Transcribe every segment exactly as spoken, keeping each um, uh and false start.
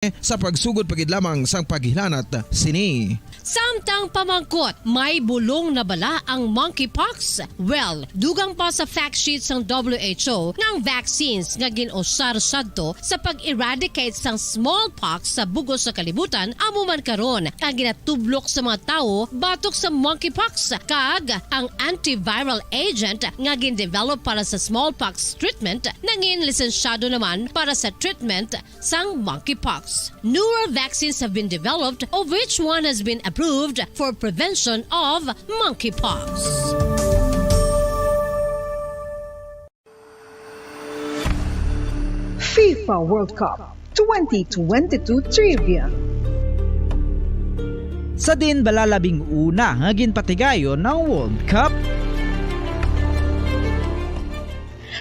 sa pagsugod pa gid lamang sang paghilanat sini. Samtang pamangkot, may bulong na bala ang monkeypox? Well, dugang pa sa fact sheet sang W H O nga ang vaccines nga gin-usar sadto sa pag-eradicate sang smallpox sa bug-os sa kalibutan amo man karon ang ginatublok sa mga tawo batok sa monkeypox, kag ang antiviral agent nga gin-develop para sa smallpox treatment nangin lisensyado naman para sa treatment sang monkeypox. Newer vaccines have been developed, of which one has been approved for prevention of monkeypox. FIFA World Cup twenty twenty-two Trivia. Sa diin bala labing una nga ginpatigayon ang World Cup?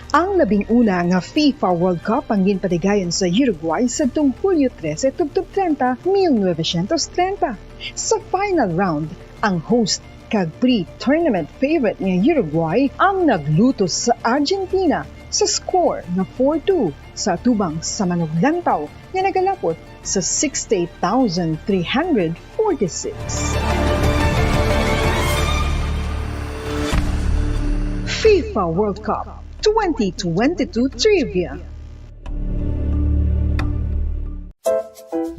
Ang labing una nga FIFA World Cup ang ginpatigayon sa Uruguay sadtong Hulyo trese tubtob treinta, mil novecientos treinta. Sa final round, ang host kag pre-tournament favorite nga Uruguay ang naglutos sa Argentina sa score nga four two sa atubang sa manuglantaw nga nagalapot sa sixty-eight thousand three hundred forty-six. FIFA World Cup twenty twenty-two Trivia.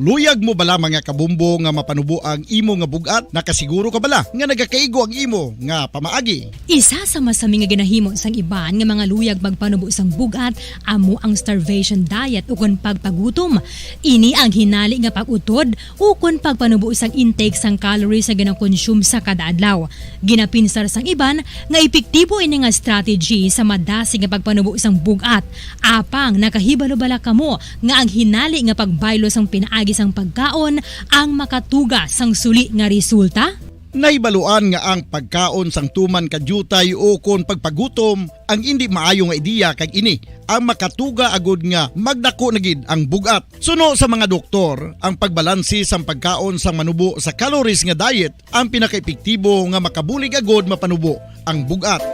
Luyag mo bala, mga kabombo, nga mapanubo ang imo nga bug-at? Nakasiguro ka bala nga nagakaigo ang imo nga pamaagi? Isa sa masami nga ginahimo sang iban nga mga luyag magpanubo sang bug-at amo ang starvation diet ukon pagpagutom. Ini ang hinali nga pag-utod ukon pagpanubo sang intake sang calories nga ginakonsume sa kada adlaw. Ginapinsar sang iban nga epektibo ini nga strategy sa madasig nga pagpanubo sang bug-at. Apang nakahibalo bala kamo nga ang hinali nga pagbaylo sang pinaagi sang pagkaon ang makatuga sang suli nga resulta? Nahibaluan nga ang pagkaon sang tuman ka diutay ukon pagpagutom ang indi maayo nga ideya, kag ini ang makatuga agud nga magdako na gid ang bug-at. Suno sa mga doktor, ang pagbalanse sang pagkaon sang manubo sa calories nga diet ang pinakaepektibo nga makabulig agud mapanubo ang bug-at.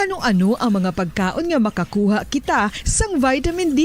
Ano-ano ang mga pagkaon nga makakuha kita sang vitamin D?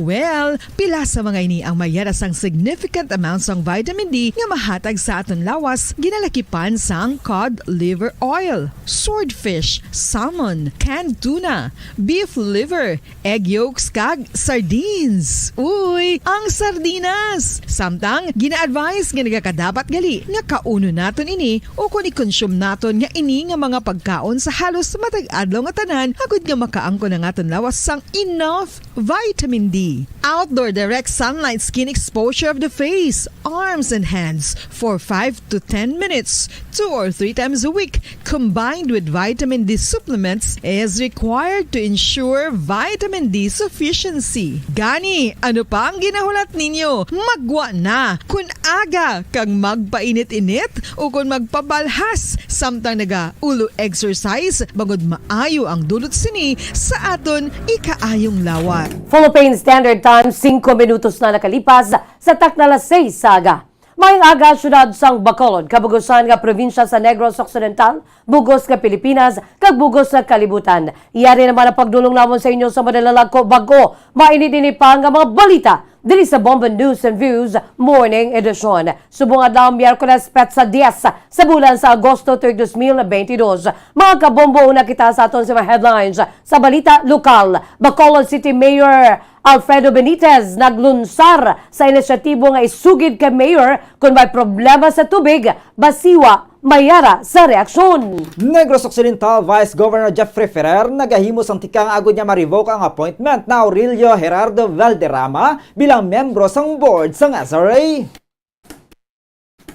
Well, pila sa mga ini ang may yara sang significant amount sang vitamin D nga mahatag sa aton lawas, ginalakipan sang cod liver oil, swordfish, salmon, canned tuna, beef liver, egg yolks, kag sardines. Uy, ang sardinas! Samtang gina-advise nga nagakadapat gali nga kaunon naton ini ukon i-consume naton nga ini nga mga pagkaon sa halos matag adlaw nga tanan, agud nga makaangkon ang aton lawas sang enough vitamin D. Outdoor direct sunlight skin exposure of the face, arms, and hands for five to ten minutes, two or three times a week, combined with vitamin D supplements, is required to ensure vitamin D sufficiency. Gani, ano pa ang ginahulat ninyo? Maggwa na! Kun aga kag magpainit-init ukon magpabalhas samtang naga-ulo exercise, bangod maayo ang dulot sini sa aton ikaayong lawas. Philippine Standard Time, singko minutos na nakalipas sa takna alas seis sa aga. Maayong aga, siyudad sang Bacolod, kabug-usan nga probinsya sa Negros Occidental, bug-os nga Pilipinas, kag bug-os nga kalibutan. Yari naman ang pagdulong namon sa inyo sa madala lang ko bag-o, mainit-init pa nga mga balita diri sa Bombo News and Views Morning Edition. Subong adlaw, Miyerkules, petsa diyes sa bulan sa Agosto, tuig dos mil benti dos. Mga kabombo, una kita sa aton sa mga headlines sa balita lokal. Bacolod City Mayor Alfredo Benitez naglunsar sa inisyatibo nga isugid kay Mayor kon may problema sa tubig, basiwa may yara sa reaksyon. Negros Occidental Vice Governor Jeffrey Ferrer nagahimo sang tikang agud niya ma-revoke ang appointment na Aurelio Gerardo Valderrama bilang miyembro sang board sang S R A.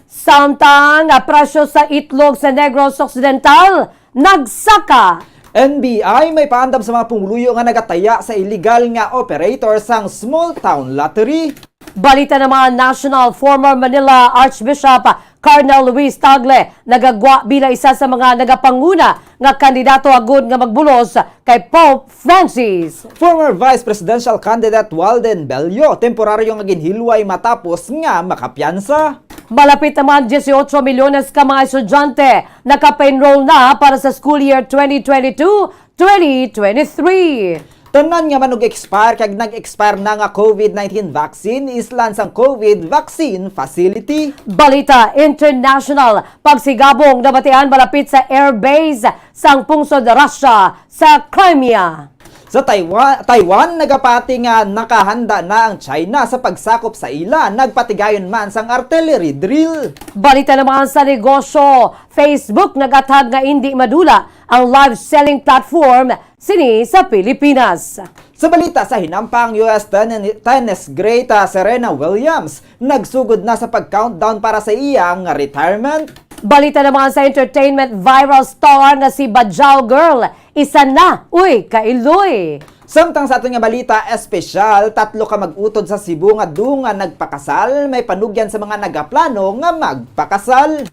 Samtang ang presyo sa itlog sa Negros Occidental nagsaka. N B I may paandam sa mga pumuluyo nga nagataya sa iligal nga operator sang small town lottery. Balita naman national, former Manila Archbishop Cardinal Luis Tagle nagagwa bilang isa sa mga nagapanguna nga kandidato agud nga magbulos kay Pope Francis. Former Vice Presidential Candidate Walden Bello, temporaryo nga ginhilway matapos nga makapiyansa. Malapit naman dieciocho milyones ka mga estudyante nakapa-enroll na para sa school year twenty twenty-two, twenty twenty-three. Tanan nga manug-expire kag nag-expire na nga COVID nineteen vaccine, islan sang COVID vaccine facility. Balita international, pagsigabong nabatian malapit sa airbase sang pungsod Russia sa Crimea. Sa Taiwan, Taiwan, nagapati nga nakahanda na ang China sa pagsakop sa ila, nagpatigayon man sang artillery drill. Balita naman sa negosyo, Facebook nagathag nga indi madula ang live selling platform sini sa Pilipinas. Sa balita sa hinampang, U S ten-, tennis great, ah, Serena Williams nagsugod na sa pag-countdown para sa iyang retirement. Balita naman sa entertainment, viral star nga si Bajau Girl, isa na, uy, kailoy. Samtang sa aton nga balita espesyal, tatlo ka mag-utod sa Cebu nga duha nga nagpakasal, may panugyan sa mga nagaplano nga magpakasal.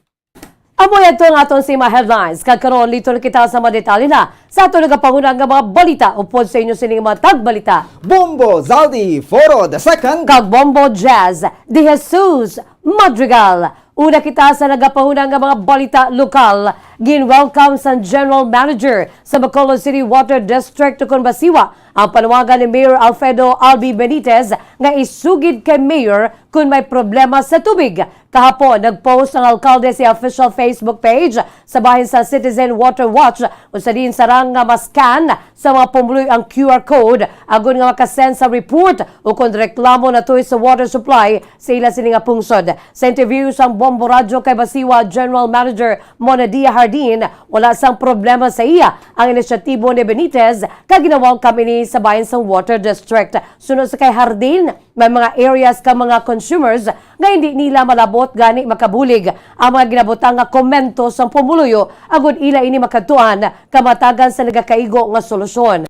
Amo yadto ang aton sima headlines. Kag karon, liton kita sa mga detalye na sa aton nagapahunang nga mga balita upod sa inyo sining mga tagbalita, Bombo Zaldi Foro the second kag Bombo Jazz de Jesus Madrigal. Una kita sa nagapahunang nga mga balita lokal. Gin-welcome sang General Manager sa Bacolod City Water District, Tucon Basiwa, ang panawagan ni Mayor Alfredo Albi Benitez nga isugid kay Mayor kon may problema sa tubig. Kahapon, nag-post ang alkalde sa official Facebook page sa bahin sa Citizen Water Watch, kung sa diin sarang nga ma-scan sa mga pumuluyo ang Q R code, agod nga makasend sa report ukon reklamo natuy sa water supply sa ila sini nga pungsod. Sa interview sang Bombo Radyo kay Basiwa General Manager Monadia Hardin, wala sang problema sa iya ang inisyatibo ni Benitez, kag gina-welcome ini sa bahin sang Water District. Suno sa kay Hardin, may mga areas ka mga consumers nga hindi nila malabot gani makabulig ang mga ginabutang nga komento sang pumuluyo, agud ila ini makadtuan kamatagan sa nagakaigo nga solusyon.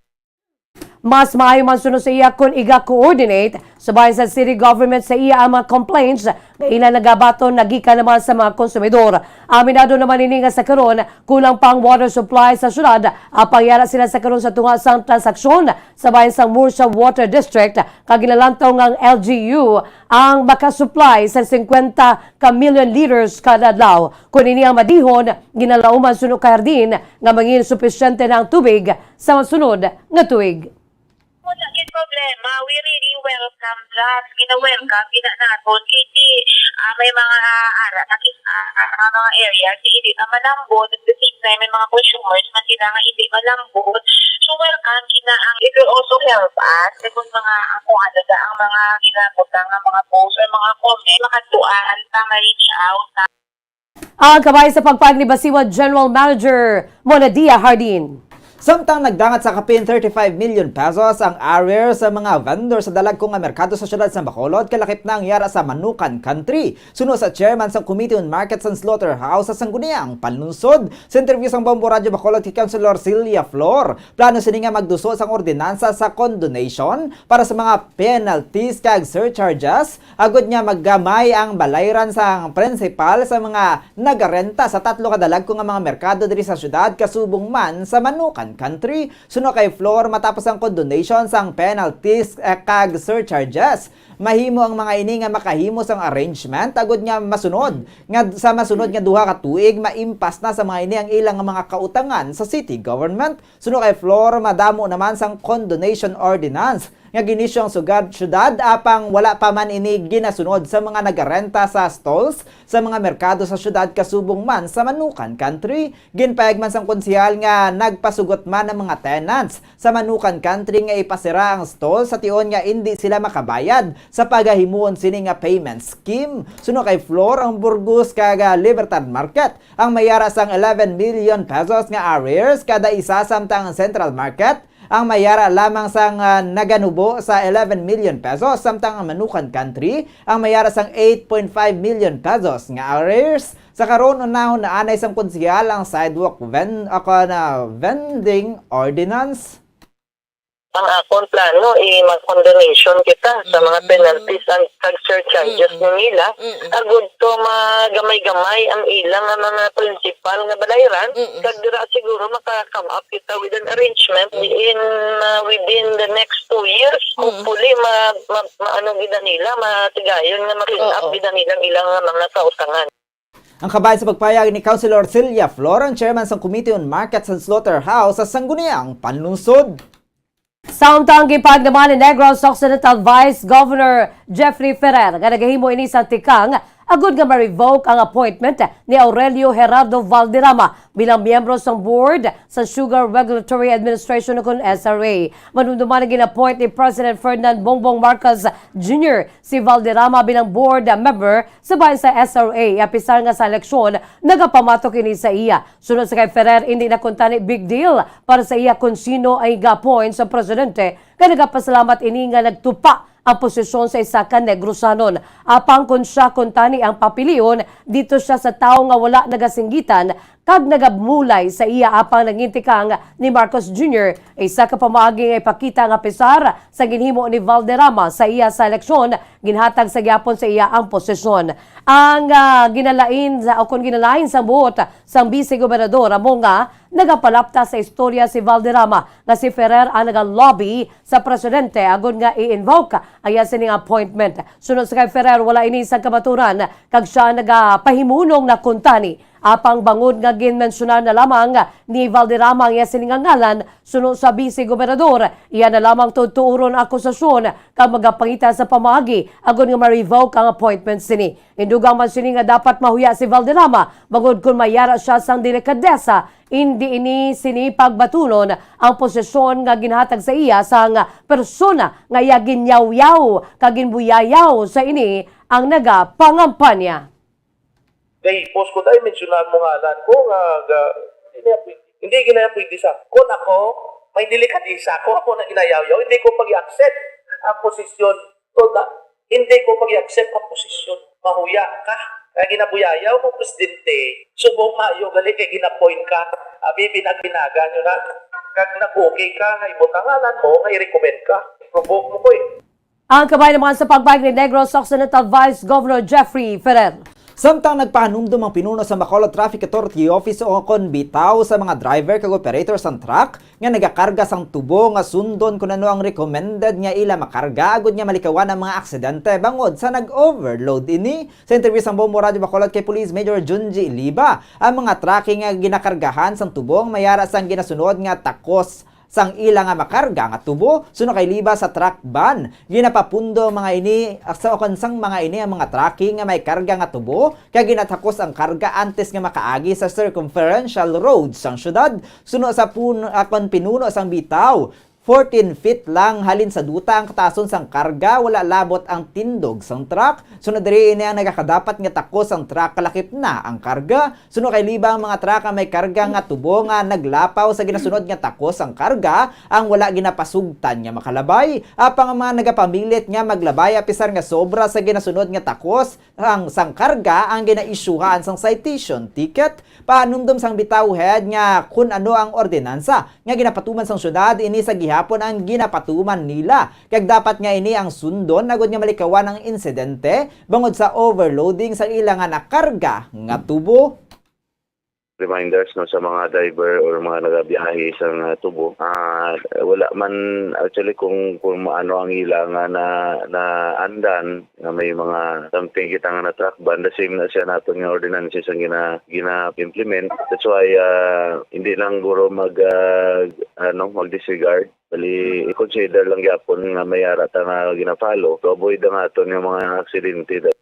Mas maayo man suno sa iya kon iga-coordinate sa bahin sa city government sa iya ang mga complaints nga ila nagabaton nagikan naman sa mga konsumidor. Aminado naman ini nga sa karon kulang pa ang water supply sa syudad, apang yara sila sa karon sa tunga sang transaksyon sa bahin sang Murcia Water District, kag ginalantaw nga ang L G U ang makasupply sa singkwenta ka million liters kada adlaw. Kon ini ang madihon, ginalauman suno kay Hardin nga mangin supisyente na ang tubig sa masunod nga tuig. Wala gid problema. We really welcome that. Gina-welcome gid naton. Kay di, ah, may mga, ah, ara, nakita, ah, mga, mga area, di, di na malambot. At the same time, may mga consumers man sila nga hindi malambot. So, welcome gid na ang, it will also help us. Kay kung mga, ang kung ano da, ang mga ginabutang nga mga post or mga comment, makadtuan ta, ma-reach out ta. Ang kabahin sa pagpahayag ni Basiwa General Manager Monadia Hardin. Samtang nagdangat sa kapin thirty-five million pesos ang arrears sa mga vendor sa dalagko nga merkado sa siyudad sa Bacolod, kalakip na ang yara sa Manukan Country. Suno sa chairman sang Committee on Markets and Slaughterhouse sa Sangguniang Panlungsod, sa interview sang Bombo Radyo Bacolod kay Councilor Celia Flor, plano sini nga magduso sang ordinansa sa condonation para sa mga penalties kag surcharges, agud nga maggamay ang balayran sang prinsipal sa mga nagarenta sa tatlo ka dalagko nga mga merkado diri sa siyudad, kasubong man sa Manukan Country. Suno kay Flor, matapos ang condonation sang penalties, eh, kag surcharges, mahimo ang mga ini nga makahimo sang arrangement, agud nga masunod nga sa masunod nga duha ka tuig, maimpas na sa mga ini ang ilang mga kautangan sa city government. Suno kay Flor, madamo naman sang condonation ordinance nga ginisyu ang sugad syudad, apang wala pa man ini ginasunod sa mga nagarenta sa stalls sa mga merkado sa syudad, kasubong man sa Manukan Country. Ginpayag man sang konsehal nga nagpasugot man ang mga tenants sa Manukan Country nga ipasira ang stall sa tion nga indi sila makabayad sa pagahimuon sini nga payment scheme. Suno kay Flor, ang Burgos kag, ah, Libertad Market ang mayara sang eleven million pesos nga arrears kada isa, samtang ang Central Market ang mayara lamang sang, ah, naganubo sa eleven million pesos, samtang ang Manukan Country ang mayara sang eight point five million pesos nga arrears. Sa karon, unahon na anay sang konsehal ang sidewalk ven-, ako na vending ordinance. Ang akon plano, eh, mag-condonation kita sa mga Mm. penalties and kag surcharges Mm. nila. Mm. Agud to magamay-gamay ang ilang nga mga principal nga balayran. Mm. Kag dira siguro maka-come up kita with an arrangement Mm. diin, uh, within the next two years, Mm. hopefully, ma-, ma-, ma-, ano gid na nila, matigayon nga ma-clean up Oo. gid na nila ang ilang mga kautangan. Ang kabahin sa pagpayag ni Councilor Celia Flor, ang chairman sang Committee on Markets and Slaughterhouse sa Sangguniang Panlungsod. Samtang gipahayag naman ni Negros Occidental Vice Governor Jeffrey Ferrer nga nagahimo ini sa tikang agud nga ma-revoke ang appointment ni Aurelio Gerardo Valderrama bilang miyembro sang board sa Sugar Regulatory Administration o kon S R A. Manumduman nga gin-appoint ni President Ferdinand Bongbong Marcos Junior si Valderrama bilang board member sa bahin sa S R A, apisar nga sa eleksyon nagapamatok ini sa iya. Suno sa kay Ferrer, hindi na kuntani big deal para sa iya kon sino ang iga-appoint sa presidente, kay nagapasalamat ini nga nagtupa ang posisyon sa isa ka Negrosanon. Apang kon siya kuntani ang papilion, dito siya sa tawo nga wala nagasinggitan kag nagamulay sa iya apang nangintikang ni Marcos Junior, isa ka pamaagi nga ipakita nga, apisar sa ginhimo ni Valderrama sa iya sa eleksyon, ginhatag sa gihapon sa iya ang posisyon. Ang, ah, ginalain sa, o kon ginalain sa buot sang Vice Gobernador amo nga nagapalapta sa istorya si Valderrama nga si Ferrer ang naga-lobby sa presidente agud nga i-invoke ang iya sining appointment. Suno sa kay Ferrer, wala ini sang kamaturan kag siya nagapahimulong na kuntani. Apang bangod nga ginmensyonar na lamang ni Valderrama ang iya sini nga ngalan suno sa Vice Gobernador, iya na lamang tutuoron ang akusasyon kag magapangita sa pamaagi agud nga ma-revoke ang appointment sini. Indugang man sini nga dapat mahuya si Valderrama bangod kon mayara siya sang delikadesa, indi ini sini pagbatunon ang posisyon nga ginhatag sa iya sang persona nga iya ginyawyaw kag ginbuyayaw sa ini ang nagapangampanya. Kay post ko tayo, mensyunan mo ngalan ko nga, nga hindi na pwede. Hindi gina pwede sa. Kung ako, may delikadesa ako, ako na ginayawyaw, hindi ko pag-accept ang posisyon. To da, hindi ko pag-accept ang posisyon. Mahuya ka. Kaya ginabuyayaw mo, presidente, subong maayo gali kay ginapoint ka. Abi, binag-binagan yun na. Kag nag-okay ka, nga ibutanganan mo, nga i-recommend ka. Provoke mo ko eh. Ang kabay naman sa pagpahayag ni Negros Occidental Vice Governor Jeffrey Ferrer. Samtang nagpahanumdom ang pinuno sa Bacolod Traffic Authority Office o kon bitaw sa mga driver kag operator sang truck nga nagakarga sang tubo nga sundon kun ano ang recommended nga ila makarga agud nga malikawan ang mga aksidente bangod sa nag-overload ini. Sa interview sang Bombo Radyo Bacolod kay Police Major Junji Liba, ang mga truck nga ginakargahan sang tubo ang mayara sang ginasunod nga takos sang ila nga makarga nga tubo, suno kay Liba sa truck ban. Ginapapundo ang mga ini, sa ukon sang mga ini ang mga trucking nga may karga nga tubo, kag ginatakos ang karga antes nga makaagi sa circumferential road sang syudad. Suno sa pun-, akon pinuno sang bitaw, fourteen feet lang halin sa duta ang katason sang karga, wala labot ang tindog sang truck. Suno diri, ini ang nagakadapat nga takos ang truck, kalakip na ang karga. Suno kay Liba, ang mga truck nga may karga nga tubo nga naglapaw sa ginasunod nga takos ang karga ang wala ginapasugtan nga makalabay. Apang ang mga nagapamilit nga maglabay apisar nga sobra sa ginasunod nga takos ang sang karga ang ginaisyuhan sang citation ticket. Pahanumdom sang bitaw head nga kun ano ang ordinansa nga ginapatuman sang syudad, ini sa gihapon ang ginapatuman nila. Kag dapat nga ini ang sundon agud nga malikawan ang insidente bangod sa overloading sa ila nga nakarga nga tubo. Reminders, no, sa mga driver or mga nagabiyahe sa nga tubo. Ah, wala man actually kung, kung ano ang ila nga na, naandan nga may mga something kita nga na truck ban. The same na siya naton nga ordinances ang gina, gina-implement. That's why, ah, hindi lang guro mag, ah, ano, mag-disregard. Bali, i-consider lang gyapon nga may ara ta nga gina-follow to avoid ang aton nga mga aksidente.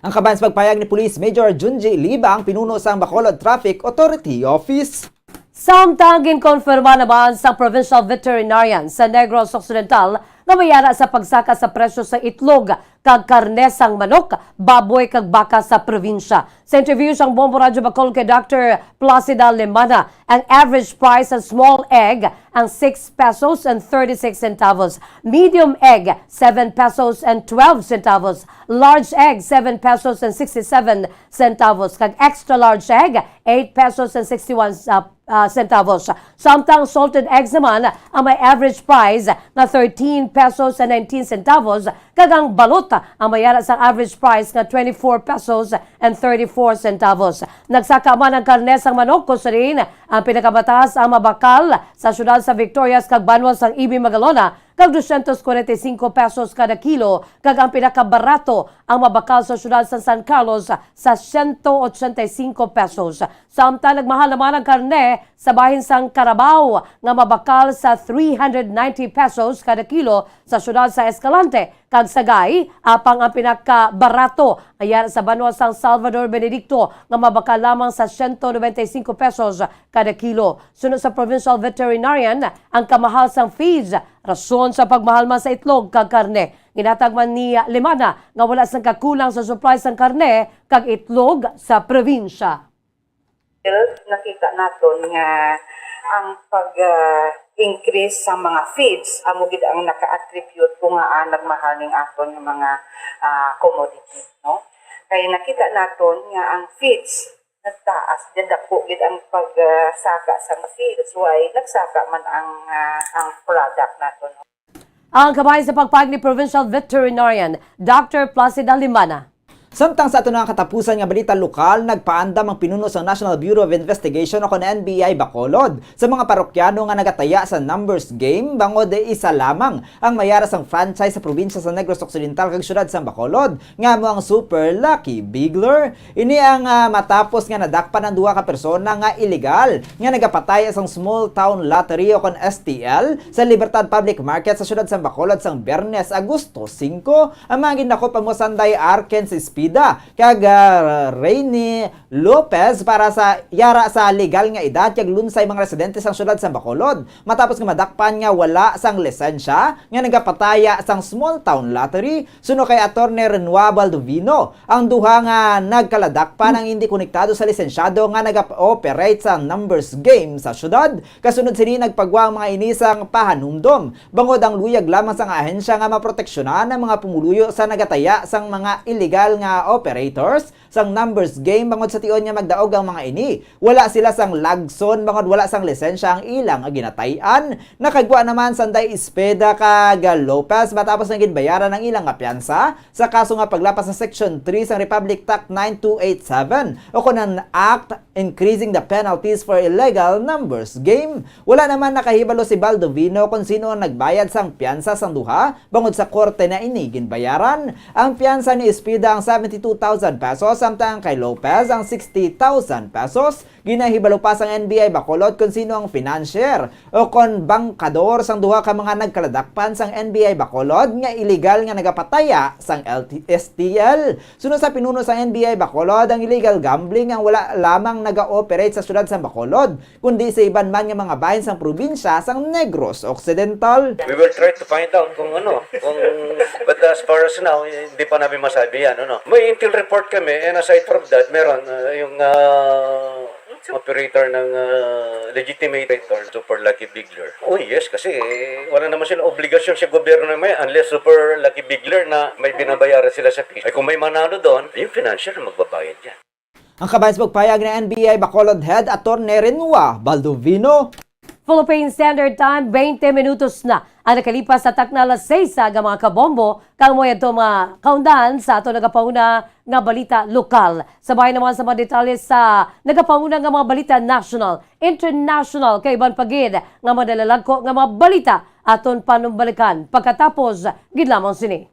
Ang kaban sa pagpahayag ni Police Major Junji Liba, ang pinuno sang Bacolod Traffic Authority Office. Samtang ginkonfirma naman sa Provincial Veterinarian sa Negros Occidental nga may ara sa pagsaka sa presyo sa itlog kag karne sang manok, baboy kag baka sa probinsya. Sa interview sang Bombo Radyo Bacol kay Doctor Placida Lemana, ang average price sa small egg ang six pesos and thirty-six centavos, medium egg seven pesos and twelve centavos, large egg seven pesos and sixty-seven centavos, kag extra large egg eight pesos and sixty-one, uh, uh, centavos. Samtang salted eggs naman ang may average price nga thirteen pesos and nineteen centavos, kag ang balot ang may ara sang average price nga twenty-four pesos and thirty-four centavos. Nagsaka man ang karne sang manok, kung sa diin ang pinakamataas ang mabakal sa siyudad sa Victorias kag banwa sang E B Magalona, kag dosyentos kwarenta y cinco pesos kada kilo, kag ang pinakabarato ang mabakal sa siyudad sa San Carlos sa siyento ochenta y cinco pesos. Samtang nagmahal naman ang karne sa bahin sang Carabao nga mabakal sa three hundred ninety pesos kada kilo sa siyudad sa Escalante kag Sagay, apang ang pinakabarato ay yara sa banwa sang Salvador Benedicto nga mabakal lamang sa siyento noventa y cinco pesos kada kilo. Suno sa provincial veterinarian, ang kamahal sang feeds rason sa pagmahal man sa itlog kag karne. Ginhatag man ni Limana nga wala sang kakulang sa supply sang karne kag itlog sa probinsya. Nakita naton nga ang pag, ah, increase sa mga feeds amo gid ang naka-attribute kung ngaa nagmahal ning aton nga mga, ah, commodities, no? Kay nakita naton nga ang feeds nagtaas, gid dako gid ang pag, ah, saka sang feeds, why nagsaka man ang, ah, ang product naton, no? Ang kabahin sa pagpahayag ni Provincial Veterinarian Doctor Placida Limana. Samtang sa ato na katapusan nga balita lokal, nagpaandam ang pinuno sang National Bureau of Investigation o kon N B I Bacolod sa mga parokyano nga nagataya sa numbers game bangod isa lamang ang mayara sang franchise sa probinsya sa Negros Occidental kag siyudad sang Bacolod, nga amo ang Super Lucky Bigler. Ini ang, ah, matapos nga nadakpan ang duha ka persona nga illegal nga nagapataya sang Small Town Lottery o kon S T L sa Libertad Public Market sa siyudad sang Bacolod sang Biyernes, Agosto singko. Ang mga gindakop amo sanday Arkens Espida kag, ah, Rainy Lopez para sa yara sa legal nga edad kag lunsay mga residente sang siyudad sang Bacolod, matapos nga madakpan nga wala sang lisensya nga nagapataya sang Small Town Lottery. Suno kay Attorney Renoir Baldovino, ang duha nga nagkaladakpan ang hindi konektado sa lisensyado nga nag-operate sa numbers game sa siyudad. Kasunod sini, nagpagwa ang mga ini sang pahanumdom bangod ang luyag lamang sang ahensya nga maproteksyonan ang mga pumuluyo sa nagataya sang mga illegal nga operators sang numbers game, bangod sa tion nga magdaog ang mga ini, wala sila sang lagson bangod wala sang lisensya ang ilang ginatay-an. Nakagwa naman sanday Espida kag Lopez matapos nga ginbayaran ang ilang nga piyansa sa kaso nga paglapas sa Section three sang Republic Act nine two eight seven o kon ang Act Increasing the Penalties for Illegal Numbers Game. Wala naman nakahibalo si Baldovino kon sino ang nagbayad sang piyansa sang duha, bangod sa korte na ini ginbayaran. Ang piyansa ni Espida ang seventy-two thousand pesos, samtang kay Lopez ang sixty thousand pesos. Ginahibalo pa sang N B I Bacolod kon sino ang financier o kon bangkador sang duha ka mga nagkaladakpan sang N B I Bacolod nga illegal nga nagapataya sang L T S T L. Suno sa pinuno sang N B I Bacolod, ang illegal gambling ang wala lamang naga-operate sa siyudad sang Bacolod, kundi sa iban man nga mga bahin sang probinsya sang Negros Occidental. We will try to find out kung ano, kung, but as far as now, hindi pa namin masabi yan, ano. May intel report kami, and aside from that, meron uh, yung uh, operator ng uh, legitimate operator, Super Lucky Bigler. Oh yes, kasi eh, wala naman sila obligasyon sa gobyerno naman yan, unless Super Lucky Bigler na may binabayaran sila sa fees. Ay kung may manalo doon, yung financier na magbabayad yan. Ang kabahin sa pagpahayag ni N B I Bacolod Head Attorney Renoir Baldovino. Philippine Standard Time, twenty minutos na ang nakalipas sa takna alas seis sa aga, mga kabombo, kag amo yadto mga kaundan sa ato nagapauna nga balita lokal. Sabay naman sa mga detalye sa nagapauna nga mga balita national, international, kag iban pa gid nga mga nalalagko nga mga balita aton panumbalikan pagkatapos gid lamang sini.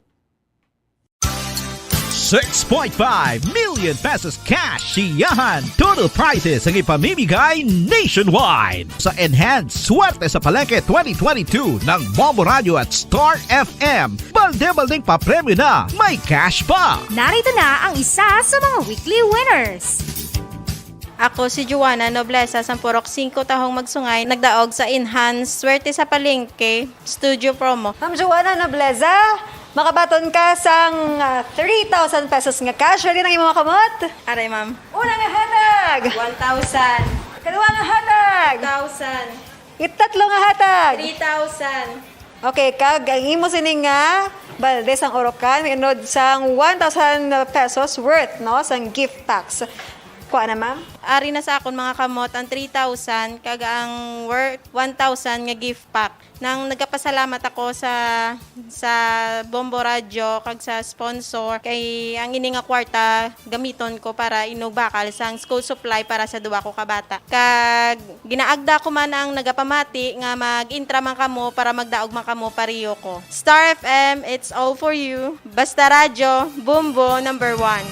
Six point five million pesos cash siyahan. Total prizes ang ipamimigay nationwide. Sa Enhance Swerte sa Palengke twenty twenty-two ng Bombo Radio at Star F M, balde-baldeng papremyo na, may cash pa! Narito na ang isa sa mga weekly winners. Ako si Joanna Noblesa, sang Purok singko, Tahong Magsungay, nagdaog sa Enhance Swerte sa Palengke Studio Promo. Ma'am Joanna Nobleza, makabaton ka sang ah, three thousand pesos nga cash. Ready na ang imong kamot? Aray, ma'am. Una nga hatag! One thousand. Kaduha nga hatag! Thousand. Itatlo nga hatag! Three thousand. Okay, kag ang imo sini nga balde sang urokan, inod sang one thousand pesos worth, no, sang gift packs. Kuha na, ma'am. Ari na sa akon mga kamot ang three thousand kag ang worth one thousand nga gift pack. Nang nagapasalamat ako sa, sa Bombo Radyo kag sa sponsor, kay ang ini nga kwarta gamiton ko para inugbakal sang school supply para sa duwa ko ka bata. Kag ginaagda ko man ang nagapamati nga mag-intra man kamo para magdaog man kamo pareho ko. Star F M, it's all for you. Basta Radyo, Bombo number one.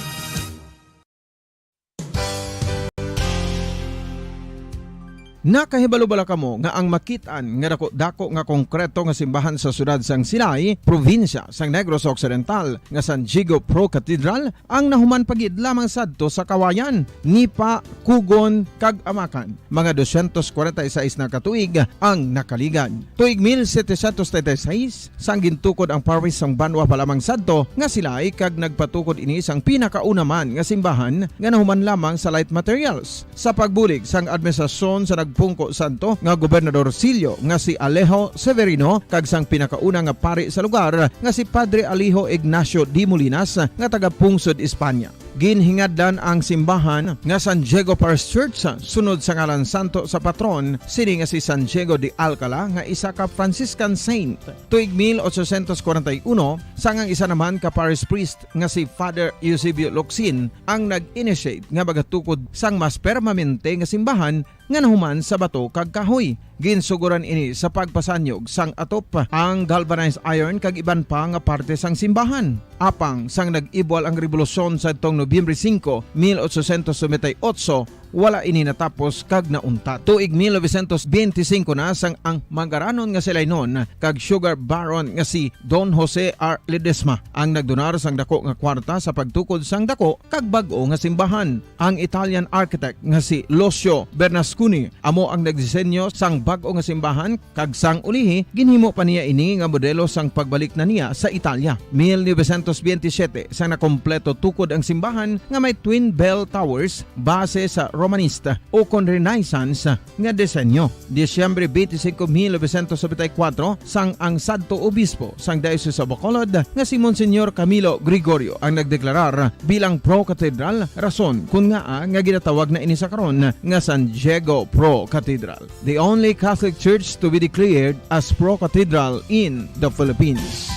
Nakahibalo bala kamo nga ang makit-an nga dako-dako nga konkreto nga simbahan sa siyudad sang Silay, probinsya sang Negros Occidental, nga San Diego Pro Cathedral ang nahuman pa gid lamang sadto sa Kawayan, Nipa, Cogon, kag Amacan? Mga dosyentos kwarenta y seis na ka tuig ang nakaligad. Tuig mil setecientos treinta y seis, sang gintukod ang parish sang banwa pa lamang sadto nga Silay, kag nagpatukod ini sang pinakauna man nga simbahan nga nahuman lamang sa light materials. Sa pagbulig sang administrasyon sa nagpungko sadto nga gobernadorcillo nga si Alejo Severino kag sang pinakauna nga pari sa lugar nga si Padre Alejo Ignacio de Molinas nga taga-pungsod Espanya. Ginhingadlan ang simbahan nga San Diego Parish Church sunod sa ngalan santo sa patron sini nga si San Diego de Alcala nga isa ka Franciscan saint. Tuig mil ochocientos kwarenta y uno, sang ang isa naman ka parish priest nga si Father Eusebio Locsin ang nag-initiate nga magatukod sang mas permanente nga simbahan nga nahuman sa bato kag kahoy. Ginsugoran ini sa pagpasanyog sang atop, ang galvanized iron kag iban pa nga parte sang simbahan. Apang sang nag-ibwal ang rebolusyon sadtong Nobyembre singko, mil ochocientos noventa y ocho, wala ini natapos kag nauntat. Tuig mil novecientos benti singko na sang ang mangaranon nga Silaynon kag sugar baron nga si Don Jose R. Ledesma ang nagdonar sang dako nga kwarta sa pagtukod sang dako kag bag-o nga simbahan. Ang Italian architect nga si Lucio Bernasconi amo ang nagdisenyo sang bag-o nga simbahan, kag sang ulihi ginhimo pa niya ini nga modelo sang pagbalik na niya sa Italia. Mil novecientos benti siyete sang nakompleto tukod ang simbahan nga may twin bell towers base sa Romanista ukon Renaissance nga disenyo. Disyembre twenty-five, mil novecientos noventa y cuatro, sang ang sadto obispo sang Diocese of Bacolod nga si Monsignor Camilo Gregorio ang nagdeklarar bilang pro-cathedral, rason kon ngaa nga ginatawag na ini sa karon nga San Diego Pro Cathedral, the only Catholic church to be declared as pro-cathedral in the Philippines.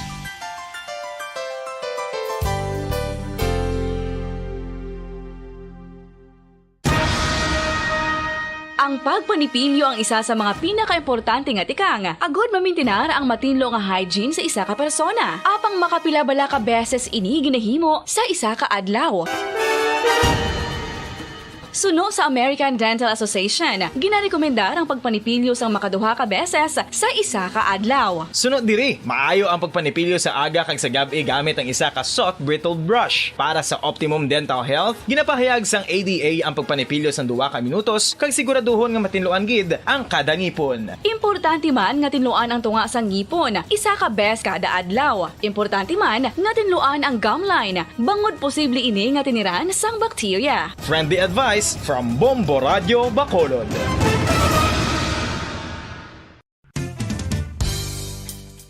Ang pagpanipilyo ang isa sa mga pinakaimportante nga tikang agud mamintinar ang matinlo nga hygiene sa isa ka persona. Apang makapila bala ka beses ini ginahimo sa isa ka adlaw? Suno sa American Dental Association, ginarekomendar ang pagpanipilyo sang makaduha ka beses sa isa ka adlaw. Suno diri, maayo ang pagpanipilyo sa aga kag sa gab-i gamit ang isa ka soft bristle brush. Para sa optimum dental health, ginapahayag sang A D A ang pagpanipilyo sang duha ka minutos kag siguraduhon nga matinluan gid ang kada ngipon. Importante man nga tinluan ang tunga sang ngipon isa ka bes kada adlaw. Importante man nga tinluan ang gum line, bangod posible ini nga tiniran sang bakterya. Friendly advice from Bombo Radio Bacolod.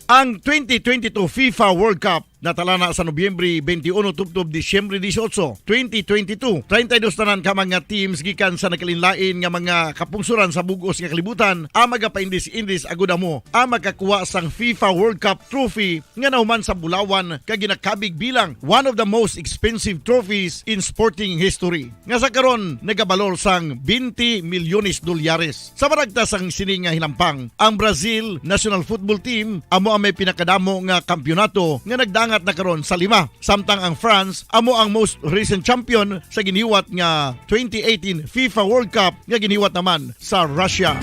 Ang twenty twenty-two FIFA World Cup natalana sa Nobyembre twenty-one tubtob Disyembre dieciocho, twenty twenty-two. Treinta y dos tanan ka mga teams gikan sa nagkalainlain nga mga kapungsoran sa bug-os nga kalibutan ang magapaindis-indis agud amo ang makakuha sang FIFA World Cup trophy nga nahuman sa bulawan kag ginakabig bilang one of the most expensive trophies in sporting history, nga sa karon nagabalor sang twenty milyones dolyares. Sa panagta sang sini nga hinampang, ang Brazil national football team amo ang may pinakadamo nga kampiyonato nga nagdangat na karon sa lima, samtang ang France amo ang most recent champion sa giniwat nga twenty eighteen FIFA World Cup nga giniwat naman sa Russia.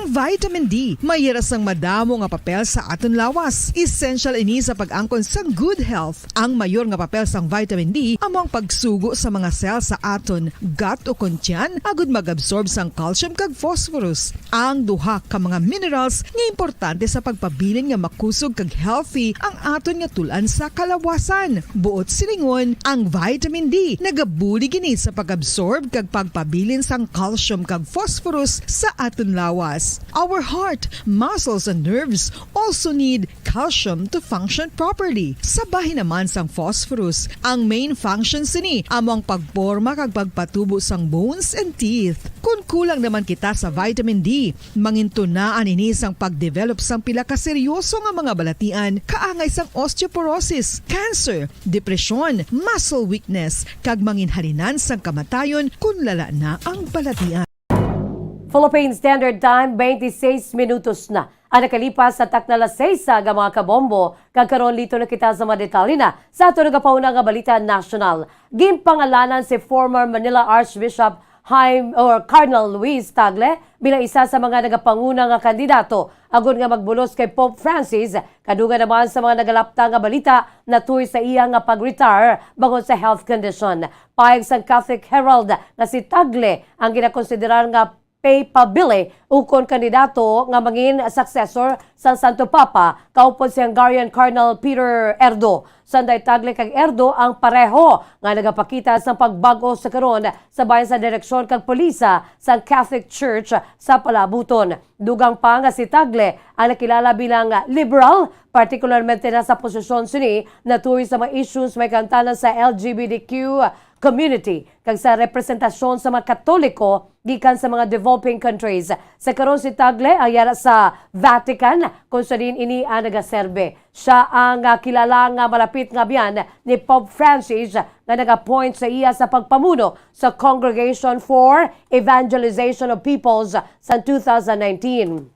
Ang vitamin D may hira sang madamo nga papel sa aton lawas. Essential ini sa pag-angkon sang good health. Ang mayor nga papel sang vitamin D amo ang pagsugo sa mga cell sa aton gut o kon tiyan agud mag-absorb sang calcium kag phosphorus, ang duha ka mga minerals nga importante sa pagpabilin nga makusog kag healthy ang aton nga tul-an sa kalawasan. Buot silingon, ang vitamin D nagabulig ini sa pag-absorb kag pagpabilin sang calcium kag phosphorus sa aton lawas. Our heart, muscles, and nerves also need calcium to function properly. Sa bahin naman sang phosphorus, ang main function sini amo ang pagporma kag pagpatubo sang bones and teeth. Kon kulang naman kita sa vitamin D, mangintunaan ini sang pagdevelop sang pila ka seryoso nga mga balatian, kaangay sang osteoporosis, cancer, depresyon, muscle weakness, kag manginhalinan sang kamatayon kon lala na ang balatian. Philippine Standard Time, twenty-six minutos na ang nakalipas sa takna alas seis sa aga, mga kabombo, kag karon lito na kita sa mga detalye na sa aton nagapauna nga balita nasyonal. Ginpangalanan si former Manila Archbishop Jaime or Cardinal Luis Tagle bilang isa sa mga nagapanguna nga kandidato agod nga magbulos kay Pope Francis, kadugang naman sa mga nagalapta nga balita natuy sa iya nga pag-retire bangod sa health condition. Pahayag sang Catholic Herald nga si Tagle ang ginakonsiderar nga papabili ukon kandidato nga mangin successor sang Santo Papa kaupod si Hungarian Cardinal Peter Erdo. Sanday Tagle kag Erdo ang pareho nga nagapakita sang pagbag-o sa karon sa bahin sa direksyon kag pulisa sang Catholic Church sa palaabuton. Dugang pa nga si Tagle ang nakilala bilang liberal, partikularmente na sa posisyon sini natuy sa mga issues may kaangtanan sa L G B T Q community kag sa representasyon sa mga Katoliko gikan sa mga developing countries. Sa karon si Tagle ang yara sa Vatican, kung sa diin ini ang nagaserbe. Siya ang, ah, kilala nga malapit nga abyan ni Pope Francis nga nag-appoint sa iya sa pagpamuno sa Congregation for Evangelization of Peoples sa two thousand nineteen.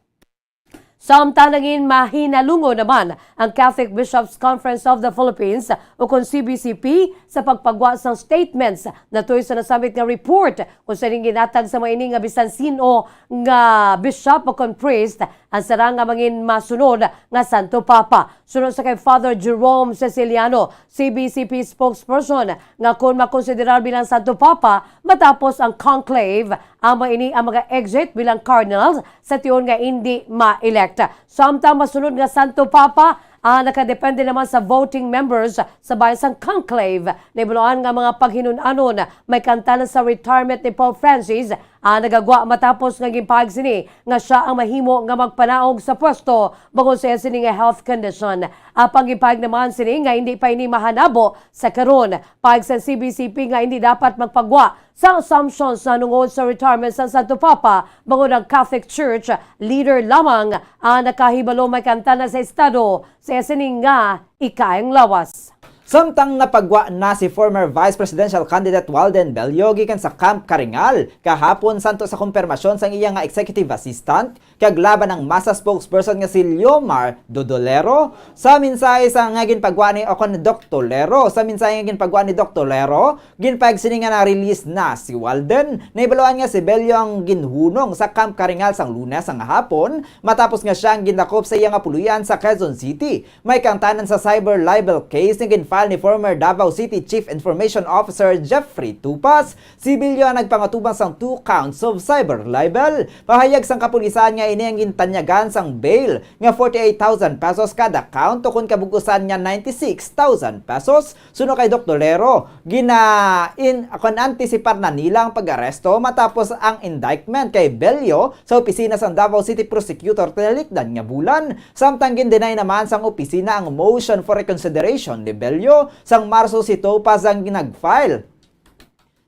Samtang nangin mahinalungon naman ang Catholic Bishops' Conference of the Philippines, ukon C B C P, sa pagpagwa sang statements natuy sa nasambit nga report, kung sa diin ginhatag sa mga ini nga bisan sin-o nga bishop o kon priest ang sarang nga mangin masunod nga Santo Papa. Suno sa kay Father Jerome Ceciliano, C B C P spokesperson, nga kon makonsiderar bilang Santo Papa matapos ang conclave, amo ini ang mga exit bilang cardinals sa tion nga indi ma-elect. Samtang masunod nga Santo Papa, ah, nakadepende naman sa voting members sa bahin sang conclave. Nahibaluan nga mga paghinun-anon may kaangtanan sa retirement ni Pope Francis, ah, nagagwa matapos nga ginpahayag sini nga sia ang mahimo nga magpanaog sa pwesto bangod sa iya sini nga health condition. Apang ginpahayag naman sini nga hindi pa ini mahanabo sa karon. Pahayag sa C B C P nga hindi dapat magpagwa sa assumptions nahanungod sa retirement sang Santo Papa, bangod ang Catholic Church leader lamang ang nakahibalo may kaangtanan sa estado sa iya sini nga ikaayong lawas. Samtang napagwa na si former Vice Presidential Candidate Walden Bello gikan sa Camp Karingal kahapon, santo sa kumpirmasyon sang iya nga executive assistant kag laban ang MASA spokesperson nga si Leomar Dodolero, sa mensahe sa nga ginpagwa ni, o kon Doc Tolero, sa mensahe nga ginpagwa ni Doc Tolero, ginpahayag sini nga na-release na si Walden. Nahibaluan nga si Bello ang ginhunong sa Camp Karingal sang Lunes nga hapon, matapos nga sia ang gindakop sa iya nga puloy-an sa Quezon City. May kaangtanan sa cyber libel case nga gin-file ni former Davao City Chief Information Officer Jeffrey Tupas, si Bello ang nagpangatubang sang two counts of cyber libel. Pahayag sang kapulisan nga ini ang gintanyagan sang bail nga forty-eight thousand pesos kada count, o kon kabug-usan nga ninety-six thousand pesos. Suno kay Doc Tolero, gina-, in-, kon antisipar na nila ang pag-aresto matapos ang indictment kay Bello sa opisina sang Davao City Prosecutor tinalikdan nga bulan. Samtang gin-deny naman sang opisina ang motion for reconsideration ni Bello, sang Marso si Tupas ang nag-file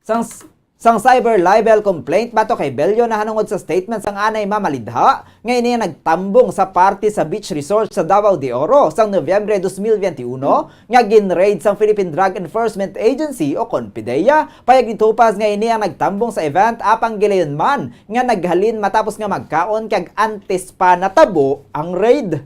sang, sang cyber libel complaint batok kay Bello nahanungod sa statement sang anay mamalidha nga ini ang nagtambong sa parte sa beach resort sa Davao de Oro sang Nobyembre dos mil benti uno nga gin-raid sang Philippine Drug Enforcement Agency o kon PDEA. Pahayag ni Tupas nga ini ang nagtambong sa event, apang gilayon man nga naghalin matapos nga magkaon kag antes pa natabo ang raid.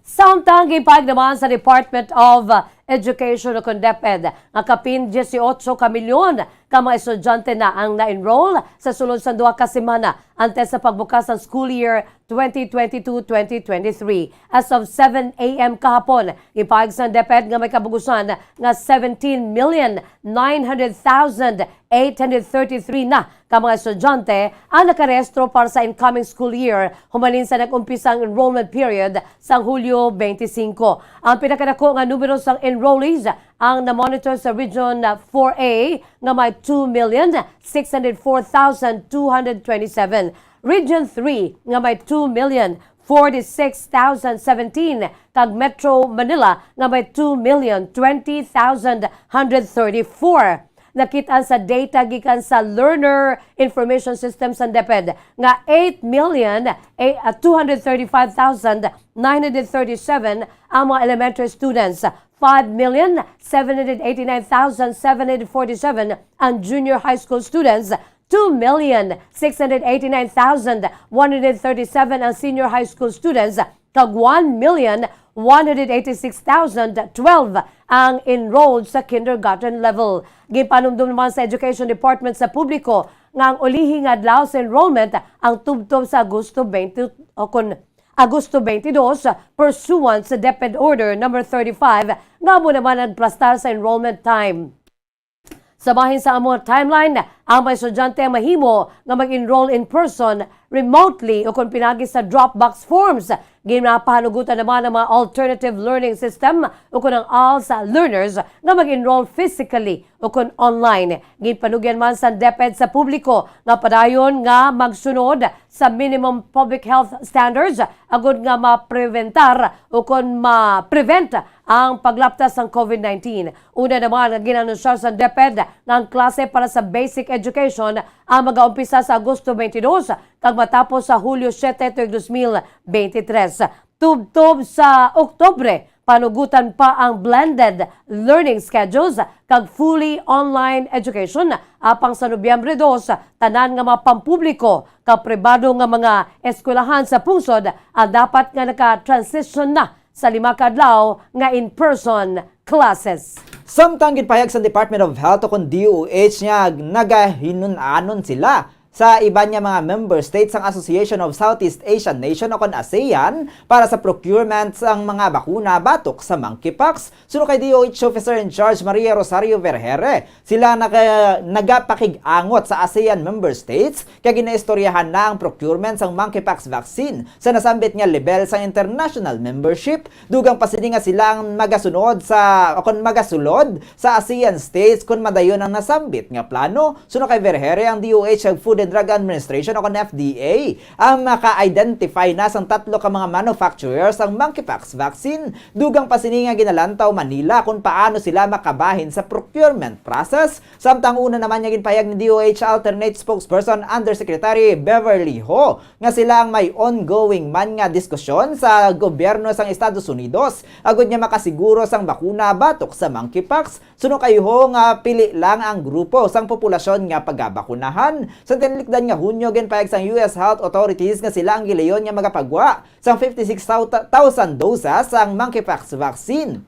Samtang ginpahayag naman sa Department of Education o kon DepEd nga kapin dieciocho ka milyon ka mga estudyante na ang na-enroll sa sulod sang duha ka semana antes sa pagbukas sang school year twenty twenty-two twenty twenty-three. As of seven A M kahapon, ginpahayag sang DepEd nga may kabug-usan nga seventeen million nine hundred thousand eight hundred thirty-three na ka mga estudyante ang nakarehistro para sa incoming school year, humalin sa nag-umpisa ang enrollment period sang Hulyo twenty-five. Ang pinakadako nga numero sang enrollees ang na-monitor sa Region four A nga may two million six hundred four thousand two hundred twenty-seven. Region three nga may two million forty-six thousand seventeen, kag Metro Manila nga may two million twenty thousand hundred thirty-four. Nakit-an sa data gikan sa Learner Information System sa DepEd nga eight million two hundred thirty-five thousand nine hundred thirty-seven ang mga elementary students, five million seven hundred eighty-nine thousand seven hundred forty-seven ang junior high school students, two million six hundred eighty-nine thousand one hundred thirty-seven ang senior high school students, kag one million one hundred eighty-six thousand twelve ang enrolled sa kindergarten level. Ginpanumdom naman sa Education Department sa publiko nga ang ulihi nga adlaw sa enrollment ang tubtob sa Agosto twenty o kon Agosto twenty-two, pursuant sa DepEd Order Number thirty-five, nga amo naman ang plastar sa enrollment time. Sa bahin sa amo timeline, ang mga estudyante ang mahimo nga mag-enroll in person, remotely, o kon pinagi sa drop box forms. Ginapahanugutan naman ang mga alternative learning system o kon ang als learners nga mag-enroll physically o kon online. Ginpanugyan man sa DepEd sa publiko nga padayon nga magsunod sa minimum public health standards agud nga mapreventar o kon ma-prevent ang paglaptas sang COVID nineteen. Una naman nga gin-anunsar sa DepEd nga ang klase para sa basic education ang magaumpisa sa Agosto twenty-two kag matapos sa Hulyo siete tuig dos mil beintitrés. Tubtob sa Oktubre, panugutan pa ang blended learning schedules kag fully online education, apang sa Nobyembre dos, tanan nga mga pampubliko kag pribado nga mga eskwelahan sa pungsod ang dapat nga naka-transition na sa lima ka adlaw nga in-person classes. Samtang ginpahayag sa Department of Health o kon D O H nga nagahinun-anon sila sa iban nga mga member states sang Association of Southeast Asian Nation o kon ASEAN para sa procurement sang mga bakuna batok sa monkeypox. Suno kay D O H Officer in Charge Maria Rosario Vergere, sila naga-, nagapakig-angot sa ASEAN member states kay ginaistoryahan na ang procurement sang monkeypox vaccine sa nasambit nga level sang international membership. Dugang pa sini nga sila ang magasunod sa, o kon magasulod sa ASEAN states kon madayon ang nasambit nga plano. Suno kay Vergere, ang D O H kag Food and Drug Administration o kon F D A ang maka-identify na sang tatlo ka mga manufacturers sang monkeypox vaccine. Dugang pa sini nga ginalantaw man nila kon paano sila makabahin sa procurement process. Samtang una naman nga ginpahayag ni D O H Alternate Spokesperson Undersecretary Beverly Ho nga sila ang may ongoing man nga diskusyon sa gobyerno sang Estados Unidos agud nga makasiguro sang bakuna batok sa monkeypox. Suno kay Ho nga pili lang ang grupo sang populasyon nga pagabakunahan. Sa tinlikdan nga Hunyo, ginpahayag sang U S health authorities nga sila ang gilayon nga magapagwa sang fifty-six thousand doses sang monkeypox vaccine.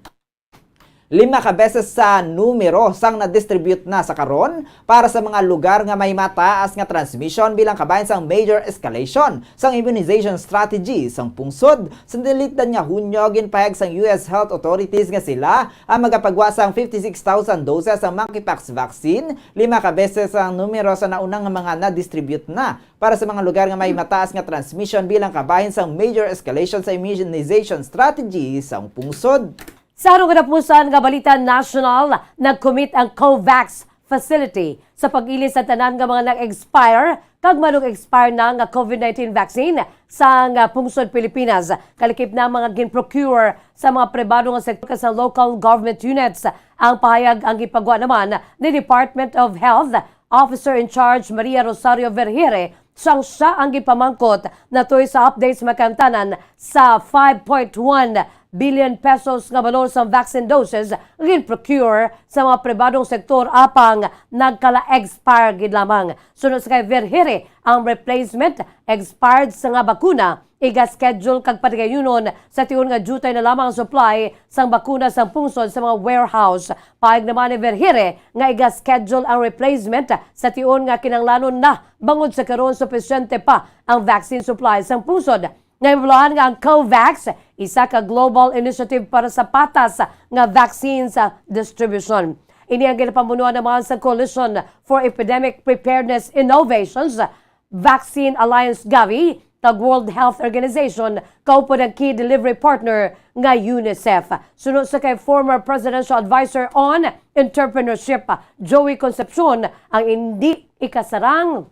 Lima ka beses sa numero sang na-distribute na sa karon para sa mga lugar nga may mataas nga transmission bilang kabahin sang major escalation sang immunization strategy sang pungsod. Sa tinlikdan nga Hunyo, ginpahayag sang U S health authorities nga sila ang magapagwa sang fifty-six thousand doses sang monkeypox vaccine, lima ka beses ang numero sa nauna nga mga na-distribute na para sa mga lugar nga may mataas nga transmission bilang kabahin sang major escalation sa immunization strategy sang pungsod. Sa harong katapusan nga balita nasyonal, nag-commit ang COVAX facility sa pag-ilis sa tanan nga mga nag-expire kag manug-expire na nga COVID nineteen vaccine sa nga pungsod Pilipinas. Kalakip na mga gin-procure sa mga pribado nga sektor kag sa local government units. Ang pahayag ang gipagwa naman ni Department of Health Officer in Charge Maria Rosario Vergere sang siya ang gipamangkot natuy sa updates makantanan sa five point one billion pesos nga balor sang vaccine doses gin-procure sa mga pribadong sektor apang nagkala-expire gid lamang. Suno sa kay Vergere, ang replacement expired sa nga bakuna iga-schedule kag patigayunon sa tion nga diutay na lamang ang supply sang bakuna sang pungsod sa mga warehouse. Pahayag naman ni Vergere nga iga-schedule ang replacement sa tion nga kinahanglanon na bangod sa karon supisyente pa ang vaccine supply sang pungsod. Nga mabulahan nga ang COVAX isa ka global initiative para sa patas nga vaccines distribution. Ini ang ginapamunuan naman sa Coalition for Epidemic Preparedness Innovations, Vaccine Alliance Gavi, kag World Health Organization, kaupod ang key delivery partner nga UNICEF. Suno sa kay former Presidential Advisor on Entrepreneurship, Joey Concepcion, ang indi ikasarang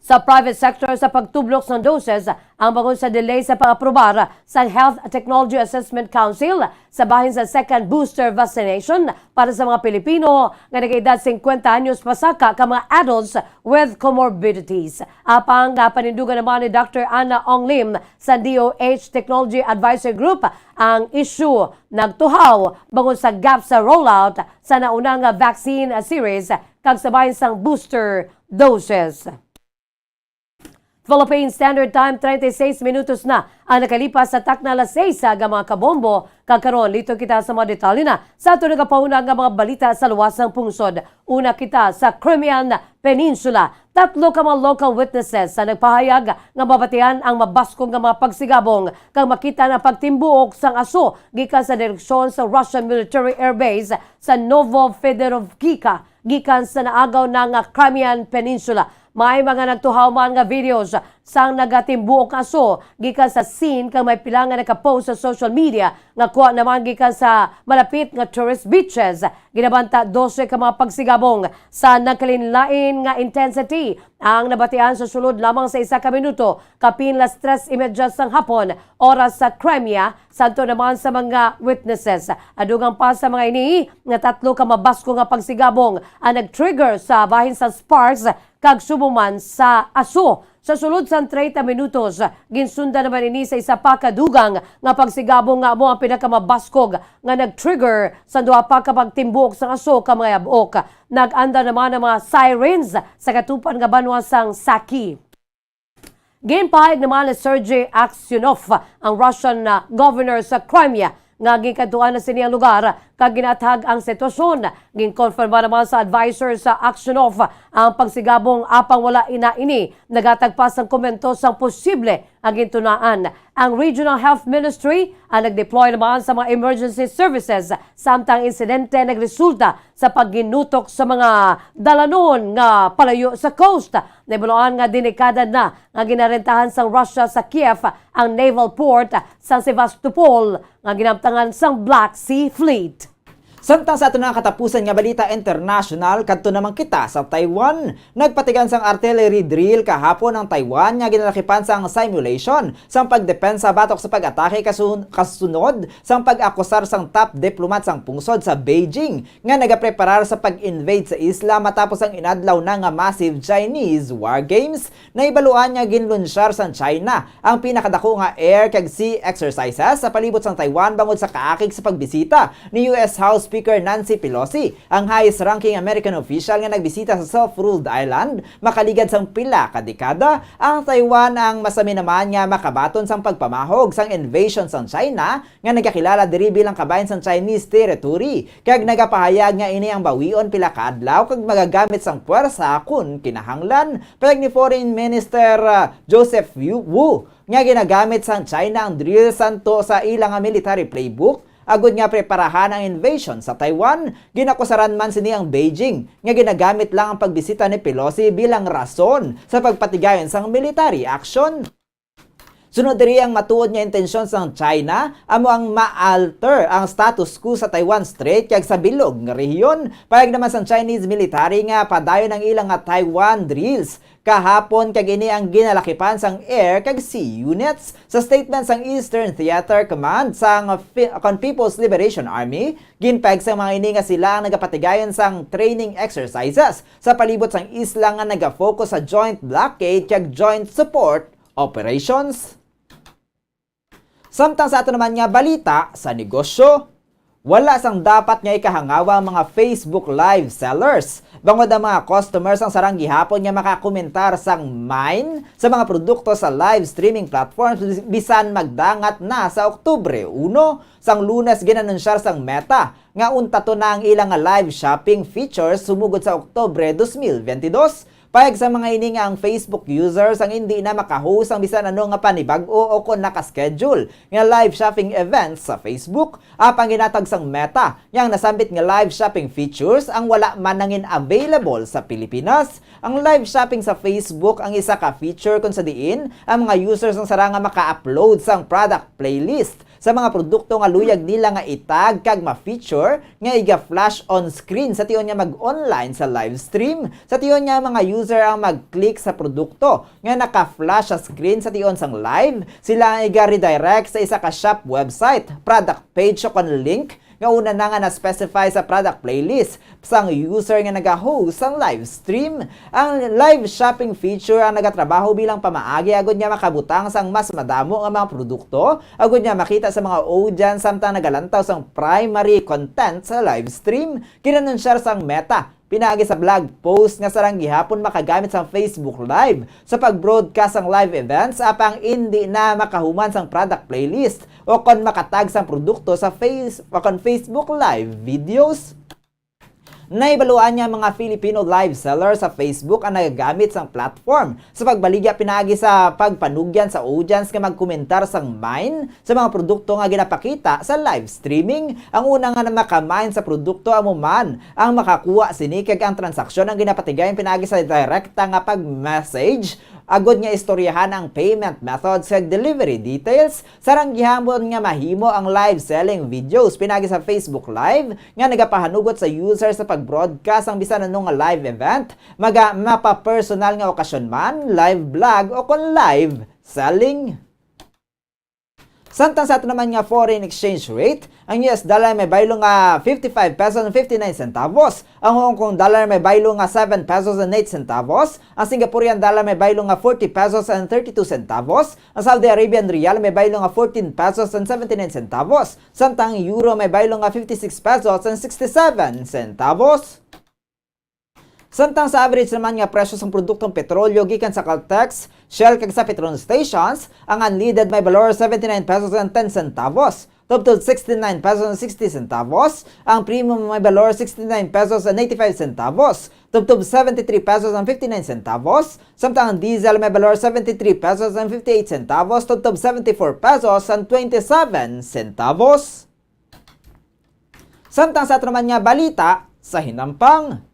sa private sector sa pagtubloks ng doses ang bangod sa delay sa pag-aprobar sa Health Technology Assessment Council sa bahin sa second booster vaccination para sa mga Pilipino nga nag-edad fifty anyos pasaka kag mga adults with comorbidities. Apang napanindugan naman ni Doctor Anna Ong Lim sa D O H Technology Advisory Group ang issue nagtuhaw bangod sa gap sa rollout sa nauna nga vaccine series kag sa bahin sang booster doses. Philippine Standard Time, treinta y seis minutos na ang nakalipas sa takna alas seis, mga kabombo. Kag karon, liton kita sa mga detalye na sa aton nagapahuna nga mga balita sa luwas sang pungsod. Una kita sa Crimean Peninsula. Tatlo ka mga local witnesses ang nagpahayag nga mabatian ang mabaskog nga mga pagsigabong kag makita ang pagtimbuok sang aso gikan sa direksyon sa Russian military airbase sa Novofedorivka, gikan sa naagaw na nga Crimean Peninsula. May mga nagtuhaw man nga videos sang nagatimbuok nga aso gikan sa scene kag may pila nga nakapost sa social media nga kuha naman gikan sa malapit nga tourist beaches. Ginabanta dose ka mga pagsigabong sa nagkalainlain nga intensity ang nabatian sa sulod lamang sa isa ka minuto, kapin las tres y media sang hapon, oras sa Crimea, santo naman sa mga witnesses. Adugang pa sa mga ini nga tatlo ka mabaskog nga pagsigabong ang nag-trigger sa bahin sa sparks kag subo man sa aso. Sa sulod sang treinta minutos, ginsundan naman ini sa isa pa ka dugang nga pagsigabong nga amo ang pinakamabaskog nga nag-trigger sa duha pa ka pagtimbuok sang aso ka mga yab-ok. Nag-andam naman ang mga sirens sa katupan nga banwa sang Saki. Ginpahayag naman ni Sergei Aksyonov, ang Russian, ah, governor sa Crimea, nga ginkadtuan na sini ang lugar kag ginaathag ang sitwasyon. Ginkonfirma naman sa adviser sa Aksyonov ang pagsigabong, apang wala ina ini nagatag pa sang komento sang posible nga gintunaan. Ang Regional Health Ministry ang nag-deploy naman sa mga emergency services, samtang insidente nagresulta sa pagginutok sa mga dalanon nga palayo sa coast. Nahibaluan nga dinekada na nga ginarentahan sang Russia sa Kiev ang naval port sa Sevastopol nga ginamtangan sang Black Sea Fleet. Samtang sa aton nga katapusan nga balita international, kadto naman kita sa Taiwan. Nagpatigayon sang artillery drill kahapon ang Taiwan nga ginalakipan sang simulation sang pagdepensa batok sa pag-atake kasun-, kasunod sang pag-akusar sang top diplomat sang pungsod sa Beijing nga nagapreparar sa pag-invade sa isla matapos ang inadlaw na nga massive Chinese war games. Nahibaluan nga ginlunsyar sang China ang pinakadako nga air kag sea exercises sa palibot sang Taiwan bangod sa kaakig sa pagbisita ni U S House Speaker Nancy Pelosi, ang highest-ranking American official nga nagbisita sa self-ruled island makaligad sang pila ka dekada. Ang Taiwan ang masami naman nga makabaton sang pagpamahog sang invasion sang China nga nagakilala diri bilang kabahin sang Chinese territory, kag nagapahayag nga ini ang bawion pila ka adlaw kag magagamit sang puwersa kon kinahanglan. Pahayag ni Foreign Minister, ah, Joseph Wu, nga ginagamit sang China ang drill santo sa ila nga military playbook agud nga preparahan ang invasion sa Taiwan. Ginakusaran man sini ang Beijing nga ginagamit lang ang pagbisita ni Pelosi bilang rason sa pagpatigayon sang military action. Sunod diri, ang matuod nga intensyon sang China amo ang ma-alter ang status quo sa Taiwan Strait kag sa bilog nga rehiyon. Pahayag naman sang Chinese military nga padayon ang ila nga Taiwan drills kahapon, kag ini ang ginalakipan sang air kag sea units. Sa statement sang Eastern Theater Command sang Fi-, kon People's Liberation Army, ginpahayag sang mga ini nga sila ang nagapatigayon sang training exercises sa palibot sang isla nga nagafocus sa joint blockade kag joint support operations. Samtang sa ato naman nga balita sa negosyo, wala sang dapat nga ikahangawa ang mga Facebook Live sellers, bangod ang mga customers ang sarang gihapon nga makakomentar sang mine sa mga produkto sa live streaming platforms bis-, bisan magdangat na sa Oktubre uno. Sang Lunes, ginanunsyar sang Meta nga untaton na ang ila nga live shopping features sumugod sa Oktubre dos mil benti dos. Pahayag sa mga ini nga ang Facebook users ang indi na maka-host sang bisan ano nga panibag-o o kon naka-schedule nga live shopping events sa Facebook. Apang ginatag sang Meta nga ang nasambit nga live shopping features ang wala man nangin available sa Pilipinas. Ang live shopping sa Facebook ang isa ka feature kon sa diin ang mga users ang sarang nga maka-upload sang product playlist sa mga produkto nga luyag nila nga i-tag kag ma-feature nga iga-flash on screen sa tion nga mag-online sa live stream. Sa tion nga mga user ang mag-click sa produkto nga naka-flash sa screen sa tion sang live, sila ang iga-redirect sa isa ka shop website, product page o kon link nga una na nga na-specify sa product playlist sang user nga naga-host sang live stream. Ang live shopping feature ang nagatrabaho bilang pamaagi agud nga makabutang sang mas madamo nga mga produkto, agud nga makita sa mga audience samtang nagalantaw sang primary content sa live stream. Ginanunsyar sang Meta pinaagi sa blog post nga sarang gihapon makagamit sang Facebook Live sa pag-broadcast sang live events, apang indi na makahuman sang product playlist o kon makatag sang produkto sa Face-, o kon Facebook Live videos. Nahibaluan nga mga Filipino live seller sa Facebook ang nagagamit sang platform sa pagbaligya pinaagi sa pagpanugyan sa audience nga magkomentar sang mine sa mga produkto nga ginapakita sa live streaming. Ang una nga na maka-mine sa produkto amo man ang makakuha sini, kag ang transaksyon ang ginapatigayon pinaagi sa direkta nga pag-message, agud nga istoryahan ang payment methods kag delivery details. Sarang gihapon nga mahimo ang live selling videos pinaagi sa Facebook Live nga nagapahanugot sa user sa pag-broadcast ang bisan ano nga live event, maga mapa-personal nga okasyon man, live blog, o kon live selling. Samtang sa ato naman nga foreign exchange rate, ang U S dollar may baylo nga fifty-five pesos and fifty-nine centavos, ang Hong Kong dollar may baylo nga seven pesos and eight centavos, ang Singaporean dollar may baylo nga forty pesos and thirty-two centavos, ang Saudi Arabian riyal may baylo nga fourteen pesos and seventy-nine centavos, samtang ang euro may baylo nga fifty-six pesos and sixty-seven centavos. Samtang sa average naman nga presyo sang produktong petrolyo gikan sa Caltex, Shell kag sa Petron stations, ang unleaded may balor seventy-nine pesos and ten centavos, tubtob sixty-nine pesos and sixty centavos, ang premium may balor sixty-nine pesos and eighty-five centavos, tubtob seventy-three pesos and fifty-nine centavos, samtang ang diesel may balor seventy-three pesos and fifty-eight centavos, tubtob seventy-four pesos and twenty-seven centavos. Samtang sa ato naman nga balita sa hinampang,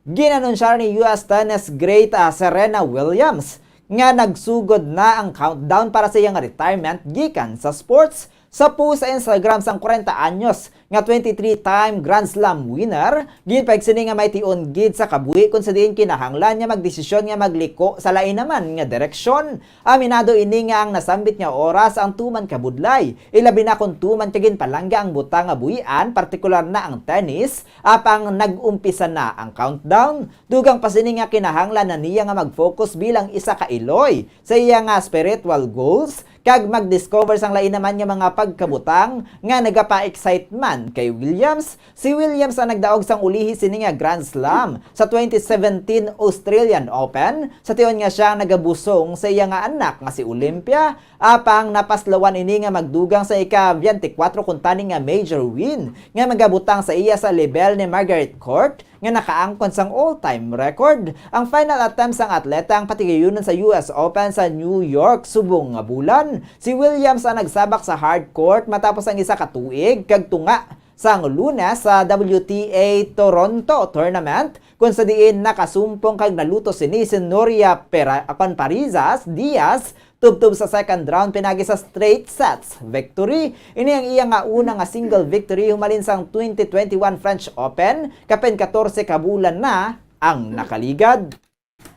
ginanunsar ni U S tennis great, ah, Serena Williams nga nagsugod na ang countdown para sa iyang retirement gikan sa sports. Sa post sa Instagram sang kwarenta anyos nga twenty-three-time Grand Slam winner, ginpahayag sini nga may tion gid sa kabuhi kon sa diin kinahanglan nga magdesisyon nga magliko sa lain naman nga direksyon. Aminado ini nga ang nasambit nga oras ang tuman kabudlay, ilabi na kon tuman ka ginpalangga ang butang nga buhian, partikular na ang tennis, apang nag-umpisa na ang countdown. Dugang pa sini nga kinahanglan na niya nga mag-focus bilang isa ka iloy sa iya nga spiritual goals kag mag-discover sang lain naman nga mga pagkabutang nga nagapa-excite man kay Williams. Si Williams ang nagdaog sang ulihi sini nga Grand Slam sa twenty seventeen Australian Open, sa tion nga sia ang nagabusong sa iya nga anak nga si Olympia, apang napaslawan ini nga magdugang sa ika-twenty-four kuntani nga major win nga magabutang sa iya sa lebel ni Margaret Court nga nakaangkon sang all-time record. Ang final attempt sang atleta ang patigayunon sa U S Open sa New York subong nga bulan. Si Williams ang nagsabak sa hard court matapos ang isa ka tuig kag tunga sang Lunes sa W T A Toronto Tournament, kung sa diin nakasumpong kag naluto sini si Nuria Pera-, Pariza Diaz tubtob sa second round pinaagi sa straight sets victory. Ini ang iya nga una nga single victory humalin sang twenty twenty-one French Open, kapin katorse ka bulan na ang nakaligad.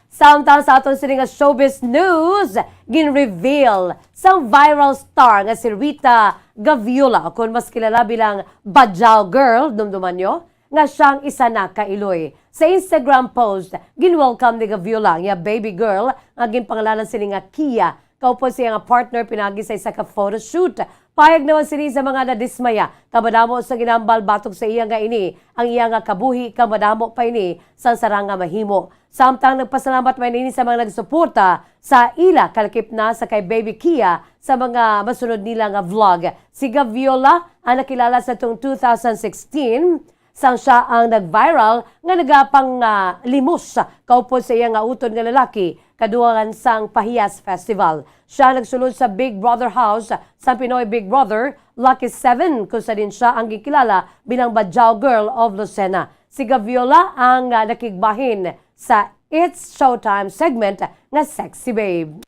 Samtang sa aton sini nga showbiz news, gin-reveal sang viral star nga si Rita Gaviola, kon mas kilala bilang Bajao Girl, dumduman nyo, nga siyang isa na ka iloy. Sa Instagram post, gin-welcome ni Gaviola ang iya baby girl nga ginpangalanan sini nga Kia, kaupod sa iya nga partner pinaagi sa isa ka photoshoot. Payag naman sini sa mga nadismaya, kag madamo sa ginambal batok sa iya nga ini ang iya nga kabuhi, kag madamo pa ini sang sarang nga mahimo. Samtang nagpasalamat man ini sa mga nagsuporta sa ila kalakip na sa kay Baby Kia sa mga masunod nila nga vlog. Si Gaviola ang nakilala sa tong two thousand sixteen, sang siya ang nag-viral nga nagapang, ah, limos kaupod sa iya nga utod nga lalaki kadugangan sang Pahiyas Festival. Siya nagsulod sa Big Brother House sa Pinoy Big Brother Lucky Seven, kung sa din siya ang ginkilala bilang Bajao Girl of Lucena. Si Gaviola ang, ah, nakigbahin sa It's Showtime segment nga Sexy Babe.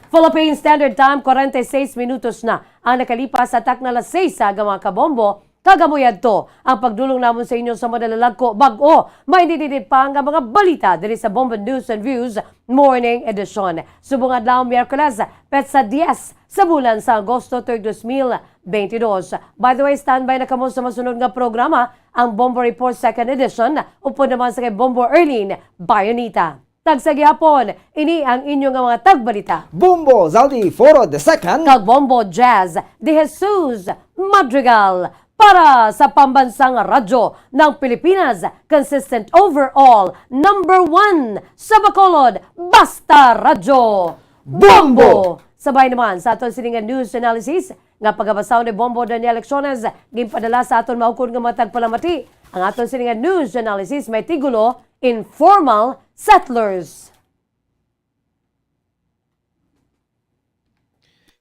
Philippine Standard Time, kwarenta y seis minutos na ang nakalipas sa takna alas seis, mga kabombo. Kag amo yadto ang pagdulong namon sa inyo sa madalalag ko bag-o maindinidit pa nga mga balita diri sa Bombo News and Views Morning Edition. Subong adlaw, Miyerkules, petsa dies sa bulan sa Agosto, tuig dos mil beintidos. By the way, standby na kamo sa masunod nga programa, ang Bombo Report Second Edition, upod naman sa kay Bombo Erlene Bayonita. Tagsa gihapon, ini ang inyo nga mga tagbalita. Bombo Zaldi Foro the second. Kag Bombo Jazz de Jesus Madrigal para sa Pambansang Radyo ng Pilipinas, consistent overall, number one sa Bacolod, Basta Radyo. Bombo! Sabay naman sa aton sini nga news analysis nga pagabasahon ni Bombo Daniel Lecciones, ginpadala sa aton maukon nga mga tagpalamati. Ang aton sini nga news analysis may tigulo, Informal Settlers.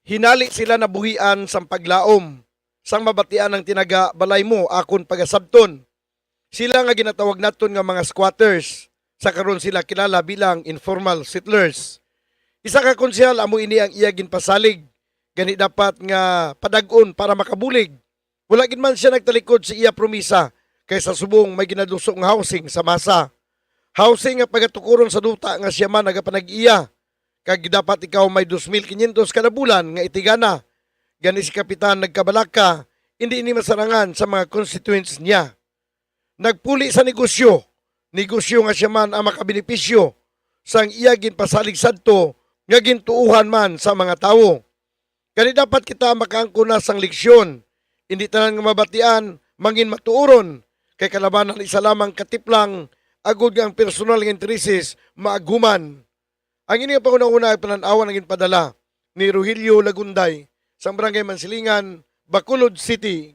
Hinali sila nabuhian sang paglaom, sang mabatian ang tinaga, "Balay mo, akon pagasabton." Sila nga ginatawag naton nga mga squatters, sa karon sila kilala bilang informal settlers. Isa ka konsehal amo ini ang iya ginpasalig, gani dapat nga padag-on para makabulig. Wala gid man sia nagtalikod sa iya promisa, kay sa subong may ginaduso nga housing sa masa. Housing nga pagatukuron sa duta nga sia man nagapanag-iya, kag dapat ikaw may dos mil kinyentos kada bulan nga itigana. Gani si Kapitan nagkabalaka, indi ini masarangan sa mga constituents niya. Nagpuli sa negosyo, negosyo nga sia man ang makabenepisyo sang iya ginpasalig sadto nga gintuohan man sa mga tawo. Kani dapat kita makaangkon na sang leksyon. Indi tanan nga mabatian mangin matuoron, kay kalabanan isa lamang ka tiplang, agod nga ang personal nga intereses maaguman. Ang ini nga panghunahuna ay panan-awan ang ginpadala ni Rogelio Lagunday sang Barangay Mansilingan, Bacolod City.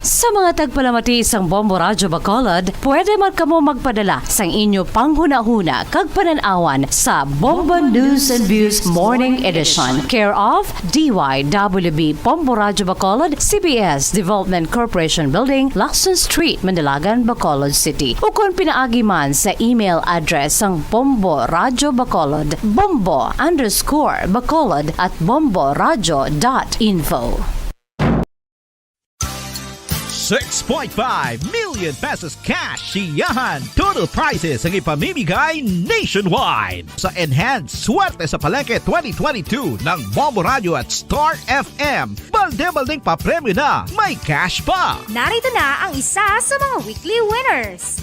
Sa mga tagpalamati sang Bombo Radyo Bacolod, pwede man kamo magpadala sang inyo panghunahuna kag panan-awan sa Bombo News and Views Morning Edition, care of D Y W B Bombo Radyo Bacolod, C B S Development Corporation Building, Lacson Street, Manalagan, Bacolod City. Ukon pinaagi man sa email address sang Bombo Radyo Bacolod, bombo underscore bacolod at bomboradyo dot info. Six point five million pesos cash siyahan total prizes ang ipamimigay nationwide sa Enhance Swerte sa Palengke twenty twenty-two ng Bombo Radyo at Star F M. Balde-baldeng papremyo na, may cash pa! Narito na ang isa sa mga weekly winners.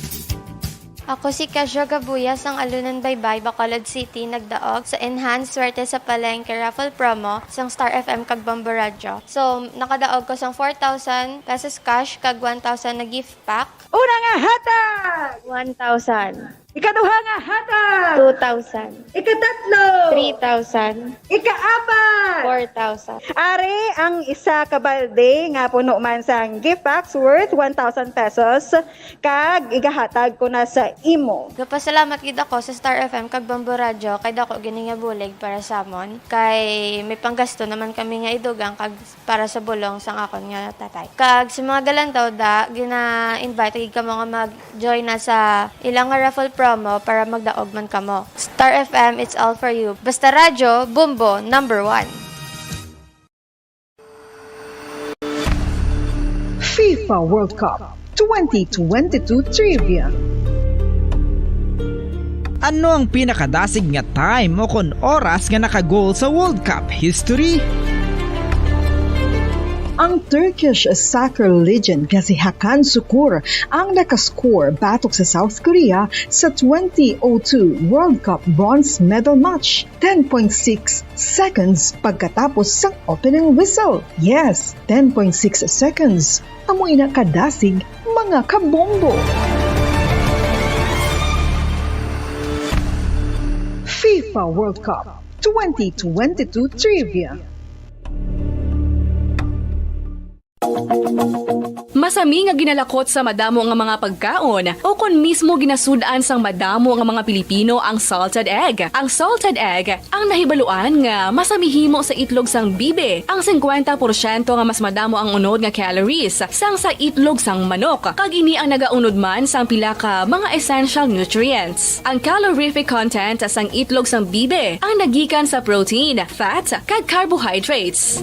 Ako si Kezra Gabuya sang Alunan Baybay, Bacolod City, nagdaog sa Enhance Swerte sa Palengke Raffle Promo sang Star F M kag Bombo Radyo. So, nakadaog ko sang four thousand pesos cash kag one thousand na gift pack. Una nga hatag! One thousand. Ikaduha nga hatag! Two thousand. Ikatatlo! Three thousand. Ikaapat! Four thousand. Ari ang isa ka balde nga puno man sang gift packs worth one thousand pesos. Kag igahatag ko na sa imo. Nagpasalamat gid ako sa Star F M kag Bombo Radyo kay dako gini nga bulig para sa amon, kay may panggasto naman kami nga idugang kag para sa bulong sang akon nga tatay. Kag sa mga galantaw da, gina-invite gid kamo nga mag-join na sa ilang nga raffle promo para magdaog man kamo. Star F M, it's all for you. Basta Radyo, Bombo, number one. FIFA World Cup twenty twenty-two Trivia. Ano ang pinakadasig nga time o kon oras nga naka-goal sa World Cup history? Ang Turkish soccer legend nga si Hakan Sukur ang nakascore batok sa South Korea sa twenty oh two World Cup bronze medal match. Ten point six seconds pagkatapos sang opening whistle. Yes, ten point six seconds. Amo ina kadasig, mga kabombo. FIFA World Cup twenty twenty-two Trivia. Masami nga ginalakot sa madamo nga mga pagkaon o kon mismo ginasud-an sang madamo nga mga Pilipino ang salted egg. Ang salted egg ang nahibaluan nga masami himo sa itlog sang bibe. Ang singkwenta porsyento nga mas madamo ang unod nga calories sang sa itlog sang manok, kag ini ang nagaunod man sang pila ka mga essential nutrients. Ang calorific content sang itlog sang bibe ang nagikan sa protein, fat, kag carbohydrates.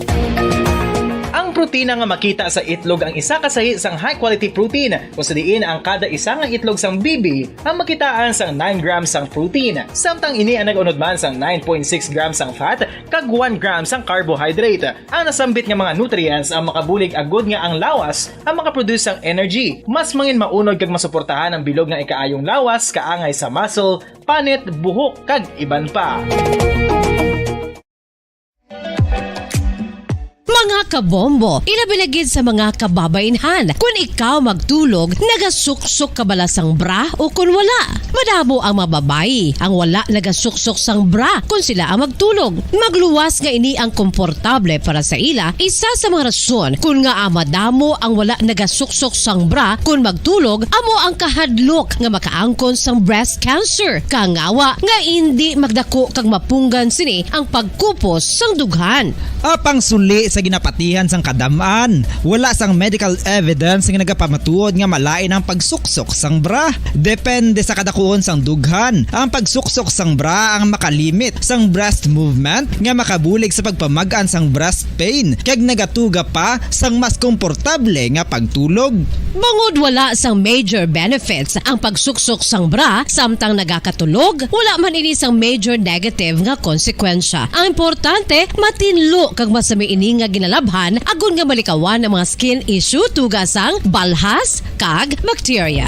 Ang Protina nga makita sa itlog ang isa ka sahi sang high-quality protein, kung sa diin ang kada isa nga itlog sang bibi ang makitaan sang nine grams sang protein. Samtang ini ang nag-unod man sang nine point six grams sang fat kag one gram sang carbohydrate. Ang nasambit nga mga nutrients ang makabulig agud nga ang lawas ang makaproduce sang energy. Mas mangin maunod kag masuportahan ang bilog nga ikaayong lawas, kaangay sa muscle, panit, buhok, kag iban pa. Mga kabombo, ilabi na gid sa mga kababainhan, kun ikaw magtulog, nagasuksok ka bala sang bra o kun wala? Madamo ang mga babayi ang wala nagasuksok sang bra kun sila ang magtulog. Magluwas nga ini ang komportable para sa ila, isa sa mga rason kun ngaa madamo ang wala nagasuksok sang bra kun magtulog amo ang kahadlok nga makaangkon sang breast cancer. Kangawa nga indi magdako kag mapunggan sini ang pagkupos sang dughan. Apang suli sa ginapatihan sang kadam-an, wala sang medical evidence nga nagapamatuod nga malain ang pagsuksok sang bra. Depende sa kadakuon sang dughan, ang pagsuksok sang bra ang makalimit sang breast movement nga makabulig sa pagpamag-an sang breast pain kag nagatuga pa sang mas komportable nga pagtulog. Bangod wala sang major benefits ang pagsuksok sang bra samtang nagakatulog, wala man ini sang major negative nga konsekwensya. Ang importante, matinlo kag masami ini nga ginalabhan agod nga malikawan ang mga skin issue tuga sang balhas kag bakterya.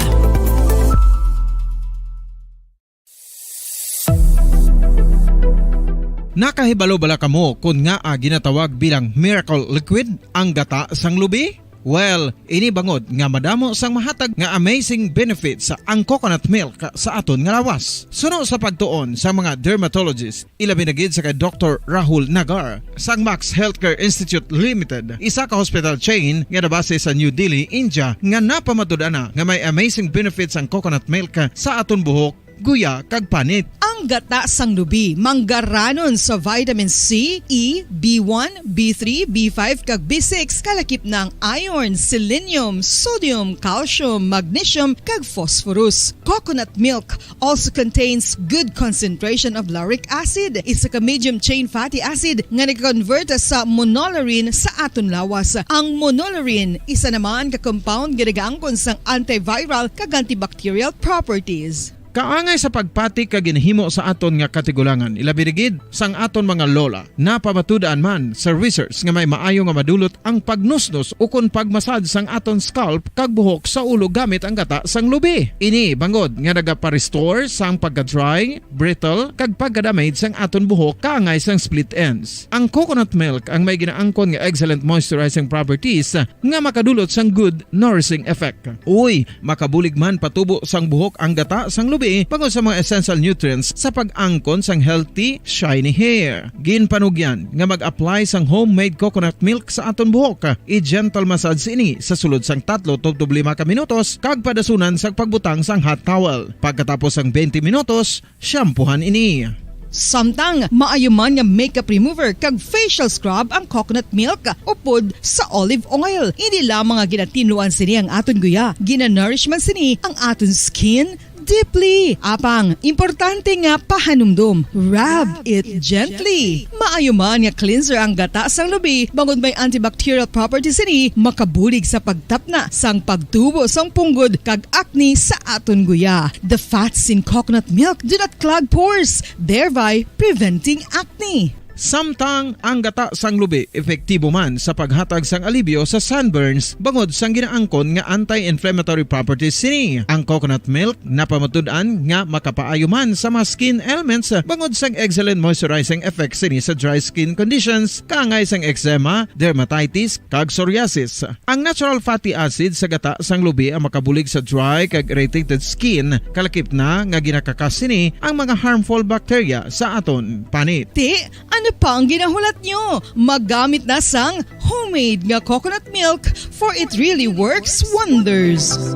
Nakahibalo bala kamo kon ngaa ginatawag bilang miracle liquid ang gata sang lubi? Well, ini bangod nga madamo sang mahatag nga amazing benefits ang coconut milk sa aton nga lawas. Suno sa pagtuon sa mga dermatologist, ilabi na gid sa kay Doktor Rahul Nagar sang Max Healthcare Institute Limited, isa ka hospital chain nga nabase sa New Delhi, India, nga napamatud-an na nga may amazing benefits ang coconut milk sa aton buhok, guya, kag panit. Ang gata sang lubi manggaranon sa vitamin C, E, B one, B three, B five, kag B six, kalakip na ang iron, selenium, sodium, calcium, magnesium, kag phosphorus. Coconut milk also contains good concentration of lauric acid, isa ka medium chain fatty acid nga nag-convert sa monolaurin sa aton lawas. Ang monolaurin isa naman ka compound nga nagaangkon sang antiviral kag antibacterial properties. Kaangay sa pagpati kag ginahimo sa aton nga katigulangan, ilabi na gid sang aton mga lola. Napamatud-an man sa research nga may maayo nga madulot ang pagnusnos ukon pagmasad sang aton scalp kag buhok sa ulo gamit ang gata sang lubi. Ini bangod nga nagapa-restore sang pagka-dry, brittle, kag pagka-damage sang aton buhok kaangay sang split ends. Ang coconut milk ang may ginaangkon nga excellent moisturizing properties nga makadulot sang good nourishing effect. Uy, makabulig man patubo sang buhok ang gata sang lubi bangod sa mga essential nutrients sa pag-angkon sang healthy, shiny hair. Ginpanugyan nga mag-apply sang homemade coconut milk sa aton buhok. I-gentle massage ini sa sulod sang tatlo tubtob lima ka minutos kag padasunan sang pagbutang sang hot towel. Pagkatapos sang twenty minutos, shampoohan ini. Samtang maayo man nga makeup remover kag facial scrub ang coconut milk upod sa olive oil. Hindi lamang nga ginatinluan sini ang aton guya, ginanourish man sini ang aton skin deeply. Apang, importante nga pahanumdom, rub it gently. Maayo man nga cleanser ang gata sang lubi, bangod may antibacterial properties sini, makabulig sa pagtapna sang pagtubo sang punggod kag acne sa aton guya. The fats in coconut milk do not clog pores, thereby preventing acne. Samtang ang gata sang lubi epektibo man sa paghatag sang alibyo sa sunburns bangod sang ginaangkon nga anti-inflammatory properties sini. Ang coconut milk napamatud-an nga makapaayo man sa mga skin ailments bangod sang excellent moisturizing effect sini sa dry skin conditions, kaangay sang eczema, dermatitis, kag psoriasis. Ang natural fatty acid sa gata sang lubi ang makabulig sa dry kag irritated skin, kalakip na nga ginakakas sini ang mga harmful bacteria sa aton panit. Ti, ano pa ang ginahulat nyo? Maggamit na sang homemade nga coconut milk, for it really works wonders.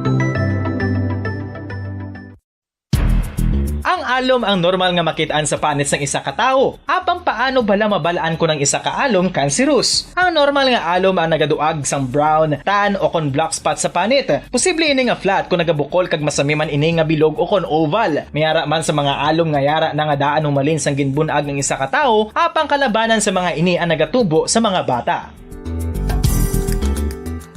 Ang alom ang normal nga makit-an sa panit sang isa ka tawo. Apang paano bala mabal-an kon ang isa ka alom kanserus? Ang normal nga alom ang nagaduag sang brown, tan, o kon black spot sa panit. Posible ini nga flat kon nagabukol kag masami man ini nga bilog o kon oval. May ara man sa mga alom nga yara na nga daan humalin sang ginbun-ag ang isa ka tawo, apang kalabanan sa mga ini ang nagatubo sa mga bata.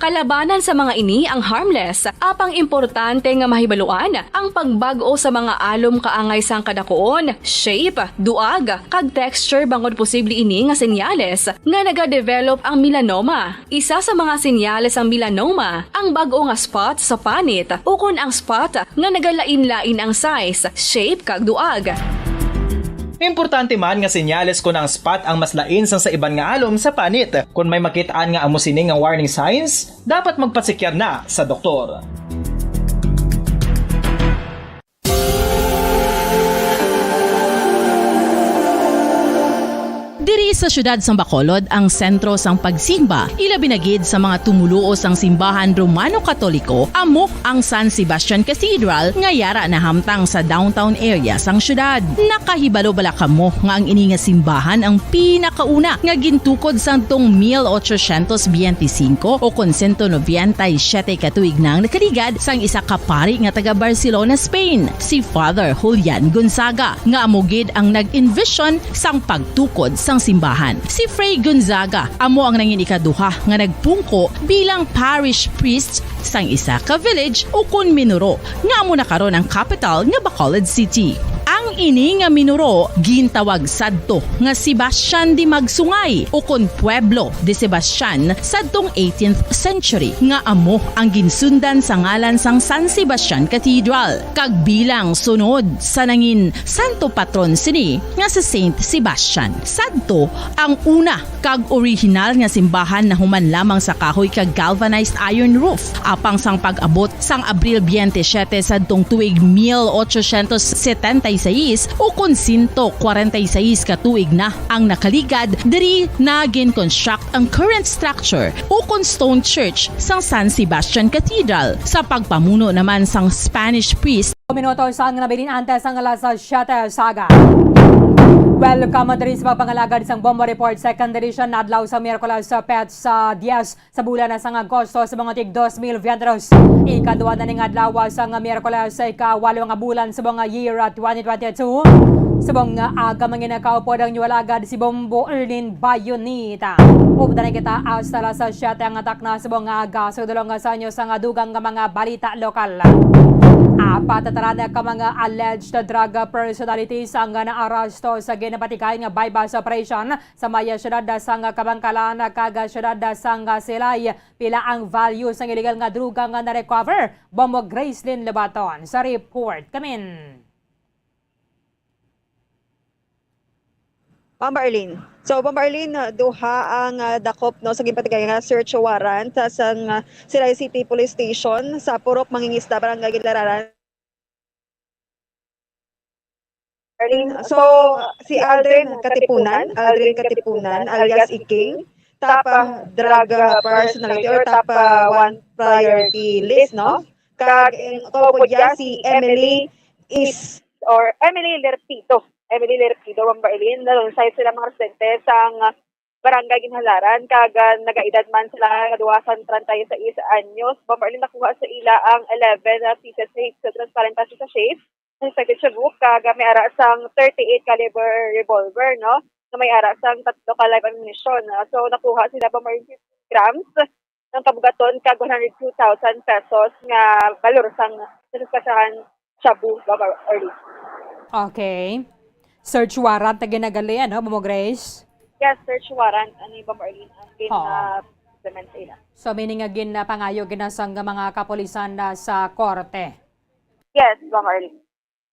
Kalabanan sa mga ini ang harmless, apang importante nga mahibaluan ang pagbag-o sa mga alom kaangay sang kadakuon, shape, duag, kag texture bangod posible ini nga senyales nga nagadevelop ang melanoma. Isa sa mga senyales sang melanoma ang bag-o nga spot sa panit ukon ang spot nga nagalain-lain ang size, shape, kag duag. Importante man nga senyales kon ang spot ang mas lain sang sa iban nga alom sa panit. Kon may makit-an nga amo sini nga warning signs, dapat magpasikyan na sa doktor. Diri sa siyudad sang Bacolod ang sentro sang pagsimba, ilabi na gid sa mga tumoluo sang simbahan Romano-Katoliko, amo ang San Sebastian Cathedral nga yara nahamtang sa downtown area sang siyudad. Nakahibalo bala kamo nga ang ini nga simbahan ang pinakauna nga gintukod sadtong mil ochocientos biyente singko o kon sento nobenta y siyete ka tuig na ang nakaligad sang isa ka pari nga taga Barcelona, Spain, si Father Julian Gonzaga, nga amo gid ang nag-envision sang pagtukod sang simbahan. Si Fray Gonzaga amo ang nangin ikaduha nga nagpungko bilang parish priest sang isa ka village ukon minuro, nga amo na karon ang kapital nga Bacolod City. Ang ini nga minuro gintawag sadto nga Sebastian de Magsungay ukon Pueblo de Sebastian sadtong eighteenth century, nga amo ang ginsundan sa ngalan sang San Sebastian Cathedral, kag bilang sunod sa nangin santo patron sini nga si Saint Sebastian. Sadto ang una kag orihinal nga simbahan nahuman lamang sa kahoy kag galvanized iron roof. Apang sang pag-abot sang Abril biyente siyete sadtong tuig mil ochocientos setenta y seis, ukon sento kwarenta y seis ka tuig na ang nakaligad, diri na gin-construct ang current structure, ukon stone church, sang San Sebastian Cathedral, sa pagpamuno naman sang Spanish priest. Minuto sang nabilin antes ang alas siyete sa aga. Welcome diri sa pagpangalagad sang Bombo Report Second Edition, adlaw sa Miyerkules, sa petsa diyes sa bulan na sang Agosto sa mga tig dos mil veintitrés. Ikadua na ning adlaw sa nga Miyerkules sa ikawalo nga bulan sa mga year twenty twenty-two. Sa mga aga, manginakaupod ang inyo alagad si Bombo Erlin Bayonita. Updan na kita hasta alas siyete ang atak na sa mga aga. Sa dulong sa inyo sa nga dugang nga mga balita lokal. Apat na tanan ka mga alleged drug personalities ang naaresto sa ginapatikay nga buy-bust operation sa may siyudad sang Kabankalan kag siyudad sang Silay. Pila ang value sang illegal nga droga nga na-recover? Bombo Gracelyn Lobaton sa report. Kamin. Ma'am Arlene. So, Ma'am Arlene, uh, duha ang, uh, dakop, no, sa ginpatigay nga search warrant, uh, sang, uh, Silay City Police Station sa Purok Mangingisda, Barangay Ginlararan. Arlene, so, si Aldrin Katipunan, Aldrin Katipunan, alias Iking, top, uh, drug, uh, personality or top, uh, one priority list, no? Kag ang kaupod niya si Emily is or Emily Lertito. Emily Lertito, Ma'am Arlene, nalunsay sila mga residente sang Barangay Ginhalaran, kag, ah, nagaedad man sila nga duha sang treinta y seis anyos. Ma'am Arlene, nakuha sa ila ang eleven, ah, pieces sa transparent plastic sachet, suspected shabu, kag, ah, may ara sang thirty-eight caliber revolver, no, nga may ara sang tatlo ka live ammunition. Ah, so, nakuha sila, Ma'am Arlene, fifty grams ang kabugaton kag one hundred two thousand pesos nga balor sang nasuspetsahan shabu, Ma'am Arlene. Okay. Search warrant na ginagali, ano, Ma'am Grace? Yes, search warrant, ani, Ma'am Arlene, ang gin-, Oo. ah, implement sa ila. So, meaning nga gin-, ah, pangayo gid na sang mga kapulisan na sa korte? Yes, Ma'am Arlene.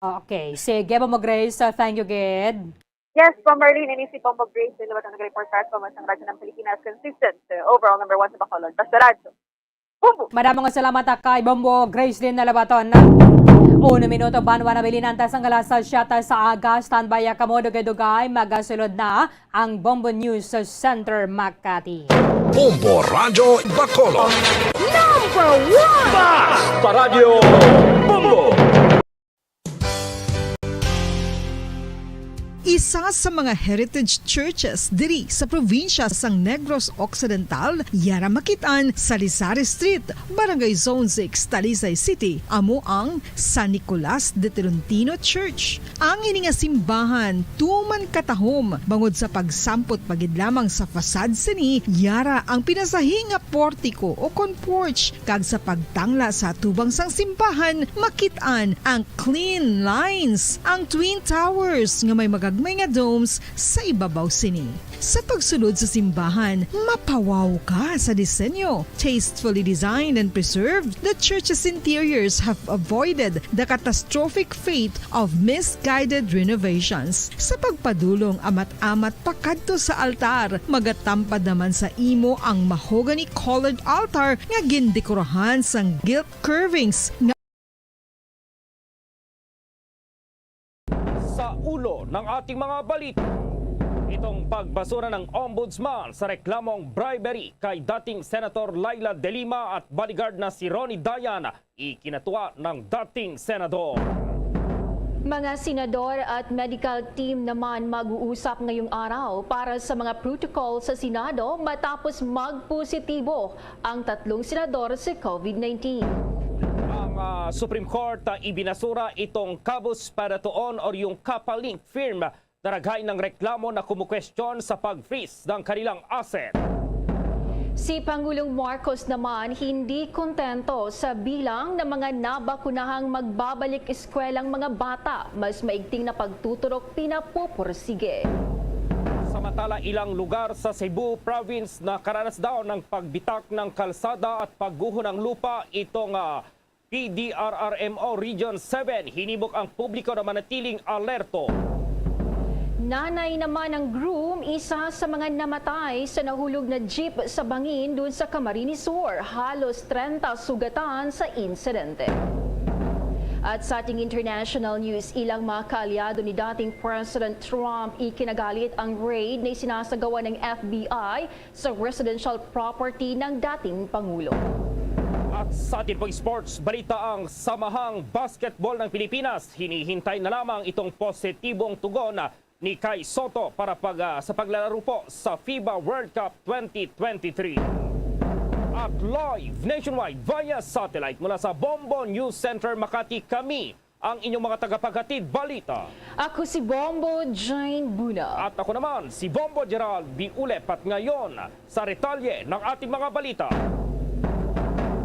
Okay. Sige, Bombo Grace, uh, thank you gid. Yes, Bombo Arlene, ini si Bombo Grace, Lalabaton, nag-report para sa Radyo ng Pilipinas, consistent, uh, overall number one sa Bacolod. Basta Radyo. Bombo! Madamo nga salamat, ah, kay Bombo Gracelyn Lalabaton. Uno minuto, banwa na bilinantas ang alas siyete sa aga. Standby, ah, kamo, dugay-dugay, magasulod na ang Bombo News Center Makati. Bombo Radyo Bacolod. Number one! Basta Radyo Bombo! Isa sa mga heritage churches diri sa probinsya sang Negros Occidental, yara makit-an sa Lisari Street, Barangay Zone six, Talisay City, amo ang San Nicolas de Tolentino Church. Ang ini nga simbahan tuman katahom bangod sa pagsampot pa gid lamang sa facade sini, yara ang pinasahi nga portico o kon porch, kag sa pagtangla sa atubang sang simbahan, makit-an ang clean lines, ang twin towers nga may magagmay nga domes sa ibabaw sini. Sa pagsulod sa simbahan, mapawaw ka sa disenyo. Tastefully designed and preserved, the church's interiors have avoided the catastrophic fate of misguided renovations. Sa pagpadulong amat-amat pakadto sa altar, magatampad naman sa imo ang mahogany-colored altar nga gindekorahan sang gilt curvings nga Sa ulo ng ating mga balita, itong pagbasura ng Ombudsman sa reklamong bribery kay dating Senator Leila de Lima at bodyguard na si Ronnie Dayan, ikinatuwa ng dating senador. Mga senador at medical team naman mag-uusap ngayong araw para sa mga protocol sa Senado matapos magpositibo ang tatlong senador sa COVID nineteen. Ang, ah, Supreme Court, ah, ibinasura itong Cabus Paratuon or yung Kapalink firm na naghain ng reklamo na kumukwestiyon sa pag-freeze ng kanilang asset. Si Pangulong Marcos naman hindi kontento sa bilang ng mga nabakunahang magbabalik eskwela ang mga bata. Mas maigting na pagtuturok pinapupursige. Samantala, ilang lugar sa Cebu Province nakaranas daw ng pagbitak ng kalsada at pagguho ng lupa itong, ah, P D R R M O Region seven. Hinimok ang publiko na manatiling alerto. Nanay naman ng groom, isa sa mga namatay sa nahulog na jeep sa bangin dun sa Camarines Sur. Halos trenta sugatan sa insidente. At sa ating international news, ilang mga kaalyado ni dating President Trump ikinagalit ang raid na isinasagawa ng F B I sa residential property ng dating Pangulo. At sa ating pang-sports balita, ang Samahang Basketball ng Pilipinas hinihintay na lamang itong positibong tugon ni Kai Sotto para pag, ah, sa paglalaro po sa FIBA World Cup twenty twenty-three. At live nationwide via satellite mula sa Bombo News Center Makati, kami ang inyong mga tagapaghatid balita. Ako si Bombo Jane Buna. At ako naman, si Bombo Gerald Biulep. At ngayon, sa detalye ng ating mga balita.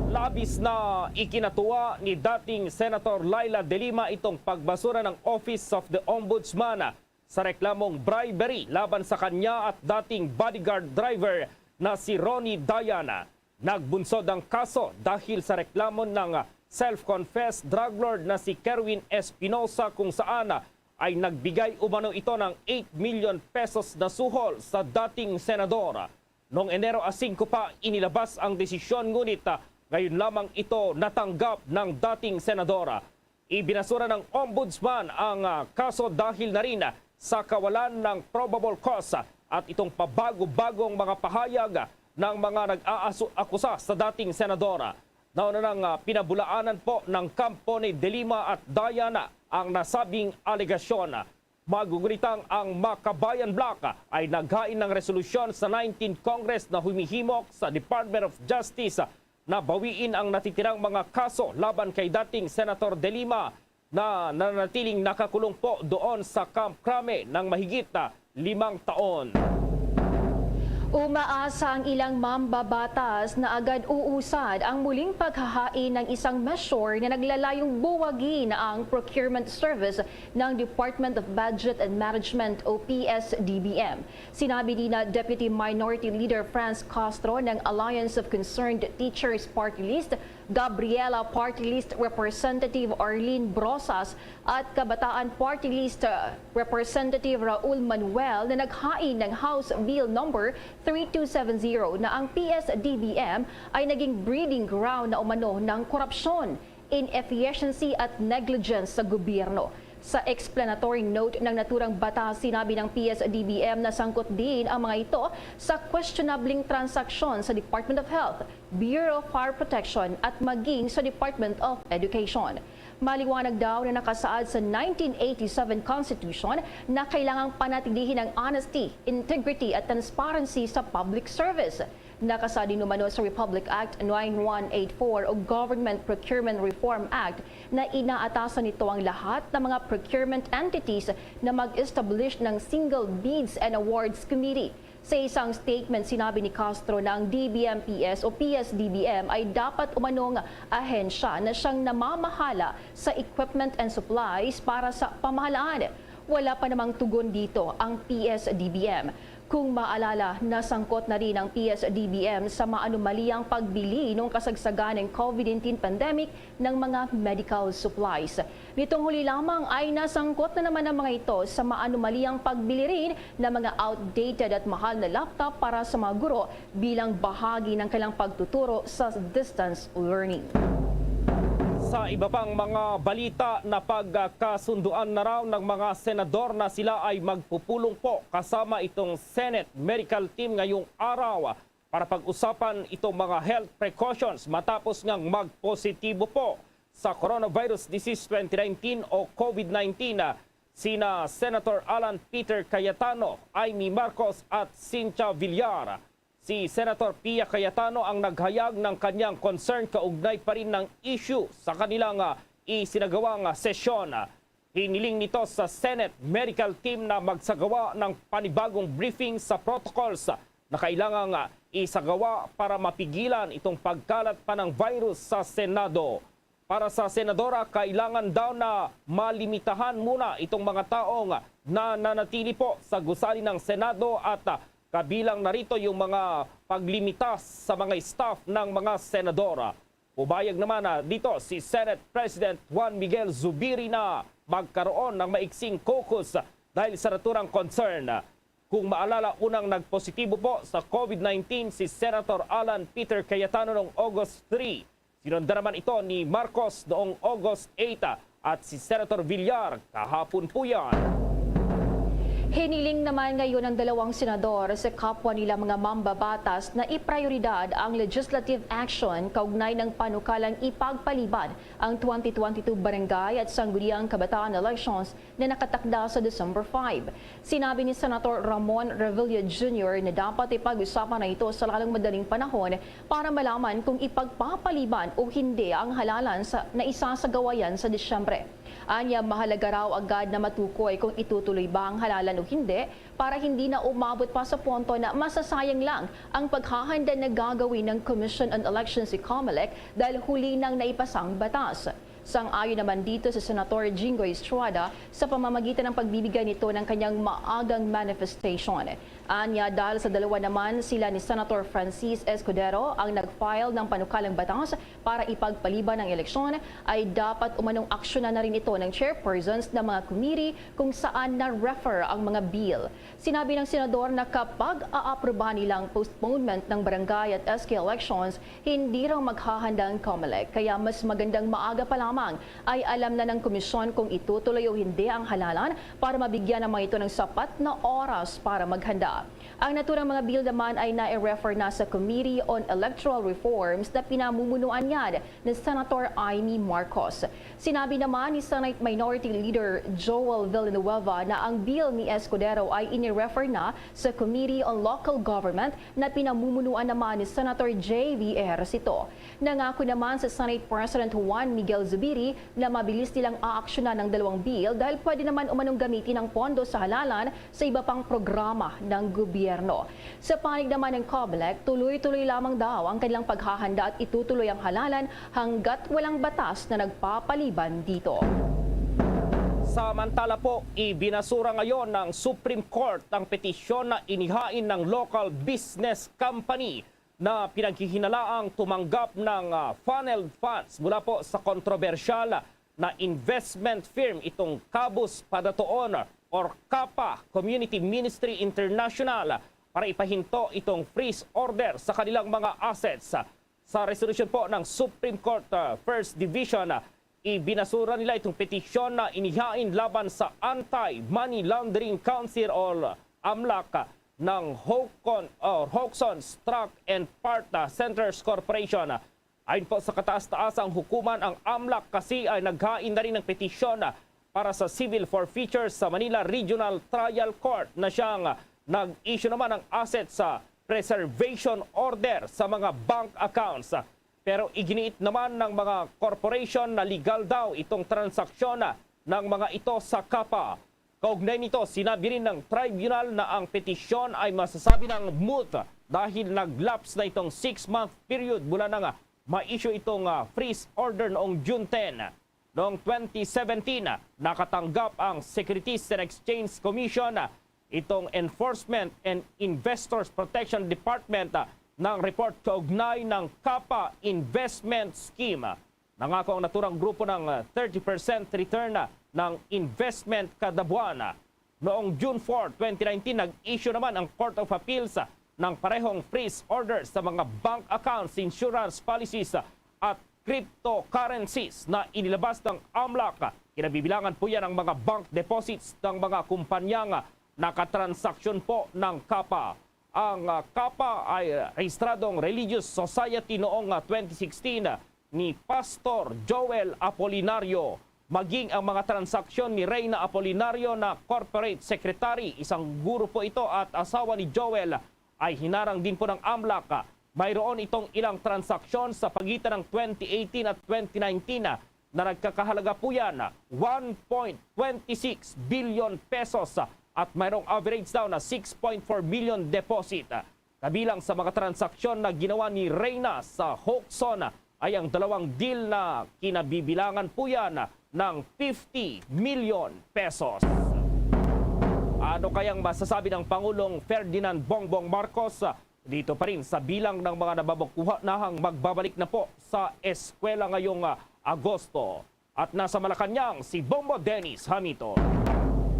Labis na ikinatuwa ni dating Senator Leila de Lima itong pagbasura ng Office of the Ombudsman sa reklamong bribery laban sa kanya at dating bodyguard driver na si Ronnie Dayan. Nagbunsod ang kaso dahil sa reklamo ng self-confessed drug lord na si Kerwin Espinosa, kung saan ay nagbigay umano ito ng eight million pesos na suhol sa dating senador. Noong Enero a singko pa inilabas ang desisyon, ngunit, ah, ngayon lamang ito natanggap ng dating senador. Ibinasura ng Ombudsman ang, ah, kaso dahil na rin sa kawalan ng probable cause at itong pabago-bagong mga pahayag ng mga nag-aasu-, akusa sa dating senador. Nauna nang, ah, pinabulaanan po ng kampo ni De Lima at Dayan ang nasabing alegasyon. Magugunitang ang Makabayan Bloc ay naghain ng resolusyon sa nineteenth Congress na humihimok sa Department of Justice na bawiin ang natitirang mga kaso laban kay dating Senator De Lima na nananatiling nakakulong po doon sa Camp Crame ng mahigit, ah, limang taon. Umaasa ang ilang mambabatas na agad uusad ang muling paghahain ng isang measure na naglalayong buwagin ang procurement service ng Department of Budget and Management o P S D B M. Sinabi ni na Deputy Minority Leader Franz Castro ng Alliance of Concerned Teachers Party List, Gabriela Party List Representative Arlene Brosas at Kabataan Party List, uh, Representative Raul Manuel na naghain ng House Bill Number three two seven zero na ang P S D B M ay naging breeding ground na umano ng korupsyon, inefficiency at negligence sa gobyerno. Sa explanatory note ng naturang batas, sinabi ng P S D B M na sangkot din ang mga ito sa questionabling transaksyon sa Department of Health, Bureau of Fire Protection at maging sa Department of Education. Maliwanag daw na nakasaad sa nineteen eighty-seven Constitution na kailangang panatilihin ang honesty, integrity at transparency sa public service. Nakasaad din umano sa Republic Act nine one eight four o Government Procurement Reform Act na inaatasan nito ang lahat ng mga procurement entities na mag-establish ng Single Bids and Awards Committee. Sa isang statement, sinabi ni Castro na ang D B M P S o P S D B M ay dapat umanong ahensya na siyang namamahala sa equipment and supplies para sa pamahalaan. Wala pa namang tugon dito ang P S D B M. Kung maalala, nasangkot na rin ang P S D B M sa maanumaliyang pagbili nung kasagsagan ng COVID nineteen pandemic ng mga medical supplies. Nitong huli lamang ay nasangkot na naman ang mga ito sa maanumaliyang pagbili rin ng mga outdated at mahal na laptop para sa mga guro bilang bahagi ng kanilang pagtuturo sa distance learning. Sa iba pang mga balita, napagkasunduan na raw ng mga senador na sila ay magpupulong po kasama itong Senate Medical Team ngayong araw para pag-usapan itong mga health precautions matapos ngang magpositibo po sa coronavirus disease twenty nineteen o COVID nineteen, ah, sina Senator Alan Peter Cayetano, Imee Marcos at Cynthia Villar. Si Senator Pia Cayetano ang naghayag ng kanyang concern kaugnay pa rin ng issue sa kanilang, ah, isinagawang, ah, sesyon. Hiniling nito sa Senate Medical Team na magsagawa ng panibagong briefing sa protocols na kailangang, ah, isagawa para mapigilan itong pagkalat pa ng virus sa Senado. Para sa senadora, kailangan daw na malimitahan muna itong mga taong nananatili po sa gusali ng Senado at, ah, kabilang na rito yung mga paglimita sa mga staff ng mga senadora. Pumayag naman, ah, dito si Senate President Juan Miguel Zubiri na magkaroon ng maiksing caucus dahil sa naturang concern. Kung maalala, unang nagpositibo po sa COVID nineteen si Senator Alan Peter Cayetano noong August three. Sinundan naman ito ni Marcos noong August eight at si Senator Villar kahapon po yan. Hiniling naman ngayon ng dalawang senador sa kapwa nila mga mambabatas na iprioridad ang legislative action kaugnay ng panukalang ipagpaliban ang twenty twenty-two barangay at sangguniang kabataan elections na nakatakda sa December five. Sinabi ni Senator Ramon Revilla Junior na dapat ipag-usapan na ito sa lalong madaling panahon para malaman kung ipagpapaliban o hindi ang halalan sa, na isasagawa yan sa Disyembre. Anya, mahalaga raw agad na matukoy kung itutuloy ba ang halalan o hindi para hindi na umabot pa sa punto na masasayang lang ang paghahanda na gagawin ng Commission on Elections, si Comelec, dahil huli nang naipasang batas. Sang-ayon naman dito si Senator Jinggoy Estrada sa pamamagitan ng pagbibigay nito ng kanyang maagang manifestation. Anya, dahil sa dalawa naman sila ni Senator Francis Escudero ang nag-file ng panukalang batas para ipagpaliban ang eleksyon, ay dapat umanong aksyonan na rin ito ng chairpersons ng mga committee kung saan na-refer ang mga bill. Sinabi ng senador na kapag aaprubahan nila ang postponement ng barangay at S K elections, hindi raw maghahanda ang Comelec, kaya mas magandang maaga pa lamang ay alam na ng komisyon kung itutuloy o hindi ang halalan para mabigyan ng mga ito ng sapat na oras para maghanda. Ang naturang mga bill naman ay nai-refer na sa Committee on Electoral Reforms na pinamumunuan niyan ni Senator Imee Marcos. Sinabi naman ni Senate Minority Leader Joel Villanueva na ang bill ni Escudero ay inirefer na sa Committee on Local Government na pinamumunuan naman ni Senator J V Ejercito. Nangako naman sa Senate President Juan Miguel Zubiri na mabilis nilang aaksyonan ang dalawang bill dahil pwede naman umanong gamitin ang pondo sa halalan sa iba pang programa ng gobyerno. Sa panig naman ng Comelec, tuloy-tuloy lamang daw ang kanilang paghahanda at itutuloy ang halalan hanggat walang batas na nagpapaliban dito. Samantala po, ibinasura ngayon ng Supreme Court ang petisyon na inihain ng local business company na pinaghihinalaang tumanggap ng, ah, funneled funds mula po sa kontrobersyal na investment firm itong Cabos Padatoon or Kapa Community Ministry International para ipahinto itong freeze order sa kanilang mga assets. Sa resolusyon po ng Supreme Court, ah, First Division, ah, ibinasura nila itong petisyon na inihain laban sa Anti-Money Laundering Council or AMLAC ng Hocon, or Hoxon Truck and Part, ah, Centers Corporation. Ayon po sa kataas-taasang hukuman, ang AMLAC kasi ay naghain na rin ng petisyon para sa civil forfeiture sa Manila Regional Trial Court na siyang nag-issue naman ng asset sa preservation order sa mga bank accounts. Pero iginiit naman ng mga corporation na legal daw itong transaksyon ng mga ito sa CAPA. Kaugnay nito, sinabi rin ng tribunal na ang petisyon ay masasabi ng moot dahil nag-lapse na itong six-month period mula nang ma-issue itong, ah, freeze order noong June ten. Noong twenty seventeen, nakatanggap ang Securities and Exchange Commission, itong Enforcement and Investors Protection Department, ah, ng report kaugnay ng CAPA Investment Scheme. Nangako ang naturang grupo ng, ah, thirty percent return, ah, ng investment kada buwan. Noong June four, twenty nineteen, nag-issue naman ang Court of Appeals, ah, ng parehong freeze order sa mga bank accounts, insurance policies, ah, at cryptocurrencies na inilabas ng AMLAC. Kinabibilangan po yan ang mga bank deposits ng mga kumpanyang, ah, nakatransaksyon po ng CAPA. Ang, ah, CAPA ay, ah, rehistradong religious society noong, ah, twenty sixteen, ah, ni Pastor Joel Apolinario, maging ang mga transaksyon ni Reyna Apolinario na corporate secretary, isang guro po ito at asawa ni Joel, ay hinarang din po ng AMLAC. Mayroon itong ilang transaksyon sa pagitan ng twenty eighteen at twenty nineteen na nagkakahalaga po yan one point twenty six billion pesos at mayroong average daw na six point four million deposit. Kabilang sa mga transaksyon na ginawa ni Reyna sa Hoxon ay ang dalawang deal na kinabibilangan po yan ng fifty million pesos. Ano kayang masasabi ng Pangulong Ferdinand Bongbong Marcos dito pa rin sa bilang ng mga nababakuhanahang magbabalik na po sa eskwela ngayong, ah, Agosto? At nasa Malacañang si Bombo Dennis Hamito.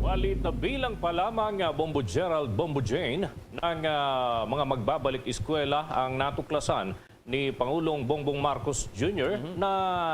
Balit na bilang pa lamang, ah, Bombo Gerald, Bombo Jane, ng, ah, mga magbabalik eskwela ang natuklasan ni Pangulong Bongbong Marcos Junior Mhm. na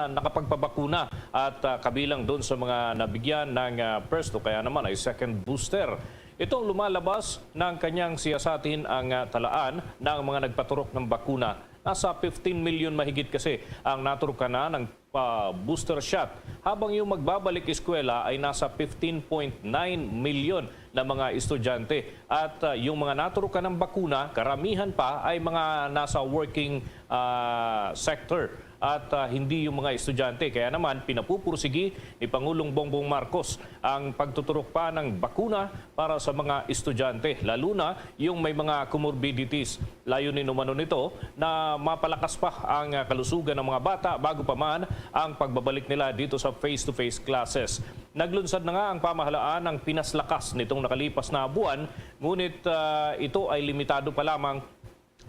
nakapagpabakuna at, ah, kabilang doon sa mga nabigyan ng, ah, first o kaya naman ay second booster. Itong lumalabas ng kanyang siyasatin ang, ah, talaan ng mga nagpaturok ng bakuna. Nasa fifteen million mahigit kasi ang naturukan na ng pa-booster shot, habang yung magbabalik eskwela ay nasa fifteen point nine million na mga estudyante. At, ah, yung mga naturukan ng bakuna, karamihan pa ay mga nasa working, ah, sector at, ah, hindi yung mga estudyante. Kaya naman, pinapupursigi ni Pangulong Bongbong Marcos ang pagtuturok pa ng bakuna para sa mga estudyante, lalo na yung may mga comorbidities. Layunin umano nito na mapalakas pa ang, ah, kalusugan ng mga bata bago pa man ang pagbabalik nila dito sa face-to-face classes. Naglunsad na nga ang pamahalaan ng pinaslakas nitong nakalipas na buwan, ngunit, ah, ito ay limitado pa lamang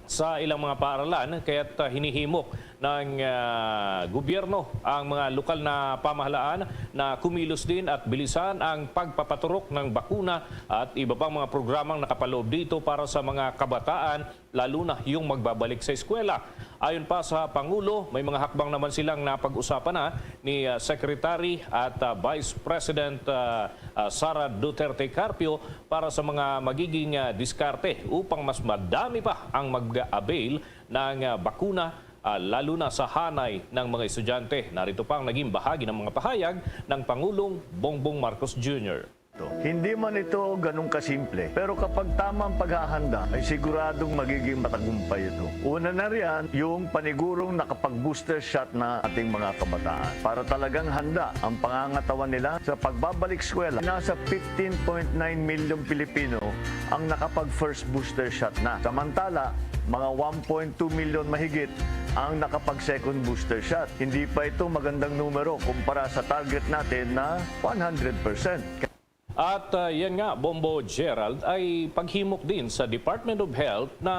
sa ilang mga paaralan, kaya't, ah, hinihimok ng, ah, gobyerno ang mga lokal na pamahalaan na kumilos din at bilisan ang pagpapaturok ng bakuna at iba pang mga programang nakapaloob dito para sa mga kabataan, lalo na yung magbabalik sa eskwela. Ayon pa sa Pangulo, may mga hakbang naman silang napag-usapan na ni, ah, Secretary at, ah, Vice President, ah, ah, Sara Duterte Carpio para sa mga magiging, ah, diskarte upang mas madami pa ang mag-avail ng, ah, bakuna, ah, lalo na sa hanay ng mga estudyante. Narito pa ang naging bahagi ng mga pahayag ng Pangulong Bongbong Marcos Junior. Hindi man ito ganun kasimple, pero kapag tama ang paghahanda, ay siguradong magiging matagumpay ito. Una na riyan, yung panigurong nakapag-booster shot na ating mga kabataan para talagang handa ang pangangatawan nila sa pagbabalik eskwela. Nasa fifteen point nine million Pilipino ang nakapag-first booster shot na. Samantala, mga one point two million mahigit ang nakapag-second booster shot. Hindi pa ito magandang numero kumpara sa target natin na one hundred percent. At, ah, yan nga, Bombo Gerald, ay paghimok din sa Department of Health na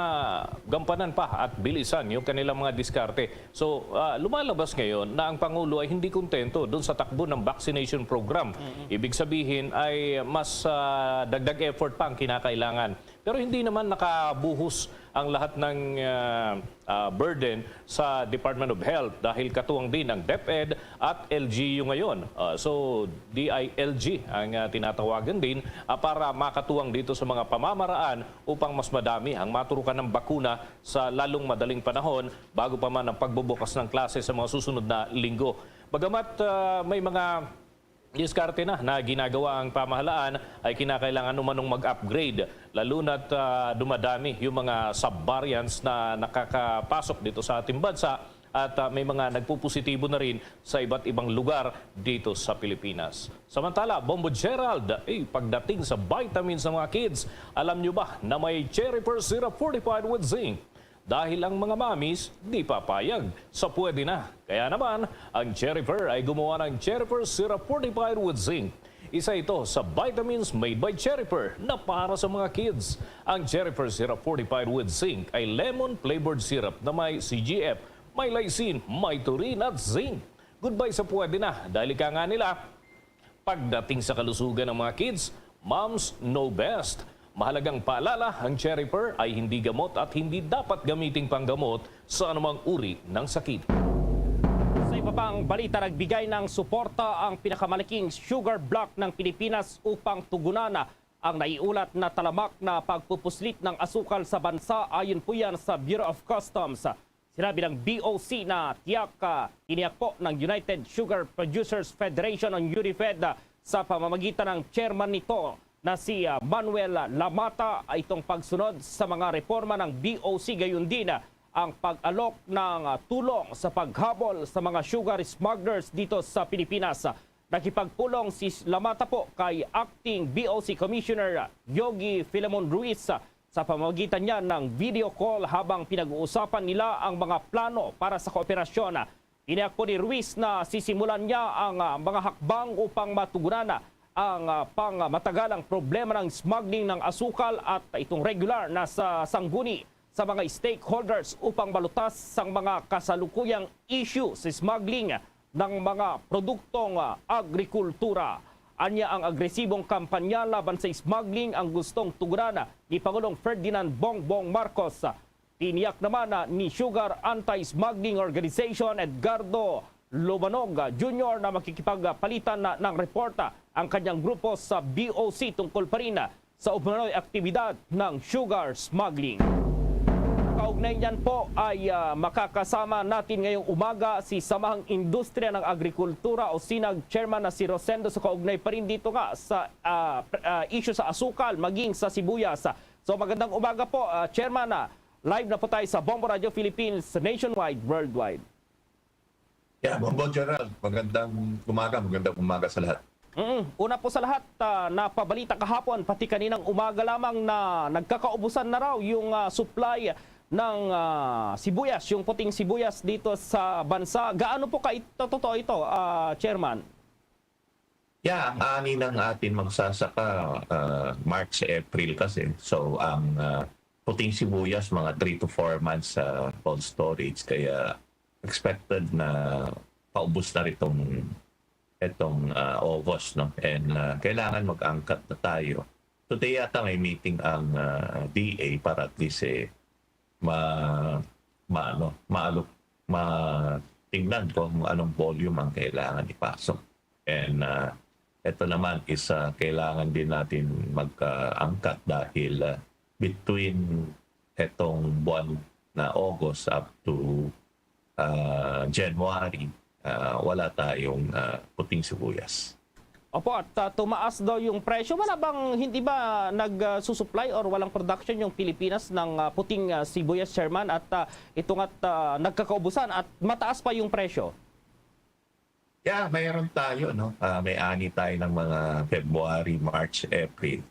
gampanan pa at bilisan yung kanilang mga diskarte. So, ah, lumalabas ngayon na ang Pangulo ay hindi kontento dun sa takbo ng vaccination program. Mm-mm. Ibig sabihin ay mas, ah, dagdag effort pa ang kinakailangan. Pero hindi naman nakabuhos ang lahat ng, ah, ah, burden sa Department of Health dahil katuwang din ang DepEd at L G U ngayon. Ah, so, D I L G ang, ah, tinatawagan din, ah, para makatuwang dito sa mga pamamaraan upang mas madami ang maturukan ng bakuna sa lalong madaling panahon bago pa man ang pagbubukas ng klase sa mga susunod na linggo. Bagamat, ah, may mga diskarte na na ginagawa ang pamahalaan, ay kinakailangan umanong mag-upgrade, lalo na't, ah, dumadami yung mga sub-variants na nakakapasok dito sa ating bansa at, ah, may mga nagpupositibo na rin sa iba't ibang lugar dito sa Pilipinas. Samantala, Bombo Gerald, eh, pagdating sa vitamins ng mga kids, alam nyo ba na may Cherry Persira fortified with zinc? Dahil ang mga mommies di papayag sa pwede na. Kaya naman, ang Cherry Fer ay gumawa ng Cherry Fer Syrup fortified with zinc. Isa ito sa vitamins made by Cherry Fer na para sa mga kids. Ang Cherry Fer Syrup fortified with zinc ay lemon-flavored syrup na may C G F, may lysine, may taurine at zinc. Goodbye sa pwede na, dahil ika nga nila, pagdating sa kalusugan ng mga kids, moms know best. Mahalagang paalala, ang Cherry Fer ay hindi gamot at hindi dapat gamiting panggamot sa anumang uri ng sakit. Sa iba pang balita, nagbigay ng suporta ang pinakamalaking sugar bloc ng Pilipinas upang tugunan ang naiulat na talamak na pagpupuslit ng asukal sa bansa. Ayon po yan sa Bureau of Customs. Sinabi ng B O C na tiyak, ah, tiniyak po ng United Sugar Producers Federation o UNIFED, ah, sa pamamagitan ng chairman nito na si, ah, Manuel Lamata, ah, itong pagsunod sa mga reforma ng B O C, gayon din, ah, ang pag-alok ng, ah, tulong sa paghabol sa mga sugar smugglers dito sa Pilipinas. Nakipagpulong si Lamata po kay Acting B O C Commissioner Yogi Filemon Ruiz sa pamamagitan niya ng video call habang pinag-uusapan nila ang mga plano para sa kooperasyon. Tiniyak po ni Ruiz na sisimulan niya ang, ah, mga hakbang upang matugunan ang, ah, pangmatagalang problema ng smuggling ng asukal at itong regular na sa sangguni sa mga stakeholders upang malutas sang mga kasalukuyang issue sa smuggling ng mga produktong, ah, agrikultura. Anya ang agresibong kampanya laban sa smuggling ang gustong tugunan ni Pangulong Ferdinand Bongbong Marcos. Tiniyak naman, ah, ni Sugar Anti-Smuggling Organization Edgardo Lumanog, ah, Junior na makikipagpalitan na ng reporta ang kanyang grupo sa B O C tungkol pa rin, ah, sa umano'y aktibidad ng sugar smuggling. Kaugnay niyan po ay, ah, makakasama natin ngayong umaga si Samahang Industriya ng Agrikultura o sinag Chairman na si Rosendo. So, kaugnay pa rin dito nga sa, ah, pr-, ah, issue sa asukal maging sa sibuyas. So, magandang umaga po, ah, Chairman. Ah, live na po tayo sa Bombo Radio Philippines, nationwide, worldwide. Yeah, Bombo Gerald, magandang umaga, magandang umaga sa lahat. Mm, una po sa lahat, ah, napabalita kahapon, pati kaninang umaga lamang, na nagkakaubusan na raw yung, ah, supply ng, ah, sibuyas, yung puting sibuyas dito sa bansa. Gaano po ka-, ito, totoo ito, ah, Chairman? Yeah, ang ani ng atin magsasaka, ah, March, April kasi. So, ang, ah, puting sibuyas, mga three to four months sa cold storage. Kaya expected na paubos na ritong, itong, ah, August, no? And, ah, kailangan mag-angkat na tayo. Today yata may meeting ang, ah, D A para at least, eh, ma-, ma-, ano, maalok-, ma-, tingnan kung anong volume ang kailangan ipasok. And, ah, ito naman is, ah, kailangan din natin mag-, ah, angkat dahil, ah, between etong buwan na August up to, ah, January, ah, wala tayong, ah, puting sibuyas. Opo, at, ah, tumaas daw yung presyo. Wala bang, hindi ba nag, ah, susupply or walang production yung Pilipinas ng, ah, puting, ah, sibuyas, Chairman? At, ah, ito nga't, ah, nagkakaubusan at mataas pa yung presyo. Yeah, mayroon tayo, no? Ah, may ani tayo ng mga February, March, April.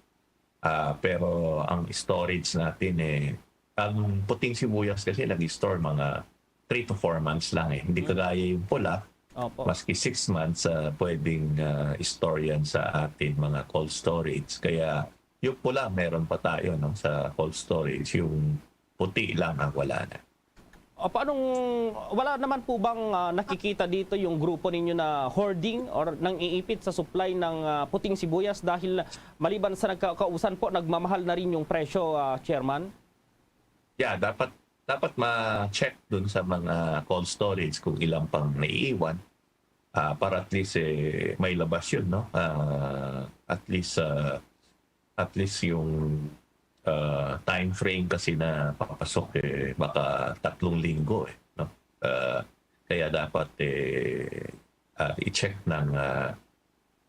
Ah, pero ang storage natin, eh, ang puting sibuyas kasi nag-store mga three to four months lang, eh. Hindi Hmm. kagaya yung pula, Opo. maski six months, ah, pwedeng, ah, store yan sa atin mga cold storage. Kaya yung pula, meron pa tayo, no, sa cold storage. Yung puti lang ang wala na. O, paanong, wala naman po bang, ah, nakikita dito yung grupo ninyo na hoarding or nang-iipit sa supply ng, ah, puting sibuyas dahil maliban sa nagkakausan po, nagmamahal na rin yung presyo, ah, Chairman? Yeah, dapat, dapat ma-check dun sa mga cold storage kung ilang pang naiiwan, ah, para at least, eh, may labas yun, no? Ah, at least, ah, at least yung, ah, time frame kasi na papasok, eh, baka tatlong linggo, eh, no? Ah, kaya dapat, eh, ah, i-check ng, ah,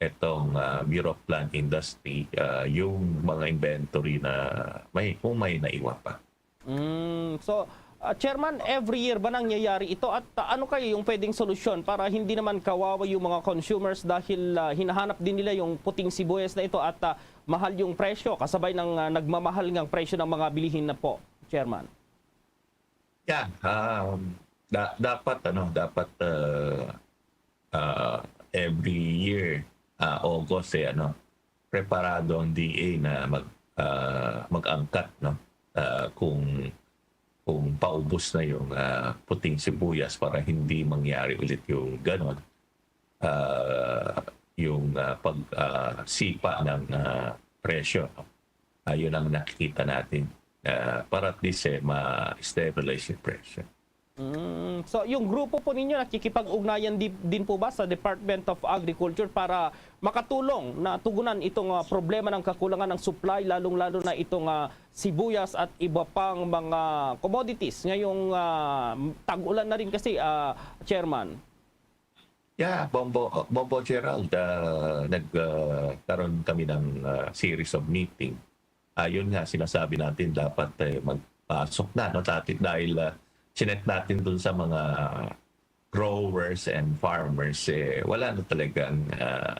etong, ah, Bureau of Land Industry, ah, yung mga inventory na may, kung may naiwan pa. Mm, so, ah, Chairman, every year ba nangyayari ito? At, ah, ano kayo yung pwedeng solusyon para hindi naman kawawa yung mga consumers dahil, ah, hinahanap din nila yung puting sibuyas na ito at, ah, mahal yung presyo, kasabay ng, ah, nagmamahal ngang presyo ng mga bilihin na po, Chairman? Yeah, um, da-, dapat, ano, dapat, uh, uh, every year, uh, August, eh, ano, preparado ang D A na mag-, uh, mag-angkat, no? Uh, kung, kung paubos na yung, uh, puting sibuyas para hindi mangyari ulit yung ganon, uh, yung, uh, pag, uh, sipa ng, uh, presyo, no? Ah, yun ang nakikita natin, ah, para at least, eh, ma-stabilize yung presyo. Mm. So, yung grupo po ninyo, nakikipag-ugnayan di-, din po ba sa Department of Agriculture para makatulong na tugunan itong, ah, problema ng kakulangan ng supply, lalong-lalo na itong, ah, sibuyas at iba pang mga commodities ngayong, ah, tag-ulan na rin kasi, ah, Chairman? Yeah, Bombo, Bombo Gerald, ah, nag, ah, karon kami ng, ah, series of meeting. Ayun nga, sinasabi natin dapat, eh, magpasok na, no? Dati, dahil, ah, chinek natin dun sa mga growers and farmers, eh, wala na talagang, ah,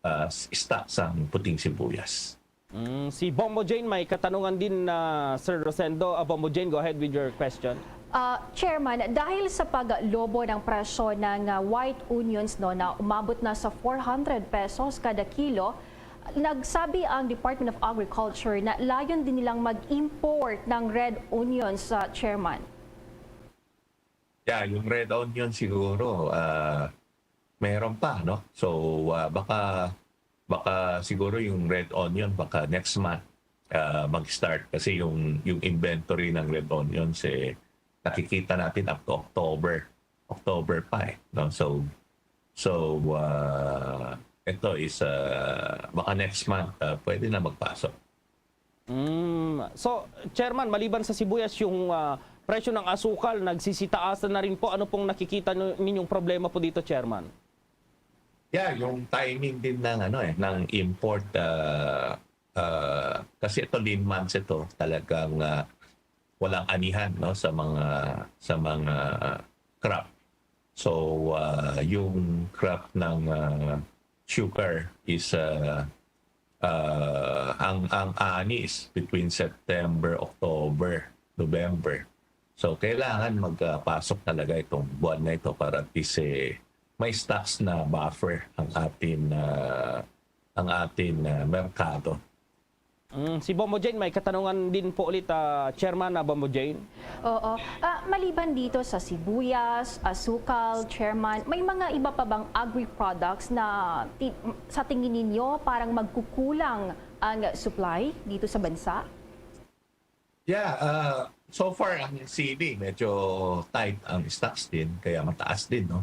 ah, s-, stock sang puting sibuyas. Mm, si Bombo Jane may katanungan din na, Sir Rosendo. Ah, Bombo Jane, go ahead with your question. Ah, Chairman, dahil sa paglobo ng presyo ng, ah, white onions, no, na umabot na sa four hundred pesos kada kilo, nagsabi ang Department of Agriculture na layon din nilang mag-import ng red onions, ah, Chairman. Yeah, yung red onion siguro, ah, meron pa, no? So, ah, baka, baka siguro yung red onion, baka next month, ah, mag-start kasi yung, yung inventory ng red onions, eh, nakikita natin up to October. October pa, eh, no? So, so, ah, ito is, ah, baka next month, ah, pwede na magpasok. Mm. So, Chairman, maliban sa sibuyas, yung, ah, presyo ng asukal nagsisitaasan na rin po. Ano pong nakikita nu-, ninyong problema po dito, Chairman? Yeah, yung timing din ng, ano, eh, ng import, ah, ah, kasi ito, lean months ito, talagang, ah, walang anihan, no, sa mga, sa mga crop. So, ah, yung crop ng, ah, sugar is, ah, ah, ang, ang ani is between September, October, November. So, kailangan magpasok talaga itong buwan na ito para at least, eh, may stocks na buffer ang atin, ah, ang atin, ah, merkado. Mm, si Bombo Jane, may katanungan din po ulit, ah, Chairman, ah, Bombo Jane. Oo. Ah, maliban dito sa sibuyas, asukal, Chairman, may mga iba pa bang agri-products na ti-, sa tingin ninyo parang magkukulang ang supply dito sa bansa? Yeah, ah, so far, ang sili, medyo tight ang stocks din, kaya mataas din, no?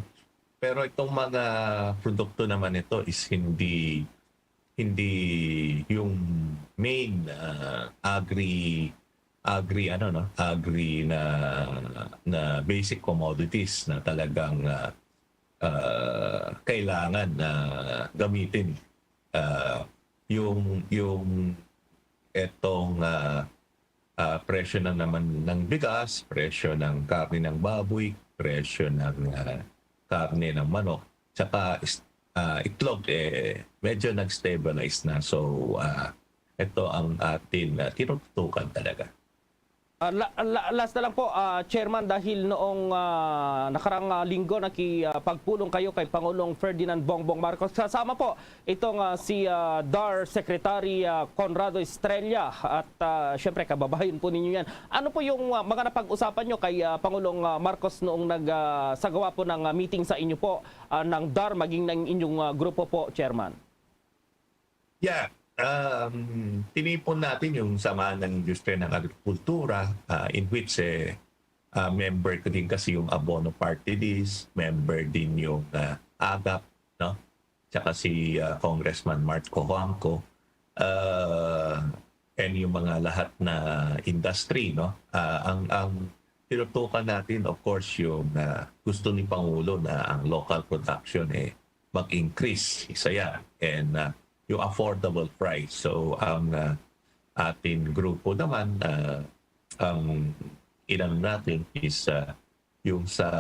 Pero itong mga produkto naman ito is hindi, hindi yung main, ah, agri, agri, ano, no? Agri na, na basic commodities na talagang, ah, ah, kailangan na gamitin. Ah, yung, yung etong, ah, ah, presyo na naman ng bigas, presyo ng karne ng baboy, presyo ng, ah, karne ng manok, tsaka is-, ah, itlog, eh, medyo nag-stabilize na. So, ah, ito ang atin na tinututukan talaga. Ah, la-, la-, last na lang po, ah, Chairman, dahil noong, ah, nakarang, ah, linggo, nakipagpulong kayo kay Pangulong Ferdinand Bongbong Marcos. Kasama po itong, ah, si, ah, dar Secretary, ah, Conrado Estrella at, ah, syempre, kababayan po ninyo yan. Ano po yung, ah, mga napag-usapan nyo kay, ah, Pangulong, ah, Marcos noong nag, ah, sagawa po ng, ah, meeting sa inyo po, ah, ng dar, maging ng inyong, ah, grupo po, Chairman? Yeah. um, tinipon natin yung samahan ng industriya ng agrikultura, ah, in which, eh, ah, member ko din kasi yung Abono Party List, member din yung, ah, AGAP, no? Tsaka si, ah, Congressman Mark Cojuangco, ah, and yung mga lahat na industry, no? Ah, ang, ang tinutukan natin, of course, yung, ah, gusto ni Pangulo na ang local production, eh, mag-increase, isa yan. And, ah, yung affordable price. So, ang, ah, ating grupo naman, ah, ang inano natin is, ah, yung sa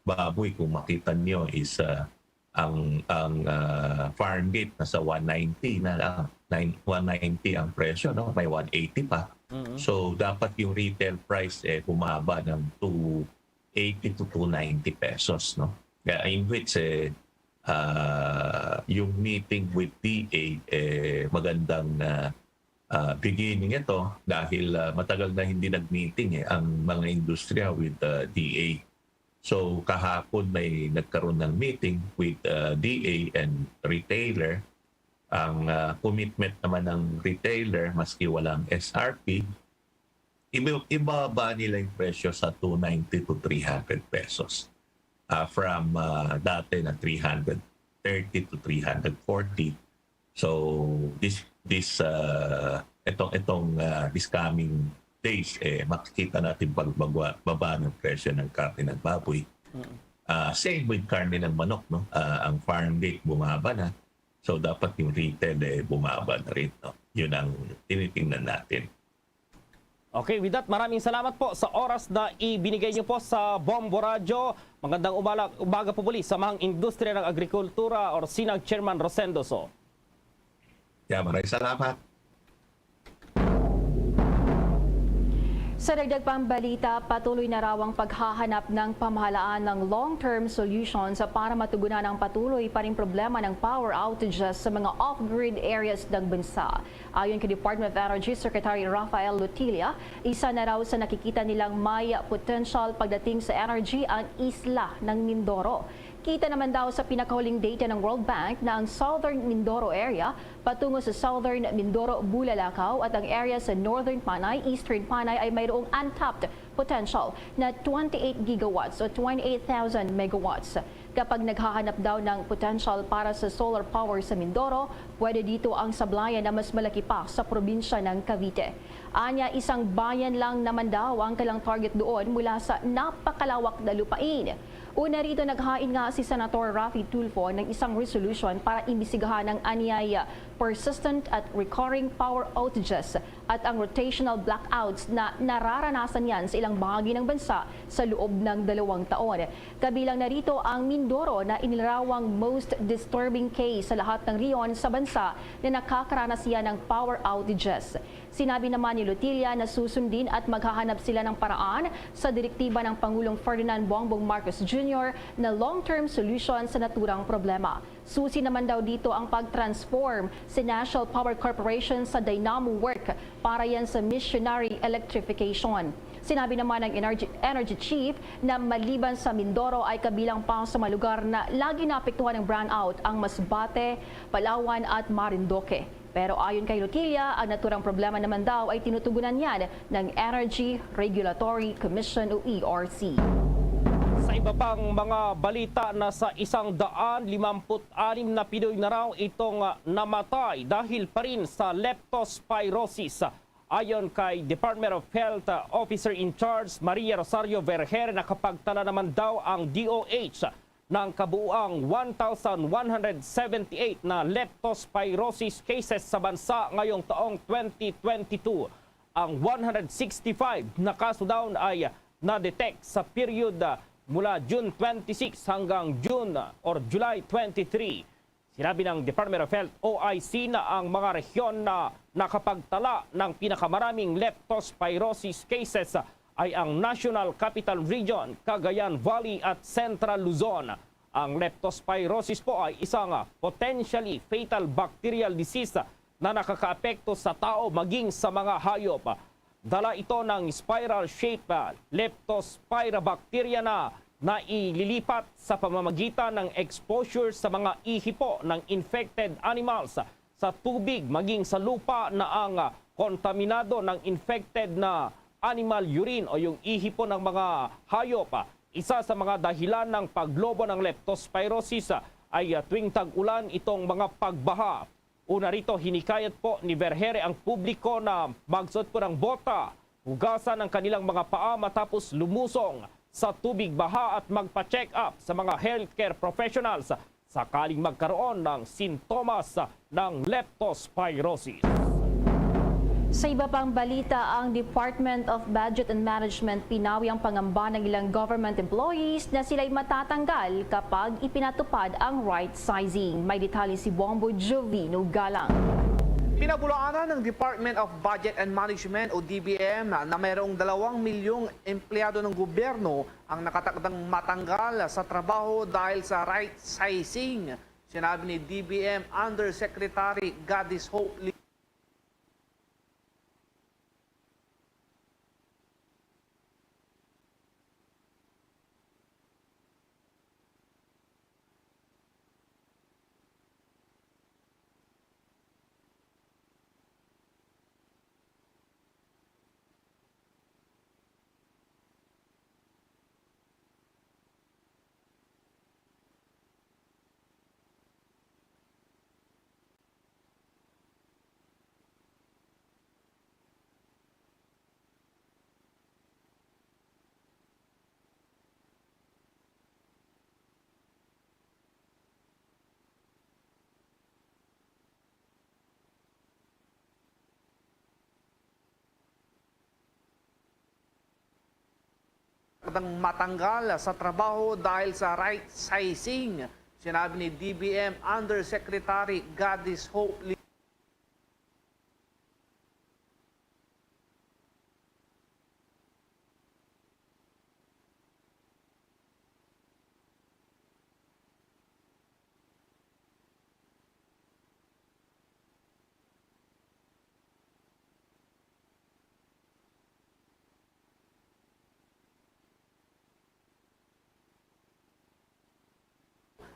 baboy, kung makita nyo, is, ah, ang, ang, ah, farm gate nasa one ninety na lang. Nine, one ninety ang presyo, no? May one eighty pa. Mm. So, dapat yung retail price, eh, bumaba ng two eighty to two ninety pesos, no? Kaya in which, eh, ah, yung meeting with D A, eh, magandang, ah, ah, beginning ito dahil, ah, matagal na hindi nag-meeting, eh, ang mga industriya with, ah, D A. So, kahapon may nagkaroon ng meeting with, ah, D A and retailer. Ang, ah, commitment naman ng retailer, maski walang S R P, iba-, ibaba nila yung presyo sa two ninety to three hundred pesos. Ah, from, ah, dati na three hundred thirty to three hundred forty. So, this, this, ah, itong, itong, ah, this coming days, eh, makikita natin pagbagwa-, baba ng presyo ng karne ng baboy. Mm. Ah, same with karne ng manok, no? Ah, ang farm gate bumaba na. So, dapat yung retail, eh, bumaba na rin, no? Yun ang tinitingnan natin. Okay, with that, maraming salamat po sa oras na ibinigay niyo po sa Bombo Radyo. Magandang umala-, umaga po muli sa mga industriya ng agrikultura or SINAG Chairman Rosendo So. Yeah, maraming salamat. Sa dagdag pang balita, patuloy na raw ang paghahanap ng pamahalaan ng long-term solutions para matugunan ang patuloy pa ring problema ng power outages sa mga off-grid areas ng bansa. Ayon kay Department of Energy Secretary Rafael Lotilla, isa na raw sa nakikita nilang may potential pagdating sa energy ang isla ng Mindoro. Kita naman daw sa pinakahuling data ng World Bank na ang Southern Mindoro area patungo sa Southern Mindoro, Bulalakaw at ang area sa Northern Panay, Eastern Panay ay mayroong untapped potential na twenty-eight gigawatts o twenty-eight thousand megawatts. Kapag naghahanap daw ng potential para sa solar power sa Mindoro, pwede dito ang sablayan na mas malaki pa sa probinsya ng Cavite. Anya, isang bayan lang naman daw ang kailang target doon mula sa napakalawak na lupain. Una rito, naghain nga si Senator Raffy Tulfo ng isang resolution para imbestigahan ang anyay persistent at recurring power outages at ang rotational blackouts na nararanasan yan sa ilang bahagi ng bansa sa loob ng dalawang taon. Kabilang na rito ang Mindoro na inilarawang most disturbing case sa lahat ng rehiyon sa bansa na nakakaranas yan ng power outages. Sinabi naman ni Lotilla na susundin at maghahanap sila ng paraan sa direktiba ng Pangulong Ferdinand Bongbong Marcos Junior na long-term solution sa naturang problema. Susi naman daw dito ang pag-transform sa National Power Corporation sa dynamo work para yan sa missionary electrification. Sinabi naman ng Energy, Energy Chief na maliban sa Mindoro ay kabilang pa sa mga lugar na lagi naapektuhan ng brownout ang Masbate, Palawan at Marinduque. Pero ayon kay Lotilla, ang naturang problema naman daw ay tinutugunan niyan ng Energy Regulatory Commission o E R C. Sa iba pang mga balita, nasa isang daan limamput anim na Pinoy na raw itong, ah, namatay dahil pa rin sa leptospirosis. Ayon kay Department of Health, ah, Officer in Charge Maria Rosario Vergere, nakapagtala naman daw ang D O H ng kabuuang one thousand one hundred seventy-eight na leptospirosis cases sa bansa ngayong taong twenty twenty-two. Ang one hundred sixty-five na kaso daw ay na-detect sa period, ah, mula June twenty-six hanggang June, ah, or July twenty-three. Sinabi ng Department of Health, O I C, na ang mga rehiyon na nakapagtala ng pinakamaraming leptospirosis cases ay ang National Capital Region, Cagayan Valley at Central Luzon. Ang leptospirosis po ay isang, ah, potentially fatal bacterial disease na nakakaapekto sa tao maging sa mga hayop. Dala ito ng spiral shape, ah, leptospira bacteria na naililipat sa pamamagitan ng exposure sa mga ihi po ng infected animals sa tubig maging sa lupa na ang, ah, kontaminado ng infected na animal urine o yung ihi po ng mga hayop. Ah, isa sa mga dahilan ng paglobo ng leptospirosis, ah, ay, ah, tuwing tag-ulan itong mga pagbaha. Una rito, hinikayat po ni Vergeire ang publiko na magsuot po ng bota, hugasan ang kanilang mga paa matapos lumusong sa tubig baha at magpa-check up sa mga healthcare professionals sakaling magkaroon ng sintomas ng leptospirosis. Sa iba pang balita, ang Department of Budget and Management pinawi ang pangamba ng ilang government employees na sila'y matatanggal kapag ipinatupad ang right sizing. May detalye si Bombo Jovino Galang. Pinabulaanan ng Department of Budget and Management o D B M na mayroong dalawang milyong empleyado ng gobyerno ang nakatakdang matanggal sa trabaho dahil sa right sizing. Sinabi ni D B M Undersecretary Goddess Hope Lee. Matanggal sa trabaho dahil sa right sizing, sinabi ni D B M Undersecretary Goddess Hope Lee.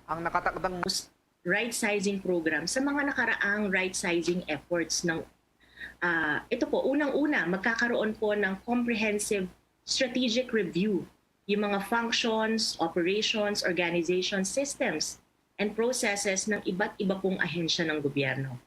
Ang nakatakdang right sizing program sa mga nakaraang right sizing efforts ng, ah, ito po, unang-una, magkakaroon po ng comprehensive strategic review yung mga functions, operations, organizations, systems, and processes ng iba't iba pong ahensya ng gobyerno.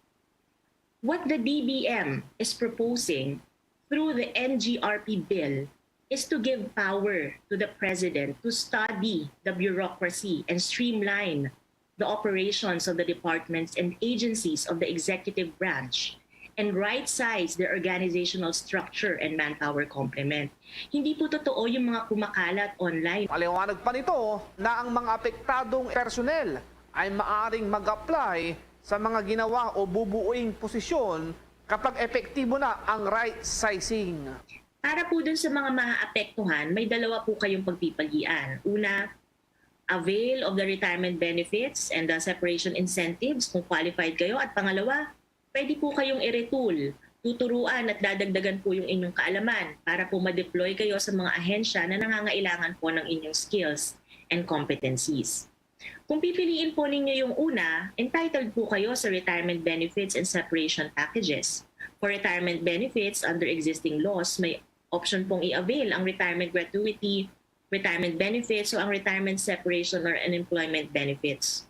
What the D B M is proposing through the N G R P bill is to give power to the president to study the bureaucracy and streamline the operations of the departments and agencies of the executive branch and right-size their organizational structure and manpower complement. Hindi po totoo yung mga kumakalat online. Paliwanag pa nito na ang mga apektadong personnel ay maaring mag-apply sa mga ginawa o bubuing posisyon kapag epektibo na ang right sizing. Para po dun sa mga maapektuhan, may dalawa po kayong pagpipilian. Una, avail of the retirement benefits and the separation incentives kung qualified kayo. At pangalawa, pwede po kayong i-retool, tuturuan at dadagdagan po yung inyong kaalaman para po ma-deploy kayo sa mga ahensya na nangangailangan po ng inyong skills and competencies. Kung pipiliin po ninyo yung una, entitled po kayo sa retirement benefits and separation packages. For retirement benefits under existing laws, may option pong i-avail ang retirement gratuity, retirement benefits, o ang retirement separation or unemployment benefits.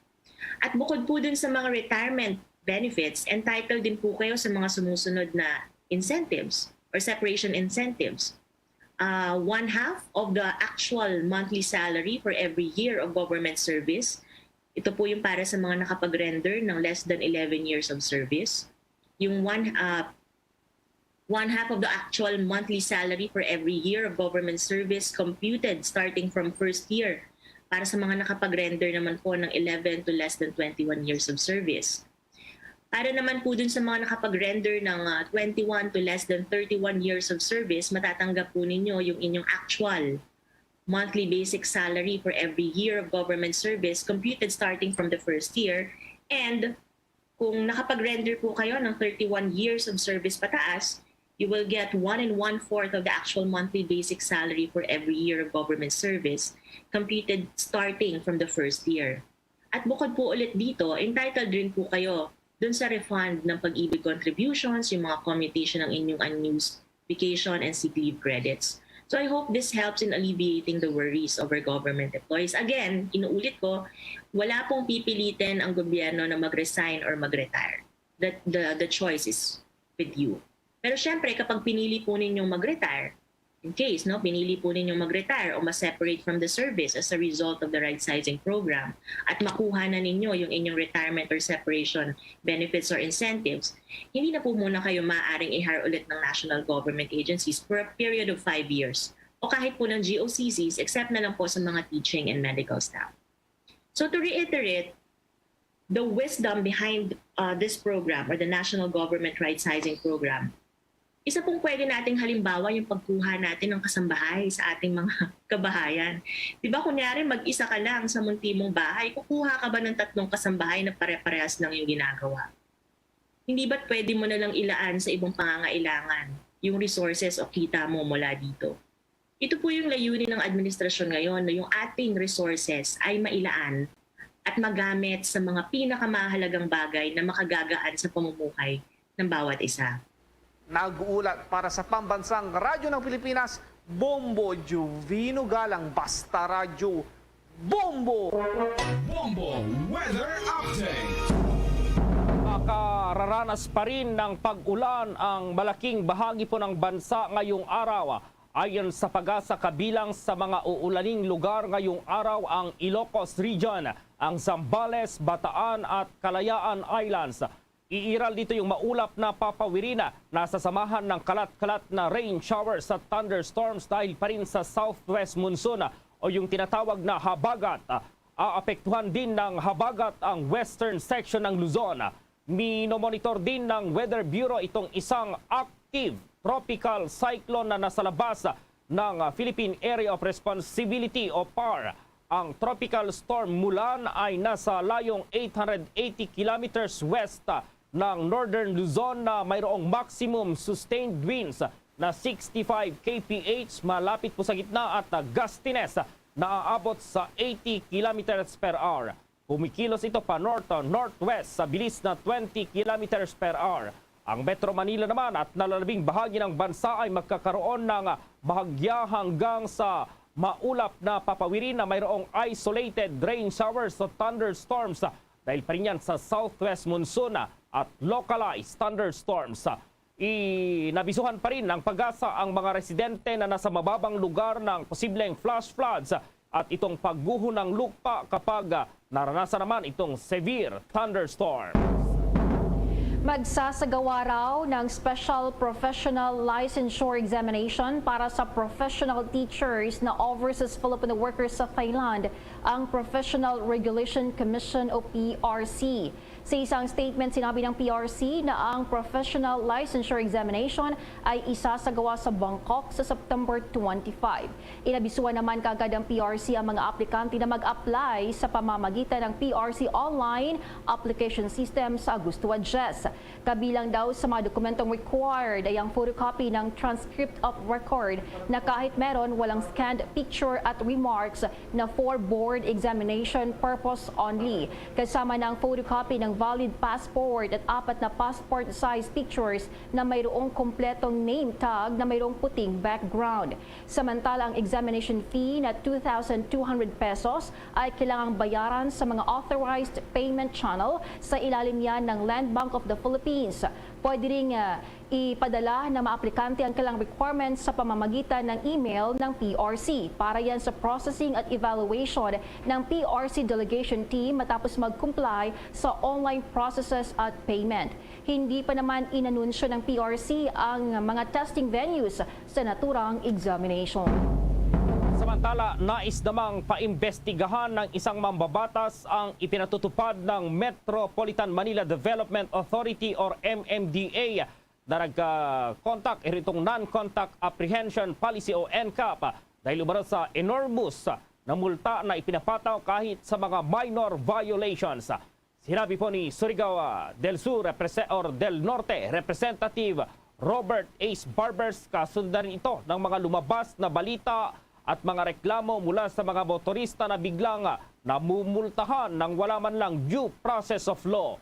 At bukod po dun sa mga retirement benefits, entitled din po kayo sa mga sumusunod na incentives or separation incentives. Uh, one half of the actual monthly salary for every year of government service. Ito po yung para sa mga nakapag-render ng less than eleven years of service. Yung one, uh, one half of the actual monthly salary for every year of government service computed starting from first year para sa mga nakapag-render naman po ng eleven to less than twenty-one years of service. Para naman po dun sa mga nakapag-render ng, ah, twenty-one to less than thirty-one years of service, matatanggap po ninyo yung inyong actual monthly basic salary for every year of government service computed starting from the first year. And kung nakapag-render po kayo ng thirty-one years of service pataas, you will get one and one-fourth of the actual monthly basic salary for every year of government service computed starting from the first year. At bukod po ulit dito, entitled rin po kayo dun sa refund ng pag-ibig contributions, yung mga commutation ng inyong unused vacation and sick leave credits. So I hope this helps in alleviating the worries of our government employees. Again, inuulit ko, wala pong pipilitin ang gobyerno na mag-resign or mag-retire. The, the, the choice is with you. Pero syempre, kapag pinili po ninyong mag-retire, in case, no, pinili po ninyong mag-retire o ma-separate from the service as a result of the right sizing program at makuha na ninyo yung inyong retirement or separation benefits or incentives, hindi na po muna kayo maaaring i-hire ulit ng national government agencies for a period of five years o kahit po ng G O C Cs, except na lang po sa mga teaching and medical staff. So to reiterate, the wisdom behind uh, this program or the National Government Right Sizing Program, isa pong pwede nating halimbawa yung pagkuha natin ng kasambahay sa ating mga kabahayan. Di ba, kunyari, mag-isa ka lang sa munti mong bahay, kukuha ka ba ng tatlong kasambahay na pare-parehas lang yung ginagawa? Hindi ba't pwede mo na lang ilaan sa ibang pangangailangan yung resources o kita mo mula dito? Ito po yung layunin ng administrasyon ngayon, na yung ating resources ay mailaan at magamit sa mga pinakamahalagang bagay na makagagaan sa pamumuhay ng bawat isa. Nag-uulat para sa Pambansang Radyo ng Pilipinas, Bombo Juvino Galang, Basta Radyo, Bombo! Bombo Weather Update. Makararanas pa rin ng pag-ulan ang malaking bahagi po ng bansa ngayong araw. Ayon sa PAGASA, kabilang sa mga uulaning lugar ngayong araw ang Ilocos Region, ang Zambales, Bataan at Kalayaan Islands. Iiral dito yung maulap na papawirin na nasasamahan ng kalat-kalat na rain showers at thunderstorms dahil pa rin sa southwest monsoon o yung tinatawag na habagat. Aapektuhan din ng habagat ang western section ng Luzon. Minomonitor din ng Weather Bureau itong isang active tropical cyclone na nasa labas ng Philippine Area of Responsibility o PAR. Ang Tropical Storm Mulan ay nasa layong eight hundred eighty kilometers west ng Northern Luzon na mayroong maximum sustained winds na sixty-five K P H, malapit po sa gitna, at gustiness na aabot sa eighty kilometers per hour. Kumikilos ito pa north-northwest sa bilis na twenty kilometers per hour. Ang Metro Manila naman at nalalabing bahagi ng bansa ay magkakaroon ng bahagya hanggang sa maulap na papawirin na mayroong isolated rain showers o thunderstorms dahil pa rin yan sa southwest monsoon at localized thunderstorms. Inabisuhan pa rin ng PAGASA ang mga residente na nasa mababang lugar ng posibleng flash floods at itong pagguho ng lupa kapag naranasan naman itong severe thunderstorm. Magsasagawa raw ng Special Professional Licensure Examination para sa professional teachers na overseas Filipino workers sa Thailand ang Professional Regulation Commission o P R C. Sa isang statement, sinabi ng P R C na ang Professional Licensure Examination ay isasagawa sa Bangkok sa September twenty-five. Inabisuhan naman kaagad ng P R C ang mga aplikante na mag-apply sa pamamagitan ng P R C online application system sa Agosto diyes. Kabilang daw sa mga dokumentong required ay ang photocopy ng transcript of record na kahit meron, walang scanned picture at remarks na for board examination purpose only. Kasama na ang photocopy ng valid passport at apat na passport size pictures na mayroong kompletong name tag na mayroong puting background. Samantala, ang examination fee na two thousand two hundred pesos ay kailangang bayaran sa mga authorized payment channel sa ilalim yan ng Land Bank of the Philippines. Pwede ring ah, ipadala ng mga aplikante ang kailang requirements sa pamamagitan ng email ng P R C. Para yan sa processing at evaluation ng P R C delegation team matapos mag-comply sa online processes at payment. Hindi pa naman inanunsyo ng P R C ang mga testing venues sa naturang examination. Samantala, nais namang paimbestigahan ng isang mambabatas ang ipinatutupad ng Metropolitan Manila Development Authority or M M D A na nagka-contact itong Non-Contact Apprehension Policy o NCAP dahil umano sa enormous na multa na ipinapataw kahit sa mga minor violations. Sinabi po ni Surigao del Sur represe- or del Norte Representative Robert Ace Barbers, kasundan ito ng mga lumabas na balita at mga reklamo mula sa mga motorista na biglang namumultahan ng wala man lang due process of law.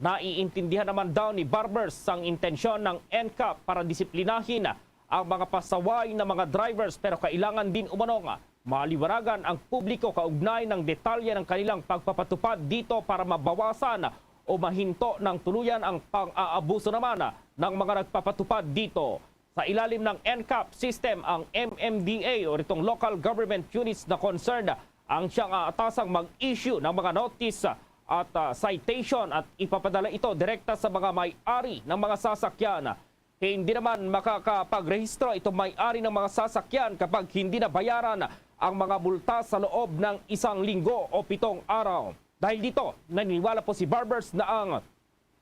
Naiintindihan naman daw ni Barbers ang intensyon ng N C A P para disiplinahin ang mga pasaway na mga drivers, pero kailangan din umano nga maliwanagan ang publiko kaugnay ng detalye ng kanilang pagpapatupad dito para mabawasan o mahinto ng tuluyan ang pang-aabuso naman ng mga nagpapatupad dito. Sa ilalim ng N C A P system, ang M M D A o itong local government units na concerned ang siyang aatasang mag-issue ng mga notice at, ah, citation at ipapadala ito direkta sa mga may-ari ng mga sasakyan. Hindi naman makakapagrehistro itong may-ari ng mga sasakyan kapag hindi nabayaran ang mga multa sa loob ng isang linggo o pitong araw. Dahil dito, naniniwala po si Barbers na ang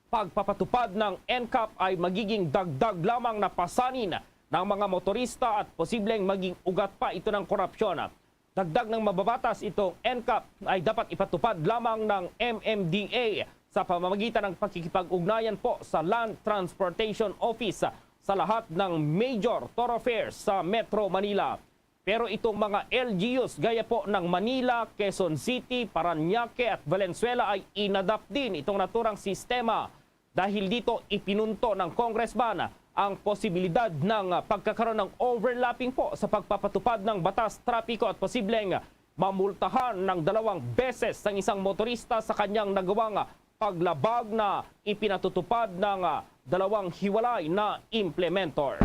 pagpapatupad ng N C A P ay magiging dagdag lamang na pasanin ng mga motorista at posibleng maging ugat pa ito ng korupsyon. Dagdag ng mababatas, itong N C A P ay dapat ipatupad lamang ng M M D A sa pamamagitan ng pakikipag-ugnayan po sa Land Transportation Office sa lahat ng major thoroughfares sa Metro Manila. Pero itong mga L G Us gaya po ng Manila, Quezon City, Parañaque at Valenzuela ay inadapt din itong naturang sistema. Dahil dito, ipinunto ng congressman ang posibilidad ng pagkakaroon ng overlapping po sa pagpapatupad ng batas trapiko at posibleng mamultahan ng dalawang beses ang isang motorista sa kanyang nagawang paglabag na ipinatutupad ng, ah, dalawang hiwalay na implementors.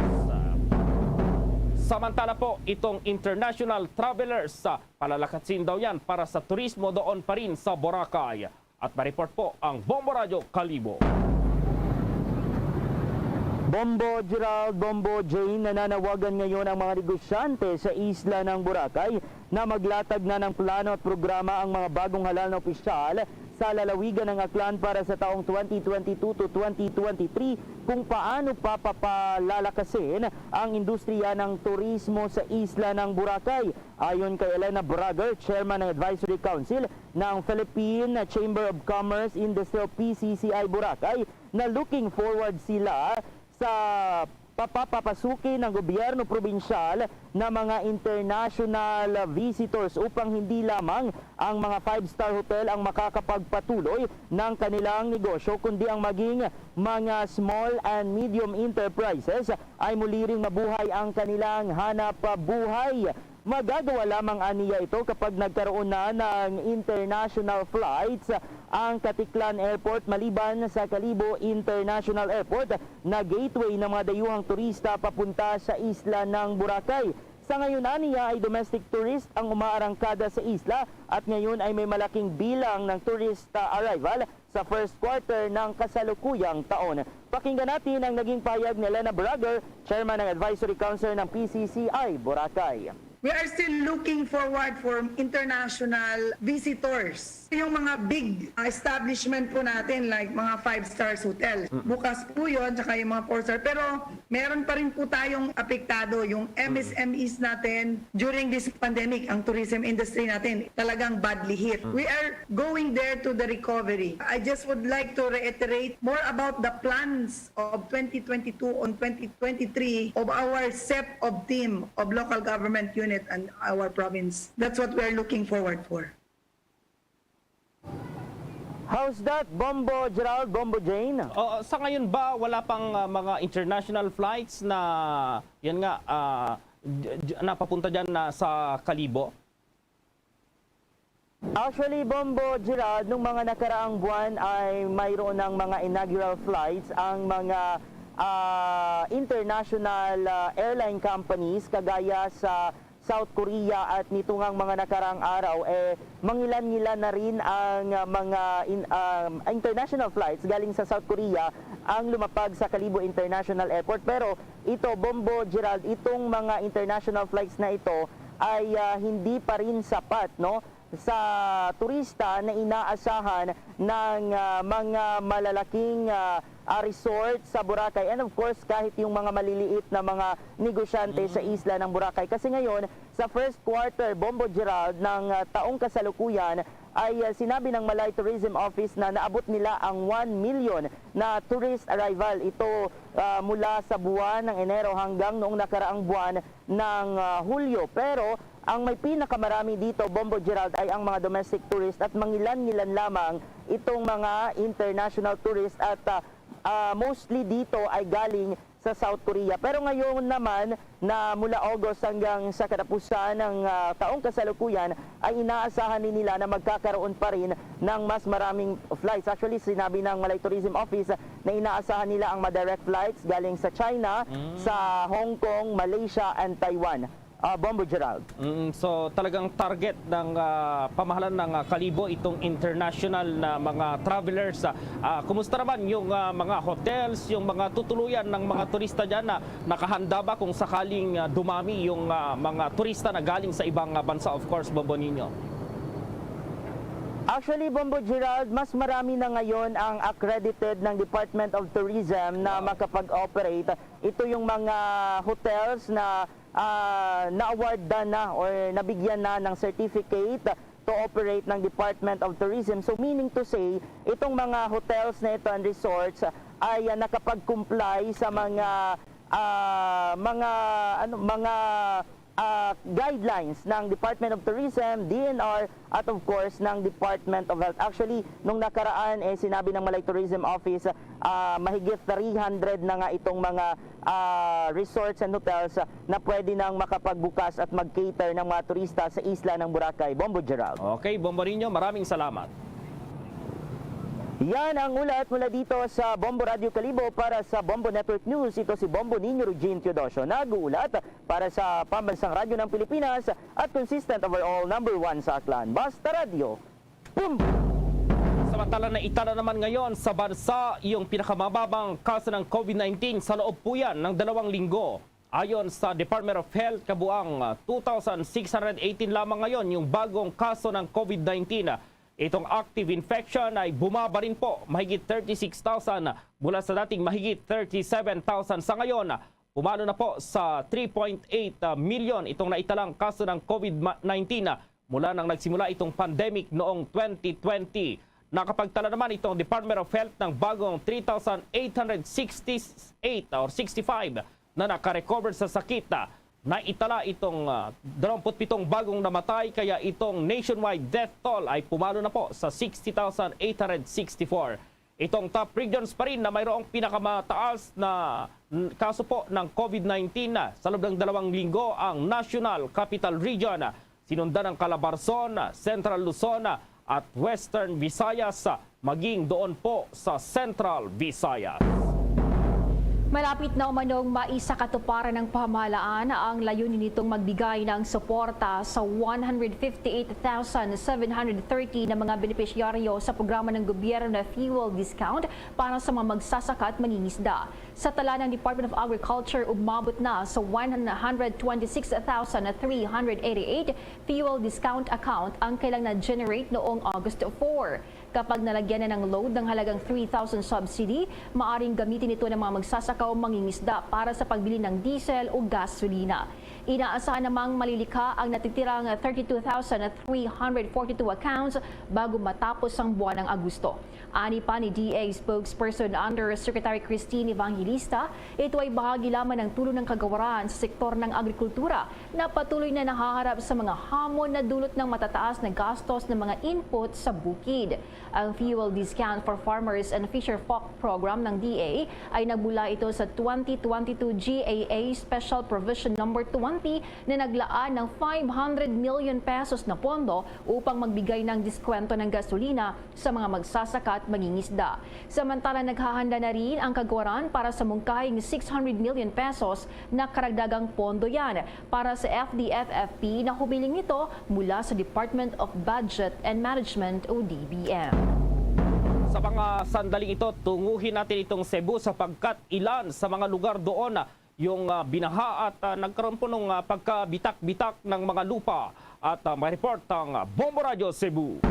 Samantala po, itong international travelers, ah, palalakasin daw yan para sa turismo doon pa rin sa Boracay. At may report po ang Bombo Radyo Kalibo. Bombo Gerald, Bombo Jane, nananawagan ngayon ang mga negosyante sa isla ng Boracay na maglatag na ng plano at programa ang mga bagong halal na opisyal sa lalawigan ng Aklan para sa taong twenty twenty-two to twenty twenty-three kung paano papapalalakasin ang industriya ng turismo sa isla ng Boracay. Ayon kay Elena Braga, chairman ng Advisory Council ng Philippine Chamber of Commerce, Industry o P C C I Boracay, na looking forward sila sa papapapasuki ng gobyerno probinsyal na mga international visitors upang hindi lamang ang mga five-star hotel ang makakapagpatuloy ng kanilang negosyo, kundi ang maging mga small and medium enterprises ay muli ring mabuhay ang kanilang hanap buhay. Magagawa lamang aniya ito kapag nagkaroon na ng international flights ang Caticlan Airport, maliban sa Kalibo International Airport na gateway ng mga dayuhang turista papunta sa isla ng Boracay. Sa ngayon aniya ay domestic tourist ang umaarangkada sa isla at ngayon ay may malaking bilang ng tourist, ah, arrival sa first quarter ng kasalukuyang taon. Pakinggan natin ang naging pahayag ni Elena Braga, chairman ng Advisory Council ng P C C I Boracay. We are still looking forward for international visitors. Yung mga big, uh, establishment po natin, like mga five stars hotel. Mm. Bukas po yun, tsaka yung mga four star. Pero meron pa rin po tayong apektado, yung Mm. M S M Es natin during this pandemic, ang tourism industry natin talagang badly hit. Mm. We are going there to the recovery. I just would like to reiterate more about the plans of twenty twenty-two on twenty twenty-three of our SEP of team of local government unit and our province. That's what we are looking forward for. How's that, Bombo Gerald, Bombo Jane? Oo, sa ngayon ba wala pang, ah, mga international flights na, yan nga, ah, d-, d-, napapunta dyan na sa Kalibo? Actually, Bombo Gerald, nung mga nakaraang buwan ay mayroon ng mga inaugural flights ang mga, ah, international, ah, airline companies kagaya sa South Korea, at nito ngang mga nakaraang araw, eh, mangilan-ngilan na rin ang, ah, mga in-, um, international flights galing sa South Korea ang lumapag sa Kalibo International Airport. Pero ito, Bombo Gerald, itong mga international flights na ito ay, ah, hindi pa rin sapat, no, sa turista na inaasahan ng, ah, mga malalaking, ah, ah, resort sa Boracay. And of course, kahit yung mga maliliit na mga negosyante sa Mm. isla ng Boracay. Kasi ngayon, sa first quarter, Bombo Gerald, ng, ah, taong kasalukuyan, ay, ah, sinabi ng Malay Tourism Office na naabot nila ang one million na tourist arrival. Ito, ah, mula sa buwan ng Enero hanggang noong nakaraang buwan ng, ah, Hulyo. Pero Ang may pinakamarami dito, Bombo Gerald, ay ang mga domestic tourist at mangilan-ngilan lamang itong mga international tourist at, ah, ah, mostly dito ay galing sa South Korea. Pero ngayon naman na mula August hanggang sa katapusan ng, ah, taong kasalukuyan ay inaasahan din nila na magkakaroon pa rin ng mas maraming flights. Actually, sinabi ng Malay Tourism Office na inaasahan nila ang mga direct flights galing sa China, Mm. sa Hong Kong, Malaysia, and Taiwan. Ah, Bombo Gerald. Mm, so talagang target ng, ah, pamahalan ng, ah, Kalibo itong international na mga travelers. Ah, ah, kumusta naman yung, ah, mga hotels, yung mga tutuluyan ng mga turista diyan na nakahanda ba kung sakaling, ah, dumami yung, ah, mga turista na galing sa ibang, ah, bansa, of course, Bombo Niño? Actually, Bombo Gerald, mas marami na ngayon ang accredited ng Department of Tourism na Wow. makapag-operate. Ito yung mga hotels na, ah, na-awardan na or nabigyan na ng certificate to operate ng Department of Tourism. So, meaning to say, itong mga hotels na ito and resorts ay, ah, nakapag-comply sa mga, ah, mga, ano, mga, ah, guidelines ng Department of Tourism, D N R, at of course ng Department of Health. Actually, nung nakaraan, eh, sinabi ng Malay Tourism Office, ah, mahigit three hundred na nga itong mga, ah, resorts and hotels, ah, na pwede nang makapagbukas at mag-cater ng mga turista sa isla ng Boracay. Bombo Gerald. Okay, Bombo Niño, maraming salamat. Yan ang ulat mula dito sa Bombo Radio Kalibo. Para sa Bombo Network News, ito si Bombo Niño Rugin Teodosio, nag-uulat para sa Pambansang Radyo ng Pilipinas at consistent overall number one sa Aklan. Basta Radyo, Bombo! Samantala, naitala naman ngayon sa bansa yung pinakamababang kaso ng COVID nineteen sa loob po yan ng dalawang linggo. Ayon sa Department of Health, kabuang, ah, two thousand six hundred eighteen lamang ngayon yung bagong kaso ng COVID nineteen. Itong active infection ay bumaba rin po, mahigit thirty-six thousand mula sa dating mahigit thirty-seven thousand sa ngayon. Pumalo na po sa three point eight million itong naitalang kaso ng COVID nineteen mula nang nagsimula itong pandemic noong twenty twenty. Nakapagtala naman itong Department of Health ng bagong three thousand eight hundred sixty-eight or sixty-five na nakarecover sa sakit. Naitala itong, ah, dalawampu't pitong bagong namatay, kaya itong nationwide death toll ay pumalo na po sa sixty thousand eight hundred sixty-four. Itong top regions pa rin na mayroong pinakamataas na, mm, kaso po ng COVID nineteen sa loob ng dalawang linggo ang National Capital Region. Sinundan ng Calabarzon, Central Luzon, at Western Visayas, maging doon po sa Central Visayas. Malapit na umanong maisakatuparan ng pamahalaan ang layunin nitong magbigay ng suporta sa one hundred fifty-eight thousand seven hundred thirty na mga benepisyaryo sa programa ng gobyerno na fuel discount para sa mga magsasaka at mangingisda. Sa tala ng Department of Agriculture, umabot na sa one hundred twenty-six thousand three hundred eighty-eight fuel discount account ang kailang na-generate noong August four. Kapag nalagyan na ng load ng halagang three thousand subsidy, maaring gamitin ito ng mga magsasaka o mangingisda para sa pagbili ng diesel o gasolina. Inaasahan namang malilikha ang natitirang thirty-two thousand three hundred forty-two accounts bago matapos ang buwan ng Agosto. Ani pa ni D A spokesperson Undersecretary Christine Evangelista, ito ay bahagi lamang ng tulong ng kagawaran sa sektor ng agrikultura na patuloy na nahaharap sa mga hamon na dulot ng matataas na gastos ng mga input sa bukid. Ang Fuel Discount for Farmers and Fisherfolk Program ng D A ay nagmula ito sa twenty twenty-two G A A Special Provision Number twenty na naglaan ng five hundred million pesos na pondo upang magbigay ng diskwento ng gasolina sa mga magsasaka at mangingisda. Samantala, naghahanda na rin ang kagawaran para sa mungkahing six hundred million pesos na karagdagang pondo yan para sa F D F F P na humiling nito mula sa Department of Budget and Management o D B M. Sa mga sandaling ito, tunguhin natin itong Cebu sapagkat ilan sa mga lugar doon yung, ah, binaha at, ah, nagkaroon po ng, ah, pagkabitak-bitak ng mga lupa. At, ah, may report ang, ah, Bombo Radyo Cebu.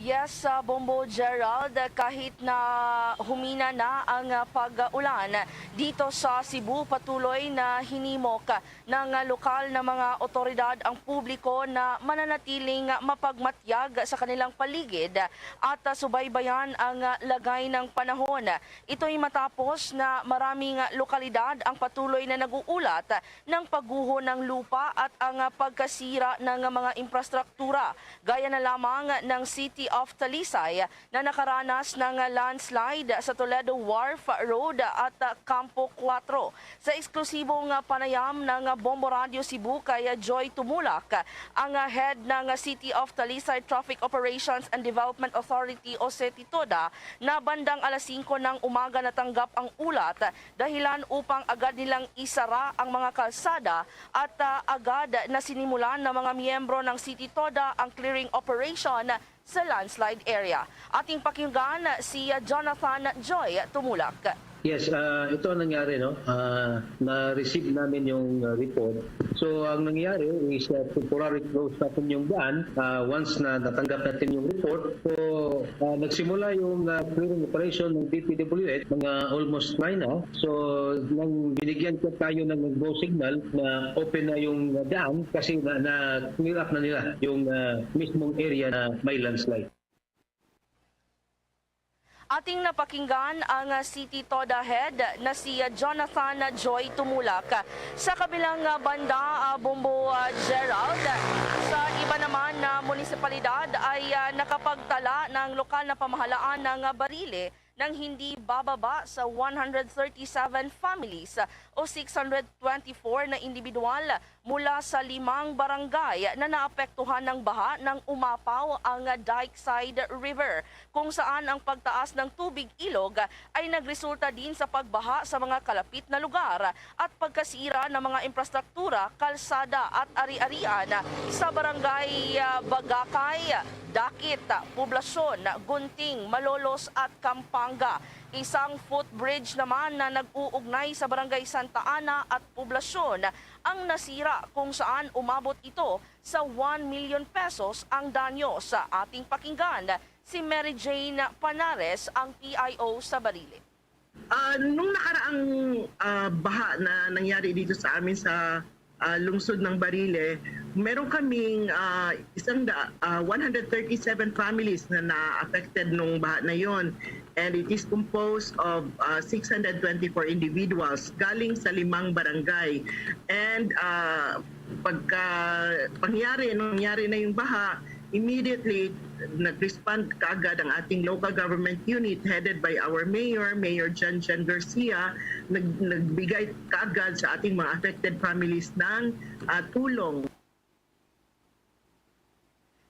Yes, sa Bombo Gerald, kahit na humina na ang, ah, pag-ulan dito sa Cebu, patuloy na hinimok ng, ah, lokal na mga otoridad ang publiko na mananatiling mapagmatyag sa kanilang paligid at, ah, subaybayan ang, ah, lagay ng panahon. Ito'y matapos na maraming lokalidad ang patuloy na nag-uulat ng pagguho ng lupa at ang pagkasira ng mga infrastruktura, gaya na lamang ng City of Talisay na nakaranas ng landslide sa Toledo Wharf Road at Campo Cuatro. Sa eksklusibong panayam ng Bombo Radio Cebu kay Joy Tumulak, ang head ng City of Talisay Traffic Operations and Development Authority o CETI-TODA, na bandang alas singko ng umaga natanggap ang ulat dahilan upang agad nilang isara ang mga kalsada at, ah, agad na sinimulan ng mga miyembro ng CETI-TODA ang clearing operation sa landslide area. Ating pakinggan si, ah, Jonathan Joy Tumulak. Yes, ah, ito ang nangyari, no? Ah, na-receive namin yung, ah, report. So, ang nangyari is, ah, temporary close natin yung daan. Ah, once na natanggap natin yung report, so, ah, nagsimula yung, ah, clearing operation ng D P W H, mga almost nine na. So, nang binigyan ko tayo ng go signal na open na yung daan kasi na, na-clear up na nila yung, ah, mismong area na may landslide. Ating napakinggan ang, ah, CETI-TODA head na si, ah, Jonathan Joy Tumulak. Sa kabilang, ah, banda, ah, Bombo, ah, Gerald, sa iba naman na munisipalidad ay, ah, nakapagtala ng lokal na pamahalaan ng, ah, barili ng hindi bababa sa one hundred thirty-seven families o six hundred twenty-four na individual mula sa limang barangay na naapektuhan ng baha nang umapaw ang Dikeside River, kung saan ang pagtaas ng tubig ilog ay nagresulta din sa pagbaha sa mga kalapit na lugar at pagkasira ng mga infrastruktura, kalsada at ari-arian sa barangay, ah, Bagakay, Dakit, Poblasyon, Gunting, Malolos at Campanga. Isang footbridge naman na nag-uugnay sa Barangay Santa Ana at Poblasyon ang nasira, kung saan umabot ito sa one million pesos ang danyo. Sa ating pakinggan, si Mary Jane Panares, ang P I O sa Barili. Ah, nung nakaraang, ah, baha na nangyari dito sa amin sa, ah, lungsod ng Barile, meron kaming, ah, isang da-, ah, one hundred thirty-seven families na na-affected nung baha na yon. And it is composed of, ah, six hundred twenty-four individuals galing sa limang barangay. And, ah, pagka pangyari, nung nangyari na yung baha, immediately nag-respond kaagad ang ating local government unit headed by our mayor, Mayor John John Garcia. Nag-, nagbigay kaagad sa ating mga affected families ng, ah, tulong.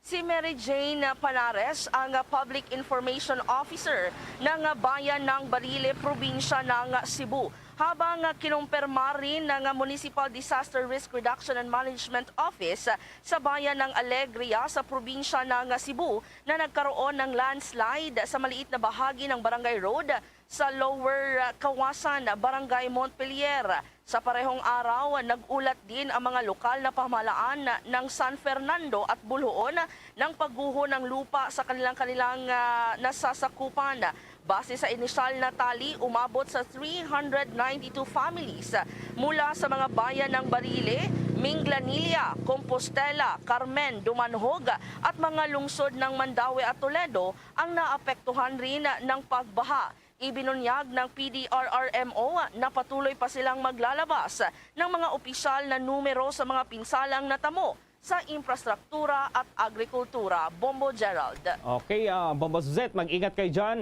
Si Mary Jane Panares ang Public Information Officer ng Bayan ng Barile, Probinsya ng Cebu. Habang kinumpirma rin ng Municipal Disaster Risk Reduction and Management Office sa bayan ng Alegria sa probinsya ng Cebu na nagkaroon ng landslide sa maliit na bahagi ng Barangay Road sa Lower Kawasan, Barangay Montpelier. Sa parehong araw, nag-ulat din ang mga lokal na pamahalaan ng San Fernando at Buluon ng pagguho ng lupa sa kanilang, kanilang, ah, nasasakupan. Base sa inisyal na tali, umabot sa three hundred ninety-two families mula sa mga bayan ng Barile, Minglanilla, Compostela, Carmen, Dumanjug at mga lungsod ng Mandaue at Toledo ang naapektuhan rin ng pagbaha. Ibinunyag ng P D R R M O na patuloy pa silang maglalabas ng mga opisyal na numero sa mga pinsalang natamo sa infrastruktura at agrikultura. Bombo Gerald. Okay, ah, Bombo Suzette, mag-ingat kayo dyan.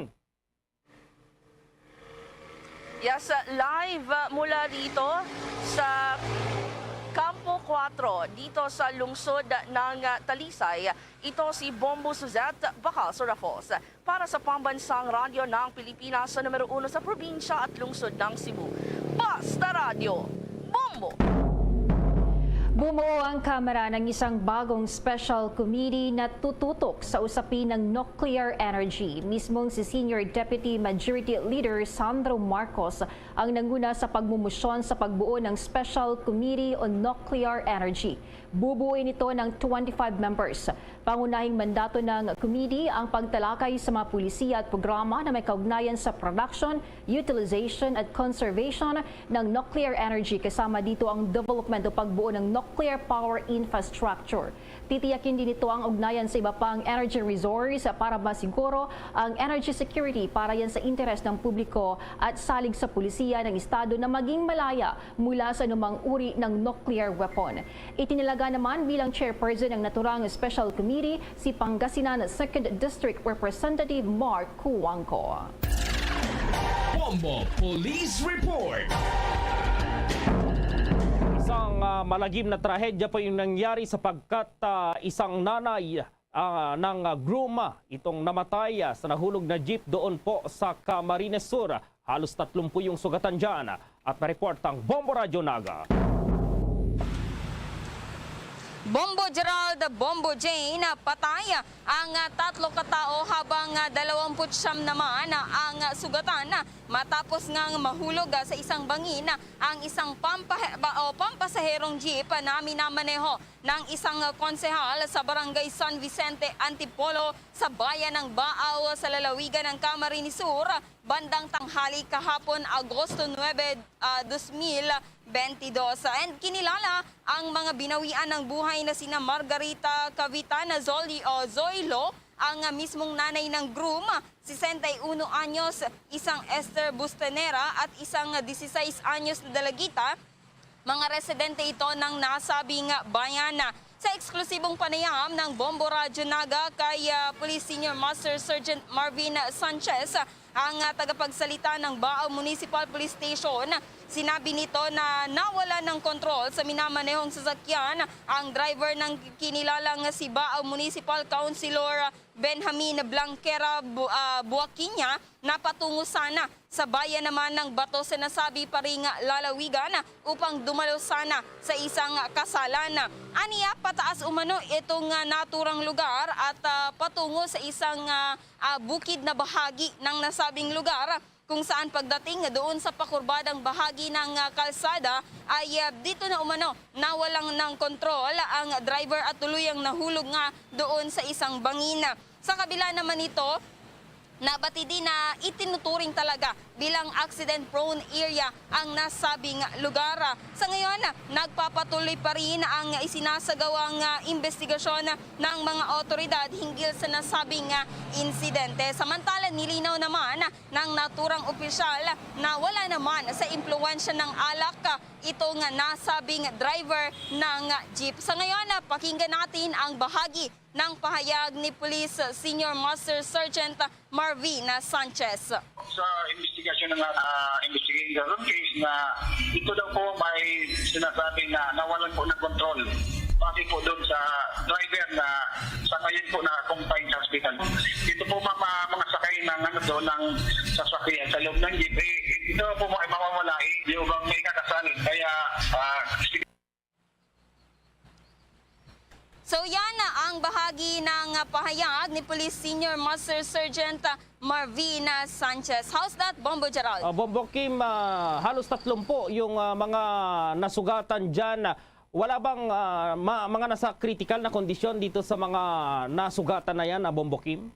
Yes, live mula dito sa Campo Cuatro, dito sa lungsod ng Talisay. Ito si Bombo Suzette, Bacal Surafos, para sa Pambansang Radyo ng Pilipinas, sa numero uno sa probinsya at lungsod ng Cebu. Basta Radyo, Bombo! Bumuo ang Kamara ng isang bagong special committee na tututok sa usapin ng nuclear energy. Mismong si Senior Deputy Majority Leader Sandro Marcos ang nanguna sa pagmumusyon sa pagbuo ng Special Committee on Nuclear Energy. Bubuin ito ng twenty-five members. Pangunahing mandato ng committee ang pagtalakay sa mga polisiya at programa na may kaugnayan sa production, utilization, at conservation ng nuclear energy, kasama dito ang development o pagbuo ng nuclear power infrastructure. Titiyakin din ito ang ugnayan sa iba pang energy resource para masiguro ang energy security para yan sa interes ng publiko at salig sa polisiya ng estado na maging malaya mula sa anumang uri ng nuclear weapon. Itinalaga naman bilang chairperson ng naturang special committee si Pangasinan Second District Representative Mark Cuangco. Bombo Police Report. Isang ah, malagim na trahedya po yung nangyari sapagkat ah, isang nanay ah, ng ah, groom ah, itong namatay ah, sa nahulog na jeep doon po sa Camarines Sur. Halos tatlumpu yung sugatan dyan at na-report ang Bombo Radyo Naga. Bombo Gerald, Bombo Jane, patay ang ah, tatlo ka tawo habang ah, dalawampu't siyam naman ang ah, sugatan matapos nga mahulog ah, sa isang bangin ang isang pampahe- ba- o pampasaherong jeep na minamaneho ng isang ah, konsehal sa Barangay San Vicente, Antipolo, sa bayan ng Baaw sa lalawigan ng Camarines Sur bandang tanghali kahapon, Agosto nuebe, ah, dos mil benti dos. And kinilala ang mga binawian ng buhay na sina Margarita Cavitana Zoli o Zoilo, ang mismong nanay ng groom, sesenta y uno anyos, isang Esther Bustanera at isang dieciséis anyos na dalagita, mga residente ito ng nasabing bayan. Sa eksklusibong panayam ng Bombo Radyo Naga kay ah, Police Senior Master Sergeant Marvin Sanchez, ang ah, tagapagsalita ng Baaw Municipal Police Station, sinabi nito na nawala ng kontrol sa minamanehong sasakyan ang driver ng kinilalang si Baaw Municipal Councilor Benjamin Blanquera Bu- ah, Buaquiña na patungo sana sa bayan naman ng Bato sa nasabing lalawigan upang dumalo sana sa isang kasalan. Aniya, pataas umano itong ah, naturang lugar at ah, patungo sa isang ah, ah, bukid na bahagi ng nasabing lugar, kung saan pagdating doon sa pakurbadang bahagi ng ah, kalsada ay ah, dito na umano nawalan ng kontrol ang driver at tuluyang nahulog nga doon sa isang bangin. Sa kabila naman nito, nabati din na itinuturing talaga bilang accident-prone area ang nasabing lugar. Sa ngayon, nagpapatuloy pa rin ang isinasagawang ah, investigasyon ng mga awtoridad hinggil sa nasabing ah, insidente. Samantala, nilinaw naman ng naturang opisyal na wala naman sa impluwensya ng alak itong nasabing driver ng jeep. Sa ngayon, pakinggan natin ang bahagi ng pahayag ni Police Senior Master Sergeant Marvin Sanchez. Sa investigasyon ng ah, investigator ng case na ito daw po may sinasabi na nawalan po ng control. Base po doon sa driver na sa ngayon po na confined sa hospital. Dito po mga, mga sakay ng ano doon ng sasakyan sa loob ng jeep, eh, ito po ay mawawala eh, yung bang may kakasal. Kaya ah, So yan ang bahagi ng pahayag ni Police Senior Master Sergeant Marvin Sanchez. How's that, Bombo Gerald? Ah, Bombo Kim, ah, halos tatlumpu yung ah, mga nasugatan dyan. Wala bang ah, ma- mga nasa critical na kondisyon dito sa mga nasugatan na yan, ah, Bombo Kim?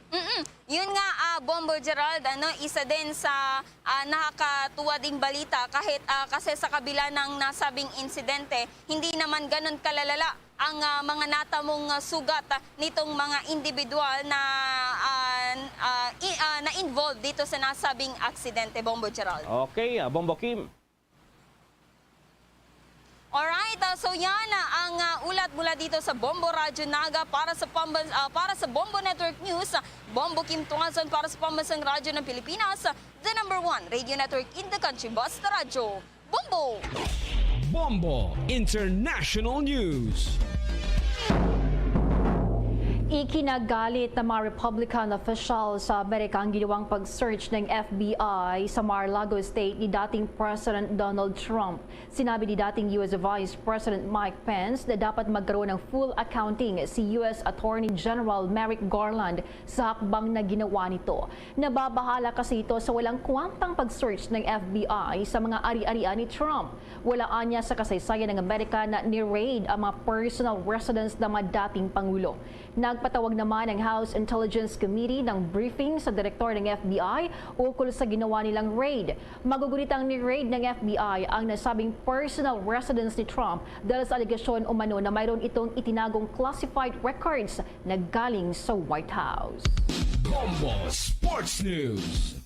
Mm-mm. Yun nga, ah, Bombo Gerald, ano, isa din sa ah, nakakatuwa ding balita kahit ah, kasi sa kabila ng nasabing insidente, hindi naman ganun kalalala ang ah, mga natamong ah, sugat ah, nitong mga individual na ah, ah, i- ah, na-involved dito sa nasabing aksidente, Bombo Gerald. Okay, ah, Bombo Kim. Alright, ah, so yan ah, ang ah, ulat mula dito sa Bombo Radyo Naga para sa Pamban- ah, para sa Bombo Network News. Bombo Kim Tuazon para sa Pambansang Radyo ng Pilipinas, the number one radio network in the country. Basta Radyo, Bombo! Bombo International News. Kinagalit na mga Republican official sa Amerika ang ginawang pag-search ng F B I sa Mar-a-Lago Estate ni dating President Donald Trump. Sinabi ni dating U S Vice President Mike Pence na dapat magkaroon ng full accounting si U S Attorney General Merrick Garland sa hakbang na ginawa nito. Nababahala kasi ito sa walang kwantang pag-search ng F B I sa mga ari-arian ni Trump. Wala anya sa kasaysayan ng Amerika na ni-raid ang mga personal residence ng mga dating pangulo. Nagpatawag naman ang House Intelligence Committee ng briefing sa direktor ng F B I ukol sa ginawa nilang raid. Magugunitang ni-raid ng F B I ang nasabing personal residence ni Trump dahil sa alegasyon umano na mayroon itong itinagong classified records na galing sa White House. Bombo Sports News.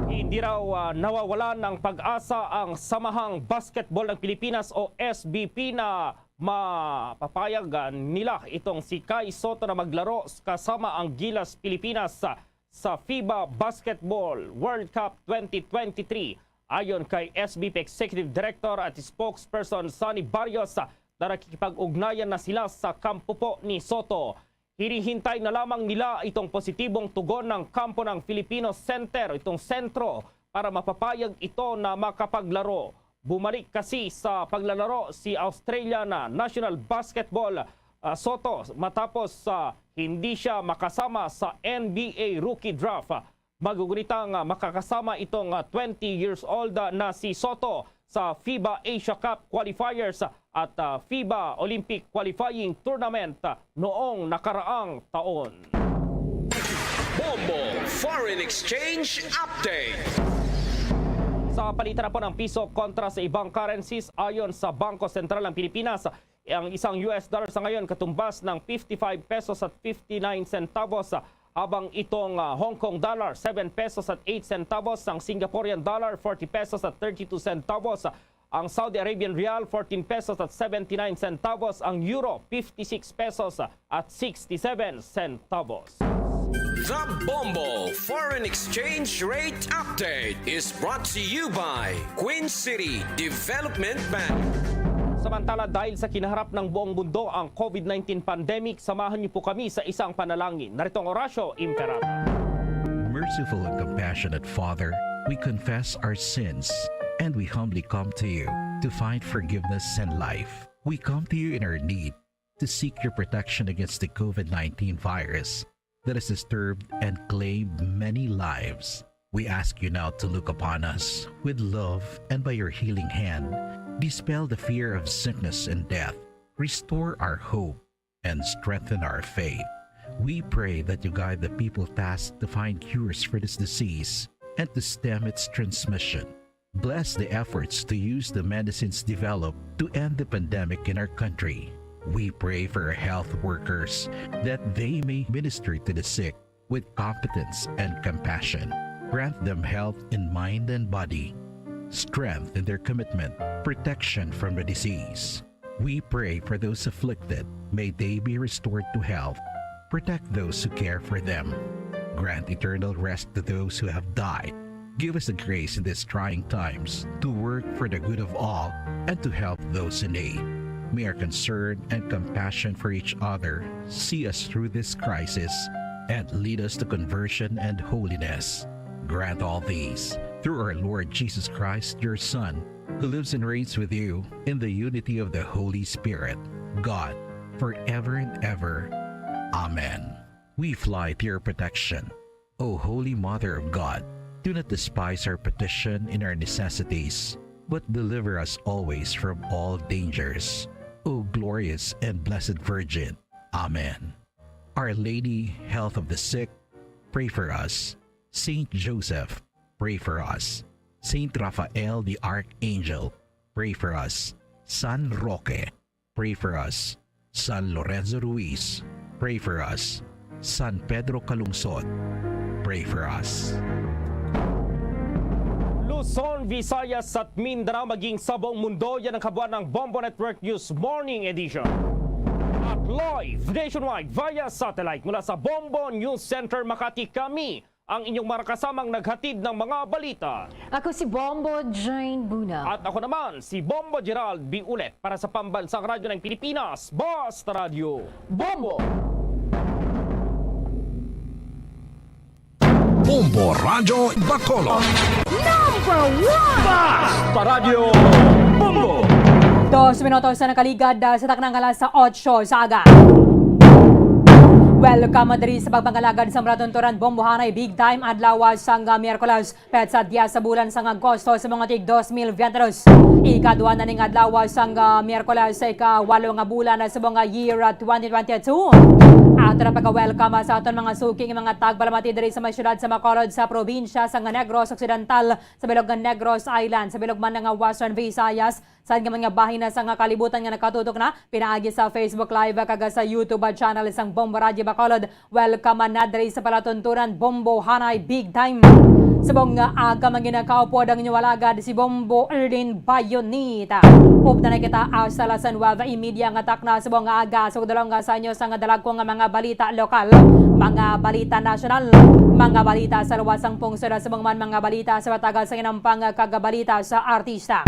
Hindi raw ah, nawawalan ng pag-asa ang Samahang Basketball ng Pilipinas o S B P na mapapayag ah, nila itong si Kai Soto na maglaro s- kasama ang Gilas Pilipinas sa, sa FIBA Basketball World Cup twenty twenty-three. Ayon kay S B P Executive Director at Spokesperson Sonny Barrios, ah, na nakikipag-ugnayan na sila sa kampo po ni Soto. Hinihintay na lamang nila itong positibong tugon ng kampo ng Filipino Center, itong sentro, para mapapayag ito na makapaglaro. Bumalik kasi sa paglalaro si Australian na national basketball ah, Soto matapos sa hindi siya makasama sa N B A rookie draft. Magugunitang ah, makakasama itong ah, twenty years old ah, na si Soto sa FIBA Asia Cup qualifiers at ah, FIBA Olympic Qualifying Tournament ah, noong nakaraang taon. Bombo Foreign Exchange Update. Sa palitan na po ng piso kontra sa ibang currencies, ayon sa Bangko Sentral ng Pilipinas, ang isang U S dollar sa ngayon katumbas ng fifty-five pesos at fifty-nine centavos, habang itong ah, Hong Kong dollar, seven pesos at eight centavos, ang Singaporean dollar, forty pesos at thirty-two centavos, ang Saudi Arabian rial, fourteen pesos at seventy-nine centavos, ang euro, fifty-six pesos at sixty-seven centavos. The Bombo Foreign Exchange Rate Update is brought to you by Queen City Development Bank. Samantala, dahil sa kinaharap ng buong mundo ang COVID nineteen pandemic, samahan niyo po kami sa isang panalangin. Narito ang Orasyo Imperata. Merciful and compassionate Father, we confess our sins and we humbly come to you to find forgiveness and life. We come to you in our need to seek your protection against the COVID nineteen virus that has disturbed and claimed many lives. We ask you now to look upon us with love and by your healing hand, dispel the fear of sickness and death, restore our hope, and strengthen our faith. We pray that you guide the people tasked to find cures for this disease and to stem its transmission. Bless the efforts to use the medicines developed to end the pandemic in our country. We pray for our health workers that they may minister to the sick with competence and compassion. Grant them health in mind and body, strength in their commitment, protection from the disease. We pray for those afflicted. May they be restored to health. Protect those who care for them. Grant eternal rest to those who have died. Give us the grace in these trying times to work for the good of all and to help those in need. May our concern and compassion for each other see us through this crisis and lead us to conversion and holiness. Grant all these through our Lord Jesus Christ, your Son, who lives and reigns with you in the unity of the Holy Spirit, God, forever and ever. Amen. We fly to your protection. O Holy Mother of God, do not despise our petition in our necessities, but deliver us always from all dangers. O glorious and blessed Virgin. Amen. Our Lady, Health of the Sick, pray for us. Saint Joseph, pray for us. Saint Raphael the Archangel, pray for us. San Roque, pray for us. San Lorenzo Ruiz, pray for us. San Pedro Calungsod, pray for us. Luzon, Visayas at Mindanao, maging sa buong mundo, yan ang kabuuan ng Bombo Network News Morning Edition. At live nationwide via satellite mula sa Bombo News Center Makati, kami Ang inyong mga kasamang naghatid ng mga balita. Ako si Bombo Jane Buna. At ako naman, si Bombo Gerald B. Ulet para sa Pambansang Radyo ng Pilipinas, Basta Radyo Bombo! Bombo Radyo Bacolod. Number one! Basta Radyo Bombo! Dos minutos na nakaligad, ah, sa taknang alas otso sa aga. Welcome diri sa pagpangalagad sa Maratunturan Bombohanay Big Time, adlaw sang, ah, Miyerkules, petsa diyes sa bulan sang Agosto sa mga tig dos mil biyente dos. Ikadua na ning adlaw sang, ah, Miyerkules sa ikawalo nga bulan sa mga year, ah, twenty twenty-two. Ato na pagka-welcome, ah, sa aton mga suki nga mga tagpalamati diri sa may siyudad sa Bacolod, sa probinsya sang Negros Occidental, sa bilog nga Negros Island, sa bilog man nga Western Visayas, sa mga bahin na sa nga kalibutan nga nakatutok na pinaagi sa Facebook Live kag sa YouTube channel sang Bombo Radyo Bacolod. Welcome na diri sa palatuntunan Bombohanay Big Time. Subong nga aga, mga ginakaupo ang inyong alagad, si Bombo Erlin Bayonita. Upda na kita hasta alas nuebe y media nga takna subong nga aga. Sugdalong nga sa inyo sa nga dalagko nga mga balita lokal, mga balita nasyonal, mga balita sa luwas sang pungsod, subong man mga balita sa patagal sa inampang kag balita sa artista.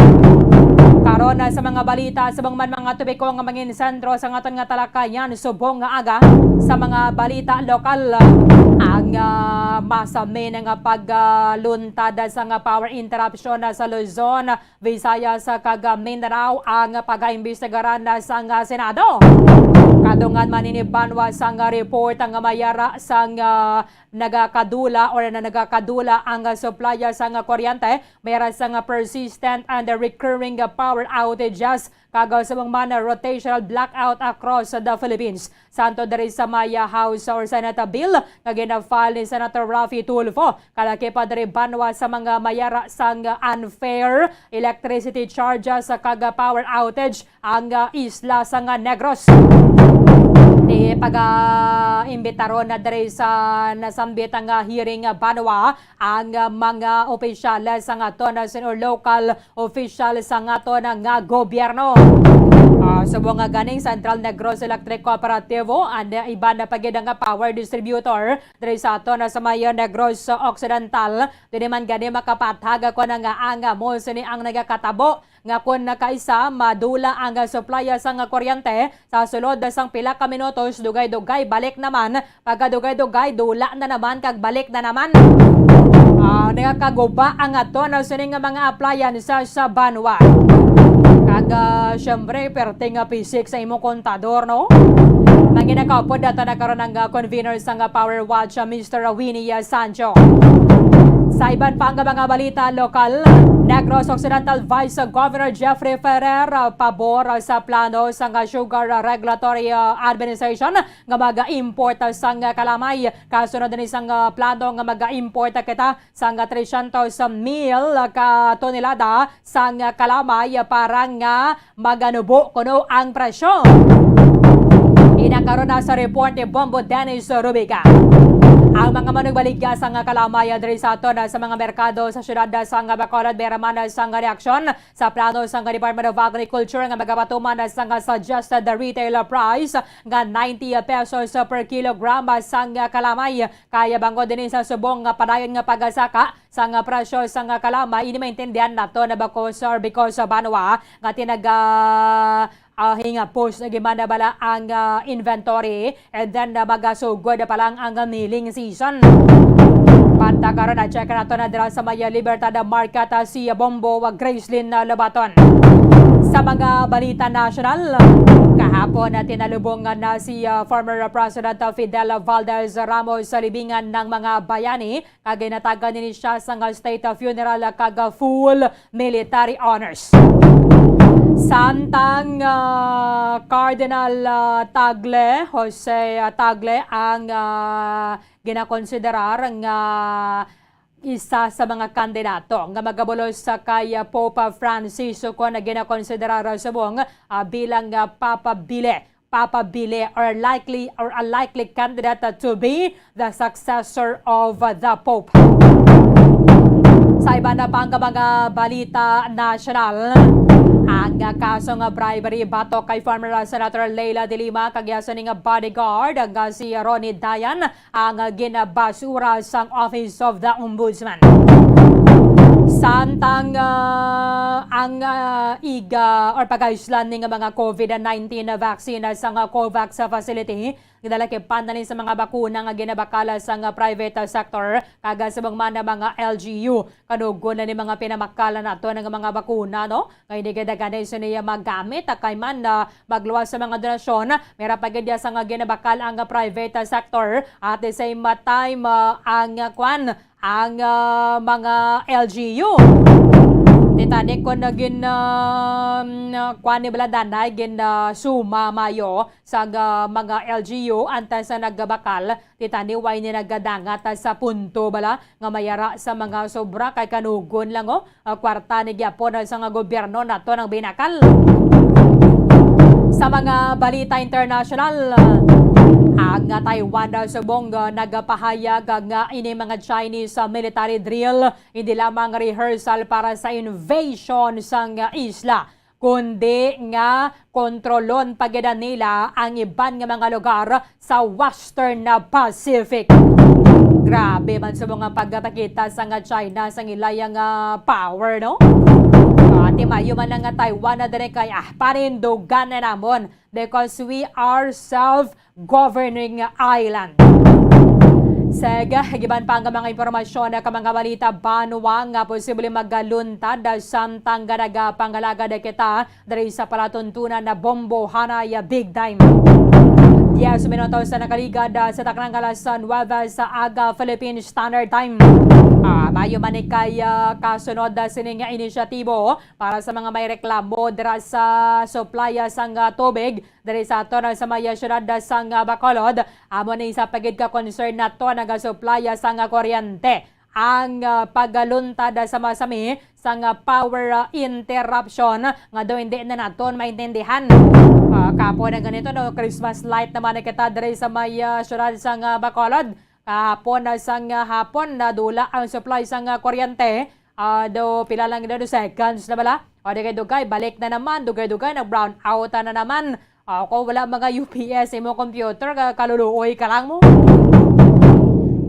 Karon, ah, sa mga balita, subong man mga topiko nga mangin sentro sa aton nga talakayan subong nga aga, sa mga balita lokal, ang, ah, masamin nga pagluntad sa nga power interruption, ah, sa Luzon, Visayas, ah, kag, ah, Mindanao ang pagaimbestigaran, ah, sang, ah, Senado. Kadungan man ini banwa sang, ah, report ang mayara sang, ah, nagakadula or na nagakadula ang, ah, supply, ah, sang, ah, kuryente, mayara sang, ah, persistent and recurring, ah, power outages kag, ah, subong man, ah, rotational blackout across the Philippines. Sa hangtod diri sa may, ah, House or Senate bill nga gina-file ni Senator Raffy Tulfo, kalaki pa diri banwa sa mga mayara sang, ah, unfair electricity charges kag, ah, power outage ang, ah, isla sang, ah, Negros. Di pag, ah, imbitaron na diri sa nasambit nga hearing, ah, banwa ang, ah, mga opisyales sang aton, ah, senior local officials sang aton, ah, nga gobyerno. Ah, subong nga ganing Central Negros Electric Cooperativo and, ah, iban na pa gid nga power distributor diri sa aton, ah, sa may, ah, Negros Occidental. Dili man gani makapathag ako na nga ang, ah, mo sini ang nagakatabo nga kon nakaisa madula ang, ah, supply, ah, sang, ah, kuryente sa sulod sang pila ka minutos, dugay-dugay balik naman, pagkadugay-dugay dula na naman kag balik na naman. Ah, nagakaguba ang aton, ah, sini nga mga appliances sa banwa. Kag, ah, syempre, perting, ah, pisik sa imong kontador, no? Manginakaupod nato na karon ang, ah, convener sang, ah, Power Watch, ah, Mister Winnie, ah, Sancho. Sa iban pa nga mga balita lokal, Negros Occidental Vice Governor Jeffrey Ferrer, ah, pabor, ah, sa plano sang, ah, Sugar, ah, Regulatory, ah, Administration nga mag-import, ah, sang, ah, kalamay. Kasunod ni sang, ah, plano nga mag-import, ah, kita sang, ah, tresyentos mil ka tonelada sang, ah, kalamay para nga maganubo kuno ang presyo. Ina karon na sa report ni Bombo Dennis Rubica. Ang mga manugbaligya sang kalamay diri sa aton sa mga merkado sa siyudad sang Bacolod, may raman sang reaksyon sa plano sang Department of Agriculture nga magapatuman sang suggested retail price nga ninety pesos per kilogram sang kalamay. Kaya bangod din sa subong nga padayon nga pagsaka sang presyo sang kalamay, ini maintindihan nato na because, or because, ah, banwa nga tinaga, ah, hingapos na gimana bala ang, ah, inventory, and then, ah, magasugod pa lang ang milling season. Panta karon, na-check nato na dira sa may Libertad Market, ah, si Bombo, ah, Gracelyn, ah, Lobaton. Sa mga balita nasyonal, kahapon na tinalubong na si, ah, former President, ah, Fidel Valdez Ramos sa libingan ng mga bayani, kag ginatagan nini siya sang state funeral kag full military honors. Samtang, ah, Cardinal, ah, Tagle, Jose, ah, Tagle ang, ah, ginakonsiderar nga isa sa mga kandidato nga magabulos sa kay Pope Francis, kon ginakonsiderar subong, ah, bilang, ah, papabili papabili or likely or a likely candidate to be the successor of the Pope. Sa iba na pang mga balita nasyonal, Ang, ah, kaso nga bribery batok kay former, ah, Senator Leila de Lima kag iya sini nga bodyguard nga si Ronnie Dayan ang, ah, ginabasura sang Office of the Ombudsman. Samtang, ah, ang, ah, iga or pag-aislan ning mga COVID nineteen na vaccine sa nga COVAX facility, gidala kay panalin sa mga bakuna nga ginabakal sang private sector kag subong man ang mga L G U. Kanugon na ni mga pinamakalan nato nga mga bakuna, no? Nga hindi gid gani sini magamit, kay man na magluwas sa mga donasyon, mera pa gid sa nga ginabakal ang private sector. At the same time, ah, ang, ah, kwan, ang, ah, mga L G U. Titani ko na gin, ah, kwan ni bala danay, gin, ah, suma mayo sa, ah, mga L G U antes sa nagbakal. Titani way ni nagadangat sa punto bala nga mayara sa mga sobra kay kanugon lang, oh, ah, kwarta ni gyapon sa nga gobyerno nato nang binakal. Sa mga balita international, ang Taiwan subong, ah, nagapahayag nga ini mga Chinese, ah, military drill hindi lamang rehearsal para sa invasion sang, ah, isla, kundi nga kontrolon pa gid nila ang iban nga mga lugar sa Western Pacific. Grabe man subong nga pagpakita sang China sang ila nga power, no? Ati mayo man nga Taiwan na diri kay, ah, panindugan na namon because we are self-governing island. Sige, iban pa nga mga impormasyon ka mga balita banwa nga posible magaluntad samtang nga nagapangalagad kita diri sa palatuntunan na bombohanay big time. Diyes minutos sa nakaligad, ah, sa taknang alas nuwebe sa aga Philippine Standard Time. Ah, mayo man ni kay, ah, kasunod, ah, sini nga inisyatibo para sa mga may reklamo dira sa supply, ah, sang, ah, tubig diri sa aton, ah, sa may, ah, siyudad, ah, sang, ah, Bacolod. Amo ni sa pagid ka concern nato nga supply, ah, sang, ah, kuryente. Ang, ah, pagluntad, ah, sa masami sang, ah, power, ah, interruption nga daw hindi na naton maintindihan. Ah, kapo na ganito, no, Christmas light naman na kita diri sa may, ah, siyudad sang, ah, Bacolod. Kahapon na sang, ah, hapon, nadula ang supply sang, ah, kuryente. Ah, do pila lang daw, do seconds na bala. O, dugay-dugay, balik na naman, dugay-dugay, nag-brown out na naman. Ah, kung wala mga U P S imo computer, ka-, kaluluoy ka lang mo.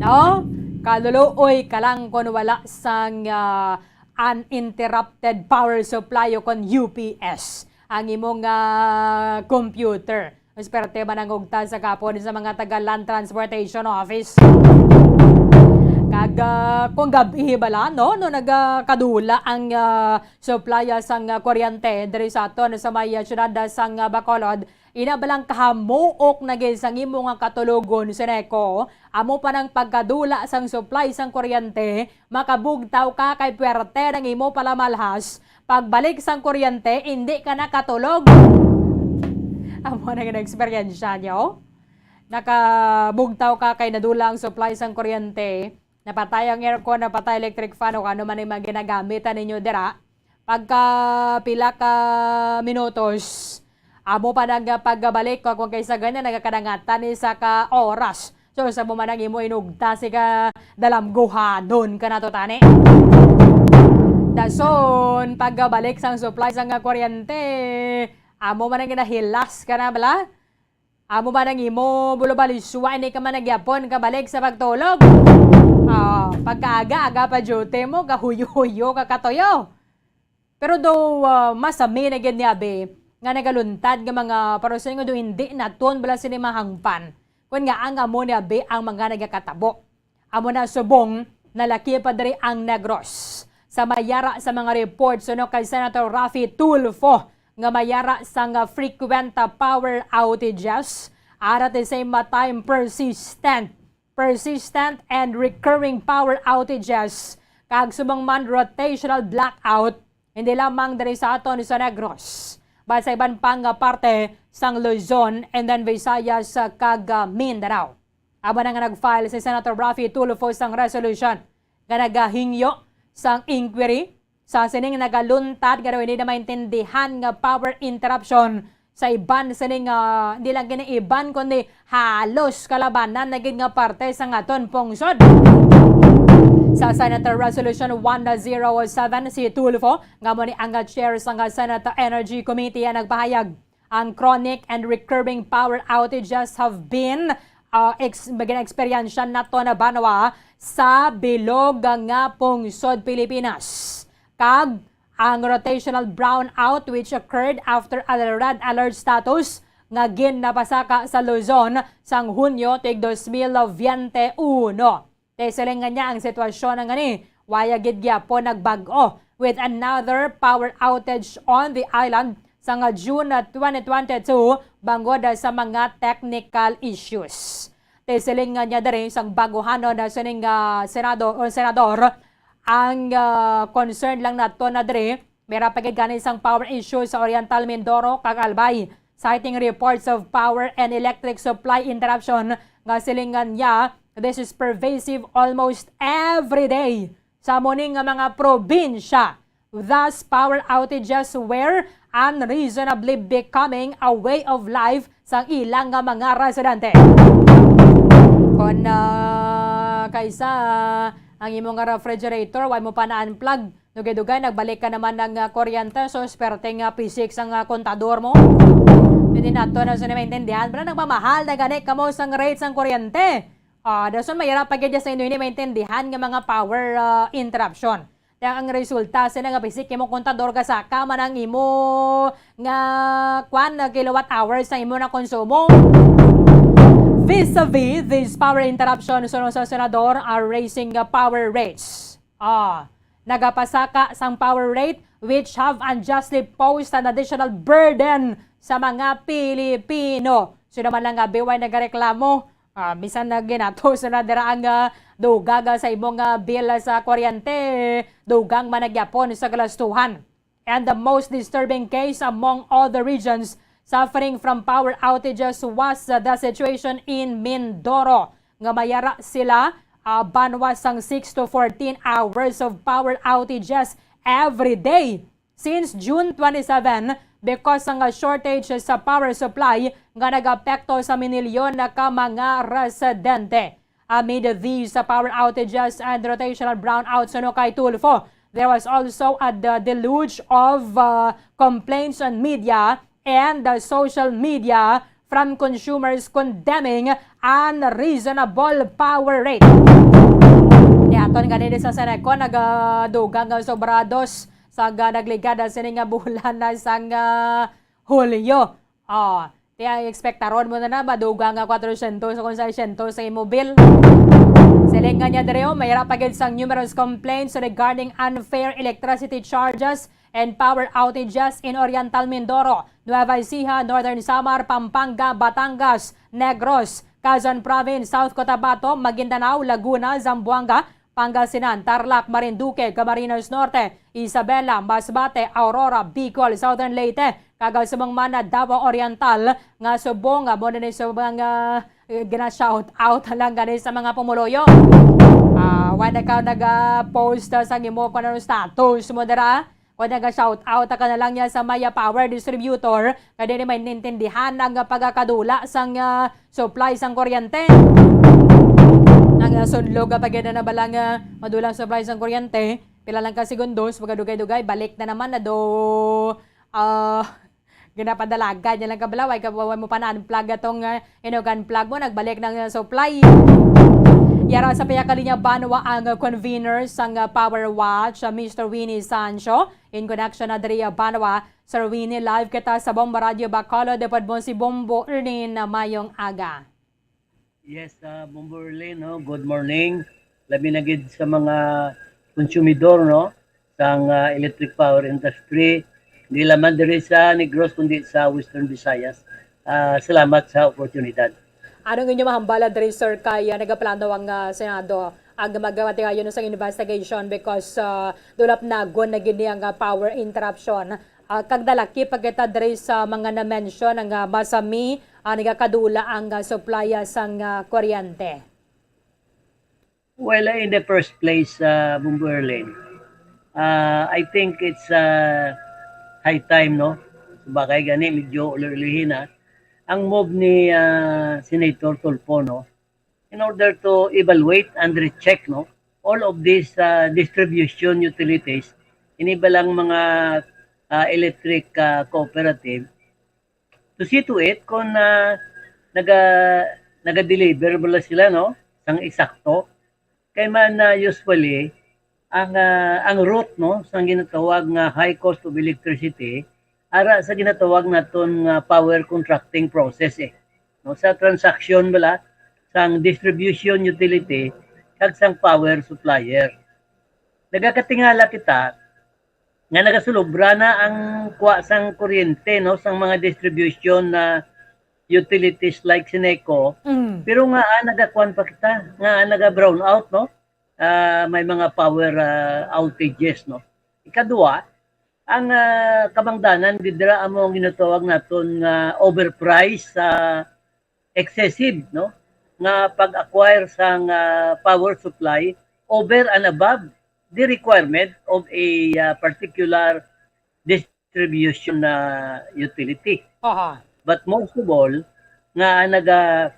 No? Kaluluoy ka lang kung wala sang, ah, uninterrupted power supply o kon U P S ang imong, ah, computer. Mas perte man ang ugta sa kapon sa mga taga Land Transportation Office. Kag, ah, kung gabi bala, no, no, nagakadula ang, ah, supply, ah, sang, ah, kuryente diri sa aton sa may, ah, siyudad, ah, sang, ah, Bacolod. Ina balang kahamuok na gid sang imo nga katulogon, Seneco. Amo pa nang pagkadula sang supply sang kuryente, makabugtaw ka kay puwerte nang imo palamalhas. Pagbalik sang kuryente, indi ka nakatulog. Amo na nga eksperyensya nyo? Nakabugtaw ka kay nadula ang supply sang kuryente, napatay ang aircon, napatay electric fan, o ano man ang mga ginagamit ninyo dira. Pagka pila ka minutos, amo pa nang pagbalik, kung kaysa ganyan, nagakadangatan ni sa ka oras. So, sa mo man ang imo inugta, si ka dalamguhanon ka na to, tani. Dason, pagbalik sang supply sang kuryente, amo man ang ginahilas ka na, bala? Amo man ang imo bulubaliswa, hindi ka man nagyapon kabalik sa pagtulog. Ah, pagkaaga-aga pa duty mo, kahuyo-huyo ka katuyo. Pero daw, ah, masami na gid ni abi nga nagaluntad nga mga parusin nga daw hindi naton bala sini mahangpan. Kun nga ang amo ni abi ang mga nagakatabo. Amo na subong, nalaki pa diri ang Negros. Sa mayara sa mga reports, suno kay Senator Raffy Tulfo, nga mayara sang frequent power outages, and at the same time, persistent, persistent and recurring power outages, kag subong man rotational blackout, hindi lamang diri sa aton sa Negros, but sa iban pang parte sang Luzon and then Visayas, ah, kag, ah, Mindanao. Amo na nga nag-file si Senator Raffy Tulfo sang resolution nga nagahingyo sang inquiry sa sining nagaluntad nga daw hindi na maintindihan nga power interruption sa iban sining, ah, hindi lang kini iban, kundi halos kalabanan na gid nga parte sa aton pungsod. Sa Senate Resolution one zero seven, si Tulfo, nga mo ni ang chair sang Senate Energy Committee, ang nagpahayag, ang chronic and recurring power outages have been uh, ex- gina-eksperyensya nato na banwa sa bilog nga pungsod Pilipinas, kag ang rotational brownout which occurred after a red alert status nga ginapasaka sa Luzon sang Hunyo tig dos mil biyente uno. Kay siling nga niya ang sitwasyon nga ni waya gid gyapon nagbag-o with another power outage on the island sa nga June twenty twenty-two bangod sa mga technical issues. Kay siling nga niya diri sang baguhanon na sining ah, senado o senador, ang ah, concern lang nato na diri mera pa gid gani sang power issue sa Oriental Mindoro kag Albay, citing reports of power and electric supply interruption nga silingan niya, this is pervasive almost every day sa muning nga mga probinsya. Thus, power outages were unreasonably becoming a way of life sang ilang nga mga residente. Kon ah, kaysa ang imo nga refrigerator, wa mo pa na-unplug, dugay-dugay nagbalik ka naman ng ah, kuryente, so swerte nga pisik sang ah, kontador mo. Hindi nato na sa maintindihan, pero nagmamahal na gani kamo sang rate sang kuryente. Ah, dason mayra pa gid sa inyo ini maintindihan nga mga power ah, interruption. Kaya ang resulta sina nga bisik imo kontador, gasaka man ang imo nga kwan nga kilowatt hours sa imo na konsumo. Vis-a-vis these power interruptions, suno sa senador, are raising the power rates. Ah, nagapasaka sang power rate which have unjustly posed an additional burden sa mga Pilipino. Sino man lang nga biway nagareklamo, ah, bisan na ginatos na dira ang ah, dugang ah, sa imong ah, bill ah, sa kuryente, dugang man nagyapon sa galastuhan. And the most disturbing case among all the regions suffering from power outages was uh, the situation in Mindoro, nga mayara sila ah, banwa sang six to fourteen hours of power outages every day since June twenty-seven because sang shortage sa power supply nga nagapekto sa minilyon na ka mga residente. Amid these power outages and rotational brownouts, suno kay Tulfo, there was also a de- deluge of uh, complaints on media and uh, social media from consumers condemning unreasonable power rate. Niaton ganini sa Seneco, nagadugang nga sobrados sa ga- nagligad sini nga bulan na sang ah, Hulyo. Oh, ti ang ekspektaron mo na na madugang nga kwatro syentos o kung seiscientos sa imo bill. Siling nga niya diri, oh, mayra pa gid sang numerous complaints regarding unfair electricity charges and power outages in Oriental Mindoro, Nueva Ecija, Northern Samar, Pampanga, Batangas, Negros, Quezon Province, South Cotabato, Maguindanao, Laguna, Zamboanga, Pangasinan, Tarlac, Marinduque, Camarines Norte, Isabela, Masbate, Aurora, Bicol, Southern Leyte, kag sa mga mana Davao Oriental nga subong nga mo na ni sa mga eh, gina-shout out lang gani sa mga pumuluyo. Ah, wala na ka nag-post sa imo kung anong status mo dira. Kung naga-shout out ka na lang niya sa Maya Power Distributor, nga dili maintindihan ang pagkakadula sang ah, supply sang kuryente. Ang ah, sunlog nga pagyan na bala nga madulang supply sang kuryente, pila lang ka segundos, magadugay-dugay, balik na naman na do ah, ginapadalagan niya lang kabalaway, kabawan mo pa na-unplug atong uh, inugan plug mo, nagbalik ng uh, supply. Yara sa piyakalinya banwa ang uh, convener sang uh, Power Watch, uh, Mister Winnie Sancho. In connection na diri uh, banwa, Sir Winnie, live kita sa Bombo Radio Bacolod. Depod mo si Bombo Erlin na mayong aga. Yes, uh, Bombo Erlin, no? Good morning. Labi na gid sa mga konsumidor, no? Sang uh, electric power industry, di lamang diri sa Negros, kundi sa Western Visayas. Uh, salamat sa oportunidad. Anong inyo mahambala diri, sir, kay uh, nagaplano ang uh, Senado ang magawatigayon sa investigation because uh, dulap nagon na gini ang uh, power interruption. Uh, kag dalaki pa kita diri sa mga na-mention nga uh, masami uh, nagakadula ang uh, supply uh, sang uh, kuryente. Well, in the first place, uh, Bombo Erlin, uh, I think it's uh, high time, no? Bagay gani, medyo ulo-ulihin na. Ang move ni uh, Senator Tulfo, no? In order to evaluate and recheck, no? all of these, ah, distribution utilities, ini ba lang mga, ah, electric, ah, cooperative, to see to it kung, ah, naga-, naga-deliver bala sila, no, sang eksakto. Kay man, ah, usually, ang, ah, ang root, no, sang ginatawag nga high cost of electricity, ara sa ginatawag naton nga power contracting process, eh. No, sa transaksyon bala sang distribution utility kag sang power supplier. Nagakatingala kita nga nagasulobra na ang kuha sang kuryente, no, sang mga distribution na utilities like Seneco, Mm. pero nga, ah, nagakuan pa kita, nga, ah, naga-brown out, no? Ah, may mga power, ah, outages, no? Ikadua, ang, ah, kabangdanan, didra amo ang ginatawag naton nga overprice sa excessive, no, nga pag-acquire sang, ah, power supply over and above the requirement of a, ah, particular distribution na utility. Aha. But most of all, nga naga-,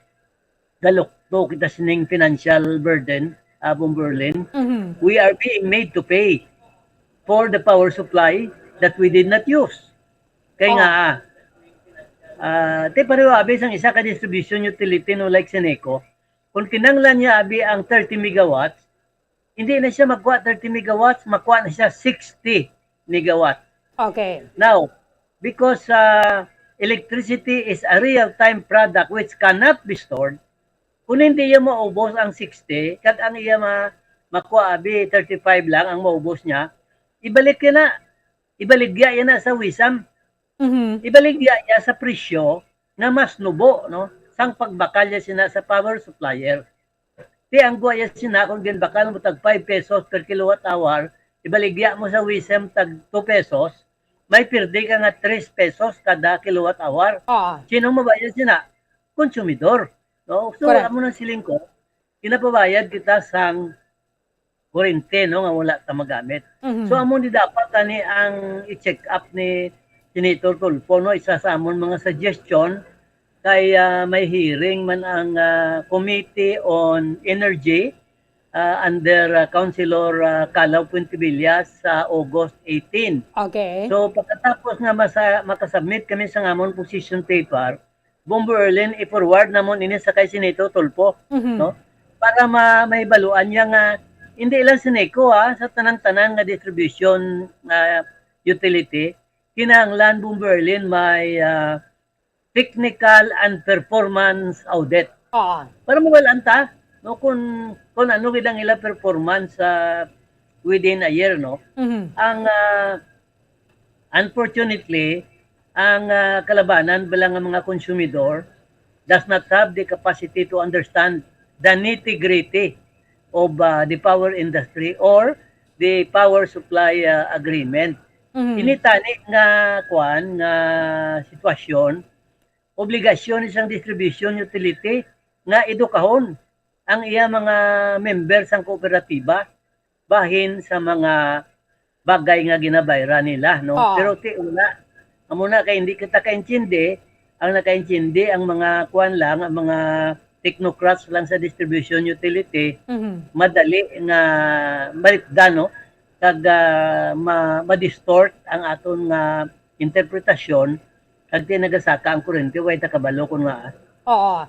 galukto kita sining financial burden, ah, Bomberlin, Mhm. we are being made to pay for the power supply that we did not use. Kay Oh. nga, ah, ti pareho abi sang isa ka distribution utility, no, like Seneco, kung kinahanglan niya abi ang thirty megawatts, hindi na siya magkuha thirty megawatts, makuha na siya sixty megawatts. Okay. Now, because, ah, electricity is a real-time product which cannot be stored, kung hindi niya maubos ang sixty, kag ang iya ma-, makuha abi thirty-five lang ang maubos niya, ibalik niya na, ibaligya niya na sa WESAM. Mhm. Ibaligya niya sa presyo nga mas nubo, no, sang pagbakal niya sina sa power supplier. Ti ang guwa niya sina, kung ginbakal mo tag five pesos per kilowatt hour, ibaligya mo sa WESAM tag two pesos, may pirdi ka nga tres pesos kada kilowatt hour. Ah. Sino mabayad sina? Konsumidor. No? So, Correct. Amo nang siling ko, ginapabayad kita sang kurente, no, nga wala ta magamit. Mhm. So, amo ni dapat ani ang i-check up ni Senator Tulfo, no, isa sa amon mga suggestion kay, ah, may hearing man ang, ah, Committee on Energy, ah, under, ah, Councilor, ah, Calaw Fuentibillas sa August eighteen. Okay. So, pagkatapos nga masa-, makasubmit kami sa amon position paper, Bombo Erlin, i-forward namon ini sa kay Senator Tulfo, Mhm. no? Para ma-, mahibaluan niya nga hindi lang Seneco, ha, sa tanan-tanan nga distribution nga utility, kinahanglan, Bombo Erlin, may, ah, technical and performance audit. Oo. Para mawal-an ta, no, kung, kung ano gid ang ila performance, ah, within a year, no? Mhm. Ang, ah, Unfortunately, ang, ah, kalabanan bala nga mga konsumidor does not have the capacity to understand the nitty-gritty of, ah, the power industry or the power supply, ah, agreement. Mhm. Ini tani nga, kuan, nga sitwasyon, obligasyon ni sang distribution utility nga edukahon ang iya mga member sang kooperatiba bahin sa mga bagay nga ginabayran nila, no? Oo. Pero ti wala. Amo na kay hindi kita kaintindi, ang nakaintindi ang mga kuan lang, ang mga technocrats lang sa distribution utility, Mhm. madali nga malipdan, no? Kag, ah, ma-, ma-distort ang aton nga interpretasyon, kag ti nagasaka ang kurente, way ta kabalo kun nga. Oo.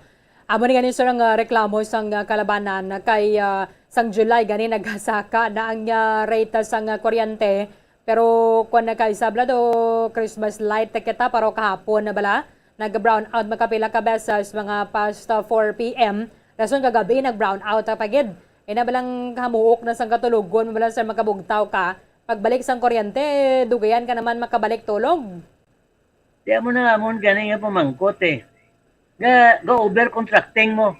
Amo ni gani, sir, ang, ah, reklamo sang, ah, kalabanan kay, ah, sang July gani nagasaka na ang, ah, rate sang, ah, kuryente. Pero kung nakaisabla do Christmas light ta kita, pero kahapon na bala, nag-brown out makapila ka beses, mga past, ah, four P M. Rason kagabi nag-brown out ta pa gid. Ina balang hamuok na sang katulogon, bala sa makabugtaw ka. Pagbalik sang kuryente, dugayan ka naman makabalik tulog. Di amo na nga amon gani nga pamangkot, eh. Ga, ga-overcontracting mo.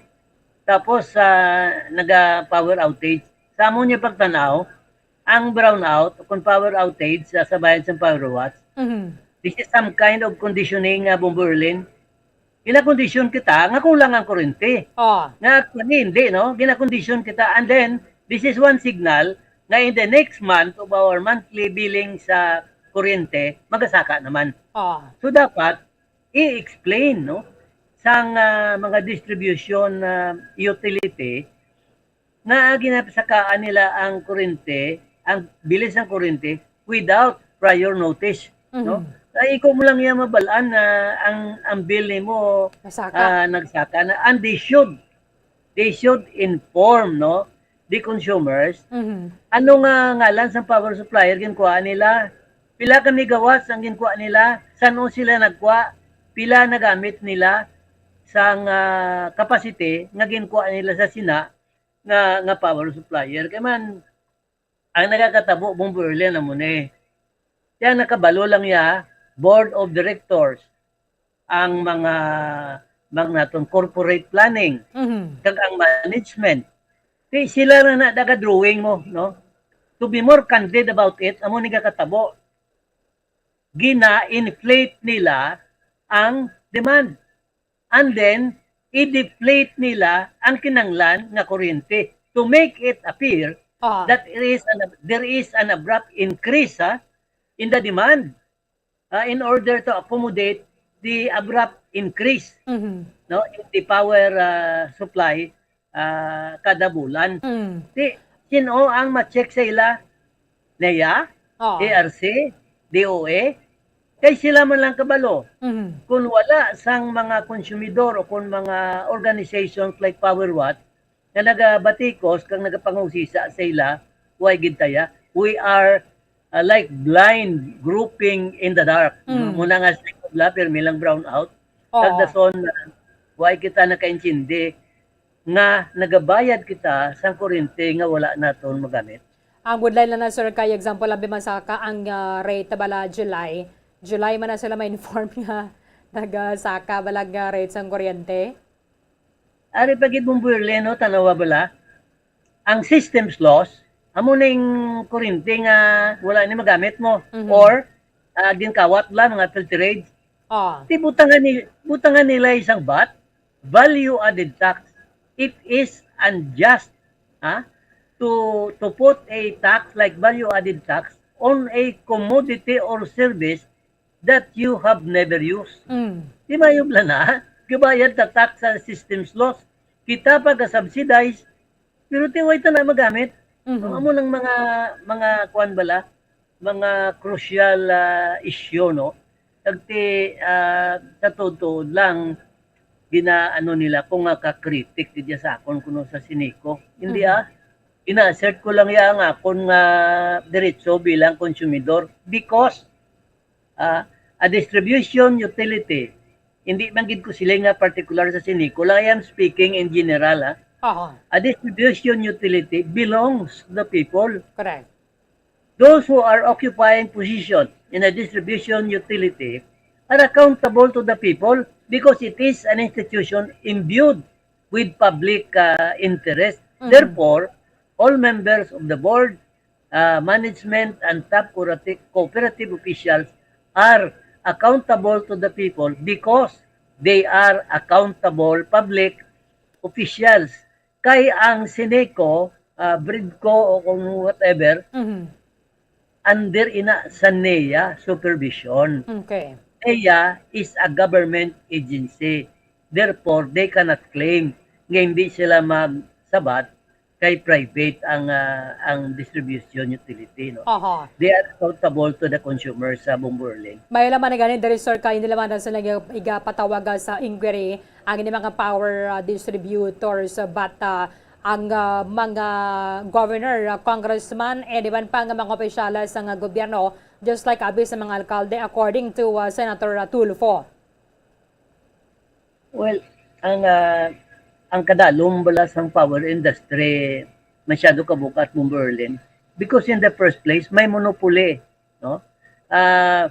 Tapos, ah, naga-power outage. Sa amon nga pagtanaw, ang brownout, kung power outage sa, sa bayan sa Power Watts, Mhm. this is some kind of conditioning, ah, Bombo Erlin. Ginakondisyon kita nga kulang ang kurente. Oh. Nga actually, hindi, no? Ginakondisyon kita. And then, this is one signal nga in the next month of our monthly billing sa kuryente, magasaka naman. Oh. So, dapat i-explain, no, sang, ah, mga distribution, ah, utility nga ginasakaan nila ang kurente, ang bill sang kurente, without prior notice, no? Mhm. Ay, ikaw mo lang yan mabal-an na ang, ang bill nimo, Nasaka. ah, nagsaka na. And they should, they should inform, no, the consumers, Mhm. ano nga ngalan sang power supplier ginkuha nila, pila ka megawatts ang ginkuha nila, san-o sila nagkuha, pila nagamit nila sang, ah, capacity nga ginkuha nila sa sina nga, nga power supplier. Kay man, ang nagakatabo, Bong Berlin, amo ni. Kaya nakabalo lang ya, board of directors, ang mga, mga naton corporate planning, Mhm. kag ang management. Di sila na na daga drawing mo, no? To be more candid about it, amo ni kakatabo. Gina-inflate nila ang demand. And then, i-deflate nila ang kinanglan nga kuryente to make it appear Ah. that there is an, there is an abrupt increase, ha, in the demand, ah, in order to accommodate the abrupt increase, Mhm. no, in the power, ah, supply, ah, kada bulan. Mm. Di, sino ang ma-check sa ila? NEA, Oo. A R C, D O A? Kay sila man lang kabalo. Mhm. Kung wala sang mga konsumidor o kung mga organizations like Power Watt nga nagabatikos kag nagapangusisa sa ila, way gid taya. We are, ah, like blind groping in the dark. Mm. Muna nga sa likod la, pirmi lang brown out. Oo. Kag dason, ah, way kita nakaintindi nga nagabayad kita sang kuryente nga wala naton magamit. Ang budlay lang na, sir, kay example, abi masaka ang, ah, rate bala July. July man na sila ma-inform nga nagasaka bala nga rate sang kuryente. Ari pa gid, Bong Berlin, no, tanawa bala. Ang systems loss, amo ning kuryente nga wala ni magamit mo Mhm. or, ah, ginkawat la, mga filterage. Ah. Di butangan ni-, butangan nila isang vat, value added tax. It is unjust, ha, to, to put a tax like value added tax on a commodity or service that you have never used. Mm. Di maayo bala na, gabayad ta tax sa systems loss. Kita pa ga-subsidize, pero ti way ta na magamit. Mhm. Amo nang mga, mga kuwan bala, mga crucial, ah, issue, no? Kag ti, ah, sa tuod-tuod lang, ginaano nila ko nga ka-critic didya sa akon kuno sa Sineco. Hindi, Mhm. ah. Ina-assert ko lang ya ang akon nga diretso bilang konsumidor because, ah, a distribution utility, hindi man gid ko siling nga particular sa Sineco lang, I am speaking in general, ah. Aha. A distribution utility belongs to the people. Correct. Those who are occupying position in a distribution utility are accountable to the people because it is an institution imbued with public, uh, interest. Mm. Therefore, all members of the board, uh, management, and top cooperative, cooperative officials are accountable to the people because they are accountable public officials. Kay ang Sineco, ah, Bridco o kung whatever, Mhm. under ina sa NEA supervision. Okay. NEA is a government agency. Therefore, they cannot claim nga hindi sila magsabat kay private ang, ah, ang distribution utility, no? Aha. They are accountable to the consumer sa Bong Berlin. May laman na gani diri, sir, kay nilaman na sila nga igapatawaga sa inquiry ang ini mga power, ah, distributors, ah, but, ah, ang, ah, mga governor, ah, congressman, and iban pa nga mga opisyales sa, ah, gobyerno, just like abi sa mga alkalde, according to, ah, Senator, ah, Tulfo. Well, ang, ah, ang kadalom bala sang power industry masyado kabukat, Bong Berlin, because in the first place, may monopoly, no? Ah,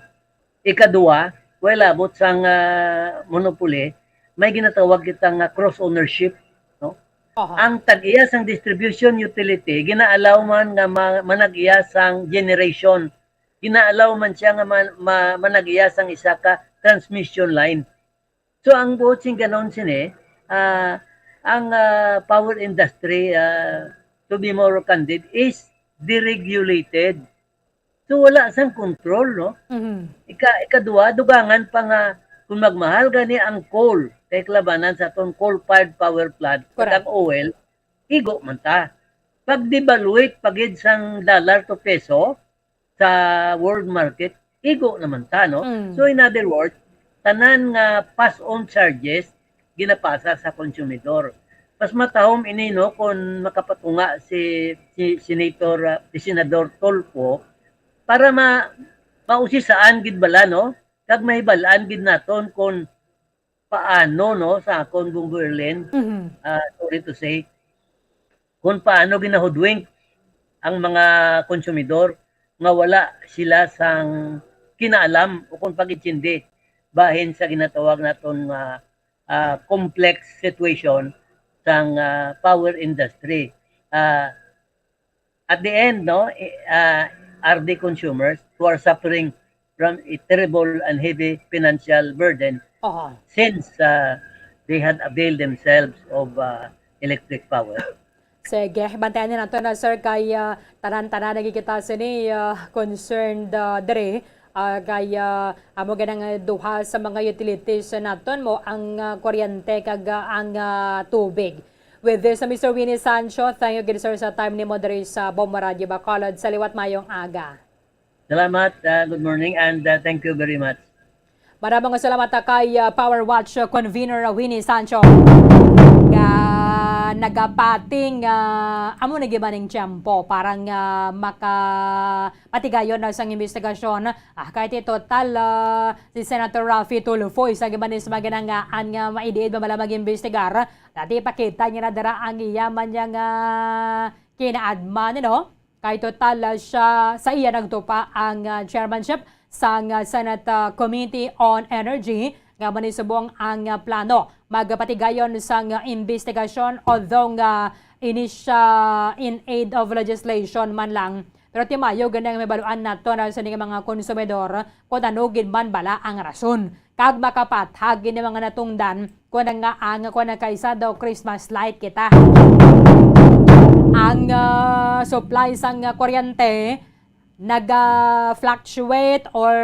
ikadua, well, abot sang, ah, monopoly, may ginatawag kita nga cross ownership, no? Aha. Ang tag-iya sang distribution utility, gina-allow man nga ma-, manag-iya sang generation. Gina-allow man siya nga ma-, ma-, manag-iya sang isa ka transmission line. So, ang buot sing ganon sini, ah, ang, ah, power industry, ah, to be more candid, is deregulated. So, wala sang control, no? Mhm. Ika-, ikadua, dugangan pa nga kung magmahal gani ang coal, kay kalabanan sa aton coal-fired power plant, kag Correct. ang oil, igo man ta. pag-devaluate pa gid sang dollar to peso sa world market, igo naman ta, no? Mm. So, in other words, tanan nga pass-on charges ginapasa sa konsumidor. Mas matahom ini, no, kung makapatunga si, si Senator, ah, si Senador Tulfo para ma-, mausisaan gid bala, no? Kag mahibal-an gid naton kung paano, no, sa akon, Bong Erlen, Mhm. ah, sorry to say, kung paano ginahudwing ang mga konsumidor nga wala sila sang kinaalam o kung pag-intindi bahin sa ginatawag naton nga, ah, complex situation sang, ah, power industry. Ah, at the end, no, eh, ah, are the consumers who are suffering from a terrible and heavy financial burden Oho. since, ah, they had availed themselves of, ah, electric power. Sige, bantayan nato na, sir, kay, ah, tanan-tanan lagi kita sini, ah, concerned, ah, diri, ah, kay, ah, amo ganang, ah, duha sa mga utilities naton mo ang, ah, kuryente kag, ah, ang, ah, tubig. With this, uh, Mister Winnie Sancho, thank you gid, sir, sa time nimo diri sa Bombo Radio Bacolod. Sa liwat, mayong aga. Salamat. Uh, good morning and, uh, thank you very much. Maraming salamat, uh, kay, uh, Power Watch, uh, Convener, uh, Winnie Sancho, nga nagapating, uh, amo na gibaning tiyempo para nga makapatigayon na sang investigasyon. Ah, kay ti total, uh, si Senator Raffy Tulfo, isa gibaning sa mga ginangaan nga maidiid ba bala mag-imbestigar. Dati ipakita niya na dira ang iya man niya nga kinaadman, no? Kay total, ah, siya, sa iya nagtupa ang, ah, chairmanship sang, ah, Senate, ah, Committee on Energy nga manisubong ang, ah, plano magpatigayon sang, ah, investigasyon, although nga ini siya in aid of legislation man lang. Pero timayo gani ang mabaluan nato na sa mga konsumidor kung ano gid man bala ang rason. Kag makapathag ini mga natungdan kung nga ang, kung nagkaisa daw Christmas light kita. Ang, ah, supply sang, ah, kuryente naga-fluctuate or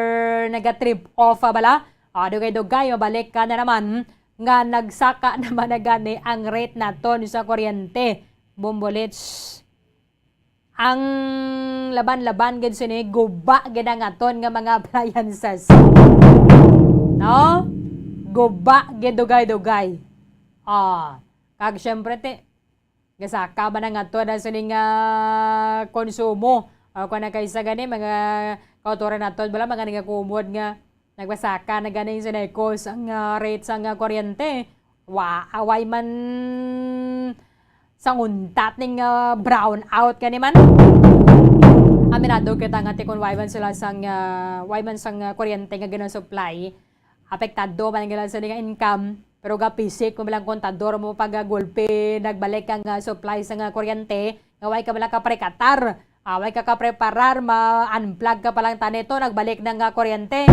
naga-trip off, ah, bala. Ah, dugay-dugay, mabalik ka na naman nga nagsaka naman na gani ang rate naton sa kuryente. Bombolits. Ang laban-laban gid sini, guba gid ang aton nga mga appliances. No? Guba gid, dugay-dugay. Ah, kag syempre, ti, gasaka man ang aton na sini nga konsumo. Ah, kung nagkaisa gani, mga kautoran naton, bala, mga nagakumod nga nagbasaka na ganing sa Necos ang, ah, rate sang, ah, kuryente. Wa-, away man sang untat ning, ah, brown out gani man. Aminado kita nga ti kun way man sila sang, ah, way man sang, ah, kuryente nga ginasupply, apektado man ang ilang sila nga income. Pero gapisik mo lang kontador mo pag, ah, gulpi, nagbalik ang, ah, supply sang, ah, kuryente, nga way ka man lang kaprekatar. Ah, way ka kapreparar, ma-unplug ka pa lang tani to, nagbalik na nga kuryente.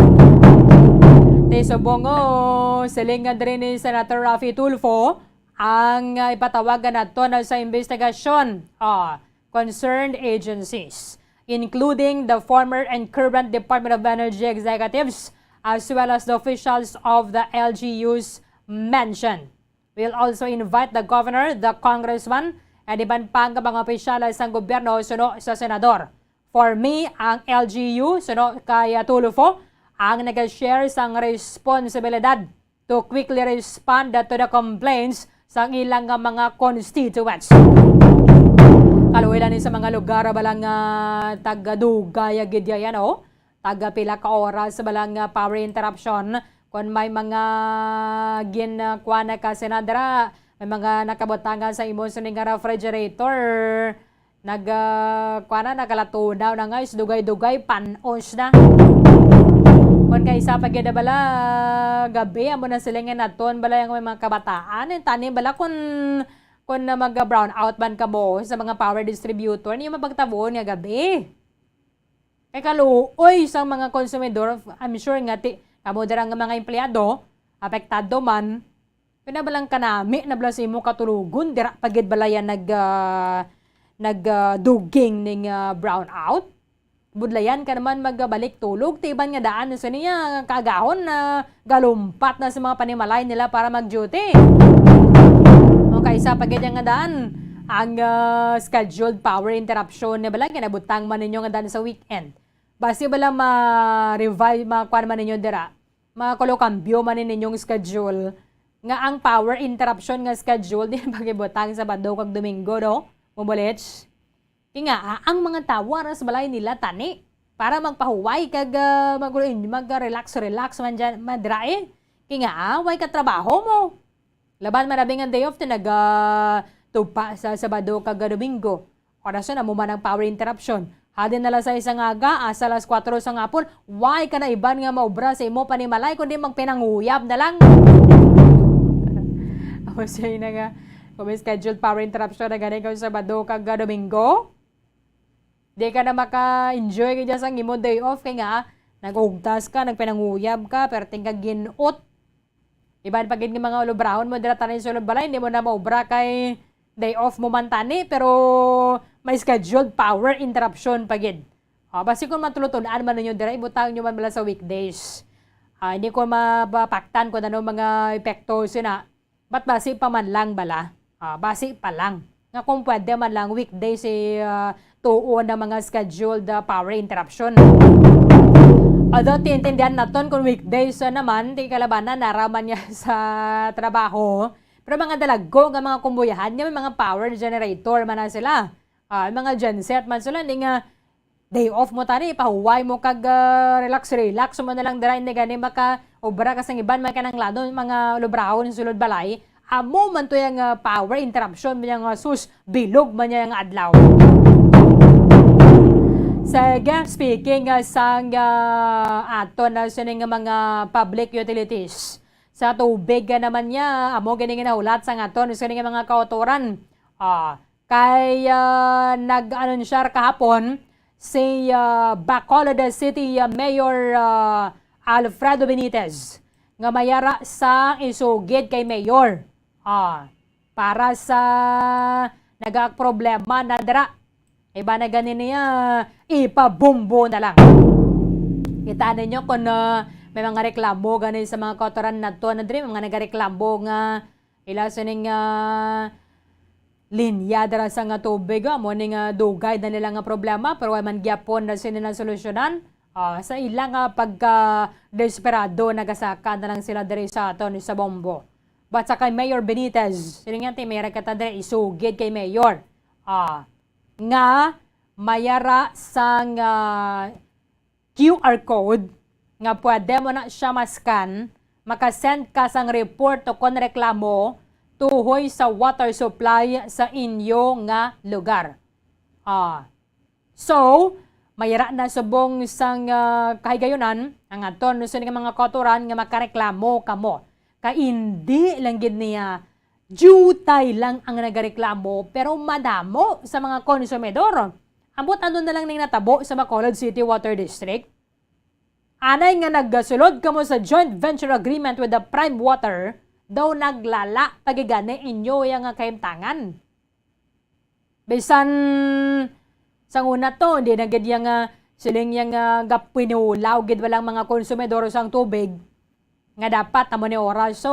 Ti subong, oh, siling nga diri ni Senator Raffy Tulfo, ang, ah, ipatawagan nato na sa investigasyon. Ah, concerned agencies, including the former and current Department of Energy executives, as well as the officials of the L G Us mentioned. We'll also invite the governor, the congressman, and iban pa nga mga opisyales sang gobyerno suno sa senador. For me, ang L G U, suno kay Tulfo, ang nag-share sang responsibilidad to quickly respond to the complaints sang ilang nga mga constituents. Kaluoy lang ni sa mga lugar, bala nga tagadugay gid yan, oh. Taga pila ka oras sa bala nga power interruption. Kon may mga gin, ah, kuha na ka, Senadra, may mga nakabutangan sa imo sini nga refrigerator, nag, ah, kuha na, nakalatunaw na nga, is dugay-dugay, panos na. Kon kay isa pa gid bala, gabi, amo na sila nga naton bala yung may mga kabataan. Yung tani bala, kun, kun na mag-brown out man kamo sa mga power distributor, niyo mapagtabuon nga gabi. Kay kaluoy sang mga konsumidor, I'm sure nga ti-, kamo dira nga mga empleyado, apektado man. Pinabalang kanami na bala sa imo katulogon, dira pa gid bala yan nag, ah, nag, ah, duging ning, ah, brown out. Budlayan ka naman magbalik tulog, ti iban nga daan sa niya, kaagahon na galumpat na sa mga panimalay nila para mag-duty. O kay isa pa gid nga daan, ang, ah, scheduled power interruption na bala nga nabutang man ninyo nga daan sa weekend. Basi bala ma-revive, makuan man ninyo dira, makulokambyo man ni ninyong schedule nga ang power interruption nga schedule di na pagibutang Sabado kag Domingo, no? Mumulits. Kay nga, ah, ang mga tawo ara sa balay nila tani para magpahuway kag, ah, mag-, mag-relax-relax man dyan, man dira eh. Kay nga, ah, way ka trabaho mo. Laban man abi nga day off, ti naga tupa sa Sabado kag Domingo. Oras na mo man ang power interruption. Halin alas sais nga aga, hasta alas kuwatro sa hapon, way ka na iban nga maobra sa imo panimalay, kundi magpinanguyab na lang. Amo siya na nga, kung may scheduled power interruption na gani kung Sabado kag Domingo, di ka na maka-enjoy gid sa imo day off, kay nga, nag-ugtas ka, nagpinanguyab ka, perting ka gin-ut. Iban pa gid nga mga ulubrahon mo dira tanan sulod balay, hindi mo na maobra kay day off mo man tani, pero may scheduled power interruption pa gid. Ah, basi kung matulutun-an man ninyo dira, ibutang nyo man bala sa weekdays. Ah, hindi ko mapaktan kung ano mga epekto sina. But basi pa man lang bala. Ah, basi pa lang. Nga kung pwede man lang weekdays si, ah, tuon ang mga scheduled, ah, power interruption. Although, tiintindihan naton kung weekdays, ah, naman, ti kalabanan, naraman niya sa trabaho. Pero mga dalagko nga mga kumbuyahan nga may mga power generator man na sila. Ah, mga genset man sila, hindi nga day off mo tani, pahuway mo kag, ah, relax-relax mo na lang dira, hindi gani maka-obra ka sang iban mga kinahanglanon, mga lubrahon sulod balay. Amo man to yang, ah, power interruption, yang, ah, sus, bilog man yang adlaw. Sige, speaking, ah, sang, ah, aton na sining mga public utilities. Sa tubig, ah, naman niya, amo gani nga nahulat sang aton sining mga kautoran. Ah, kay, ah, nag-anunsyar kahapon si, ah, Bacolod City, ah, Mayor, ah, Alfredo Benitez nga mayara sa isugid kay Mayor. Ah, para sa nagaproblema na dira. Iba na gani niya, ipabombo na lang. Kita ninyo kung, ah, may mga reklamo gani sa mga kautoran nato na diri, mga nagareklamo nga ila sining, ah, linya dira sa nga tubig, ah, amo ni nga dugay na nila nga problema, pero way man gyapon na sila nasolusyonan. Ah, sa ila nga pagka-desperado, nagasaka na lang sila diri sa aton sa bombo. But sa kay Mayor Benitez, sila nga, ti, may kita diri, isugid kay Mayor. Ah, nga mayara sang, ah, Q R code nga pwede mo na siya ma-scan, maka-send ka sang report o kon reklamo tuhoy sa water supply sa inyo nga lugar. Ah. So, mayara na subong sang, ah, kahigayonan ang aton nusun nga mga kautoran nga makareklamo kamo. Kay indi lang gid niya diutay lang ang nagareklamo, pero madamo sa mga konsumidor. Ambot ano na lang ning natabo sa Bacolod City Water District? Anay nga nagsulod kamo sa joint venture agreement with the Prime Water, daw naglala pa gid gani inyo ya nga kahimtangan. Bisan sang una to, hindi na gid ya nga siling ya nga gapinulaw gid walang mga konsumidor sang tubig nga dapat amo ni oras. So,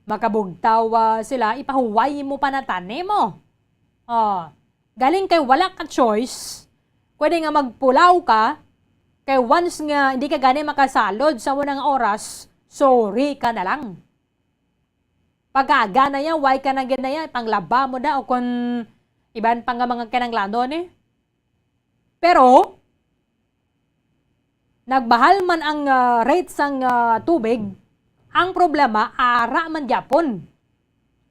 makabugtaw, ah, sila, ipahuway mo pa na tani mo. Oh, galing kay wala ka choice, pwede nga magpulaw ka, kay once nga hindi ka gani makasalod sa una nga oras, sorry ka na lang. Pag-aga na yan, way ka na gid na yan, panglaba mo na, o kung iban pa nga mga kinahanglanon eh. Pero, nagmahal man ang, ah, rate sang, ah, tubig, ang problema, ara man gyapon.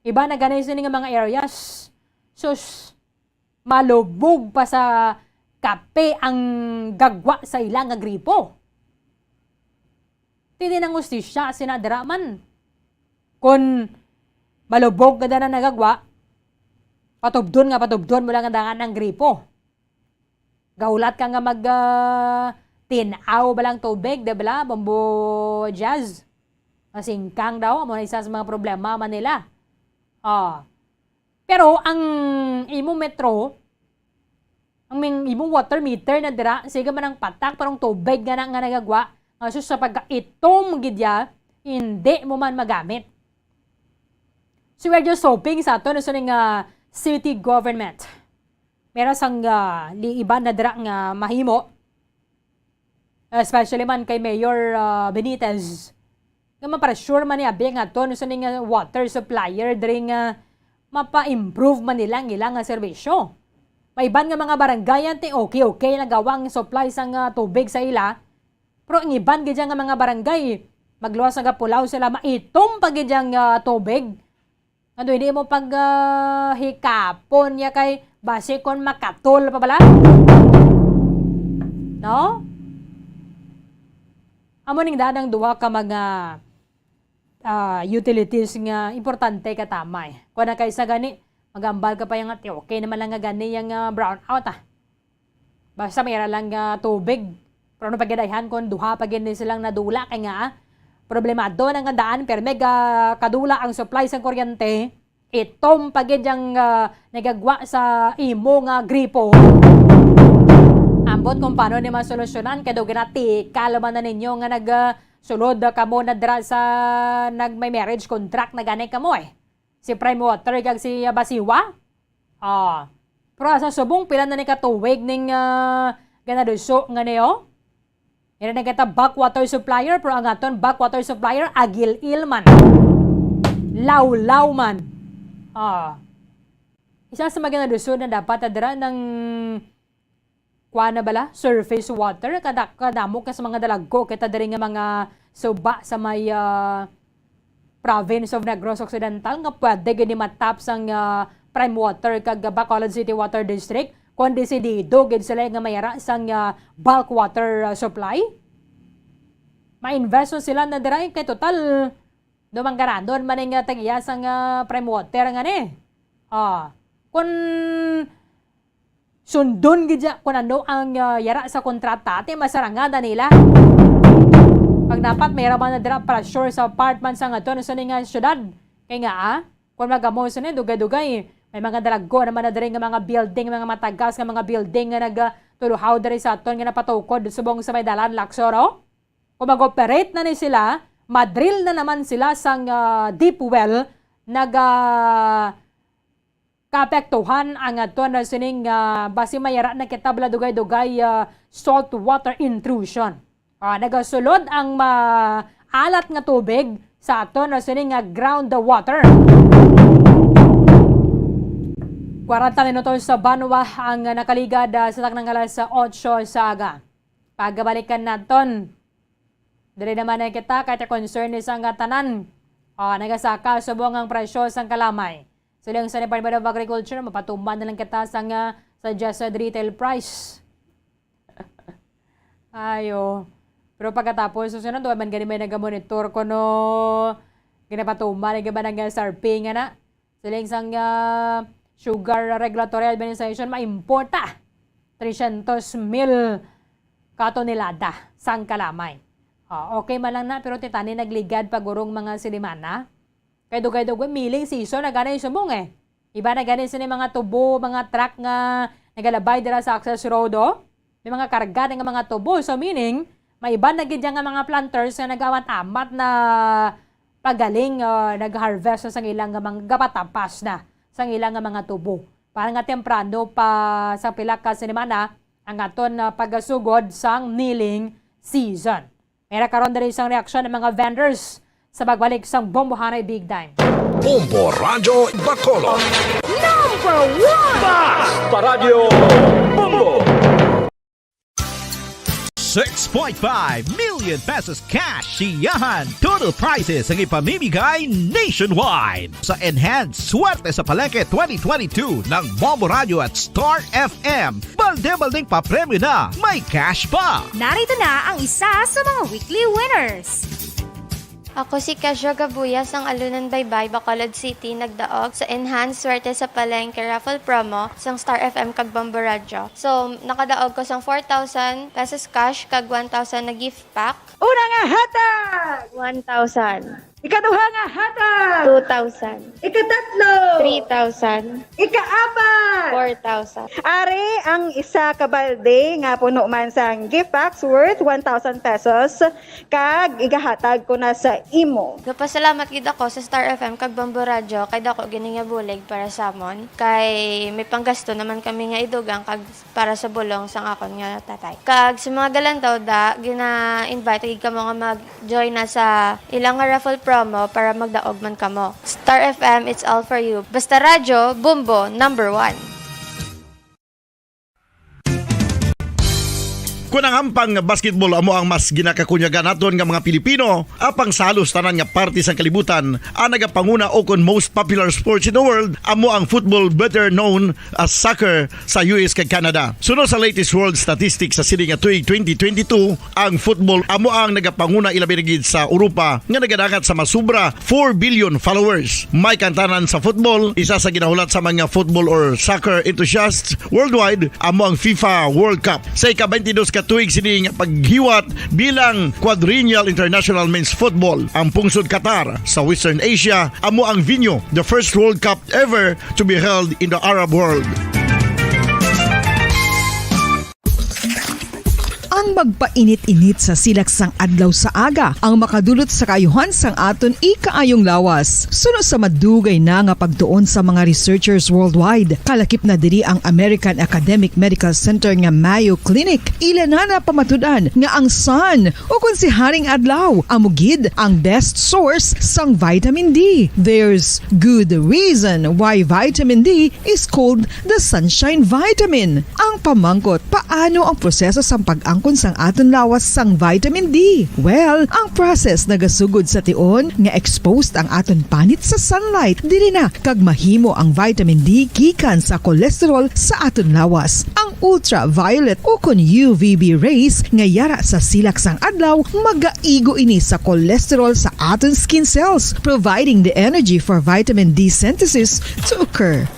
Iba na gani sini nga mga areas. Sus, malubog pa sa kape ang gagwa sa ila nga gripo. Ti di nang hustisya sina dira man. Kon malubog ka na nagagwa, patubdon nga patubdon mo lang ang dangan ang gripo. Gahulat ka nga mag, ah, tin-aw ba lang tubig, di ba? Bombo Jazz. Masingkang daw, amo na isa sa mga problema man nila. Ah. Pero ang imo metro, ang ming-, imo water meter na dira, sige man ang patak, parang tubig nga na, nga nagagwa, nga sus, sa pagkaitom gid ya, hindi mo man magamit. So we're just hoping sa aton, so ning, ah, city government. Meron sang, ah, li-, iban na dira nga mahimo, especially man kay Mayor, ah, Benitez, nga mapressure man ni abi nga aton sa ning, ah, water supplier diri nga mapa-improve man nila ang ilang nga serbisyo. May iban nga mga barangay, ante, okay-okay na gawang supply sang, ah, tubig sa ila. Pero ang iban gid nga mga barangay, magluwas nga pulaw sila, maitom pa gid ang, ah, tubig. Ano, hindi mo pag, ah, hikapon niya kay basi kon makatol pa bala? No? Amo ning daan ang duha ka mga, ah, utilities nga importante katamay. Kung na kaysa gani, magambal ka pa yung ati, okay naman lang nga gani yung, ah, brownout, ah. Basta may lang, ah, tubig. Pero ano pa gid ayhan kung duha pa gid ni silang nadula kay nga, ah, problemado na nga daan, pero mega kadula ang supply sang kuryente, itom pa gid ang, ah, nagagwa sa imo nga gripo. Ambot kung paano ni masolusyonan, kay daw ginatikal man na ninyo nga nag, ah, sulod kamo na dira sa nag may marriage contract na gani kamo eh. Si Prime Water kag si, ah, Basiwa. Ah. Pero sa subong, pila na ni katuig ning, ah, ganaduso nga niyo? Ira na kita backwater supplier, pero ang aton backwater supplier, agil-il man. Lawlaw man. Ah. Isa sa mga ganaduso na dapat adra ng kuan na bala, surface water, kada-, kadamo ka sa mga dalagko kita diri nga mga suba sa may, ah, province of Negros Occidental nga pwede gid ni matap sang, ah, Prime Water kag Bacolod City Water District, kung desidido gid sila nga mayara sang, ah, bulk water, ah, supply. Ma-invest sila na dira kay total, dumanggaradon man nga tag-iya sang, ah, Prime Water nga ni. Ah, kun sundon gid siya kung ano ang, ah, yara sa kontrata, ate, masarangada nila. Pag dapat may raman na dira pressure sa apartment sa nga to, sa nga syudad. Kay nga, ah, kung magamo sa ni, dugay-dugay, may mga dalagko naman na diri nga mga building, mga matagas nga mga building nga nag, ah, tuluhaw diri sa aton nga napatukod subong sa may dalan, Lacson, oh. Kung mag-operate na ni sila, madrill na naman sila sang, ah, deep well, naga kaapektuhan ang aton na sining, ah, basi mayara na kita bala dugay-dugay, ah, salt water intrusion. Ah, nagasulod ang maalat nga tubig sa aton na sining nga ground water. Kwarenta minutos sa banwa ang nakaligad, ah, sa taknang alas otso sa aga. Pagabalikan naton. Diri naman na kita kay concern ni sang tanan. Ah, nagasaka subong ang presyo sang kalamay. Siling sa Department of Agriculture, mapatuman na lang kita sang, ah, suggested retail price. Ayo. Pero pagkatapos, susunod, wa man gani may nagamonitor kuno ginapatuman, nagabanang S R P nga na. Siling sang, ah, Sugar Regulatory Administration, maimporta tresyentos mil ka tonelada sang kalamay. Ah, okay man lang na, pero titani nagligad pagurong mga silimana. Kay dugay-dugay, milling season na gani subong eh. Iba na gani sini mga tubo, mga truck nga nagalabay dira sa access road, oh. May mga karga nga mga tubo. So, meaning, may iba na gid nga mga planters nga nag-amat-amat na pagaling, uh, nag-harvest na sang ilang nga mga gapatapas na sang ilang nga mga tubo. Para nga temprano pa sa pila ka semana ang aton, uh, pagasugod sang milling season. May ra karon diri sang reaksyon ng mga vendors sa pagbalik sang Bombohanay Big Time. Bombo Radyo Bacolod. Number one! Basta Radyo Bombo! Six point five million pesos cash siyahan. Total prizes ang ipamimigay nationwide. Sa Enhanced Swerte sa Palengke twenty twenty-two ng Bombo Radyo at Star F M, balde-baldeng papremyo na, may cash pa! Narito na ang isa sa mga weekly winners. Ako si Kesha Gabuya sang Alunan Baybay, Bacolod City, nagdaog sa Enhanced Swerte sa Palengke Raffle Promo sang Star F M kag Bombo Radyo. So, nakadaog ko sang four thousand pesos cash kag one thousand na gift pack. Una nga hatag! One thousand. Ikaduha nga hatag. Two thousand. Ikatatlo. Three thousand. Ikaapat. Four thousand. Ari ang isa ka balde nga puno man sang gift packs worth one thousand pesos, kag igahatag ko na sa imo. Nagpasalamat gid ako sa Star F M kag Bombo Radyo kay dako gid nga bulig para sa amon, kay may panggasto naman kami nga idugang kag para sa bulong sang akon nga tatay. Kag sa mga galantaw da, gina-invite gid kamo nga mag-join na sa ilang nga raffle promo para magdaog man kamo. Star F M, it's all for you. Basta radyo, Bombo, number one. Kun ang ampang nga basketball amo ang mas ginakakunyagan naton nga mga Pilipino, apang sa halos tanan nga parte sang kalibutan, ang nagapanguna o kon most popular sports in the world amo ang football, better known as soccer, sa U S kag Canada. Suno sa latest world statistics sa sini nga tuig twenty twenty-two, ang football amo ang nagapanguna, ilabi na gid sa Europa, nga nagadangat sa masubra four billion followers. May kantanan sa football, isa sa ginahulat sa mga football or soccer enthusiasts worldwide amo ang FIFA World Cup. Sa ika-twenty-dos ka tuig sini nga paghiwat bilang Quadrennial International Men's Football, ang pungsod Qatar sa Western Asia amo ang venue, the first World Cup ever to be held in the Arab world. Ang magpainit-init sa silak sang adlaw sa aga ang makadulot sa kaayuhan sang aton ikaayong lawas. Suno sa madugay na nga pagtuon sa mga researchers worldwide, kalakip na diri ang American Academic Medical Center nga Mayo Clinic. Ila na napamatud-an nga ang sun, o kon si Haring Adlaw, amo gid ang best source sang vitamin D. There's good reason why vitamin D is called the sunshine vitamin. Ang pamangkot, paano ang proseso sang pag-angkon sang aton lawas sang vitamin D? Well, ang process nagasugod sa tion nga exposed ang aton panit sa sunlight. Diri na kag mahimo ang vitamin D gikan sa cholesterol sa aton lawas. Ang ultraviolet o kon U V B rays nga yara sa silak sang adlaw magaigo ini sa cholesterol sa aton skin cells, providing the energy for vitamin D synthesis to occur.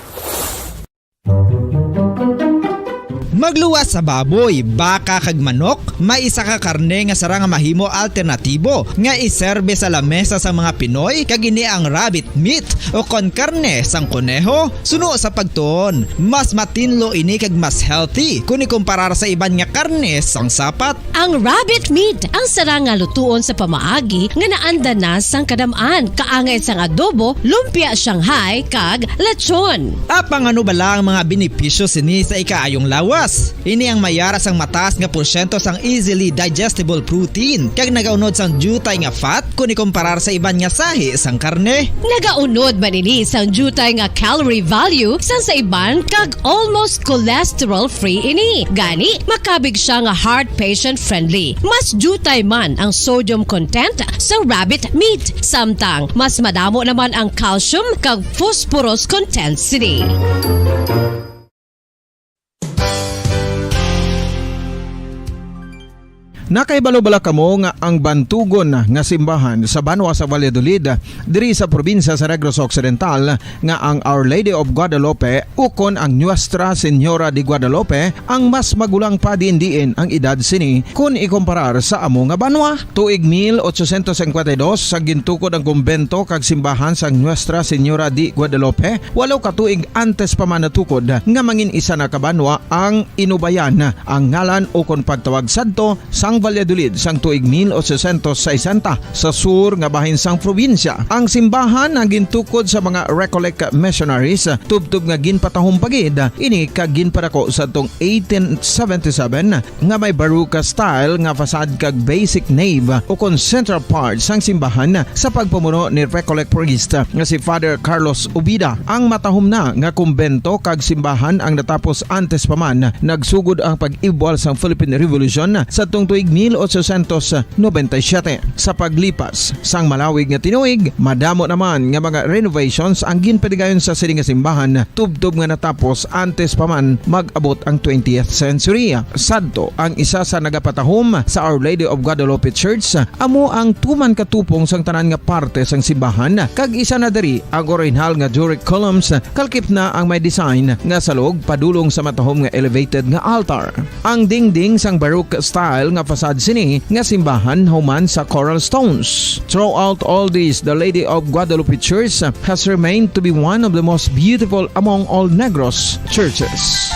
Magluwas sa baboy, baka kag manok, may isa ka karne nga sarang nga mahimo alternatibo nga iserbe sa lamesa sang mga Pinoy, kag ini ang rabbit meat o kon karne sang koneho. Suno sa pagtuon, mas matinlo ini kag mas healthy kun ikumparar sa iban nga karne sang sapat. Ang rabbit meat ang sarang nga lutuon sa pamaagi nga naanda na sang kadam-an, kaangay sang adobo, lumpia Shanghai, kag lechon. Apang ano bala ang mga benepisyo sini sa ikaayong lawas? Ini ang mayara sang mataas nga porsyento sang easily digestible protein kag nagaunod sang diutay nga fat kun ikumparar sa iban nga sahi sang karne. Nagaunod man ini sang diutay nga calorie value sang sa iban kag almost cholesterol-free ini. Gani, makabig sia nga heart patient-friendly. Mas diutay man ang sodium content sa rabbit meat, samtang mas madamo naman ang calcium kag phosphorus content sini. Nakahibalo bala kamo nga ang bantugon nga simbahan sa banwa sa Valladolid, diri sa probinsya sa Negros Occidental, nga ang Our Lady of Guadalupe ukon ang Nuestra Señora de Guadalupe ang mas magulang pa diin-diin ang edad sini kun ikumparar sa amo nga banwa? Tuig mil ochocientos cincuenta y dos, sa gintukod ang kumbento kag simbahan sang Nuestra Señora de Guadalupe, walo ka tuig antes pa man natukod nga mangin isa na ka banwa ang Inubayan, ang ngalan ukon pagtawag sadto sang Valladolid sang tuig mil ochocientos sesenta, sa sur nga bahin sang probinsya. Ang simbahan ang gintukod sa mga Recollect missionaries, tubtob nga ginpatahom pa gid ini kag ginpadako sadtong eighteen seventy-seven, nga may Baroque style nga facade kag basic nave ukon central part sang simbahan sa pagpamuno ni Recollect priest nga si Father Carlos Ubida. Ang matahom na nga kumbento kag simbahan ang natapos antes pa man nagsugod ang pag-ibwal sang Philippine Revolution sadtong tuig mil ochocientos noventa y siete. Sa paglipas sang malawig nga tinuig, madamo naman nga mga renovations ang ginpatigayon sa sini nga simbahan, tubtob nga natapos antes pa man mag-abot ang twentieth century. Sadto, ang isa sa nagapatahom sa Our Lady of Guadalupe Church amo ang tuman ka tupong sang tanan nga parte sang simbahan, kag isa na diri ang orihinal nga Doric columns, kalakip na ang may design nga salog padulong sa matahom nga elevated nga altar. Ang dingding sang Baroque style nga Sad sini nga simbahan human sa coral stones. Throughout all this, the Lady of Guadalupe Church has remained to be one of the most beautiful among all Negros churches.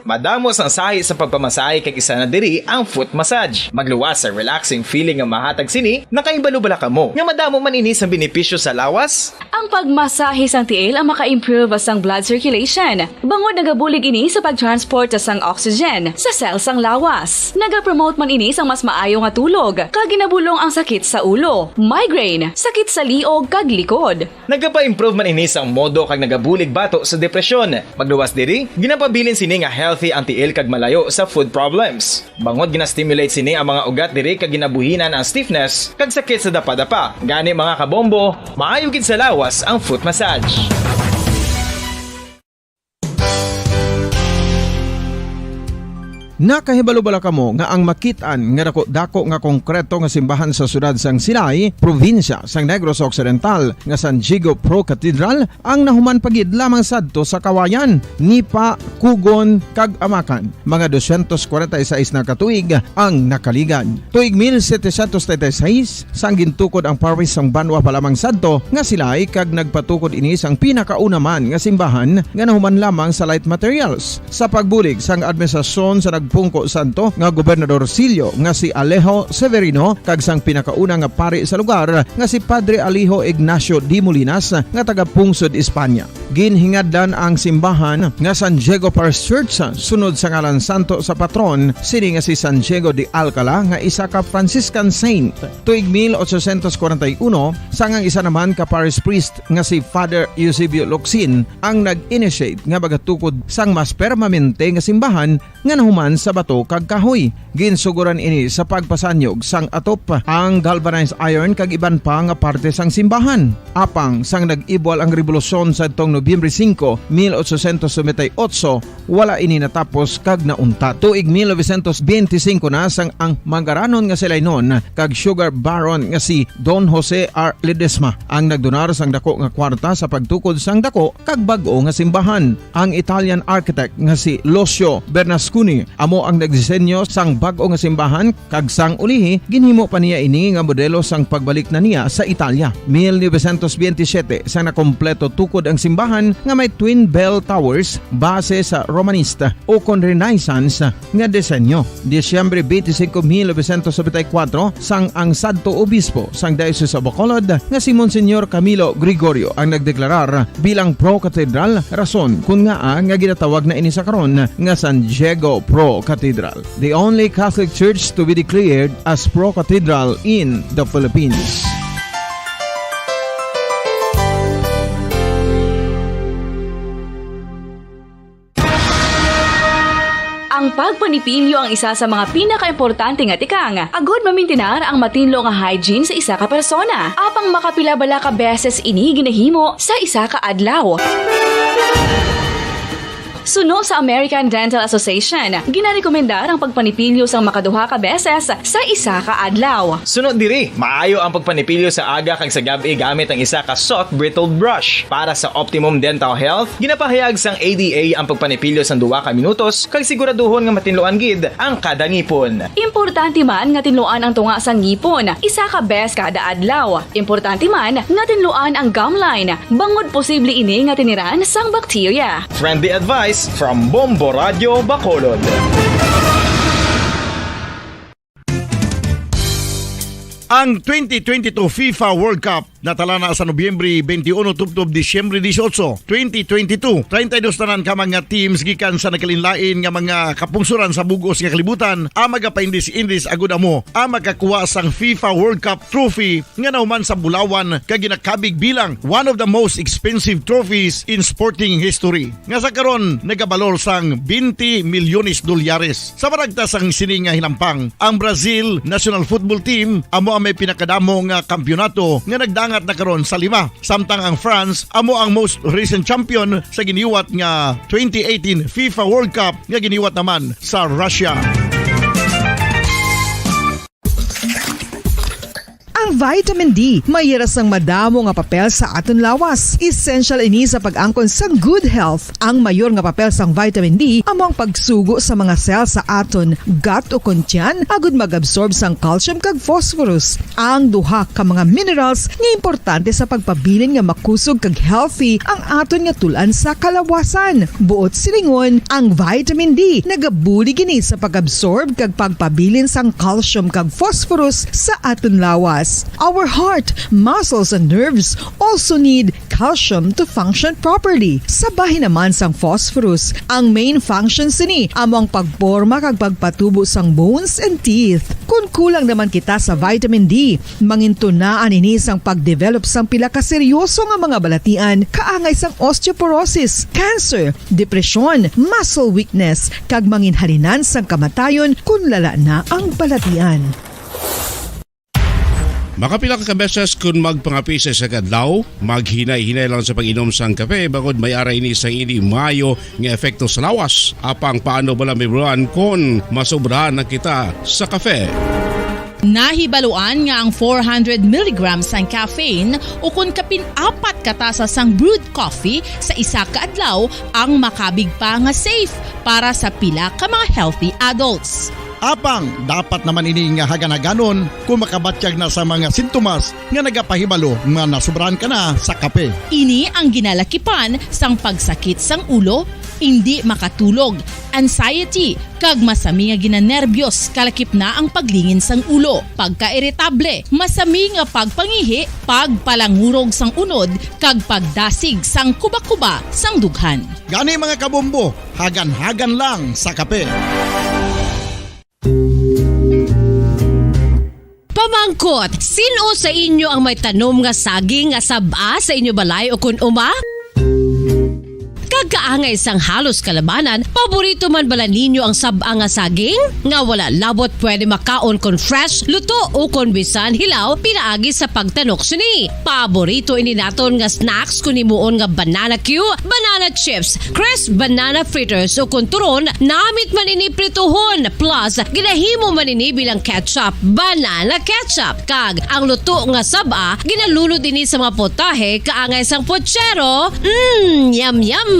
Madamo sang sahi sa pagpamasahe kag isa na diri ang foot massage. Magluwas sa relaxing feeling nga mahatag sini, nakahibalo bala kamo nga madamo man ini sang benepisyo sa lawas? Ang pagmasahe sang tiil ang maka-improve sang blood circulation, bangod nagabulig ini sa pag-transport sang oxygen sa cell sang lawas. Nagapromote man ini sang mas maayo nga tulog, kag ginabulong ang sakit sa ulo, migraine, sakit sa liog, kag likod. Nagapa-improve man ini sang modo kag nagabulig bato sa depresyon. Magluwas diri, ginapabilin sini nga healthy ang tiil kag malayo sa foot problems. Bangod gina-stimulate sini ang mga ugat diri kag ginabuhinan ang stiffness kag sakit sa dapadapa. Gani, mga kabombo, maayo gid sa lawas ang foot massage. Nakahibalo bala kamo nga ang makit-an nga dako-dako nga konkreto nga simbahan sa siyudad sang Silay, probinsya sang Negros Occidental, nga San Diego Pro Cathedral, ang nahuman pa gid lamang sadto sa Kawayan, Nipa, Cogon, kag Amacan, mga dosyentos kwarenta y seis na ka tuig ang nakaligad. Tuig mil setecientos treinta y seis, sang gintukod ang parish sang banwa pa lamang sadto nga Silay, kag nagpatukod ini sang pinakauna man nga simbahan nga nahuman lamang sa light materials. Sa pagbulig sang administrasyon sa nagpungko sadto nga gobernadorcillo nga si Alejo Severino kag sang pinakauna nga pari sa lugar nga si Padre Alejo Ignacio de Molinas nga taga-pungsod Espanya. Ginhingadlan ang simbahan nga San Diego Parish Church sunod sa ngalan santo sa patron sini nga si San Diego de Alcala, nga isa ka Franciscan saint. Tuig mil ochocientos kwarenta y uno, sang ang isa naman ka parish priest nga si Father Eusebio Locsin ang nag-initiate nga magatukod sang mas permanente nga simbahan nga nahuman sa bato kag kahoy. Ginsugoran ini sa pagpasanyog sang atop, ang galvanized iron kag iban pa nga parte sang simbahan. Apang sang nag-ibwal ang rebolusyon sadtong Nobyembre singko, mil ochocientos noventa y ocho, wala ini natapos kag nauntat. Tuig mil novecientos benti singko na sang ang mangaranon nga Silaynon kag sugar baron nga si Don Jose R. Ledesma ang nagdonar sang dako nga kwarta sa pagtukod sang dako kag bag-o nga simbahan. Ang Italian architect nga si Lucio Bernasconi amo ang nagdisenyo sang bag-o nga simbahan, kag sang ulihi ginhimo pa niya ini nga modelo sang pagbalik na niya sa Italia. Mil novecientos benti siyete, sang nakompleto tukod ang simbahan nga may twin bell towers base sa Romanesque ukon Renaissance nga disenyo. Disyembre benti singko, mil novecientos nobenta y kuwatro, sang ang sadto obispo sang Diocese of Bacolod nga si Monsignor Camilo Gregorio ang nagdeklarar bilang pro cathedral, rason kon ngaa nga ginatawag na ini sa karon nga San Diego Pro Cathedral, the only Catholic church to be declared as pro cathedral in the Philippines. Ang pagpanipilyo ang isa sa mga pinakaimportante nga tikang agud mamintinar ang matinlo nga hygiene sa isa ka persona. Apang makapila bala ka beses ini ginahimo sa isa ka adlaw? Suno sa American Dental Association, ginarekomendar ang pagpanipilyo sang makaduha ka beses sa isa ka adlaw. Suno diri, maayo ang pagpanipilyo sa aga kag sa gab-i gamit ang isa ka soft bristled brush. Para sa optimum dental health, ginapahayag sang A D A ang pagpanipilyo sang duha ka minutos kag siguraduhon nga matinluan gid ang kada ngipon. Importante man nga tinluan ang tunga sang ngipon isa ka bes kada adlaw. Importante man nga tinluan ang gum line, bangod posible ini nga tiniran sang bakterya. Friendly advice from Bombo Radio Bacolod. Ang twenty twenty-two FIFA World Cup natala na sa Nobyembre twenty-one tubtob Disyembre dieciocho, twenty twenty-two. Treinta y dos tanan ka mga teams gikan sa nagkalainlain nga mga kapungsoran sa bug-os nga kalibutan ang magapaindis-indis agud amo ang makakuha sang FIFA World Cup trophy nga nahuman sa bulawan kag ginakabig bilang one of the most expensive trophies in sporting history, nga sa karon nagabalor sang twenty milyones dolyares. Sa panagta sang sini nga hinampang, ang Brazil national football team amo ang may pinakadamo nga kampiyonato nga nagdangat na karon sa lima, samtang ang France amo ang most recent champion sa giniwat nga twenty eighteen FIFA World Cup nga giniwat naman sa Russia. Ang vitamin D may hira sang madamo nga papel sa aton lawas. Essential ini sa pag-angkon sang good health. Ang mayor nga papel sang vitamin D amo ang pagsugo sa mga cell sa aton gut o kon tiyan agud mag-absorb sang calcium kag phosphorus, ang duha ka mga minerals nga importante sa pagpabilin nga makusog kag healthy ang aton nga tul-an sa kalawasan. Buot silingon, ang vitamin D nagabulig ini sa pag-absorb kag pagpabilin sang calcium kag phosphorus sa aton lawas. Our heart, muscles, and nerves also need calcium to function properly. Sa bahin naman sang phosphorus, ang main function sini amo ang pagporma kag pagpatubo sang bones and teeth. Kon kulang naman kita sa vitamin D, mangintunaan ini sang pagdevelop sang pila ka seryoso nga mga balatian, kaangay sang osteoporosis, cancer, depresyon, muscle weakness, kag manginhalinan sang kamatayon kon lala na ang balatian. Makapila ka beses kon magpangape sa isa ka adlaw, maghinay-hinay lang sa pag-inom sang kape, bangod may ara ini sang indi maayo nga epekto sa lawas. Apang paano bala mahibaluan kon masobrahan na kita sa kape? Nahibaluan nga ang four hundred milligrams sang caffeine, ukon kapin apat ka tasa sang brewed coffee sa isa ka adlaw, ang makabig pa nga safe para sa pila ka mga healthy adults. Apang dapat naman ini nga hagan-haganon kung makabatyag na sa mga sintomas nga nagapahibalo nga nasobrahan ka na sa kape. Ini ang ginalakipan sang pagsakit sang ulo, indi makatulog, anxiety, kag masami nga ginanerbiyos, kalakip na ang paglingin sang ulo, pagkairitable, masami nga pagpangihi, pagpalangurog sang unod, kag pagdasig sang kubakuba sang dughan. Gani, mga kabombo, hagan-hagan lang sa kape. Pamangkot, sin-o sa inyo ang may tanom nga saging nga sab-a sa inyo balay ukon uma? Kag kaangay sang halos kalabanan, paborito man bala ninyo ang sab-a nga saging? Nga wala labot pwede makaon kon fresh, luto, ukon bisan hilaw pinaagi sa pagtanok sini. Paborito ini naton nga snacks kon himuon nga banana cue, banana chips, crisp banana fritters, ukon turon, namit man ini prituhon, plus ginahimo man ini bilang ketchup, banana ketchup. Kag ang luto nga sab-a, ginalunod ini sa mga potahe kaangay sang puchero. Mm, yum, yum!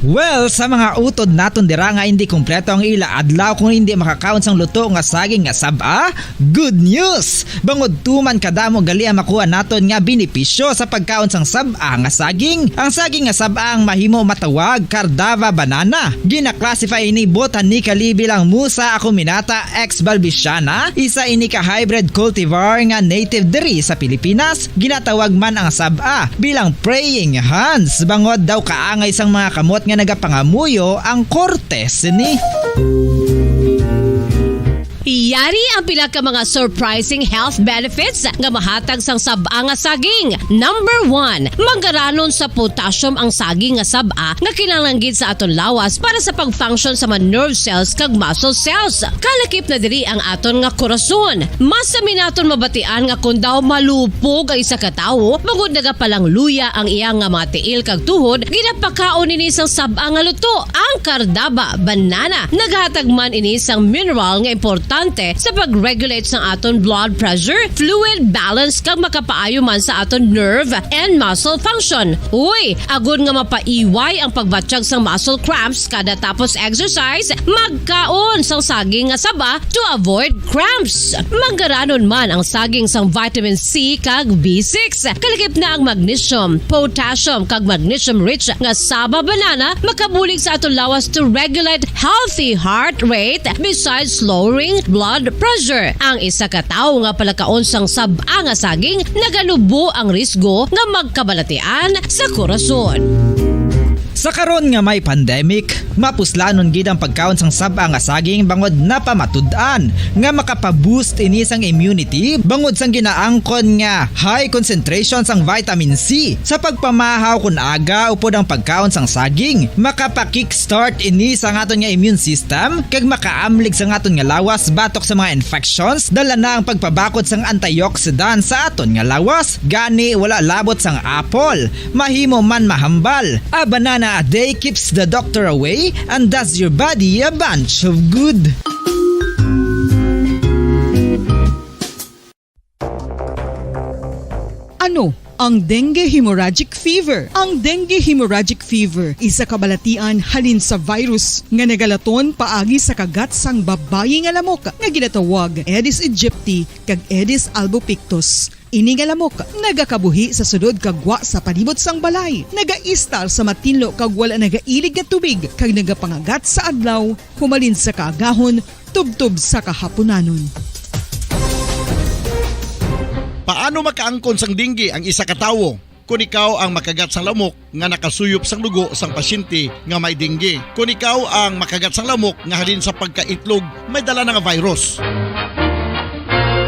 Well, sa mga utod naton dira nga indi kompleto ang ila adlaw kon indi makakaon sang luto nga saging nga sab-a, good news! Bangod tuman kadamo gali ang makuha naton nga benepisyo sa pagkaon sang sab-a nga saging. Ang saging nga sab-a ang mahimo matawag Cardava banana. Gina-classify ini botanically bilang Musa acuminata ex balbisiana, isa ini ka hybrid cultivar nga native diri sa Pilipinas. Ginatawag man ang sab-a bilang praying hands, bangod daw kaangay sang mga kamot nga nagapangamuyo ang korte sini. Yari ang pila ka mga surprising health benefits nga mahatag sang sab-a nga saging. Number one, manggaranon sa potassium ang saging nga sab-a nga kinahanglan gid sa aton lawas para sa pag-function sa mga nerve cells kag muscle cells. Kalakip na diri ang aton nga korason. Masami naton mabatian nga kon daw malupog ang isa ka tawo, bangod nagapalangluya ang iya nga mga tiil kag tuhod, ginapakaon ini sang sab-a nga luto, ang Cardaba banana. Naghatag man ini sang mineral nga importante sa pag-regulate sang aton blood pressure, fluid balance, kag makapaayo man sa aton nerve and muscle function. Uy, agod nga mapaiway ang pagbatyag sang muscle cramps kada tapos exercise, magkaon sang saging nga saba to avoid cramps. Manggaranon man ang saging sang vitamin C kag B six. Kalakip na ang magnesium, potassium, kag magnesium-rich nga saba banana makabulig sa aton lawas to regulate healthy heart rate besides lowering blood pressure. Ang isa ka tawo nga palakaon sang sab-a nga saging naganubo ang risgo nga magkabalatian sa korason. Sa karon nga may pandemic, mapuslanon gid ang pagkaon sang sab-a nga saging bangod napamatud-an nga makapa-boost ini sang immunity bangod sang ginaangkon nga high concentration sang vitamin C. Sa pagpamahaw kon aga upod ang pagkaon sang saging, makapa-kickstart ini sang aton nga immune system kag makaamlig sang aton nga lawas batok sa mga infections. Dala na ang pagpabakod sang antioxidant sa aton nga lawas. Gani, wala labot sang apple, mahimo man mahambal. A banana a day keeps the doctor away and does your body a bunch of good. Ano ang dengue hemorrhagic fever? Ang dengue hemorrhagic fever isa ka balatian halin sa virus nga nagalaton paagi sa kagat sang babayi nga lamok nga ginatawag Aedes aegypti kag Aedes albopictus. Ini nga lamok nagakabuhi sa sulod kag gwa sa palibot sang balay, nagaistar sa matinlo kag wala nagailig nga tubig, kag nagapangagat sa adlaw humalin sa kaagahon tubtob sa kahapunanon. Paano makaangkon sang dengue ang isa ka tawo? Kon ikaw ang makagat sang lamok nga nakasuyop sang dugo sang pasyente nga may dengue, kon ikaw ang makagat sang lamok nga halin sa pagkaitlog may dala na nga virus.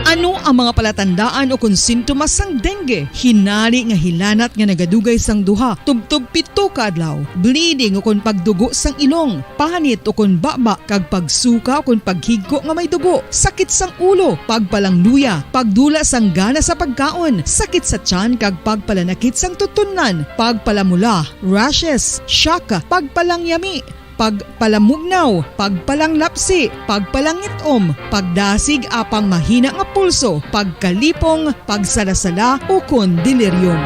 Ano ang mga palatandaan ukon sintomas sang dengue? Hinari nga hilanat nga nagadugay sang duha tubtob pito ka adlaw, bleeding ukon pagdugo sang ilong, panit ukon baba, kag pagsuka ukon paghigko nga may dugo, sakit sang ulo, pagpalangluya, pagdula sang gana sa pagkaon, sakit sa tiyan kag pagpalanakit sang tutunlan, pagpalamula, rashes, shock, pagpalangyami, pagpalamugnaw, pagpalanglapsi, pagpalangit-om, pagdasig apang mahina nga pulso, pagkalipong, pagsalasala, ukon delirium.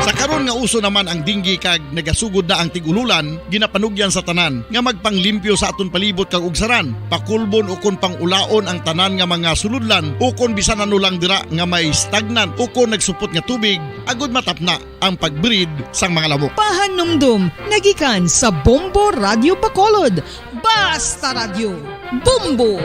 Sa karon nga uso naman ang dengue kag nagasugod na ang tig-ululan, ginapanugyan sa tanan nga magpanglimpyo sa aton palibot kag ugsaran, pakulbon ukon pang-ulaon ang tanan nga mga sulodlan ukon bisan ano lang dira nga may stagnant ukon nagsupot nga tubig, agud matapna ang pag-breed sang mga lamok. Pahanumdom nga gikan sa Bombo Radyo Bacolod. Basta Radyo, Bombo!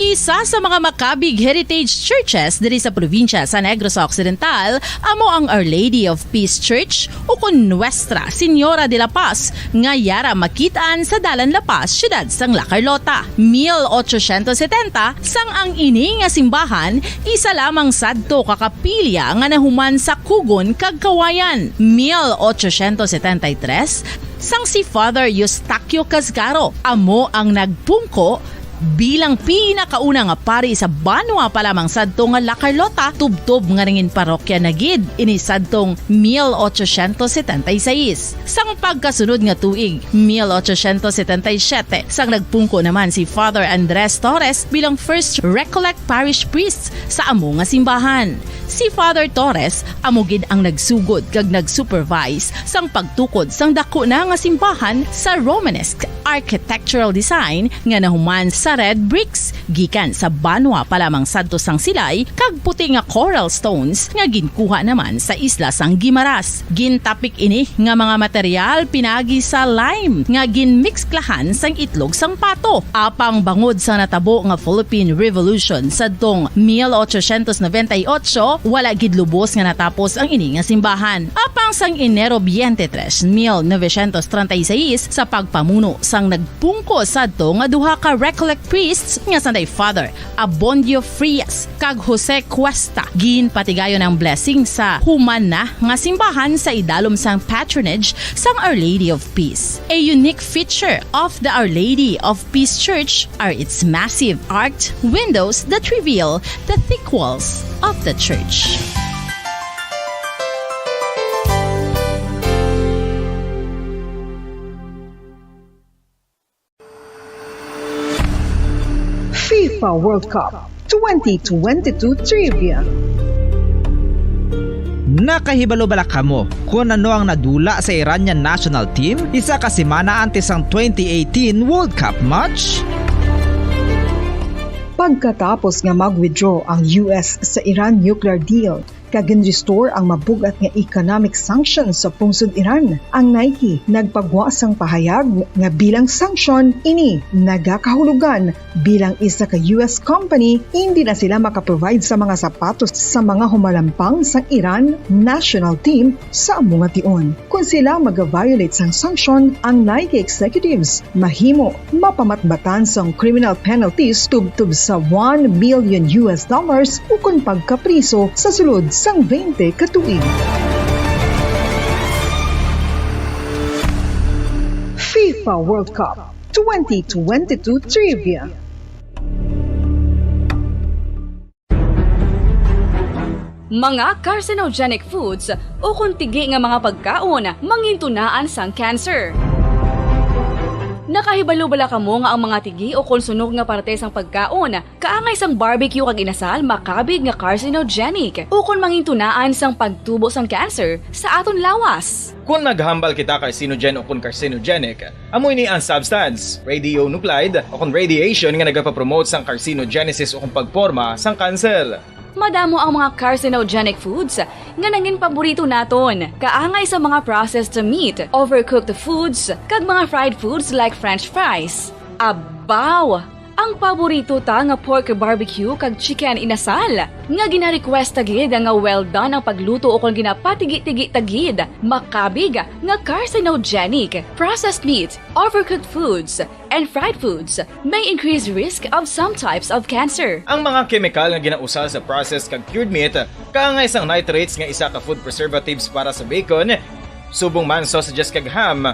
Isa sa mga makabig heritage churches diri sa probinsya sa Negros Occidental amo ang Our Lady of Peace Church, ukon Nuestra Señora de la Paz, nga yara makit-an sa Dalan La Paz, siyudad sang La Carlota. Mil ochocientos setenta, sang ang ini nga simbahan isa lamang sadto ka kapilya nga nahuman sa kugon kag kawayan. Mil ochocientos setenta y tres, sang si Father Eustaquio Casgaro amo ang nagpungko bilang pinakauna nga pari sa banwa pa lamang sadto nga La Carlota, tubtob nga nangin parokya na gid ini sadtong mil ochocientos setenta y seis. Sang pagkasunod nga tuig, mil ochocientos setenta y siete, sang nagpungko naman si Father Andres Torres bilang First Recollect Parish Priest sa amo nga simbahan. Si Father Torres amo gid ang nagsugod kag nag-supervise sang pagtukod sang daku na nga simbahan sa Romanesque architectural design nga nahuman sa red bricks gikan sa banwa pa lamang sadto sang silay kag puti nga coral stones nga ginkuha naman sa isla sang Guimaras. Gintapik ini nga mga material pinagi sa lime nga ginmiksklahan sang itlog sang pato. Apang bangod sa natabo nga Philippine Revolution sadtong mil ochocientos noventa y ocho, wala gid lubos nga natapos ang ini nga simbahan. Apang sang Enero twenty-three, mil novecientos treinta y seis, sa pagpamuno sang nagpungko sadto nga duha ka Recollect priests nga sanday Father Abondio Frias kag Jose Cuesta, ginpatigayon ang blessing sa human na nga simbahan sa idalom sang patronage sang Our Lady of Peace. A unique feature of the Our Lady of Peace Church are its massive arched windows that reveal the thick walls of the church. FIFA World Cup twenty twenty-two Trivia. Nakahibalo bala kamo kon ano ang nadula sa Iranian national team isa ka semana antes sang twenty eighteen World Cup match? Pagkatapos nga mag-withdraw ang U S sa Iran nuclear deal, kag gin-restore ang mabug-at nga economic sanctions sa pungsod Iran. Ang Nike nagpagwa sang pahayag nga bilang sanction ini nagakahulugan bilang isa ka U S company, hindi na sila makaprovide sa mga sapatos sa mga humalampang sang Iran national team sa amo nga tion. Kon sila mag-violate sang sanction, ang Nike executives mahimo mapamatbatan sang criminal penalties tubtob sa one million U S dollars ukon pagkapriso sa sulod sang twenty ka tuig. FIFA World Cup twenty twenty-two Trivia. Mga carcinogenic foods ukon tigi nga mga pagkaon mangintunaan sang cancer. Nakahibalo bala kamo nga ang mga tigi o kon sunog nga parte sang pagkaon kaangay sang barbecue kag inasal makabig nga carcinogenic o kon mangintunaan sang pagtubo sang cancer sa aton lawas? Kon maghambal kita carcinogen o kon carcinogenic, amo ini ang substance, radionuclide o kon radiation nga nagapapromote sang carcinogenesis o kon pagporma sang cancer. Madamo ang mga carcinogenic foods nga nangin paborito naton, kaangay sa mga processed meat, overcooked foods, kag mga fried foods like French fries. Abaw! Ang paborito ta nga pork barbecue kag chicken inasal, nga gina-request ta gid nga well done ang pagluto o kon ginapatigi-tigi ta gid, makabig nga carcinogenic. Processed meat, overcooked foods, and fried foods may increase risk of some types of cancer. Ang mga kemikal nga ginausar sa processed kag cured meat, kaangay sang nitrates nga isa ka food preservatives para sa bacon, subong man sausages kag ham,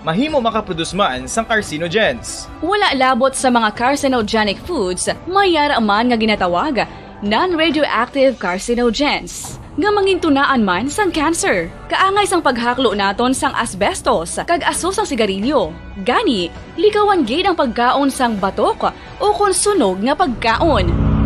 mahimo makaproduce man sang carcinogens. Wala labot sa mga carcinogenic foods, may yara man nga ginatawag non-radioactive carcinogens nga mangintunaan man sang cancer, kaangay sang paghaklo naton sang asbestos kag aso sang sigarilyo. Gani, likawan gid ang pagkaon sang batok o kon sunog nga pagkaon.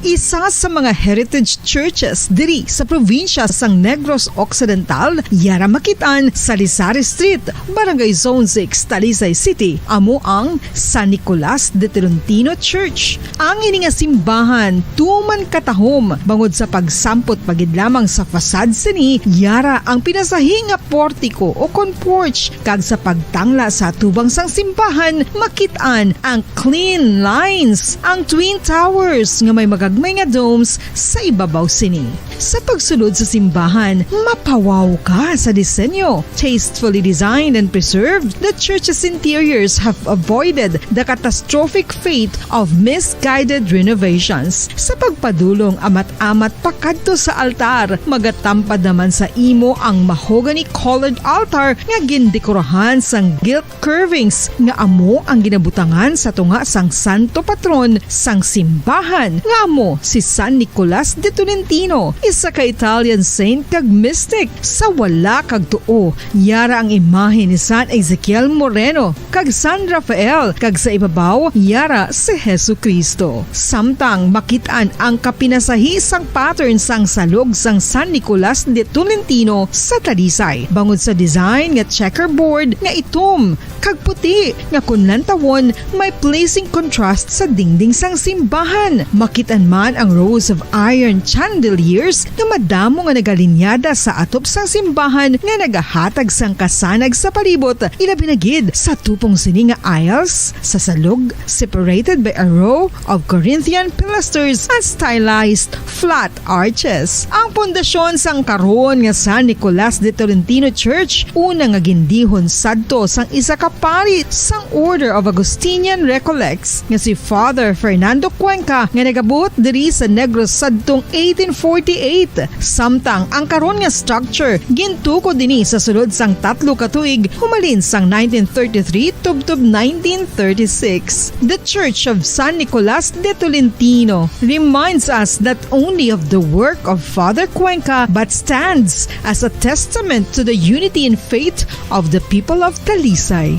Isa sa mga heritage churches diri sa probinsya sang Negros Occidental, yara makit-an sa Lisari Street, Barangay Zone six, Talisay City, amo ang San Nicolas de Tolentino Church. Ang ini nga simbahan tuman katahom bangod sa pagsampot pa gid lamang sa facade sini, yara ang pinasahi nga portiko o kon porch, kag sa pagtangla sa atubang sang simbahan, makit-an ang clean lines, ang twin towers nga may magagmay nga domes sa ibabaw sini. Sa pagsulod sa simbahan, mapawaw ka sa disenyo. Tastefully designed and preserved, the church's interiors have avoided the catastrophic fate of misguided renovations. Sa pagpadulong amat-amat pakadto sa altar, magatampad naman sa imo ang mahogany-colored altar nga gindekorahan sang gilt curvings nga amo ang ginabutangan sa tunga sang santo patron sang simbahan, nga amo si San Nicolas de Tolentino, isa ka Italian saint kag mystic. Sa wala kag tuo, yara ang imahe ni San Ezekiel Moreno kag San Rafael, kag sa ibabaw, yara si Jesu-Cristo. Samtang makit-an ang kapinasahi sang pattern sang salog sang San Nicolas de Tolentino sa Talisay, bangod sa design nga checkerboard nga itom kag puti nga kon lantawon may pleasing contrast sa dingding sang simbahan. Makit-an man ang rows of iron chandeliers nga madamo nga nagalinyada sa atop sang simbahan nga nagahatag sang kasanag sa palibot, ilabi na gid sa tupong sini nga aisles sa salog, separated by a row of Corinthian pilasters and stylized flat arches. Ang pundasyon sang karon nga San Nicolas de Tolentino Church, una nga gindihon sadto sang isa ka pari sang Order of Augustinian Recollects nga si Father Fernando Cuenca, nga nagabuot diri sa Negros sadtong eighteen forty-eight. Samtang ang karon nga structure gintukod dinhi sa sulod sang tatlo ka tuig, humalin sang nineteen thirty-three tubtob nineteen thirty-six. The Church of San Nicolas de Tolentino reminds us not only of the work of Father Cuenca, but stands as a testament to the unity in faith of the people of Talisay.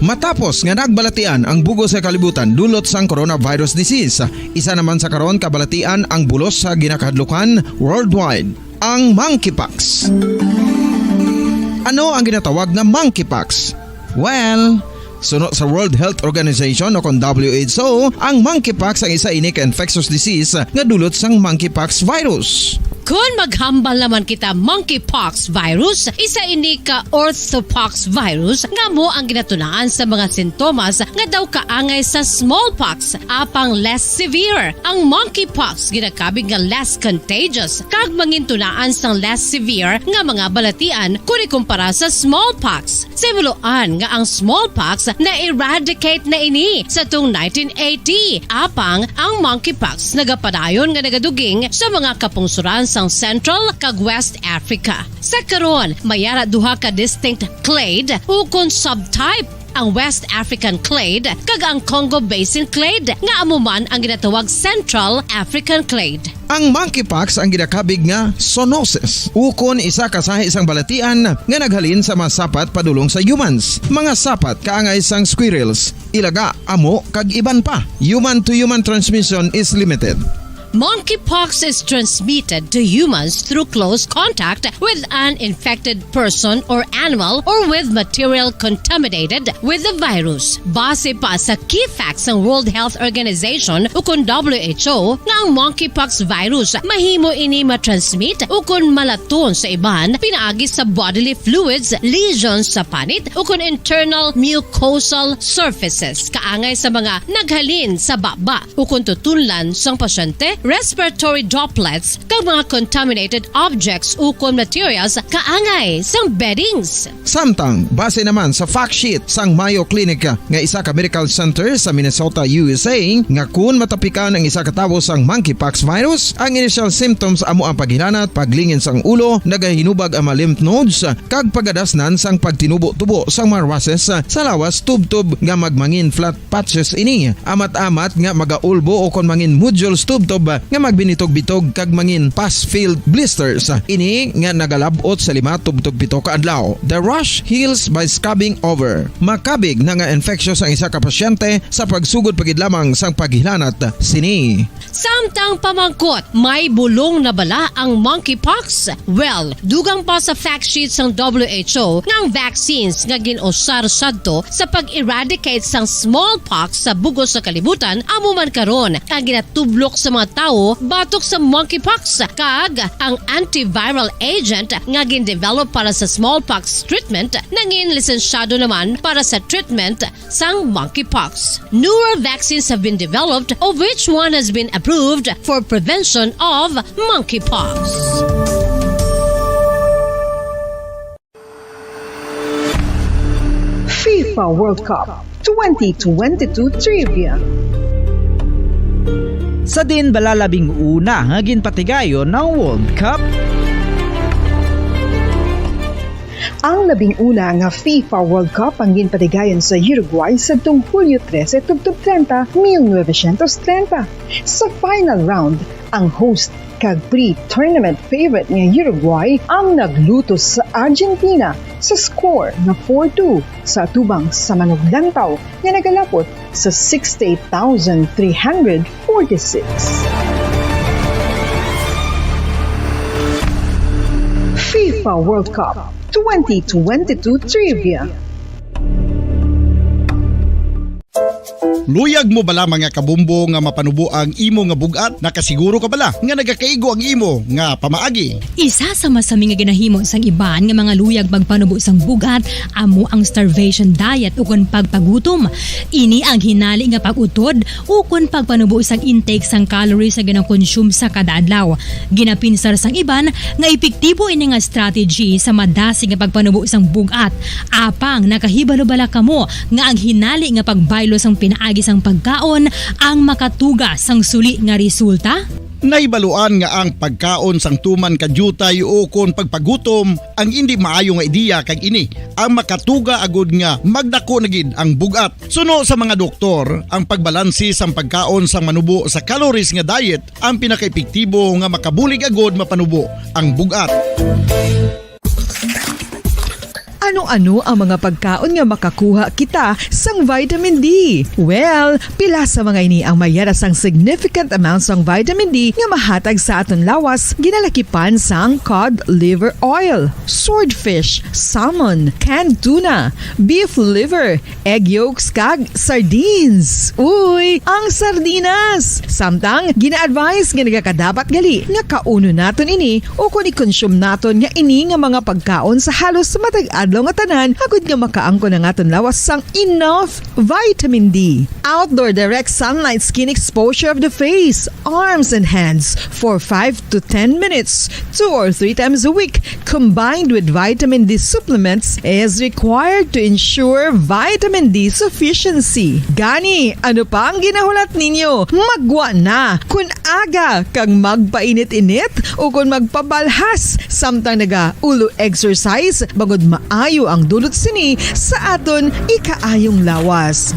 Matapos nga nagbalatian ang bug-os nga kalibutan dulot sang coronavirus disease, isa naman sa karon kabalatian ang bulos sa ginakahadlukan worldwide, ang monkeypox. Ano ang ginatawag nga monkeypox? Well, suno sa World Health Organization o kon W H O, ang monkeypox ang isa ini ka infectious disease nga dulot sang monkeypox virus. Kon maghambal naman kita monkeypox virus, isa ini ka orthopox virus nga amo ang ginatunaan sa mga sintomas nga daw kaangay sa smallpox, apang less severe. Ang monkeypox ginakabig nga less contagious kag mangintunaan sang less severe nga mga balatian kon ikumpara sa smallpox. Sa himuloan nga ang smallpox na-eradicate na ini sa tung nineteen eighty, apang ang monkeypox nagapadayon nga nagaduging sa mga kapungsuran sang Central kag West Africa. Sa karon, may ara duha ka distinct clade ukon subtype, ang West African clade kag ang Congo Basin clade, nga amo man ang ginatawag Central African clade. Ang monkeypox ang ginakabig nga zoonosis, ukon isa ka sahi sang balatian nga naghalin sa mga sapat padulong sa humans, mga sapat kaangay sang squirrels, ilaga, amo, kag iban pa. Human-to-human transmission is limited. Monkeypox is transmitted to humans through close contact with an infected person or animal or with material contaminated with the virus. Base pa sa key facts sang World Health Organization ukon W H O nga ang monkeypox virus mahimo ini matransmit ukon malaton sa iban pinaagi sa bodily fluids, lesions sa panit, ukon internal mucosal surfaces kaangay sa mga naghalin sa baba ukon tutunlan sang pasyente, respiratory droplets, kag mga contaminated objects ukon materials kaangay sang beddings. Samtang, base naman sa fact sheet sang Mayo Clinic nga isa ka medical center sa Minnesota, U S A, nga kun matapikan ang isa ka tawo sang monkeypox virus, ang initial symptoms amo ang paghilanat, paglingin sang ulo, nagahinubag ang mga lymph nodes, kag pagadasnan sang pagtinubo-tubo sang mga rushes sa lawas, tubtob nga magmangin flat patches ini, amat-amat nga magaulbo ukon mangin nodules tubtob nga magbinitog-bitog kag mangin pus-filled blisters. Ini nga nagalab-ot sa lima tubtob pito ka adlaw. The rash heals by scabbing over. Makabig na nga infectious ang isa ka pasyente sa pagsugod pa gid lamang sang paghilanat sini. Samtang pamangkot, may bulong na bala ang monkeypox? Well, dugang pa sa fact sheet sang W H O nga ang vaccines nga gin-usar sadto sa pag-eradicate sang smallpox sa bug-os nga kalibutan amo man karon ang ginatublok sa mga tawo batok sa monkeypox, kag ang antiviral agent nga gin-develop para sa smallpox treatment nangin lisensyado naman para sa treatment sang monkeypox. Newer vaccines have been developed, of which one has been approved for prevention of monkeypox. FIFA World Cup twenty twenty-two Trivia. Sa diin bala labing una nga ginpatigayon ang World Cup? Ang labing una nga FIFA World Cup ang ginpatigayon sa Uruguay sadtong Hulyo trese tubtob treinta, mil novecientos treinta. Sa final round, ang host kag pre-tournament favorite nga Uruguay ang naglutos sa Argentina sa score nga four two sa atubang sa manuglantaw nga nagalapot sa sixty-eight thousand three hundred forty-six. FIFA World Cup twenty twenty-two Trivia. Luyag mo bala, mga kabumbo, nga mapanubo ang imo nga bug-at? Nakasiguro ka bala nga nagakaigo ang imo nga pamaagi? Isa sa masami nga ginahimo sang iban nga mga luyag magpanubo sang bug-at amo ang starvation diet ukon pagpagutom. Ini ang hinali nga pag-utod ukon pagpanubo sang intake sang calories nga ginakonsume sa kada adlaw. Ginapinsar sang iban nga epektibo ini nga strategy sa madasig nga pagpanubo sang bug-at. Apang nakahibalo bala kamo nga ang hinali nga pagbaylo sang pinaagi sang pagkaon ang makatuga sang suli nga resulta? Nahibaluan nga ang pagkaon sang tuman ka diutay ukon pagpagutom ang indi maayo nga ideya, kag ini ang makatuga agud nga magdako na gid ang bug-at. Suno sa mga doktor, ang pagbalanse sang pagkaon sang manubo sa calories nga diet ang pinakaepektibo nga makabulig agud mapanubo ang bug-at. Ano Ano ang mga pagkaon nga makakuha kita sang vitamin D? Well, pila sa mga ini ang mayara sang significant amount sang vitamin D nga mahatag sa aton lawas, ginalakipan sang cod liver oil, swordfish, salmon, canned tuna, beef liver, egg yolks, kag sardines. Uy, ang sardinas! Samtang, gina-advise nga nagakadapat gali nga kaunon naton ini ukon i-consume naton nga ini nga mga pagkaon sa halos matag adlaw nga tanan, agud nga makaangkon ang aton lawas sang enough vitamin D. Outdoor direct sunlight skin exposure of the face, arms, and hands for five to ten minutes, two or three times a week, combined with vitamin D supplements, is required to ensure vitamin D sufficiency. Gani, ano pa ang ginahulat ninyo? Maggwa na! Kun aga kag magpainit-init ukon magpabalhas samtang naga-ulo exercise, bangod maayo ang dulot sini sa aton ikaayong lawas.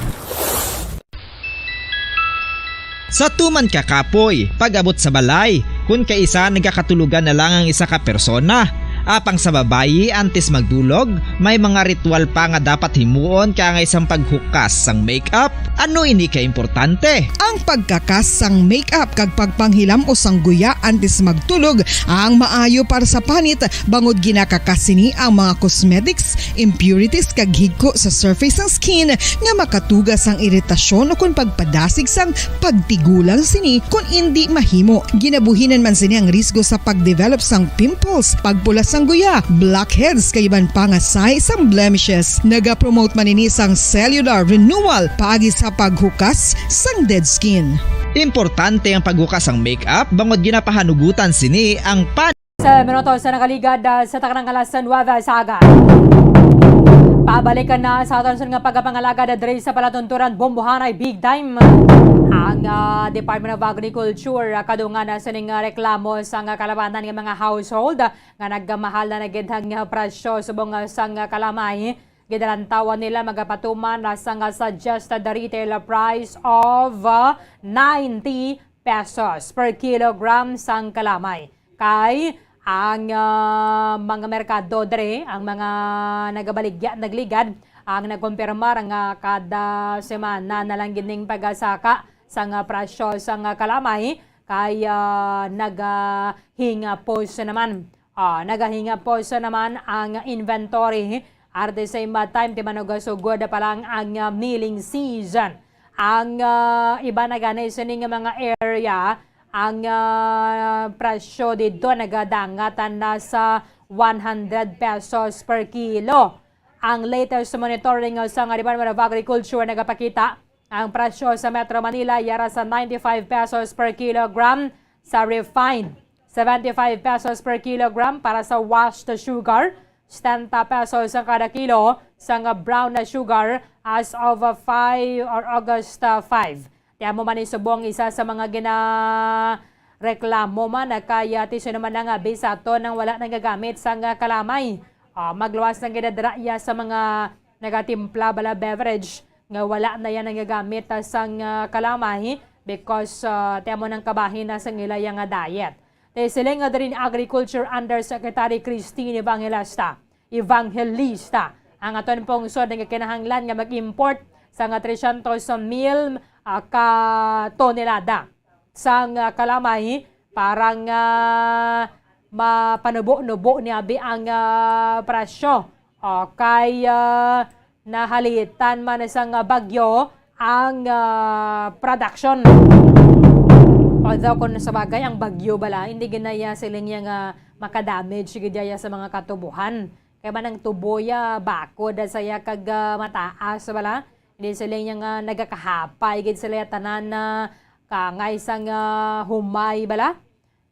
Sa tuman ka kapoy, pag-abot sa balay, kun kaisa nagakatulogan na lang ang isa ka persona. Apang sa babayi, antes magdulog, may mga ritual pa nga dapat himuon kaangay sang paghukas sang makeup. Ano ini ka importante? Ang pagkakas sang makeup kag pagpanghilam-os sang guya antes magtulog ang maayo para sa panit, bangod ginakakas sini ang mga cosmetics, impurities kag higko sa surface sang skin nga makatuga sang iritasyon ukon pagpadasig sang pagtigulang sini kon indi mahimo. Ginabuhinan man sini ang risgo sa pagdevelop sang pimples, pagpula sang guya, blackheads kag iban pa nga sign sang blemishes. Nagapromote man ini sang cellular renewal paagi sa paghukas sang dead skin. Importante ang paghukas sang makeup bangod ginapahanugutan sini ang pan- Sa minuto sa nakaligad, ah, sa takanang alas nuwebe sa aga. Pabalikan na sa aton nga pagpangalagad diri sa palatunturan, Bombohanay Big Time. Ang, ah, Department of Agriculture, ah, kadungan na sining, ah, reklamo sang, ah, kalabanan nga mga household, ah, nga nagmahal na na gid ang, ah, presyo subong, ah, sang, ah, kalamay. Ginalantawan nila magapatuman na sang, ah, suggested retail price of, ah, ninety pesos per kilogram sang kalamay. Kay ang, ah, mga merkado diri, ang mga nagabaligya, nagligad, ang nagkumpirmar nga kada semana na lang gid ning pagasaka sang, ah, presyo sang, ah, kalamay kay, ah, nagahingapos naman. Ah, nagahingapos naman ang inventory. At the same time, timanugasugod pa lang ang, ah, milling season. Ang, ah, iba na gani sini nga mga area, ang, ah, presyo didto nagadangat na sa one hundred pesos per kilo. Ang latest monitoring sa nga Department of Agriculture nagapakita ang presyo sa Metro Manila yara sa ninety-five pesos per kilogram sa refined, seventy-five pesos per kilogram para sa washed sugar, setenta pesos ang kada kilo sang brown na sugar as of five or August, uh, five. Ti amo man ni subong isa sa mga ginareklamo man kay, ah, ti sino man nga bisato nang wala nagagamit sang, ah, kalamay. Ah, magluwas ang ginadraya sa mga nagatimpla bala beverage nga wala na yan nagagamit, ah, sang, ah, kalamay because, ah, ti amo nang kabahin na sang ila yang, ah, diet. Ti siling nga diri ni Agriculture Undersecretary Christine Evangelista, Evangelista, ang aton pungsod nga kinahanglan nga mag-import sang trescientos mil, ah, ka tonelada sang, ah, kalamay para nga mapanubo-nubo ni abi ang, ah, presyo. Okay, ah, nahalitan man sang, ah, bagyo ang, ah, production. Although kung sa bagay ang bagyo bala, hindi ginaya siling niya nga makadamage gid iya sa mga katubuhan. Kay man ang tubo ya bakod sa iya kag, ah, mataas bala. Hindi sila niya nga nagakahapay gid sila ya tanan na kangay sang humay bala.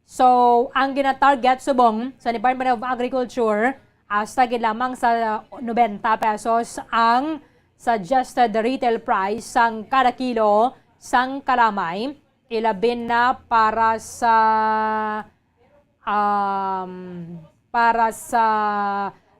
So, ang gina-target subong sa Department of Agriculture, hasta gid lamang sa nobenta pesos ang suggested retail price sang kada kilo sang kalamay, ilabi na para sa, um, para sa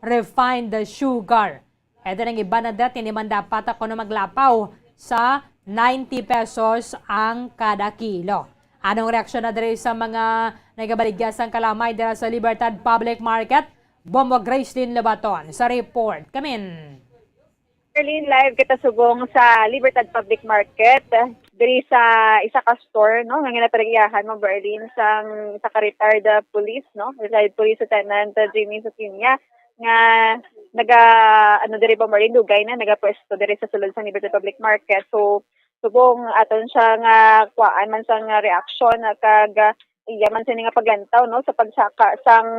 refined sugar. Ito nang iba na dati ni man dapat ako na maglapaw sa ninety pesos ang kada kilo. Anong reaksyon na diri sa mga nagabaligya sang kalamay dira sa Libertad Public Market? Bombo Gracelyn Lobaton sa report. Kamin. Berlin, live kita subong sa Libertad Public Market, diri sa isa ka store, no, nga ginapalagiahan mo, Berlin, sang isa ka retired, ah, police, no, retired Police Lieutenant, ah, Jimmy Suquiña, nga naga, ano, diri, Bombo Berlin, dugay na nagapwesto diri sa sulod sang Libertad Public Market. So, subong aton siya nga kuhaan man sang reaction, ah, kag, ah, iya man sini nga paglantaw, no, sa pagsaka sang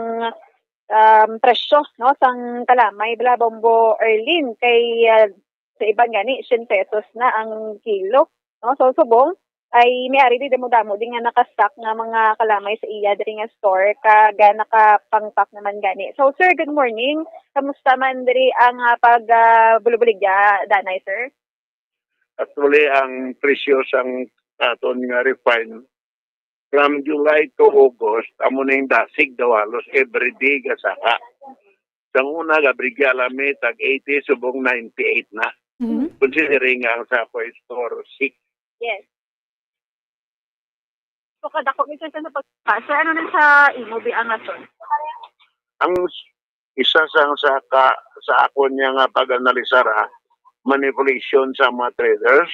um, presyo, no, sang kalamay bala, Bombo Erlin, kay, ah, sa iban gani, siyam pesos na ang kilo, no? So, subong ay may ari di damo-damo di nga naka-stock nga mga kalamay sa iya diri nga store, kag, ah, nakapangpak naman gani. So, sir, good morning. Kamusta man diri ang, ah, pag, ah, bulubuligya, danay, sir? Actually, ang presyo sang aton nga refine from July to August, amo ning dasig daw halos every day gasaka. Sang una, gabrigya lami, tag eighty, subong ninety-eight na. Mhm. Considering nga ang sako is for six. Yes. So, kadako ni sir sa pag-, ah, sir, ano na sa imo bi ang rason? Ang s-, isa sa, sa ka, sa akon niya nga pag-analisar, ah, manipulation sa mga traders,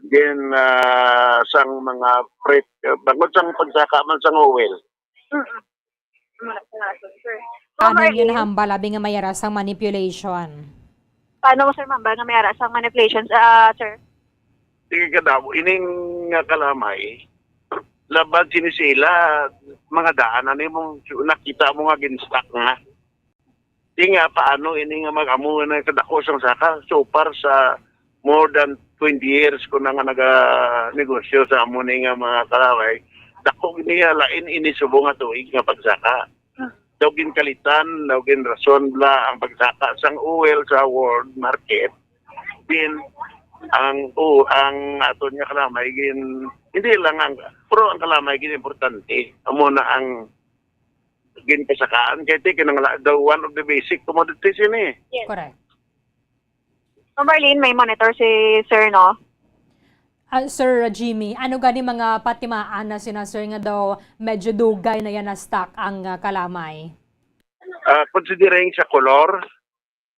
then, ah, sang mga freight, ah, bangod sang pagsaka man sang oil. Mm-mm. Ano na sa rason, sir? So, Ano yun Marlene? Hambal, abi nga may ara sang manipulation? Paano mo, sir, mambal nga may ara sang manipulations, ah, sir? Sige ka daw, ining nga kalamay, labad sini sila, mga daan, ano yung nakita mo nga ginstock nga? Di nga, paano ini nga mag-amo na kadako sang saka? So far sa more than twenty years ko na nga naga-negosyo sa amo ni nga mga kalamay, dako niya, lain ini subong nga tuig nga pagsaka. Daw ginkalitan, daw ginrason bla ang pagsaka sang oil sa world market. Din ang, o, ang aton nga kalamay gin, hindi lang ang, pero ang kalamay gin importante. Amo na ang ginpasakaan kay ti kinangla daw one of the basic commodities ini. Yes. Correct. So, Marlene, may monitor si sir, no? Ah, Sir Jimmy, ano gani mga patimaan na sina sir nga daw medyo dugay na yan na stock ang, ah, kalamay? Ah, considering sa color,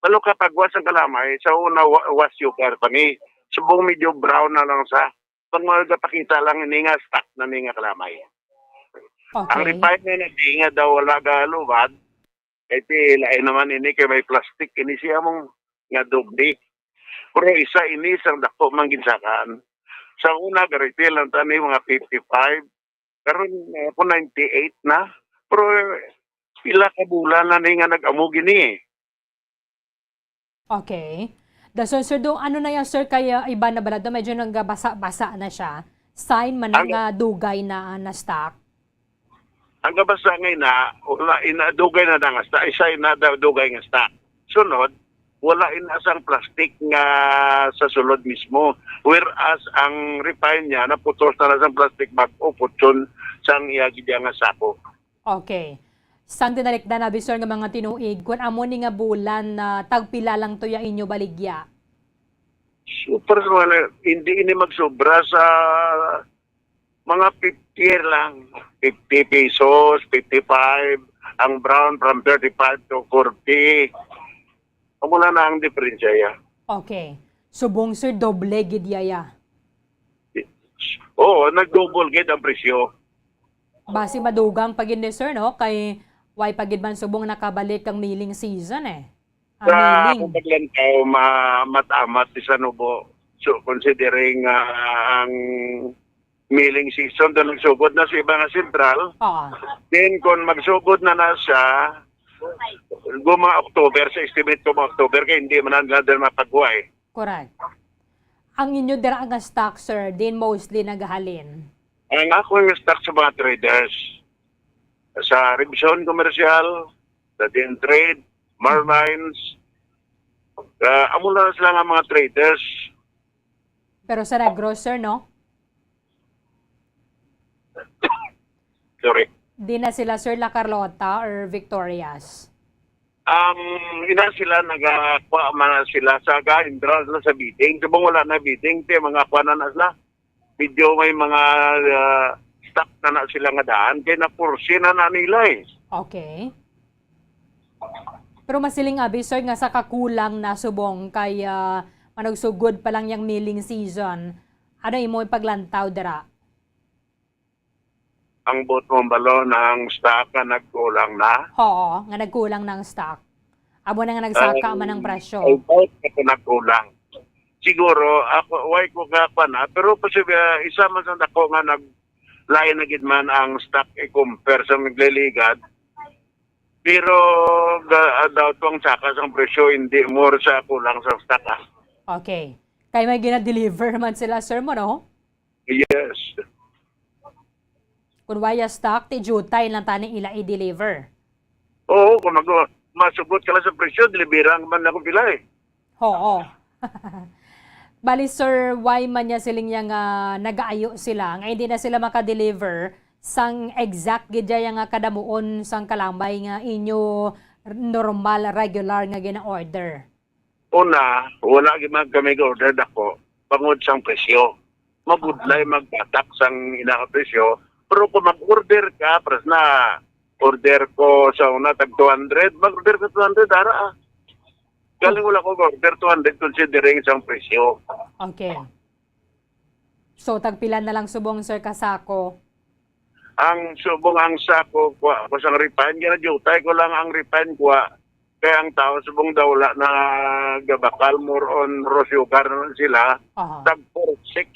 malo ka pagwas ang kalamay, sa una wa-, was sugar pa ni. Subong medyo brown na lang sa. Pag magpakita lang ini nga stock na ni nga kalamay. Ang Okay. Refine na nagdi nga daw wala galubad, kay ti lain naman ini kay may plastic ini siya mong nga doble. Pero isa ini sang dako man ginsakaan. Sa una, gariti lang tani mga fifty-five. Karon, eh, ako ninety-eight na. Pero, eh, pila ka bulan na ni nga nag-amo gini, eh. Okay. Dason, sir, do, ano na yan, sir, kaya iba na bala do, medyo nagbasa-basa na siya. Sign man na Ang nga dugay na, ah, na stock. Ang kabasa nga ina, wala ina, dugay na na nga stock. Isa ina daw dugay nga stock. Sunod, wala ina sang plastic nga sa sulod mismo. Whereas ang refine niya, naputos na lang sang plastic bag o putson sang iya gid nga sako. Okay. Sang tinalikdan na, sir, nga mga tinuig, kun amo ni nga bulan na tagpila lang to ya inyo baligya? Super, wala, hindi ini magsobra sa mga fifty lang. Fifty pesos, fifty-five, ang brown from thirty-five to forty. Amo na ang diferensya ya. Okay. Subong, sir, doble gid yaya. Oo, nag-double gid ang presyo. Basi madugang pa gid ni, sir, no? Kay why pa gid man subong nakabalik ang milling season, eh. Ang Sa milling. Akong paglantaw, ma-, matamat sa nubo. So, considering, ah, ang milling season, daw nagsugod na sa iba nga sentral. Oo. Then, kung magsugod na na siya, go mga October, sa estimate ko mga October, kay hindi man na din mapagwa, eh. Correct. Ang inyo dira nga stock, sir, din mostly nagahalin? Ang ako nga stock sa mga traders, sa Revson Commercial, sa Din Trade, Marlines, ah, amo lang sila nga mga traders. Pero sa Negros, sir, no? Sorry. Di na sila, sir, La Carlota or Victorias? Um, ina sila, nagakuha man na sila sa ga-, entrance na sa bidding. Subong wala na bidding, te, mga kuha na na sila. Medyo may mga, ah, stock na na sila nga daan. Kaya na-foresee na na nila, eh. Okay. Pero masiling abi, sir, nga sa kakulang na subong kay, ah, manugsugod pa lang yang milling season. Ano imo ipaglantaw dira? Ang buot mo balo na ang stock nga nagkulang na? Oo, nga nagkulang na ang stock. Amo na nga nagsaka Ang man ang presyo. Ang buot na nagkulang. Siguro, ako, why ko ka pa na, pero posible, ah, isa man sa dako nga nag-, lain na gid man ang stock i-compare sa nagliligad. Pero ga-, ah, daw to ang saka sang presyo, hindi more sa kulang sa stock, ah. Okay. Kay may gina-deliver man sila, sir, mo, no? Yes. Kung waya stock, ti jutay lang tani ila i-deliver. Oo, kung mag-, masugot ka lang sa presyo, deliveran man ako pila eh. Oo. Bali, sir, why man niya siling niya nga nagaayo sila, nga hindi na sila makadeliver sang exact gid ya nga kadamuon sang kalamay nga inyo normal, regular nga gina-order? Una, wala gid man kami ga-order dako bangod sang presyo. Mabudlay magbatak sang ina nga presyo. Pero kung mag-order ka, pres na, order ko sa una tag two hundred, mag-order ka two hundred, ara, ah. Galing wala ko order two hundred considering sang presyo. Okay. So, tagpila na lang subong, sir, ka sako? Ang subong ang sako, kuha ko sang refine, gina-jutay ko lang ang refine, kuha. Kaya ang tao subong daw wala na gabakal, more on raw sugar na lang sila. Aha. Tag four six,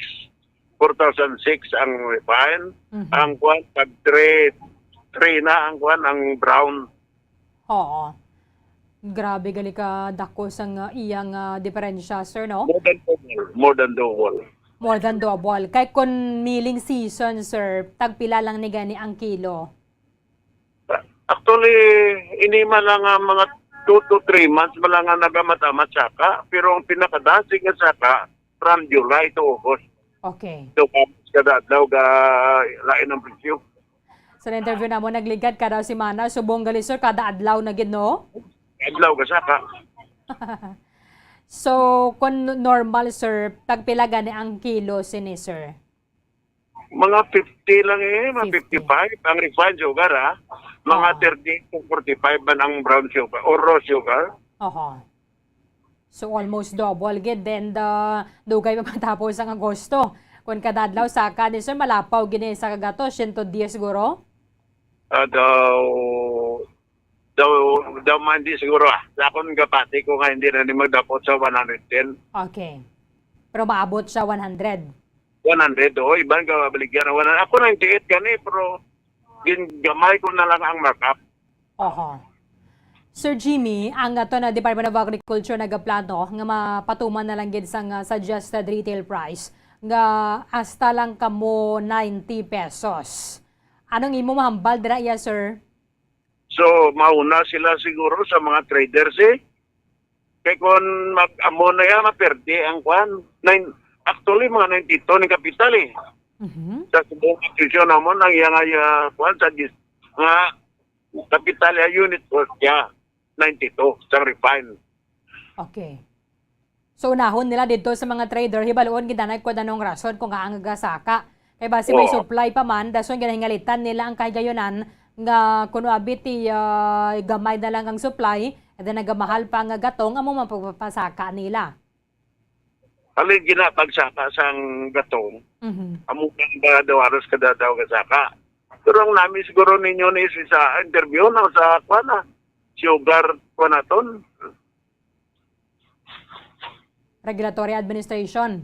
four thousand six ang refine. Mhm. Ang kuwan, tag three, three na ang kuwan, ang brown. Oo. Grabe gali ka dako sang, ah, iyang, ah, diferensya, sir, no? More than double. More than double. More than double. Kay kun milling season, sir, tagpila lang ni gani ang kilo? Actually, ini man lang nga mga two to three months man lang nga nagamat-amat saka, pero ang pinakadasig nga saka from July to August. Okay. So, kada adlaw ga lain ang presyo. Sa interview namo, nagligad kada semana, subong gali, sir, kada adlaw na gid, no? Adlaw ga saka. So, kung normal, sir, tagpila gani ang kilo sini, sir? Mga fifty lang eh, mga fifty. Fifty-five ang refined sugar, ha? Mga Oo. Thirty to forty-five man ang brown sugar or raw sugar. Oho. So, almost double gid. Then, the, dugay pa matapos ang Agosto. Kung kada adlaw saka ni sir, malapaw gini sa kagato, siyento diyes siguro? Ah, daw, daw, daw man di siguro, ah. Sa akon gapati ko nga hindi na ni magdapot sa one hundred ten. Okay. Pero maabot siya one hundred? One hundred, oo. Iban ka mabaligyan ng one hundred. Ako ninety-eight gani, pero gingamay ko na lang ang markup. Oho. Sir Jimmy, ang ato na Department of Agriculture nagaplano nga mapatuman na lang gid sang, ah, suggested retail price nga hasta lang kamo ninety pesos. Anong imo mahambal dira iya, sir? So, mauna sila siguro sa mga traders, eh. Kay kung mag-, amo na yan, maperde ang kwan. Nine, actually, mga ninety-two ni kapital, eh. Mhm. Sa subong presyo namon, ang iya nga, iya, kwan, sa gis-, nga kapital, iya unit cost niya, ninety-two, sa refine. Okay. So, unahon nila didto sa mga trader, hibaluon gid anay kung anong rason kung ngaa nga gasaka. Kay basi may Oo. Supply pa man, dason ginahingalitan nila ang kahigayunan nga kuno abi ti, ah, gamay na lang ang supply, and then nagamahal pa nga gatong amo man pagpapasaka nila. Halin gina pagsaka sang gatong, Mhm. amo lang ba daw halos kada daw gasaka. Pero ang nami siguro ninyo ni si sa interview na sa kwan na, sugar kwan naton. Regulatory Administration.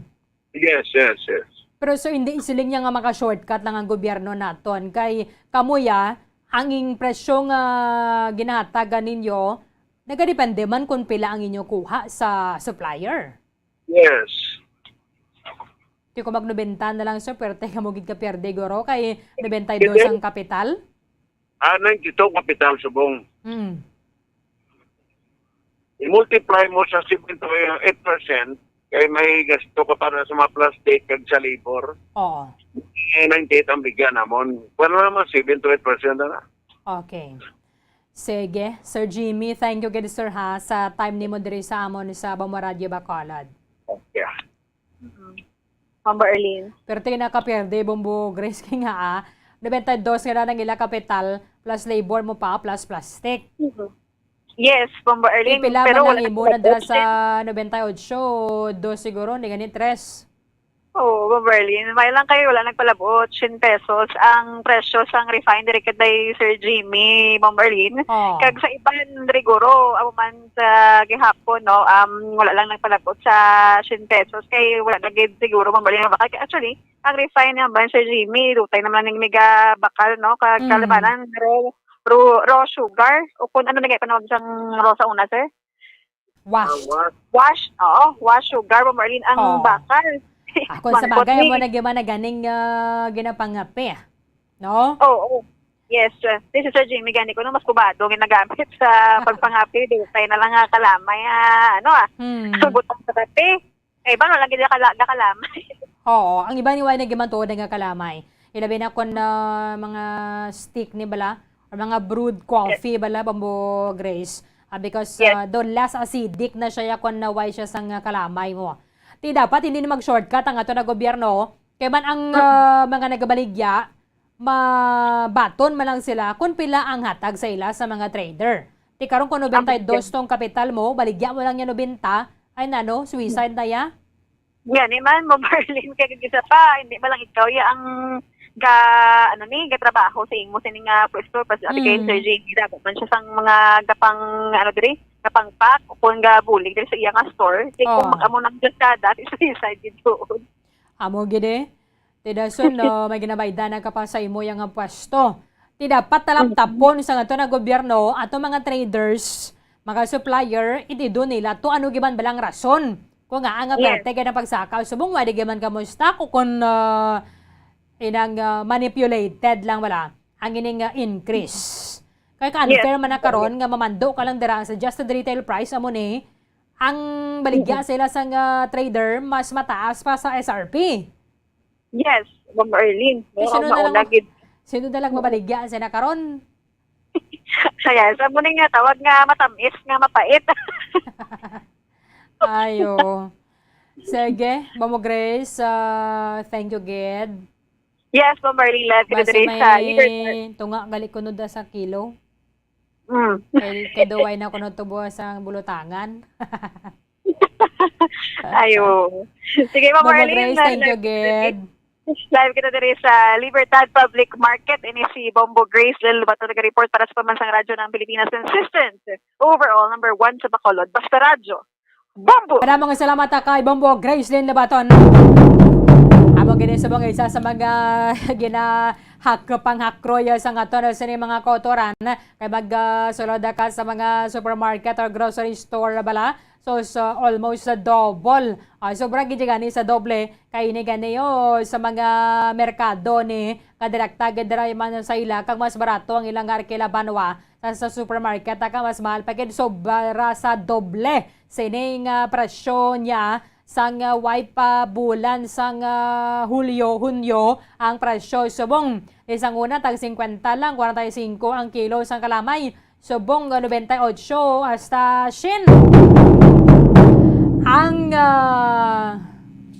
Yes, yes, yes. Pero, sir, hindi isiling niya nga maka-shortcut lang ang gobyerno naton. Kay kamo ya, ang ing presyo nga ginahatagan ninyo, nagadepende man kung pila ang inyo kuha sa supplier. Yes. Ti kung mag-nobenta na lang, sir, pwerte kamo gid ka pierde, guro, kay nobenta y dos Hindi. Ang kapital? Ah, ninety-two kapital subong. Mm. I-multiply mo sa seven to eight percent, kay may gasto ka para sa mga plastic kag sa labor. Oo. Eh, ninety-eight ang bigyan namon. Wala naman, seven to eight percent na. Okay. Sige, Sir Jimmy, thank you gid, sir, ha, sa time nimo diri sa amon sa Bamo Radio Bacolod. Okay. Mm. Ma'am Arlene. Pero tingin na ka pierde, Bombo Grace, kay nga, ah, nobenta y dos nga na ang ila kapital, plus labor mo pa, plus plastic. Mhm. Yes, Bombo Arlene, Pipila pero man wala ang imo na dira nagpalabot. Sa nobenta y ocho, dos siguro, hindi gani tres. Oo, Bombo Arlene. May lang kayo, wala nagpalabot, siyam pesos ang presyo sang refine diri kay Sir Jimmy, Bombo Arlene. Oh. Kag sa iban, riguro, amo man sa gihapon, no, um, wala lang nagpalabot sa siyam pesos. Kay wala na gid siguro, Bombo Arlene. Actually, ang refine naman, Sir Jimmy, dutay naman ning mega bakal, no, kag Mm. kalabanan, raw, raw, raw sugar, o kung ano na nga panawag sang raw sa una, sir? Wash. Wash, oo, wash sugar, Bombo Arlene, ang Oo. bakal. Ako sa Mangkot bagay ni. Mo na gyud man na ganing ah, ginapangape. No? Oo. Yes, uh, this is Sir Jimmy. Gani ko no, mas kubado nga nagamit sa pagpangape. Dutay na lang nga kalamay, ah, ano ah, Hmm. butang sa kape. Eh, ba, wala gid kala, kalamay. Oo, ang iba ni wala na gimantuod nga kalamay. Ilabi na kon ah, mga stick ni bala or mga brewed coffee bala, Bombo Grace. Ah, because Yes. Ah, do less acidic na siya ya kon na why siya sang ah, kalamay mo. Ti dapat hindi na mag-shortcut ang ato na gobyerno kay man ang ah, mga nagabaligya mabaton man lang sila kung pila ang hatag sa ila sa mga trader. Ti karon kung nobenta y dos tong kapital mo, baligya mo lang niya nobenta, ay nano, suicide na ya? Gani man, Bombo Arlene, kay isa pa, hindi man lang ikaw ya ang ga ano ni gatrabaho sa imo sini nga pwesto, pas ati kay Mm. Sir Jimmy, dapat man siya sang mga gapang ano diri, gapang pack o kung gabulig diri sa iya nga store. Kay kung Oh. mag-amo nang gasada, suicide gid doon. Amo gid eh. Ti dason no, may ginabaydan na ka pa sa imo yang pwesto. Ti dapat talaptapon sa ato na gobyerno, ato mga traders, mga supplier, itido nila to ano giban balang rason. Kung nga ang Yes. perte kay na pagsaka, subong wala di man ka mo stock o kung ah, inang ah, manipulated lang wala ang ining ah, increase. Kay ka unfair Yes. Man na karon nga mamando ka lang dira sa adjusted retail price amo ni ang baligya sila sa nga trader mas mataas pa sa S R P. Yes, Bombo Arlene. Kay sino na lang Mauna gid. Sino na lang mabaligya sa na karon? Kaya sa mo nga tawag nga matamis nga mapait. Ayo. Sige, Mamo Grace, ah, thank you gid. Yes, Bombo Arlene, live kita Basi diri sa Libertad. May tunga gali kuno da sa kilo. Mm. Kay, kay duway na kuno tubo sa bulutangan. Ayo. Sige, Ma'am Mamo Arlene, Grace, thank you live, gid. Live kita diri sa Libertad Public Market. Ini si Bombo Grace Lil Bato nag-report para sa Pambansang Radyo ng Pilipinas, consistent, overall, number one sa Bacolod. Basta Radyo, Bombo! Maraming salamat, ah, kay Bombo Grace Lynn Labaton. Amo gini subong isa sa mga ginahak panghakroy sa nga tunnel sini mga kautoran kay mag ah, sulod ka sa mga supermarket or grocery store bala. So, so almost sa double. Ah, sobra gid gani sa doble kay ini gani, oh, sa mga merkado ni kadirekta gid dira man sa ila kag mas barato ang ilang arkilabanwa sa, sa supermarket, aka mas mahal pa gid, sobra sa doble sini nga presyo niya sang ah, way pa bulan sang ah, Hulyo, Hunyo ang presyo subong. Isang una tag singkwenta lang, kwarenta y singko ang kilo sang kalamay. Subong nga nobenta y ocho hasta syen ang ah,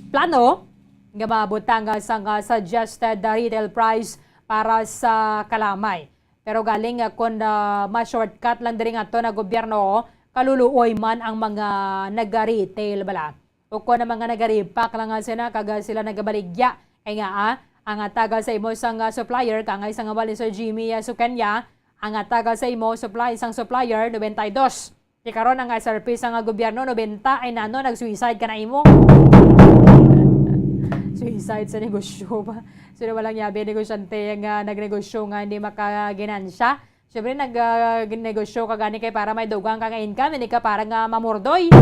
plano nga mabutang sang ah, suggested ah, retail price para sa kalamay. Pero galing nga kon ah, ma-shortcut lang diri nga to na gobyerno, kaluluoy man ang mga naga-retail bala. O kon ang mga nagaripak lang nga sina kag sila nagabaligya. Kay nga ah, ang ataga sa imo sang ah, supplier kangay sa nga wali Sir Jimmy ah, Sukanya, ang ataga sa imo supply sang supplier nobenta y dos. Di karon ang S R P sa nga gobyerno nobenta ay nano nag-suicide ka na imo. Suicide sa negosyo ba? Sino walang yabi negosyante nga nagnegosyo nga hindi makaginansya? Siyempre, nag-negosyo ka gani kay para may dugang ka nga income, hindi ka para nga mamurdoy.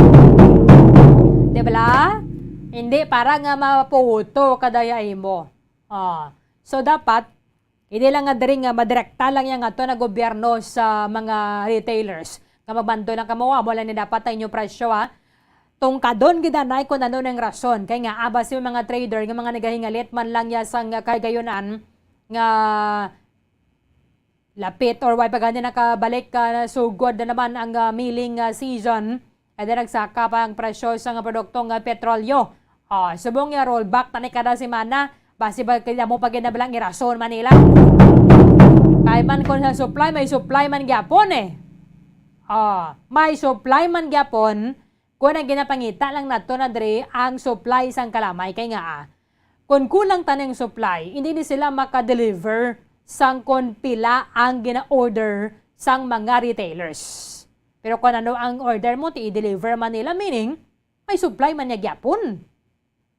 Di bala? Hindi para nga maputo ka daya imo. Ah. So, dapat, hindi lang nga diri nga madirekta lang yang ato na gobyerno sa mga retailers nga magmando lang kamo, amo lang ni dapat ang inyong presyo, ha. Tungkadon gid anay kung ano nang rason kay nga aba si mga trader nga mga nagahingalit man lang ya sang kahigayunan nga lapit or way pa gani nakabalik ka na sugod na naman ang ah, milling ah, season. Ada nagsaka pa ang presyo sa nga produkto nga petrolyo. Ah, subong nga rollback tani kada semana, basi ba kaya mo pa ginabalang irason Manila? Kay man kung sa supply, may supply man gyapon eh. Ah, may supply man gyapon, kung ang ginapangita lang nato na diri ang supply sang kalamay. Kay nga, ah, kung kulang tani ang supply, hindi ni sila maka-deliver sang kon pila ang gina-order sang mga retailers. Pero kung ano ang order mo, ti i-deliver man nila, meaning, may supply man niya gyapon.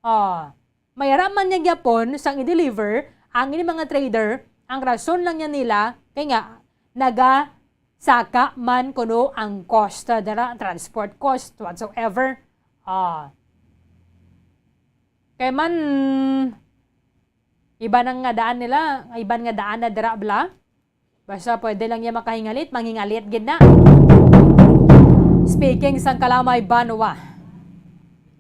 Ah, may ara man niya gyapon sang i-deliver ang ini mga trader, ang rason lang niya nila kay nga nagasaka man kuno ang cost, ah, dira, transport cost, whatsoever. Ah. Kay man, iban ang nga daan nila, iban nga daan na dira, bla. Basta pwede lang niya makahingalit, manghingalit gid na. Speaking sang kalamay banwa,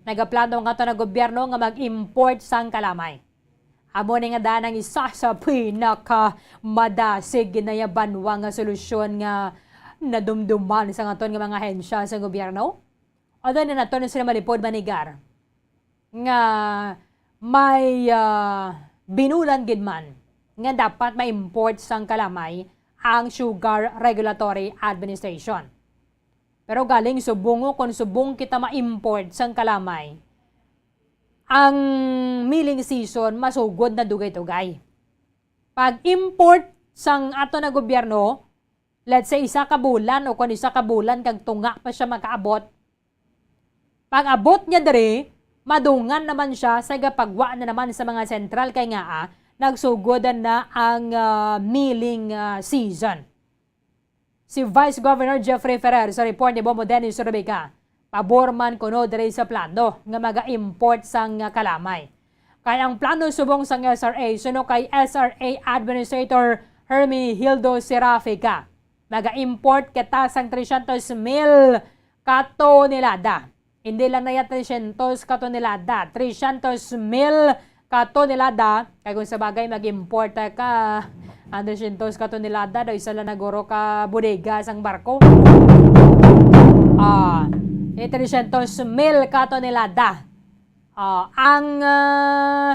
nagaplano nga to na gobyerno nga mag-import sang kalamay. Amo ni nga daan ang isa sa pinaka madasig gid na ya banwa nga solusyon nga nadumduman sa aton nga mga ahensya sa gobyerno. Although na nato na sila malipod manigar nga may, ah, binulan gid man nga dapat ma-import sang kalamay ang Sugar Regulatory Administration. Pero galing subong, kung subong kita ma-import sang kalamay, ang milling season masugod na dugay-dugay. Pag-import sang ato na gobyerno, let's say, isa ka bulan o kung isa ka bulan kag tunga pa siya makaabot, pag-abot niya diri, madungan naman siya sa gapagwa na naman sa mga sentral kay nga, ah, nagsugod na ang, ah, milling, ah, season. Si Vice Governor Jeffrey Ferrer sa report ni Bobo Dennis Rubica, pabor man kuno diri sa plano nga maga-import sang kalamay. Kay ang plano subong sang S R A, suno kay S R A Administrator Herminihildo Serafica, maga-import kita sang trescientos mil ka tonelada. Hindi lang na ya trescientos ka tonelada, trescientos mil ka tonelada. Kay kung sa bagay, mag-import ka, ang trescientos ka tonelada daw, isa lang na guro ka bodega sang barko. Ah, eh, trescientos mil ka tonelada. Ah, ang, ah,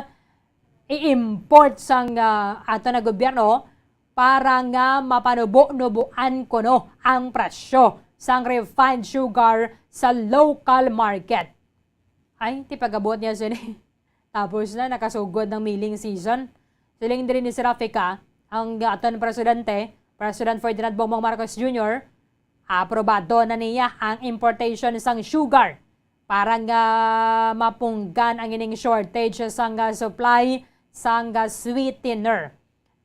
i-import sang, ah, ato na gobyerno para nga mapanubo-nubuan kuno ang presyo sang refined sugar sa local market. Ay, ti pag-abot niya sini. Tapos na, nakasugod ng milling season. Siling diri ni Serafica, ang aton presidente, President Ferdinand Bongbong Marcos Junior, aprobado na niya ang importation sang sugar para nga mapunggan ang ining shortage sang, ah, supply sang, ah, sweetener.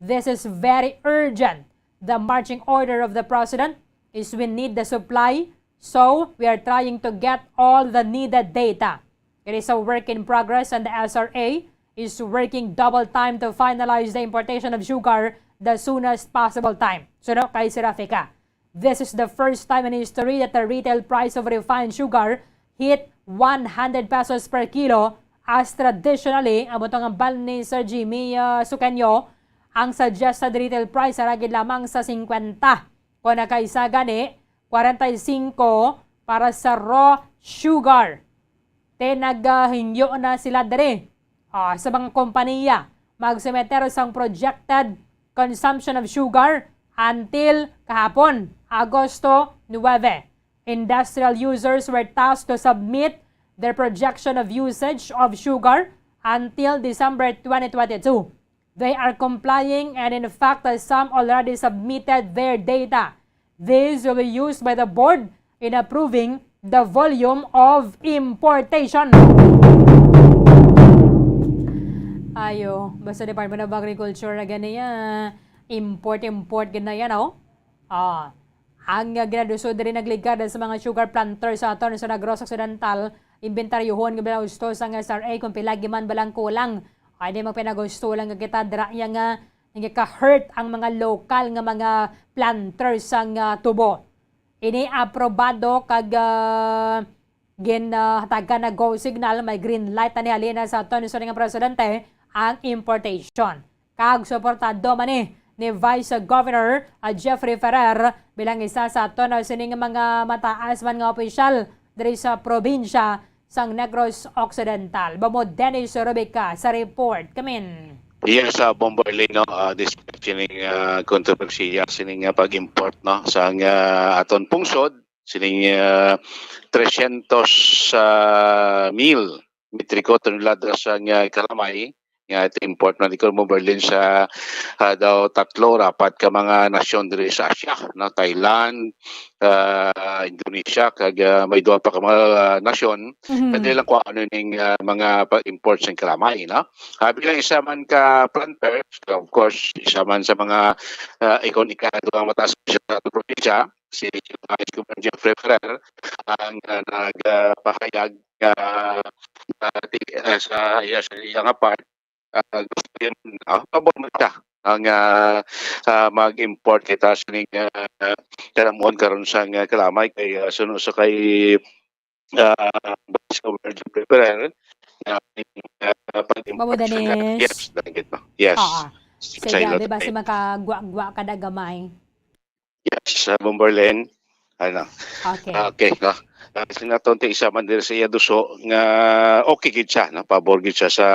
This is very urgent. The marching order of the president is we need the supply, so we are trying to get all the needed data. It is a work in progress and the S R A is working double time to finalize the importation of sugar the soonest possible time. Suno kay Serafica. This is the first time in history that the retail price of refined sugar hit one hundred pesos per kilo, as traditionally, amo to nga hambal ni Sir Jimmy, ah, Suqueño, ang suggested retail price ara gid lamang sa singkwenta, kon nakaisa gani, kwarenta y singko para sa raw sugar. Te, naghingyo na sila diri, ah, sa mga kompanya magsumiter sang projected consumption of sugar until kahapon, Agosto nuebe. Industrial users were tasked to submit their projection of usage of sugar until December twenty twenty-two. They are complying, and in fact, some already submitted their data. This will be used by the board in approving the volume of importation. Ayo, basta Department of Agriculture na gani, ah, import, import gid na yan, oh. Ah, ang, ah, ginaduso diri nagligad sa mga sugar planter sa aton sa Negros Occidental, inventaryohon nga pinagusto sang S R A kung pila gid man balang kulang. Ay, di magpinagusto lang nga kita dira iya nga nagaka-hurt ang mga lokal nga mga planter sang, ah, tubo. Ini aprobado kag, ah, gin, ah, hatagan na go signal, may green light na ni halina sa aton sa nga presidente ang importation. Kag suportado man ni, ni Vice Governor, ah, Jeffrey Ferrer bilang isa sa aton, ah, sining mga mataas man nga opisyal diri sa probinsya sang Negros Occidental. Bobo Dennis Rubica sa report. Kamin. Yes, uh, Bomberlin, no, uh, despite sining uh, kontrobersiya, sining uh, pag-import, no, sa uh, aton pungsod, sining uh, trescientos uh, mil metriko tonelada sa uh, kalamay nga ito import na, di ko mo, Berlin, sa uh, daw tatlo rapat ka mga nasyon diri sa Asia, no? Thailand, uh, Indonesia, kag uh, may duha pa ka mga uh, nasyon. Mm-hmm. Pwede lang kung ano ning uh, mga pag-import sa kalamay, no? Uh, bilang isa man ka planter, of course, isa man sa mga uh, ikon-ikado ang mataas sa probinsya, si Vice Governor Jeffrey Ferrer ang uh, nagpahayag uh, uh, uh, sa iya sa iya nga part, uh, gusto yun, uh, pabor man siya ang uh, uh, mag-import kita sining uh, kanamuon karon sa uh, kalamay kay uh, suno sa kay uh, Vice Governor Jeffrey Ferrer, uh, uh, pag-import sa uh, yes, dagit mo. Yes. Oo. Sige, di ba si makagwa-gwa ka na gamay? Yes, sa Bomberlin. Ano? Okay. Okay, no? Uh, sinaton ti isa man diri sa iya duso nga okay gid siya, no? Pabor gid siya sa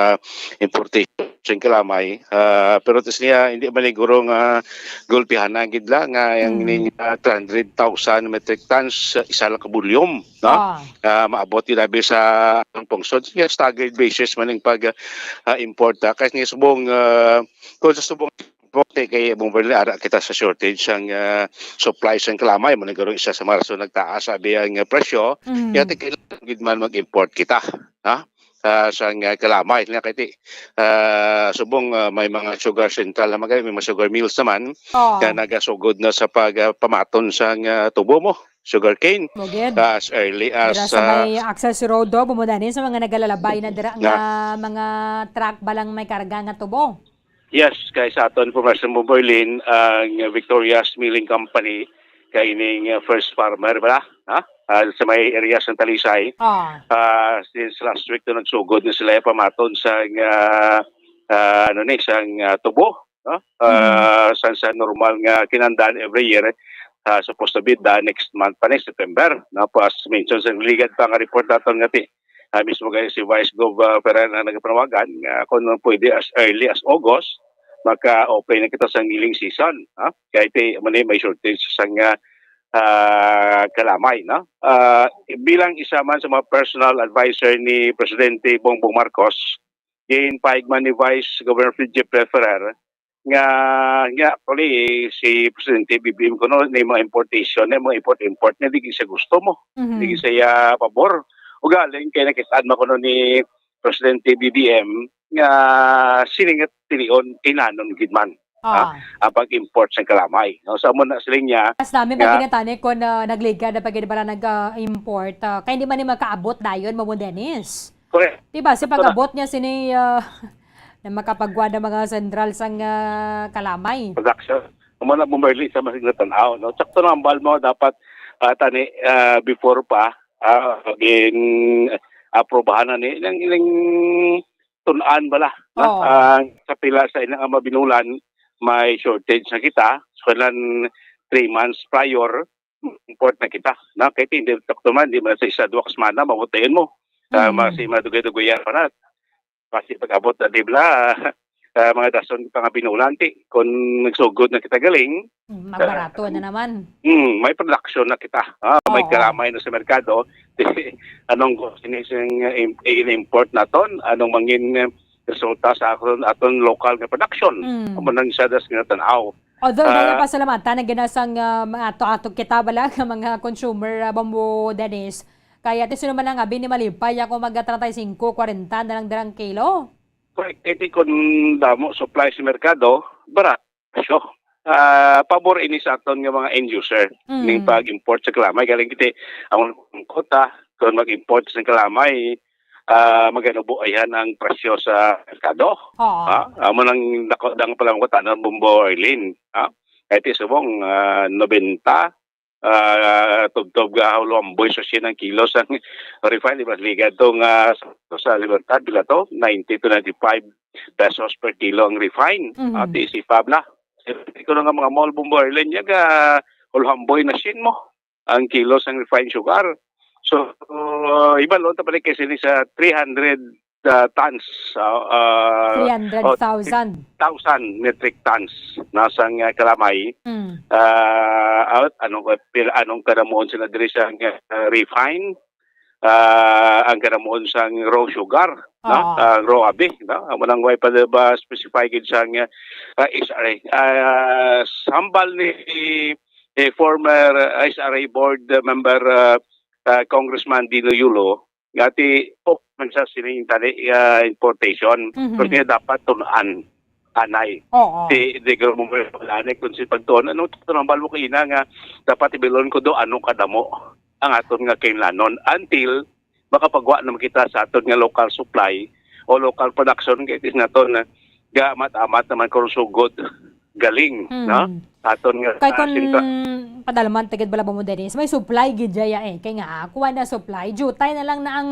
importation sa kalamay. Uh, pero tis niya, hindi man siguro nga gulpihan na gid lang nga yung mm. Ning uh, three hundred thousand metric tons, uh, isa lang ka volume, no? Ah. Uh, maabot gid abi sa ang pungsod. Yes, staggered basis man ang pag uh, import. Uh, kasi niya subong, uh, kung sa subong Bote kay Bomberlin, ara kita sa shortage sang uh, supply sang kalamay. Mo nagkaroon isa sa Marso nagtaas abi ang uh, presyo. Mm. Kaya kailangan gid man mag-import kita, ha? Uh, sang uh, kalamay nga kay uh, subong uh, may mga sugar central naman, may mga sugar mills naman oh. Na nagasugod na sa pag uh, pamaton sang uh, tubo mo sugarcane as early as dira sa may uh, access road do bumudani sa mga nagalalabay na dira nga mga truck balang may karga nga tubo. Yes, kay sa aton Professor Boboylin, ang Victoria's Milling Company kay ining uh, first farmer ba? Ha? Uh, sa may area sa Talisay. Ah. Uh, since last week to nagsugod na sila pamaton sa uh, uh, ano ni sang uh, tubo, no? Uh, mm-hmm. Sa sa normal nga kinandan every year uh, supposed to be the next month pa ni September, no? As mentioned sa ligad pa nga report naton nga ti uh, mismo kay si Vice Gov uh, Ferrer ang nagapanawagan nga kung pwede as early as August maka-open na kita sa milling season, ha? Kay ti man may shortage sa nga uh, kalamay, no? Uh, bilang isa man sa mga personal advisor ni Presidente Bongbong Marcos, gin-paig man ni Vice Governor Fred Jeffrey Ferrer nga nga actually si Presidente B B M kuno ni mga importation, ni mga import import na di siya gusto mo, mm-hmm. Di siya pabor. Ugaling kay nakita man kuno ni Presidente B B M nga sining tilion inanon gid man. Ah. Ang pag-import sa kalamay. No? Sa amo na siling niya. Mas namin nga, pag ginatani kung uh, nagligad na pag bala nag-import, uh, kaya hindi man yung makaabot dayon, Mamo Dennis. Correct. Diba, sa pag-abot niya sini uh, na makapagwa ng mga sentral sang uh, kalamay. Production. Amo na bumayli sa masig na tanaw, no? Sakto na ang balmo dapat uh, tani uh, before pa uh, gin aprobahan na ni nang ilang tun-an bala, no? Oo. Ang sa pila sa ilang mga binulan may shortage na kita, so kailan three months prior import na kita, no? Kay hindi doktor man, di man sa isa duha ka semana mabutayon mo. Ah, mm. Masi madugay-dugayan pa na. Masi pag-abot na di bala, ah, mga dason pa nga binulan ti kung nagsugod na kita galing, mm, magbarato na naman. Mm, may production na kita. Ah, may kalamay na sa merkado. Anong sini sing in-import naton? Anong mangin resulta sa aton, aton local nga production? Mm. Amo nang isa das ginatanaw. Although uh, dahil pasalamatan ang ginasang uh, ato-ato kita bala nga mga consumer uh, Bombo Dennis, kaya ti sino man nga bini malipay ako mag treinta y cinco, kwarenta na lang dirang kilo. Correct. Iti kun damo supply sa merkado, barat presyo. Ah, pabor ini sa aton nga mga end user, mm, ning pag-import sa kalamay. Galing kiti ang kota, kung mag-import sa kalamay, ah, maganubo ayan ang presyo sa merkado. Oo. Ah, amo nang dako dang palamkot ano, Bombo Arlene. Ah, kay ti subong ah, nobenta, ah, tubtob nga Uluamboy sa siya ng kilo sang refine, di ba? Ligad to nga sa, sa Libertad, bila to, ninety to ninety-five pesos per kilo ang refine. Mhm. Ah, ti si Pabla. Ikaw nga mga mall, Bombo Arlene, yaga Uluamboy na sin mo ang kilo sang refined sugar. So, uh, iba lo ta balik kasi ni sa three hundred ah, tons, ah, ah, oh, three hundred thousand. Thousand metric tons na sang, ah, kalamay. Mm. Ah, at ano, pil-, anong kadamuon sila diri sa, ah, refine? Ah, ang kadamuon sang raw sugar, no? Oo. Ah, raw abi, no? Amo nang way pa ba specify gid sang, ah, S R A. Ah, sa hambal ni, eh, former, ah, S R A board member, ah, ah, Congressman Dino Yulo, nga ti, oh, man sa sining tali, ah, importation. Mhm. Pero niya dapat tun-an, anay. Oo. Ti, di ko mo wala ni kung si pagtuon. Ano, ito nang balo kaina nga dapat ibilon ko do, ano kadamo ang aton nga kinlanon until makapagwa naman kita sa aton nga local supply o local production, kay tis naton nga gaamat-amat naman kung sugod galing, Hmm. no? Aton nga Kay kun sintro- padalman, tigid bala mo, Dennis, may supply gid dya eh. Kay nga, kuha na supply, jutay na lang na ang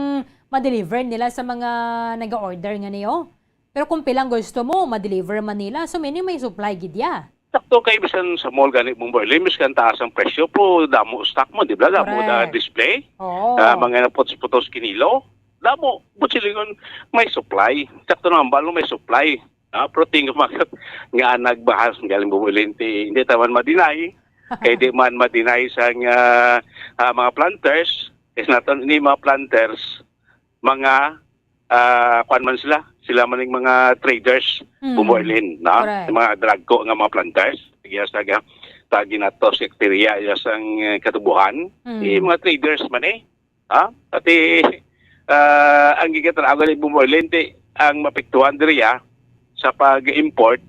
ma-deliver nila sa mga nag-order nga niyo. Pero kung pilang gusto mo, ma-deliver man nila. So, meaning may supply gid ya. Sakto kay bisan sa mall gani mong Berlin, miskan taas ang presyo, pero damo stock mo, di ba? Damo Correct. na display. Oo. Ah, mga naputos-putos kinilo. Damo, but silingon, may supply. Sakto na ang balo, may supply. Ah, pero tingin ko, mga nga nagbahas, galing bumulin, ti, hindi taman ma-deny. Kay di man ma-deny sa nga, ah, mga planters, is naton ni mga planters, mga, ah, kuwan man sila, sila man yung mga traders, Mm. bumulin, no? Correct. Yung mga dragko nga mga planters, iya sa ga-, tagi na to, sekterya, iya sang, eh, katubuhan. Mm. Eh, mga traders man eh. Ha? Pati, ah, ang gigatarago ni Bumboy Lente, ang mapiktuhan diri, ah, sa pag-import,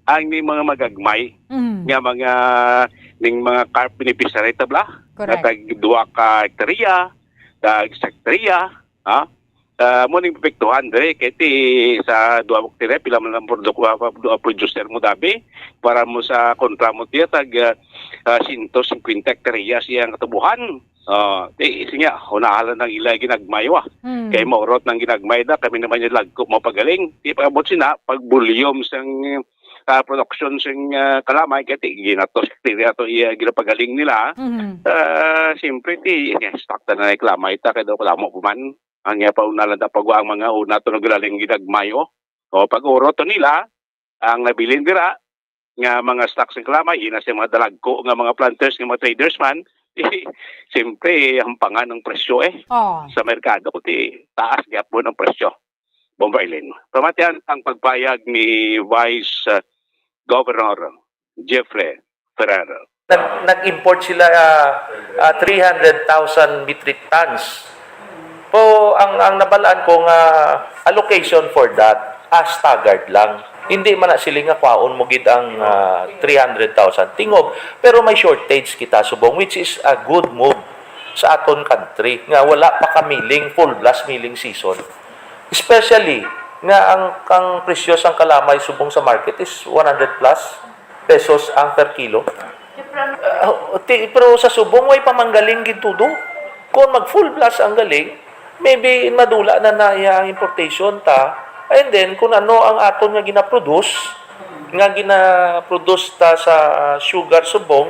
ang ni mga magagmay Mm. nga mga, ning mga carp beneficiary tabla, Correct. nga tag duha ka hektarya, tag isa hektarya, ha? Ah, mo ning mapiktuhan diri, kay ti sa duha ka hektarya, pila man ang produk-, ah, producer mo dabi, para mo sa kontra mo tiya, tag, ah, ah, sento singkwenta hektarya siyang katubuhan. Ah, di, sige nga, unahan lang ila ginagmay, wa. Hmm. Kay maurot nang ginagmay na, kami naman yung lagko, mapagaling. Di pa abot sina, pag volume sang, ah, production sang, ah, kalamay, kaya ti, ginatos, ti, ato, iya, ginapagaling nila. Mhm. Ah, siyempre, ti, stock na na yung kalamay, ta, kaya daw kalamo pa man. Ang iya pa una lang, ta, pag ang mga una, to, naglaling ginagmay, oh. O, pag urot to nila, ang nabilin dira, nga mga stocks ng kalamay, ina sa mga dalagko nga mga planters, nga mga traders man, siyempre, hampangan ang presyo eh. Oh. Sa merkado, ti taas gyapon ang presyo. Bomba Eileen. Pamatian ang pagpayag ni Vice, uh, Governor Jeffrey Ferrer. Nag-, nag-import sila, ah, ah, three hundred thousand metric tons. Po, ang, ang nabalaan ko nga allocation for that, ah, staggered lang. Hindi man na sila nga kwaon mo gid ang, ah, three hundred thousand. Tingob, pero may shortage kita subong, which is a good move sa aton country nga wala pa ka milling, full blast milling season. Especially nga ang, ang presyo sang kalamay subong sa market is one hundred plus pesos ang per kilo. Ah, ti-, pero sa subong, way pa manggaling gid tudo. Kung mag full blast ang galing, maybe madula na na iya ang importation ta. And then, kung ano ang aton nga ginaproduce, nga ginaproduce ta sa sugar subong,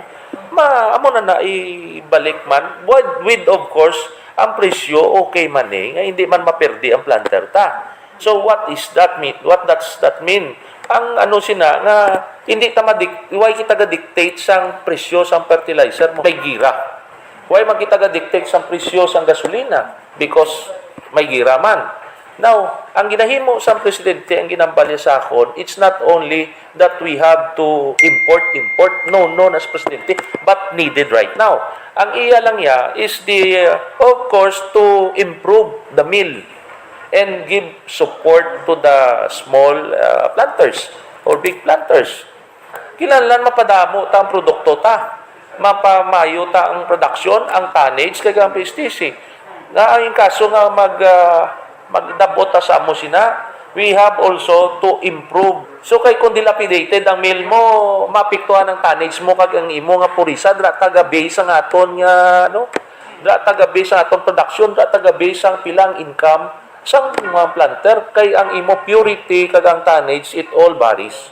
ma-, amo na na ibalik man. With, with, of course, ang presyo okay man eh, nga hindi man maperdi ang planter ta. So what is that mean? What does that mean? Ang ano sina nga hindi ta madik-, why kita ga-dictate sang presyo sang fertilizer? May gira. Why man kita ga-dictate sang presyo sang gasolina? Because may gira man. Now, ang ginahimo sang presidente, ang ginambalya sa akon, it's not only that we have to import, import. No, no, na sa presidente, but needed right now. Ang iya lang iya is the, uh, of course, to improve the mill and give support to the small, uh, planters or big planters. Kinahanglan mapadamo ta ang produkto ta, mapamayo ta ang production, ang tonnage, kag ang P S T C. Nga ang kaso nga mag, uh, magdabot ta sa amo sina, we have also to improve. So, kay kung dilapidated ang mill mo, maapektuhan ang tonnage mo, kag ang imo nga purisa, dira ta ga-base ang aton nga, ano, dira ta ga-base ang aton production, dira ta ga-base ang pilang income sang mga planter, kay ang imo purity kag ang tonnage, it all varies.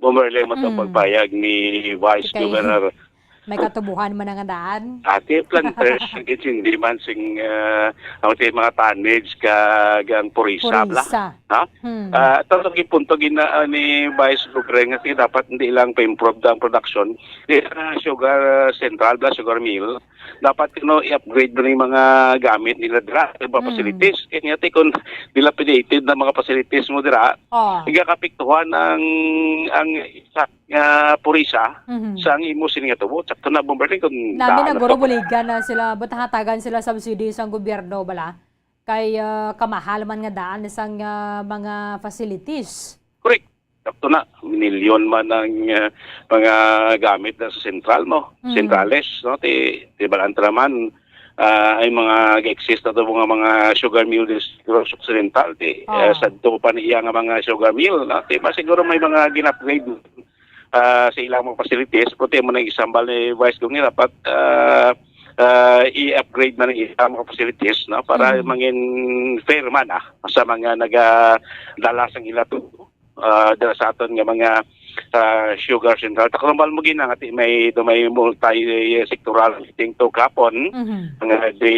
Bumberle mo itong Mm. pagpayag ni Vice Okay. Governor May katubuhan man nga daan. Ati planters, ang hindi man sing, ah, ang mga tonnage kag ang purisa, bla. Purisa. Ha? Hmm. Ah, ato lagi punto gina, ah, ni Vice Gov Reng nga sige, dapat hindi lang pa-improve ang production. Di na sugar, ah, central, bla, sugar mill. Dapat, you know, i-upgrade mo yung mga gamit nila dira, yung mga Mm. facilities. Kaya nga, te, kung dilapidated na mga facilities mo dira, Oh. igakapiktuhan ang, ang isa nga purisa Mhm. sa ang imo sini nga tubo. Sakto na, Bomberlin, kung Nami daan na na guro to. Buligan na sila, but hatagan sila subsidy sa gobyerno, bala? Kay, ah, kamahal man nga daan sang, ah, mga facilities. Correct. Sakto na, minilyon man ang, ah, mga gamit na sa sentral, no? Mm. Sentrales, no? Ti, ti balaan ta naman, ah, ay mga ga-exist na to mga, mga sugar mill sa Negros Occidental, ti, Ah. eh, sadto pa niya nga mga sugar mill, no? Ti, mas siguro may mga gin-upgrade, ah, sa ilang mga facilities, pero ti mo nang isambal ni Vice Gov nga dapat, ah, ah, i-upgrade man ang ilang mga facilities, no? Para Mm. mangin fair man, ah, sa mga nagadala sang ila to ah, dira sa aton nga mga, ah, sugar central. Taklombal mo gina nga ti may, do may multi-sectoral meeting to kapon Mhm. nga di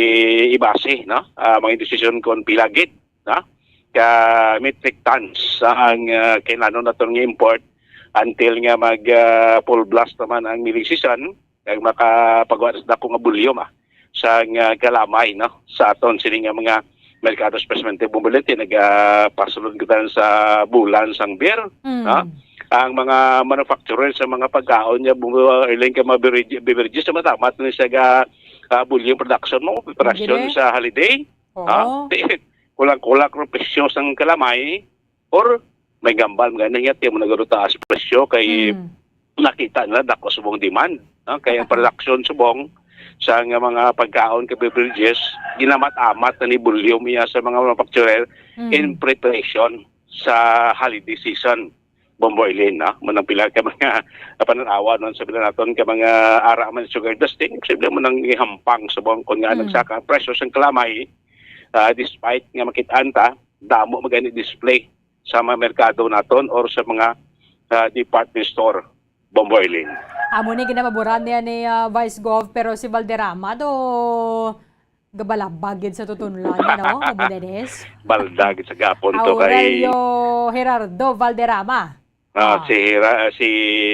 ibase, no? Ah, mga desisyon kon pila gid, no? Ka metric tons ang, ah, kailangan naton nga import until nga mag, ah, full blast naman ang milling season. Kag makapagawa sa dako nga volume, ah, sang, ah, kalamay, no, sa aton sini nga mga merkado, especially Bombolete, nagapasulod kita sa bulan sang beer, Mm. no? Ang mga manufacturer sa mga pagkaon niya, bu-, ilang ka mga beverage-, beverages, sa matamat ni sa ga, ah, volume production mo, preparasyon Gini? sa holiday, Oo. no? Kulang-kulang ang presyo sang kalamay, or may gambal, mga niya, tiyan mo nagaro taas presyo kay Mm. nakita nila dako subong demand, no? Kay ang production subong sa nga mga pagkaon kag beverages, ginamat-amat na ni volume iya sa mga manufacturer Mm. in preparation sa holiday season. Bombo Eileen, no? Manang pila ka mga napananawa nun sa bila naton ka mga ara man sugar dusting, simple mo nang ihampang subong kung nga Mm. nagsaka ang presyo sang kalamay, ah, despite nga makitaan ta, damo magani display sa mga merkado naton or sa mga, ah, department store, Bombo Eileen. Amo ni ginamaburan niya ni, ah, Vice Gov, pero si Valderrama do gabalabag gid sa tutunlan, no? Bombo Dennis? Balda gid sa gapon to kay Aurelio Gerardo Valderrama. Ah, Ah. si Hera-, si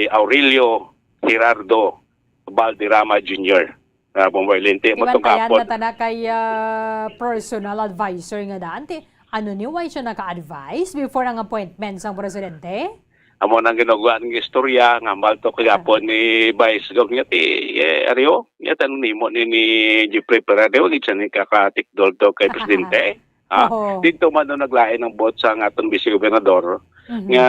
Aurelio Gerardo Valderrama Junior. Ah, Bombo Eileen, ti mo tong Iwan tayan kapon. Na tana kay, ah, personal advisor nga daan. Ti, ano ni, why siya naka-advise before ang appointment sang presidente? Amo nang ginugwa ng istorya nga hambal to kagapon ni Vice Gov nga ti, eh, Ario, nga tanong nimo ni, ni Jeffrey Ferrer, di wag siya ni kakatikdol to kay presidente. Ha? Oo. Dito man daw naglain ang bot sa aton vice gobernador Mhm. nga,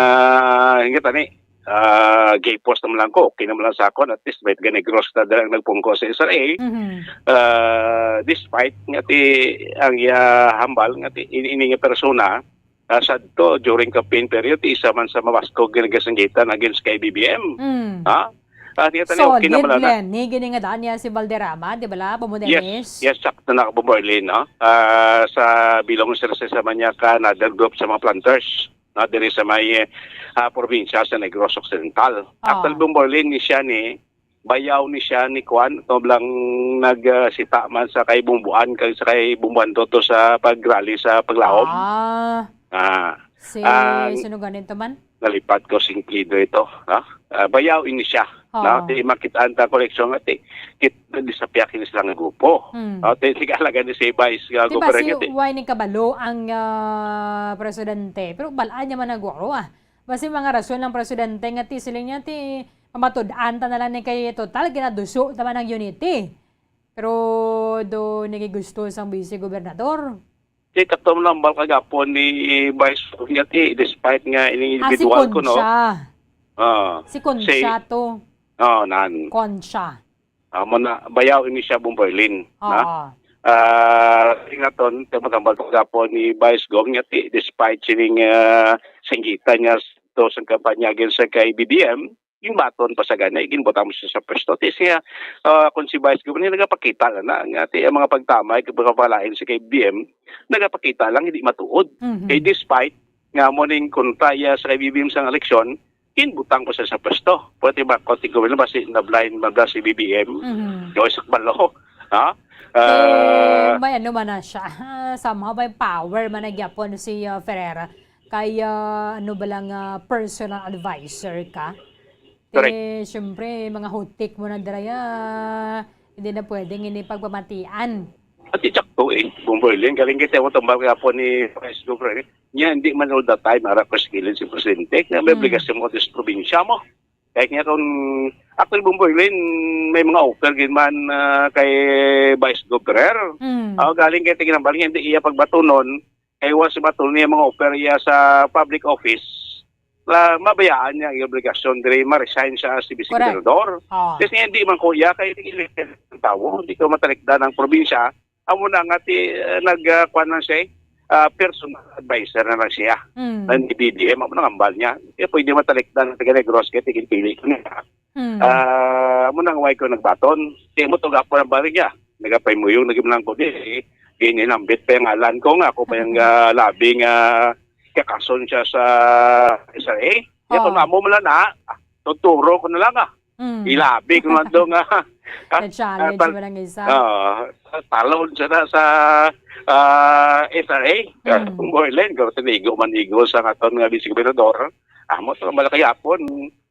nga tani, ah, gay post naman lang ko, okay naman lang sa akon, at least may taga-Negros na dalang nagpungko sa S R A. Mhm. Ah, despite nga ti, ang iya hambal nga ti, ini, ini nga persona, ah, sadto during campaign period, isa man sa mabaskog nga nagasanggitan against kay B B M. Mm. Ha? Ah, niya tani, okay Solid, naman lang na. Lenny, gini nga daan niya si Valderrama, di ba la, Bombo Yes, Dennis? Yes, sakto na, Bombo Eileen, no? Ah, sa bilong sa, sa, sa manya ka, another group sa mga planters, no? Diri sa may, ah, probinsya sa Negros Occidental. Ah. Actually, Bombo Eileen, ni siya ni, bayaw ni siya ni Kwan, to lang nag, ah, sita man sa kay Bumbuan, kag sa kay Bumbuan to, to sa pag-rally sa Paglaom. Ah. Ah. Si, ah, sino ganin to man? Nalipat ko sing kido ito, no? Ah, bayaw ini siya, Oo. no? Di makitaan ta koleksyon nga ti, kit, di sa piyak ini sila nga grupo. Hmm. No? Ti, tigalaga ni si Vice nga Di ba gobernador si nga ti. Why ni kabalo ang, ah, presidente? Pero balaan niya man nagwaro, ah. Basi mga rason ng presidente nga ti, siling niya ti, pamatud-an ta na lang ni kay total, ginaduso ta man ang unity. Pero do nagigusto sang vice gobernador. Ti, kato man lang bal kagapon ni Vice nga ti, despite nga ini Ah, si individual ko, no? Concha. Ah, Si Concha si to. Oh, nan. Concha. Amo na, bayaw ini siya, Bombo Eileen, na? Oo. Ah, tingnan ton, ti matambal kagapon ni Vice Gov nga ti, despite sining, ah, singgitan niya to sa kampanya against sa kay B B M, yung baton pa sa ganay, ginbutang mo siya sa pwesto. Ti siya, ah, kung si Vice Gov, nagapakita lang na, nga ti ang mga pagtamay, kag pagpapalain sa kay B B M, nagapakita lang, hindi matuod. Mhm. Kay despite nga mo ning kontra iya sa kay B B M sa eleksyon, Kinbutang ko sa, sa pwesto. Pwede ba, konting gawin na ba si, na blind, mabla si B B M? Mhm. Gawin sa kabalo. Ha? Eh, Ah, may ano man na siya. Somehow may power man na gyapon si, ah, Ferreira. Kay, ah, ano ba lang, ah, personal advisor ka? Correct. Eh, syempre, mga hutik mo na dira, ah, hindi na pwedeng ini pagpamatian. At sakto eh, Bong Berlin, galing kita mo tumbal nga po ni Vice Governor. Niya, hindi man all the time, ara ko sa kilid si Presidente. Kaya may Mm. obligasyon mo sa probinsya mo. Kaya niya kung, actually, Bong Berlin, may mga offer gid man, ah, kay Vice Governor. Mm. Ah, galing kay Tignan Bali, hindi iya pagbatunon. Kay once bato niya mga offer iya sa public office, la, mabayaan niya ang obligasyon diri, ma-resign siya as si Vice Correct. Gobernador. Ah. Kasi hindi man ko iya kay elected ang tawo, hindi ko matalikdan ang probinsya. Amo na nga ti, eh, nag, ah, kuwan lang siya, eh, ah, personal advisor na lang siya. Mm. Ng B B M, amo nang ambal niya. Kaya pwede matalikdan ang taga Negros, kaya tigil-pili ko niya. Hmm. Ah, amo nang way ko nagbaton. Di mo to gapo ang balik niya. Nagapay mo yung nagimlang ko di, eh. Gininambit pa yung ngalan ko nga, ako pa yung, ah, labing, ah, kakason siya sa S R A. Di ako Oh. namo mo lang na, tuturo ko na lang, ah. Hmm. Ilabi ko nga doon, ah. Na-challenge Ah, tal-, mo lang isa. ah, talon siya na sa, ah, S R A. Hmm. Kung Borlen, kung tinigo man igo sa aton nga vice gobernador, amo to, malaki yapon.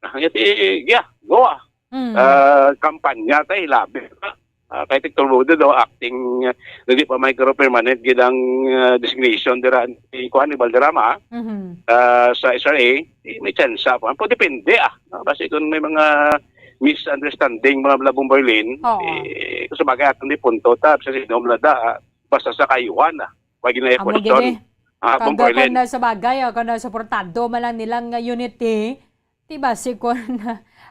Ah, yati, yeah, go, ah. Mm. Ah, kampanya tayo, labi na. Ah, kay Tigtulbudo daw, acting, ah, hindi pa micro-permanent gid ang, ah, designation dira ni, kuwan, ni Valderrama, Mhm. ah, sa S R A, eh, may tsansa pa. Pero depende, ah, no? Kasi kung may mga misunderstanding, mga Labong Berlin, Oo. eh, kung sa bagay, atong di punto, ta, sa sino, mlada, ah, basta sa kayuhan, ah, wag na Amo gini. Ah, Kag, Bong Berlin. Kung na sa bagay, ah, kung na suportado man lang nilang, ah, unity, Di ba, si kon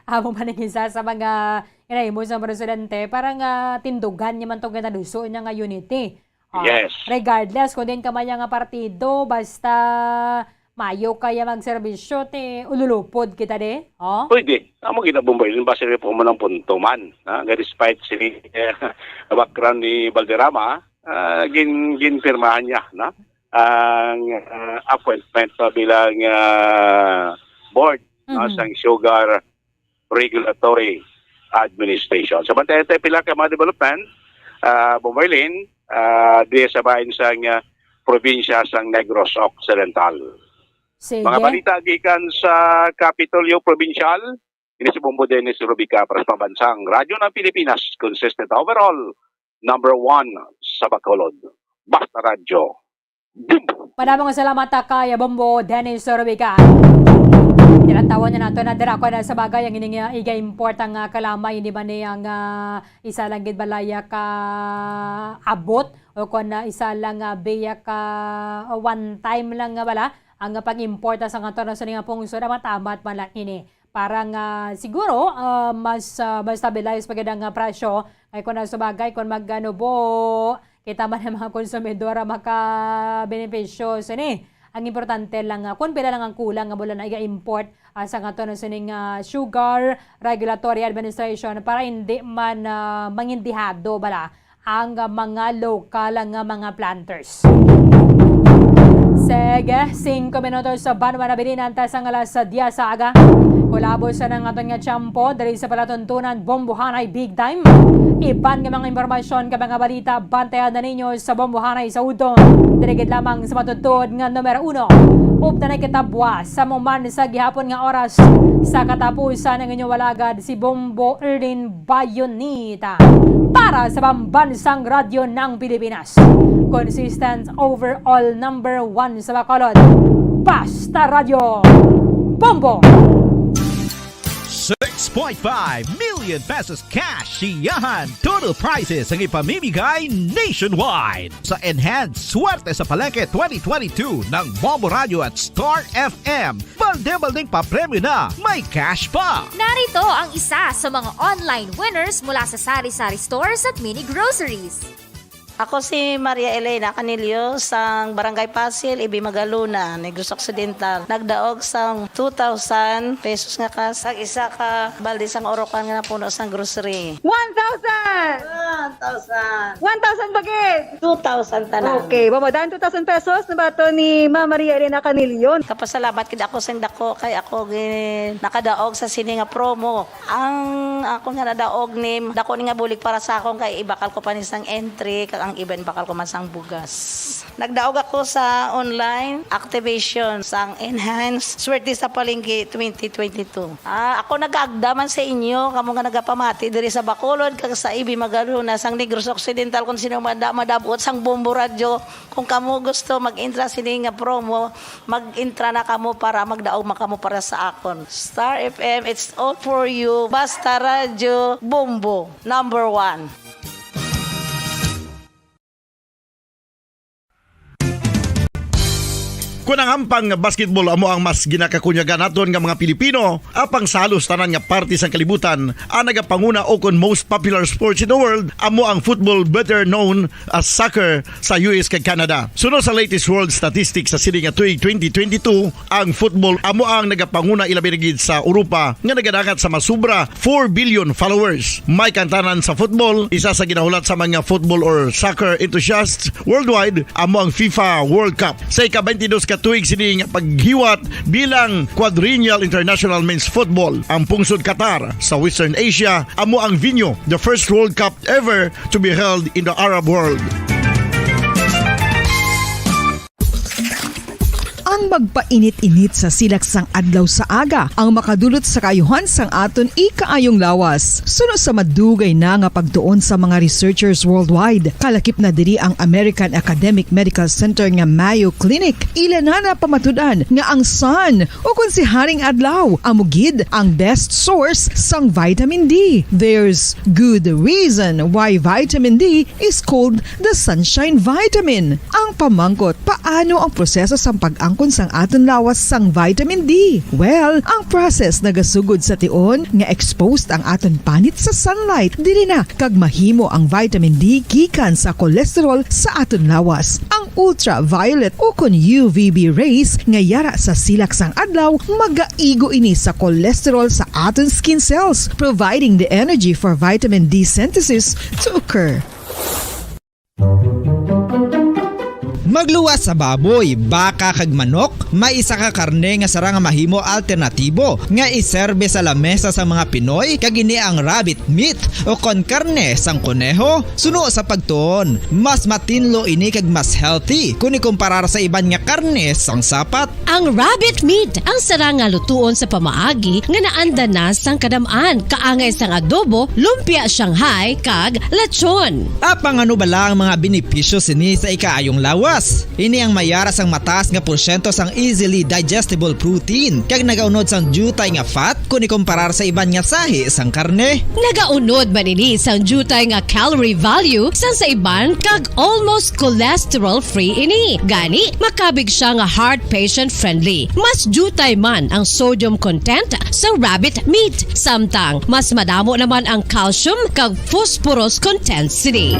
amo man ang isa sa mga ginahimo sa presidente, parang, ah, tindugan niya man tong ginaduso niya nga unity. Ah, Yes. regardless kung din ka man nga partido, basta mayo kaya magserbisyo, ti ululupod kita di. Oh? Pwede. Amo ginabumbay din ba sila po mo ng punto man, ha? Nga despite sila, eh, background ni Valderrama, ah, gin-, ginpirmahan niya, no? Ang, ah, appointment pa bilang, ah, board, no, Mhm. sang Sugar Regulatory Administration. So, bantayan tayo pila ka mga development, ah, Bong Marlene, ah, di sa bahin sang, ah, probinsya sang Negros Occidental. Sige. Mga balita gikan sa Kapitolyo Provincial, ini si Bombo Dennis Rubica para sa Pambansang Radyo ng Pilipinas, consistent overall, number one sa Bacolod. Basta Radyo. Madamong salamat ta kay Bombo Dennis Rubica. Tinatawa na nato na dira ko na sa bagay ang ining, ah, iga-import ang, ah, kalamay, hindi ba ni ang, ah, isa lang gid balaya ka abot o kon, ah, isa lang, ah, biya ka, ah, one time lang nga bala ang pag-import sa nga to na sa nga pungsod, amat-amat man lang ini. Para nga siguro, ah, mas, ah, mas stabilize pa gid ang, ah, presyo. Ay, kung sa bagay, kung mag-, ano, bo, kita man ang mga konsumidor ang makabenepisyo sini. Ang importante lang, ah, kung pila lang ang kulang nga mula na iga-import, ah, sa nga to na sining, ah, Sugar Regulatory Administration para hindi man, ah, mangindihado bala ang, ah, mga lokal nga mga planters. Sige, singko minutos sa banwa na bininan ta sang alas diyes sa aga. Kulabo sa nang aton nga tiyempo diri sa palatuntunan, Bombohanay Big Time. Iban nga mga impormasyon ka mga balita, bantayan na ninyo sa Bombohanay sa udto. Diri gid lamang sa matutod nga numero uno. Upta na kita buwas sa muman sa gihapon nga oras. Sa katapusan ang inyong walagad si Bombo Erlin Bayonita para sa Pambansang Radyo ng Pilipinas. Consistent overall number one sa Bacolod. Basta Radyo. Bombo! Six point five million pesos cash, siyahan, total prizes ang ipamimigay nationwide. Sa Enhanced Swerte sa Palengke twenty twenty-two ng Bombo Radio at Star F M, balde-baldeng papremyo na, may cash pa! Narito ang isa sa mga online winners mula sa Sari-Sari Stores at Mini Groceries. Ako si Maria Elena Canillo sang Barangay Pasil, Ibi Magalona, Negros Occidental. Nagdaog sang two thousand pesos nga kas, kag isa ka balde sang urukan nga napuno sang grocery. One thousand! One thousand! One thousand bagid! Two thousand tanan. Okay, mamadan two thousand pesos na ba to ni Ma'am Maria Elena Canillo? Kapasalamat gid ako sang dako kay ako gi-, nakadaog sa sini nga promo. Ang ako nga nadaog ni, dako ni nga bulig para sa akon kay ibakal ko pa ni sang entry kag ang iban ibakal ko man sang bugas. Nagdaog ako sa online activation sang Enhance Swerte sa Palengke twenty twenty-two. Ah, ako nagaagda man sa inyo, kamo nga nagapamati diri sa Bacolod kag sa Ibi Magalona sang Negros Occidental, kung sino man da madabot sang Bombo Radyo, kung kamo gusto mag-intra sini nga promo, mag-intra na kamo para magdaog man kamo para sa akon. Star F M, it's all for you. Basta Radyo Bombo, number one. Kon ang hampang nga basketball amo ang mas ginakakunyagan naton nga mga Pilipino, apang sa halos tanan nga parte sang kalibutan, ang nagapanguna o kon most popular sports in the world amo ang football, better known as soccer, sa U S kag Canada. Suno sa latest world statistics sa sini nga tuig twenty twenty-two, ang football amo ang nagapanguna, ilabi na gid sa Europa nga nagadangat sa masubra four billion followers. May kantanan sa football, isa sa ginahulat sa mga football or soccer enthusiasts worldwide, amo ang FIFA World Cup. Sa ika-twenty-dos ka tuig sini nga paghiwat bilang Quadrennial International Men's Football, ang pungsod Qatar sa Western Asia amo ang venue, the first World Cup ever to be held in the Arab world. Ang magpainit-init sa silak sang adlaw sa aga ang makadulot sa kaayuhan sang aton ikaayong lawas. Suno sa madugay na nga pagtuon sa mga researchers worldwide, kalakip na diri ang American Academic Medical Center nga Mayo Clinic. Ila na napamatud-an nga ang sun, ukon si Haring Adlaw, amo gid ang best source sang vitamin D. There's good reason why vitamin D is called the sunshine vitamin. Ang pamangkot, paano ang proseso sang pag-angkon sang aton lawas sang vitamin D? Well, ang process nagasugod sa tion nga exposed ang aton panit sa sunlight. Diri na kag mahimo ang vitamin D gikan sa cholesterol sa aton lawas. Ang ultraviolet ukon U V B rays nga yara sa silak sang adlaw magaigo ini sa cholesterol sa aton skin cells, providing the energy for vitamin D synthesis to occur. Magluwas sa baboy, baka, kag manok, may isa ka karne nga sarang nga mahimo alternatibo nga iserbe sa lamesa sa mga Pinoy, kag ini ang rabbit meat o kon karne sang koneho. Suno sa pagtuon, mas matinlo ini kag mas healthy kon ikumparar sa iban nga karne sang sapat. Ang rabbit meat ang sarang nga lutuon sa pamaagi nga naanda na sang kadam-an, kaangay sang adobo, lumpia Shanghai, kag lechon. Apang ano bala ang mga benepisyo sini sa ikaayong lawas? Ini ang mayara sang mataas nga porsyento sang easily digestible protein, kag nagaunod sang diutay nga fat kon ikumparar sa iban nga sahi sang karne. Nagaunod man ini sang diutay nga calorie value sang sa iban, kag almost cholesterol-free ini. Gani, makabig siya nga heart patient-friendly. Mas diutay man ang sodium content sa rabbit meat, samtang mas madamo naman ang calcium kag phosphorus content sini.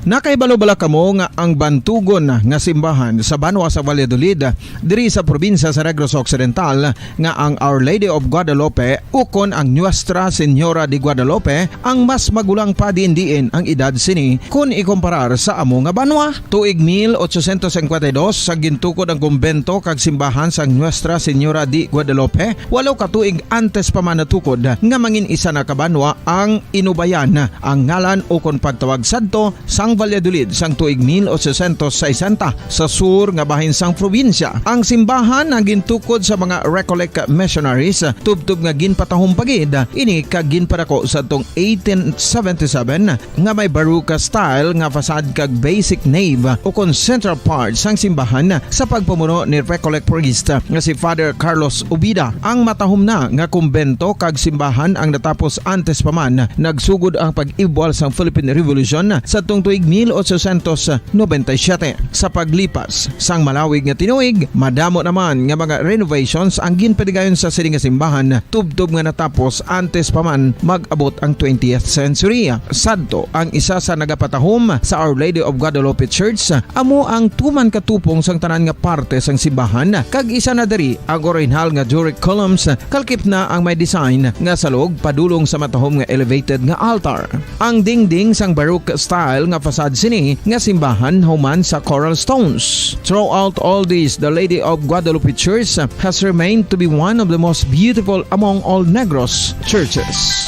Nakahibalo bala kamo nga ang bantugon nga simbahan sa banwa sa Valladolid, diri sa probinsya sa Negros Occidental, nga ang Our Lady of Guadalupe ukon ang Nuestra Señora de Guadalupe ang mas magulang pa diin-diin ang edad sini kon ikumparar sa amo nga banwa? Tuig mil ochocientos cincuenta y dos, sa gintukod ang kumbento kag simbahan sang Nuestra Señora de Guadalupe, walo ka tuig antes pa man natukod nga mangin isa na ka banwa ang Inubayan, ang ngalan ukon pagtawag sadto sang Valladolid sang tuig mil ochocientos sesenta, sa sur nga bahin sang probinsya. Ang simbahan ang gintukod sa mga Recollect missionaries, tubtob nga ginpatahom pa gid ini kag ginpadako sadtong eighteen seventy-seven, nga may Baroque style nga facade kag basic nave ukon central part sang simbahan sa pagpamuno ni Recollect priest nga si Father Carlos Ubida. Ang matahom na nga kumbento kag simbahan ang natapos antes pa man nagsugod ang pag-ibwal sang Philippine Revolution sadtong tuig mil ochocientos noventa y siete. Sa paglipas sang malawig nga tinuig, madamo naman nga mga renovations ang ginpadigayon sa sini nga simbahan, tubtob nga natapos antes pa man mag-abot ang twentieth century. Sadto, ang isa sa nagapatahom sa Our Lady of Guadalupe Church, amo ang tuman ka tupong sang tanan nga parte sang simbahan, kag isa na diri ang orihinal nga Doric columns, kalkip na ang may design nga salog padulong sa matahom nga elevated nga altar. Ang dingding sang Baroque style nga facade sini nga simbahan human sa coral stones. Throughout all this, the Lady of Guadalupe Church has remained to be one of the most beautiful among all Negros churches.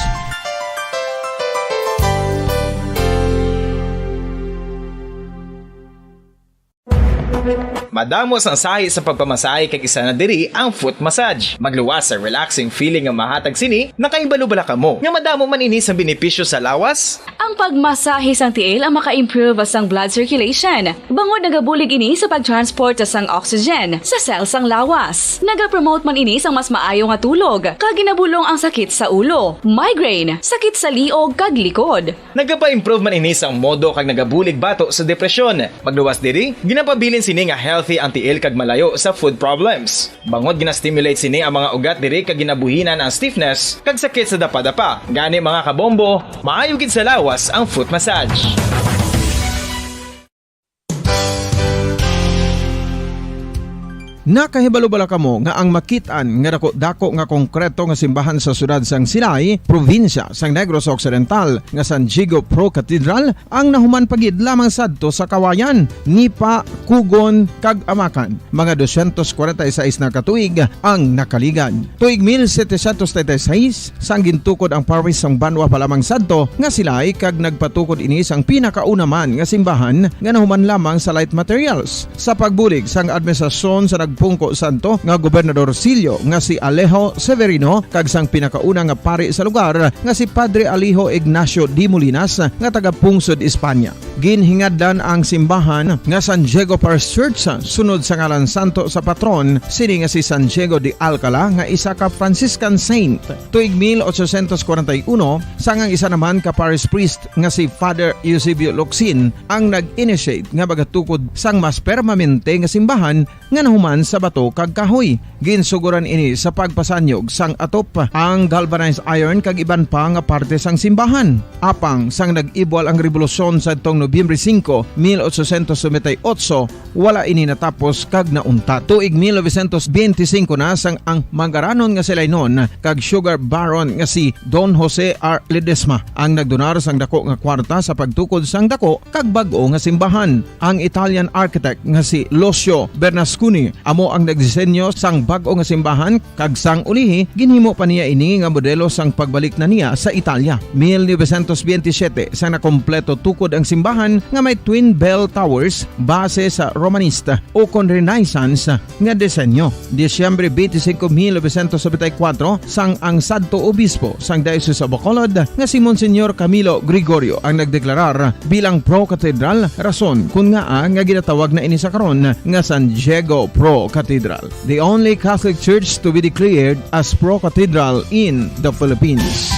Madamo sang sahi sa pagpamasahe, kag isa na diri ang foot massage. Magluwas sa relaxing feeling nga mahatag sini. Nakahibalo bala kamo nga madamo man ini sang benepisyo sa lawas? Ang pagmasahe sang tiil ang maka-improve sang blood circulation, bangod nagabulig ini sa pag-transport sang oxygen sa cell sang lawas. Nagapromote man ini sang mas maayo nga tulog, kag ginabulong ang sakit sa ulo, migraine, sakit sa liog, kag likod. Nagapa-improve man ini sang modo kag nagabulig bato sa depresyon. Magluwas diri, ginapabilin sini nga healthy ang tiil kag malayo sa foot problems. Bangod gina-stimulate sini ang mga ugat diri kag ginabuhinan ang stiffness kag sakit sa dapadapa. Gani, mga kabombo, maayo gid sa lawas ang foot massage. Nakahibalo bala kamo nga ang makit-an nga dako-dako nga konkreto nga simbahan sa siyudad sang Silay, probinsya sang Negros Occidental, nga San Diego Pro Cathedral ang nahuman pa gid lamang sadto sa Kawayan, Nipa, Cogon, kag Amacan, mga dosyentos kwarenta y seis na ka tuig ang nakaligad. Tuig mil setecientos treinta y seis, sang gintukod ang parish sang banwa pa lamang sadto nga Silay, kag nagpatukod ini sang pinakauna man nga simbahan nga nahuman lamang sa light materials. Sa pagbulig sang administrasyon sa nagpungko sadto nga Gobernador Silio nga si Alejo Severino kag sang pinakauna nga pari sa lugar nga si Padre Alejo Ignacio de Molinas nga taga Pungsod, Espanya. Ginhingadlan ang simbahan nga San Diego Parish Church sunod sa ngalan santo sa patron sini nga si San Diego de Alcala, nga isa ka Franciscan saint. Tuig mil ochocientos kwarenta y uno, sang ang isa naman ka parish priest nga si Father Eusebio Locsin ang nag-initiate nga magatukod sang mas permanente nga simbahan nga nahuman sa bato kag kahoy. Ginsugoran ini sa pagpasanyog sang atop, ang galvanized iron kag iban pa nga parte sang simbahan. Apang sang nag-ibwal ang rebolusyon sadtong Nobyembre singko, mil ochocientos noventa y ocho, wala ini natapos kag nauntat. Tuig mil novecientos benti singko na sang ang mangaranon nga si Lainon kag sugar baron nga si Don Jose R. Ledesma ang nagdonar sang dako nga kwarta sa pagtukod sang dako kag bag-o nga simbahan. Ang Italian architect nga si Lucio Bernasconi amo ang nagdisenyo sang bag-o nga simbahan, kag sang ulihi ginhimo pa niya ini nga modelo sang pagbalik na niya sa Italia. Mil novecientos benti siyete, sang nakompleto tukod ang simbahan nga may twin bell towers base sa Romanista o kon Renaissance nga disenyo. Disyembre twenty-five, mil novecientos noventa y cuatro, sang ang sadto obispo sang Diocese of Bacolod nga si Monsignor Camilo Gregorio ang nagdeklarar bilang pro cathedral, rason kun ngaa nga ginatawag na ini sa karon nga San Diego Pro Cathedral, the only Catholic Church to be declared as pro cathedral in the Philippines.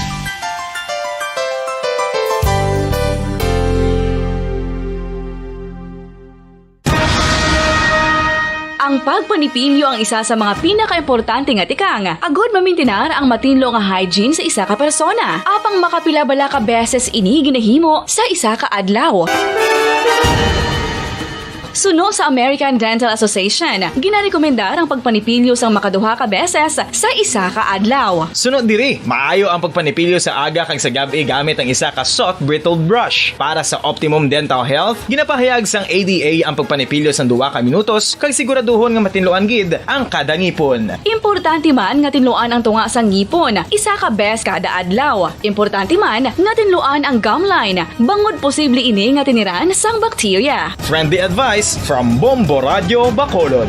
Ang pagpanipilyo ang isa sa mga pinakaimportante nga tikang agud mamintinar ang matinlo nga hygiene sa isa ka persona. Apang makapila bala ka beses ini ginahimo sa isa ka adlaw? Suno sa American Dental Association, ginarekomendar ang pagpanipilyo sang makaduha ka beses sa isa ka adlaw. Suno diri, maayo ang pagpanipilyo sa aga kag sa gab-i gamit ang isa ka soft bristled brush. Para sa optimum dental health, ginapahayag sang A D A ang pagpanipilyo sang duha ka minutos kag siguraduhon nga matinluan gid ang kada ngipon. Importante man nga tinluan ang tunga sang ngipon isa ka bes kada adlaw. Importante man nga tinluan ang gum line, bangod posible ini nga tiniran sang bakterya. Friendly advice from Bombo Radio Bacolod.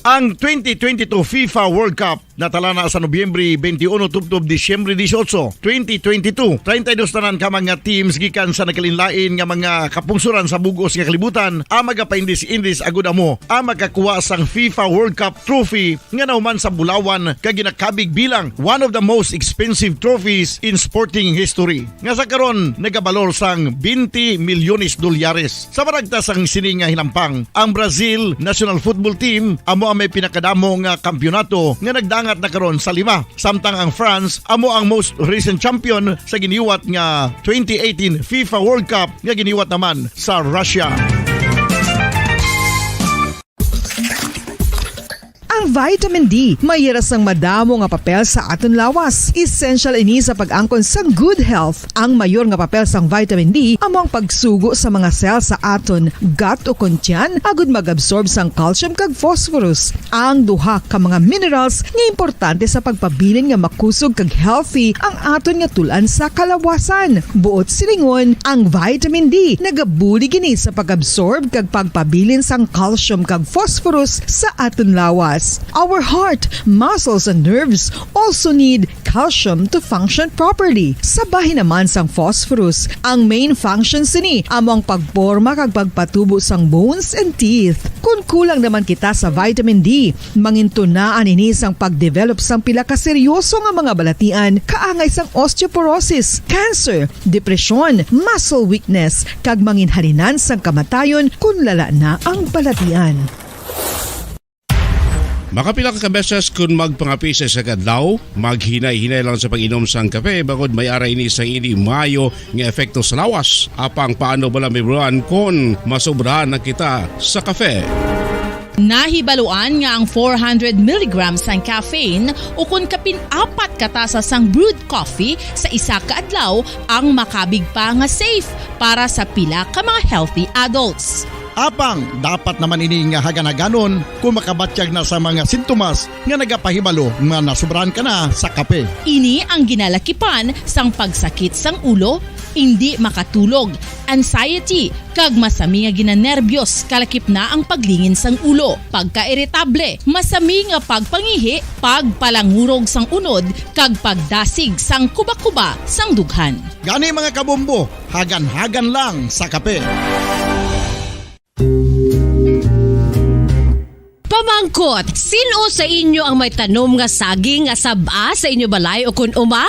Ang twenty twenty-two FIFA World Cup Natala na sa Nobyembre twenty-one tubtob Disyembre dieciocho, twenty twenty-two, treinta y dos tanan ka mga teams gikan sa nagkalainlain nga mga kapungsoran sa bug-os nga kalibutan ang magapaindis-indis agud amo ang makakuha sang FIFA World Cup trophy nga nahuman sa bulawan kag ginakabig bilang one of the most expensive trophies in sporting history, nga sa karon nagabalor sang twenty milyones dolyares. Sa baragta sang sini nga hinampang, ang Brazil national football team amo ang may pinakadamo nga kampiyonato nga nagdangat na karon sa lima, samtang ang France amo ang most recent champion sa giniwat nga twenty eighteen FIFA World Cup nga giniwat naman sa Russia. Ang vitamin D may hira sang madamo nga papel sa aton lawas. Essential ini sa pag-angkon sang good health. Ang mayor nga papel sang vitamin D amo ang pagsugo sa mga cell sa aton gut ukon tiyan agud mag-absorb sang calcium kag phosphorus, ang duha ka mga minerals nga importante sa pagpabilin nga makusog kag healthy ang aton nga tul-an sa kalawasan. Buot silingon, ang vitamin D nagabulig ini sa pag-absorb kag pagpabilin sang calcium kag phosphorus sa aton lawas. Our heart, muscles, and nerves also need calcium to function properly. Sa bahin naman sang phosphorus, ang main function sini amo ang pagporma kag pagpatubo sang bones and teeth. Kon kulang naman kita sa vitamin D, mangintunaan ini sang pagdevelop sang pila ka seryoso nga mga balatian, kaangay sang osteoporosis, cancer, depresyon, muscle weakness, kag manginhalinan sang kamatayon kon lala na ang balatian. Makapila ka beses kon magpangape sa isa ka adlaw, maghinay-hinay lang sa pag-inom sang kape, bangod may ara ini sang ini maayo nga epekto sa lawas. Apang paano bala, Ma'am Ron, kon masobrahan na kita sa kape? Nahibaluan nga ang four hundred milligrams sang caffeine ukon kapin apat ka tasa sang brewed coffee sa isa ka adlaw ang makabig pa nga safe para sa pila ka mga healthy adults. Apang dapat naman ini nga hagan-haganon kung makabatyag na sa mga sintomas nga nagapahibalo nga nasobrahan ka na sa kape. Ini ang ginalakipan sang pagsakit sang ulo, indi makatulog, anxiety, kag masami nga ginanerbiyos, kalakip na ang paglingin sang ulo, pagkairitable, masami nga pagpangihi, pagpalangurog sang unod, kag pagdasig sang kuba-kuba sang dughan. Gani, mga kabombo, hagan-hagan lang sa kape. Pamangkot, sin-o sa inyo ang may tanom nga saging nga sab-a sa inyo balay ukon uma?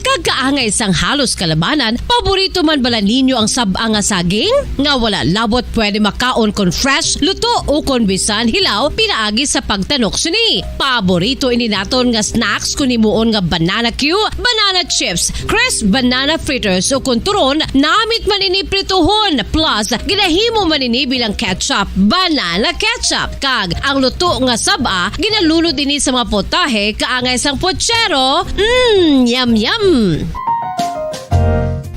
Kag kaangay sang halos kalabanan, paborito man bala ninyo ang sab-a nga saging? Nga wala labot pwede makaon kon fresh, luto, ukon bisan hilaw pinaagi sa pagtanok sini. Paborito ini naton nga snacks kon himuon nga banana cue, banana chips, crisp banana fritters, ukon turon, namit man ini prituhon, plus ginahimo man ini bilang ketchup, banana ketchup, kag ang luto nga sab-a ginalunod ini sa mga potahe kaangay sang pochero. Mm, yum, yum!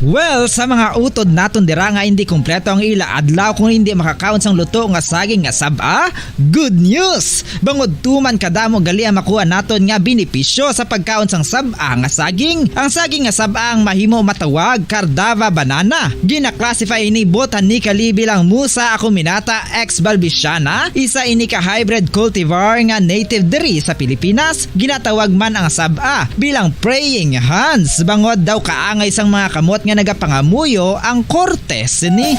Well, sa mga utod naton dira nga hindi kompleto ang ila adlaw kung hindi makakaon sang luto nga saging nga sab-a, good news! Bangod tuman kadamo gali ang makuha naton nga benepisyo sa pagkaon sang sab-a nga saging. Ang saging nga sab-a ang mahimo matawag Cardava banana. Gina-classify ini botanically bilang Musa acuminata ex balbisiana, isa ini ka hybrid cultivar nga native diri sa Pilipinas. Ginatawag man ang sab-a bilang praying hands, bangod daw kaangay sang mga kamot nga nagapangamuyo ang korte sini.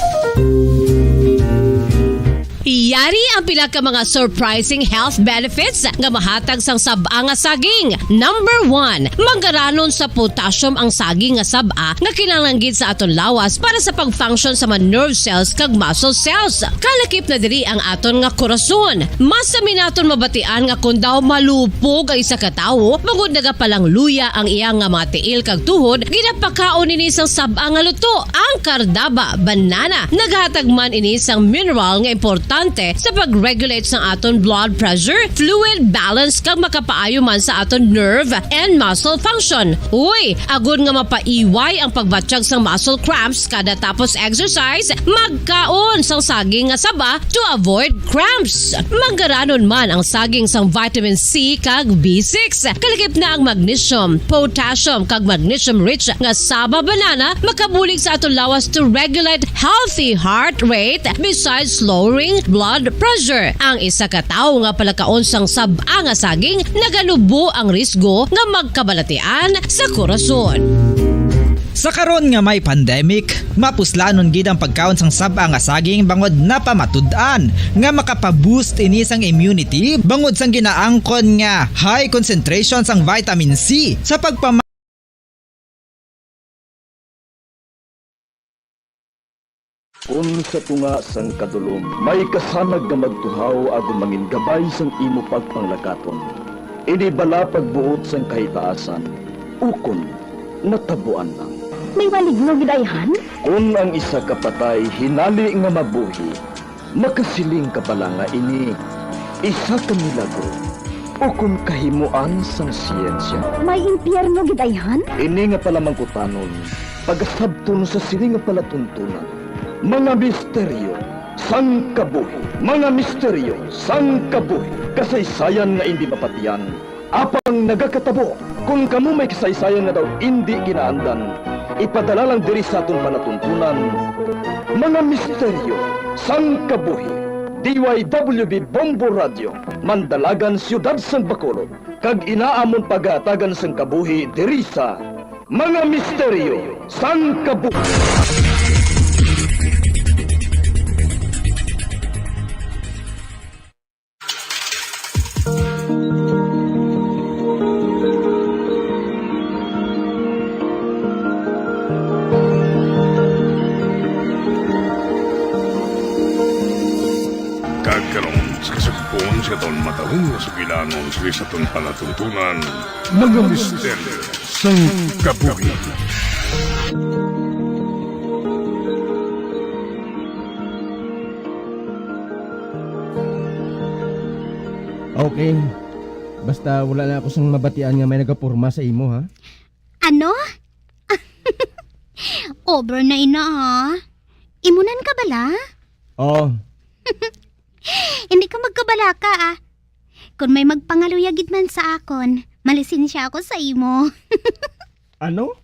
Yari ang pila ka mga surprising health benefits nga mahatag sang sab-a nga saging. Number one, manggaranon sa potassium ang saging nga sab-a nga kinahanglan gid sa aton lawas para sa pag-function sa mga nerve cells kag muscle cells. Kalakip na diri ang aton nga korason. Masami naton mabatian nga kon daw malupog ang isa ka tawo, bangod nagapalangluya ang iya nga mga tiil kag tuhod, ginapakaon ini sang sab-a nga luto, ang Cardava banana. Naghatag man ini sang mineral nga importante sa pag-regulate sang aton blood pressure, fluid balance, kag makapaayo man sa aton nerve and muscle function. Uy, agod nga mapaiway ang pagbatyag sang muscle cramps kada tapos exercise, magkaon sang saging nga saba to avoid cramps. Manggaranon man ang saging sang vitamin C kag B six. Kalakip na ang magnesium, potassium, kag magnesium-rich nga saba banana makabulig sa aton lawas to regulate healthy heart rate, besides lowering blood blood pressure. Ang isa ka tawo nga palakaon sang sab-a nga saging nagalubo ang risgo nga magkabalatian sa korason. Sa karon nga may pandemic, mapuslanon gid ang pagkaon sang sab-a nga saging bangod napamatud-an nga makapaboost ini sang immunity bangod sang ginaangkon nga high concentration sang vitamin C sa pagpama- Kon sa tunga sang kadulom may kasanag nga magtuhaw agud mangin gabay sang imo pagpanglakaton, ini bala pagbuot sang kahitaasan, ukon natabuan lang. May maligno gid ayhan? Kon ang isa ka patay hinali nga mabuhi, makasiling ka bala nga ini isa ka milagro ukon kahimuan sang siyensya. May impyerno gid ayhan? Ini nga palamangkutanon, pagasabton sa sini nga palatuntunan, mga misteryo sang kabuhi, mga misteryo sang kabuhi, kasaysayan nga indi mapatiyan, apang nagakatabo. Kon kamo may kasaysayan nga daw indi kinaandan, ipadala lang diri sa aton palatuntunan, mga misteryo sang kabuhi. D Y W B Bombo Radio, Mandalagan, Siyudad sang Bacolod, kag ina amon pagahatagan sang kabuhi diri sa Mga Misteryo sang Kabuhi. Kag karon, sa kasugpon sa aton matalom nga sugilanon sa aton palatuntunan, mga misteryo sang kabuhi. Okay. Basta wala na ako sang mabatian nga may nagaporma sa imo, ha? Ano? Over na ina, ha? Imunan ka bala? Oo. Hindi ka magkabalaka, ah. Kung may magpangaluya gid man sa akon, malisensya ako sa imo. Ano?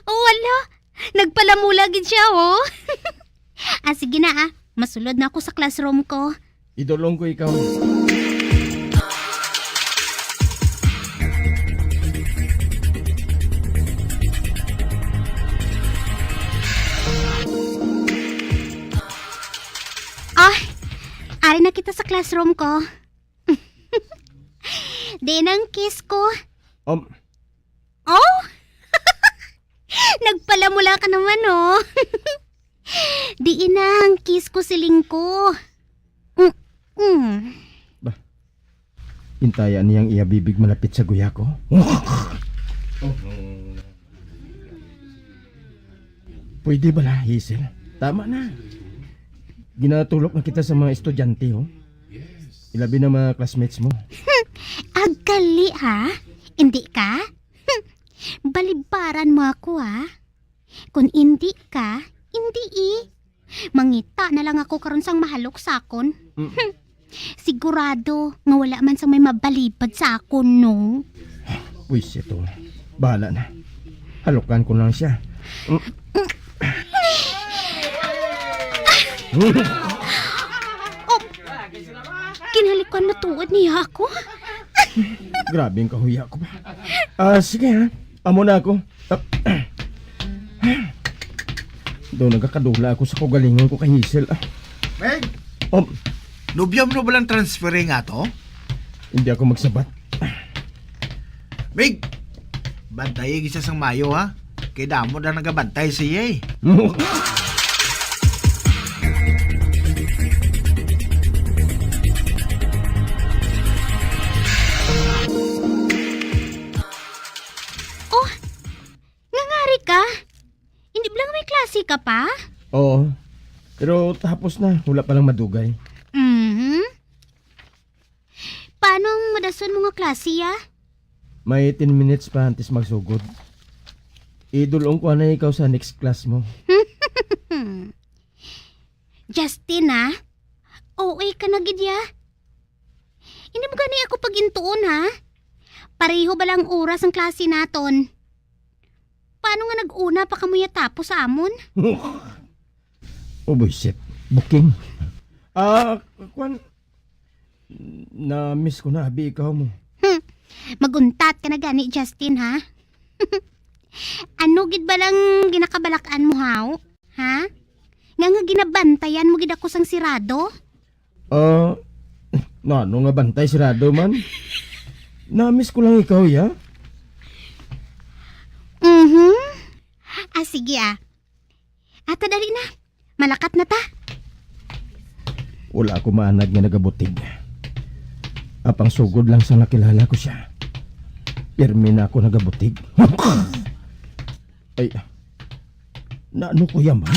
Wala. Nagpalamula gid siya, oh. Ah, sige na, ah. Masulod na ako sa classroom ko. Idulong ko ikaw. Ah, ari na kita sa classroom ko. Di nang kiss ko. Um. Oh? Nagpalamula ka naman, oh. Di inang kiss ko, siling ko. Mm, mm. Ba, intaya niyang iya bibig malapit sa guya ko. Pwede bala, Hazel? Tama na. Ginatulok na kita sa mga estudyante, oh. Ilabi na mga classmates mo. Agali, ha? Hindi ka? Balibaran mo ako, ha? Kung hindi ka, hindi, eh. Mangita na lang ako karon sang mahalok sa akon. Mm. Sigurado nga wala man sang may mabalibad sa akon, no? Buwisit, oh. Bahala na. Halukan ko lang siya. Mm. Oh, kinahalikan na tuod niya ako. Grabe ang kahuya ko ba? Ah, sige ha. Amo na ako. Ah, daw nagakadula ako sa kaugalingon ko kay Hazel, ah. Meg! Oh. Nobya mo na ba lang transfere nga to? Hindi ako magsabat. Mig, bantayi gid siya sang mayo, ha? Kay damo na nagabantay sa iya, eh. Oh, nangari ka? Hindi ba lang may klase ka pa? Oo. Pero tapos na, wala pa lang madugay. Mhm. Paano ang madason mo nga klase, ah? May ten minutes pa antes magsugod. Idulong ko anay ikaw sa next class mo. Justin, ah. O A ka na gid, ya. Hindi mo gani ako pag-intuon, ha? Pareho ba lang oras ang klase naton? Paano nga nag-una pa kamo ya tapos sa amon? O, buwisit. Booking. Ah, kwan, na-miss ko na abi ikaw mo. Hmm. Maguntat ka na gani, Justin, ha? Ano gid ba lang ginakabalak-an mo, haw? Ha? Nga, nga ginabantayan mo gid ako sang sirado? Ah, na ano nga bantay sirado man? Na-miss ko lang ikaw, ya. Mhm. Ah, sige, ah. Ata, dali na. Malakat na ta. Wala ako maanad nga nagabutig. Apang sugod lang sa nakilala ko siya, pirmi na ako nagabutig. Ay, na ano ko yaman?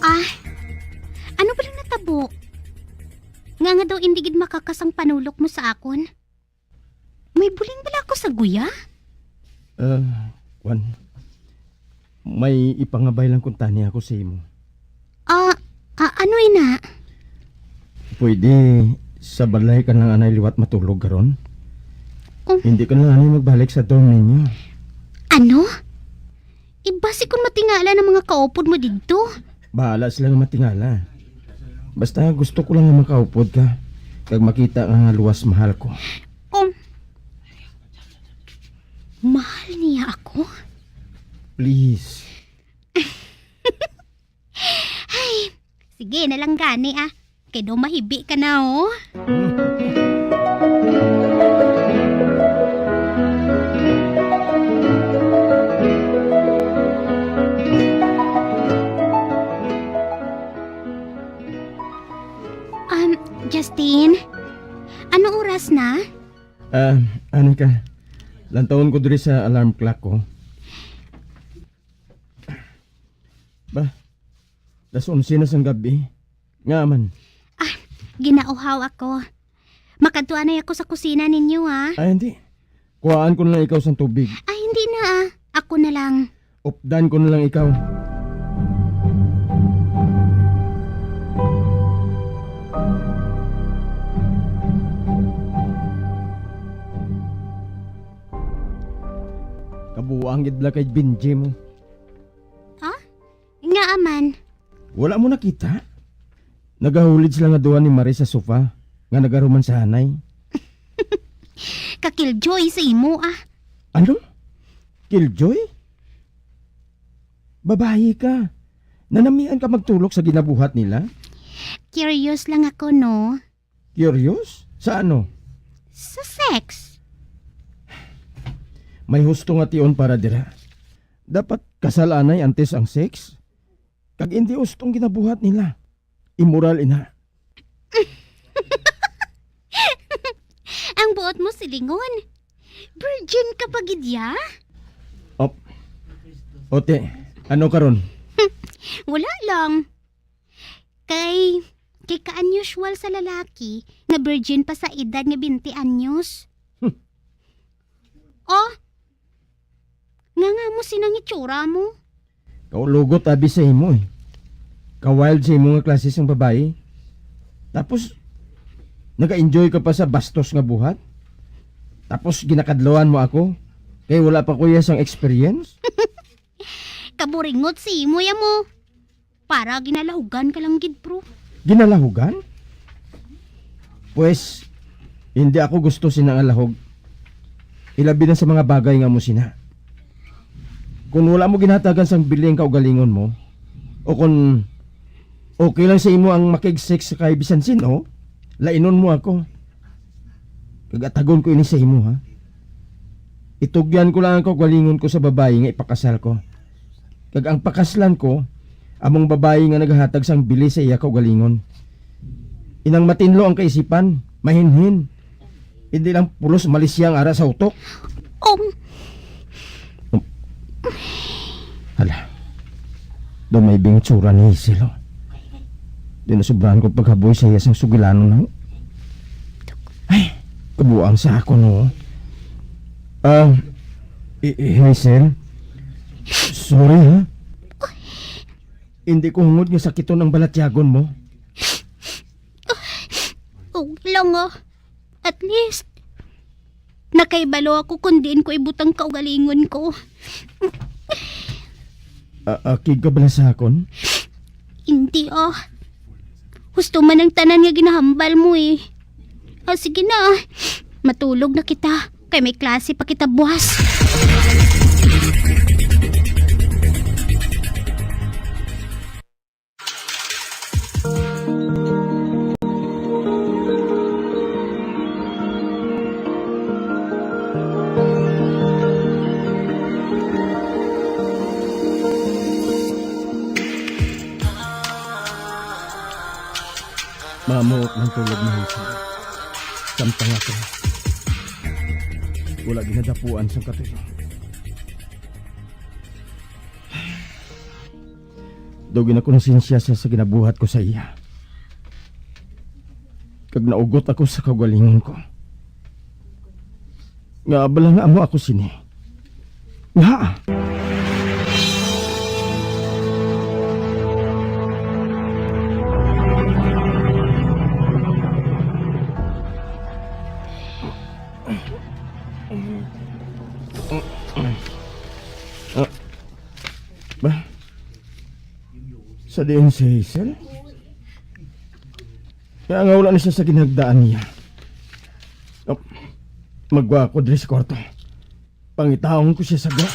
Ah, ano ba lang natabo? Nga nga daw indi gid makakas ang panulok mo sa akon. May buling bala ako sa guya? Ah, kwan. May ipangabay lang kuntani ako sa imo. Ah, ah, ano ina? Pwede sa balay ka lang anay liwat matulog karon? Oh. Hindi ka lang anay magbalik sa dorm ninyo. Ano? Ibasi kung matingala ng mga kaupod mo didto. Bahala sila nga matingala. Basta gusto ko lang nga makaupod ka, kag makita nga, nga luwas mahal ko. Um, mahal niya ako? Please. Ay, sige na lang gani, ah. Kay daw mahibi ka na, oh. Um, Justin, ano oras na? Ah, ano ka? Lantawon ko diri sa alarm clock ko. Ba, las onse na sang gabi. Nga man? Ah, ginauhaw ako. Makadto anay ako sa kusina ninyo, ha? Ay, hindi. Kuhaan ko na lang ikaw sang tubig. Ay, hindi na, ah. Ako na lang. Updan ko na lang ikaw. Kabuang gid bala kay Benji mo. Ha? Ngaa man? Wala mo nakita? Nagahulid sila nga duha ni Marie sa sofa nga nagarumansahanay. Kakiljoy sa imo, ah. Ano? Killjoy? Babayi ka. Nanamian ka magtulok sa ginabuhat nila? Curious lang ako, no? Curious? Sa ano? Sa sex. May husto nga tion para dira. Dapat kasal anay antes ang sex. Kag indi hustong ginabuhat nila. Immoral ina. Ang buot mo silingon. Virgin ka pa gid, ya? Op. Ote, ano karon? Wala lang. Kay, kay ka-unusual sa lalaki nga virgin pa sa edad nga twenty anyos. Hmm. Oh, nga nga mo sinang itsura mo? Kaulogot abi sa imo eh. Ka-wild sa imo nga klase sang babayi. Tapos, naga-enjoy ka pa sa bastos nga buhat. Tapos, ginakadlawan mo ako. Kay wala pa ko iya sang experience. Kaburingot sa imo ya mo. Para ginalahugan ka lang gid, bro. Ginalahugan? Pues, hindi ako gusto sina nga lahog. Ilabi na sa mga bagay nga mo sina. Kung wala mo ginhatagan sang bili ang kaugalingon mo, o kung okay lang sa imo ang makig-sex sa kay bisan sin-o, lainon mo ako. Kag atagon ko ini sa imo, ha? Itugyan ko lang ang kaugalingon ko sa babayi nga ipakasal ko. Kag ang pakaslan ko, among babayi nga naghatag sang bili sa iya kaugalingon. Inang matinlo ang kaisipan, mahinhin. Hindi lang pulos malisya ang ara sa utok. Um. Um. Hala. Daw may bingtsura ni Hazel, oh. Di na sobrahan ko paghaboy sa iya sang sugilanon, oh. Ay, kabuang sa ako, no. Ah, i- i- Hazel, sorry, ha? Hindi ko hungod nga sakiton ang balatyagon mo. Okay lang, ah. least, nakahibalo ako kung diin ko ibutang kaugalingon ko. A-, akig ka bala sa akon? Hindi, ah. Husto man ang tanan nga ginahambal mo, eh. Ah, sige na. Matulog na kita. Kay may klase pa kita buwas. Mamuot ng tulog na hisa. Samtang ako, wala ginadapuan sang katuyo. Daw ginakonsinsya siya sa ginabuhat ko sa iya. Kag naugot ako sa kaugalingon ko. Nga abala nga amo ako sini. Nga. Ba? Sa diin si Hazel? Kaya nga wala na siya sa ginagdaan niya. Oh, magwa ako diri sa kwarto. Pangitaon ko siya sa gwa.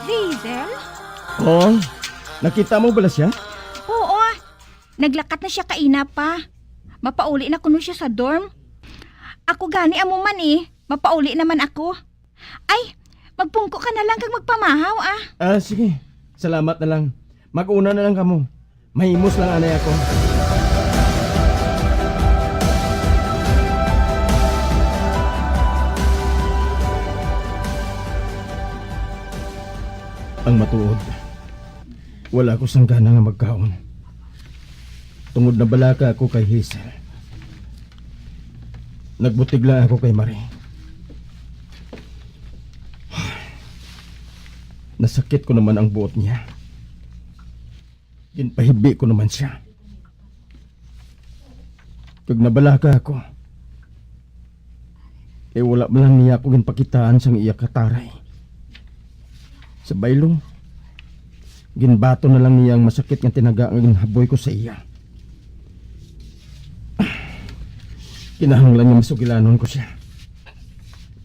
Hazel? Oh, nakita mo bala siya? Oo, naglakat na siya kaina pa. Mapauli na kuno siya sa dorm. Ako gani amo man eh, mapauli naman ako. Ay, magpungko ka na lang kag magpamahaw, ah. Ah, sige. Salamat na lang. Mag-una na lang kamo. Mahimos lang anay ako. Ang matuod, wala ko sang gana nga magkaon. Tungod nabalaka ako kay Hazel, nagbutig lang ako kay Marie. Nasakit ko naman ang buot niya. Ginpahibi ko naman siya. Kag nabalaka ako. Kay wala man lang niya ako ginpakitaan sang iya kataray. Sa baylo, ginbaton na lang niya ang masakit nga tinaga nga ginhaboy ko sa iya. Kinahanglan nga masugilanon ko siya.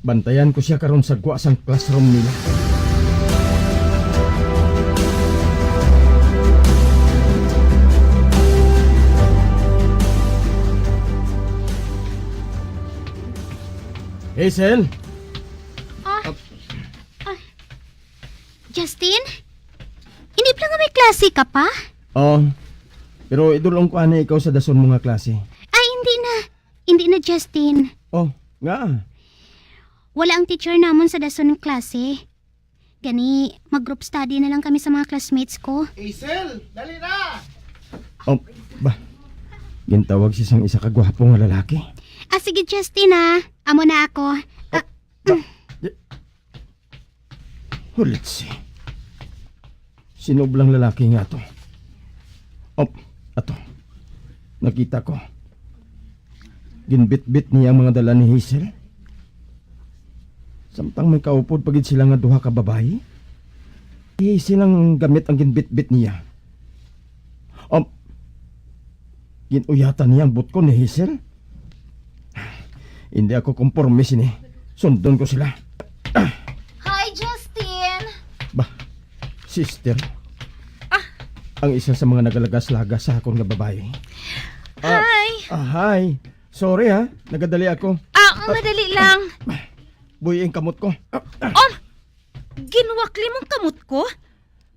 Bantayan ko siya karon sa gwa sang classroom nila. Hazel? Ah, ah, Justin? Hindi pala nga may klase ka pa? Oh, pero idulong ko ani ikaw sa dason mo nga klase. Ay, hindi na. Hindi na, Justin. Oh, nga? Wala ang teacher namon sa dason nga klase. Gani, mag-group study na lang kami sa mga classmates ko. Hazel, dali na! Oh, ba? Gintawag siya sang isa ka gwapo nga lalaki. Ah, sige, Justin, ah. Amo na ako. Ah, ba? Di-, oh, let's see. Sino bala ang lalaki nga ato? Oh, ato. Nakita ko. Ginbitbit niya ang mga dala ni Hazel. Samtang may kaupod pa gid sila nga duha ka babayi. Si Hazel ang gamit ang ginbitbit niya. Um, ginuyatan niya ang butkon ni Hazel. Hindi ako komporme sini. Sundon ko sila. Hi, Justin! Ba, sister. Ah. Ang isa sa mga nagalagas-lagas sa akon nga babayi. Ah, hi! Ah, hi! Sorry ha, nagadali ako. Ah, madali lang. Buy-i ang kamot ko. Ah, ah. Oh! Ginwakli mong kamot ko?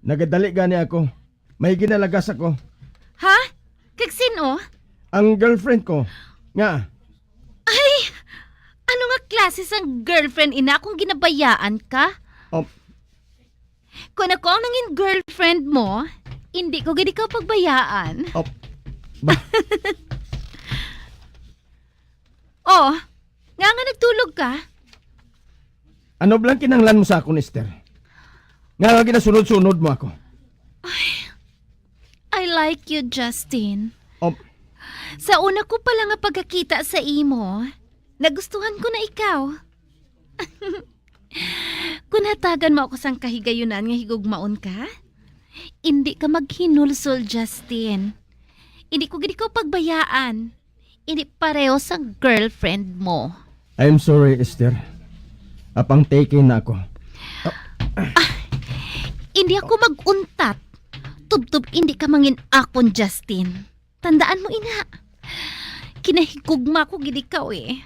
Nagadali gani ako. May ginalagas ako. Ha? Kag sin-o? Ang girlfriend ko. Nga? Ay! Ano nga klase sang girlfriend ina kung ginabayaan ka? Oh. Kung ako ang nangin girlfriend mo, hindi ko gid ikaw pagbayaan. Oh. Ba? Oh, nga nga nagtulog ka? Ano bala ang kinahanglan mo sa akon, Esther? Ngaa ginasunod-sunod mo ako? I like you, Justin. Oh. Sa una ko pa lang nga pagkakita sa imo, nagustuhan ko na ikaw. Kung hatagan mo ako sang kahigayunan nga higugmaon ka, indi ka maghinulsol, Justin. Indi ko gid ikaw pagbayaan. Indi pareho sang girlfriend mo. I'm sorry, Esther. Apang taken na ako. Indi ako mag-untat. Tubtob indi ka mangin akon, Justin. Tandaan mo ina. Kinahigugma ko gid ikaw eh.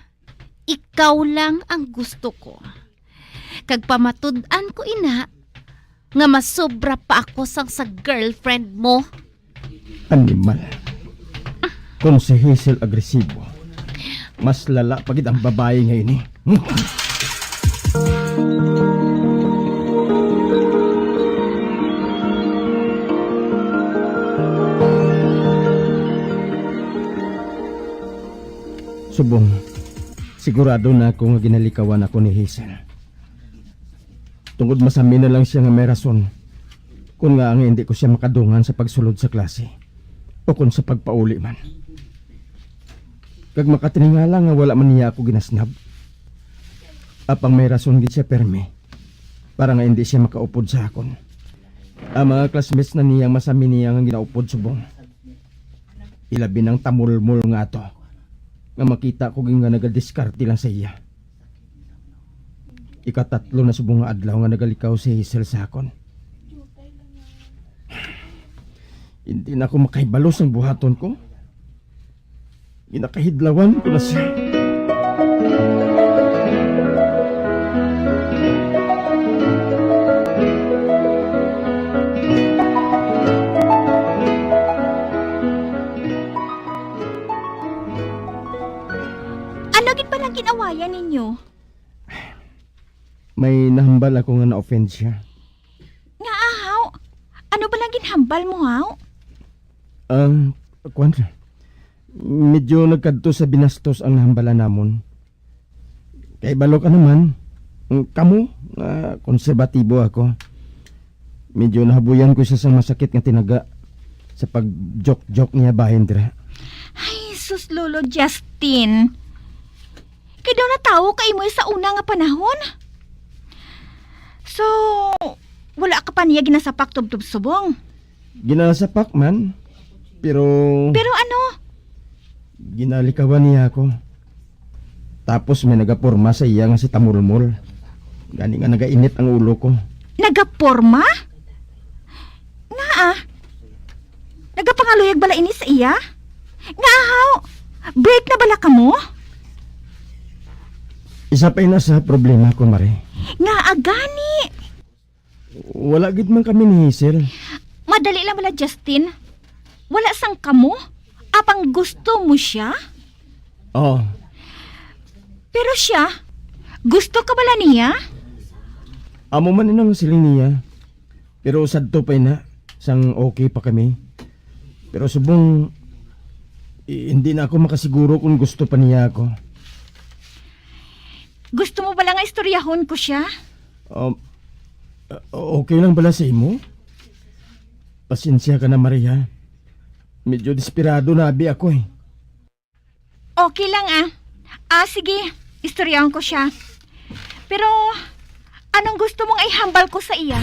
Ikaw lang ang gusto ko. Kag pamatud-an ko ina nga masobra pa ako sang sa girlfriend mo. Animal. Kung si Hazel agresibo, mas lala pa gid ang babayi nga ini. Subong, sigurado na ako nga ginalikawan ako ni Hazel. Tungod masami na lang siya nga may rason, kun ngaa nga hindi ko siya makadungan sa pagsulod sa klase, o kun sa pagpauli man. Kag makatiningala nga wala man niya ako ginasnab. Apang may rason gid siya, permi, para nga hindi siya makaupod sa akon. Ang mga classmates na niya ang masami niya nga ginaupod subong. Ilabi nang tamulmol nga ato, nga makita ko gid nga nagadiskarte lang sa iya. Ikatatlo na subong nga adlaw nga nagalikaw si Hazel sa akon. Hindi na ako makahibalo sang buhaton ko. Ginakahidlawan ko na siya. Ano gid bala ang gin-awayan ninyo? May nahambal ako nga na-offend siya. Ngaa, haw? Ano bala ang ginhambal mo, haw? Ah, kwan, medyo nagkadto sa binastos ang nahambalan namon. Kay balo ka naman, ang kamo, nga konserbatibo ako. Medyo nahabuyan ko siya sang masakit nga tinaga sa pag-joke-joke niya bahin dira. Ay, sus, Lolo Justin. Kay daw natawo ka imo sa una nga panahon. So, wala ka pa niya ginasapak tubtob subong? Ginasapak man, pero Pero ano? Ginalikawan niya ako. Tapos may nagaporma sa iya nga si Tamulmol. Gani nga nagainit ang ulo ko. Nagaporma? Ngaa? Nagapangaluyag bala ini sa iya? Ngaa, haw? Break na bala kamo? Isa pa ina sa problema ko, Mare. Ngaa gani? Wala gid man kami ni Hazel. Madali lang bala, Justin. Wala sang kamo? Apang gusto mo siya? Oo. Pero siya, gusto ka bala niya? Amo man inang siling niya. Pero sadto pa ina, sang okay pa kami. Pero subong, i-, hindi na ako makasiguro kung gusto pa niya ako. Gusto mo bala nga istoryahon ko siya? Um, uh, okay lang bala sa imo? Pasensya ka na, Maria. Medyo desperado na abi ako eh. Okay lang, ah. Ah, sige. Istoryahon ko siya. Pero, anong gusto mong ihambal ko sa iya?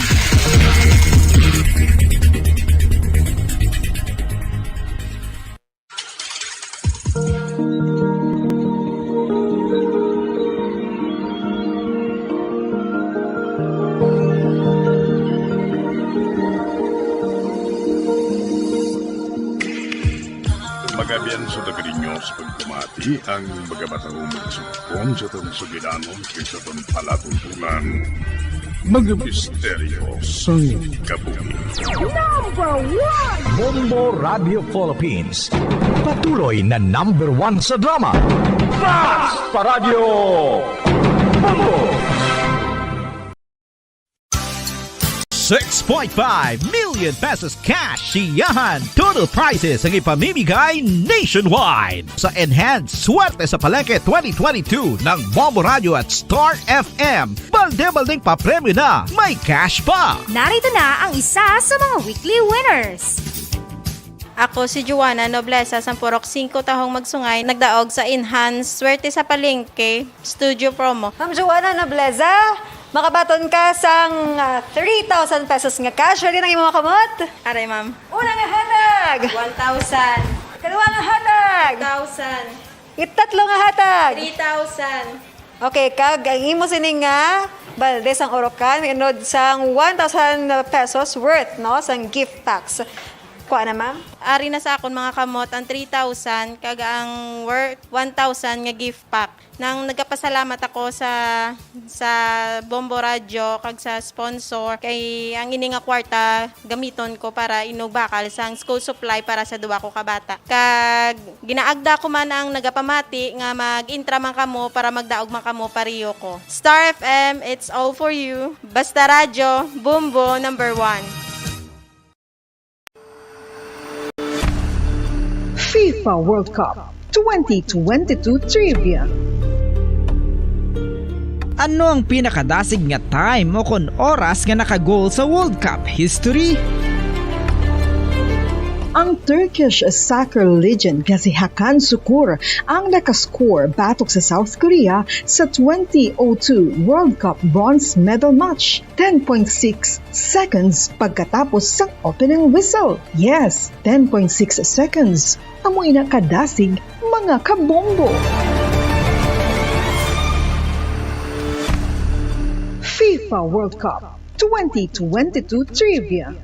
Magabian sa taga ninyo sa pagpamati ang mga batang umang sugpon sa atong sugilanon kay sa atong palatuntunan. Mga misteryo sang kabuhi. Number one! Bombo Radio Philippines. Patuloy na number one sa drama. Mas pa Radyo Bombo! Six point five million pesos cash siyahan. Total prizes ang ipamimigay nationwide. Sa Enhance Swerte sa Palengke twenty twenty-two ng Bombo Radio at Star F M, balde-baldeng papremyo na, may cash pa. Narito na ang isa sa mga weekly winners. Ako si Joanna Noblesa, sang Purok Singko, Tahong Magsungay, nagdaog sa Enhance Swerte sa Palengke Studio Promo. Ma'am Joanna Nobleza, makabaton ka sang, ah, three thousand pesos nga cash. Ready na ang imong kamot? Aray, ma'am. Una nga hatag. One thousand. Ikaduha nga hatag. Thousand. Itatlo nga hatag. Three thousand. Okay, kag ang imo sini nga balde sang urokan, may unod sang one thousand pesos worth, no, sang gift packs. Kuha na, ma'am. Ari na sa akon mga kamot ang three thousand kag ang worth one thousand nga gift pack. Nang nagapasalamat ako sa, sa Bombo Radyo kag sa sponsor, kay ang ini nga kwarta gamiton ko para inugbakal sang school supply para sa duwa ko ka bata. Kag ginaagda ko man ang nagapamati nga mag-intra man kamo para magdaog man kamo pareho ko. Star F M, it's all for you. Basta Radyo, Bombo number one. FIFA World Cup twenty twenty-two Trivia. Ano ang pinakadasig nga time o kon oras nga naka-goal sa World Cup history? Ang Turkish soccer legend nga si Hakan Sukur ang nakascore batok sa South Korea sa twenty oh two World Cup bronze medal match, ten point six seconds pagkatapos sang opening whistle. Yes, ten point six seconds. Amo ina kadasig, mga kabombo. FIFA World Cup twenty twenty-two Trivia.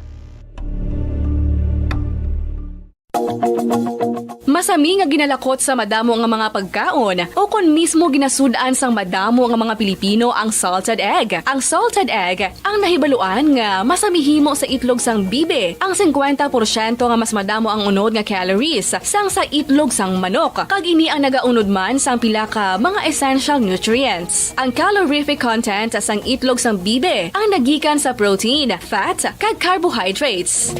Masami nga ginalakot sa madamo nga mga pagkaon o kon mismo ginasud-an sang madamo nga mga Pilipino ang salted egg. Ang salted egg ang nahibaluan nga masami himo sa itlog sang bibi. Ang singkwenta porsyento nga mas madamo ang unod nga calories sang sa itlog sang manok, kag ini ang nagaunod man sang pila ka mga essential nutrients. Ang calorific content sang itlog sang bibi ang nagikan sa protein, fat, kag carbohydrates.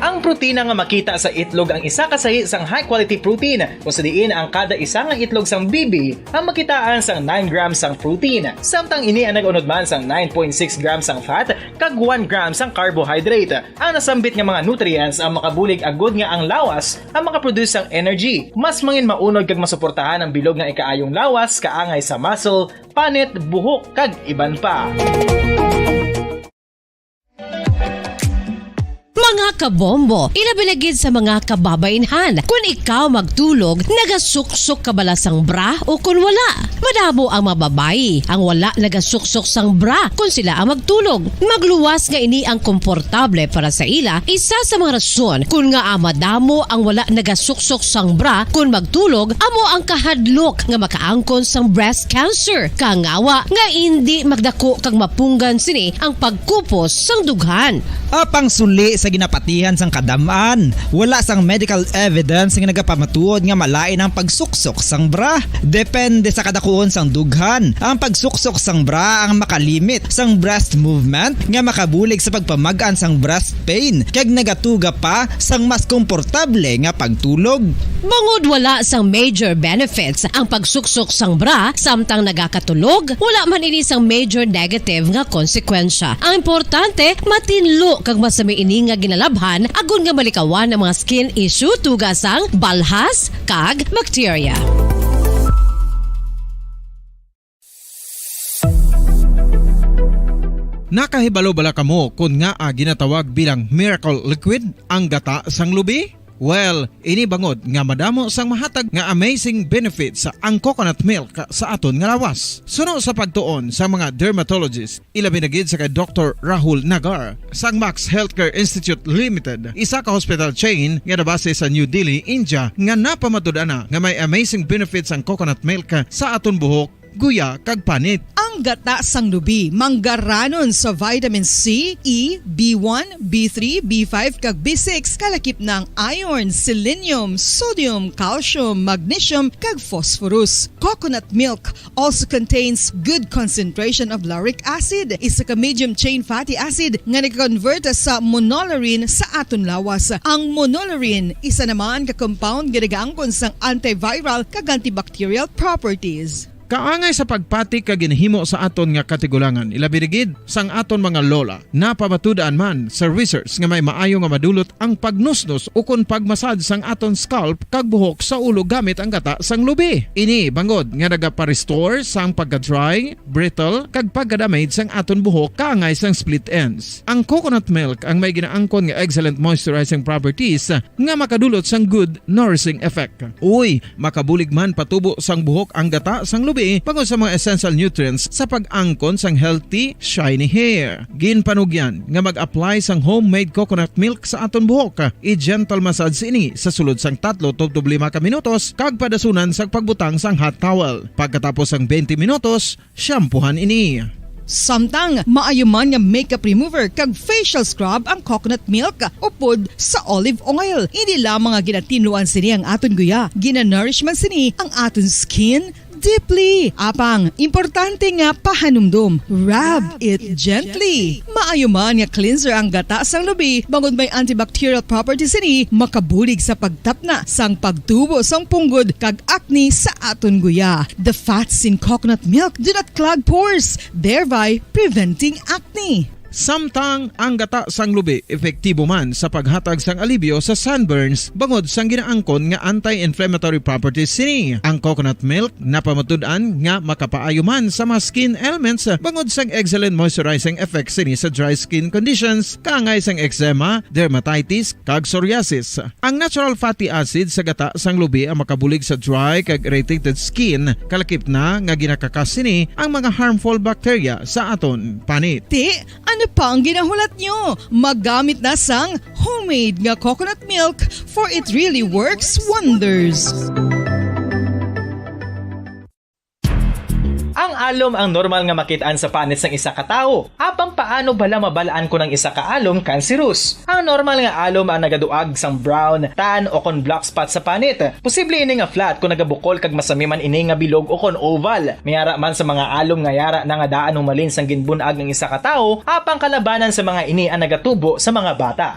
Ang protina nga makita sa itlog ang isa ka sahi sang high-quality protein, kung sa diin ang kada isa nga itlog sang bibi ang makitaan sang nine grams sang protein, samtang ini ang nag-unod man sang nine point six grams sang fat kag one gram sang carbohydrate. Ang nasambit nga mga nutrients ang makabulig agud nga ang lawas ang makaproduce sang energy, mas mangin maunod kag masuportahan ang bilog nga ikaayong lawas, kaangay sa muscle, panit, buhok, kag iban pa. Mga kabombo, ilabi na gid sa mga kababainhan, kun ikaw magtulog, nagasuksok ka bala sang bra o kun wala? Madamo ang mga babayi ang wala nagasuksok sang bra kun sila ang magtulog. Magluwas nga ini ang komportable para sa ila, isa sa mga rason kun ngaa madamo ang wala nagasuksok sang bra kun magtulog amo ang kahadlok nga makaangkon sang breast cancer. Kangawa nga indi magdako kag mapunggan sini ang pagkupos sang dughan. Apang suli sa ginapatihan sang kadam-an, wala sang medical evidence nga nagapamatuod nga malain ang pagsuksok sang bra. Depende sa kadakuon sang dughan, ang pagsuksok sang bra ang makalimit sang breast movement nga makabulig sa pagpamag-an sang breast pain kag nagatuga pa sang mas komportable nga pagtulog. Bangod wala sang major benefits ang pagsuksok sang bra samtang nagakatulog, wala man ini sang major negative nga konsekwensya. Ang importante, matinlo kag masami ini nga ginalabhan agod nga malikawan ang mga skin issue tuga sang balhas kag bakterya. Nakahibalo bala kamo kon ngaa ginatawag bilang miracle liquid ang gata sang lubi? Well, ini bangod nga madamo sang mahatag nga amazing benefits ang coconut milk sa aton nga lawas. Suno sa pagtuon sa mga dermatologist, ilabi na gid sa kay Doktor Rahul Nagar sang Max Healthcare Institute Limited, isa ka hospital chain nga nabase sa New Delhi, India, nga napamatud-an na nga may amazing benefits ang coconut milk sa aton buhok, guya, kag panit. Ang Gata sang lubi, manggaranon sa vitamin C, E, B one, B three, B five, kag B six, kalakip na ang iron, selenium, sodium, calcium, magnesium, kag phosphorus. Coconut milk also contains good concentration of lauric acid, isa ka medium chain fatty acid nga nag-convert sa monolaurin sa aton lawas. Ang monolaurin isa naman ka compound nga nagaangkon sang antiviral kag antibacterial properties. Kaangay sa pagpati ka ginhimo sa aton nga katigulangan, ilabi na gid sang aton mga lola. Napamatud-an man sa research nga may maayo nga madulot ang pagnusnos ukon pagmasad sang aton scalp kag buhok sa ulo gamit ang gata sang lubi. Ini bangod nga nagaparestore sang pagka-dry, brittle, kag pagka-damage sang aton buhok kaangay sang split ends. Ang coconut milk ang may ginaangkon nga excellent moisturizing properties nga makadulot sang good nourishing effect. Uy, makabulig man patubo sang buhok ang gata sang lubi bangod sa mga essential nutrients sa pag-angkon sang healthy, shiny hair. Ginpanugyan nga mag-apply sang homemade coconut milk sa aton buhok. I-gentle massage ini sa sulod sang tatlo tubtob lima ka minutos kag padasunan sang pagbutang sang hot towel. Pagkatapos sang twenty minutos, shampoohan ini. Samtang maayo man nga makeup remover kag facial scrub ang coconut milk upod sa olive oil. Hindi lamang nga ginatinluan sini ang aton guya, ginanourish man sini ang aton skin deeply. Apang, importante nga pahanumdom, rub it gently. Maayo man nga cleanser ang gata sang lubi, bangod may antibacterial properties sini, makabulig sa pagtapna sang pagtubo sang punggod kag acne sa aton guya. The fats in coconut milk do not clog pores, thereby preventing acne. Samtang ang gata sang lubi epektibo man sa paghatag sang alibyo sa sunburns bangod sang ginaangkon nga anti-inflammatory properties sini. Ang coconut milk napamatud-an nga makapaayo man sa mga skin ailments bangod sang excellent moisturizing effects sini sa dry skin conditions, kaangay sang eczema, dermatitis, kag psoriasis. Ang natural fatty acid sa gata sang lubi ang makabulig sa dry kag irritated skin, kalakip na nga ginakakas sini ang mga harmful bacteria sa aton panit. Ti, ano pa ang ginahulat nyo? Maggamit na sang homemade nga coconut milk, for it really works wonders. Ang alom ang normal nga makit-an sa panit sang isa ka tawo. Apang paano bala mabal-an kon ang isa ka alom cancerous? Ang normal nga alom ang nagaduag sang brown, tan, o kon black spot sa panit. Posible ini nga flat kon nagabukol kag masami man ini nga bilog o kon oval. May ara man sa mga alom nga yara na nga daan humalin sang ginbun-ag ang isa ka tawo, apang kalabanan sa mga ini ang nagatubo sa mga bata.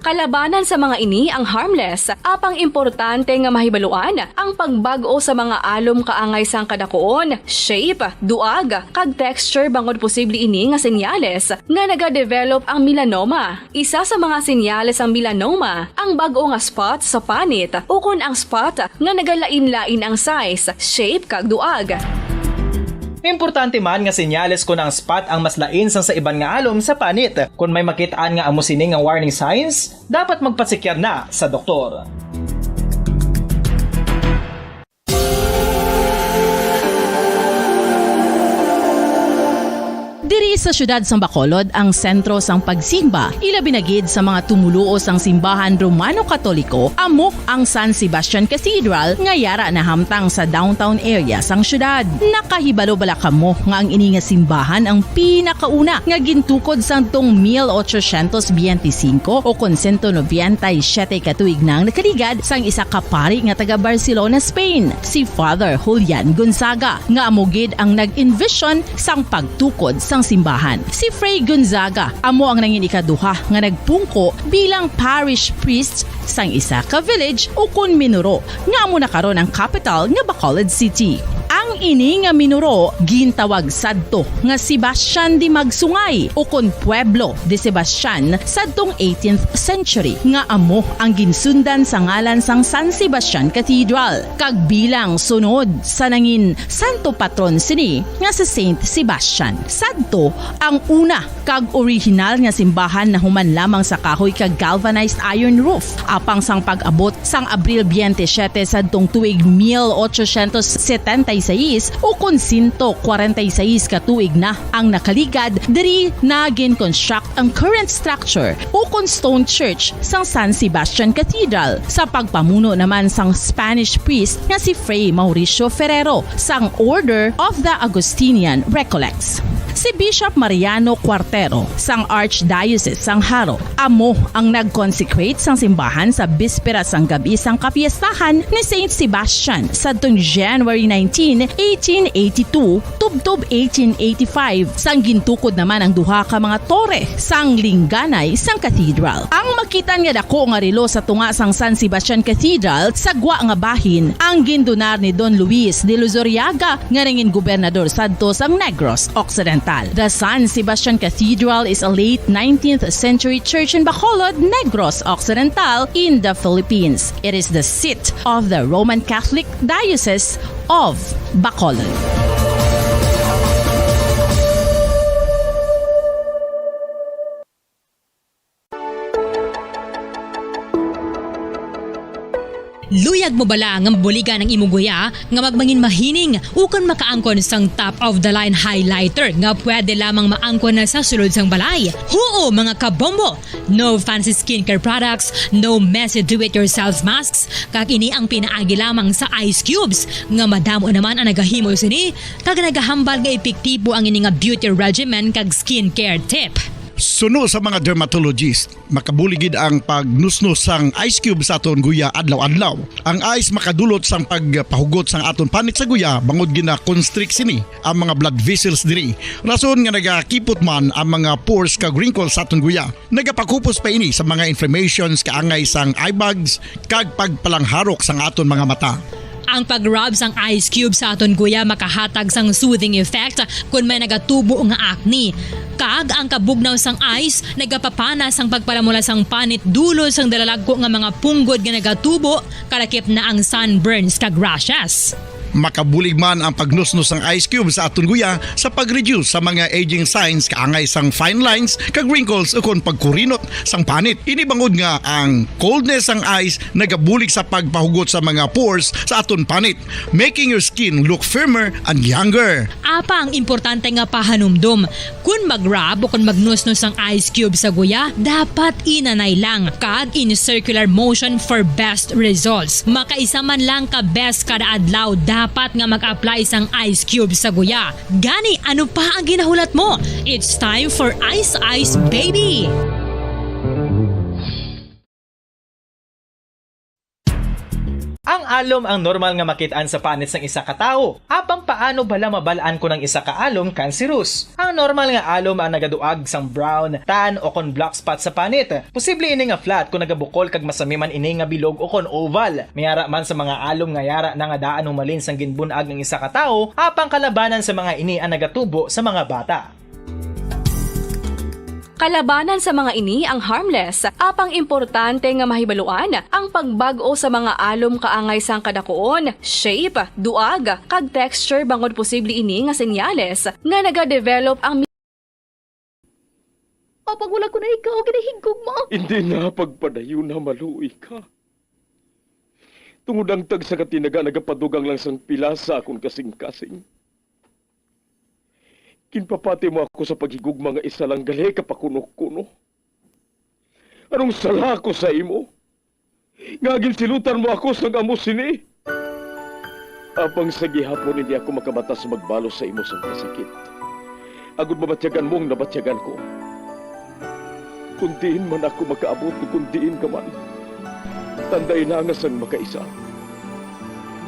Kalabanan sa mga ini ang harmless, apang importante nga mahibaluan ang pagbag-o sa mga alom kaangay sang kadakuon, shape, duag, kag texture, bangod posible ini nga senyales nga nagadevelop ang melanoma. Isa sa mga senyales sang melanoma ang bag-o nga spot sa panit ukon ang spot nga nagalain-lain ang size, shape, kag duag. Importante man nga senyales kon ang spot ang mas lain sang sa iban nga alom sa panit. Kon may makit-an nga amo sini nga warning signs, dapat magpasikyar na sa doktor. Diri sa siyudad sang Bacolod ang sentro sang pagsimba, ilabi na gid sa mga tumoluo sang simbahan Romano Katoliko, amo ang San Sebastian Cathedral nga yara nahamtang sa downtown area sang siyudad. Nakahibalo bala kamo nga ang ini nga simbahan ang pinakauna nga gintukod sadtong mil ochocientos biyente y singko o kon sento nobenta y siyete ka tuig nang nakaligad sang isa ka pari nga taga Barcelona, Spain, si Father Julian Gonzaga, nga amo gid ang nag-envision sang pagtukod sang simbahan. Si Fray Gonzaga amo ang nangin ikaduha nga nagpungko bilang parish priest sang isa ka village ukon minuro nga amo na karon ang kapital nga Bacolod City. Ang ini nga minuro gintawag sadto nga Sebastian de Magsungay ukon Pueblo de Sebastian sadtong eighteenth century, nga amo ang ginsundan sa ngalan sang San Sebastian Cathedral, kag bilang sunod sa nangin santo patron sini nga si Saint Sebastian. Sadto ang una kag orihinal nga simbahan nahuman lamang sa kahoy kag galvanized iron roof, apang sang pag-abot sang Abril twenty-seven sadtong tuig mil ochocientos setenta y seis, is ukon sento kwarenta y seis ka tuig na ang nakaligad diri na gin-construct ang current structure ukon stone church sang San Sebastian Cathedral sa pagpamuno naman sang Spanish priest nga si Fray Mauricio Ferrero sang Order of the Augustinian Recollects. Si Bishop Mariano Cuartero sang Archdiocese sang Jaro amo ang nag-consecrate sang simbahan sa bispera sang gab-i sang kapiestahan ni Saint Sebastian sadtong January nineteen, eighteen eighty-two, tubtob eighteen eighty-five, sang gintukod naman ang duha ka mga tore sang lingganay sang cathedral. Ang makitan nga dako nga relo sa tunga sang San Sebastian Cathedral sa gwa nga bahin ang gindunar ni Don Luis de Luzuriaga nga nangin gobernador sadto sang Negros Occidental. The San Sebastian Cathedral is a late nineteenth century church in Bacolod, Negros Occidental, in the Philippines. It is the seat of the Roman Catholic Diocese of Bacolod. Luyag mo bala nga mabuligan ang imo guya nga magmangin mahining ukon makaangkon sang top of the line highlighter nga pwede lamang maangkon na sa sulod sang balay? Huo, mga kabombo! No fancy skincare products, no messy do-it-yourself masks, kag ini ang pinaagi lamang sa ice cubes nga madamo naman ang nagahimo sini kag nagahambal nga epektibo ang ini nga beauty regimen kag skincare tip. Suno sa mga dermatologist, makabulig gid ang pagnusnos sang ice cube sa aton guya adlaw-adlaw. Ang ice makadulot sang pagpahugot sang aton panit sa guya bangod gina-constrict sini ang mga blood vessels diri. Rason nga nagakipot man ang mga pores kag wrinkles sa aton guya. Nagapakupos pa ini sa mga inflammations kaangay sang eye bags kag pagpalangharok sang aton mga mata. Ang pag-rub sang ice cube sa aton guya makahatag sang soothing effect kon may nagatubo nga acne. Kag ang kabugnaw sang ice nagapapana sang pagpalamula sang panit dulot sang dalalagko nga mga punggod nga nagatubo, kalakip na ang sunburns kag rashes. Makabulig man ang pagnusnos sang ice cube sa aton guya sa pag-reduce sa mga aging signs kaangay sang fine lines kag wrinkles ukon pagkurinot sang panit. Ini bangod nga ang coldness sang ice nagabulig sa pagpahugot sa mga pores sa aton panit, making your skin look firmer and younger. Apa ang importante nga pahanumdom, kon mag-rub o kon magnusnos ang ice cube sa guya, dapat inanay lang kag in circular motion for best results. Makaisa man lang ka beses kada adlaw dapat nga mag-apply sang ice cube sa guya. Gani, ano pa ang ginahulat mo? It's time for Ice Ice Baby! Ang alom ang normal nga makit-an sa panit sang isa ka tawo. Apang paano bala mabal-an kon ang isa ka alom kanserus? Ang normal nga alom ang nagaduag sang brown, tan, o kon black spot sa panit. Posible ini nga flat kon nagabukol kag masami man ini nga bilog o kon oval. May ara man sa mga alom nga yara na nga daan humalin sang ginbun-ag ang isa ka tawo, apang kalabanan sa mga ini ang nagatubo sa mga bata. Kalabanan sa mga ini ang harmless, apang importante nga mahibaluan ang pagbag-o sa mga alom kaangay sang kadakuon, shape, duag, kag texture bangod posible ini nga senyales nga nagadevelop ang mi- Apang wala ko na ikaw ginahigugma. Hindi na pagpadayon na maluoy ka. Tungod ang tagsa ka tinaga nagapadugang lang sang pila sa akon kasing-kasing. Ginpapati mo ako sa paghigugma nga isa lang gali ka pakuno-kuno. Anong sala ako sa imo? Nga ginsilutan mo ako sang amo sini? Apang sa gihapon hindi ako makabatas magbalos sa imo sang kasakit. Agod mabatyagan mo ang nabatyagan ko. Kung diin man ako makaabot o kung diin ka man, tandai na nga sang makaisa,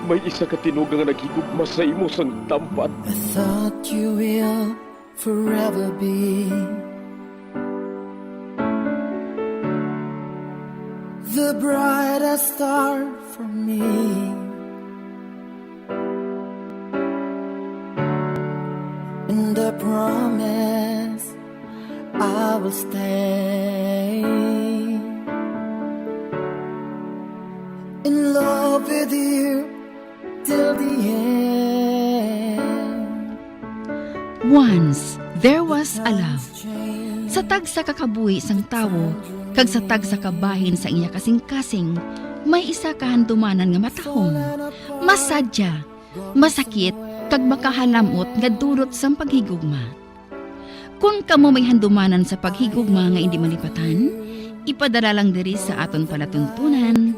may isa ka tinuga nga naghigugma sa imo sang tampad. I thought you will forever be the brightest star for me. And I promise I will stay in love with you till the end. Once there was a love. Sa tagsa ka kabuhi sang tawo kag sa tagsa ka bahin sa iya kasing-kasing, may isa ka handumanan nga matahom, masadya, masakit, kag makahalam-ot nga dulot sang paghigugma. Kon kamo may handumanan sa paghigugma nga indi malipatan, ipadala lang diri sa aton palatuntunan,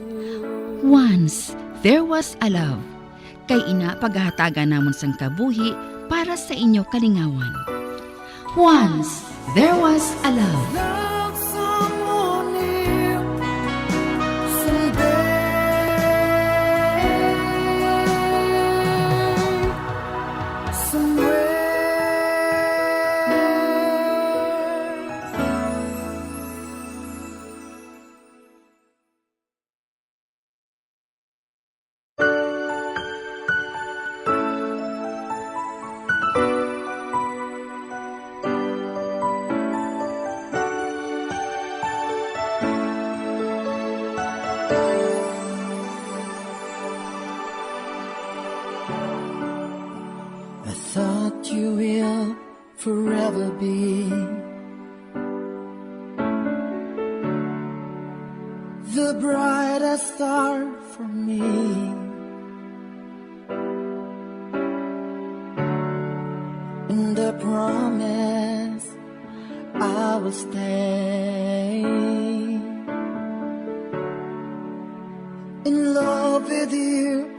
Once There Was a Love, kay ina pagahatagan namon sang kabuhi para sa inyo kalingawan. Once There Was a Love. Love someone new someday, somewhere. I thought you will forever be the brightest star for me. And I promise I will stay in love with you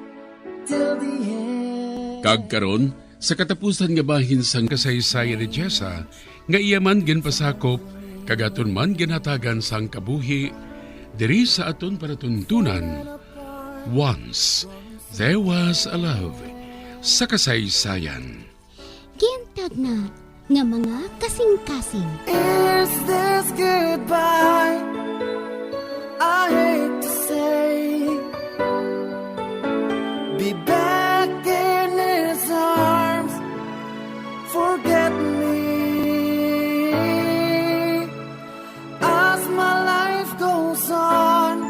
till the end. Kag karon, sa katapusan nga bahin sang kasaysayan ni Jessa, nga iya man ginpasakop kag aton man ginhatagan sang kabuhi, diri sa aton palatuntunan, Once There Was a Love sa Kasaysayan. Gintagna nga mga kasing-kasing. Is this goodbye? I hate to say, be back in his arms. Forget me as my life goes on.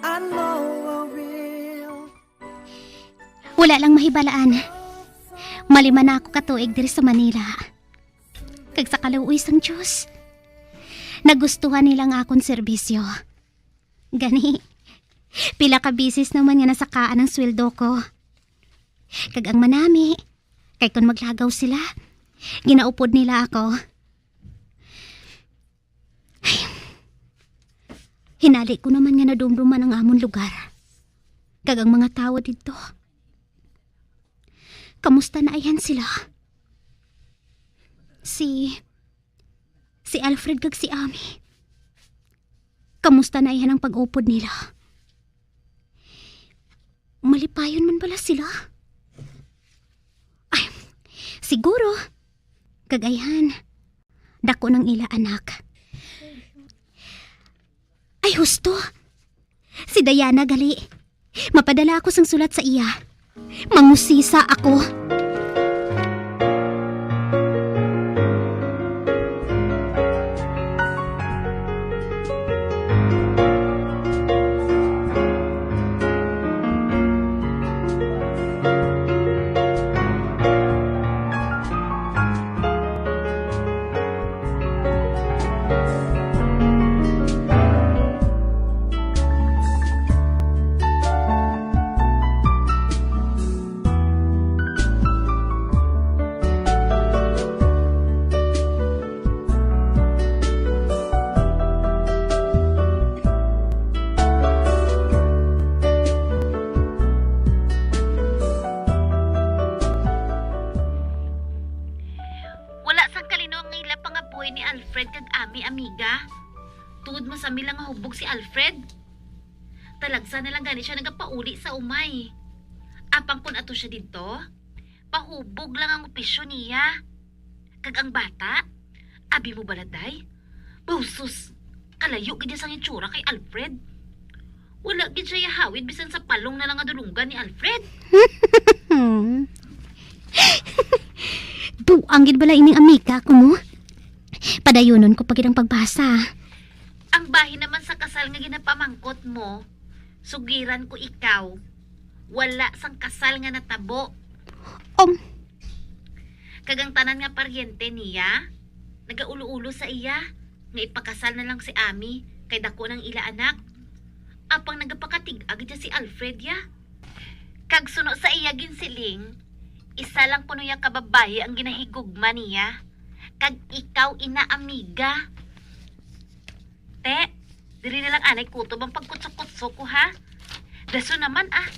I know I will. Wala lang mahibalaan. Malima na ako ka tuig diri sa Manila. Kag sa kaluoy sang Dios, nagustuhan nila ang akon serbisyo. Gani, pila ka beses naman nga nasakaan ang sweldo ko. Kag ang manami, kay kon maglagaw sila, ginaupod nila ako. Ay, hinali ko naman nga nadumduman ang amon lugar kag ang mga tawo didto. Kamusta na ayhan sila? Si, si Alfred kag si Ami. Kamusta na ayhan ang pag-upod nila? Malipayon man bala sila? Ay, siguro. Kag ayhan, dako nang ila anak. Ay, husto. Si Diana gali. Mapadala ako sang sulat sa iya. Mangusisa ako. Wala sang kalino ang ila pangapoy ni Alfred kag Ami, amiga. Tungod masami lang nga hubog si Alfred. Talagsa na lang gani siya nagapauli sa umay. Apang kon ato siya didto, pahubog lang ang opisyo niya. Kag ang bata, abi mo bala, day? Busos, kalayo gid niya sang itsura kay Alfred. Wala gid siya ihawid bisan sa palong na lang nga dulonggan ni Alfred. Buang gid bala ining amiga ko mo. Padayunon ko pa gid ang pagbasa. Ang bahin naman sa kasal nga ginapamangkot mo, sugiran ko ikaw, wala sang kasal nga natabo. Um. Kag ang tanan nga paryente niya, nagaulo-ulo sa iya nga ipakasal na lang si Ami kay dako nang ila anak. Apang nagapakatig-a gid si Alfred, ya. Kag suno sa iya ginsiling, Isa lang kuno ya ka babayi ang ginahigugma niya. Kag ikaw ina, amiga. Te, diri na lang anay kutob ang pagkutsok-kutsok ko, ha? Dason naman, ah.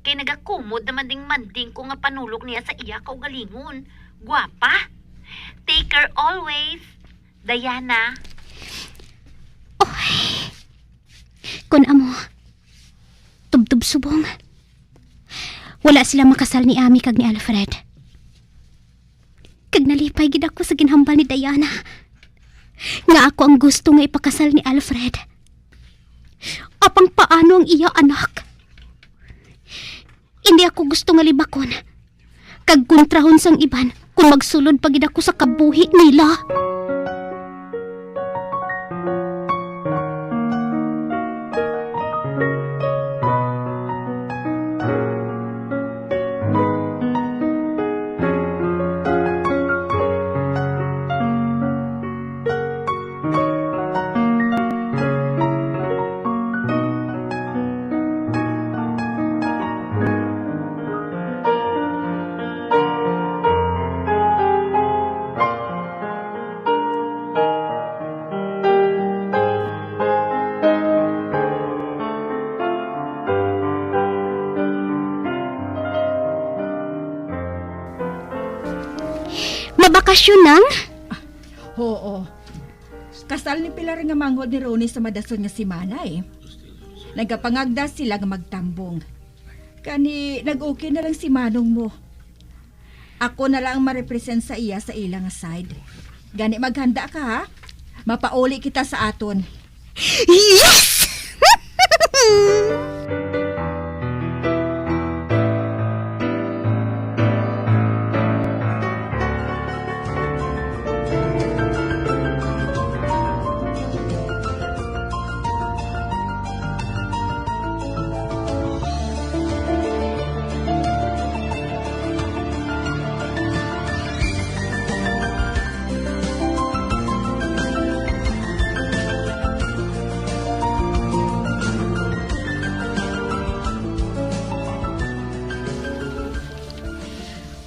Kay nagakumod naman ding manding ko nga panulok niya sa iya kaugalingon. Guwapa. Take care always, Diana. Oy. Kun amo, tubtob subong. Wala sila makasal ni Ami kag ni Alfred. Kag nalipay gid ako sa ginhambal ni Diana nga ako ang gusto nga ipakasal ni Alfred. Apang paano ang iya anak? Indi ako gusto nga libakon kag kontrahon sang iban kon magsulod pa gid ako sa kabuhi nila. Mabakasyon lang? Oo. Kasal ni Pilar nga manghod ni Ronnie sa madason nga semana, eh. Nagapangagda sila nga magtambong. Kani, nag-okay na lang si manong mo. Ako na lang ang ma-represent sa iya sa ila nga side. Gani, maghanda ka, ha? Mapauli kita sa aton. Yes!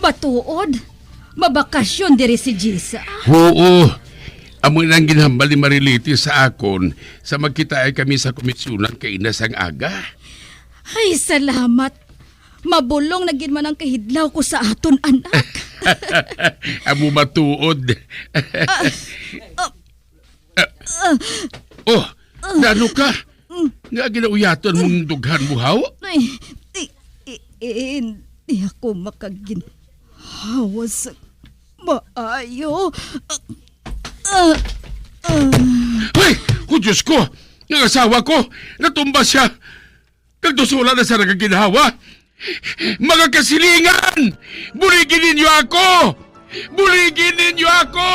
Matuod, mabakasyon diri si Jessa. Huo, amo na ang ginhambal ni Marilete sa akon sa magkitaay kami sa komisyonan kaina sang aga. Ay, salamat. Mabulong na gid man ang kahidlaw ko sa aton anak. Amo matuod. Ah, ah, ah. Oh, naano ka? Nga ginauyaton mong dughan mo, haw? Ay, i-, i-, hindi ako makaginhawa sa maayo. Ah, ah, ah. Ay! Oh, Diyos ko! Ang asawa ko! Natumba siya! Kag dos oras na siya nagaginhawa! Mga kasilingan! Buligi ninyo ako! Buligi ninyo ako!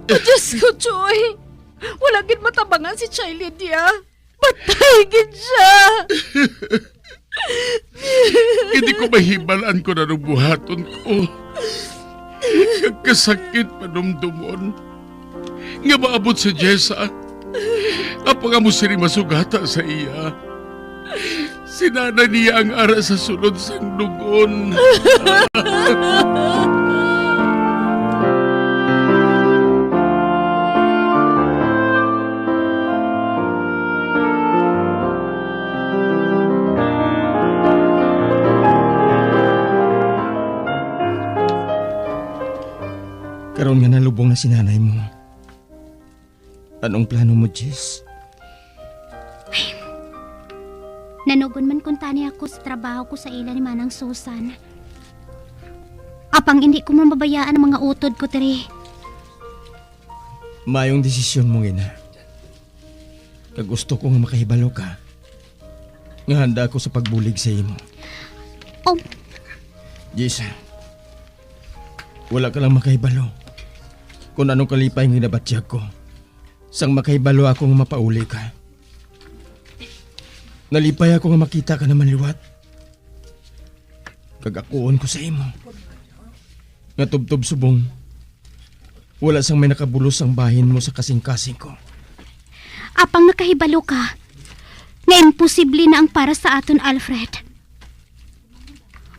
Oh, Diyos ko, Joy! Wala gid matabangan si Chai Lydia. Patay gid siya! Hindi ko mahibal-an kung anong buhaton ko. Kag kasakit panumdomon nga maabot si Jessa, apang amo sini masugata sa iya. Si nanay niya ang ara sa sulod sang dugon. Karon nga nalubong na si nanay mo, anong plano mo, Jess? Ay, nanugon man kuntani ako sa trabaho ko sa ila ni Manang Susan. Apang hindi ko man mabayaan ang mga utod ko, Tre. Mayong desisyon mo, ina. Kag gusto ko nga makahibalo ka nga handa ako sa pagbulig sa imo. Um. Jessa, wala ka lang makahibalo kung anong kalipay nga ginabatyag ko sang makahibalo ako nga mapauli ka. Nalipay ako nga makita ka naman liwat. Kag akuon ko sa imo nga tubtob subong wala sang may nakabulos sang bahin mo sa kasingkasing ko. Apang nakahibalo ka nga imposible na ang para sa aton, Alfred.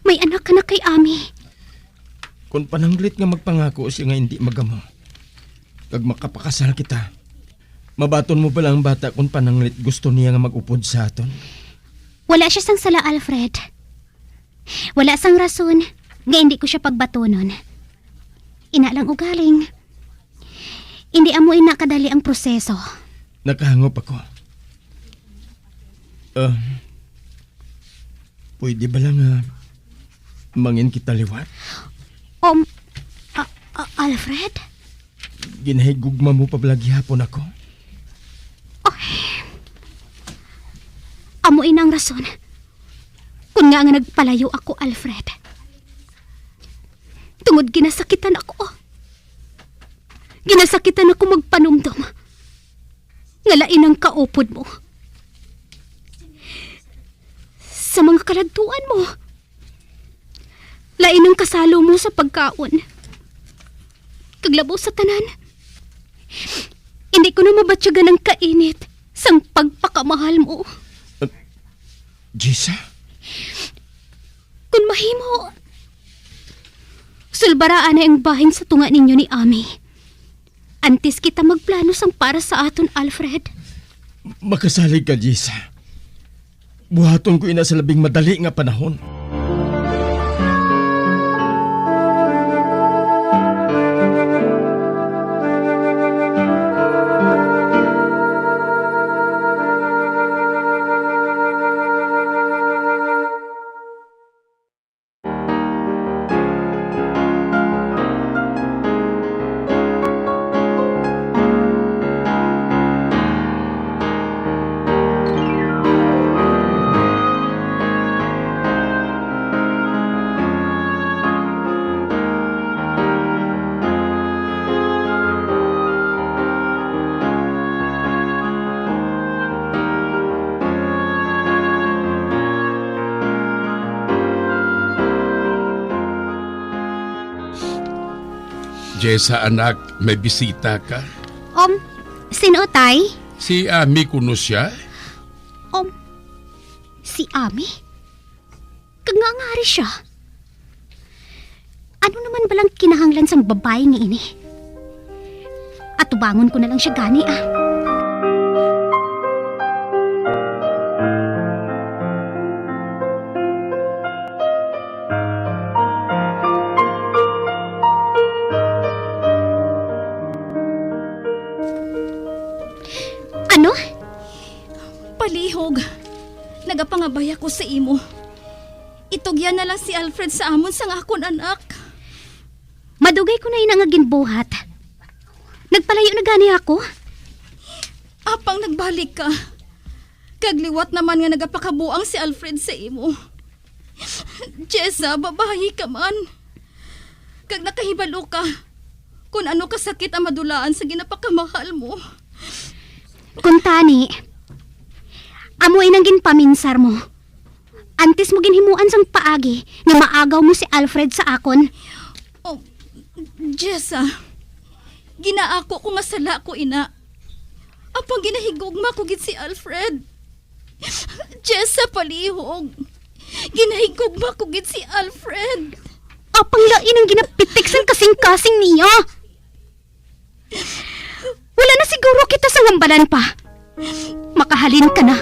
May anak ka na kay Ami. Kon pananglit nga magpangako siya nga hindi magamo, kag makapakasal kita, mabaton mo bala ang bata kon pananglit gusto niya nga mag-upod sa aton? Wala siya sang sala, Alfred. Wala sang rason nga hindi ko siya pagbatonon. Ina lang ugaling, hindi amo ina kadali ang proseso. Nakahangop ako. Ah, pwede ba lang nga mangin kita liwat? Um, a- a- Alfred? Ginahigugma mo pa bala gihapon ako? Ay. Amo ina ang rason kun ngaa nga nagpalayo ako, Alfred. Tungod ginasakitan ako. Ginasakitan ako magpanumdom nga lain ang kaupod mo. Sa mga kaladtuan mo, lain ang kasalo mo sa pagkaon. Kag labaw sa tanan, hindi ko na mabatyagan ang kainit sang pagpakamahal mo. Jessa? Kun mahimo, sulbaraan na ang bahin sa tunga ninyo ni Ami. Antes kita magplano sang para sa aton, Alfred. Makasalig ka, Jessa. Buhaton ko ina sa labing madali nga panahon. Jessa, anak, may bisita ka. Um, sino, tay? Si Ami kuno siya? Um, si Ami? Kag ngaa nga ari siya? Ano naman balang kinahanglan sang babayi nga ini? Atubangon ko na lang siya gani, ah. Ano? Palihog. Nagapangabay ako sa imo. Itugyan na lang si Alfred sa amon sang akon anak. Madugay ko na ina nga ginbuhat. Nagpalayo na gani ako. Apang nagbalik ka. Kag liwat naman nga nagapakabuang si Alfred sa imo. Jessa, babayi ka man. Kag nakahibalo ka kon ano kasakit ang madulaan sa ginapakamahal mo. Kuntani, amo inang ginpaminsar mo. Antes mo ginhimuan sang paagi nga maagaw mo si Alfred sa akon. Oh, Jessa, ginaako ko nga sala ko ina. Apang ginahigugma ko gid si Alfred. Jessa, palihog. Ginahigugma ko gid si Alfred. Apang lain ang ginapitik sang kasing-kasing niya. Wala na siguro kita sa hambalan pa. Makahalin ka na.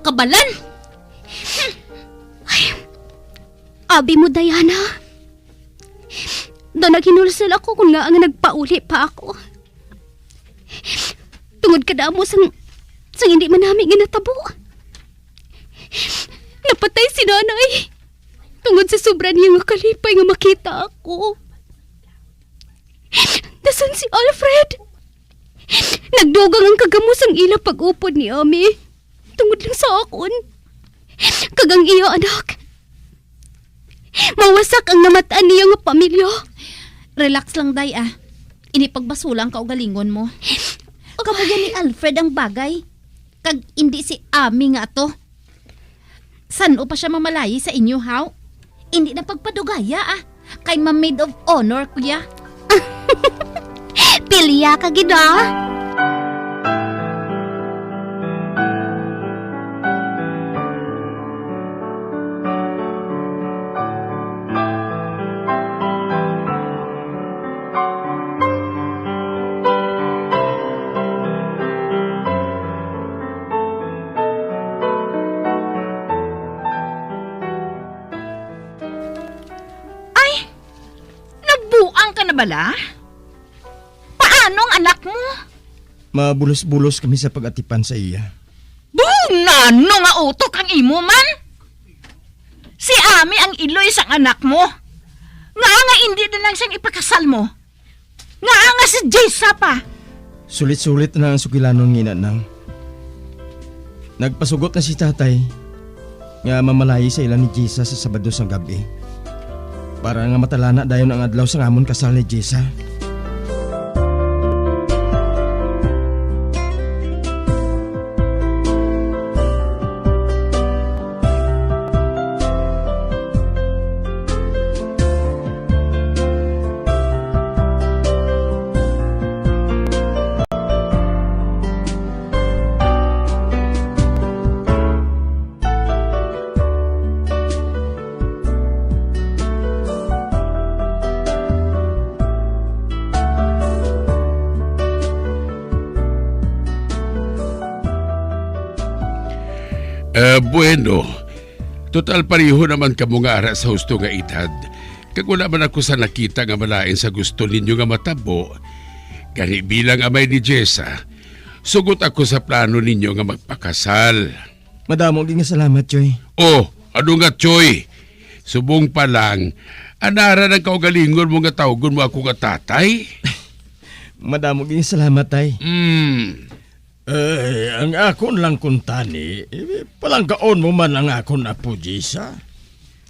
kabalan. Ay, abi mo, Diana. Daw naghinulsol ako kung ngaa nga nagpauli pa ako. Tungod kadamo sang, sang hindi manami nga natabo. Napatay si nanay tungod sa sobra niya nga kalipay nga makita ako. Dason si Alfred. Nagdugang ang kagamo sang ila pag-upod ni Ami. Tungod lang sa akon. Kag ang iya anak. Mawasak ang namatan niya nga pamilya. Relax lang, day, ah. Ini pagbasula ang kaugalingon mo. Kabuya ni Alfred ang bagay. Kag indi si Ami nga ato. San-o pa sia mamalayi sa inyo, haw? Indi na pagpadugaya, ah. Kay ma-maid of honor ko ya. Pilya ka gid, ah. Ay, nabuang ka na bala? Paano ang anak mo? Mabulos-bulos kami sa pag-atipan sa iya. Bung, nano nga utok ang imo man? Si Ami ang iloy sang anak mo. Ngaa nga indi na lang siyang ipakasal mo? Ngaa nga si Jessa pa? Sulit-sulit na ang sugilanon nga ina, nang. Nagpasugot na si tatay nga mamalayi sa ila ni Jessa sa Sabado sang gab-i, para nga matalana dayon ang adlaw sang amon kasal ni Jessa. Eh, bueno, total pareho naman kamo nga ara sa husto nga edad, kag wala man ako sa nakita nga malain sa gusto ninyo nga matabo. Gani, bilang amay ni Jessa, sugot ako sa plano ninyo nga magpakasal. Madamo gid nga salamat, Choy. Oh, ano nga, Choy? Subong pa lang, anara ang kaugalingon mo nga tawgon mo ako nga tatay? Madamo gid nga salamat, Tay. Hmm. Eh, ang akon lang kuntani, eh, palanggaon mo man ang akon apo Jessa.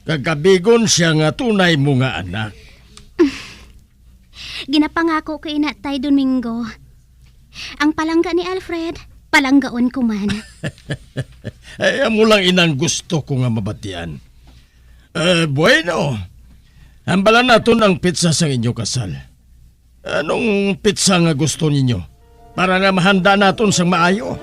Kag kabigon siya nga tunay mo nga anak. Ginapangako ko ina, Tay Domingo. Ang palangga ni Alfred, palanggaon ko man. Ay, amo lang inang gusto ko nga mabatian. Eh, bueno. Hambalan naton ang petsa sang inyo kasal. Anong petsa nga gusto ninyo? Para nga mahanda naton sang maayo.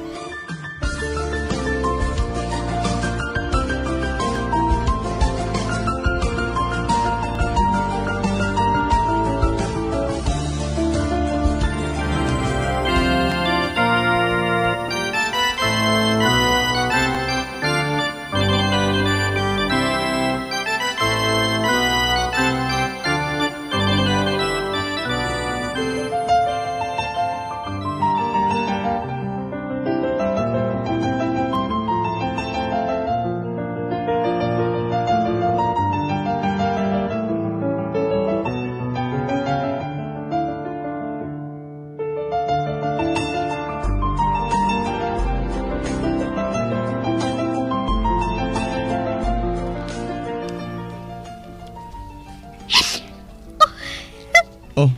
Oh,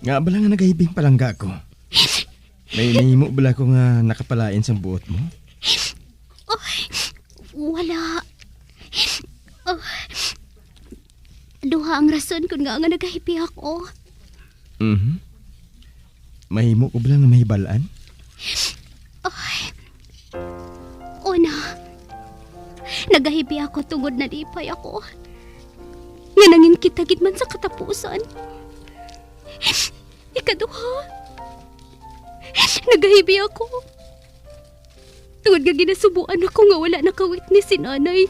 nga bala nga nagahibing palangga ko? May nahimo bala ko nga nakapalain sang buot mo? Ay, wala. Oh, duha ang rason kun ngaa nga nagahibi ako. Mhm. Mahimo ko bala nga mahibal-an? Ay. Una, nagahibi ako tungod nalipay ako nga nangin kita gid man sa katapusan. Ikaduha, nagahibi ako Tungod nga ginasubuan ako nga wala nakawitness si Nanay,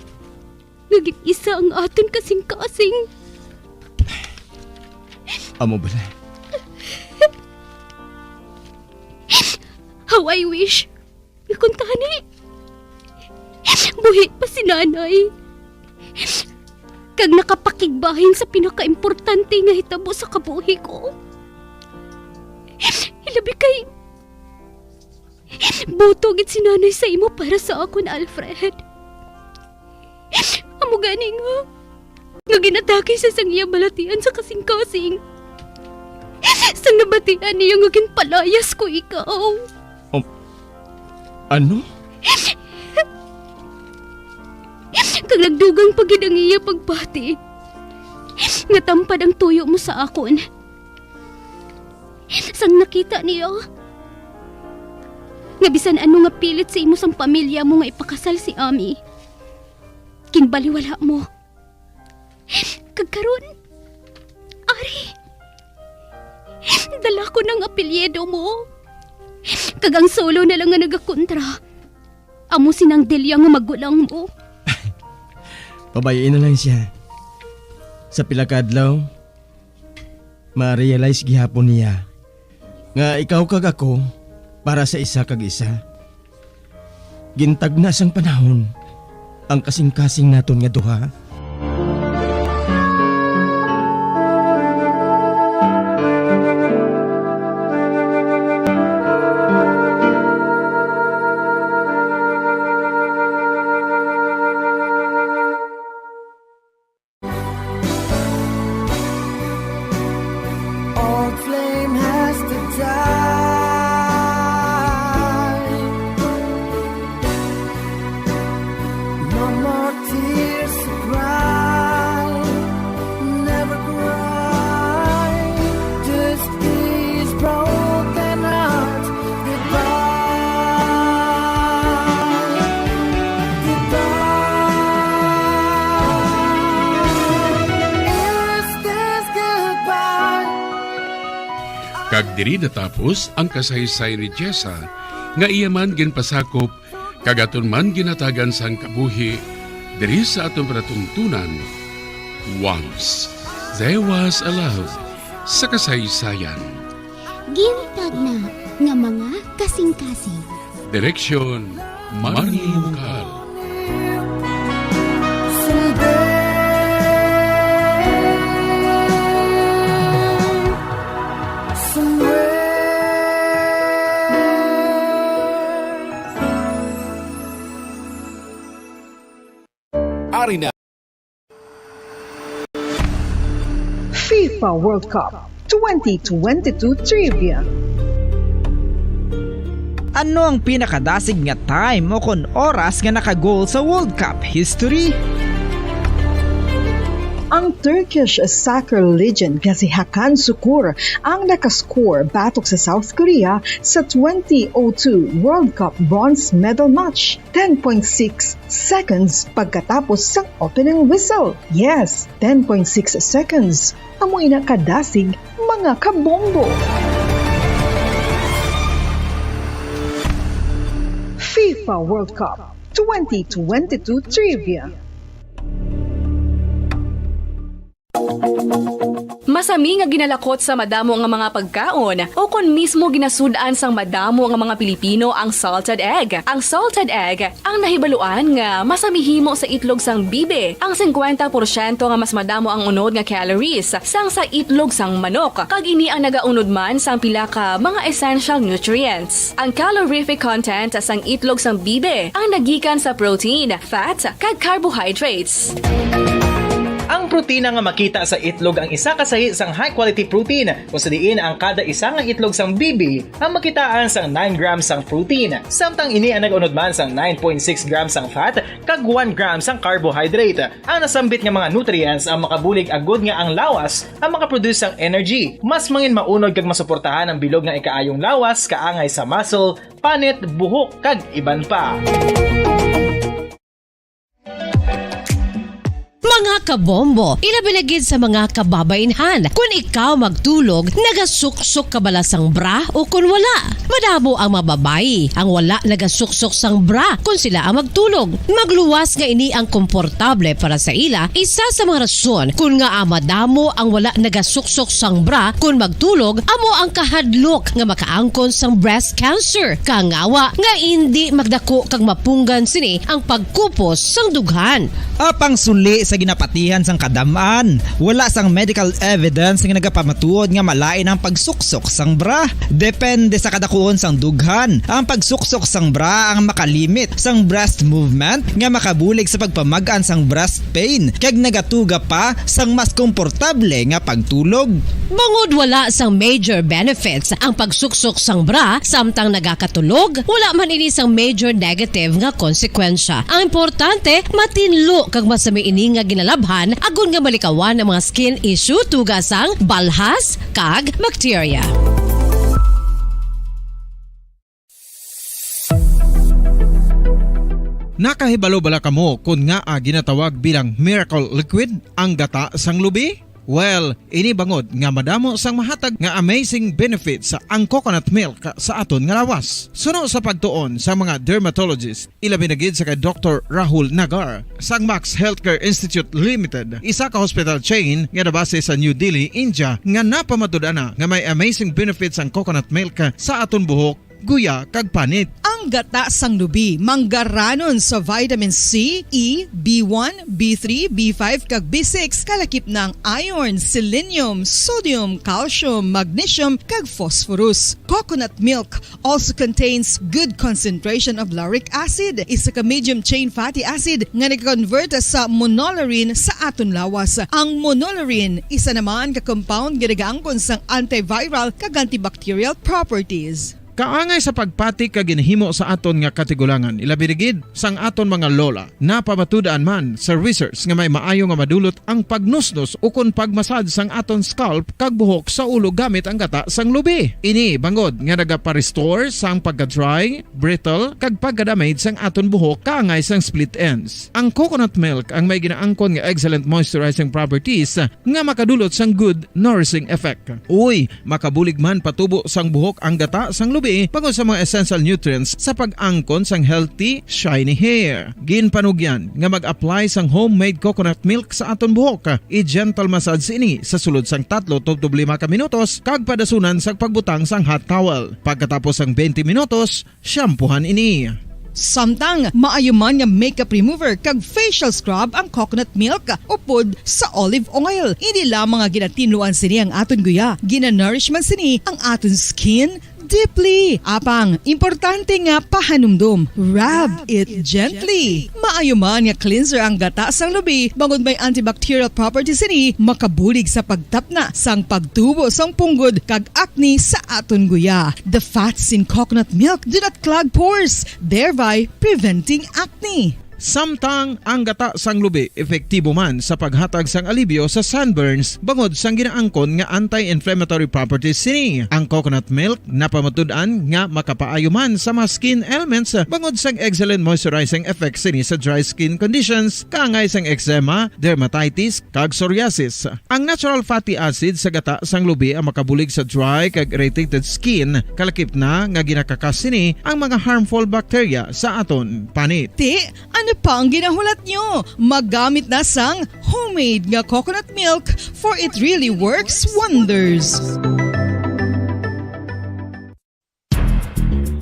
nga gin-isa ang aton kasing-kasing. Amo bala? How I wish nga kung tani, buhi pa si Nanay, kag nakapakigbahin sa pinakaimportante nga hitabo sa kabuhi ko. Ilabi kay buto gid si Nanay sa imo para sa akon, Alfred. Amo gani nga, nga ginatake siya sang iya balatian sa kasing-kasing. Sang nabatian niya nga ginpalayas ko ikaw. Um, ano? Kag nagdugang pa gid ang iya pagbati nga tampad ang tuyo mo sa akon. Sang nakita niya nga bisan ano nga pilit sa imo sang pamilya mo nga ipakasal si Ami, ginbaliwala mo. Kag karon, ari, dala ko nang apelyido mo. Kag ang sulo na lang nga nagakontra, amo si Nang Delia nga magulang mo. Pabay-i na lang siya. Sa pila ka adlaw, ma-realize gihapon niya nga ikaw kag ako para sa isa kag isa. Gintagna sang panahon ang kasing-kasing naton nga duha. Old flame has to die. No more tears to cry. Never cry. Just these broken hearts. Goodbye. Goodbye. Is this goodbye? Kag diri natapos ang kasaysay ni Jessa, nga iya man ginpasakop kag aton man ginhatagan sang kabuhi diri sa aton palatuntunan, Once There Was a Love sa kasaysayan. Gintagna nga mga kasing-kasing. Direksyon, Marnie Mungkal. Ari na. FIFA World Cup twenty twenty-two Trivia. Ano ang pinakadasig nga time o kon oras nga naka-goal sa World Cup history? Ang Turkish soccer legend nga si Hakan Sukur ang nakascore batok sa South Korea sa twenty oh two World Cup bronze medal match, ten point six seconds pagkatapos sang opening whistle. Yes, ten point six seconds. Amo ina kadasig, mga kabombo. FIFA World Cup twenty twenty-two Trivia. Masami nga ginalakot sa madamo nga mga pagkaon, o kon mismo ginasud-an sang madamo nga mga Pilipino ang salted egg. Ang salted egg ang nahibaluan nga masami himo sa itlog sang bibi, ang singkwenta porsyento nga mas madamo ang unod nga calories sang sa itlog sang manok, kag ini ang nagaunod man sang pila ka mga essential nutrients. Ang calorific content sang itlog sang bibi ang nagikan sa protein, fat, kag carbohydrates. Ang protina nga makita sa itlog ang isa ka sahi sang high-quality protein, kung sa diin ang kada isa nga itlog sang bibi ang makitaan sang nine grams sang protein, samtang ini ang nag-unod man sang nine point six grams sang fat kag one gram sang carbohydrate. Ang nasambit nga mga nutrients ang makabulig agud nga ang lawas ang makaproduce sang energy, mas mangin maunod kag masuportahan ang bilog nga ikaayong lawas, kaangay sa muscle, panit, buhok, kag iban pa. Mga Kabombo, ilabi na gid sa mga kababaynhan. Kun ikaw magtulog, nagasuksok ka bala sang bra o kun wala? Madamo ang mga babayi ang wala nagasuksok sang bra kun sila ang magtulog. Magluwas nga ini ang komportable para sa ila. Isa sa mga rason kun ngaa madamo ang wala nagasuksok sang bra kun magtulog amo ang kahadlok nga makaangkon sang breast cancer. Kangawa nga indi magdako kag mapunggan sini ang pagkupos sang dughan. Apang suli sa ginapatihan sang kadam-an, wala sang medical evidence nga nagapamatuod nga malain ang pagsuksok sang bra. Depende sa kadakuon sang dughan, ang pagsuksok sang bra ang makalimit sang breast movement nga makabulig sa pagpamag-an sang breast pain kag nagatuga pa sang mas komportable nga pagtulog. Bangod wala sang major benefits ang pagsuksok sang bra samtang nagakatulog, wala man ini sang major negative nga konsekwensya. Ang importante, matinlo kag masami ini nga ginalabhan agod nga malikawan ang mga skin issue tuga sang balhas kag bakterya. Nakahibalo bala kamo kon ngaa ginatawag bilang miracle liquid ang gata sang lubi? Well, ini bangod nga madamo sang mahatag nga amazing benefits ang coconut milk sa aton nga lawas. Suno sa pagtuon sa mga dermatologist, ilabi na gid sa kay Doktor Rahul Nagar sang Max Healthcare Institute Limited, isa ka hospital chain nga nabase sa New Delhi, India, nga napamatud-an na nga may amazing benefits ang coconut milk sa aton buhok, guya, kag panit. Ang gata sang lubi manggaranon sa vitamin C, E, B one, B three, B five, kag B six, kalakip na ang iron, selenium, sodium, calcium, magnesium, kag phosphorus. Coconut milk also contains good concentration of lauric acid, isa ka medium chain fatty acid nga nag-convert sa monolaurin sa aton lawas. Ang monolaurin, isa naman ka compound nga nagaangkon sang antiviral kag antibacterial properties. Kaangay sa pagpati kag ginhimo sa aton nga katigulangan, ilabi na gid sang aton mga lola. Napamatud-an man sa research nga may maayo nga madulot ang pagnusnos ukon pagmasad sang aton scalp kag buhok sa ulo gamit ang gata sang lubi. Ini bangod nga nagapa-restore sang pagka-dry, brittle, kag pagka-damage sang aton buhok kaangay sang split ends. Ang coconut milk ang may ginaangkon nga excellent moisturizing properties nga makadulot sang good nourishing effect. Uy, makabulig man patubo sang buhok ang gata sang lubi bangod sa mga essential nutrients sa pag-angkon sang healthy, shiny hair. Ginpanugyan nga mag-apply sang homemade coconut milk sa aton buhok. I-gentle massage ini sa sulod sang tatlo tubtob lima ka minutos kag padasunan sa pagbutang sang hot towel. Pagkatapos sang twenty minutos, shampoohan ini. Samtang maayo man nga makeup remover kag facial scrub ang coconut milk upod sa olive oil. Hindi lamang nga ginatinluan sini ang aton guya, ginanourish man sini ang aton skin deeply. Apang, importante nga pahanumdom, rub it gently. Maayo man nga cleanser ang gata sang lubi, bangod may antibacterial properties sini, makabulig sa pagtapna sang pagtubo sang punggod kag acne sa aton guya. The fats in coconut milk do not clog pores, thereby preventing acne. Samtang ang gata sang lubi epektibo man sa paghatag sang alibyo sa sunburns bangod sang ginaangkon nga anti-inflammatory properties sini. Ang coconut milk napamatud-an nga makapaayo man sa mga skin ailments bangod sang excellent moisturizing effect sini sa dry skin conditions, kaangay sang eczema, dermatitis, kag psoriasis. Ang natural fatty acid sa gata sang lubi ang makabulig sa dry kag irritated skin, kalakip na nga ginakakas sini ang mga harmful bacteria sa aton panit. Ti, ano pa ang ginahulat nyo? Magamit na sang homemade nga coconut milk, for it really works wonders.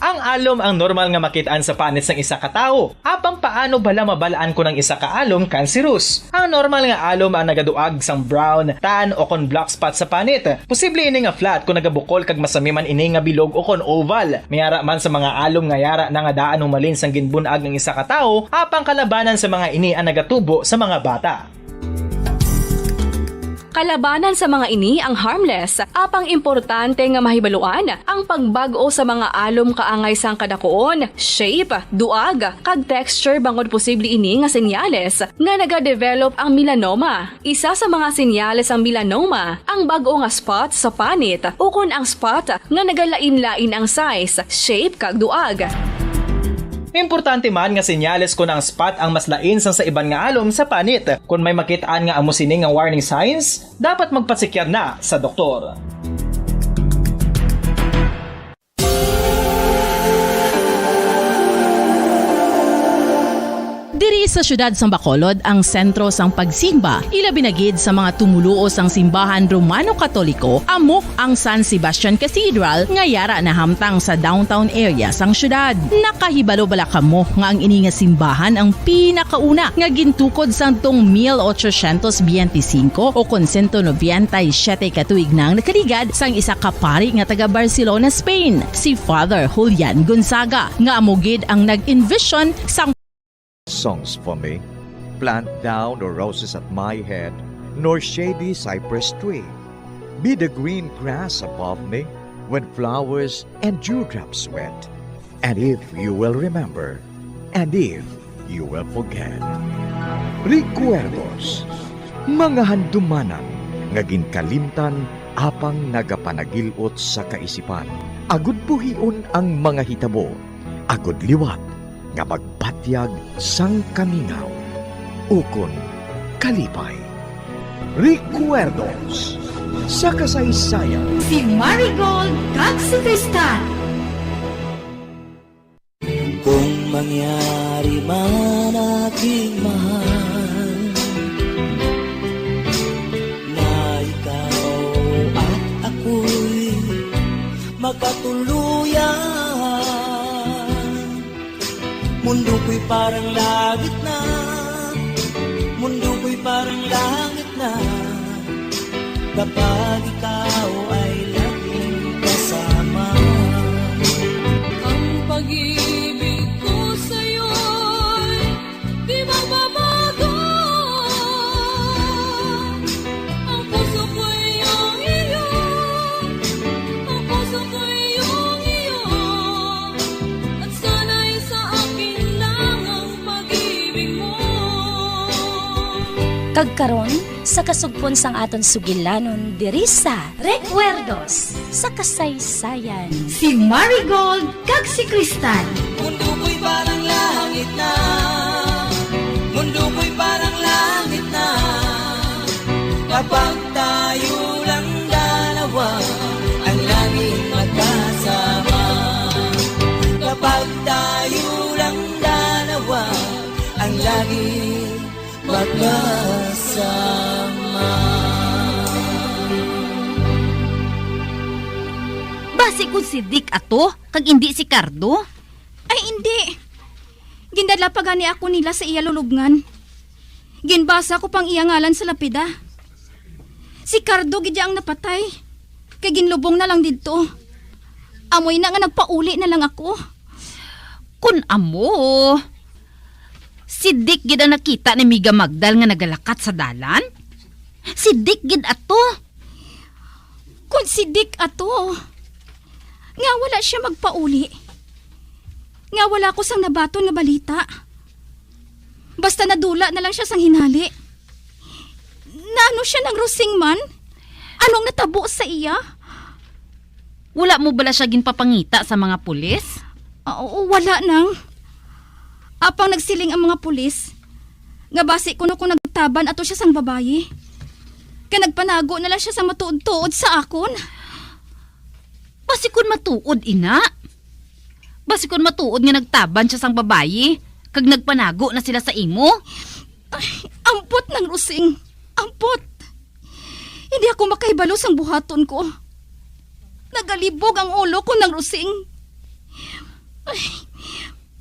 Ang alom ang normal nga makit-an sa panit sang isa ka tawo. Apang paano bala mabal-an kon ang isa ka alom kanseros? Ang normal nga alom ang nagaduag sang brown, tan, o kon black spot sa panit. Posible ini nga flat kon nagabukol kag masami man ini nga bilog o kon oval. May ara man sa mga alom nga yara na nga daan humalin sang ginbun-ag ang isa ka tawo, apang kalabanan sa mga ini ang nagatubo sa mga bata. Kalabanan sa mga ini ang harmless, apang importante nga mahibaluan ang pagbag-o sa mga alom kaangay sang kadakuon, shape, duag, kag texture bangod posible ini nga senyales nga nagadevelop ang melanoma. Isa sa mga senyales sang melanoma ang bag-o nga spot sa panit ukon ang spot nga nagalain-lain ang size, shape, kag duag. Importante man nga senyales kon ang spot ang mas lain sang sa iban nga alom sa panit. Kon may makit-an nga amo sini nga warning signs, dapat magpasikyar na sa doktor. Diri sa siyudad sang Bacolod ang sentro sang pagsimba, ilabi na gid sa mga tumoluo sang simbahan Romano-Katoliko, amo ang San Sebastian Cathedral nga yara nahamtang sa downtown area sang siyudad. Nakahibalo bala kamo nga ang ini nga simbahan ang pinakauna nga gintukod sadtong mil ochocientos biyente singko o kon sento nobenta y siyete ka tuig na ang nakaligad sang isa ka pari nga taga Barcelona, Spain, si Father Julian Gonzaga, nga amo gid ang nag-envision sang Songs for me. Plant thou no roses at my head, nor shady cypress tree. Be the green grass above me when flowers and dewdrops wet. And if you will remember, and if you will forget. Recuerdos, mga handumanan nga ginkalimtan apang nagapanagil-ot sa kaisipan. Agud buhion ang mga hitabo, agud liwat nga magbatyag sang kamingaw ukon kalipay. Recuerdos sa kasaysayan. Si Marigold kag si Cristal. Kung mangyari man, aking mahal, na ikaw at ako'y magkatuluyan, mundo ko'y parang langit na, mundo ko'y parang langit na, kapag ikaw ay laging kasama. Ang pag-ibig ko sa'yo'y di magbabago. Ang puso ko'y iyong iyo, ang puso ko'y iyong iyo, at sana'y sa akin lang ang pag-ibig mo. Kag karon, sa kasugpon sang aton sugilanon diri sa Recuerdos sa Kasaysayan, si Marigold kag si Cristal. Mundo ko'y parang langit na, mundo ko'y parang langit na, kapag tayo lang dalawa, ang laging magkasama. Kapag tayo lang dalawa, ang laging magkasama. Basi kon si Dick ato, kag indi si Cardo? Ay, indi. Gindala pa gani ako nila sa iya lulubngan. Ginbasa ko pang iya ngalan sa lapida. Si Cardo gid ang napatay, kay ginlubong na lang didto. Amoy na nga nagpauli na lang ako. Kun amo, si Dick gid ang nakita ni Miga Magdal nga nagalakat sa dalan? Si Dick gid ato. Kun si Dick ato, nga wala sia magpauli, nga wala ko sang nabaton nga balita. Basta nadula na lang sia sang hinali. Naano sia, Nang Rosing man? Ano ang natabo sa iya? Wala mo bala sia ginpapangita sa mga pulis? Ah, oo, wala, Nang. Apang nagsiling ang mga pulis nga basi kuno ko nagtaban ato sia sang babayi, kay nagpanago na lang sia sang matuod-tuod sa akon. Basi kon matuod, ina? Basi kon matuod nga nagtaban sia sang babayi, kag nagpanago na sila sa imo? Ay, ampot, Nang Rosing. Ampot. Hindi ako makahibalo sang buhaton ko. Nagalibog ang ulo ko, Nang Rosing. Ay,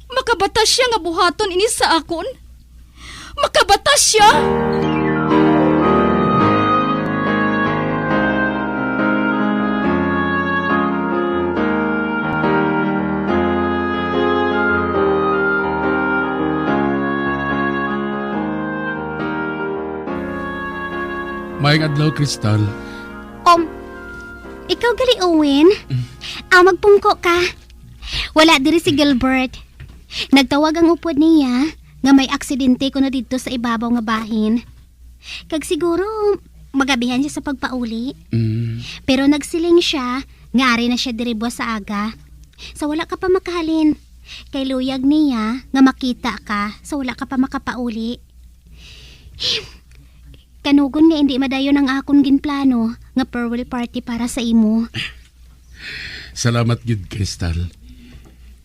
makabatas sia nga buhaton ini sa akon. Makabatas sia! Maayong adlaw, Crystal. Um, ikaw gali, Owen? Mm. Ah, magpungko ka. Wala diri si Gilbert. Nagtawag ang upod niya nga may aksidente kuno didto sa ibabaw nga bahin. Kag siguro, magabihan siya sa pagpauli. Mm. Pero nagsiling siya nga ari na siya diri buwas sa aga. Sa wala ka pa makahalin, Kay luyag niya nga makita ka, so wala ka pa makapauli. Kanugon nga hindi madayon ang akon ginplano nga farewell party para sa imo. Salamat gid, Crystal.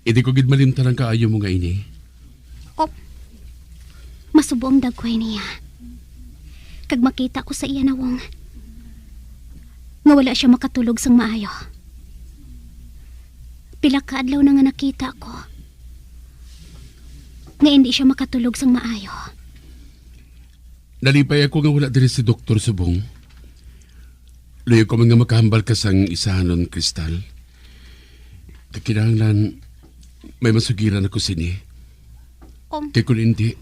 Hindi ko gid malimtan ang kaayo mo nga ini. Oh, masubo ang dagway niya. Kag makita ko sa iya nawong nga wala siya makatulog sang maayo. Pila ka adlaw na nga nakita ko nga hindi siya makatulog sang maayo. Nalipay ako nga wala diri si Doktor Subong. Luyo ko man nga makahambal ka sang isahanon, Crystal. Kay kinahanglan may masugiran ako sini. Um. Kay kung hindi,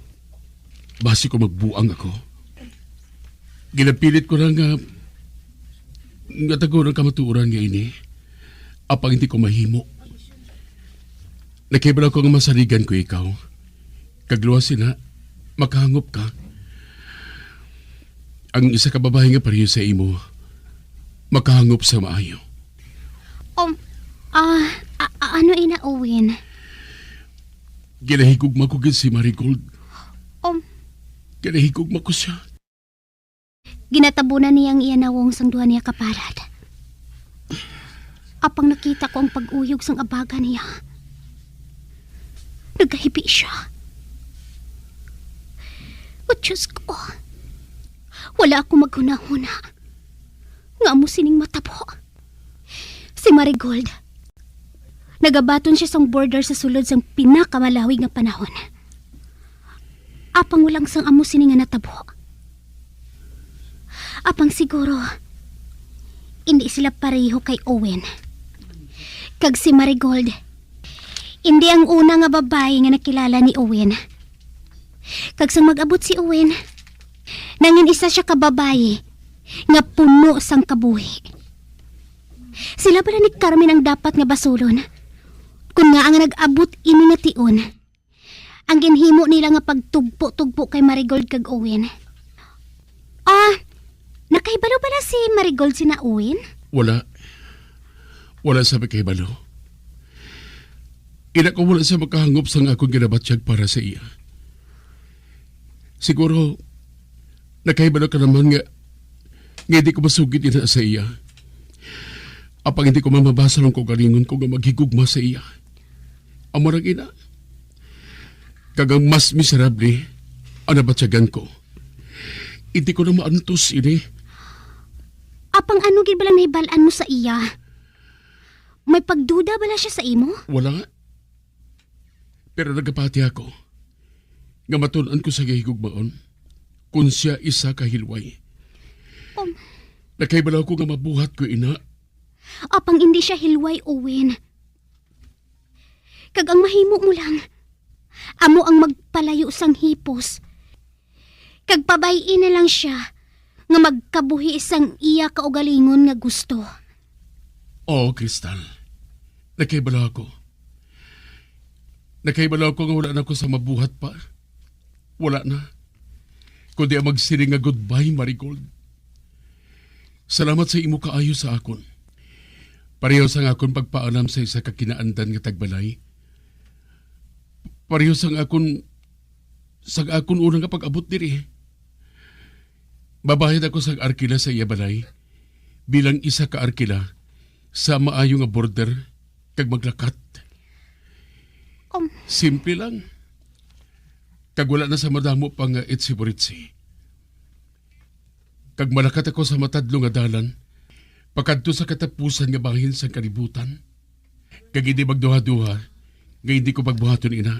basi ko magbuang ako. Ginapilit ko na nga, nga tago ang kamatuoran nga ini. Apang hindi ko mahimo. Nakibalo ko nga masaligan ko ikaw. Kag luwas sina, makahangop ka. Ang isa ka babayi nga pareho sa imo, makahangop sa maayo. Um, ah, a- a- ano ina, Owen? Ginahigugma ko gid si Marigold. Um, Ginahigugma ko siya. Ginatabunan niya ang iya nawong sang duha niya ka palad. Apang nakita ko ang pag-uyog sang abaga niya. Nagahibi siya. O Diyos ko, wala ako maghunahuna nga amo sining matabo. Si Marigold, nagabaton siya sang border sa sulod sang pinakamalawig nga panahon. Apang wala sang amo sini nga natabo. Apang siguro, hindi sila pareho kay Owen. Kag si Marigold, hindi ang una nga babayi nga nakilala ni Owen. Kag sang mag-abot si Owen, nangin isa siya ka babayi nga puno sang kabuhi. Sila bala ni Carmen ang dapat nga basulon, kun ngaa nga nag-abot ini nga tion, ang ginhimo nila nga pagtugpo-tugpo kay Marigold kag Owen. Ah, nakahibalo bala si Marigold sina Owen? Wala. Wala sa makahibalo. Ina ko wala siya makahangop sang akong ginabatyag para sa iya. Siguro, nakahibalo ka naman nga, nga hindi ko masugid ina sa iya. Apang hindi ko mamabasa ang kaugalingon ko nga maghigugma sa iya. Amo ra ina. Kag ang mas miserable, ang nabatyagan ko. Hindi ko na maantos ini. Apang ano gid bala nahibal-an mo sa iya? May pagduda bala siya sa imo? Wala. Pero nagapati ako nga matun-an ko sa gahigugmaon kung siya isa ka hilway. Um. Nakahibalo ko nga mabuhat ko ina. Apang hindi siya hilway, Owen. Kag ang mahimo mo lang, amo ang magpalayo sang hipos. Kag pabay-i na lang siya nga magkabuhi sang iya kaugalingon nga gusto. Oo, Crystal. Nakahibalo ako. Nakahibalo ako nga wala na ako sa mabuhat pa. Wala na. Kundi ang magsiling nga goodbye, Marigold. Salamat sa imo kaayo sa akon. Pareho sang akon pagpaalam sa isa ka kinaandan nga tagbalay. Pareho sang akon, sang akon una nga pag-abot diri. Mabayad ako sang arkila sa iya balay bilang isa ka arkila sa maayo nga border kag maglakat. Um. Simple lang. Kag wala na sa madamo pa nga itsi-buritsi. Kag malakat ako sa matadlong nga dalan, pakadto sa katapusan nga bahin sang kalibutan. Kag hindi magduha-duha nga hindi ko pagbuhaton ina.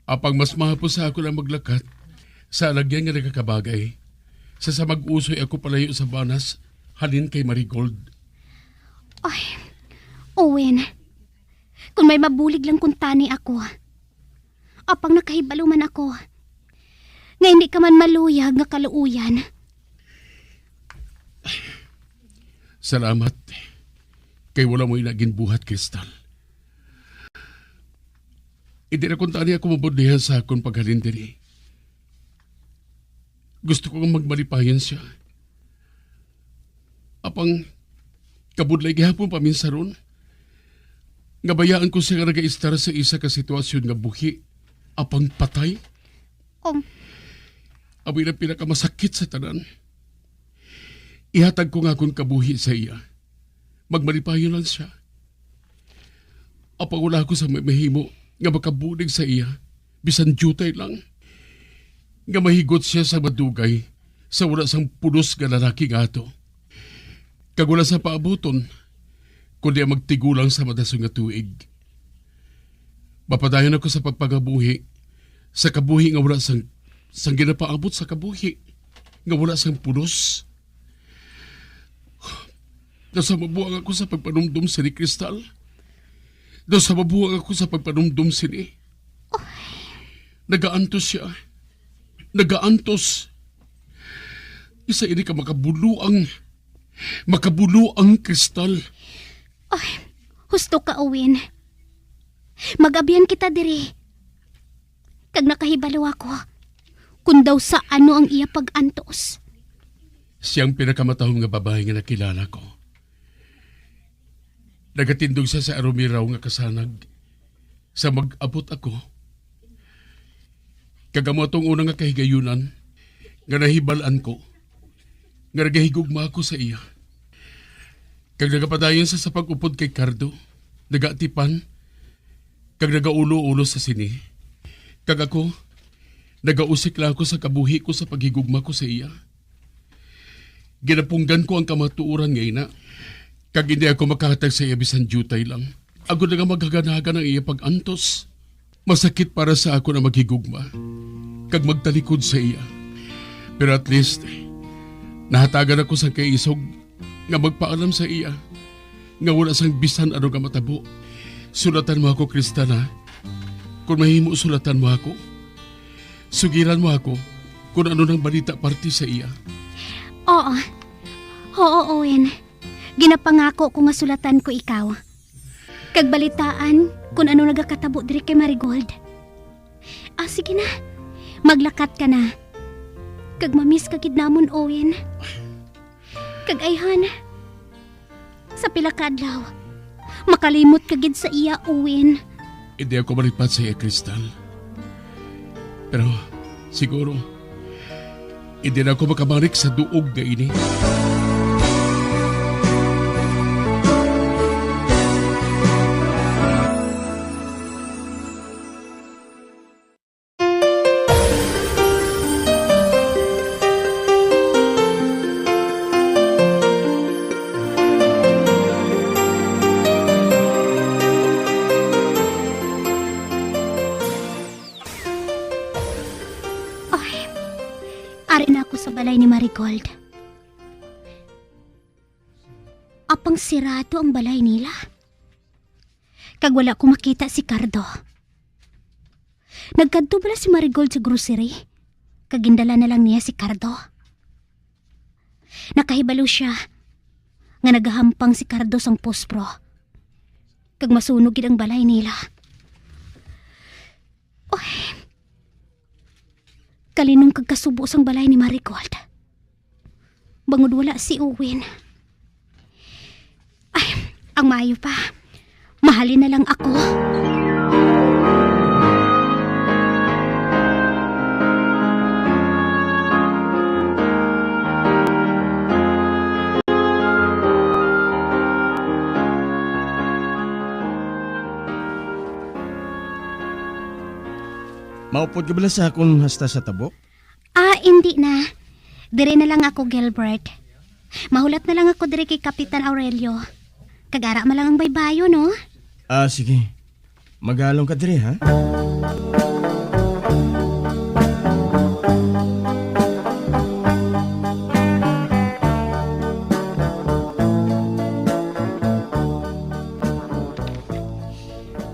Apang mas mahapos sa ako lang maglakat sa alagyan nga nagakabagay, sa sa mag-usoy ako palayo sa banas halin kay Marigold. Ay, Owen, kung may mabulig lang kuntani ako. Apang nakahibalo man ako nga hindi ka man maluyag nga kaluoyan. Salamat. Kay wala mo ina ginbuhat, Crystal. Hindi na kuntani ako mabudlihan sa akon paghalin diri. Gusto ko nga magmalipayon siya. Apang kabudlay gihapon paminsaron. nga bayaan ko siya nga nagaistar sa isa ka sitwasyon nga buhi, apang patay? Um. Amo na ang pinakamasakit sa tanan. Ihatag ko nga akon kabuhi sa iya. Magmalipayon lang siya. Apang wala ako sa may mahimo nga makabulig sa iya, bisan diutay lang, nga mahigot siya sa madugay sa wala sang pulos nga lalaki nga ato, kag wala sa paabuton, kundi ang magtigulang sa madason nga tuig. Mapadayon ako sa pagpangabuhi sa kabuhi nga wala sang, sang ginapaabot sa kabuhi nga wala sang pulos. Daw sa mabuang ako sa pagpanumdom sini, Crystal. Daw sa mabuang ako sa pagpanumdom sini. Nagaantos siya. Nagaantos. Isa ini ka makabuluang, makabuluang, Crystal. Ay, husto ka, Owen. Mag-abyan kita diri. Kag nakahibalo ako kon daw sa ano ang iya pag-antos. Siya ang pinakamatahom nga babayi nga nakilala ko. Nagatindog siya sa arumiraw nga kasanag sa mag-abot ako. Kag amo atong una nga kahigayunan nga nahibal-an ko nga nagahigugma ako sa iya. Kag nagapadayon sa, sa pag-upod kay Cardo, nagaatipan, kag nagaulo-ulo sa sini. Kag ako, nagausik lang ako sa kabuhi ko sa paghigugma ko sa iya. Ginapunggan ko ang kamatuoran nga ina, kag hindi ako makahatag sa iya bisan diutay lang. Agod nga maghaganagan ang iya pag-antos. Masakit para sa akon ang maghigugma kag magtalikod sa iya. Pero at least, nahatagan ako sang kaisog nga magpaalam sa iya nga wala sang bisan ano nga matabo. Sulatan mo ako, Crystal, ha? Kung mahimo, sulatan mo ako. Sugiran mo ako kung ano nang balita parte sa iya. Oo. Oo, Owen. Ginapangako ko nga sulatan ko ikaw. Kag balitaan kung ano nagakatabo diri kay Marigold. Ah, sige na. Maglakat ka na. Kag mamiss ka gid namon, Owen. Kag ayhan, sa pila ka adlaw, makalimot ka gid sa iya, Owen. Hindi ako malipat sa iya, Crystal. Pero siguro, hindi na ako makabalik sa duog nga ini. Ay, ari na ako sa balay ni Marigold. Apang sirado ang balay nila. Kag wala ko makita si Cardo. Nagkadto bala si Marigold sa grocery, kag gindala na lang niya si Cardo. Nakahibalo siya nga nagahampang si Cardo sang pospro, kag masunog gid ang balay nila. Uy, kalinong kag kasubo sang balay ni Marigold. Bangod wala si Owen. Ay, ang maayo pa, mahalin na lang ako. Maupod ka bala sa akon hasta sa tabok? Ah, indi na. Diri na lang ako, Gilbert. Mahulat na lang ako diri kay Kapitan Aurelio. Kag ara man lang ang baybayon, no? Ah, sige. Magalong ka diri, ha?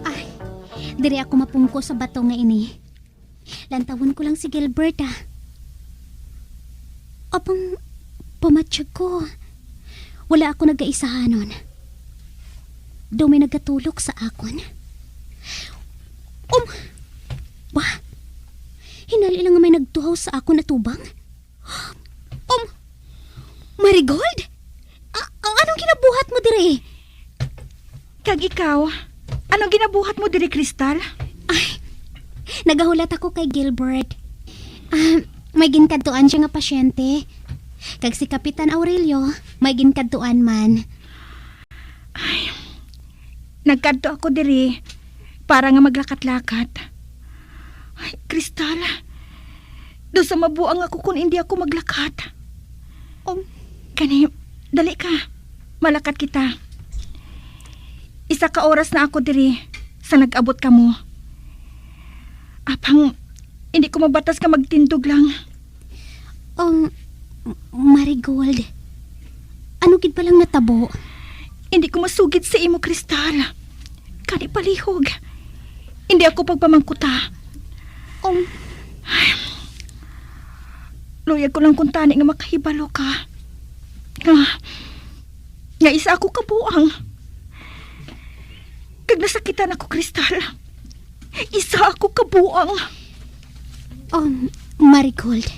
Ay, diri ako mapungko sa bato nga ini. Lantawon ko lang si Gilbert, ah. Apang pamatyag ko, wala ako nagaisahanon. Daw may nagatulok sa akon. Um, ba? Hinali lang nga may nagtuhaw sa akon atubang? Um, Marigold? A-, a-, anong ginabuhat mo diri? Kag ikaw, Anong ginabuhat mo diri, Crystal? Ay, nagahulat ako kay Gilbert. Ah, may ginkadtuan siya nga pasyente. Kag si Kapitan Aurelio, may ginkadtuan man. Ay, nagkadto ako diri para nga maglakat-lakat. Ay, Crystal, daw sa mabuang ako kung hindi ako maglakat. Um, Kani, dali ka. Malakat kita. Isa ka oras na ako diri sa nag-abot kamo. Apang, hindi ko mabatas ka magtindog lang. Um, Marigold, ano gid ba lang natabo? Hindi ko masugid sa imo, Crystal. Kani palihog. Hindi ako pagpamangkuta. Um, Luyag ko lang kung tani nga makahibalo ka. Nga, nga isa ako kabuang. Kag nasakitan ako, Crystal. Isa ako kabuang. Um, Marigold,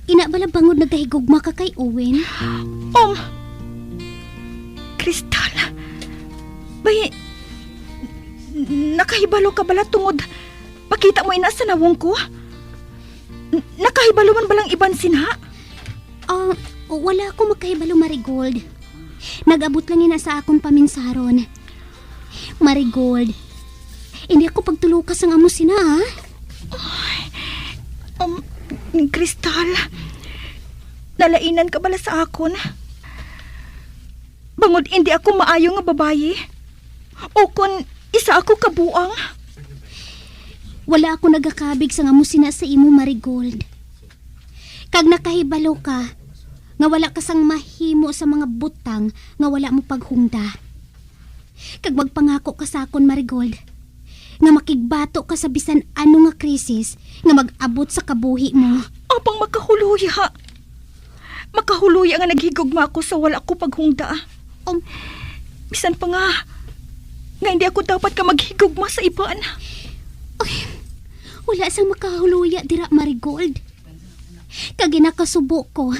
ina bala bangod nagahigugma ka kay Owen? Um, Crystal, bay, nakahibalo ka bala tungod makita mo ina sa nawong ko? N-, nakahibalo man balang iban sina? Ah, wala ako makahibalo, Marigold. Nag-abot lang ina sa akon paminsaron. Marigold, hindi ako pagtuluka sang amo sina, ha? Ay, um, Crystal, nalainan ka bala sa akon? Bangod hindi ako maayo nga babayi? O kon isa ako kabuang? Wala ako nagakabig sang amo sina sa imo, Marigold. Kag nakahibalo ka nga wala ka sang mahimo sa mga butang nga wala mo paghungda. Kag magpangako ka sa akon, Marigold, nga makigbato ka sa bisan ano nga krisis nga mag-abot sa kabuhi mo. Apang makahuloya. Makahuloya nga naghigugma ako sa wala ko paghungda. Um, Bisan pa nga, nga hindi ako dapat ka maghigugma sa iban. Ay, wala sang makahuloya dira, Marigold. Kag ginakasubo ko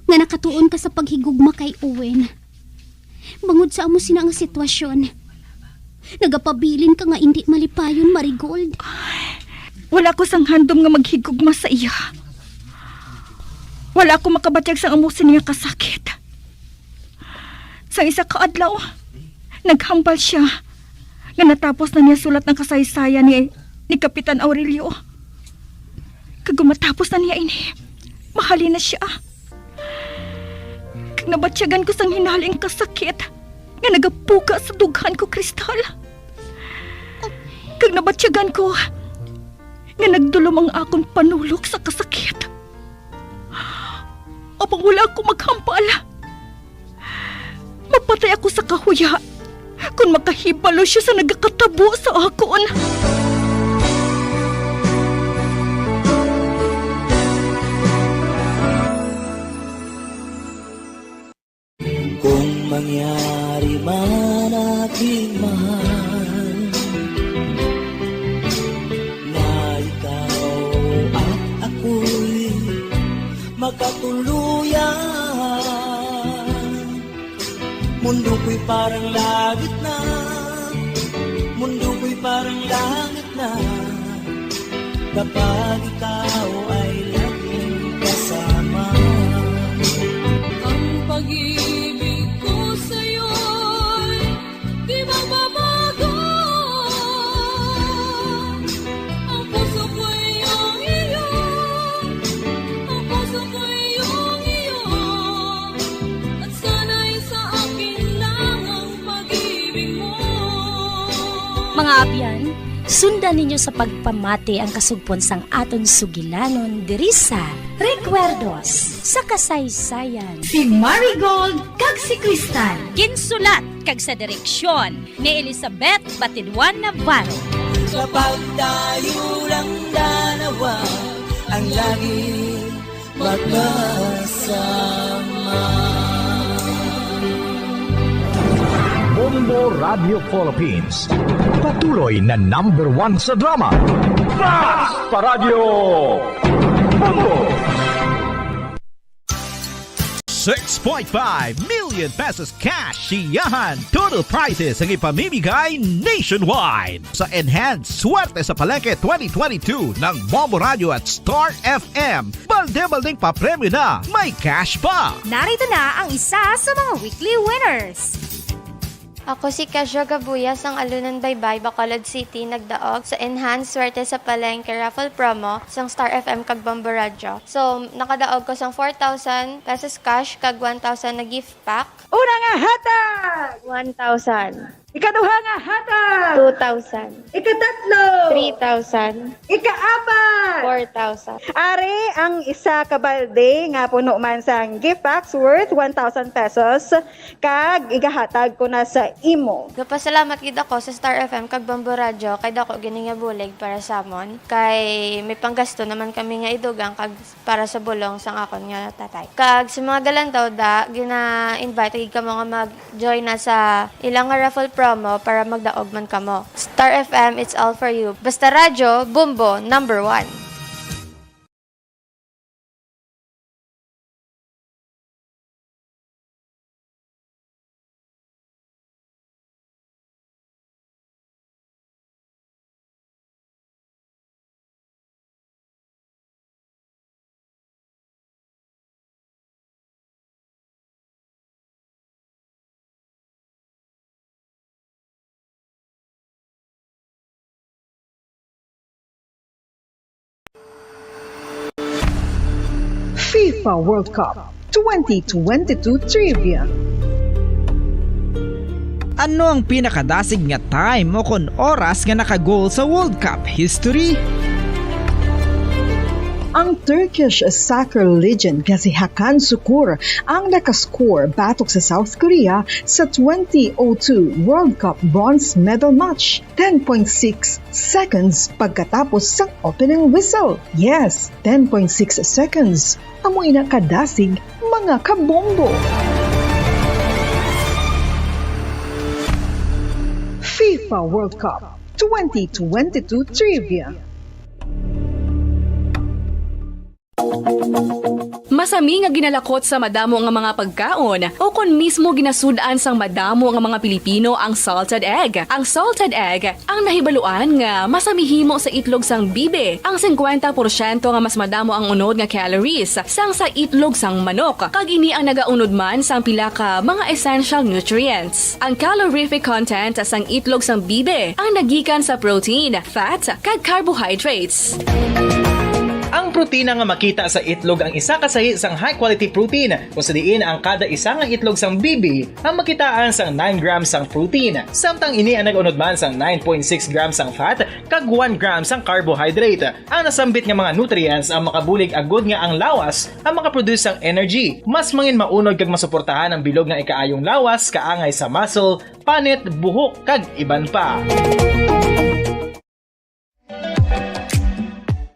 nga nakatuon ka sa paghigugma kay Owen. Bangod sa amo sina nga sitwasyon, nagapabilin ka nga indi malipayon, Marigold. Wala ko sang handom nga maghigugma sa iya. Wala ako makabatyag sang amo sini nga kasakit. Sang isa ka adlaw, naghambal sia nga natapos na niya sulat ang kasaysayan ni, ni Kapitan Aurelio. Kag kon matapos na niya ini, mahalin na sia. Kag nabatyagan ko sang hinali ang kasakit nga nagapuga sa dughan ko, Crystal. Kag nabatyagan ko nga nagdulom ang akon panulok sa kasakit. Apang wala ako maghambal. Mapatay ako sa kahuya kon makahibalo sia sa nagakatabo sa akon. Kung mangyari man, aking mahal, na ikaw at ako'y magkatuluyan. Mundo ko'y parang langit na, mundo ko'y parang langit na, kapag ikaw ay laging kasama. Ang pag-ibig ko sa'yo'y di magbabago. Ang puso ko'y iyong iyo. Ang puso ko'y iyong iyo. At sana'y sa akin lang ang pag-ibig mo. Mga abyan, sundan ninyo sa pagpamati ang kasugpon sang aton sugilanon diri sa Recuerdos sa Kasaysayan. Si Marigold kag si Crystal. Ginsulat kag sa direksyon ni Elizabeth Batidwan Navarro. Kapag tayo lang dalawa ang laging magkasama. Bombo Radio Philippines, patuloy na number one sa drama. Basta Radyo Bombo! Six point five million pesos cash siyahan. Total prizes ang ipamimigay nationwide. Sa Enhance Swerte sa Palengke twenty twenty-two ng Bombo Radio at Star F M. Balde-baldeng papremyo na, may cash pa. Narito na ang isa sa mga weekly winners. Ako si Kesha Gabuya sang Alunan Baybay, Bacolod City, nagdaog sa Enhance Swerte sa Palengke Raffle Promo sang Star F M kag Bombo Radyo. So, nakadaog ko sang four thousand pesos cash kag one thousand na gift pack. Una nga hatag! One thousand. Ikaduha nga hatag! Two thousand. Ikatatlo! Three thousand. Ikaapat! Four thousand. Ari ang isa ka balde nga puno man sang gift packs worth one thousand pesos. Kag igahatag ko na sa imo. Nagpasalamat gid ako sa Star F M kag Bombo Radyo kay dako gid nga bulig para sa amon, kay may panggasto naman kami nga idugang kag para sa bulong sang akon nga tatay. Kag sa mga galantaw da, gina-invite gid kamo nga mag-join na sa ilang nga raffle promo para magdaog man kamo. Star F M, it's all for you. Basta radyo, Bombo, number one. FIFA World Cup twenty twenty-two Trivia. Ano ang pinakadasig nga time o kon oras nga naka-goal sa World Cup history? Ang Turkish soccer legend nga si Hakan Sukur ang nakascore batok sa South Korea sa twenty oh two World Cup bronze medal match, ten point six seconds pagkatapos sang opening whistle. Yes, ten point six seconds. Amo ina kadasig, mga kabombo. FIFA World Cup twenty twenty-two Trivia. Masami nga ginalakot sa madamo nga mga pagkaon, o kon mismo ginasud-an sang madamo nga mga Pilipino ang salted egg. Ang salted egg ang nahibaluan nga masami himo sa itlog sang bibi. Ang singkwenta porsyento nga mas madamo ang unod nga calories sang sa itlog sang manok, kag ini ang nagaunod man sang pila ka mga essential nutrients. Ang calorific content sang itlog sang bibi ang nagikan sa protein, fat, kag carbohydrates. Ang protina nga makita sa itlog ang isa ka sahi sang high-quality protein, kung sa diin ang kada isa nga itlog sang bibi ang makitaan sang nine grams sang protein, samtang ini ang nag-unod man sang nine point six grams sang fat kag one gram sang carbohydrate. Ang nasambit nga mga nutrients ang makabulig agud nga ang lawas ang makaproduce sang energy, mas mangin maunod kag masuportahan ang bilog nga ikaayong lawas kaangay sa muscle, panit, buhok, kag iban pa.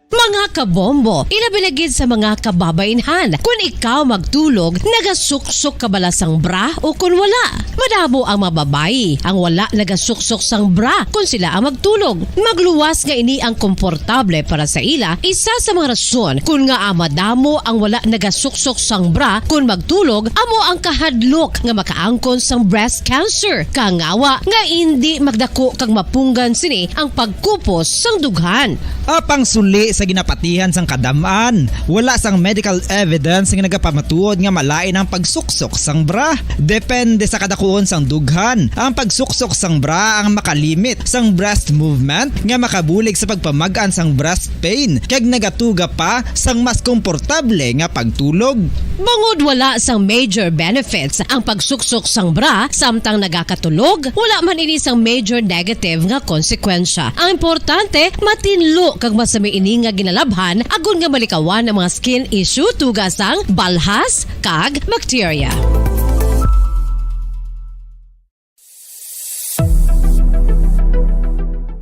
Mga kabombo, ilabi na gid sa mga kababainhan, kun ikaw magtulog, nagasuksok ka bala sang bra o kun wala? Madamo ang mga babayi ang wala nagasuksok sang bra kun sila ang magtulog. Magluwas nga ini ang komportable para sa ila, isa sa mga rason kun ngaa madamo ang wala nagasuksok sang bra kun magtulog amo ang kahadlok nga makaangkon sang breast cancer, kangawa nga indi magdako kag mapunggan sini ang pagkupos sang dughan. Apang suli sa ginapatihan sang kadam-an, wala sang medical evidence nga nagapamatuod nga malain ang pagsuksok sang bra. Depende sa kadakuon sang dughan, ang pagsuksok sang bra ang makalimit sang breast movement nga makabulig sa pagpamag-an sang breast pain kag nagatuga pa sang mas komportable nga pagtulog. Bangod wala sang major benefits ang pagsuksok sang bra samtang nagakatulog, wala man ini sang major negative nga konsekwensya. Ang importante, matinlo kag masami ini nga ginalabhan agod nga malikawan ang mga skin issue tuga sang balhas kag bacteria.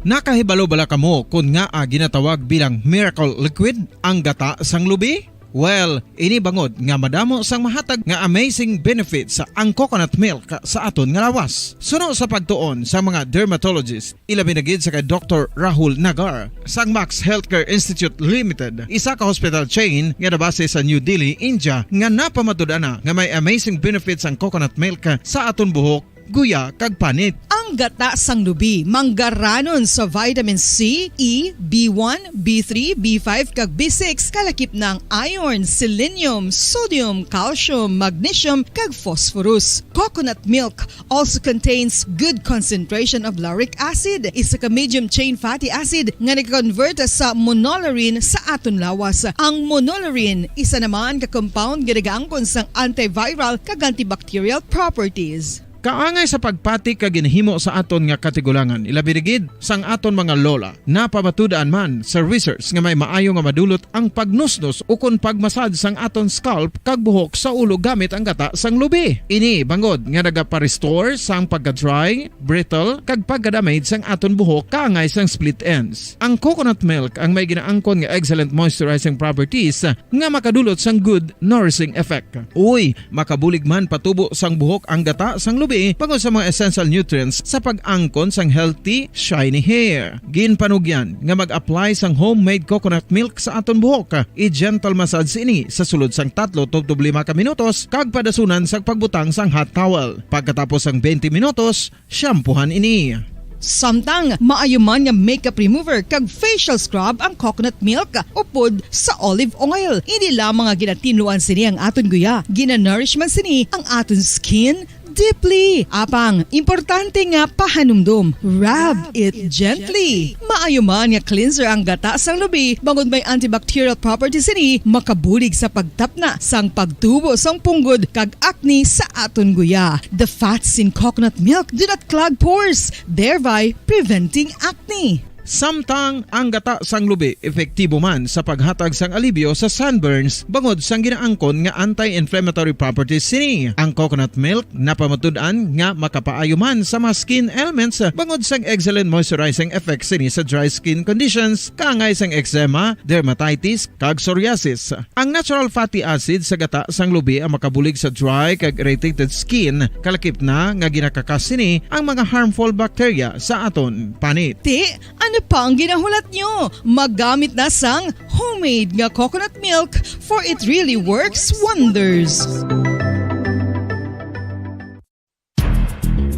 Nakahibalo bala kamo kon ngaa ginatawag bilang miracle liquid ang gata sang lubi? Well, ini bangod nga madamo sang mahatag nga amazing benefits ang coconut milk sa aton nga lawas. Suno sa pagtuon sa mga dermatologist, ilabi na gid sa kay Doktor Rahul Nagar sang Max Healthcare Institute Limited, isa ka hospital chain nga nabase sa New Delhi, India, nga napamatud-an na nga may amazing benefits ang coconut milk sa aton buhok, guya, kag panit. Ang gata sang lubi manggaranon sa vitamin C, E, B one, B three, B five, kag B six, kalakip na ang iron, selenium, sodium, calcium, magnesium, kag phosphorus. Coconut milk also contains good concentration of lauric acid, isa ka medium chain fatty acid nga nag-convert sa monolaurin sa aton lawas. Ang monolaurin, isa naman ka compound nga nagaangkon sang antiviral kag antibacterial properties. Kaangay sa pagpati kag ginhimo sa aton nga katigulangan, ilabi na gid sang aton mga lola. Napamatud-an man sa research nga may maayo nga madulot ang pagnusnos ukon pagmasad sang aton scalp kag buhok sa ulo gamit ang gata sang lubi. Ini bangod nga nagapa-restore sang pagka-dry, brittle, kag pagka-damage sang aton buhok kaangay sang split ends. Ang coconut milk ang may ginaangkon nga excellent moisturizing properties nga makadulot sang good nourishing effect. Uy, makabulig man patubo sang buhok ang gata sang lubi bangod sa mga essential nutrients sa pag-angkon sang healthy, shiny hair. Ginpanugyan nga mag-apply sang homemade coconut milk sa aton buhok. I-gentle massage ini sa sulod sang tatlo tubtob lima ka minutos kag padasunan sang pagbutang sang hot towel. Pagkatapos sang twenty minutos, shampoohan ini. Samtang maayo man nga makeup remover kag facial scrub ang coconut milk upod sa olive oil. Hindi lamang nga ginatinluan sini ang aton guya, ginanourish man sini ang aton skin deeply. Apang, importante nga pahanumdom, rub it gently. Maayo man nga cleanser ang gata sang lubi, bangod may antibacterial properties sini, makabulig sa pagtapna sang pagtubo sang punggod kag acne sa aton guya. The fats in coconut milk do not clog pores, thereby preventing acne. Samtang ang gata sang lubi epektibo man sa paghatag sang alibyo sa sunburns bangod sang ginaangkon nga anti-inflammatory properties sini. Ang coconut milk napamatud-an nga makapaayo man sa mga skin ailments bangod sang excellent moisturizing effects sini sa dry skin conditions, kaangay sang eczema, dermatitis, kag psoriasis. Ang natural fatty acid sa gata sang lubi ang makabulig sa dry kag irritated skin, kalakip na nga ginakakas sini ang mga harmful bacteria sa aton panit. Ti, ano pa ang ginahulat nyo? Maggamit na sang homemade nga coconut milk, for it really works wonders.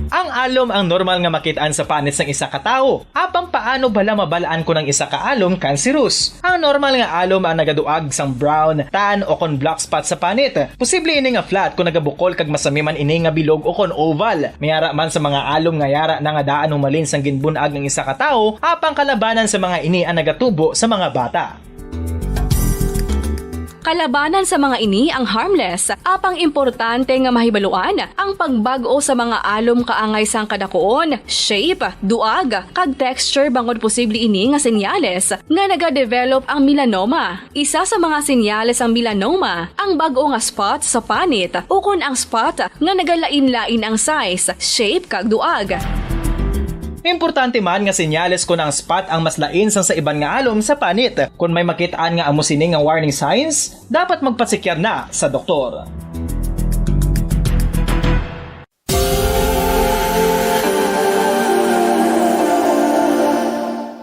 Ang alom ang normal nga makit-an sa panit sang isa ka tawo. Apang paano bala mabal-an kon ang isa ka alom cancerous? Ang normal nga alom ang nagaduag sang brown, tan, o kon black spot sa panit. Posible ini nga flat kon nagabukol kag masami man ini nga bilog o kon oval. May ara man sa mga alom nga yara na nga daan humalin sang ginbun-ag ang isa ka tawo, apang kalabanan sa mga ini ang nagatubo sa mga bata. Kalabanan sa mga ini ang harmless, apang importante nga mahibaluan ang pagbag-o sa mga alom kaangay sang kadakuon, shape, duag, kag texture bangod posible ini nga senyales nga nagadevelop ang melanoma. Isa sa mga senyales sang melanoma ang bag-o nga spot sa panit ukon ang spot nga nagalain-lain ang size, shape, kag duag. Importante man nga senyales kon ang spot ang mas lain sang sa iban nga alom sa panit. Kon may makit-an nga amo sini nga warning signs, dapat magpatsikyar na sa doktor.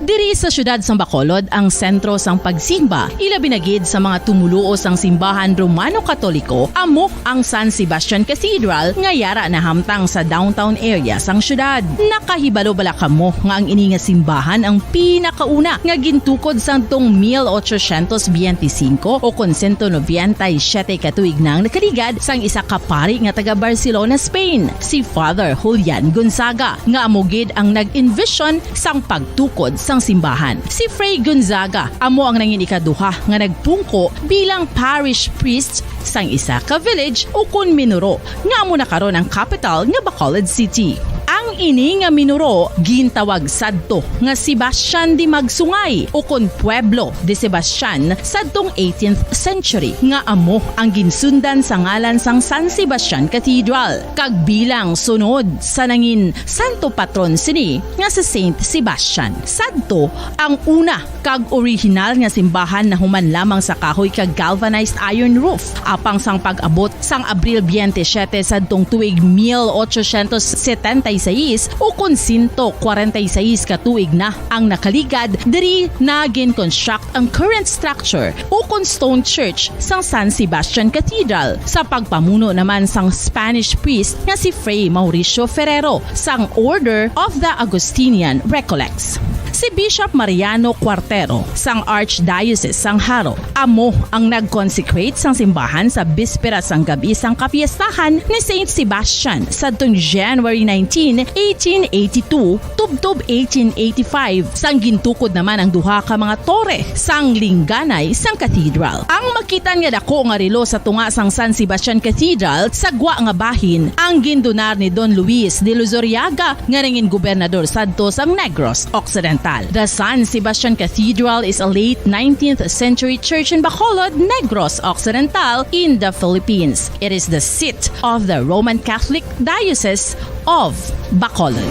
Diri sa siyudad sang Bacolod ang sentro sang pagsimba, ilabi na gid sa mga tumoluo sang simbahan Romano-Katoliko, amo ang San Sebastian Cathedral nga yara nahamtang sa downtown area sang siyudad. Nakahibalo bala kamo nga ang ini nga simbahan ang pinakauna nga gintukod sadtong mil ochocientos biyente singko o kon sento nobenta y siyete ka tuig nang nakaligad sang isa ka pari nga taga Barcelona, Spain, si Father Julian Gonzaga, nga amo gid ang nag-envision sang pagtukod sang simbahan. Si Fray Gonzaga amo ang nangin ikaduha nga nagpungko bilang parish priest sang isa ka village ukon minuro nga amo na karon ang kapital nga Bacolod City. Ang Ang ini nga minuro gintawag sadto nga Sebastian de Magsungay, ukon Pueblo de Sebastian, sadtong eighteenth century, nga amo ang ginsundan sa ngalan sang San Sebastian Cathedral, kag bilang sunod sa nangin santo patron sini nga si Saint Sebastian. Sadto ang una kag orihinal nga simbahan nahuman lamang sa kahoy kag galvanized iron roof, apang sang pag-abot sang Abril twenty-seven sadtong tuig mil ochocientos setenta y seis, ukon sento kwarenta y seis ka tuig na ang nakaligad, diri na gin-construct ang current structure, ukon stone church, sang San Sebastian Cathedral, sa pagpamuno naman sang Spanish priest nga si Fray Mauricio Ferrero sang Order of the Augustinian Recollects. Si Bishop Mariano Cuartero sang Archdiocese sang Jaro amo ang nag-consecrate sang simbahan sa bispera sang gab-i sang kapiestahan ni Saint Sebastian sadtong January nineteen, eighteen eighty-two, tubtob eighteen eighty-five, sang gintukod naman ang duha ka mga tore sang lingganay sang cathedral. Ang makitan nga dako nga relo sa tunga sang San Sebastian Cathedral sa gwa nga bahin ang gindonar ni Don Luis de Luzuriaga, nga nangin gobernador sadto sang Negros Occidental. The San Sebastian Cathedral is a late nineteenth century church in Bacolod, Negros Occidental, in the Philippines. It is the seat of the Roman Catholic Diocese of Bacolod.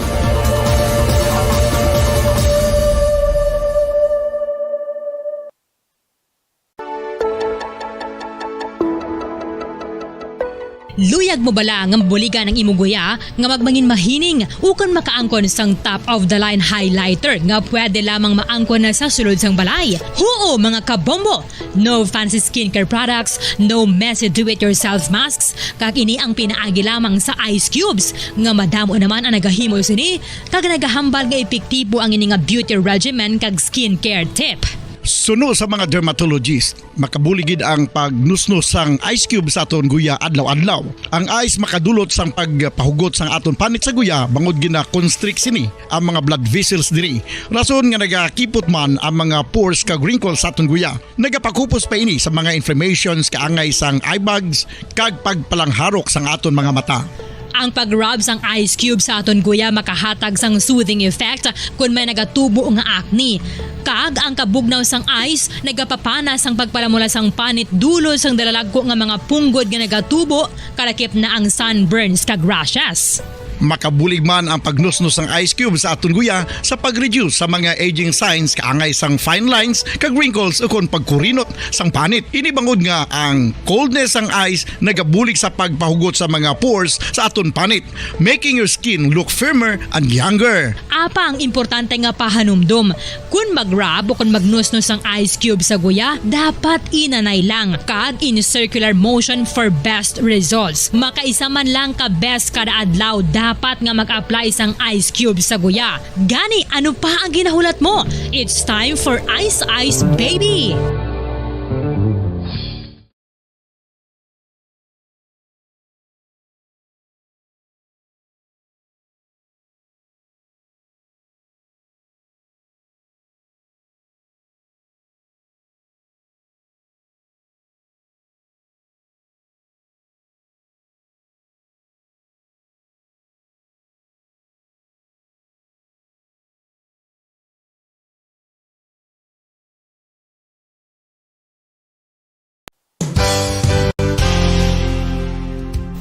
Luyag mo bala nga mabuligan ang imo guya nga magmangin mahining ukon makaangkon sang top of the line highlighter nga pwede lamang maangkon na sa sulod sang balay? Huo, mga kabombo! No fancy skincare products, no messy do-it-yourself masks, kag ini ang pinaagi lamang sa ice cubes nga madamo naman ang nagahimo sini kag nagahambal nga epektibo ang ini nga beauty regimen kag skincare tip. Suno sa mga dermatologist, makabulig gid ang pagnusnos sang ice cube sa aton guya adlaw-adlaw. Ang ice makadulot sang pagpahugot sang aton panit sa guya bangod gina-constrict sini ang mga blood vessels diri. Rason nga nagakipot man ang mga pores kag wrinkles sa aton guya. Nagapakupos pa ini sa mga inflammations kaangay sang eye bags kag pagpalangharok sang aton mga mata. Ang pag-rub sang ice cube sa aton guya makahatag sang soothing effect kon may nagatubo nga acne. Kag ang kabugnaw sang ice nagapapana sang pagpalamula sang panit dulot sang dalalagko nga mga punggod nga nagatubo, kalakip na ang sunburns kag rashes. Makabulig man ang pagnusnos sang ice cube sa aton guya sa pag-reduce sa mga aging signs kaangay sang fine lines kag wrinkles ukon pagkurinot sang panit. Ini bangod nga ang coldness sang ice nagabulig sa pagpahugot sa mga pores sa aton panit, making your skin look firmer and younger. Apang importante nga pahanumdom, kon mag-rub o kon magnusnos ang ice cube sa guya, dapat inanay lang kag in circular motion for best results. Makaisa man lang ka beses kada adlaw dapat nga mag-apply sang ice cube sa guya. Gani, ano pa ang ginahulat mo? It's time for Ice Ice Baby!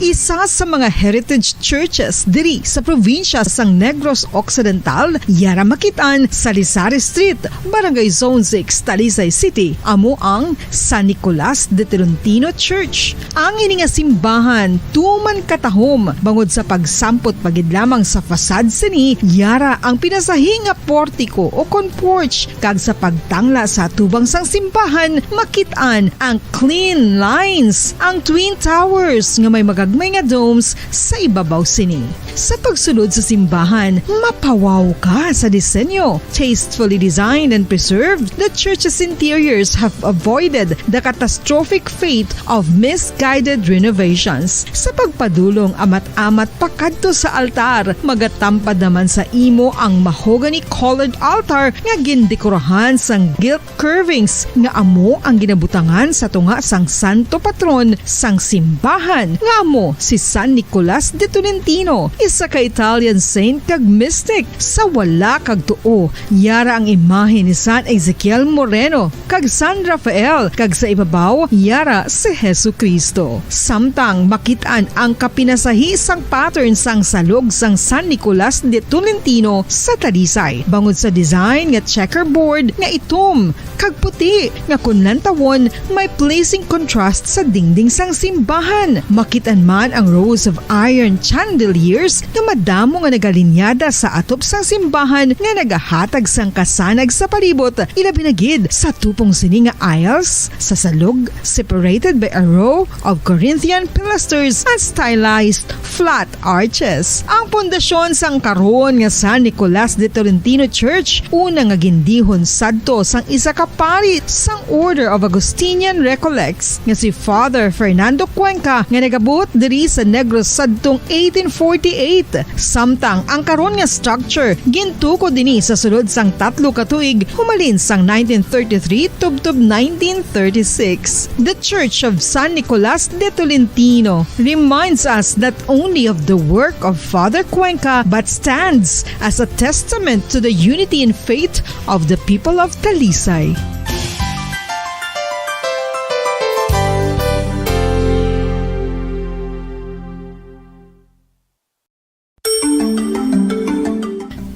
Isa sa mga heritage churches diri sa probinsya sang Negros Occidental, yara makit-an sa Lizares Street, Barangay Zone six, Talisay City, amo ang San Nicolas de Tolentino Church. Ang ini nga simbahan tuman katahom bangod sa pagsampot pa gid lamang sa facade sini, yara ang pinasahi nga portiko o kon porch, kag sa pagtangla sa atubang sang simbahan makit-an ang clean lines, ang twin towers nga may magagmay nga domes sa ibabaw sini. Sa pagsulod sa simbahan, mapawaw ka sa disenyo. Tastefully designed and preserved, the church's interiors have avoided the catastrophic fate of misguided renovations. Sa pagpadulong amat-amat pakadto sa altar, magatampad naman sa imo ang mahogany-colored altar nga gindekorahan sang gilt curvings nga amo ang ginabutangan sa tunga sang santo patron sang simbahan, nga mo si San Nicolas de Tolentino, isa ka Italian saint kag mystic. Sa wala kag tuo, yara ang imahe ni San Ezekiel Moreno kag San Rafael, kag sa ibabaw, yara si Jesu-Cristo. Samtang makit-an ang kapinasahi sang pattern sang salog sang San Nicolas de Tolentino sa Talisay, bangod sa design nga checkerboard nga itom kag puti nga kon lantawon may pleasing contrast sa dingding sang simbahan. Makit-an man ang rows of iron chandeliers nga madamo nga nagalinyada sa atop sang simbahan nga nagahatag sang kasanag sa palibot, ilabi na gid sa tupong sini nga aisles sa salog, separated by a row of Corinthian pilasters and stylized flat arches. Ang pundasyon sang karon nga San Nicolas de Tolentino Church, una nga gindihon sadto sang isa ka pari sang Order of Augustinian Recollects nga si Father Fernando Cuenca, nga nagabuot diri sa Negros sadtong eighteen forty-eight. Samtang ang karon nga structure gintukod ini sa sulod sang tatlo ka tuig, humalin sang nineteen thirty-three tubtob nineteen thirty-six. The Church of San Nicolas de Tolentino reminds us not only of the work of Father Cuenca but stands as a testament to the unity in faith of the people of Talisay.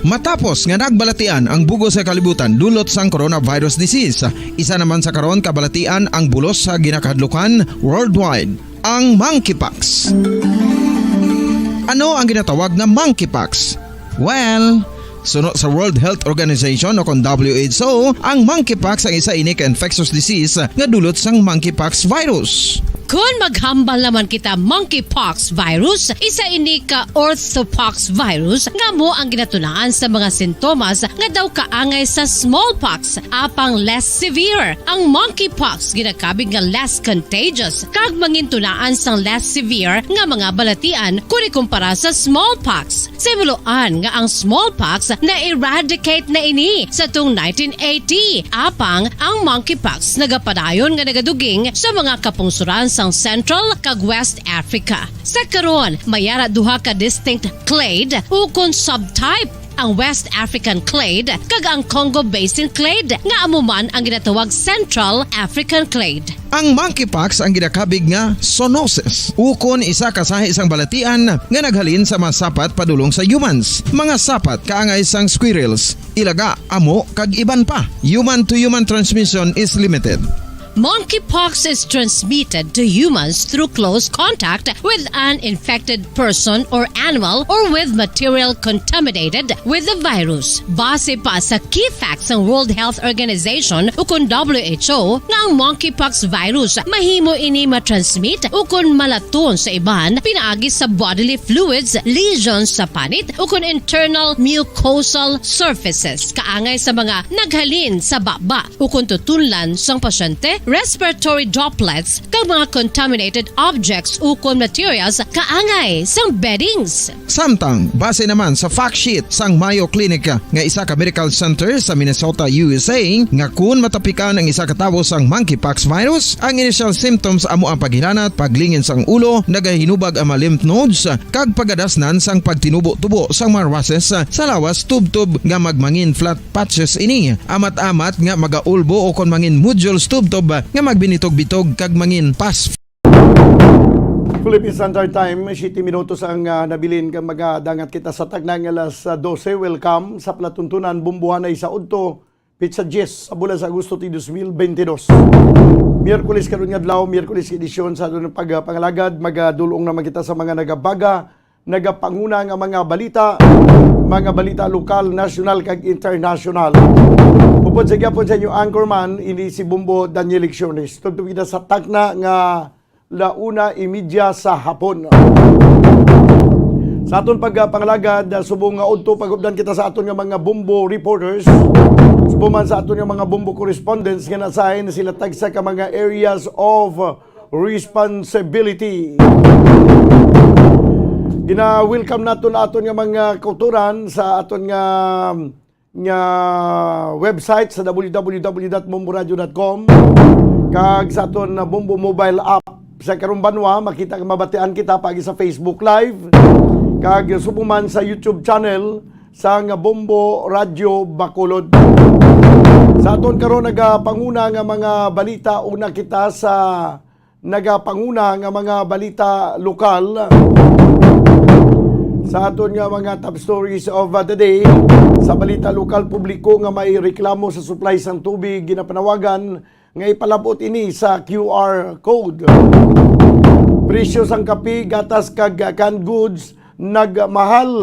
Matapos nga nagbalatian ang bug-os nga kalibutan dulot sang coronavirus disease, isa naman sa karon kabalatian ang bulos sa ginakahadlukan worldwide, ang monkeypox. Ano ang ginatawag nga monkeypox? Well, suno sa World Health Organization o kon W H O, ang monkeypox ang isa ini ka infectious disease nga dulot sang monkeypox virus. Kon maghambal naman kita monkeypox virus, isa ini ka orthopox virus nga amo ang ginatunaan sa mga sintomas nga daw kaangay sa smallpox, apang less severe. Ang monkeypox ginakabig nga less contagious kag mangintunaan sang less severe nga mga balatian kon ikumpara sa smallpox. Sa himuloan nga ang smallpox na-eradicate na ini sa tung nineteen eighty, apang ang monkeypox nagapadayon nga nagaduging sa mga kapungsoran sang Central kag West Africa. Sa karon, may ara duha ka distinct clade ukon subtype, ang West African clade kag ang Congo Basin clade, nga amo man ang ginatawag Central African clade. Ang monkeypox ang ginakabig nga zoonosis, ukon isa ka sahi sang balatian nga naghalin sa mga sapat padulong sa humans. Mga sapat kaangay sang squirrels, ilaga, amo, kag iban pa. Human to human transmission is limited. Monkeypox is transmitted to humans through close contact with an infected person or animal or with material contaminated with the virus. Base pa sa key facts sang World Health Organization ukon W H O nga ang monkeypox virus mahimo ini matransmit ukon malaton sa iban pinaagi sa bodily fluids, lesions sa panit ukon internal mucosal surfaces kaangay sa mga naghalin sa baba ukon tutunlan sang pasyente, respiratory droplets, kag mga contaminated objects ukon materials kaangay sang beddings. Samtang, base naman sa fact sheet sang Mayo Clinic nga isa ka medical center sa Minnesota, U S A, nga kun matapikan ang isa ka tawo sang monkeypox virus, ang initial symptoms amo ang paghilanat, paglingin sang ulo, nagahinubag ang mga lymph nodes, kag pagadasnan sang pagtinubo-tubo sang mga rushes sa lawas tubtob nga magmangin flat patches ini, amat-amat nga magaulbo o kon mangin nodules tubtob nga magbinitog-bitog kag mangin pus. Philippine Standard Time, siyete minutos ang, ah, nabilin kag magadangat kita sa tagna nga alas, ah, dose. Welcome sa palatuntunan, Bombohanay sa Udto, petsa diyes sa bulan sa Agosto ti dos mil bente dos. Miyerkules karon nga adlaw, Miyerkules nga edisyon sa aton pag-, pangalagad. Magadul-ong naman kita sa mga nagabaga, nagapanguna nga mga balita, mga balita lokal, nasyonal, kag internasyonal. Upod sa gihapon sa inyo anchorman, ini si Bombo Daniel Lecciones. Tubtob kita sa takna nga la una y media sa hapon. Sa aton pagpangalagad, subong nga udto, pagupdan kita sa aton nga mga Bombo reporters, subong man sa aton nga mga Bombo correspondents nga na-assign, sila tagsa ka mga areas of responsibility. Gina-welcome naton aton nga mga kautoran sa aton nga, nga website sa W W W dot bomboradio dot com kag sa aton na Bombo mobile app. Sa karong banwa, makita nga mabatian kita paagi sa Facebook Live, kag subong man sa YouTube channel sang Bombo Radyo Bacolod. Sa aton karon nagapanguna nga mga balita, una kita sa nagapanguna nga mga balita lokal. Sa aton nga mga top stories of the day, sa balita lokal, publiko nga may reklamo sa supply sang tubig, ginapanawagan nga ipalab-ot ini sa Q R code. Presyo sang kape, gatas kag canned goods nagmahal.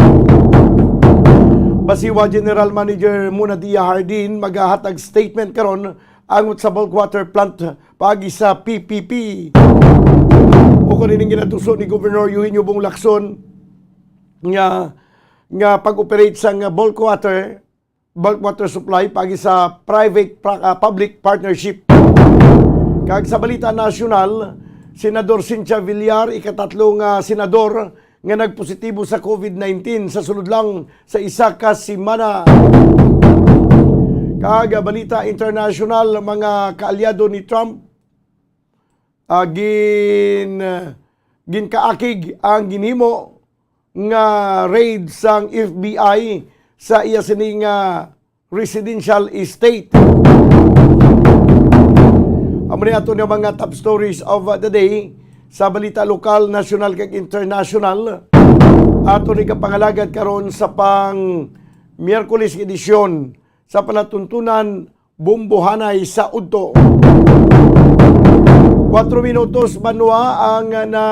Basiwa General Manager Munadia Hardin magahatag statement karon angot sa bulk water plant paagi sa P P P. Ukon ining ginatuso ni Governor Eugenio Bong Lacson nga, nga pag-operate sang bulk water, bulk water supply paagi sa private pra-, ah, public partnership. Kag sa balita nasyonal, Senador Cynthia Villar, ikatatlo nga senador nga nagpositibo sa COVID nineteen sa sulod lang sa isa ka semana. Kag balita international, mga kaalyado ni Trump, ah, gin-, ginkaakig ang ginhimo nga raid sang F B I sa iya sini nga residential estate. Amo ni ato nga mga top stories of the day sa balita lokal, nasyonal, kag international. Ato ni kapangalagad karon sa pang Miyerkules nga edisyon sa palatuntunan Bumbuhanay sa Udto. Kuwatro minutos, banwa, ang na,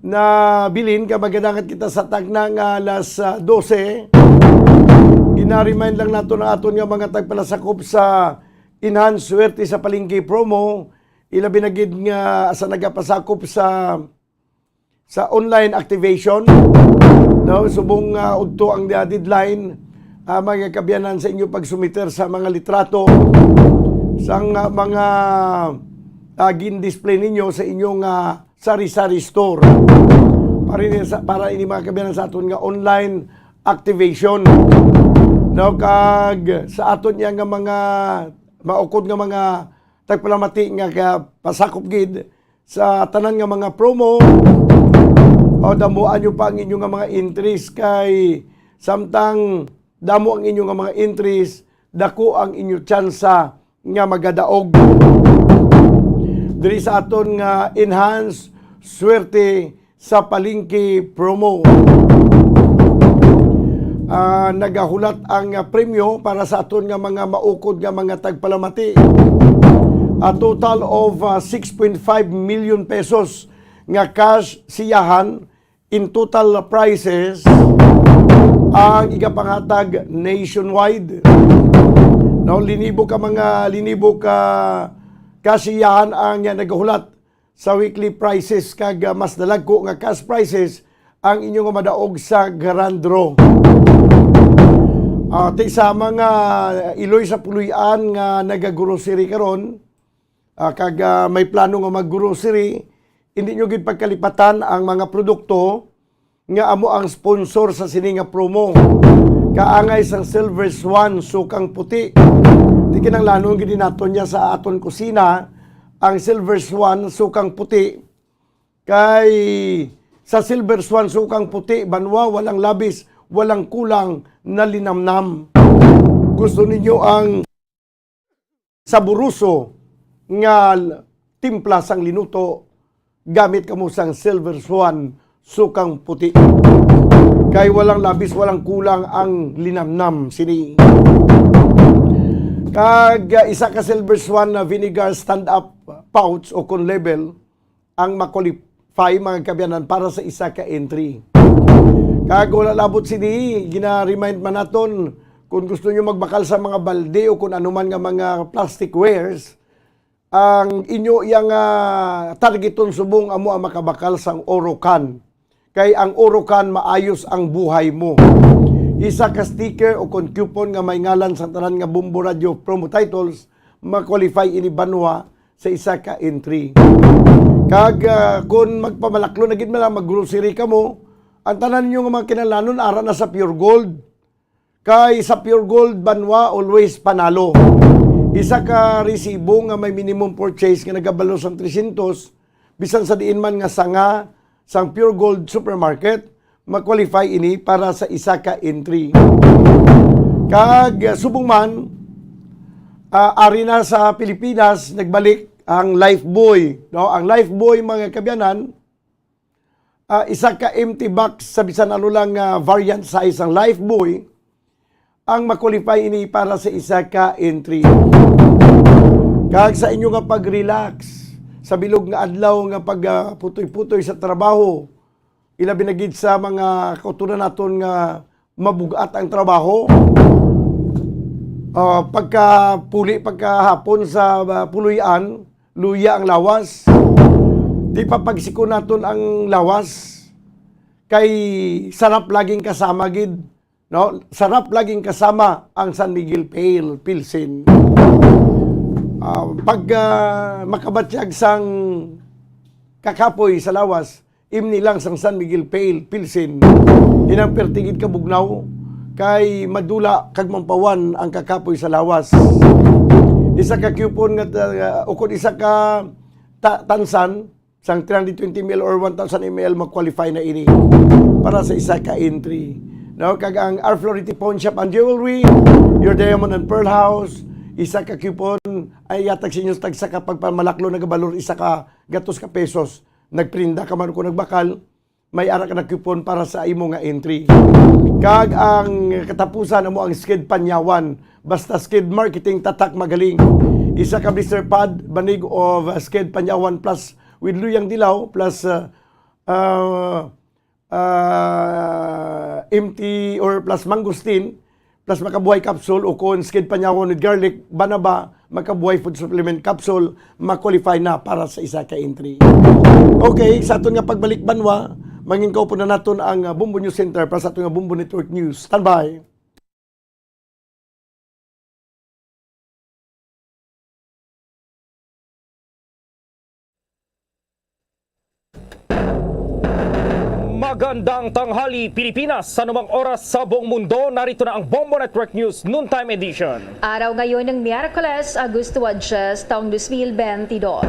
nabilin, kag magadangat kita sa tagna nga alas, ah, dose. Gina-remind lang nato ang aton nga mga tagpalasakop sa Enhance Swerte sa Palengke promo, ilabi na gid nga sa nagapasakop sa sa online activation, no? Subong, ah, udto ang, ah, deadline, ah, mga kaabyanan, sa inyo pagsumiter sa mga litrato sang, ah, mga, ah, gin-display ninyo sa inyong, ah, sari-sari store. Para ini sa, para ini, mga kaabyanan, sa aton nga online activation, no? Kag sa aton niya nga mga maukod nga mga tagpalamati nga ka-, pasakop gid sa tanan nga mga promo, o damuan nyo pa ang inyo nga mga entries, kay samtang damo ang inyo nga mga entries, dako ang inyo tsansa nga magadaog diri sa aton nga Enhance Swerte sa Palengke promo. Ah, nagahulat ang, ah, premyo para sa aton nga mga maukod nga mga tagpalamati. A total of, ah, six point five million pesos nga cash siyahan in total prizes ang igapangatag nationwide. Now, linibo ka mga, linibo ka kasiyahan ang, ah, nagahulat sa weekly prizes, kag, ah, mas dalagko nga cash prizes ang inyo nga madaog sa Grand Draw. Ah, ti sa mga iloy sa puloy-an nga nagagrocery karon, ah, kag, ah, may plano nga mag-grocery, hindi nyo gid pagkalipatan ang mga produkto nga amo ang sponsor sa sini nga promo. Kaangay sang Silver Swan, sukang puti. Di kinahanglanon gid naton niya sa aton kusina ang Silver Swan, sukang puti. Kay sa Silver Swan, sukang puti, banwa, walang labis, walang kulang na linamnam. Gusto ninyo ang saburuso nga l-, timpla sang linuto, gamit kamo sang Silver Swan, sukang puti. Kay walang labis, walang kulang ang linamnam sini. Kag, ah, isa ka Silver Swan na vinegar stand-up pouch o kon label, ang ma-qualify, mga kaabyanan, para sa isa ka entry. Kag wala labot sini, gina-remind man naton, kung gusto nyo magbakal sa mga balde o kung anuman nga mga plasticwares, ang inyo iyang, ah, targeton subong amo ang makabakal sang Orocan. Kay ang Orocan, maayos ang buhay mo. Isa ka sticker o kon coupon nga may ngalan sa tanan nga Bombo Radio promo titles, ma-qualify ini banwa sa isa ka entry. Kag, ah, kon magpamalaklon na gid man, mag-grocery kamo, ang tanan ninyo nga mga kinahanglanon ara na sa Pure Gold. Kay sa Pure Gold, banwa, always panalo. Isa ka resibo nga may minimum purchase nga nagabalo sang trescientos, bisan sa diin man nga sanga sang Pure Gold Supermarket, ma-qualify ini para sa isa ka entry. Kag, ah, subong man, ah, ari na sa Pilipinas, nagbalik ang Lifebuoy, no? Ang Lifebuoy, mga kaabyanan, ah, isa ka empty box sa bisan ano lang nga variant size ang Lifebuoy, ang ma-qualify ini para sa isa ka entry. Kag sa inyo nga pag-relax sa bilog nga adlaw nga pag, ah, putoy-putoy sa trabaho, ilabi na gid sa mga kauturan naton nga mabug-at ang trabaho, ah, pagkapuli, pagkahapon sa, ah, puloy-an, luya ang lawas. Di pa pagsiko naton ang lawas, kay sarap laging kasama gid, no? Sarap laging kasama ang San Miguel Pale Pilsen. Ah, pag, ah, makabatyag sang kakapoy sa lawas, imni lang sang San Miguel Pale Pilsen. Inang perti gid kabugnaw, kay madula kag mampawan ang kakapoy sa lawas. Isa ka coupon nga ta-, ukon isa ka ta-, tansan, sang three hundred twenty M L or one thousand M L, ma-qualify na ini para sa isa ka entry. No, kag ang R Flority Pawn Shop and Jewelry, your diamond and pearl house, isa ka coupon ay yatag sa inyo sa tagsa ka pagpamalaklo nagabalor isa ka gatos ka pesos. Nagprinda ka man kung nagbakal, may ara ka na coupon para sa imo nga entry. Kag ang katapusan amo ang Skid Panyawan. Basta Skid Marketing, tatak magaling. Isa ka blister pad, banig of, uh, Skid Panyawan plus with luyang dilaw plus, uh, uh, uh, M T or plus mangosteen plus makabuhay capsule o kon Skid Panyawan with garlic, banaba, makabuhay food supplement capsule, ma-qualify na para sa isa ka entry. Okay, sa aton nga pagbalik banwa, mangin ko po na naton ang, uh, Bombo News Center para sa aton nga Bombo Network News. Standby. Magandang tanghali, Pilipinas. Sa anumang oras sa buong mundo, narito na ang Bombo Network News Noontime Edition. Araw ngayon ng Miyerkules, Agosto diyes, taong dos mil bentidós.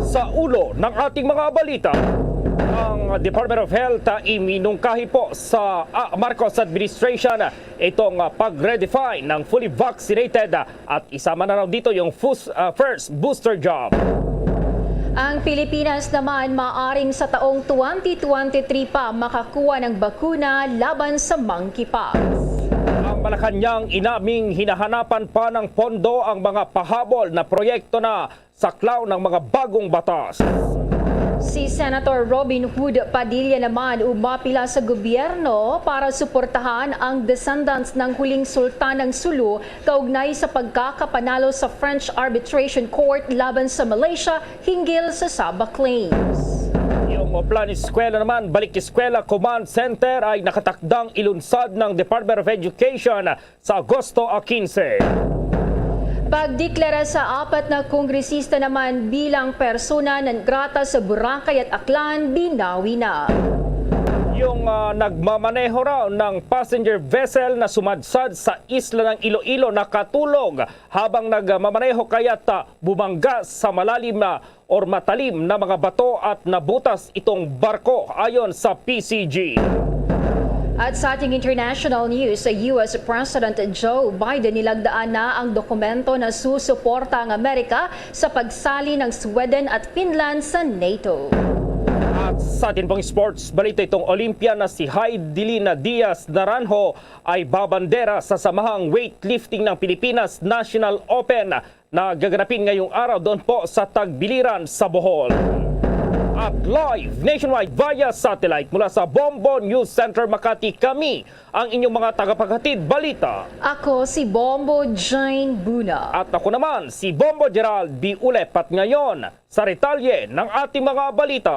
Sa ulo ng ating mga balita, ang Department of Health, ah, iminungkahi po sa, ah, Marcos administration itong, ah, pag-redefine ng fully vaccinated, ah, at isama na raw dito yung fus-, ah, first booster jab. Ang Pilipinas naman maaring sa taong twenty twenty-three pa makakuha ng bakuna laban sa monkeypox. Ang Malacañang inaming hinahanapan pa ng pondo ang mga pahabol na proyekto na saklaw ng mga bagong batas. Si Senator Robin Hood Padilla naman umapila sa gobyerno para suportahan ang descendants ng huling sultan ng Sulu kaugnay sa pagkakapanalo sa French Arbitration Court laban sa Malaysia hinggil sa Sabah claims. Yung Oplan Eskwela naman, Balik Eskwela Command Center ay nakatakdang ilunsad ng Department of Education sa Agosto quince. Pagdeklara sa apat na kongresista naman bilang persona non grata sa Boracay at Aklan, binawi na. Yung, ah, nagmamaneho raw ng passenger vessel na sumadsad sa isla ng Iloilo nakatulog habang nagmamaneho, kaya't, ah, bumangga sa malalim na or matalim na mga bato at nabutas itong barko, ayon sa P C G. At sa ating international news, sa U S President Joe Biden nilagdaan na ang dokumento na susuporta ang Amerika sa pagsali ng Sweden at Finland sa NATO. At sa atin pong sports balita, itong Olympian na si Heidelina Diaz Naranjo ay babandera sa samahang weightlifting ng Pilipinas National Open na gaganapin ngayong araw doon po sa Tagbiliran sa Bohol. At live nationwide via satellite mula sa Bombo News Center Makati, kami ang inyong mga tagapaghatid balita. Ako si Bombo Jane Buna. At ako naman si Bombo Gerald B. Ulepat. Ngayon, sa detalye ng ating mga balita,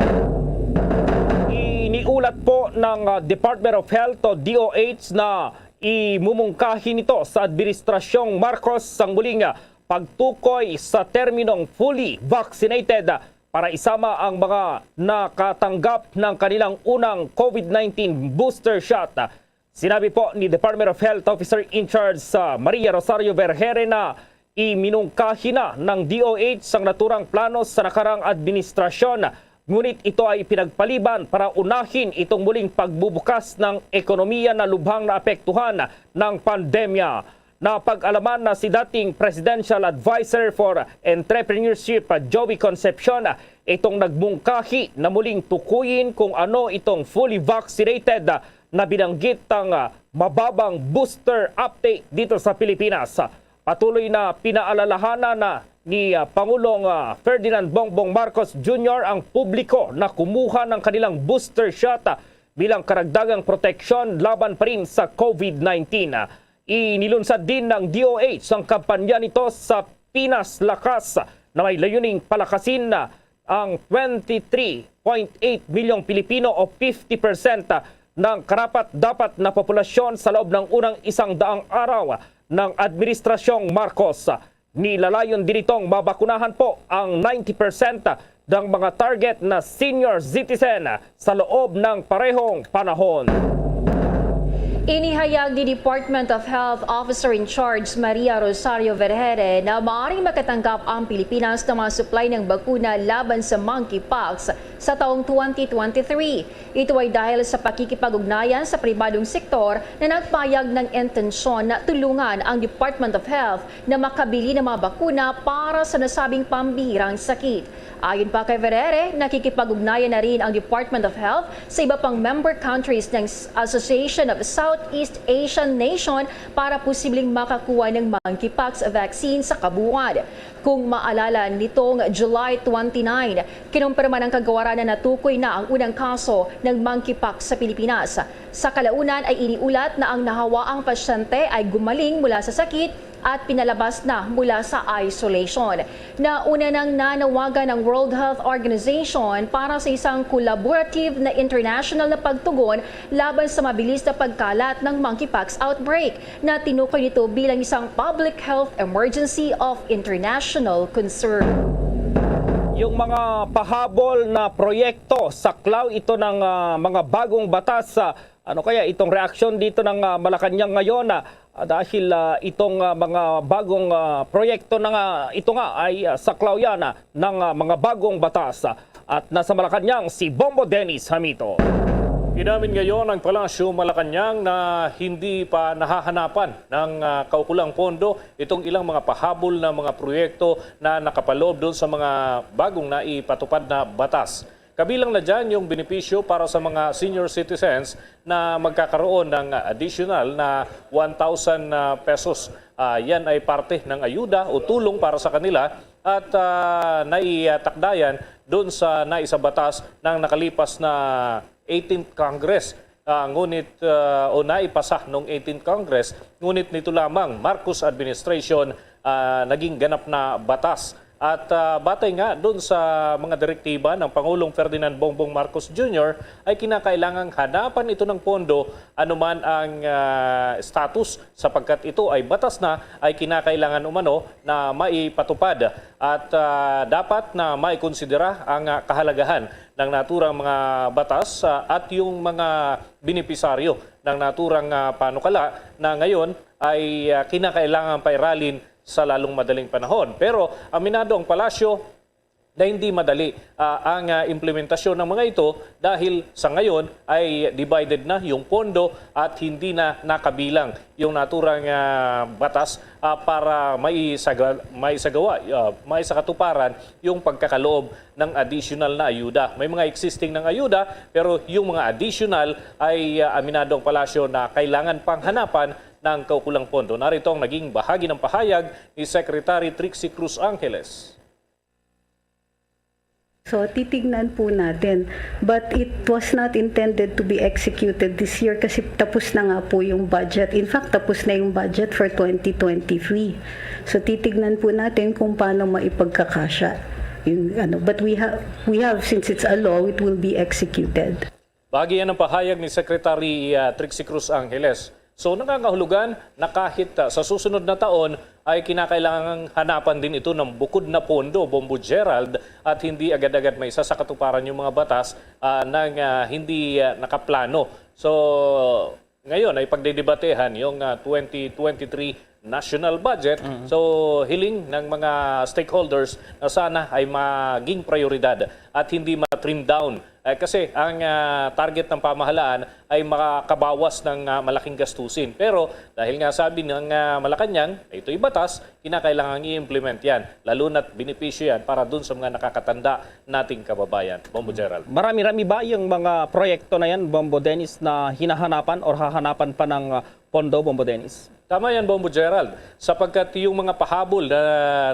iniulat po ng, ah, Department of Health o D O H na imumungkahi nito sa Administrasyong Marcos sang muling, ah, pagtukoy sa terminong fully vaccinated para isama ang mga nakatanggap ng kanilang unang COVID nineteen booster shot. Sinabi po ni Department of Health Officer in Charge sa Maria Rosario Vergere na Iminungkahi na ng D O H sang naturang plano sa nakarang administrasyon, ngunit ito ay pinagpaliban para unahin itong muling pagbubukas ng ekonomiya na lubhang naapektuhan ng pandemya. Napag-alaman na si dating Presidential Advisor for Entrepreneurship, Joey Concepcion, itong nagmungkahi na muling tukuyin kung ano itong fully vaccinated na binanggit ang, ah, mababang booster uptake dito sa Pilipinas. Patuloy na pinaalalahanan na ni, ah, Pangulong, ah, Ferdinand Bongbong Marcos Junior ang publiko na kumuha ng kanilang booster shot, ah, bilang karagdagang proteksyon laban pa rin sa COVID nineteen. Inilunsad din ng D O H ang kampanya nito sa Pinas Lakas na may layuning palakasin ang twenty-three point eight milyong Pilipino o fifty percent ng karapat-dapat na populasyon sa loob ng unang isang daang araw ng Administrasyong Marcos. Nilalayon din itong mabakunahan po ang ninety percent ng mga target na senior citizen sa loob ng parehong panahon. Inihayag ni Department of Health Officer in Charge Maria Rosario Vergere na maaaring makatanggap ang Pilipinas ng mga supply ng bakuna laban sa monkeypox sa taong twenty twenty-three. Ito ay dahil sa pakikipag-ugnayan sa pribadong sektor na nagpayag ng intensyon na tulungan ang Department of Health na makabili ng mga bakuna para sa nasabing pambihirang sakit. Ayon pa kay Verere, nakikipag-ugnayan na rin ang Department of Health sa iba pang member countries ng S-, Association of Southeast Asian Nation para posibleng makakuha ng monkeypox vaccine sa kabuuan. Kung maalala, nitong July twenty-nine, kinumpirma ng kagawaran na natukoy na ang unang kaso ng monkeypox sa Pilipinas. Sa kalaunan ay iniulat na ang nahawaang pasyente ay gumaling mula sa sakit at pinalabas na mula sa isolation. Nauna nang nanawagan ang World Health Organization para sa isang collaborative na international na pagtugon laban sa mabilis na pagkalat ng monkeypox outbreak na tinukoy nito bilang isang public health emergency of international concern. Yung mga pahabol na proyekto, saklaw ito ng, ah, mga bagong batas, ah, ano kaya itong reaksyon dito ng, ah, Malacañang ngayon, ah, dahil, ah, itong, ah, mga bagong, ah, proyekto na nga, ito nga ay, ah, saklaw yan, ah, ng, ah, mga bagong batas. At nasa Malacañang si Bombo Dennis Hamito. Inamin ngayon ng Palasyo Malacañang na hindi pa nahahanapan ng, ah, kaukulang pondo itong ilang mga pahabol na mga proyekto na nakapaloob doon sa mga bagong naipatupad na batas. Kabilang na dyan yung benepisyo para sa mga senior citizens na magkakaroon ng additional na one thousand, ah, pesos. Ah, yan ay parte ng ayuda o tulong para sa kanila at, ah, naitakdayan doon sa naisabatas ng nakalipas na eighteenth Congress. Ah, ngunit, ah, o naipasa nung eighteenth Congress, ngunit nito lamang Marcos administration, ah, naging ganap na batas. At, ah, batay nga dun sa mga direktiba ng Pangulong Ferdinand Bongbong Marcos Junior, ay kinakailangang hanapan ito ng pondo anuman ang, ah, status, sapagkat ito ay batas na, ay kinakailangan umano na maipatupad. At, ah, dapat na maikonsidera ang, ah, kahalagahan ng naturang mga batas, ah, at yung mga benepisaryo ng naturang, ah, panukala na ngayon ay, ah, kinakailangan pairalin sa lalong madaling panahon. Pero aminado ang palasyo na hindi madali, ah, ang, ah, implementasyon ng mga ito dahil sa ngayon ay divided na yung pondo at hindi na nakabilang yung naturang, ah, batas, ah, para maisaga-, maisagawa, ah, maisakatuparan yung pagkakaloob ng additional na ayuda. May mga existing ng ayuda, pero yung mga additional ay, ah, aminado ang palasyo na kailangan pang hanapan ng kaukulang pondo. Narito ang naging bahagi ng pahayag ni Secretary Trixie Cruz Angeles. So, titignan po natin. But it was not intended to be executed this year kasi tapos na nga po yung budget. In fact, tapos na yung budget for twenty twenty-three. So, titignan po natin kung paano maipagkakasya. Yung, ano, but we have, we have, since it's a law, it will be executed. Bahagi yan ng pahayag ni Secretary, ah, Trixie Cruz Angeles. So, nangangahulugan na kahit, ah, sa susunod na taon ay kinakailangang hanapan din ito ng bukod na pondo, Bombo Gerald, at hindi agad-agad maisasakatuparan yung mga batas, ah, nang, ah, hindi, ah, nakaplano. So, ngayon ay pagdidebatehan yung, ah, twenty twenty-three national budget. So, hiling ng mga stakeholders na sana ay maging prioridad at hindi ma-trim down. Eh, kasi ang, ah, target ng pamahalaan ay makakabawas ng, ah, malaking gastusin. Pero dahil nga sabi ng, ah, Malacañang, ito'y batas, kinakailangan i-implement yan. Lalo na't benepisyo yan para dun sa mga nakakatanda nating kababayan. Bombo Gerald. Marami-rami ba yung mga proyekto na yan, Bombo Dennis, na hinahanapan or hahanapan pa ng, ah, pondo, Bombo Dennis? Tama yan, Bombo Gerald. Sapagkat yung mga pahabol na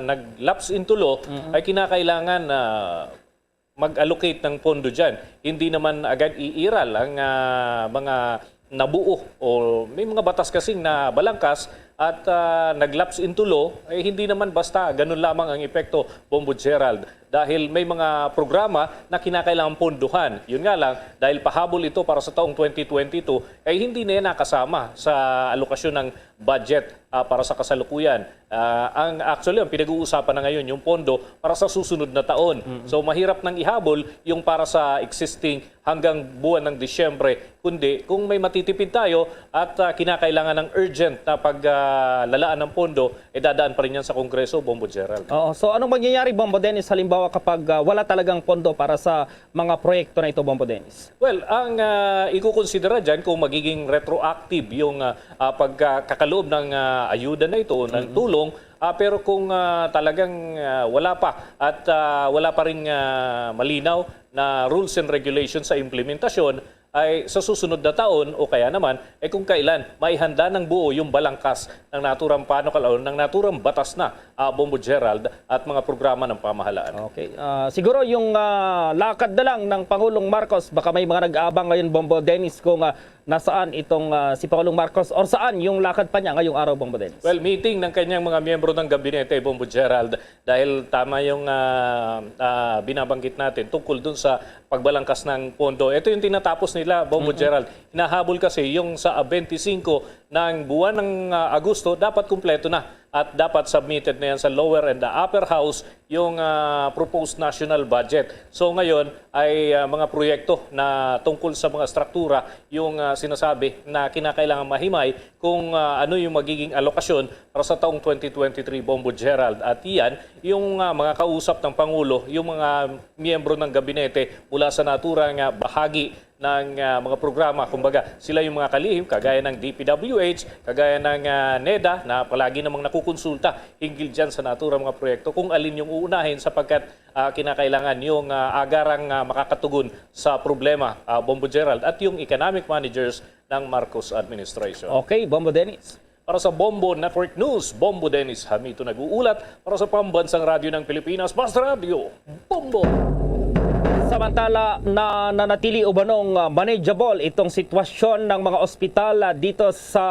nag-lapse into law ay kinakailangan na mag-allocate ng pondo dyan. Hindi naman agad iiral ang, ah, mga nabuo o may mga batas kasing na balangkas at, ah, nag-lapse into law, eh, hindi naman basta ganun lamang ang epekto, Bombo Gerald. Dahil may mga programa na kinakailangan pondohan. Yun nga lang, dahil pahabol ito para sa taong twenty twenty-two, eh, hindi na yan nakasama sa alokasyon ng budget, ah, para sa kasalukuyan. Ah, ang, actually, ang pinag-uusapan na ngayon, yung pondo para sa susunod na taon. So, mahirap nang ihabol yung para sa existing hanggang buwan ng Disyembre, kundi kung may matitipid tayo at, ah, kinakailangan ng urgent na paglalaan ng pondo, eh, dadaan pa rin yan sa Kongreso, Bombo Gerald. Oo. So, anong mangyayari, Bombo Dennis, halimbawa kapag, ah, wala talagang pondo para sa mga proyekto na ito, Bombo Dennis? Well, ang, ah, ikukonsidera dyan kung magiging retroactive yung, ah, ah, pagkakakaloob ng, ah, ayuda na ito, ng tulong, ah, pero kung, ah, talagang, ah, wala pa at, ah, wala pa ring, ah, malinaw na rules and regulations sa implementasyon, ay sa susunod na taon o kaya naman, eh, kung kailan maihanda ng buo yung balangkas ng naturang panukal o ng naturang batas na, ah, Bombo Gerald, at mga programa ng pamahalaan. Okay. Ah, siguro yung, ah, lakad na lang ng Pangulong Marcos, baka may mga nag-aabang ngayon, Bombo Dennis, kung, ah, nasaan itong, ah, si Pangulong Marcos or saan yung lakad pa niya ngayong araw, Bombo Dennis? Well, meeting ng kanyang mga miyembro ng gabinete, Bombo Gerald, dahil tama yung, ah, ah, binabanggit natin tungkol dun sa pagbalangkas ng pondo. Ito yung tinatapos nila, Bombo Gerald. Hinahabol kasi yung sa, ah, twenty-five ng buwan ng, ah, Agosto, dapat kumpleto na at dapat submitted na yan sa lower and the upper house yung, ah, proposed national budget. So ngayon ay, ah, mga proyekto na tungkol sa mga struktura yung, ah, sinasabi na kinakailangan mahimay kung, ah, ano yung magiging alokasyon para sa taong twenty twenty-three, Bombo Gerald. At iyan yung, ah, mga kausap ng Pangulo, yung mga miyembro ng gabinete mula sa naturang, ah, bahagi ng, ah, mga programa. Kumbaga, sila yung mga kalihim, kagaya ng D P W H, kagaya ng, ah, NEDA, na palagi namang nakukonsulta hinggil dyan sa naturang mga proyekto, kung alin yung uunahin, sapagkat, ah, kinakailangan yung, ah, agarang, ah, makakatugon sa problema, ah, Bombo Gerald, at yung economic managers ng Marcos administration. Okay, Bombo Dennis. Para sa Bombo Network News, Bombo Dennis Hamito nag-uulat para sa Pambansang Radyo ng Pilipinas, Basta Radyo, Bombo! Samantala, na nanatili umanong, ah, manageable itong sitwasyon ng mga ospital, ah, dito sa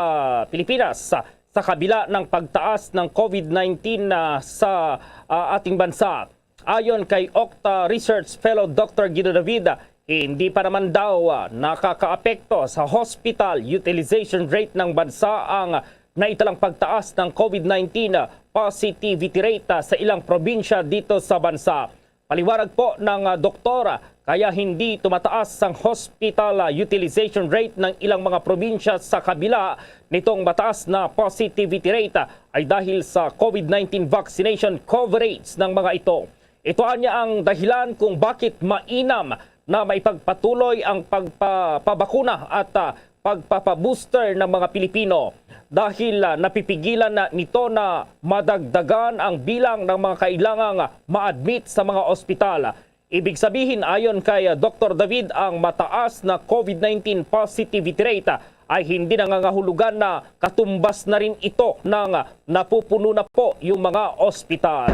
Pilipinas, sa, sa kabila ng pagtaas ng COVID nineteen, ah, sa, ah, ating bansa. Ayon kay Okta Research Fellow Doctor Guido David, hindi pa naman daw, ah, nakakaapekto sa hospital utilization rate ng bansa ang naitalang pagtaas ng COVID nineteen positivity rate, ah, sa ilang probinsya dito sa bansa. Paliwanag po ng, ah, doktor, kaya hindi tumataas ang hospital, ah, utilization rate ng ilang mga probinsya sa kabila nitong mataas na positivity rate, ah, ay dahil sa COVID nineteen vaccination coverage ng mga ito. Ito anya ang dahilan kung bakit mainam na maipagpatuloy ang pagpapabakuna at, ah, pagpapabooster ng mga Pilipino dahil, ah, napipigilan na nito na madagdagan ang bilang ng mga kailangang ma-admit sa mga ospital. Ibig sabihin, ayon kay, ah, Doktor David, ang mataas na COVID nineteen positivity rate, ah, ay hindi nangangahulugan na katumbas na rin ito ng, ah, napupuno na po yung mga ospital.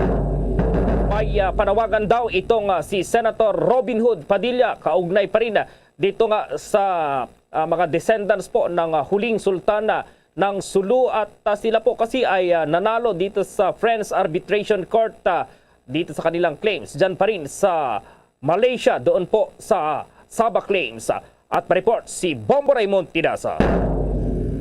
May, ah, panawagan daw itong, ah, si Senator Robin Hood Padilla, kaugnay pa rin, ah, dito nga sa, ah, mga descendants po ng, ah, huling sultan, ah, ng Sulu, at, ah, sila po kasi ay, ah, nanalo dito sa Friends Arbitration Court, ah, dito sa kanilang claims. Diyan pa rin sa Malaysia, doon po sa Sabah Claims. At pa-report si Bombo Raymond Tidasa.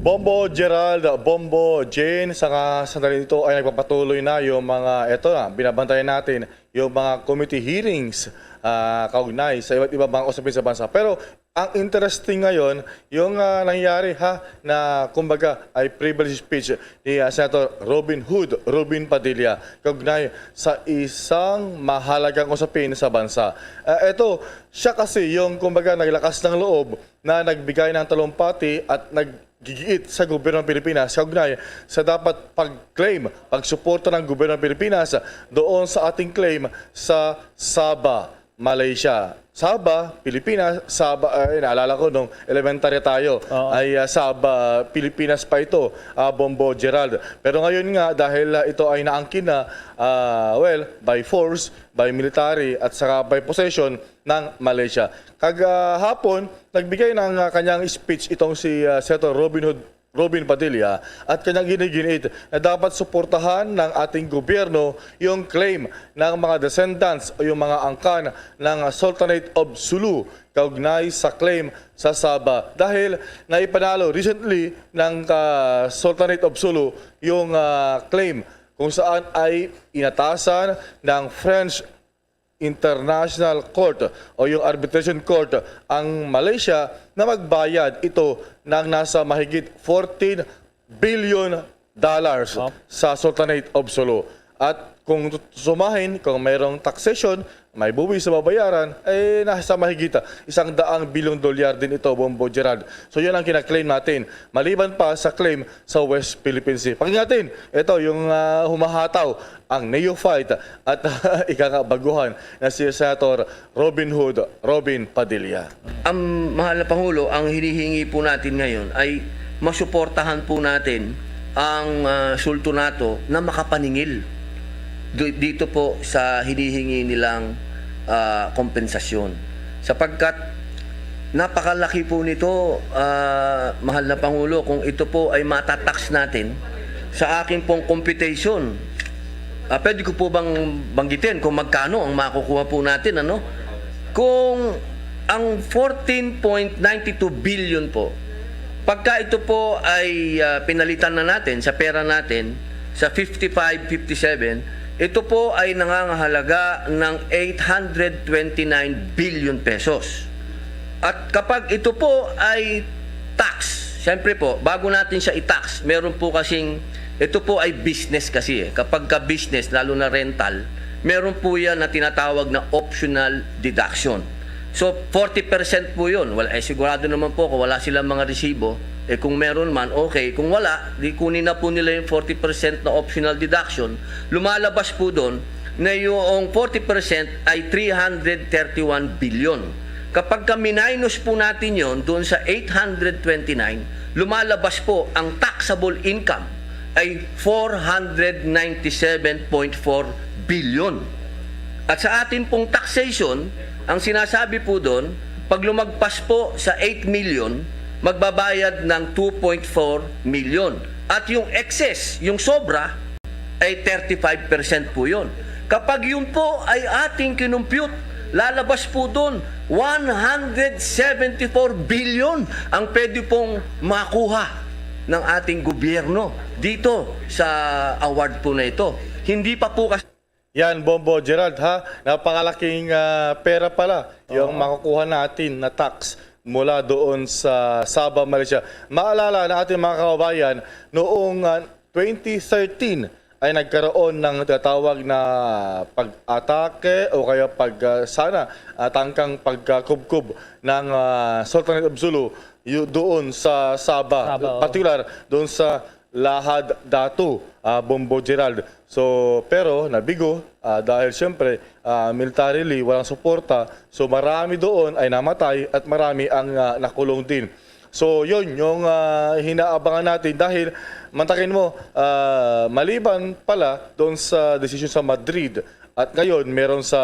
Bombo Gerald, Bombo Jane, sa nga sandali nito ay nagpapatuloy na yung mga, eto na, binabantayan natin yung mga committee hearings, ah, kaugnay sa iba't ibang mga usapin sa bansa. Pero Ang interesting ngayon, yung, ah, nangyari, ha, na kumbaga ay privilege speech ni, ah, Senator Robin Hood, Robin Padilla, kaugnay sa isang mahalagang usapin sa bansa. Ah, eto, siya kasi yung kumbaga naglakas ng loob na nagbigay ng talumpati at naggigiit sa gobyerno ng Pilipinas kaugnay sa dapat pag-claim, pagsuporta ng gobyerno ng Pilipinas doon sa ating claim sa Sabah, Malaysia. Sabah, Pilipinas, Sabah, ay, naalala ko nung elementarya tayo, Oo. ay, ah, Sabah, Pilipinas pa ito, ah, Bombo Gerald. Pero ngayon nga, dahil, ah, ito ay naangkin na, ah, well, by force, by military, at saka by possession ng Malaysia. Kagahapon, nagbigay ng, ah, kanyang speech itong si, ah, Senator Robin Hood Robin Padilla at kanyang ginigin-it na dapat suportahan ng ating gobyerno yung claim ng mga descendants o yung mga angkan ng Sultanate of Sulu kaugnay sa claim sa Sabah, dahil naipanalo recently ng, ah, Sultanate of Sulu yung, ah, claim kung saan ay inatasan ng French International Court o yung Arbitration Court ang Malaysia na magbayad ito ng nasa mahigit fourteen billion dollars Wow. sa Sultanate of Sulu. At kung sumahin, kung mayroong taxation, may buwis sa babayaran, eh, nasa mahigit isang daang bilyong dolyar din ito, Bombo Gerald. So, yun ang kinaklaim natin. Maliban pa sa claim sa West Philippine Sea. Pakinggan natin, ito yung, ah, humahataw ang neophyte at ika nga baguhan na si Senator Robin Hood, Robin Padilla. Ang mahal na Pangulo, ang hinihingi po natin ngayon ay masuportahan po natin ang, ah, sultanato na makapaningil du-, dito po sa hinihingi nilang, ah, kompensasyon. Sapagkat napakalaki po nito, ah, mahal na Pangulo, kung ito po ay matatax natin sa akin pong computation. Ah, pwede ko po bang banggitin kung magkano ang makukuha po natin, ano? Kung ang fourteen point nine two billion po, pagka ito po ay, ah, pinalitan na natin sa pera natin, sa fifty-five, fifty-seven, ito po ay nangangahalaga ng eight hundred twenty-nine billion pesos. At kapag ito po ay tax, siyempre po, bago natin siya i-tax, meron po kasing, ito po ay business kasi eh. Kapag ka business, lalo na rental, meron po yan na tinatawag na optional deduction. So, forty percent po yun. Well, eh, sigurado naman po kung wala silang mga resibo, eh, kung meron man, okay. Kung wala, di kunin na po nila yung forty percent na optional deduction. Lumalabas po doon na yung forty percent ay three hundred thirty-one billion. Kapag ka minus po natin yon doon sa eight hundred twenty-nine, lumalabas po ang taxable income ay four hundred ninety-seven point four billion. At sa atin pong taxation, ang sinasabi po doon, pag lumagpas po sa eight million, magbabayad ng two point four million. At yung excess, yung sobra, ay thirty-five percent po yun. Kapag yun po ay ating kinumpute, lalabas po doon one hundred seventy-four billion ang pwede pong makuha ng ating gobyerno dito sa award po na ito. Hindi pa po kasi Yan, Bombo Gerald, ha? Napakalaking, ah, pera pala yung Oo. makukuha natin na tax mula doon sa Sabah, Malaysia. Maalala na ating mga kababayan, noong, ah, twenty thirteen ay nagkaroon ng tinatawag na pag-atake o kaya pag, ah, sana, ah, tangkang pagkakubkob ng, ah, Sultanate of Sulu yu-, doon sa Sabah, Sabah, oo. partikular doon sa Lahad Datu, ah, Bombo Gerald. So, pero nabigo, ah, dahil siyempre, ah, militarily, walang suporta. So, marami doon ay namatay at marami ang, ah, nakulong din. So, yun yung, ah, hinaabangan natin dahil mantakin mo, ah, maliban pala doon sa desisyon sa Madrid at ngayon meron sa,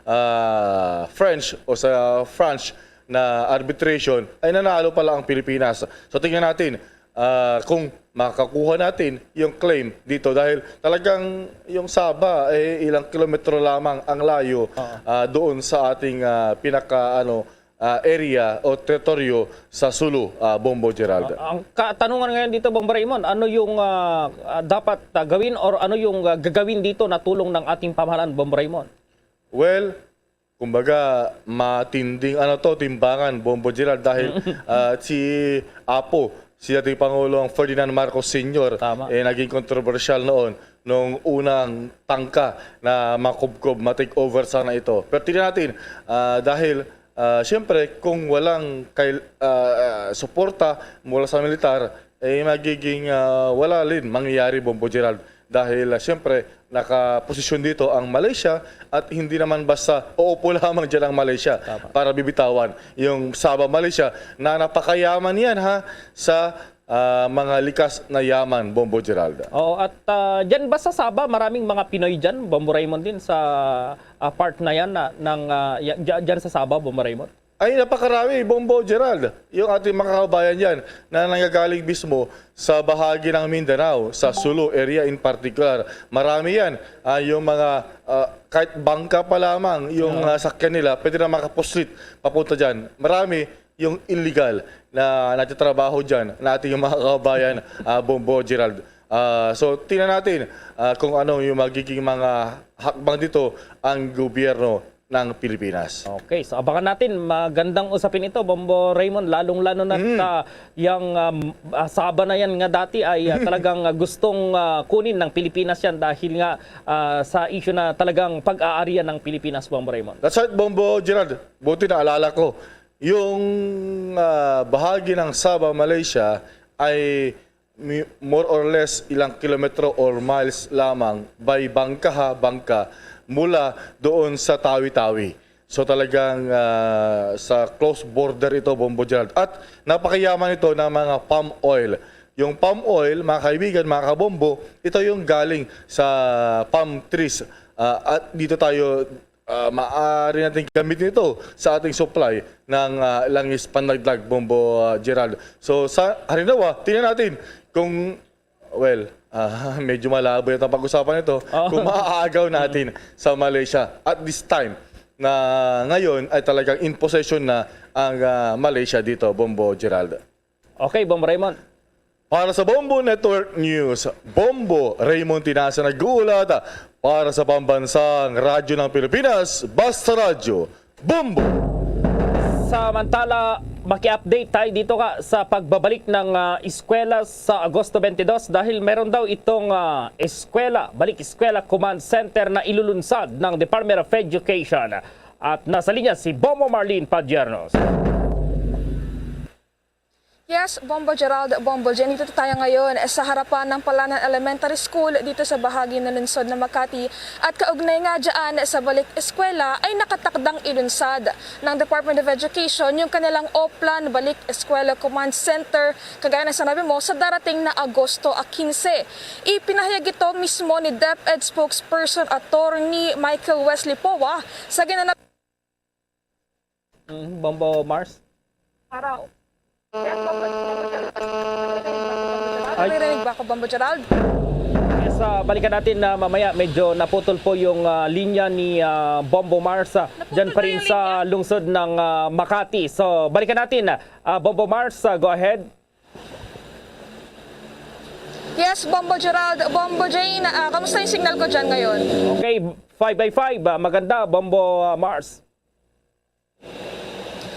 ah, French o sa France na arbitration, ay nanalo pala ang Pilipinas. So, tingnan natin, ah, kung makakuha natin yung claim dito dahil talagang yung Sabah, eh, ilang kilometro lamang ang layo, Oo. ah, doon sa ating, ah, pinaka, ano, ah, area o teritoryo sa Sulu, ah, Bombo Gerald. Ah, ang katanungan ngayon dito, Bombo Raymond, ano yung, ah, ah, dapat, ah, gawin or ano yung, ah, gagawin dito na tulong ng ating pamahalaan, Bombo Raymond? Well, kumbaga, matinding, ano to, timbangan, Bombo Gerald, dahil, ah, si Apo, si dating Pangulong Ferdinand Marcos Senior, Tama. eh, naging kontrobersyal noon nung unang tangka na makubkob, ma-take over sana ito. Pero tingnan natin, ah, dahil, ah, siyempre, kung walang kail-, ah, ah, suporta mula sa militar, eh, magiging, ah, wala rin mangyayari, Bombo Gerald. Dahil, ah, siyempre, nakaposisyon dito ang Malaysia at hindi naman basta uupo lamang dyan ang Malaysia Tama. para bibitawan yung Sabah, Malaysia, na napakayaman yan, ha, sa, ah, mga likas na yaman, Bombo Gerald. Oo, at, ah, dyan ba sa Sabah, maraming mga Pinoy dyan, Bombo Raymond, din sa, ah, part na yan na, ng, ah, ya-, dya-, dyan sa Sabah, Bombo Raymond? Ay, napakarami, Bombo Gerald. Yung ating mga kababayan dyan na nanggagaling mismo sa bahagi ng Mindanao, sa Sulu area in particular. Marami yan. Ah, yung mga, ah, kahit bangka pa lamang, yung, Oo. ah, sakyan nila, pwede na makapuslit papunta dyan. Marami yung illegal na nagtatrabaho dyan na ating mga kababayan, ah, Bombo Gerald. Ah, so, tingnan natin, ah, kung ano yung magiging mga hakbang dito ang gobyerno ng Pilipinas. Okay, so abangan natin. Magandang usapin ito, Bombo Raymond, lalong-lalo na Mm. sa yang, um, ah, Sabah na yan nga dati ay, ah, talagang, ah, gustong, ah, kunin ng Pilipinas yan dahil nga, ah, sa issue na talagang pag-aarian ng Pilipinas, Bombo Raymond. That's right, Bombo Gerald. Buti naalala ko. Yung, ah, bahagi ng Sabah, Malaysia ay mi-, more or less ilang kilometro or miles lamang by bangka, ha, bangka, mula doon sa Tawi-Tawi. So talagang, ah, sa close border ito, Bombo Gerald. At napakayaman ito ng mga palm oil. Yung palm oil, mga kaibigan, mga kabombo, ito yung galing sa palm trees. Ah, at dito tayo, ah, maaari natin gamitin ito sa ating supply ng, ah, langis panlaglag, Bombo, ah, Gerald. So, sa halimbawa, tingnan natin kung, well, ah, medyo malabo yata ang pag-usapan ito, Oo. kung maaagaw natin sa Malaysia at this time na ngayon ay talagang in possession na ang, ah, Malaysia dito, Bombo Gerald. Okay, Bombo Raymond. Para sa Bombo Network News, Bombo Raymond Tinasa nag-uulat para sa Pambansang Radyo ng Pilipinas, Basta Radyo, Bombo! Samantala, maki-update tayo dito ka sa pagbabalik ng, ah, eskwela sa Agosto twenty-two dahil meron daw itong, ah, eskwela, balik eskwela command center na ilulunsad ng Department of Education. At nasa linya si Bombo Marlene Padiernos. Yes, Bombo Gerald, Bombo Jenny, dito tayo ngayon sa harapan ng Palanan Elementary School dito sa bahagi ng lungsod ng Makati. At kaugnay nga dyan sa balik eskwela ay nakatakdang ilunsad ng Department of Education yung kanilang Oplan Balik Eskwela Command Center, kagaya ng sinabi mo, sa darating na Agosto quince. Ipinahayag ito mismo ni DepEd spokesperson Attorney Michael Wesley Poa sa ginanap Mm, Bombo Mars? Araw. Yes, Bombo Gerald. Ay. Naririnig ba ako, Bombo Gerald? Yes, ah, balikan natin na mamaya. Medyo naputol po yung, ah, linya ni, ah, Bombo Mars, ah, Naputol dyan pa na rin yung sa linya. lungsod ng, ah, Makati. So, balikan natin, ah, Bombo Mars, ah, go ahead. Yes, Bombo Gerald, Bombo Jane, ah, kamusta yung signal ko dyan ngayon? Okay, five by five, ah, maganda, Bombo, ah, Mars.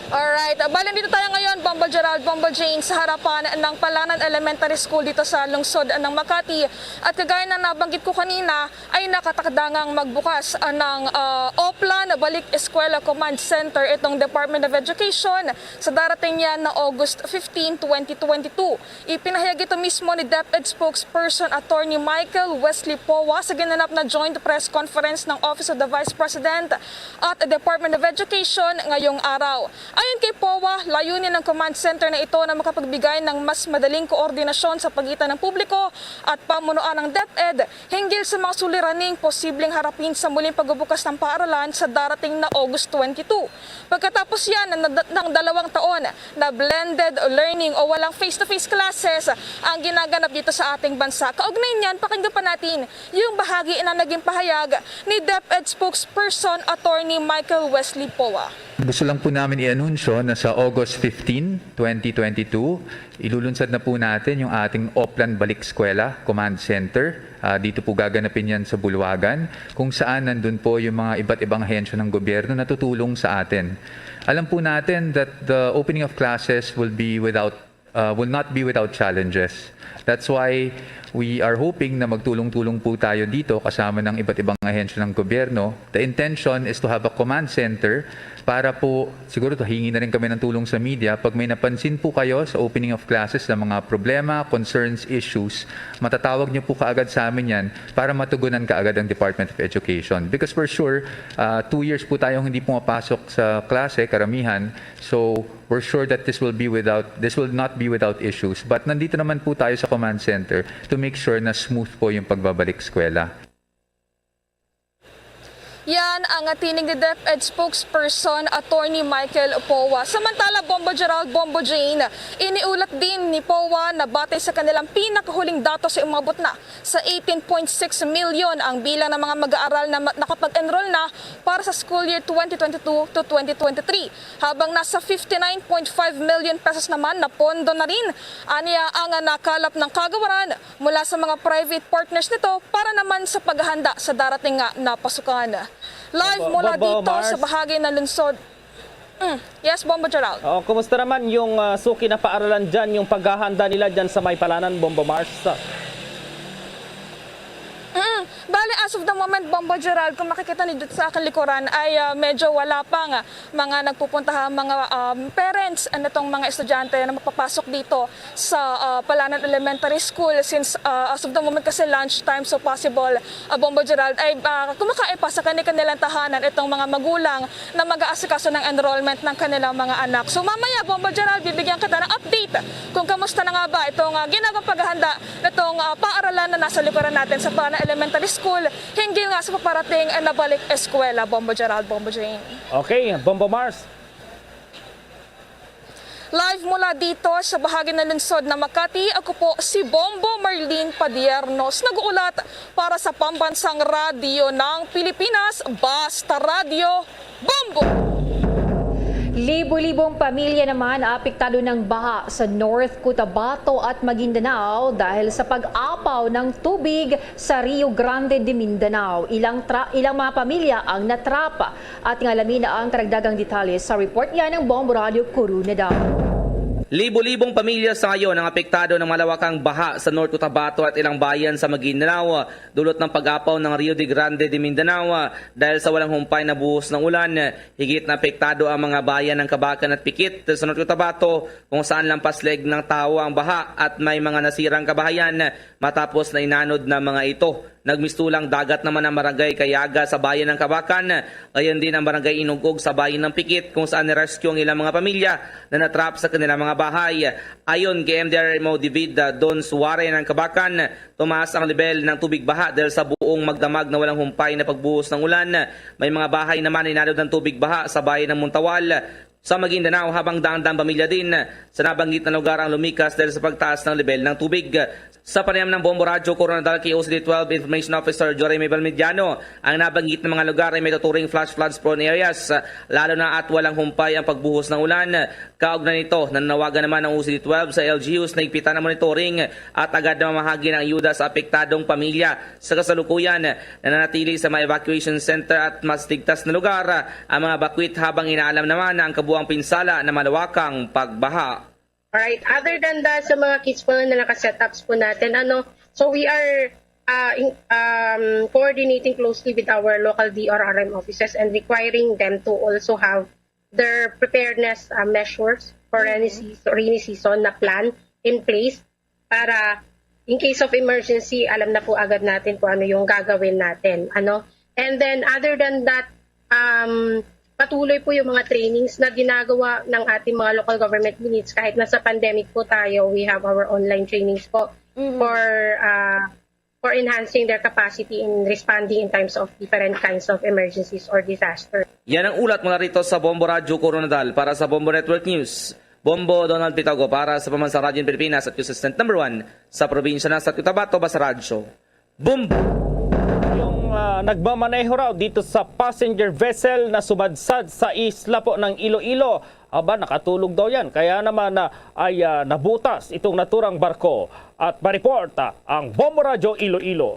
Alright. Ah, bali, dito tayo ngayon, Bombo Gerald, Bombo Jane, sa harapan ng Palanan Elementary School dito sa lungsod ng Makati. At kagaya ng nabanggit ko kanina, ay nakatakda ngang magbukas, ah, ng, ah, Oplan Balik Eskwela Command Center itong Department of Education sa darating niya na August fifteen, twenty twenty-two. Ipinahayag ito mismo ni DepEd spokesperson Attorney Michael Wesley Poa sa ginanap na joint press conference ng Office of the Vice President at Department of Education ngayong araw. Ayon kay Poa, layunin ng command center na ito na makapagbigay ng mas madaling koordinasyon sa pagitan ng publiko at pamunuan ng DepEd hinggil sa mga suliraning posibleng harapin sa muling pagbubukas ng paaralan sa darating na August twenty-two. Pagkatapos yan ng, ng dalawang taon na blended learning o walang face-to-face classes ang ginaganap dito sa ating bansa. Kaugnay niyan, pakinggan pa natin yung bahagi na naging pahayag ni DepEd spokesperson Attorney Michael Wesley Poa. Gusto lang po namin i-anunsyo na sa August fifteen, twenty twenty-two, ilulunsad na po natin yung ating Oplan Balik Eskwela Command Center. Ah, dito po gaganapin yan sa Bulwagan, kung saan nandun po yung mga iba't ibang ahensya ng gobyerno na tutulong sa atin. Alam po natin that the opening of classes will be without uh, will not be without challenges. That's why we are hoping na magtulong-tulong po tayo dito kasama ng iba't ibang ahensya ng gobyerno. The intention is to have a command center para po, siguro hingi na rin kami ng tulong sa media, pag may napansin po kayo sa opening of classes na mga problema, concerns, issues, matatawag niyo po kaagad sa amin yan para matugunan kaagad ang Department of Education. Because for sure, uh, two years po tayong hindi pumapasok sa klase, karamihan. So, we're sure that this will be without, this will not be without issues. But nandito naman po tayo sa command center to make sure na smooth po yung pagbabalik eskwela. Yan ang atining ni DepEd spokesperson Attorney Michael Powa. Samantala, Bombo Gerald, Bombo Jane, iniulat din ni Powa na batay sa kanilang pinakahuling datos sa umabot na sa eighteen point six million ang bilang ng mga mag-aaral na nakapag-enroll na para sa school year twenty twenty-two to twenty twenty-three, habang nasa fifty-nine point five million pesos naman na pondo na rin aniya ang nakalap ng kagawaran mula sa mga private partners nito para naman sa paghahanda sa darating nga na pasukan. Live mula dito sa bahagi ng lungsod. Mm. Yes, Bombo Gerald. Oh, kumusta naman yung uh, suki na paaralan dyan, yung paghahanda nila dyan sa may palanan, Bombo Mars? Mm. Bali, as of the moment, Bombo Gerald, kung makikita niyo sa akin likuran, ay uh, medyo wala pa nga mga nagpupuntahan, mga um, parents, ano tong mga estudyante na mapapasok dito sa uh, Palanan Elementary School since uh, as of the moment kasi lunch time, so possible, uh, Bombo Gerald, ay uh, kumakain pa sa kanilang tahanan itong mga magulang na mag-aasikaso ng enrollment ng kanilang mga anak. So mamaya, Bombo Gerald, bibigyan kita ng update kung kamusta na nga ba itong uh, ginagawang paghahanda nitong uh, paaralan na nasa likuran natin sa Palanan Elementary School hinggil nga sa paparating na balik eskwela, Bombo Gerald, Bombo Jane. Okay, Bombo Mars. Live mula dito sa bahagi ng lungsod ng Makati, ako po si Bombo Marlene Padiernos, nag-uulat para sa Pambansang Radyo ng Pilipinas, Basta Radyo, Bombo! Libo-libong pamilya naman apektado ng baha sa North Cotabato at Maguindanao dahil sa pag-apaw ng tubig sa Rio Grande de Mindanao. Ilang, tra- ilang mga pamilya ang natrap. Ating alamin ang karagdagang detalye sa report niya ng Bombo Radio Corona daw. Libo-libong pamilya sa ngayon ang apektado ng malawakang baha sa North Cotabato at ilang bayan sa Maguindanao, dulot ng pag-apaw ng Rio de Grande de Mindanao dahil sa walang humpay na buhos ng ulan. Higit na apektado ang mga bayan ng Kabacan at Pikit sa North Cotabato, kung saan lampas leg ng tawo ang baha at may mga nasirang kabahayan matapos na inanod na mga ito. Nagmistulang dagat naman ang barangay Kayaga sa bayan ng Kabacan, gayon din ang barangay Inugog sa bayan ng Pikit, kung saan ni-rescue ang ilang mga pamilya na natrap sa kanilang mga bahay. Ayon kay M D R M O David, ah, Don Suare ng Kabacan, tumaas ang level ng tubig baha dahil sa buong magdamag na walang humpay na pagbuhos ng ulan. May mga bahay naman na inanod ng tubig baha sa bayan ng Muntawal, sa Maguindanao, habang daang-daang pamilya din sa nabanggit na lugar ang lumikas dahil sa pagtaas ng level ng tubig. Sa panayam ng Bombo Radyo Coronadal kay O C D twelve Information Officer Joray Mabel Mediano, ang nabanggit na mga lugar ay may tuturing flash floods prone areas, lalo na at walang humpay ang pagbuhos ng ulan. Kaugnay nito, nananawagan naman ang O C D twelve sa L G Us na higpitan ang monitoring at agad na mamahagi ng ayuda sa apektadong pamilya. Sa kasalukuyan, nananatili sa mga evacuation center at mas ligtas na lugar ang mga bakwit, habang inaalam naman na ang kabuang pinsala na malawakang pagbaha. Alright. Other than that, sa mga kits po na naka-setups po natin, ano, so we are uh, in, um, coordinating closely with our local D R R M offices and requiring them to also have their preparedness uh, measures for rainy season, rainy season na plan in place para in case of emergency, alam na po agad natin kung ano yung gagawin natin. Ano? And then other than that, um, patuloy po yung mga trainings na ginagawa ng ating mga local government units. Kahit nasa pandemic po tayo, we have our online trainings po for uh, for enhancing their capacity in responding in times of different kinds of emergencies or disaster. Yan ang ulat mula rito sa Bombo Radyo Coronadal. Para sa Bombo Network News, Bombo Donald Pitago para sa Pambansang Radyo ng Pilipinas at consistent number one sa probinsya ng South Cotabato, Basta Radyo. Bombo! Yung Ah, nagmamaneho raw dito sa passenger vessel na sumadsad sa isla po ng Iloilo. Aba, nakatulog daw yan. Kaya naman na ay ah, nabutas itong naturang barko. At ma-report ah, ang Bombo Radyo Iloilo.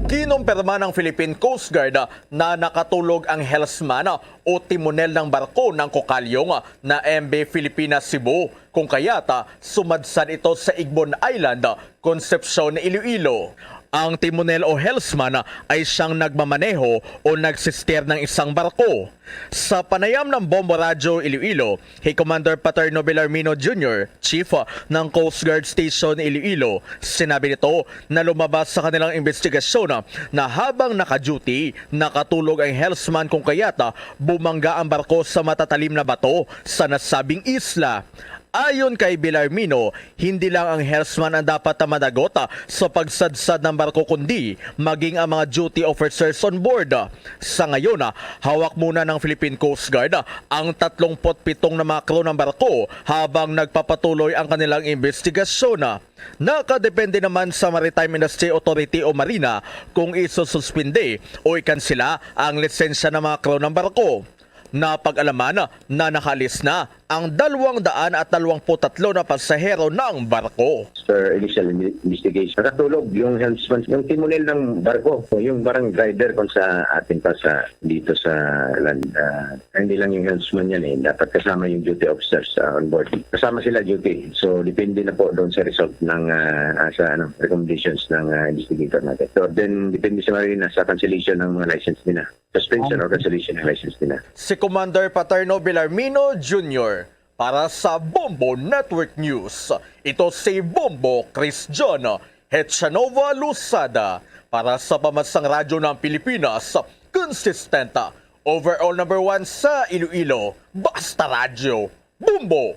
Kinumpirma ng Philippine Coast Guard ah, na nakatulog ang helmsman ah, o timonel ng barko ng Kokalyong ah, na M V Filipinas Cebu, kung kaya't ah, sumadsad ito sa Igbon Island, ah, Concepcion, Iloilo. Ang timonel o helmsman ay siyang nagmamaneho o nagsister ng isang barko. Sa panayam ng Bombo Radyo Iloilo, kay Commander Paterno Belarmino Junior, Chief ng Coast Guard Station Iloilo, sinabi nito na lumabas sa kanilang investigasyon na habang naka-duty, nakatulog ang helmsman kung kaya't bumangga ang barko sa matatalim na bato sa nasabing isla. Ayon kay Belarmino, hindi lang ang helmsman ang dapat na managot ah, sa pagsadsad ng barko kundi maging ang mga duty officers on board. Sa ngayon, ah, hawak muna ng Philippine Coast Guard ah, ang tatlong pitong na mga crew ng barko habang nagpapatuloy ang kanilang investigasyon. Nakadepende naman sa Maritime Industry Authority o Marina kung isususpinde o ikansela ang lisensya ng mga crew ng barko. Napag-alaman na nakaalis na ang dalawang daan at dalawang put tatlo na pasahero ng barko. Per initial inve-, investigation, nakatulog yung helmsman, yung timonel ng barko, yung barang driver kung sa atin pa sa, dito sa land. Ah, hindi lang yung helmsman yan eh, dapat kasama yung duty officers ah, on board. Kasama sila duty. So, depende na po doon sa result ng ah, ah, sa ano, recommendations ng ah, investigator natin. So, then, depende sa Marina sa cancellation ng mga license nila. Suspension or cancellation ng license nila. Si Commander Paterno Belarmino Junior para sa Bombo Network News. Ito si Bombo Chris John Hechanova Losada para sa Pamansang Radyo ng Pilipinas. Consistent, overall number one sa Iloilo. Basta Radyo, Bombo!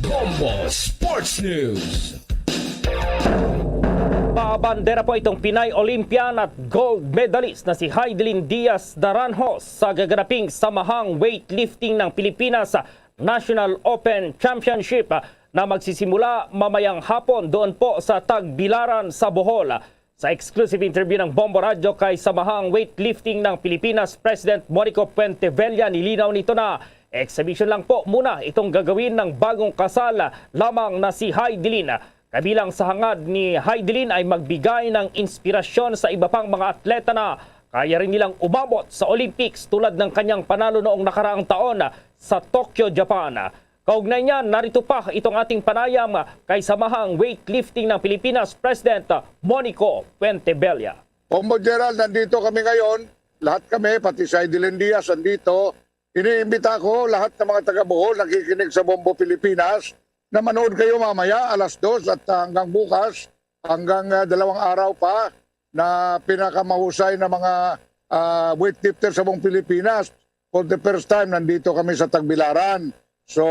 Bombo Sports News. Pabandera po itong Pinay Olympian at gold medalist na si Heidelin Diaz Naranjos sa gaganaping Samahang Weightlifting ng Pilipinas National Open Championship na magsisimula mamayang hapon doon po sa Tagbilaran sa Bohol. Sa exclusive interview ng Bombo Radyo kay Samahang Weightlifting ng Pilipinas President Monico Puentevella, nilinaw nito na exhibition lang po muna itong gagawin ng bagong kasal lamang na si Heidelin. Kabilang sa hangad ni Heidelin ay magbigay ng inspirasyon sa iba pang mga atleta na kaya rin nilang umabot sa Olympics tulad ng kanyang panalo noong nakaraang taon sa Tokyo, Japan. Kaugnay niyan, narito pa itong ating panayam kay Samahang Weightlifting ng Pilipinas President Monico Puentebella. Bombo Gerald, nandito kami ngayon. Lahat kami, pati si Heidelin Diaz, nandito. Iniimbita ko lahat ng mga taga Bohol nakikinig sa Bombo Pilipinas na manood kayo mamaya alas dos at hanggang bukas, hanggang ah, dalawang araw pa na pinakamahusay na mga ah, weightlifter sa buong Pilipinas. For the first time, nandito kami sa Tagbilaran. So,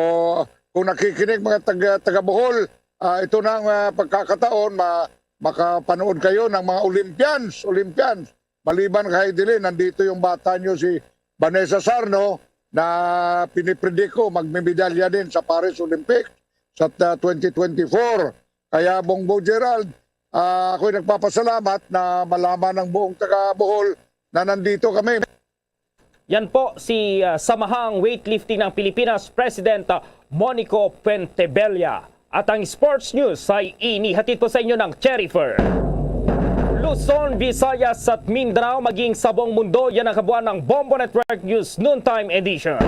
kung nakikinig mga taga, taga Bohol, ah, ito na ang ah, pagkakataon ma, makapanood kayo ng mga Olympians, Olympians. Maliban kay Heidelin, nandito yung bata nyo si Vanessa Sarno na pinipredict ko magmimedalya din sa Paris Olympics sa ah, twenty twenty-four. Kaya Bongbong Gerald, ah, ako'y nagpapasalamat na malaman ng buong taga Bohol na nandito kami. Yan po si ah, Samahang Weightlifting ng Pilipinas President ah, Monico Puentebella. At ang sports news ay inihatid po sa inyo ng Cherry Fair. Luzon, Visayas at Mindanao, maging sa buong mundo, yan ang kabuuan ng Bombo Network News Noontime Edition.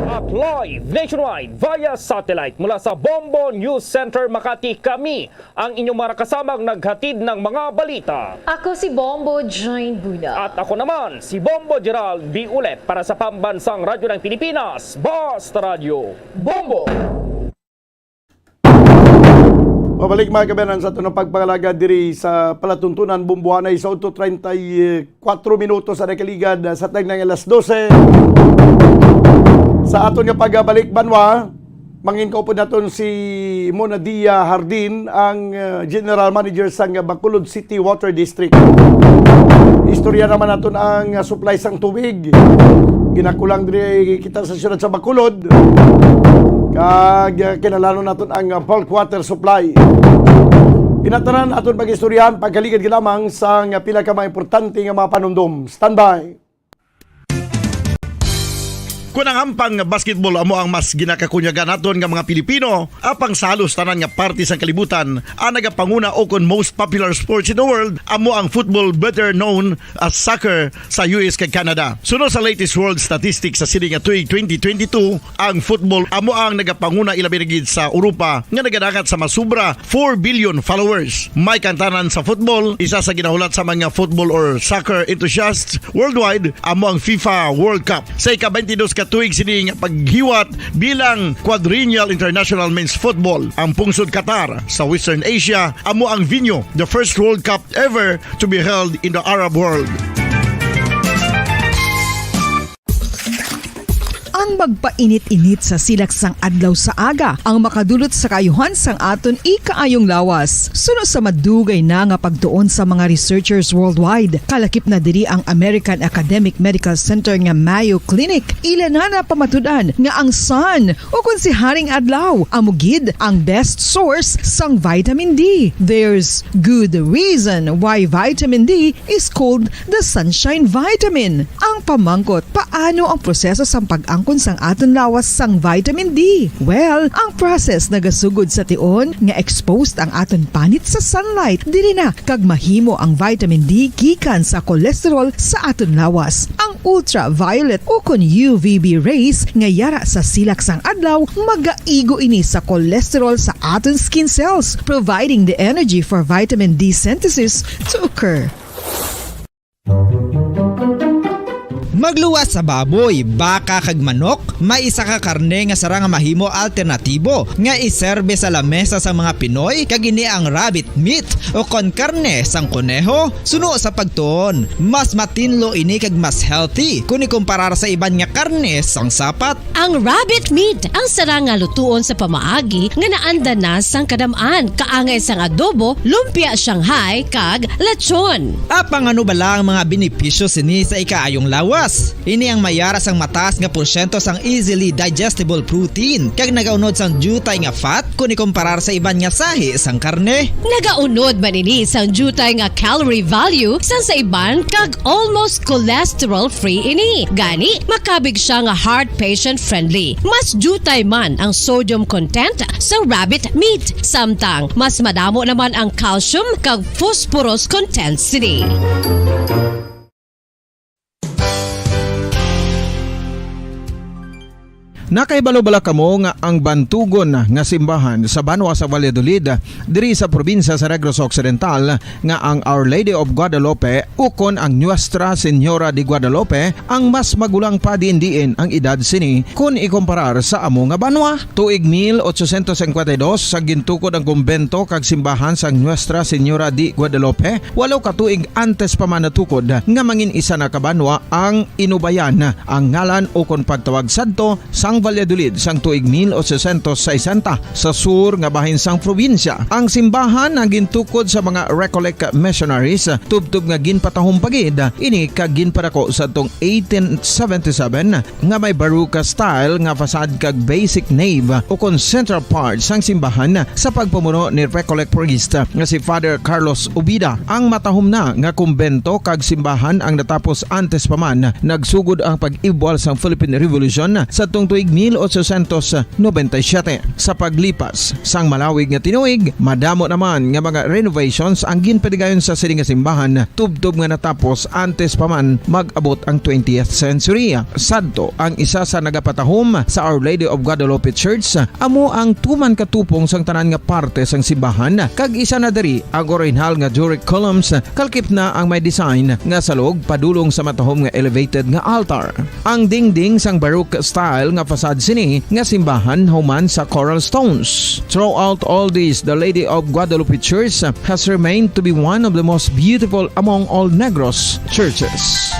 At live nationwide via satellite mula sa Bombo News Center Makati, kami ang inyong mga kasamang naghatid ng mga balita. Ako si Bombo Jane Buna. At ako naman, si Bombo Gerald B. Ulet para sa Pambansang Radyo ng Pilipinas, Basta Radyo, Bombo! Pabalik, mga kabayanan, sa aton pagpangalaga diri sa palatuntunan, Bombo, anay sa otso treinta y cuatro minutos sa nakaligad sa tagnang alas dose. Sa aton nga pagbalik, banwa, mangin kaupod naton si Mona Dia Hardin, ang uh, General Manager sang Bacolod City Water District. Istorya naman naton ang uh, supply sang tubig. Ginakulang diri kita sa siyudad sa Bacolod. Kag uh, kinahanglan naton ang uh, bulk water supply. Inatanan aton pag-istoryahan, pagkaligad ka lamang sa nga pila ka mga importante nga mga panumdom. Standby! Kung ang ampang basketball amo ang mas ginakakunyagan naton nga mga Pilipino, apang sa halos tanan nga parte sang kalibutan, ang nagapanguna o kon most popular sports in the world amo ang football, better known as soccer, sa U S kag Canada. Suno sa latest world statistics sa sini nga tuig twenty twenty-two, ang football amo ang nagapanguna, ilabi na gid sa Europa, nga nagadangat sa masubra four billion followers. May kantanan sa football, isa sa ginahulat sa mga football or soccer enthusiasts worldwide amo ang FIFA World Cup. Sa ika-twenty-dos ka tuig sini nga paghiwat bilang Quadrennial International Men's Football, ang pungsod Qatar sa Western Asia amo ang venue. The first World Cup ever to be held in the Arab world. Ang magpainit-init sa silak sang adlaw sa aga ang makadulot sa kaayuhan sang aton ikaayong lawas. Suno sa madugay na nga pagtuon sa mga researchers worldwide, kalakip na diri ang American Academic Medical Center nga Mayo Clinic, ila na napamatud-an nga ang sun, o kon si Haring Adlaw, amo gid ang best source sang vitamin D. There's good reason why vitamin D is called the sunshine vitamin. Ang pamangkot, paano ang proseso sang pag-angkon sang aton lawas sang vitamin D? Well, ang process nagasugod sa tion nga exposed ang aton panit sa sunlight, diri na kag mahimo ang vitamin D gikan sa cholesterol sa aton lawas. Ang ultraviolet o kon U V B rays nga yara sa silak sang adlaw magaigo ini sa cholesterol sa aton skin cells, providing the energy for vitamin D synthesis to occur. Magluwas sa baboy, baka kag manok, may isa ka karne nga sarang nga mahimo alternatibo nga iserbe sa lamesa sa mga Pinoy, kag ini ang rabbit meat o kon karne sang koneho. Suno sa pagtuon, mas matinlo ini kag mas healthy kon ikumparar sa iban nga karne sang sapat. Ang rabbit meat ang sarang nga lutuon sa pamaagi nga naanda na sang kadam-an, kaangay sang adobo, lumpia Shanghai, kag lechon. Apang ano bala ang mga benepisyo sini sa ikaayong lawas? Ini ang mayara sang mataas nga porsyento sang easily digestible protein, kag nagaunod sang diutay nga fat kon ikumparar sa iban nga sahi sang karne. Nagaunod man ini sang diutay nga calorie value sang sa iban, kag almost cholesterol-free ini. Gani, makabig sia nga heart patient friendly. Mas diutay man ang sodium content sa rabbit meat, samtang mas madamo naman ang calcium kag phosphorus content sini. Nakahibalo bala kamo nga ang bantugon nga simbahan sa banwa sa Valladolid, diri sa probinsya sa Negros Occidental, nga ang Our Lady of Guadalupe ukon ang Nuestra Señora de Guadalupe ang mas magulang pa diin-diin ang edad sini kon ikumparar sa amo nga banwa? Tuig mil ochocientos cincuenta y dos, sa gintukod ang kumbento kag simbahan sang Nuestra Señora de Guadalupe, walo ka tuig antes pa man natukod nga mangin-isa na ka banwa ang Inubayan, ang ngalan ukon pagtawag sadto sang Valladolid sang tuig mil ochocientos sesenta, sa sur nga bahin sang probinsya. Ang simbahan ang gintukod sa mga Recollect missionaries, tubtob nga ginpatahom pa gid ini kag ginpadako sadtong eighteen seventy-seven, nga may Baroque style nga facade kag basic nave ukon central part sang simbahan sa pagpamuno ni Recollect priest nga si Father Carlos Ubida. Ang matahom na nga kumbento kag simbahan ang natapos antes pa man nagsugod ang pag-ibwal sang Philippine Revolution sadtong tuig mil ochocientos noventa y siete. Sa paglipas sang malawig nga tinuig, madamo naman nga mga renovations ang ginpadigayon sa sini nga simbahan, tubtob nga natapos antes pa man mag-abot ang twentieth century. Sadto ang isa sa nagapatahom sa Our Lady of Guadalupe Church, amo ang tuman ka tupong sang tanan nga parte sang simbahan, kag isa na diri ang orihinal nga Doric columns, kalakip na ang may design nga salog padulong sa matahom nga elevated nga altar. Ang dingding sang Baroque style nga facade sini nga simbahan human sa coral stones. Throughout all this, the Lady of Guadalupe Church has remained to be one of the most beautiful among all Negros churches.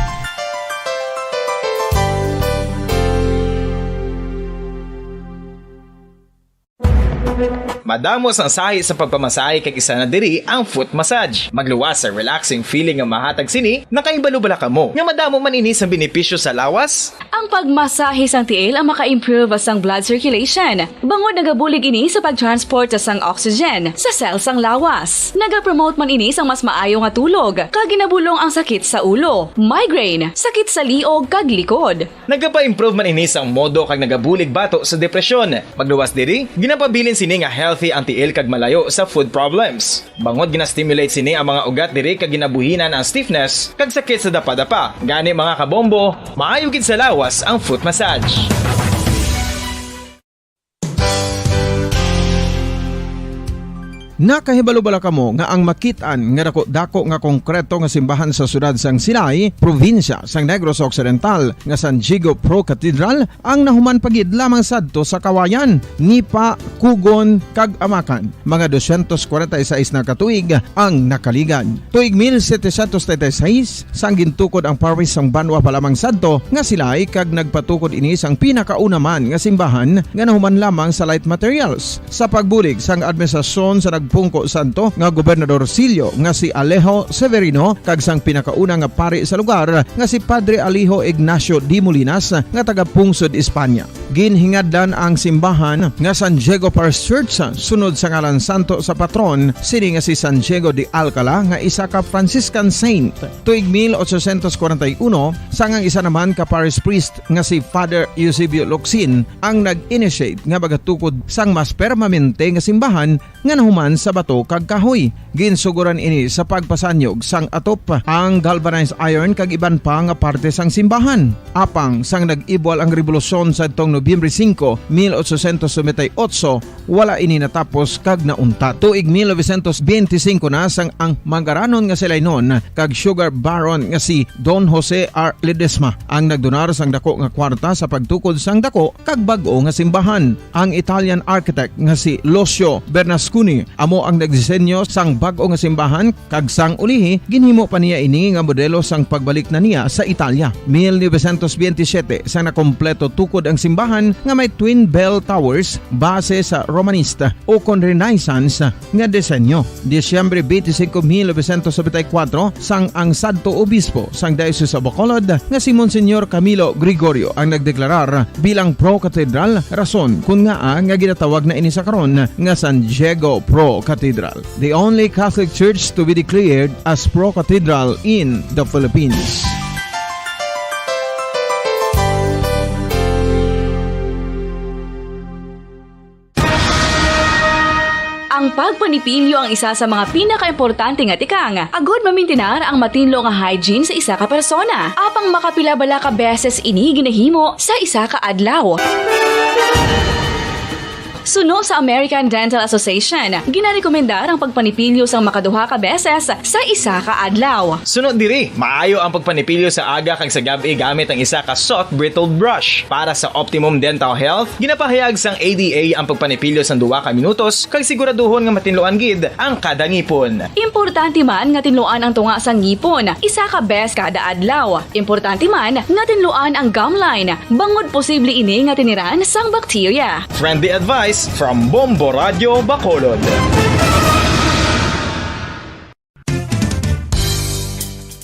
Madamo sang sahi sa pagpamasahe, kag isa na diri ang foot massage. Magluwas sa relaxing feeling nga mahatag sini. Nakahibalo bala kamo nga madamo man ini sang benepisyo sa lawas? Ang pagmasahe sang tiil ang maka-improve sang blood circulation, bangod nagabulig ini sa pag-transport sang oxygen sa cell sang lawas. Nagapromote man ini sang mas maayo nga tulog, kag ginabulong ang sakit sa ulo, migraine, sakit sa liog, kag likod. Nagapa-improve man ini sang modo kag nagabulig bato sa depresyon. Magluwas diri, ginapabilin sini nga healthy ang tiil kag malayo sa foot problems. Bangod gina-stimulate sini ang mga ugat diri kag ginabuhinan ang stiffness kag sakit sa dapadapa. Gani, mga kabombo, maayo gid sa lawas ang foot massage. Nakahibalo bala kamo nga ang makit-an nga dako-dako nga konkreto nga simbahan sa siyudad sang Silay, probinsya sang Negros Occidental, nga San Diego Pro Cathedral, ang nahuman pa gid lamang sadto sa Kawayan, Nipa, Kugon, kag Amakan? Mga dosyentos kwarenta y seis na ka tuig ang nakaligad. Tuig mil setecientos treinta y seis, sang gintukod ang parish sang banwa pa lamang sadto nga Silay, kag nagpatukod ini sang pinakauna man nga simbahan nga nahuman lamang sa light materials. Sa pagbulig sang administrasyon sa nagpungko sadto nga gobernador silyo nga si Alejo Severino kag sang pinakauna nga pari sa lugar nga si Padre Alejo Ignacio de Molinas nga taga-pungsod Espanya. Ginhingadlan ang simbahan nga San Diego Parish Church sunod sa ngalan santo sa patron sini nga si San Diego de Alcala, nga isa ka Franciscan saint. Tuig mil ochocientos kwarenta y uno, sang ang isa naman ka parish priest nga si Father Eusebio Locsin ang nag-initiate nga magatukod sang mas permanente nga simbahan nga nahuman sa bato kag kahoy. Ginsugoran ini sa pagpasanyog sang atop, ang galvanized iron kag iban pa nga parte sang simbahan. Apang sang nag-ibwal ang rebolusyon sadtong Nobyembre singko, mil ochocientos noventa y ocho, wala ini natapos kag nauntat. Tuig mil novecientos benti singko na, sang ang mangaranon nga si Lainon kag sugar baron nga si Don Jose R. Ledesma ang nagdonar sang dako nga kwarta sa pagtukod sang dako kag bag-o nga simbahan. Ang Italian architect nga si Lucio Bernasconi amo ang nagdisenyo sang bag-o nga simbahan, kag sang ulihi, ginhimo pa niya ini nga modelo sang pagbalik na niya sa Italia. Mil novecientos benti siyete, sang nakompleto tukod ang simbahan nga may twin bell towers, base sa Romanista ukon Renaissance nga disenyo. Disyembre twenty-five, mil novecientos noventa y cuatro, sang ang sadto obispo sang Diocese of Bacolod nga si Monsignor Camilo Gregorio ang nagdeklarar bilang pro-cathedral, rason kon ngaa nga ginatawag na ini sa karon nga San Diego Pro Cathedral, the only Catholic Church to be declared as pro-cathedral in the Philippines. Ang pagpanipilyo ang isa sa mga pinakaimportante nga tikang agud mamintinar ang matinlo nga hygiene sa isa ka persona. Apang makapila bala ka beses ini ginahimo sa isa ka adlaw? Suno sa American Dental Association, ginarekomendar ang pagpanipilyo sang makaduha ka beses sa isa ka adlaw. Suno diri, maayo ang pagpanipilyo sa aga kag sa gab-i gamit ang isa ka soft bristled brush. Para sa optimum dental health, ginapahayag sang A D A ang pagpanipilyo sang duha ka minutos kag siguraduhon nga matinluan gid ang kada ngipon. Importante man nga tinluan ang tunga sang ngipon isa ka bes kada adlaw. Importante man nga tinluan ang gum line, bangod posible ini nga tiniran sang bakterya. Friendly advice from Bombo Radio Bacolod.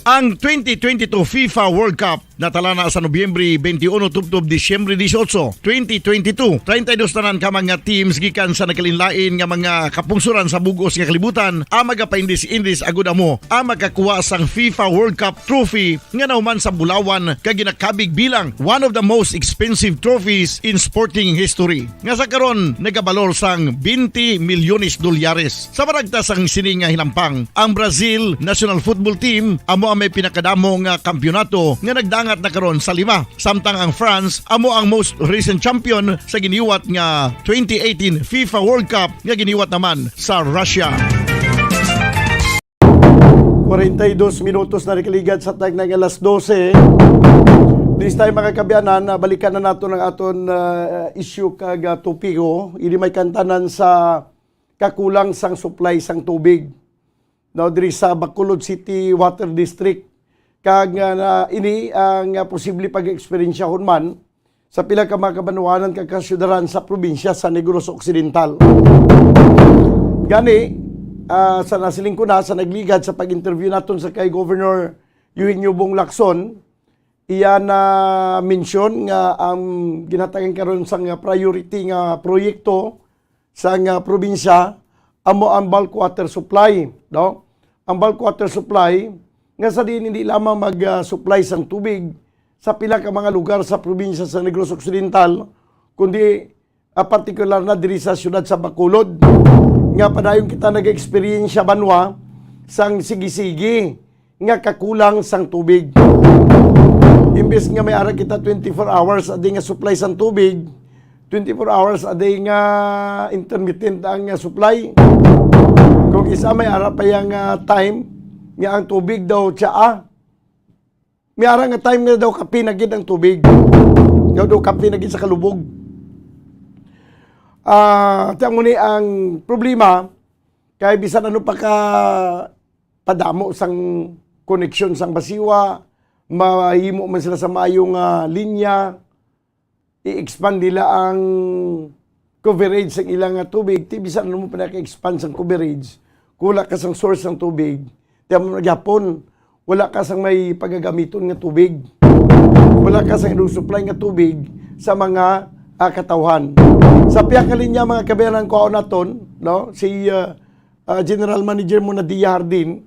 Ang twenty twenty-two FIFA World Cup natala na sa Nobyembre twenty-one tubtob Disyembre dieciocho, twenty twenty-two. Treinta y dos tanan ka mga teams gikan sa nagkalainlain nga mga kapungsoran sa bug-os nga kalibutan ang magapaindis-indis agud amo ang makakuha sang FIFA World Cup trophy nga nahuman sa bulawan kag ginakabig bilang one of the most expensive trophies in sporting history, nga sa karon nagabalor sang twenty milyones dolyares. Sa baragta sang sini nga hinampang, ang Brazil national football team amo ang may pinakadamo nga kampiyonato nga nagdangat na karon sa lima, samtang ang France amo ang most recent champion sa giniwat nga twenty eighteen FIFA World Cup nga giniwat naman sa Russia. Kwarenta y dos minutos na nakaligad sa tagna nga alas dose. This time, mga kaabyanan, ah, balikan na naton ang aton, ah, issue kag, ah, topiko. Ini may kantanan sa kakulang sang supply sang tubig, no, diri sa Bacolod City Water District. Kag, ah, na, ini ang, ah, posible pag-eksperensyahon man sa pila ka mga kabanwanan kag kasyudaran sa probinsya sa Negros Occidental. Gani, ah, sa nasiling ko na, sa nagligad sa pag-interview naton sa kay Governor Eugenio Bong Lacson, iya na mention nga ang ginhatagan karon sang priority nga proyekto sang, ah, probinsya amo ang bulk water supply, no? Ang bulk water supply nga sa diin hindi lamang mag, ah, supply sang tubig sa pila ka mga lugar sa probinsya sa Negros Occidental, kundi, ah, partikular na diri sa siyudad sa Bacolod, nga padayon kita nag-eksperyensya banwa sang sige-sige nga kakulang sang tubig. Imbes nga may ara kita twenty-four hours a day nga supply sang tubig, twenty-four hours a day nga intermittent ang, ah, supply. Kung isa, may ara pa yang, ah, time nga ang tubig daw tsaa. May ara nga time nga daw kape na gid ang tubig. Daw, daw kape na gid sa kalubog. Ah, ti amo ni ang problema, kay bisan ano pa ka padamo sang koneksyon sang Basiwa, mahimo man sila sa maayo nga linya, i-expand nila ang coverage sang ilang nga tubig, ti bisan ano mo pa naka-expand sang coverage, kung wala ka sang source sang tubig, ti amo na gyapon, wala ka sang may pagagamiton nga tubig. Wala ka sang supply nga tubig sa mga, ah, katawhan. Sa pihak nga linya, mga kabayanan, kuhaon naton, no? Si, ah, ah, General Manager Monadia Hardin,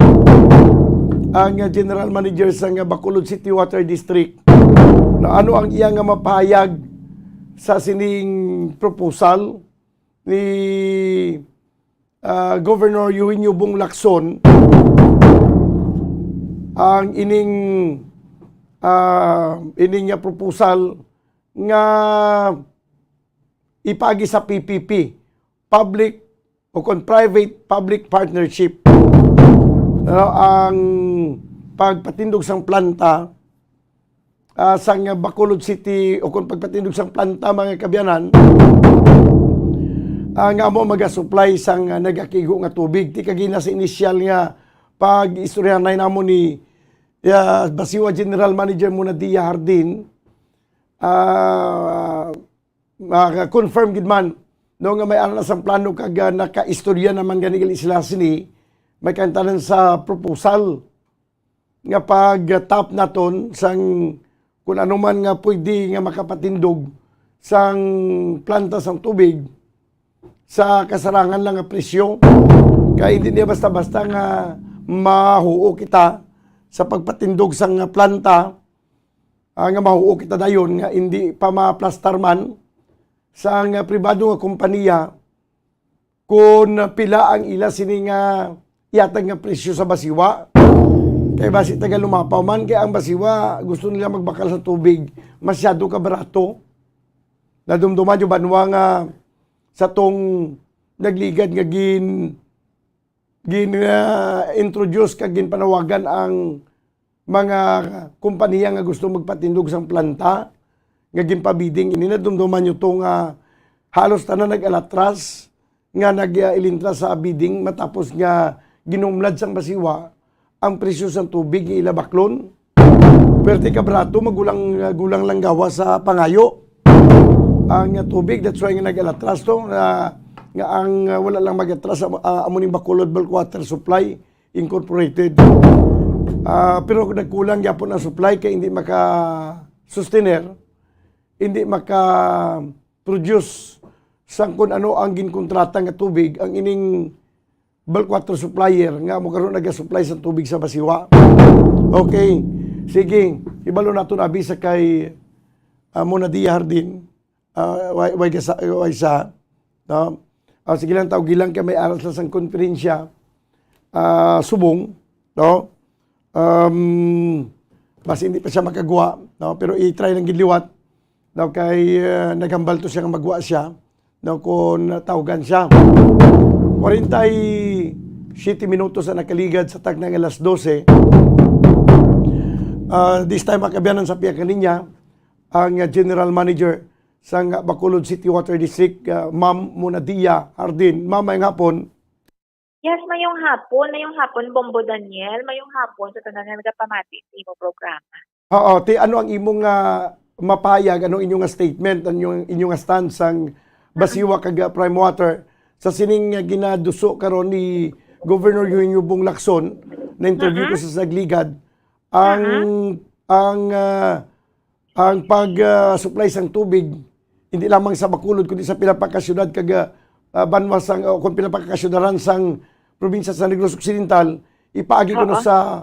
ang, ah, General Manager sa nga Bacolod City Water District. Na ano ang iya nga mapahayag sa sining proposal ni, ah, Governor Eugenio Bong Lacson, ang ining, ah, ining nga proposal nga ipaagi sa P P P, public o kon private public partnership, no, ang pagpatindog sang planta, ah, sang Bacolod City, o kon pagpatindog sang planta, mga kaabyanan, ah, nga amo magasupply sang, ah, nagakigo nga tubig. Ti kagina sa inisyal nga pag-istoryahanay namo ni, ah, Basiwa General Manager Monadia Hardin, ah, ma-confirm gid man, no, nga may ara na sang plano kag, ah, nakaistorya naman gani gali sila sini, may kaangtanan sa proposal nga pag-tap naton sang kun ano man nga pwede nga makapatindog sang planta sang tubig sa kasarangan lang nga presyo. Kay hindi niya basta-basta nga mahuo kita sa pagpatindog sang planta, ah, nga mahuo kita dayon nga hindi pa maplastar man sang pribado nga kompanya kon pila ang ila sini nga ihatag nga presyo sa Basiwa. Kay basi taga Lumapaw man, kay ang Basiwa gusto nila magbakal sa tubig, masyado ka barato. Nadumduman nyo ba, banwa, nga sa tong nagligad nga gin, gin, ah, introduce kag ginpanawagan ang mga kompanya nga gusto magpatindog sang planta nga ginpabidding ini? Nadumduman nyo to nga halos tanan nag-alatras nga nag-ilintra sa bidding matapos nga ginumlad sang Basiwa ang presyo sang tubig nga ila baklon. Perte ka barato, magulang, gulang lang gawas sa pangayo ang tubig. That's why nga nag-alatras to, nga, nga ang, uh, wala lang mag-atras, uh, amo ning Bacolod Bulk Water Supply Incorporated. Ah, pero nagkulang gyapon ang supply kay hindi maka-sustainer, hindi maka-produce sang kun ano ang ginkontrata nga tubig ang ining bulk water supplier nga amo karon nagasupply sa tubig sa Basiwa. Okay. Sige, ibalo nato na bisa kay, ah, Monadia Hardin. Ah, way, way gasa-, way sa, no? Ah, sige lang, tawgi lang kay may aras lang sang konferensya, ah, subong, no? Um, basi hindi pa siya makagwa, no? Pero i-try lang gid liwat, no? Kay, ah, naghambal to siya nga magwa siya, no? Kung tawgan siya. Kwarenta y siyete minutos ang nakaligad sa tagna nga alas dose. Ah, this time, makabiyanan sa pihak niya, ang, ah, General Manager sang Bacolod City Water District, ah, Ma'am Monadia Hardin. Ma'am, mayong hapon. Yes, mayong hapon, mayong hapon, Bombo Daniel, mayong hapon sa tanan nga nagapamati sa imong programa. Oo, ti ano ang imong, ah, mapahayag, ano inyo nga statement, ano inyo, inyo nga stance sang Basiwa kag, ah, Prime Water sa sining, ah, ginaduso karon ni Governor Eugenio Bong Lacson, na interview ko Mm-mm. sa Sagligad, ang, Mm-mm. ang, ah, ang pag, ah, supply sang tubig, hindi lamang sa Bacolod, kundi sa pila pa ka syudad kag, ah, ah, banwa sang, o kung pila pa ka kasyudaran sang probinsya sa Negros Occidental, ipaagi kuno Oo. sa,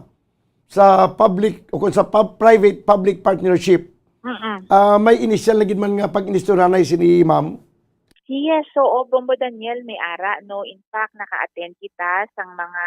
sa public o kung sa pub-, private-public partnership. Mm-mm. Ah, may initial na gid man nga pag-inistoryanay sini, ma'am? Yes, oo, Bombo Daniel, may ara, no? In fact, naka-attend kita sang mga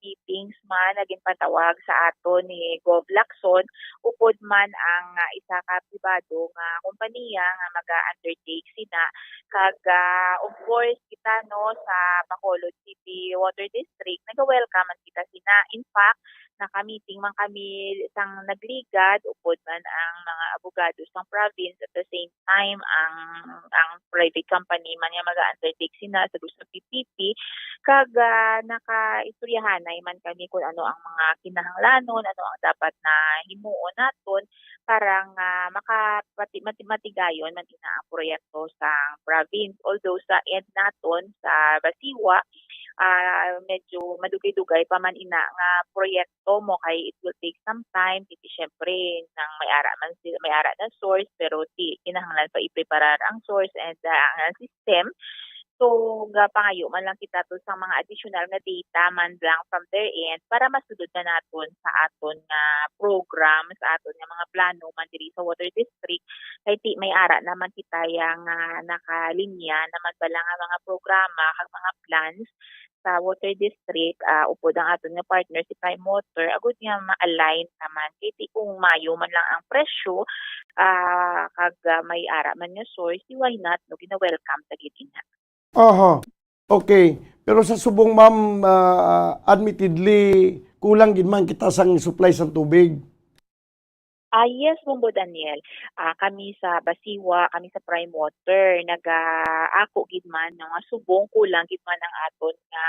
meetings man na ginpatawag sa aton ni Gov Lacson, upod man ang, ah, isa ka pribado nga kompanya nga maga-undertake sina. Kag, ah, of course, kita, no, sa Bacolod City Water District, naga-welcome man kita sina. In fact, naka-meeting man kami sang nagligad, upod man ang mga abogado sang province, at the same time, ang, ang private company man nga maga-undertake sina sa gusto P P P, kag, ah, nakaistoryahanay man kami kung ano ang mga kinahanglanon, ano ang dapat na himuon naton para nga makapati-, mati-, matigayon man ina ang proyekto sang province. Although sa end naton sa Basiwa, ah, medyo madugay-dugay pa man ina nga proyekto mo kay it will take some time. Kasi syempre, nang may ara man sila, may ara na source, pero ti-, kinahanglan pa i-preparar ang source and, ah, ang system. So, gapangayo man lang kita to sa mga additional nga data man lang from their end para masulod na naton sa aton nga program, sa aton nga mga plano man diri sa water district. Kay ti may ara naman kita yang, ah, nakalinya naman bala nga mga programa kag mga plans sa water district, ah, upod ang aton nga partner si Prime Water, agud nga ma-align naman. Kay ti kung mayo man lang ang presyo, ah, kag, ah, may ara man nga source, di why not, no? Gina-welcome ta gid ina. Aha. Okay. Pero sa subong, ma'am, ah, admittedly, kulang gid man kita sang supply sang tubig. Ah, yes, Bombo Daniel. Ah, kami sa Basiwa, kami sa Prime Water, nagaako gid man nga subong kulang gid man ang aton nga,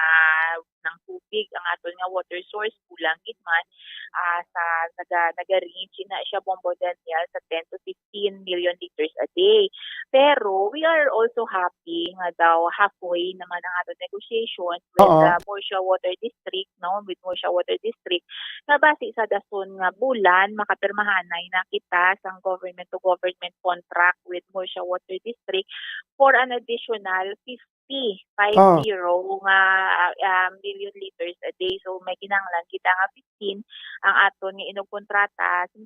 ng tubig, ang aton nga water source kulang gid man. Ah, sa naga, naga-range na siya, Bombo Daniel, sa ten to fifteen million liters a day. Pero we are also happy nga daw halfway naman ang aton negotiation with, Oo. ah, Murcia Water District, no, with Murcia Water District, nga basi sa dason nga bulan, makapirmahanay na kita sang government-to-government contract with Murcia Water District for an additional fifty, five Ah. zero nga, ah, million liters a day. So, may kinahanglan kita nga fifteen, ang aton nga inugkontrata, fifty.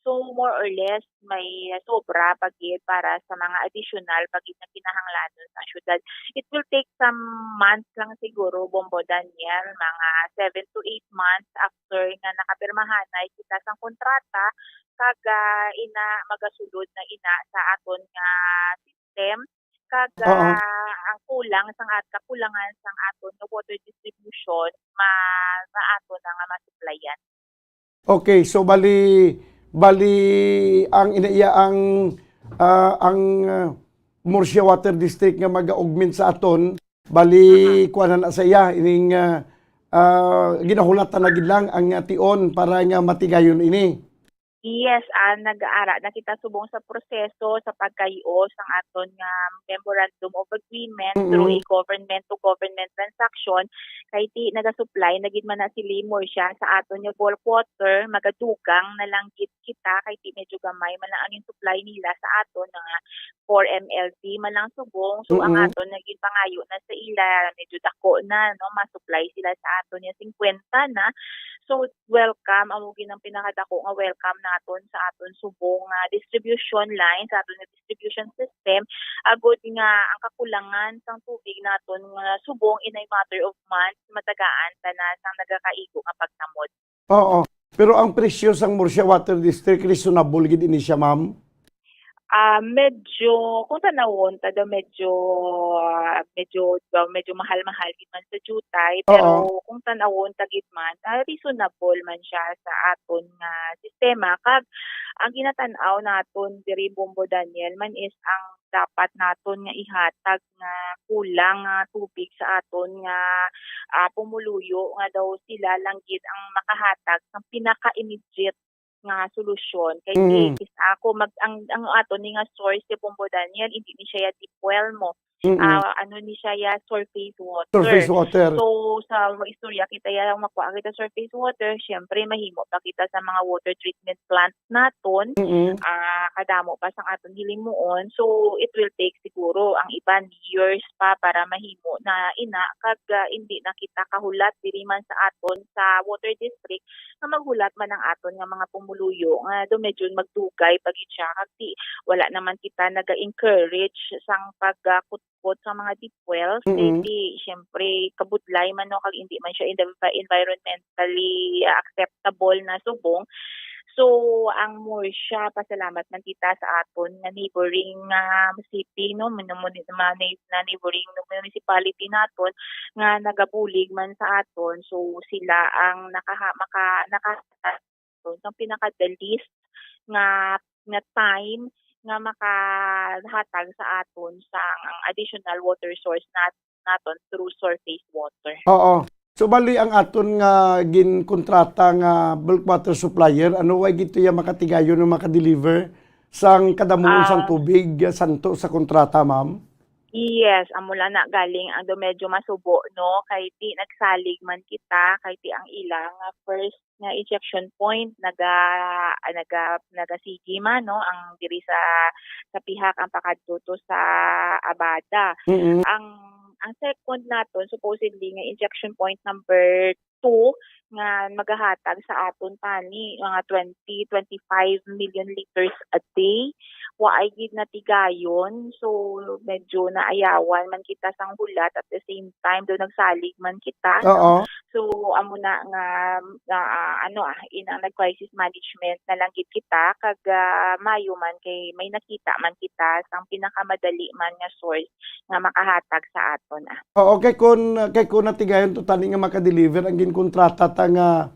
So, more or less, may sobra pa gid para sa mga additional pa gid nga kinahanglanon sa syudad. It will take some months lang siguro, Bombo Daniel, mga seven to eight months after nga nakapirmahanay kita sang kontrata, kag, ah, ina, magasulod na ina sa aton nga system, kag, Oo. ah, ang kulang sang at-, kakulangan sang aton nga water distribution, ma-, maato na nga masuplayan. Okay, so bali, bali ang ina iya ang, ah, ang, ah, Murcia Water District nga mag-augment sa aton, bali, Mhm. kuha na na sa iya, ining, ah, ah, ginahulatan na gid lang ang, ah, tion para nga matigayon ini. Yes, ah, nag-aara na kita subong sa proseso sa pagkayo sang aton nga Memorandum of Agreement through Mm. a government-to-government transaction, kay ti nagasupply na gid man na si Limor siya sa aton nga bulk water, magadugang na lang gid kita, kay ti medyo gamay man lang ang supply nila sa aton, mga four M L T man lang subong. So, ang Mm. aton nga ginpangayo na sa ila, medyo dako na, no, ma-supply sila sa aton nga fifty na. So, welcome, amo gid ang pinakadako nga welcome naton sa aton subong nga distribution line, sa aton nga distribution system, agud nga ang kakulangan sang tubig naton nga subong in a matter of months, matagaan ta na sang nagakaigo nga pagtamod. Oo. Pero ang presyo sang Murcia Water District, reasonable gid ini siya, ma'am? Ah, medyo, kung tanawon ta daw, medyo, ah, medyo, daw, medyo mahal-mahal gid man sa jutay, Oo. pero kung tanawon ta gid man, ah, reasonable man siya sa aton nga sistema. Kag ang ginatan-aw naton diri, Bombo Daniel, man is ang dapat naton nga ihatag nga kulang nga tubig sa aton nga, ah, pumuluyo, nga daw sila lang gid ang makahatag sang pinaka-immediate nga solusyon. Kay Mm. di, kis-, ako, mag-, ang, ang aton ni nga source si Bombo Daniel, hindi ni siya ya deep well mo. Mm. Ah, ano ni siya ya, surface water. Surface water. So, sa istorya kita ya, makuha kita surface water, syempre, mahimo pa kita sa mga water treatment plant naton, Mm. ah, kadamo pa sang aton hilimuon. So, it will take siguro ang iban years pa para mahimo na ina, kag, ah, hindi na kita kahulat diri man sa aton sa water district nga maghulat man ang aton nga mga pumuluyo nga do medyo magdugay pa gid siya, kag di, wala naman kita naga-encourage sang pag, ah, kutkot sa mga deep wells, kay Mm. di, syempre, kabudlay man, no, kag hindi man siya env-, environmentally acceptable na subong. So, ang Murcia, pasalamat man kita sa aton nga neighboring, ah, city, no, muna-, muna-, mga neigh-, na neighboring municipality naton nga nagabulig man sa aton. So, sila ang nakaha-, maka-, naka-, ang pinaka the least nga, nga time nga makahatag sa aton sa ang, ang additional water source nat-, naton through surface water. Oo. So, bali, ang aton nga ginkontrata nga bulk water supplier, ano, way gid to ya makatigayon nga maka-deliver sang kadamuon sang Ah. tubig, ah, santo sa kontrata, ma'am? Yes, amo lang na galing ang do medyo masubo, no? Kay ti nagsalig man kita, kay ti ang ilang, ah, first nga injection point naga-, ah, naga-, nagasigi man, no, ang diri sa, sa pihak ang pakadto to sa Abada. Mm. Ang, ang second naton, supposedly, nga injection point number two nga magahatag sa aton tani, mga twenty, twenty-five million liters a day. Waay gid natigayon. So, medyo naayawan man kita sang hulat. At the same time, do nagsalig man kita, no? Oo. So, amo na nga, nga, ah, ano, ah, inang nag-crisis management na lang gid kita, kag, ah, maayo man kay may nakita man kita sang pinakamadali man nga source nga makahatag sa aton, ah. Oo, kay kun, kay kun natigayon to tani nga maka-deliver ang ginkontrata ta nga,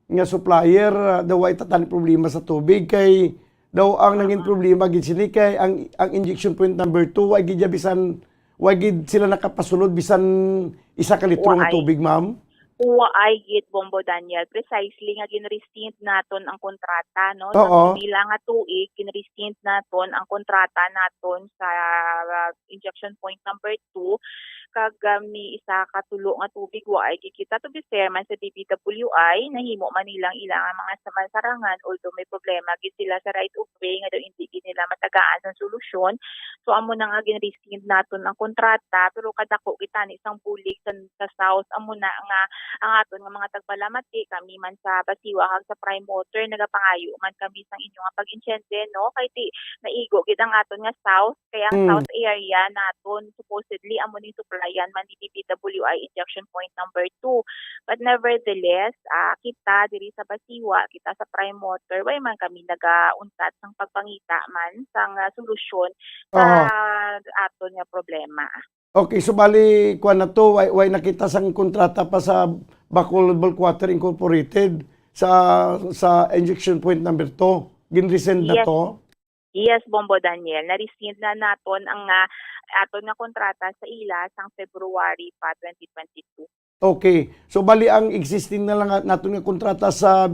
nga supplier, ah, daw way ta tani problema sa tubig, kay daw ang nangin Oo. problema gid sini kay ang, ang injection point number two, way gid ya bisan, way gid sila nakapasulod bisan isa ka litro nga Waay. tubig, ma'am? Waay gid, Bombo Daniel. Precisely nga gin-rescind naton ang kontrata, no? Sa Oo. pila nga tuig, gin-rescind naton ang kontrata naton sa, ah, injection point number two. Kag, ah, may isa ka tulo nga tubig, waay gid kita. To be fair man sa D P W I, nahimo man nilang ilang mga sa-, masarangan, although may problema gid sila sa right of way nga daw hindi gid nila matagaan sang solusyon. So, amo na nga gin-rescind naton ang kontrata, pero kadako gid tani sang bulig sa, sa South. Amo na nga ang aton nga mga tagpalamati, kami man sa Basiwa kag sa Prime Water, nagapangayo man kami sang inyo nga pag-insyende, no? Kay ti, naigo gid ang aton nga South, kay ang Mm. South area naton, supposedly, amo ni supplyan man ni D P W I injection point number two. But nevertheless, ah, kita diri sa Basiwa, kita sa Prime Water, way man kami nagauntat sang pagpangita man sang, ah, solusyon sa Aha. aton nga problema. Okay, so bali, kuwan na to, way, way nakita sang kontrata pa sa Bacolod Bulk Water Incorporated sa, sa injection point number two. Gin-rescind na Yes. to? Yes, Bombo Daniel. Na-rescind na naton ang, ah, aton nga kontrata sa ila sang February pa twenty twenty-two. Okay. So, bali ang existing na lang naton nga kontrata sa,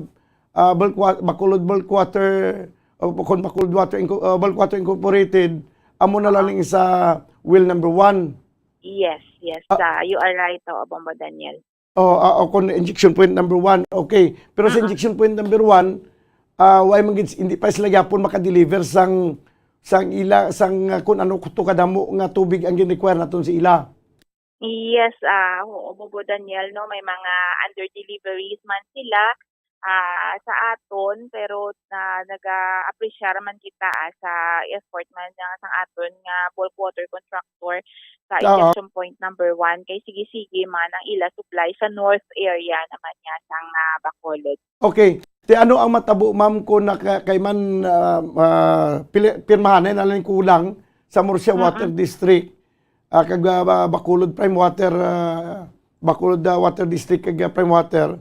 ah, bulk wa-, Bacolod Bulk Water, o kon Bacolod Water Inco-, ah, Bulk Water Incorporated, amo na lang Oo. ning sa well number one. Yes, yes. Ah. Ah, you are right, oo, Bombo Daniel. Oh, ah, o kon injection point number one. Okay. Pero sa Mm-mm. injection point number one, ah, way man gid, hindi pa sila gyapon maka-deliver sang, sang ila, sang, ah, kun ano to kadamo nga tubig ang gin-require naton sa ila. Yes, ah, oo, Bombo Daniel, no, may mga under deliveries man sila, ah, sa aton, pero na, naga-appreciate man kita, ah, sa effort man nga sa aton nga bulk water contractor sa Oo. injection point number one, kay sige-sige man ang ila supply sa north area naman niya sang, ah, Bacolod. Okay. Ti ano ang matabo, ma'am, kung naka-, kay man, ah, ah, pili-, pirmahanay na lang kulang sa Murcia Mm-mm. Water District, ah, kag, ah, ba-, Bacolod Prime Water, ah, Bacolod, ah, Water District kag, ah, Prime Water.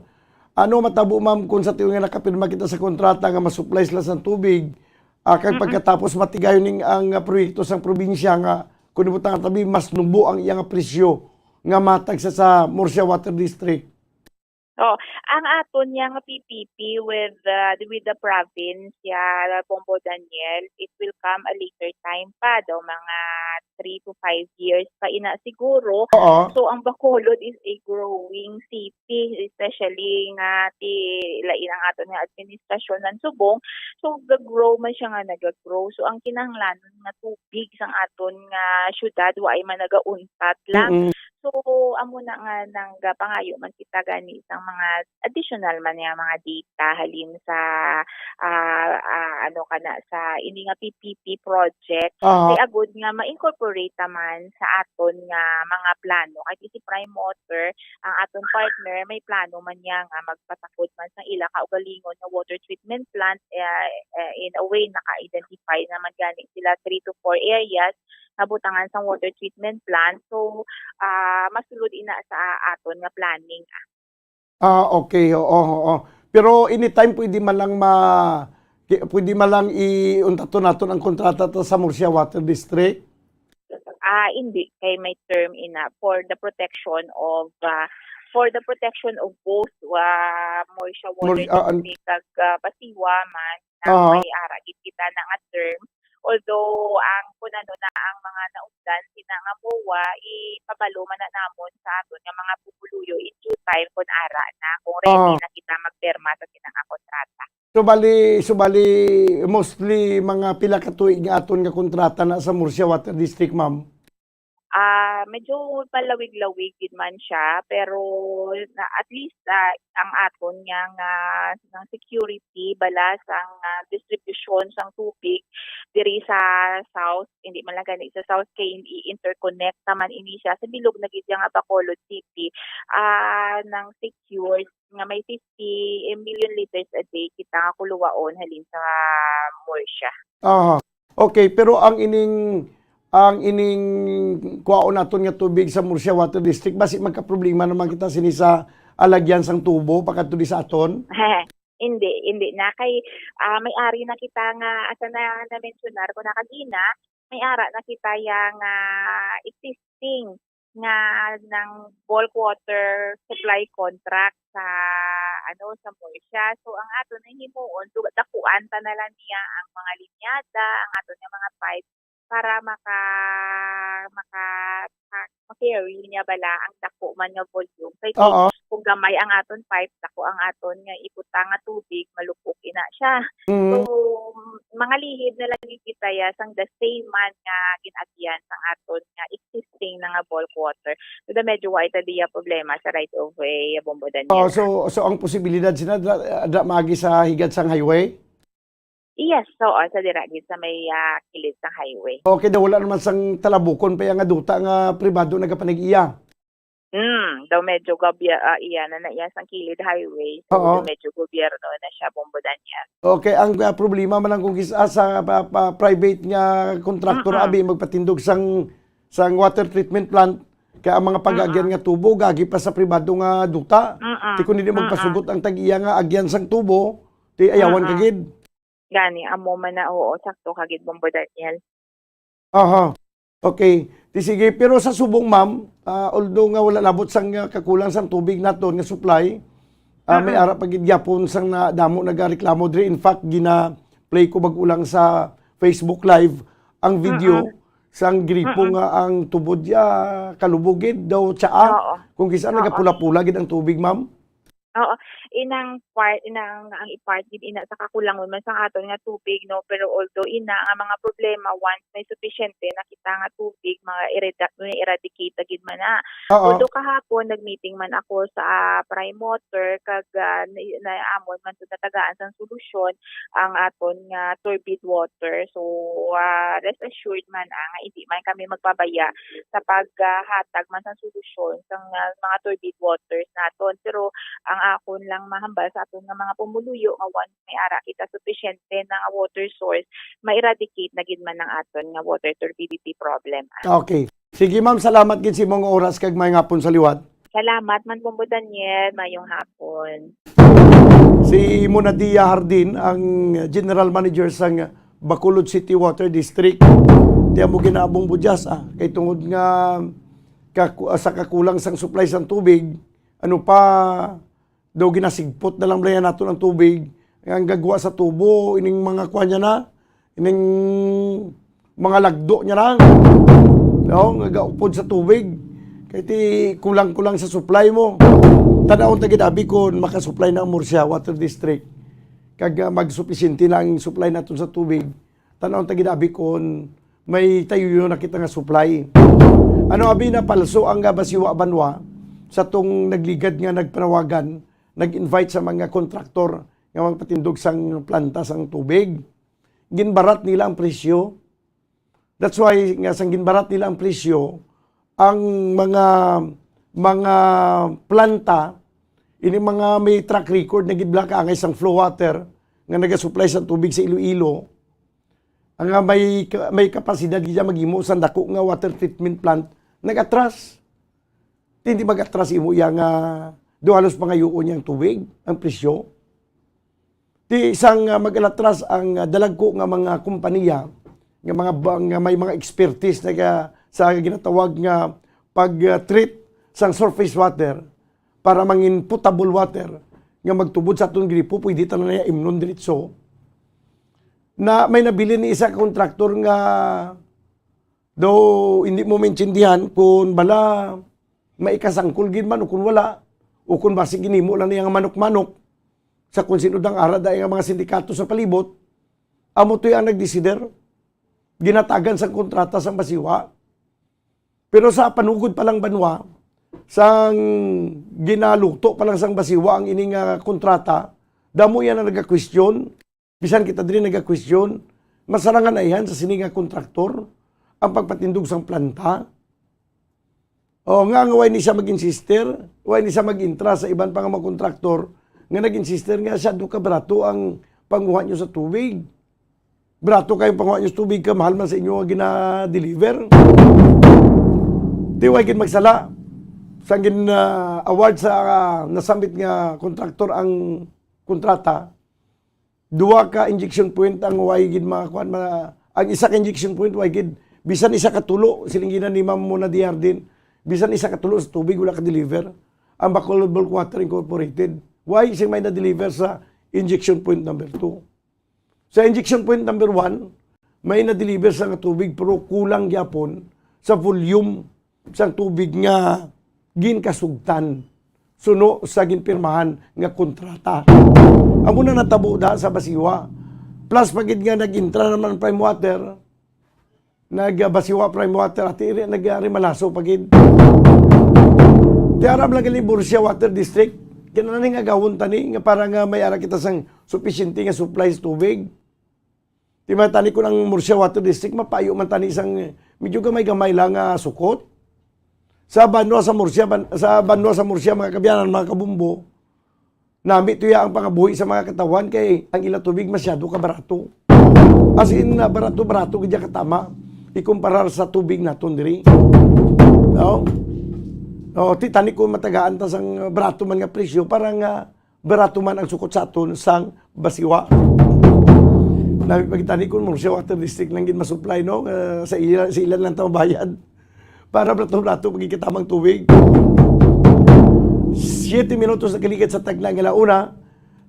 Ano matabo, ma'am, kung sa tiyo nga nakapirma kita sa kontrata nga masupply sila sa tubig, ah, kag Mm-mm. pagkatapos matigayon ning ang, ah, proyekto sang probinsya nga kung ibutang tabi mas nubo ang iya nga presyo nga matag sa, sa Murcia Water District? Oh, ang aton niya nga P P P with, ah, with the province, ya, Bombo Daniel, it will come a later time pa, daw mga three to five years pa ina siguro. Oo. So, ang Bacolod is a growing city, especially nga ti lain ang aton nga administrasyon ng Subong. So, ga-grow man siya nga naga-grow. So, ang kinahanglanon nga tubig sang aton nga syudad, wa ay man nagauntat lang. Mm-mm. So, amo na nga nang gapangayo man kita gani sang mga additional man nga mga data halin sa, ah, ah, ano ka na, sa ini nga P P P project. Aha. Kay agud nga ma-incorporate ta man sa aton nga mga plano. Kay si Prime Water, ang aton partner, may plano man niya nga magpatakod man sa ila kaugalingon nga water treatment plant, eh, eh, in a way, naka-identify naman gani sila three to four areas nga butangan sang water treatment plant. So, ah, masulod ina sa aton nga planning, ah. Ah, okay. Oo, oo. Pero anytime pwede man lang ma-, ki-, pwede man lang i-, untaton naton ang kontrata ta sa Murcia Water District? Ah, hindi. Kay may term ina for the protection of, ah, for the protection of both, ah, Murcia Water Mur-, ah, an- District kag, ah, Pasiwa man, na Aha. may ara gid kita na nga term. Although, ang, kun ano na ang mga naundan sina nga MOA, ipabalo man na namon sa aton nga mga pumuluyo in due time kun ara na, kung ready Ah. na kita magpirma sa sina nga kontrata. So, bali, so, bali, mostly mga pila ka tuig nga aton nga kontrata na sa Murcia Water District, ma'am? Ah, medyo palawig-lawig gid man siya, pero na, at least, ah, ang aton nga, nga, nga security bala sang, ah, distribution sang tubig diri sa South, hindi man lang gani sa South, kay i-interconnect naman ini siya sa bilog na gid nga Bacolod City, ah, nang secured nga may fifty million liters a day kita nga kuluwaon halin sa Murcia. Aha. Okay, pero ang ining, ang ining kuwaon naton nga tubig sa Murcia Water District, basi magkaproblema naman kita sini sa alagyan sang tubo pakadto di sa aton? Hindi, hindi na. Kay, ah, may ari na kita nga, asa na na-mensionar ko na kagina, may ara na kita yang, ah, existing nga nang bulk water supply contract sa, ano, sa Murcia. So, ang ato na himuon, so, dakuan ta na lang niya ang mga linyada, ang ato nga mga pipe para maka-, maka-, maka-, ma-carry niya bala ang dako man nga volume. Kay Oo. kung gamay ang aton pipe, dako ang aton nga ibutang nga tubig, malupok ina siya. Mm. So, mga lihid na lang gid kita ya sang the same man nga gin-agian sang aton nga existing na nga bulk water. So, da medyo wa ita diya problema sa right of way, Bombo Daniel. Oh, so, so ang posibilidad sina da, da maagi sa higad sang highway? Yes, oo, sa dira gid sa may, ah, kilid sang highway. Okay, da wala naman sang talabukon pa iya nga duta nga pribado nagapanag-iya. Hmm, daw medyo gabya-, ah, iya na, na iya sang kilid highway. So, Oo. daw medyo gobyerno na siya, Bombo Daniel. Okay, ang, ah, problema man lang kung kis-, ah, sa pa, pa, private nga contractor, Mm-mm. abi, magpatindog sang, sang water treatment plant, kaya ang mga pag-agyan Mm-mm. nga tubo, gagi pa sa pribado nga duta. Mm-mm. Ti kung hindi Mm-mm. magpasugot ang tag-iya nga agyan sang tubo, ti ayawan ka Mm-mm. gid. Gani, amo man na, oo, sakto ka gid, Bombo Daniel. Aha. Okay. Ti sige, pero sa subong, ma'am, ah, although nga wala labot sang, ah, kakulang sang tubig naton nga supply, ah, may Mm-mm. ara pa gid gyapon sang na, damo nagareklamo diri. In fact, gina-play ko bag-o lang sa Facebook Live ang video Mm-mm. sang gripo Mm-mm. nga ang tubod ya kalubog gid daw tsaa. Oo. Kung kisa Oo. nagapula-pula gid ang tubig, ma'am. Oo, inang part, inang, ang i-part gid ina sa kakulangon man sang aton nga tubig, no? Pero although ina nga mga problema, once may supisyente na kita nga tubig, mga ereda-, may eradicate na gid man na. Oo. Although kahapon, nag-meeting man ako sa, ah, Prime Water, kag, ah, na, na amon man to natagaan sang solusyon ang aton nga turbid water. So, ah, rest assured man, ah, nga hindi man kami magpabaya sa paghatag man sang solusyon sang, ah, mga turbid waters naton. Pero ang akon lang mahambal sa aton nga mga pumuluyo nga once may ara kita supisyente na nga water source, ma-eradicate na gid man ang aton nga water turbidity problem. Okay. Sige, ma'am, salamat gid sa imong oras kag maayong hapon sa liwat. Salamat man, Bombo Daniel. Mayong hapon. Si Monadia Hardin, ang general manager sang Bacolod City Water District. Di mo ginaabong budyas, ah, kay tungod nga kaku-, sa kakulang sang supply sang tubig, ano pa, Daw ginasigpot na lang bala naton ang tubig, ang gagwa sa tubo, ining mga kuan niya na, ining mga lagdo niya na. No, nga gaupod sa tubig. Kay ti kulang-kulang sa supply mo. Tanawon ta gid abi kung makasupply na ang Murcia Water District. Kag, ah, magsupisyente na ang supply naton sa tubig. Tanawon ta gid abi kung may tayo na kita nga supply. Ano abi na palso ang, ah, Basiwa Banwa sa tong nagligad nga nagpanawagan, nag-invite sa mga kontraktor nga magpatindog sang planta sang tubig. Ginbarat nila ang presyo. That's why nga sang ginbarat nila ang presyo, ang mga, mga planta, ini mga may track record na gid bala kaangay sang flow water nga nagasupply sang tubig sa Iloilo, ang nga may ka-, may kapasidad gid siya maghimo sang dako nga water treatment plant, nag-atras. Ti hindi mag-atras imo iya nga do halos pangayuon niya ang tubig, ang presyo. Ti sang, ah, mag-alatras ang, ah, dalagko nga mga kompanya nga mga ba-, nga may mga expertise na ga-, sa ginatawag nga pag, ah, treat sang surface water para mangin potable water nga magtubod sa aton gripo, pwede ta na niya imnon diretso. Na may nabilin ni isa ka kontraktor nga daw hindi mo maintindihan kung bala maikasangkol gid man o kung wala, o kung basi ginhimo lang niya nga manok-manok sa kung sino dang ara dai nga mga sindikato sa palibot, amo to'y ang nagdesider, ginatagan sang kontrata sang Basiwa. Pero sa panugod pa lang Banwa, sang ginaluto pa lang sang Basiwa ang ini nga kontrata, damo yan ang nagakwestiyon. Bisan kita diri nagakwestiyon, masarangan ayhan sa sini nga kontraktor ang pagpatindog sang planta. O, nga, nga way ni siya mag-insister, way ni siya mag-intra sa iban pa nga mga kontraktor nga nag-insister nga siya do ka barato ang panguha niyo sa tubig. Barato kayo panguha niyo sa tubig, kamahal man sa inyo nga gina-deliver. Di way gid magsala. Sang gin, ah, award sa, ah, nasambit nga kontraktor ang kontrata, duha ka injection point ang way gid mga kuan, mga, ang isa ka injection point way gid, bisan isa ka tulo, siling gina ni Ma'am Mona Diardin, bisan isa ka tulo sa tubig wala ka deliver ang Bacolod Bulk Water Incorporated. Why sing may na-deliver sa injection point number two? Sa injection point number one, may na-deliver sa nga tubig pero kulang gyapon sa volume sang tubig nga ginkasugtan suno sa ginpirmahan nga kontrata. Amo na natabo da sa Basiwa. Plus pa gid nga nag-intra naman Prime Water, nag-Basiwa Prime Water, ati iri nag-Rimalaso pa gid. Ti aram lang gali Murcia Water District, kinahanglan nga agawon tani nga para nga may ara kita sang supisyente nga supply sa tubig. Di ba tani kung ang Murcia Water District, mapayo man tani isang medyo gamay-gamay lang nga sukot. Sa banwa sa Murcia, ban-, sa banwa sa Murcia, mga kabyanan, mga kabumbo, nami tuya ang pangabuhi sa mga katawhan kay ang ila tubig masyado ka barato. As in, na barato-barato gid katama ikumparar sa tubig naton diri. No? O, ti tani kung matagaan ta sang barato man nga presyo para nga barato man ang sukot sa aton sang Basiwa. Nami pagitani kung Murcia Water District lang gid masupply, no? Eh, sa ila, sa ilan lang ta mabayad para barato-barato pagkikatamang tubig. Siete minutos na kaligid sa tagna nga launa.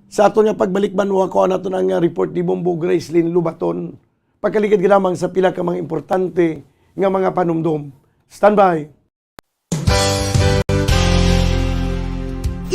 Sa aton nga pagbalik man, makuha naton ang, ah, report ni Bombo Gracelyn Lubaton. Pagkaligid lamang sa pila ka mga importante nga mga panumdom. Standby!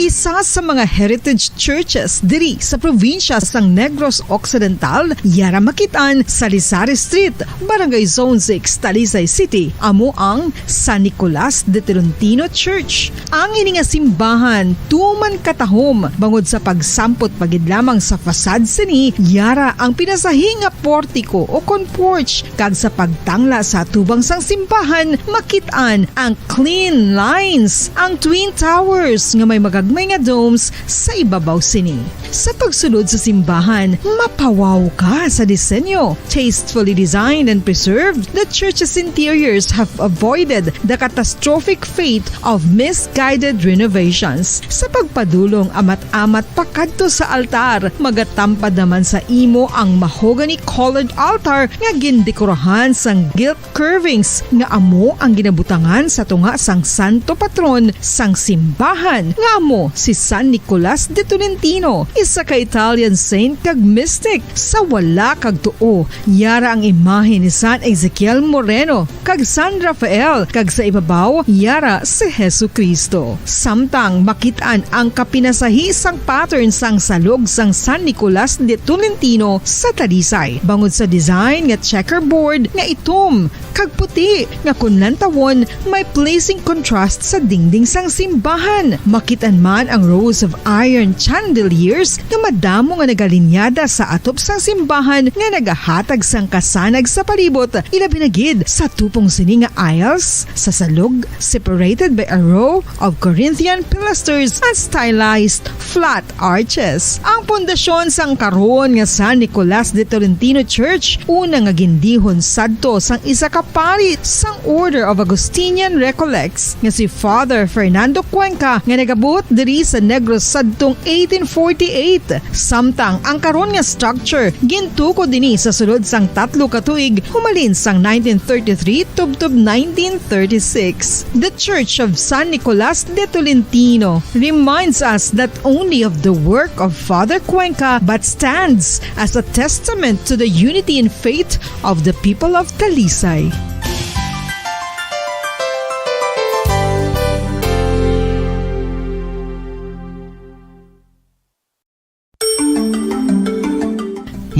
Isa sa mga heritage churches diri sa probinsya sang Negros Occidental, yara makit-an sa Lizares Street, Barangay Zone six, Talisay City, amo ang San Nicolas de Tolentino Church. Ang ini nga simbahan tuman katahom bangod sa pagsampot pa gid lamang sa facade sini, yara ang pinasahi nga portiko o kon porch, kag sa pagtangla sa atubang sang simbahan, makit-an ang clean lines, ang twin towers nga may magagmay nga domes sa ibabaw sini. Sa pagsulod sa simbahan, mapawaw ka sa disenyo. Tastefully designed and preserved, the church's interiors have avoided the catastrophic fate of misguided renovations. Sa pagpadulong amat-amat pakadto sa altar, magatampad naman sa imo ang mahogany-colored altar nga gindekorahan sang gilt curvings nga amo ang ginabutangan sa tunga sang santo patron sang simbahan, nga mo si San Nicolas de Tolentino, isa ka Italian saint kag mystic. Sa wala kag tuo, yara ang imahe ni San Ezekiel Moreno kag San Rafael, kag sa ibabaw, yara si Jesu-Cristo. Samtang makit-an ang kapinasahi sang pattern sang salog sang San Nicolas de Tolentino sa Talisay, bangod sa design nga checkerboard nga itom kag puti nga kon lantawon may pleasing contrast sa dingding sang simbahan. Makit-an man ang rows of iron chandeliers nga madamo nga nagalinyada sa atop sang simbahan nga nagahatag sang kasanag sa palibot, ilabi na gid sa tupong sini nga aisles sa salog, separated by a row of Corinthian pilasters and stylized flat arches. Ang pundasyon sang karon nga San Nicolas de Tolentino Church, una nga gindihon sadto sang isa ka pari sang Order of Augustinian Recollects nga si Father Fernando Cuenca, nga nagabuot diri sa Negros sadtong eighteen forty-eight. Samtang ang karon nga structure gintukod ini sa sulod sang tatlo ka tuig, humalin sang nineteen thirty-three tubtob nineteen thirty-six. The Church of San Nicolas de Tolentino reminds us not only of the work of Father Cuenca but stands as a testament to the unity in faith of the people of Talisay.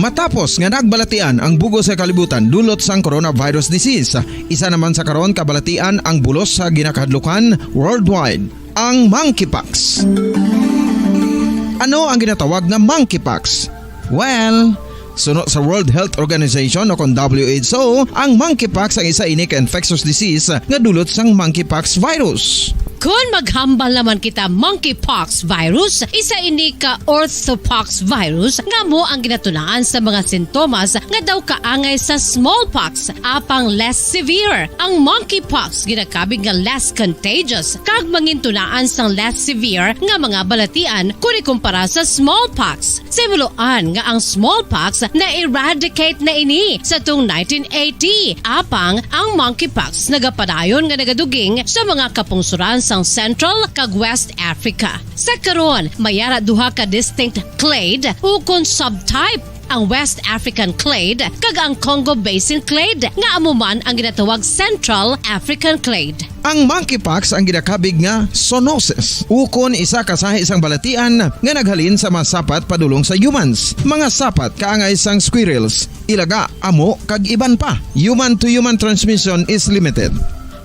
Matapos nga nagbalatian ang bug-os nga kalibutan dulot sang coronavirus disease, isa naman sa karon kabalatian ang bulos sa ginakahadlukan worldwide, ang monkeypox. Ano ang ginatawag nga monkeypox? Well, suno sa World Health Organization o kon W H O, ang monkeypox ang isa ini ka infectious disease nga dulot sang monkeypox virus. Kon maghambal naman kita monkeypox virus, isa ini ka orthopox virus nga amo ang ginatunaan sa mga sintomas nga daw kaangay sa smallpox, apang less severe. Ang monkeypox ginakabig nga less contagious kag mangintunaan sang less severe nga mga balatian kon ikumpara sa smallpox. Sa himuloan nga ang smallpox na-eradicate na ini sa tong nineteen eighty, apang ang monkeypox nagapadayon nga nagaduging sa mga kapungsoran sang Central kag West Africa. Sa karon, may ara duha ka distinct clade ukon subtype, ang West African clade kag ang Congo Basin clade, nga amo man ang ginatawag Central African clade. Ang monkeypox ang ginakabig nga zoonosis, ukon isa ka sahi sang balatian nga naghalin sa mga sapat padulong sa humans. Mga sapat kaangay sang squirrels, ilaga, amo, kag iban pa. Human to human transmission is limited.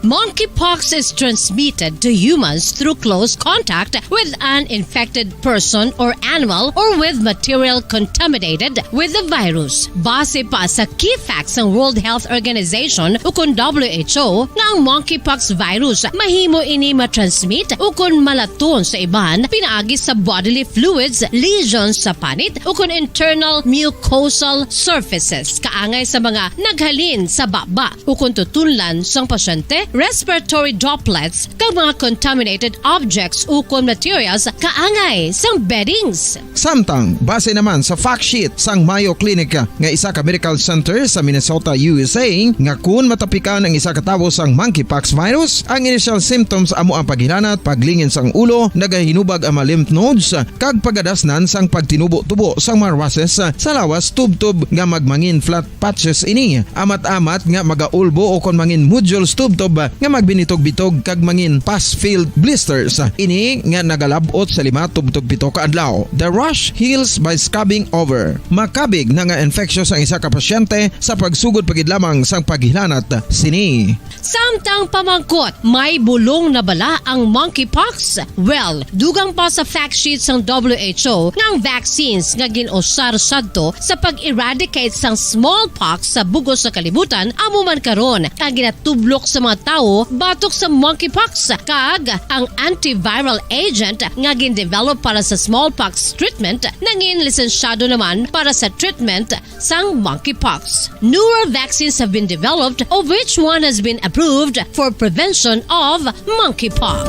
Monkeypox is transmitted to humans through close contact with an infected person or animal or with material contaminated with the virus. Base pa sa key facts sang World Health Organization ukon W H O nga ang monkeypox virus mahimo ini matransmit ukon malaton sa iban pinaagi sa bodily fluids, lesions sa panit ukon internal mucosal surfaces kaangay sa mga naghalin sa baba ukon tutunlan sang pasyente, respiratory droplets, kag mga contaminated objects ukon materials kaangay sang beddings. Samtang, base naman sa fact sheet sang Mayo Clinic nga isa ka medical center sa Minnesota, U S A, nga kun matapikan ang isa ka tawo sang monkeypox virus, ang initial symptoms amo ang paghilanat, paglingin sang ulo, nagahinubag ang mga lymph nodes, kag pagadasnan sang pagtinubo-tubo sang mga rushes sa lawas tubtob nga magmangin flat patches ini, amat-amat nga magaulbo ukon mangin nodules tubtob nga magbinitog-bitog kag mangin pus-filled blisters. Ini nga nagalab-ot sa lima tubtob pito ka adlaw. The rash heals by scabbing over. Makabig na nga infectious ang isa ka pasyente sa pagsugod pa gid lamang sang paghilanat sini. Samtang pamangkot, may bulong na bala ang monkeypox? Well, dugang pa sa fact sheet sang W H O nga ang vaccines nga gin-usar sadto sa pag-eradicate sang smallpox sa bug-os nga kalibutan amo man karon ang ginatublok sa mga tawo batok sa monkeypox, kag ang antiviral agent nga gin-develop para sa smallpox treatment nangin lisensyado naman para sa treatment sang monkeypox. Newer vaccines have been developed, of which one has been approved for prevention of monkeypox.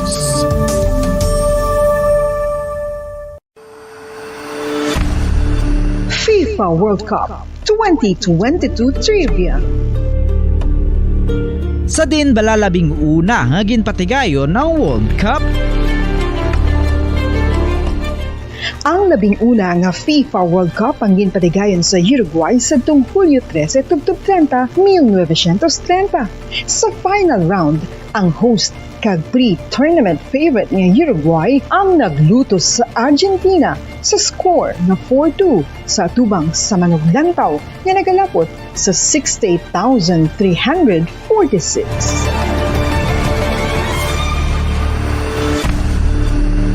FIFA World Cup twenty twenty-two Trivia. Sa diin bala labing una nga ginpatigayon ang World Cup? Ang labing una nga FIFA World Cup ang ginpatigayon sa Uruguay sadtong Hulyo trese tubtob treinta, mil novecientos treinta. Sa final round, ang host kag pre-tournament favorite nga Uruguay ang naglutos sa Argentina sa score nga four two sa atubang sa manuglantaw nga nagalapot sa sixty-eight thousand three hundred forty-six.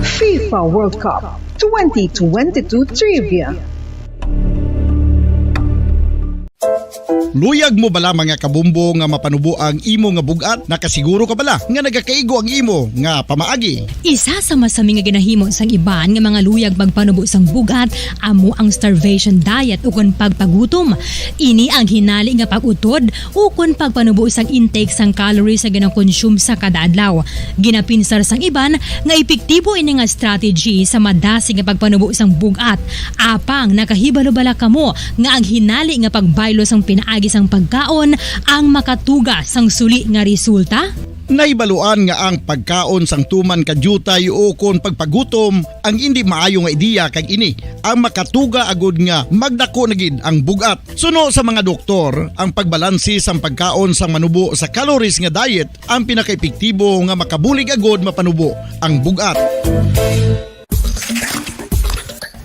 FIFA World Cup twenty twenty-two Trivia. Luyag mo bala, mga kabumbo, nga mapanubo ang imo nga bug-at? Nakasiguro ka bala nga nagakaigo ang imo nga pamaagi? Isa sa masami nga ginahimo sang iban nga mga luyag magpanubo sang bug-at amo ang starvation diet ukon pagpagutom. Ini ang hinali nga pag-utod ukon pagpanubo sang intake sang calories nga ginakonsume sa kada adlaw. Ginapinsar sang iban nga epektibo ini nga strategy sa madasig nga pagpanubo sang bug-at. Apang nakahibalo bala kamo nga ang hinali nga pagbaylo sang pinaagi sang pagkaon ang makatuga sang suli nga resulta? Nahibaluan nga ang pagkaon sang tuman ka diutay ukon pagpagutom ang indi maayo nga ideya, kag ini ang makatuga agud nga magdako na gid ang bug-at. Suno sa mga doktor, ang pagbalanse sang pagkaon sang manubo sa calories nga diet ang pinakaepektibo nga makabulig agud mapanubo ang bug-at.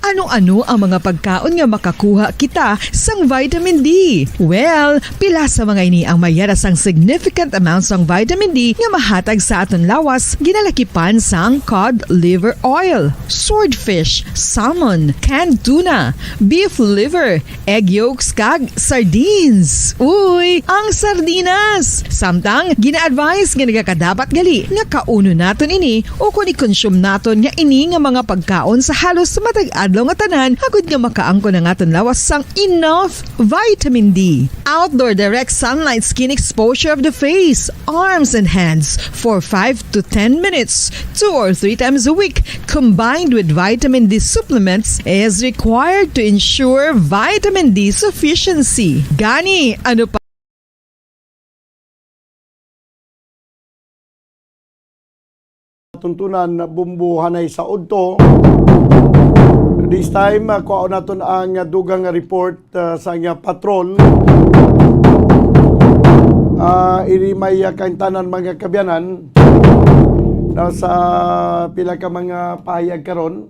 Ano-ano ang mga pagkaon nga makakuha kita sang vitamin D? Well, pila sa mga ini ang mayara sang significant amount sang vitamin D nga mahatag sa aton lawas, ginalakipan sang cod liver oil, swordfish, salmon, canned tuna, beef liver, egg yolks, kag sardines. Uy, ang sardinas! Samtang, gina-advise nga nagakadapat gali nga kaunon naton ini ukon i-consume naton nga ini nga mga pagkaon sa halos matag adlaw nga tanan, agud nga makaangkon ang aton lawas sang enough vitamin D. Outdoor direct sunlight skin exposure of the face, arms, and hands for five to ten minutes, two or three times a week, combined with vitamin D supplements, is required to ensure vitamin D sufficiency. Gani, ano pa? Tuntunan, Bumbo Hanay sa udto. This time, ah, kuhaon naton ang, ah, dugang nga report, ah, sa nga patrol. Ah, ini may, ah, kaintanan, mga kabyanan, na sa pila ka mga pahayag karon,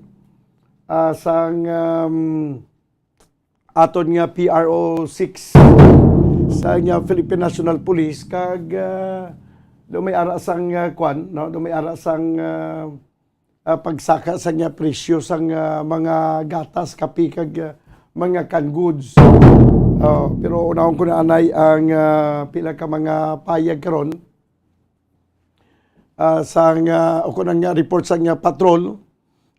ah, sang, um, aton nga P R O six sa nga Philippine National Police, kag, ah, do may ara sang, ah, kwan, no? Do may ara sang, ah, ah, pagsaka sa nga presyo sang, ah, mga gatas, kape, kag, ah, mga canned goods. Oh, pero unahon ko na anay ang, ah, pila ka mga payag karon, ah, sang, ah, o kung ang, ah, report sang, ah, patrol,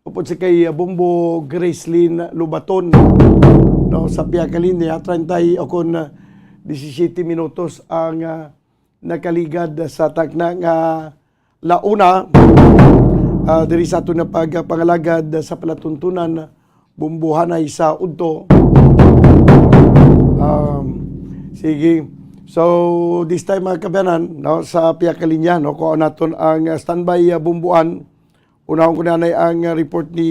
upod sa kay, ah, Bombo Gracelyn Lubaton, no, sa pihak kalinya, treinta y, o kung, ah, disisiete minutos ang, ah, nakaligad sa takna nga launa, ah, diri sa aton nga pagpangalagad sa palatuntunan, Bombo Hanay sa udto. Um, sige. So, this time, mga kabyanan, no, sa pihak kalinya, no, kuha naton ang, ah, standby, ah, Bombo An. Unahon ko na anay ang, ah, report ni,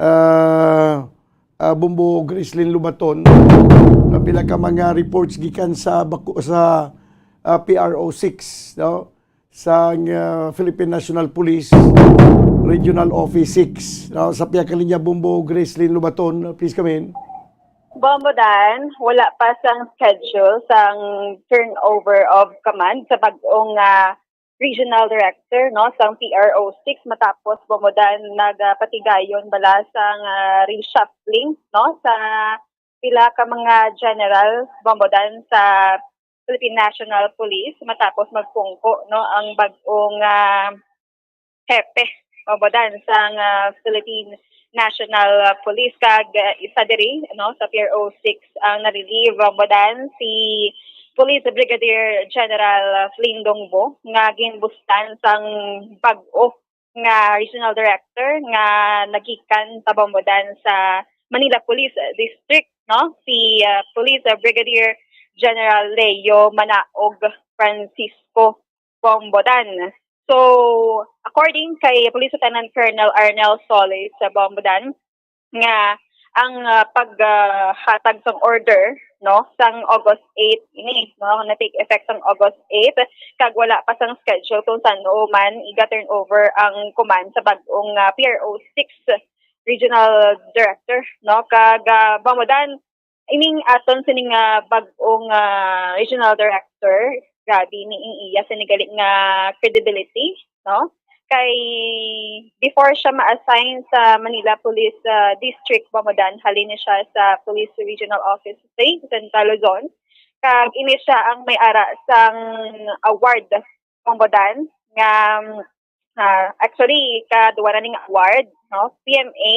ah, ah, Bombo Gracelyn Lubaton. Nga pila ka mga reports gikan sa bako-, sa, ah, P R O six, no? Sa, ah, Philippine National Police Regional Office six, no? Sa pihak kalinya, Bombo Gracelyn Lubaton, please come in. Bombo Dan, wala pa sang schedule sang turnover of command sa bag-ong, ah, regional director, no, sang P R O six, matapos, Bombo Dan, nagapatigayon bala sang, ah, reshuffling, no, sa pila ka mga general, Bombo Dan, sa Philippine National Police, matapos magpungko, no, ang bag-ong, ah, hepe, Bombo Dan, sang, ah, Philippine National, ah, Police, kag, ah, isa diri, no, sa P R O six ang na-relieve, Bombo Dan, si Police Brigadier General Flindong Bo, nga ginbustan sang bag-o nga regional director nga nagikan, Bombo Dan, sa Manila Police District, no, si, ah, Police Brigadier General Leo Manaog Francisco, Bombo Dan. So, according kay Police Lieutenant Colonel Arnel Solis sa Bombodan, nga ang, ah, pag, ah, hatag sang order, no, sang August eight ini, no, na take effect sang August eight, kag wala pa sang schedule kung san-o man iga-turn over ang command sa bag-ong, ah, P R O six regional director, no, kag, ah, Bombodan, ining aton sini nga bag-ong, ah, regional director, grabe ni ing iya sini gali nga credibility, no? Kay before siya ma-assign sa Manila Police, ah, District, Bombodan, halin ni siya sa Police Regional Office three, Central Luzon. Kag ini siya ang may ara sang award, Bombodan, nga, ah, actually, kaduwa na ning award, no? P M A,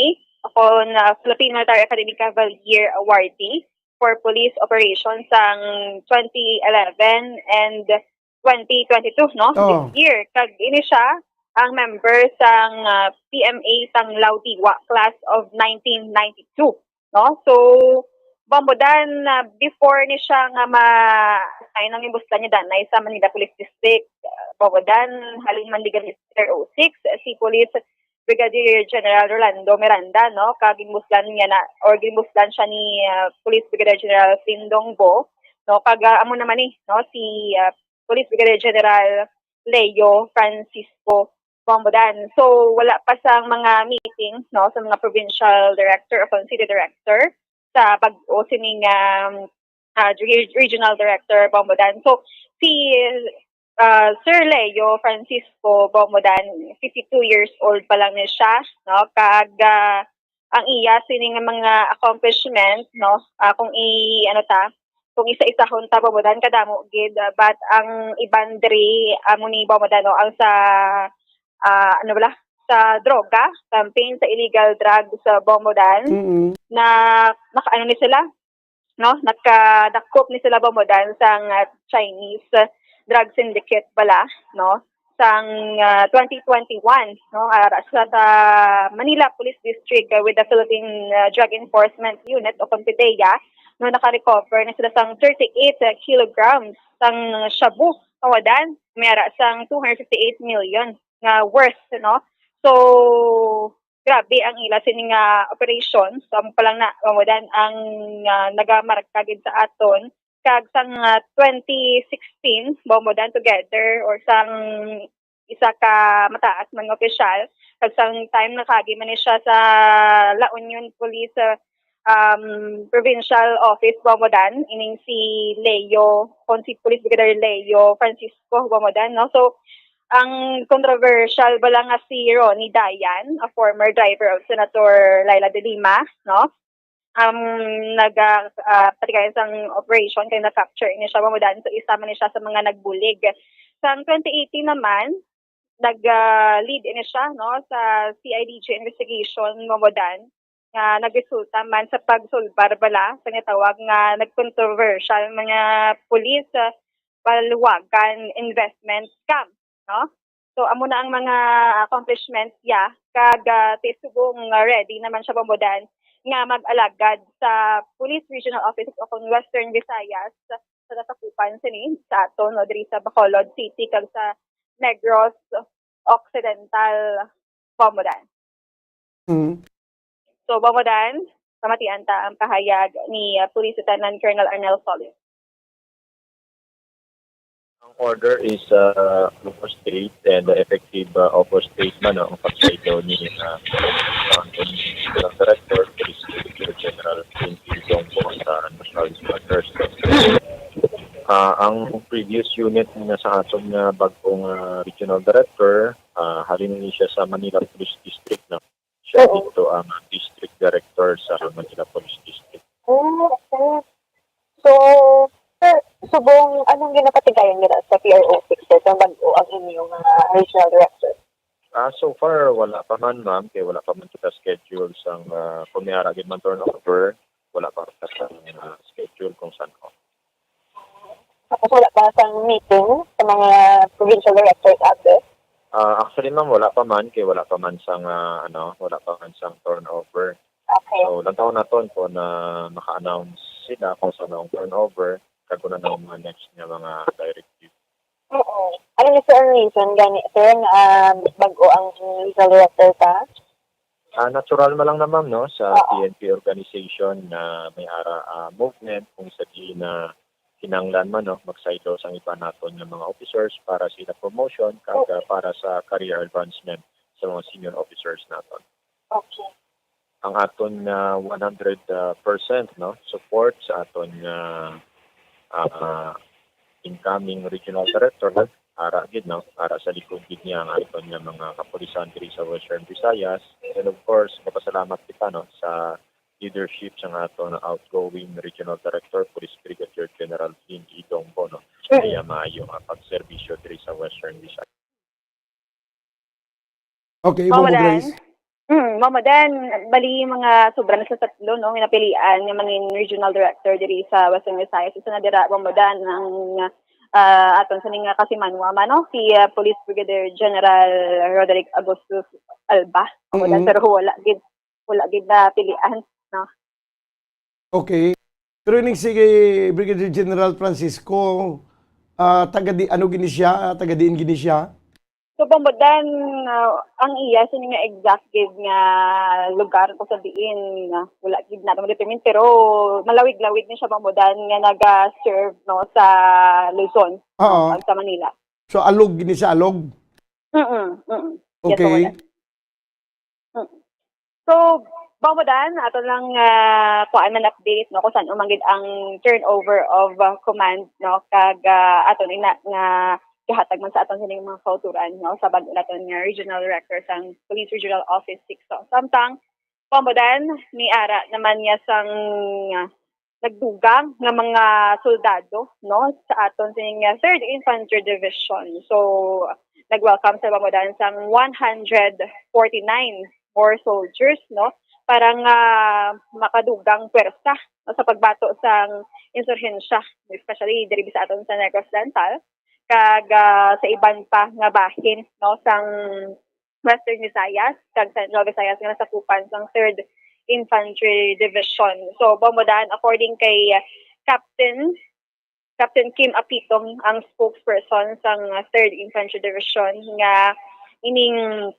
ako na Philippine Military Academy Cavalier Awardee for Police Operations sang twenty eleven and twenty twenty-two, no? Oh. This year. Kag ini siya ang member sang, ah, P M A sang Laudiwa class of nineteen ninety-two, no? So, Bombodan, ah, before ni siya nga ma-assign ang imbuslan niya danay sa Manila Police District, ah, Bombodan, halin man di gali sa P R O six, si Police Brigadier General Rolando Miranda, no, kag ginbuslan niya na, or ginbuslan siya ni, ah, Police Brigadier General Flindong Bo, no, kag, ah, amo naman ni, no, si, ah, Police Brigadier General Leo Francisco Bombodan. So, wala pa sang mga meeting, no, sa mga provincial director o city director sa bag-o sining, um, ah, re-, regional director Bombodan. So, si, ah, Sir Leo Francisco Bombodan, fifty-two years old pa lang ni siya, no? Kag, ah, ang iya sini nga mga accomplishment, no? Ah, kung i-, ano ta, kung isa-isahon ta, Bombodan, kadamo gid, ah, but ang iban diri, amo ni Bombodan, no, ang sa, ah, ano bala, sa droga campaign, sa illegal drugs sa Bombodan, Mm-mm. na nakaano ni sila, no? Nakadakop ni sila, Bombodan, sang, ah, Chinese, ah, drug syndicate bala, no? Sang, ah, twenty twenty-one, no? Ara sa, sa Manila Police District, ah, with the Philippine, ah, Drug Enforcement Unit o kon PDEA, no, nakarecover na sila sang thirty-eight kilograms sang shabu, Bombodan, may ara sang two hundred fifty-eight million nga worth, no? So, grabe ang ila sini nga operation. So, amo pa lang na, Bombodan, ang, ah, nagamarka gid sa aton. Kag sang, ah, twenty sixteen, Bombodan, together, or sang isa ka mataas man nga opisyal, kag sang time nakagi man ni siya sa La Union Police, ah, um, Provincial Office, Bombodan, ining si Leo, kon si Police Brigadier Leo Francisco, Bombodan, no? So, ang controversial bala nga si Ronnie Dayan, a former driver of Senator Leila de Lima, no? Um, nag, ah, ah, patigayon sang operation kay na-capture ini siya, Bombodan. So, isa man ni siya sa mga nagbulig. Sang twenty eighteen naman, nag, ah, lead ini siya, no, sa C I D G investigation, Bombodan, nga nagresulta man sa pagsulbar bala sa ginatawag nga nagkontrobersyal mga police, ah, Baluwagan investment scam, no? So, amo na ang mga accomplishments, ya, kag, ah, ti subong nga ready naman siya, Bombodan, nga mag-alagad sa Police Regional Offices o kon Western Visayas sa nasakupan sini sa aton, no, diri sa Bacolod City kag sa Negros Occidental, Bombodan. Mm. So, Bombodan, pamatian ta ang pahayag ni, uh, Police Lieutenant Colonel Arnel Solis. Ang order is, uh, overstate and, uh, effective, uh, overstate man, no, ang pagsayo ni, uh, ang Director, Police Director General Quincy Dongpo sa National Headquarters. Ah, ang previous unit nga sa aton nga bagong, ah, regional director, ah, halin ni siya sa Manila Police District, no? Siya Oo. dito ang, ah, district director sa Manila Police District. Oh, okay. So, sir, subong, anong ginapatigayon nila sa P R O six, sir, kung bag-o ang inyong, ah, regional director? Ah, so far, wala pa man, ma'am, kay wala pa man kita schedule sang, ah, kung may ara gid man turnover, wala pa kita sa, ah, schedule kung san-o. Tapos wala pa sang meeting sa mga provincial directors office? Ah, actually, ma'am, wala pa man, kay wala pa man sang, ah, ano, wala pa man sang turnover. Okay. So, lantawon naton kung, ah, maka-announce sila kung san-o ang turnover, kag kung ano ang mga next nga mga directive. Oo. Ano na, sir, ang reason gani, sir, nga, ah, bag-o ang regional director ta? Ah, natural man lang na, ma'am, no, sa Oo. P N P organization na may ara ah, movement kung sa diin na kinahanglan man, no, magsaylo sang iba naton nga mga officers para sa ila promotion kag ah, para sa career advancement sa mga senior officers naton. Okay. Ang aton nga one hundred percent, no, support sa aton nga ah, incoming regional director, ara gid, no, ara sa likod gid niya ang aton nga mga kapulisan diri sa Western Visayas. And of course, mapasalamat kita, no, sa leadership sang aton outgoing regional director, Police Brigadier General Flynn Idongbo, no, sa iya maayo nga pagserbisyo diri sa Western Visayas. Okay, Ma'am Ma'am Dan? Grace. Mm, Ma'am Dan, bali, mga sobra na sa tatlo, no, nga napilian nga mangin regional director diri sa Western Visayas. Isa na dira, Ma'am Dan, ang ah, aton sa ning kasimanwa man, no, si ah, Police Brigadier General Roderick Augustus Alba. Ma'am Dan, Mm-mm. Pero wala gid, wala gid napilian, no. Okay. Pero ining si Brigadier General Francisco, ah, taga di, ano gini siya? Ah, taga diin gini siya? So, Ma'am Dan, ah, ang iya sini nga exact gid nga lugar kung sa diin, ah, wala gid nato ma-determine, pero malawig-lawig ni siya, Ma'am Dan, nga naga-serve, no, sa Luzon, Oo. pag sa Manila. So, alog gini siya, alog? Mm, mm. Yes, Okay. Ma'am Dan. Mm. So, Ma'am Dan, ato lang ah, kuan man update, no, kung saan man gid ang turnover of ah, command, no, kag ah, aton ina nga gahatag man sa aton sining mga kauturan, no, sa bag-o naton nga regional director sang Police Regional Office six. So, samtang Ma'am Dan, ni ara naman niya sang ah, nagdugang nga mga soldado, no, sa aton sining ah, Third Infantry Division. So, nag-welcome sa Ma'am Dan sang one hundred forty-nine more soldiers, no, para nga makadugang pwersa, no, sa pagbato sang insurhensya, especially diri sa aton sa Negros Oriental kag ah, sa iban pa nga bahin, no, sang Western Visayas kag Central Visayas nga nasakupan sang Third Infantry Division. So, Ma'am Dan, according kay ah, Captain Captain Kim Apitong, ang spokesperson sang ah, Third Infantry Division, nga ining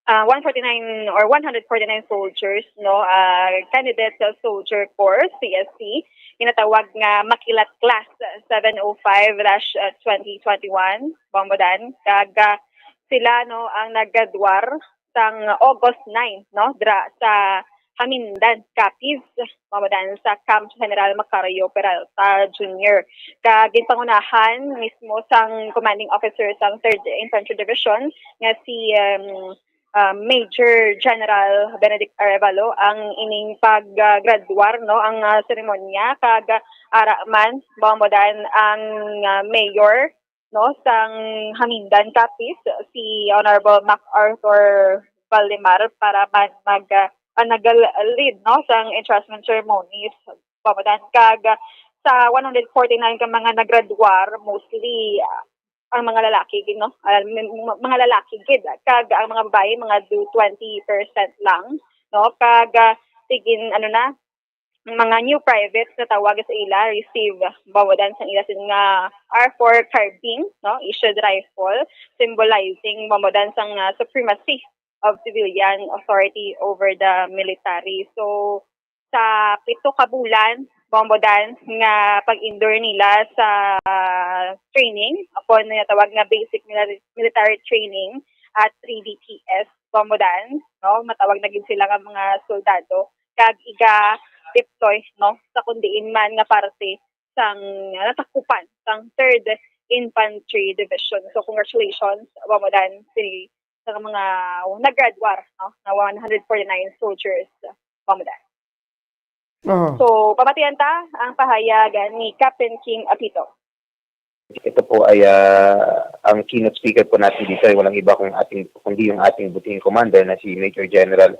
ah, one forty-nine or one hundred forty-nine soldiers, no, ah, Candidate Soldier Corps, C S C, ginatawag nga Makilat Class seven oh five dash twenty twenty-one, Ma'am Dan, kag ah, sila, no, ang naggraduar sang August nine, no, dra sa Hamindan, Capiz, Ma'am Dan, sa Camp General Macario Peralta Junior. Kag ginpangunahan mismo sang commanding officer sang Third Infantry Division nga si um, uh, Major General Benedict Arevalo ang ining paggraduar, no, ang uh, seremonya, kag uh, ara man, Ma'am Dan, ang uh, mayor, no, sang Hamindan, Capiz, si Honorable MacArthur Valdemar, para man mag uh, ang nag-lead, no, sang entrustment ceremonies, Ma'am Dan, kag uh, sa one hundred forty-nine ka mga naggraduar, mostly uh, ang mga lalaki gid, no? Ah, m- m- mga lalaki gid, kag ang mga babayi mga do twenty percent lang, no? Kag ah, tigin ano na, mga new privates na tawag sa ila receive, Ma'am Dan, sang ila sin nga R four carbine, no? Issued rifle, symbolizing, Ma'am Dan, sang ah, supremacy of civilian authority over the military. So, sa pito ka bulan, Ma'am Dan, nga pag-endure nila sa training, ako na natawag nga basic mili- military training at three D T S, Ma'am Dan, no? Matawag na gid sila nga mga soldado, kag iga-deploy, no, sa kundiin man nga parte sang natakupan sang Third Infantry Division. So, congratulations, Ma'am Dan, si sa mga nag-graduar, no, na one hundred forty-nine soldiers, Ma'am Dan. Ah. So, pamatian ta ang pahayag ni Captain King Apito. Ito po ay ah, ang keynote speaker po natin dito ay walang iba kung ating, kundi yung ating butihing commander na si Major General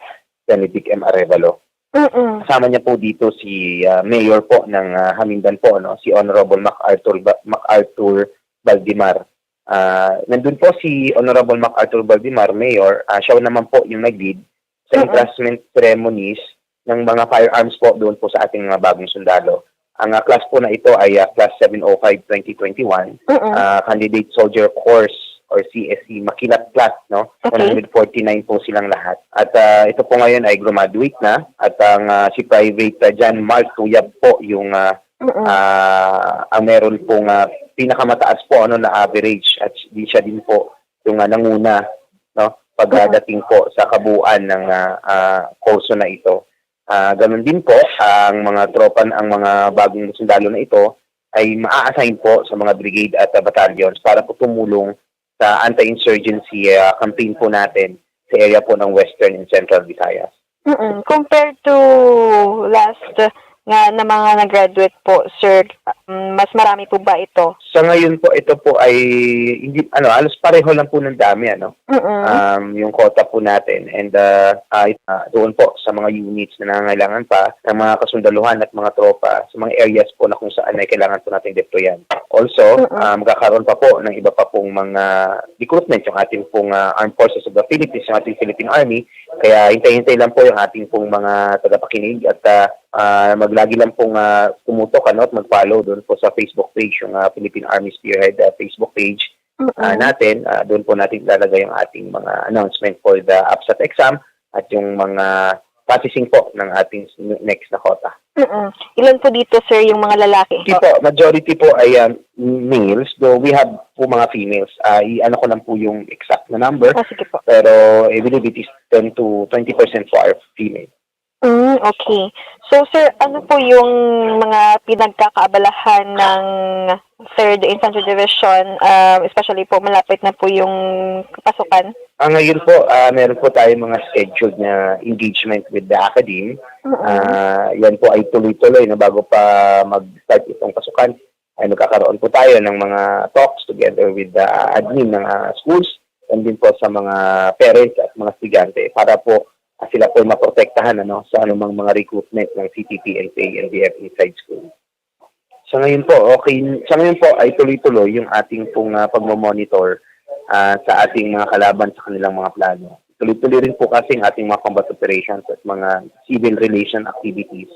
Benedict M. Arevalo. Mm-mm. Kasama niya po dito si ah, Mayor po ng ah, Hamindan po, no, si Honorable MacArthur Ba- MacArthur Baldimar. Ah, nandun po si Honorable MacArthur Baldimar, Mayor, ah, siya naman po yung nag-lead sa Mm-mm. entrustment ceremonies ng mga firearms po doon po sa ating mga bagong sundalo. Ang, ah, class po na ito ay, ah, class seven oh five twenty twenty-one, Mm-mm. ah, Candidate Soldier Course or C S C Makilat class, no? Okay. One hundred forty-nine po silang lahat. At, ah, ito po ngayon ay graduate na at ang, ah, si Private, ah, John Mark Tuyab po yung, ah, Mm-mm. ah, ang meron pong, ah, pinakamataas po, ano, na average at di siya din po yung, ah, nanguna, no? Pagdating po sa kabuuan ng, ah, ah, kurso na ito. Ah, ganun din po ang mga tropa, ang mga bagong sundalo na ito ay maa-assign po sa mga brigade at, ah, battalions para po tumulong sa anti-insurgency, ah, campaign po natin sa area po ng Western and Central Visayas. Mm-mm. Compared to last nga na mga nag-graduate po, sir, um, mas marami po ba ito? Sa ngayon po, ito po ay hindi, ano, halos pareho lang po ng dami, ano, Mm-mm. um, yung quota po natin. And, uh, uh, uh, doon po sa mga units na nangangailangan pa ng mga kasundaluhan at mga tropa sa mga areas po na kung saan ay kailangan po natin deployan. Also, Mm-mm. uh, magkakaroon pa po ng iba pa pong mga recruitment yung ating pong, uh, Armed Forces of the Philippines, yung ating Philippine Army. Kaya hintay-hintay lang po yung ating pong mga tagapakinig at, uh, uh, maglagi lang pong, uh, tumutok, ano, at mag-follow doon po sa Facebook page, yung, uh, Philippine Army Spearhead, uh, Facebook page ah, Mm-mm. natin, ah, doon po natin ilalagay ang ating mga announcement for the AFSAT exam at yung mga processing po ng ating s-, next na quota. Mm-mm. Ilan po dito, sir, yung mga lalaki? Hindi po, majority po ay, um, males, though we have po mga females. Ah, i-ano ko lang po yung exact na number, Ah, sige po. pero I believe it is ten to twenty percent po are female. Mm, okay. So, sir, ano po yung mga pinagkakaabalahan ng Third Infantry Division, um, especially po malapit na po yung pasukan? Ah, ngayon po, ah, meron po tayong mga scheduled na engagement with the academe. Mm-mm. Ah, yan po ay tuloy-tuloy na bago pa mag-start itong pasukan. Ay magkakaroon po tayo ng mga talks together with the admin ng, ah, schools and din po sa mga parents at mga estudyante para po, ah, sila po maprotektahan, ano, sa anumang mga recruitment ng C P P, N P A, N D F inside school. Sa ngayon po, okay, sa ngayon po ay tuloy-tuloy yung ating pong, ah, pagmo-monitor, ah, sa ating mga kalaban sa kanilang mga plano. Tuloy-tuloy rin po kasi ang ating mga combat operations at mga civil relation activities.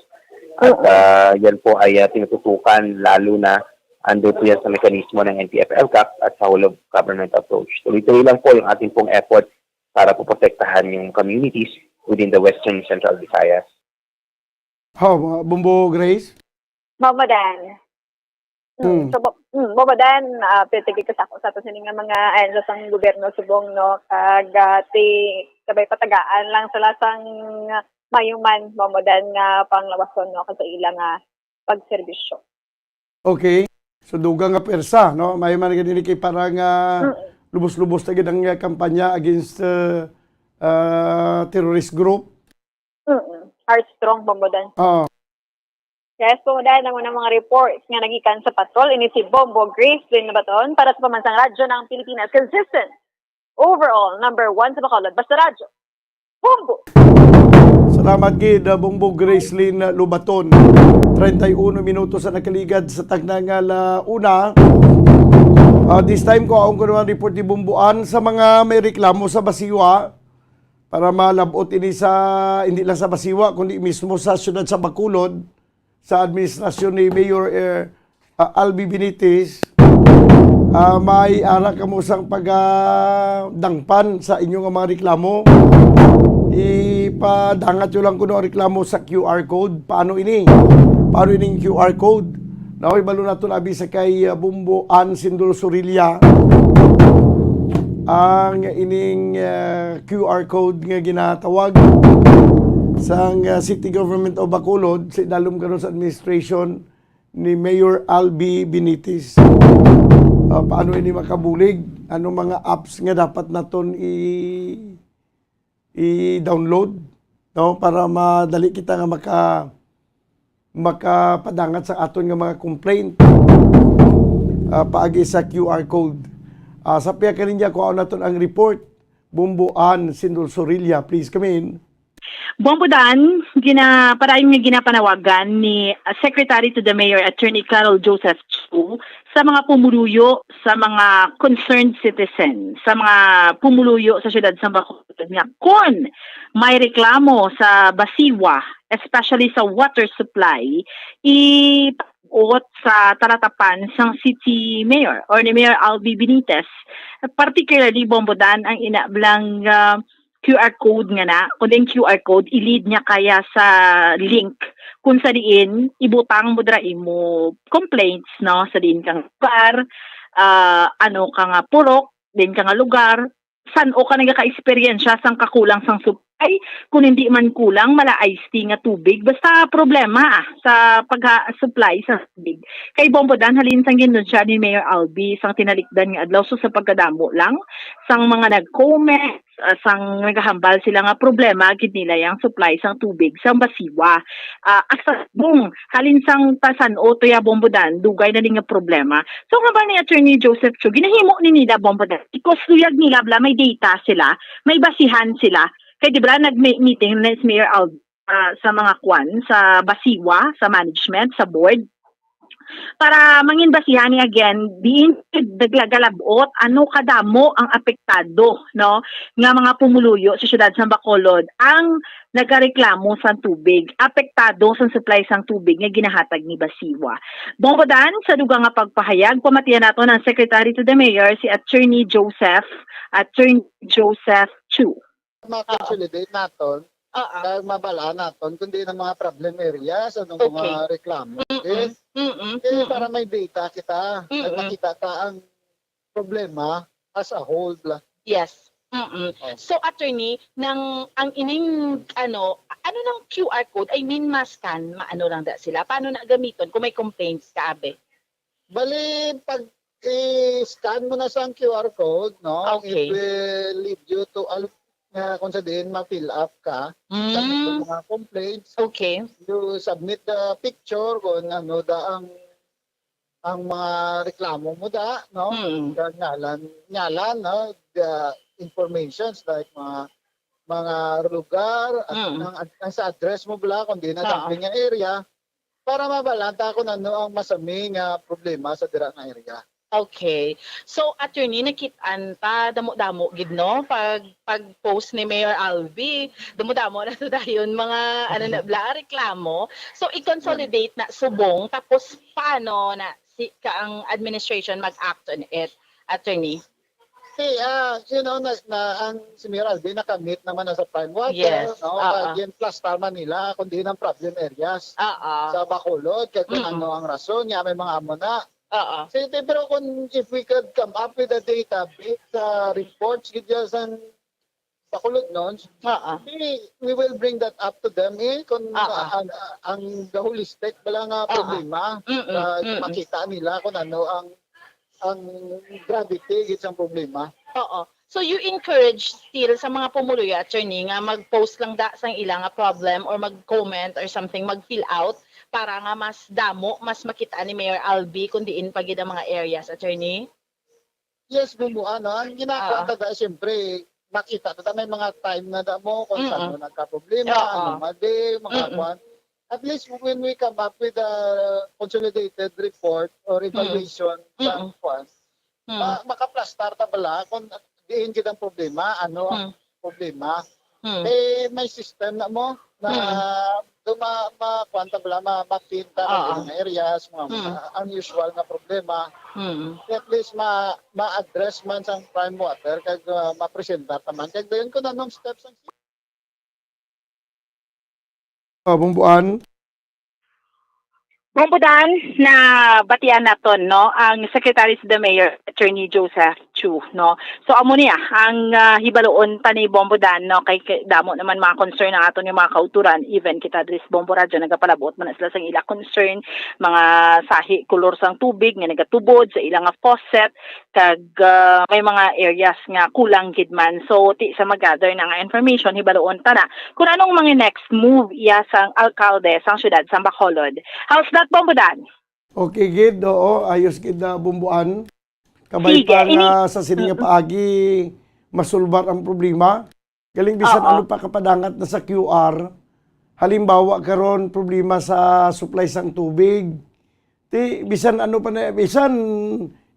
At, Oo. ah, yan po ay, ah, tinututukan lalo na ando po yan sa mekanismo ng N T F-ELCAC at sa whole of government approach. Tuloy-tuloy lang po yung ating pong effort para po protektahan yung communities within the Western Central Visayas. How, uh, Bombo Grace? Mama Dan. Mm, Hmm. so, Bo-, mm, Mama Dan, ah, pwede kita sa, sa ato sini nga mga, ayan, sa sang gobyerno subong, no, kag, ah, ti, kabay patagaan lang sa lasang mayuman, Mama Dan, nga panglawason, no, kag sa ila nga pagserbisyo. Okay. So, dugang nga pwersa, no? May man gani kay para nga Mm. lubos-lubos na gid ang, uh, kampanya against, uh, uh, terrorist group. Mm. Heartstrong, Bombo Dan. Oo. Yes, Bombo Dan, ang unang mga reports nga nagikan sa patrol, ini si Bombo Grace Lynn Nabaton para sa Pambansang Radyo ng Pilipinas. Consistent. Overall, number one sa Bacolod. Basta Radyo. Bombo! Salamat gid, uh, Bombo Grace Lynn Lubaton. Treinta y uno minutos sa nakaligad sa tagna nga la una. Uh, this time, kuhaon ko naman report ni Bombo Ann sa mga may reklamo sa Basiwa. Para malab-ot ini sa, hindi lang sa Basiwa, kundi mismo sa siyudad sa Bacolod, sa administrasyon ni Mayor, eh, ah, Albi Benitez, ah, may ara kamo sang pagdangpan sa inyo nga mga reklamo. Ipadangat nyo lang kuno ang reklamo sa Q R code. Paano ini? Paano ining Q R code? Now, ibalo nato abi sa kay, ah, Bombo Ann Sindol Sorilla ang ining, ah, Q R code nga ginatawag sang, ah, City Government of Bacolod sa idalom karon sa administration ni Mayor Albi Benitez. Ah, paano ini makabulig? Ano mga apps nga dapat naton i-, i-download, no? Para madali kita nga maka-, makapadangat sa aton nga mga complaint, ah, paagi sa Q R code. Ah, sa piya kaninya, kuhaon naton ang report. Bombo Ann Sindol Sorilla, please come in. Bombo Dan, gina-, padayon nga ginapanawagan ni, uh, Secretary to the Mayor, Attorney Carol Joseph Chu, sa mga pumuluyo, sa mga concerned citizen, sa mga pumuluyo sa siyudad sa Bacolod nga kon may reklamo sa Basiwa, especially sa water supply, ipaabot sa talatapan sang city mayor or ni Mayor Albi Benitez, particularly, Bombo Dan, ang ina blang, ah, Q R code nga na, kundi ang Q R code, i-lead niya kaya sa link kung sa diin ibutang mo dira imo complaints, no, sa diin ka nga lugar, ah, ano ka nga purok, diin ka nga lugar, san-o ka nagaka-eksperyensya sang kakulang sang supply, kung hindi man kulang, mala iced tea nga tubig, basta problema, ah, sa pagha-supply sa tubig. Kay, Bombo Dan, halin sang ginunsya ni Mayor Albi sang tinalikdan nga adlaw, so sa pagkadamo lang sang mga nag-comment, ah, sang nagahambal sila nga problema gid nila yang supply sang tubig sang Basiwa. Ah, asa bung halin sang tasan-o to ya, Bombo Dan, dugay na ni nga problema. So, hambal ni Attorney Joseph Chu, ginahimo ni nila, Bombo Dan, because luyag nila bala, may data sila, may basihan sila. Kay, di ba, nag-meeting na si Mayor Albi, ah, sa mga kwan, sa Basiwa, sa management, sa board, para mangin basihan ni again, diin naglagalabot, ano kadamo ang apektado, no, nga mga pumuluyo sa siyudad sa Bacolod ang nagareklamo sang tubig, apektado sang supply sang tubig nga ginahatag ni Basiwa. Bombo Dan, sa dugang nga pagpahayag, pamatian naton ang Secretary to the Mayor, si Attorney Joseph, Attorney Joseph Chu. Oo. Ma-consolidate naton, Oo. kag mabalaan naton kung diin ang mga problem areas, anong Okay. mga reklamo. Mm-mm. Yes. Mm-mm. Eh, Mm-mm. para may data kita, Mm-mm. nagpakita ta ang problema as a whole. Yes. Mm-mm. Oh. So, attorney, nang, ang ining, ano, ano nang Q R code? I mean, ma-scan, maano lang da sila? Paano na gamiton kung may complaints ka, abe? Bali, pag i-scan mo na sang Q R code, no? Okay. It will lead you to al-, nga kung sa diin ma-fill up ka, Mm. submit ang mga complaints. Okay. You submit the picture kung ano da ang, ang mga reklamo mo da, no? Mm. Kag ngalan, ngalan, no? The informations like mga, mga lugar, at Mm. ang, ang sa address mo bala, kung diin na Oo. damping nga area, para mabalaan ta kung ano ang masami nga problema sa dira nga area. Okay. So, attorney, nakit-an ta, damo-damo gid, no? Pag, pag post ni Mayor Albi, damo-damo na to dayon mga, ano na, bla, reklamo. So, i-consolidate na subong, tapos paano na si, ka ang administration mag-act on it, attorney? Si, ah, you know, na, na, ang si Mayor Albi nakamit naman na sa Prime Water, Yes, no? oo. Pag yan, plus tama nila, kung diin ang problem areas Oo. sa Bacolod, kay kung Mm-mm. ano ang rason, nga may mga amo na. Oo. Si, pero kung if we could come up with a database sa reports, gid yan sa Bacolod noon, Oo. we, we will bring that up to them, eh, kung Oo. ang, ang, ang the holistic bala nga Oo. problema, Mm-mm, ah, mm-mm. makita nila kung ano ang, ang gravity gid sang problema. Oo. So, you encourage still sa mga pumuluyo, attorney, nga mag-post lang da sang ila nga problem or mag-comment or something, mag-fill out para nga mas damo, mas makita ni Mayor Albi kung diin pa gid ang mga areas, attorney? Yes, Bumbuan, no? Ang ginagawa Oo. ta da, siyempre, makita ta da, may mga time na da mo kung Mm-mm. saan mo nagkaproblema, Oo. ano, mali, mga Mm-mm. kwan. At least, when we come up with a consolidated report or Mm. evaluation sa Mm-mm. kwan, Mm. ma-, makaplastar ta bala kung diin gid ang problema, ano ang Mm. problema. Mm. Eh, may system na mo na Mm. duma-, ma-, kwan ta bala, ma-, ma-pin ta ang Oo. mga areas, mga, Mm. mga unusual nga problema. Mm. At least ma-, ma-address man sang Prime Water kag, ah, ma-presentar ta man. Kag dayon kung anong steps ang Ah, Bumbuan. Bumbudan, na batian naton, no, ang Secretary to the Mayor, Attorney Joseph Chu, no. So, amo niya ang, ah, hibaluon ta ni Bombo Dan, no, kay, kay damo naman mga concern ang aton nga mga kauturan, even kita diri sa Bombo Radyo nagapalabot man na sila sang ila concern, mga sahi, kolor sang tubig nga nagatubod sa ila nga faucet, kag, ah, may mga areas nga kulang gid man. So, ti sa mag-gather na nga information, hibaluon ta na kung anong mga next move iya sang alkalde sang siyudad sang Bacolod. How's that, Bombo Dan? Okay gid, oo, ayos gid na, Bumbuan. Kabay Sige, pa ini nga sa sini nga Mm-mm. paagi masulbar ang problema. Galing bisan Oo. ano pa kapadangat na sa Q R. Halimbawa karon, problema sa supply sang tubig. Ti bisan ano pa na, bisan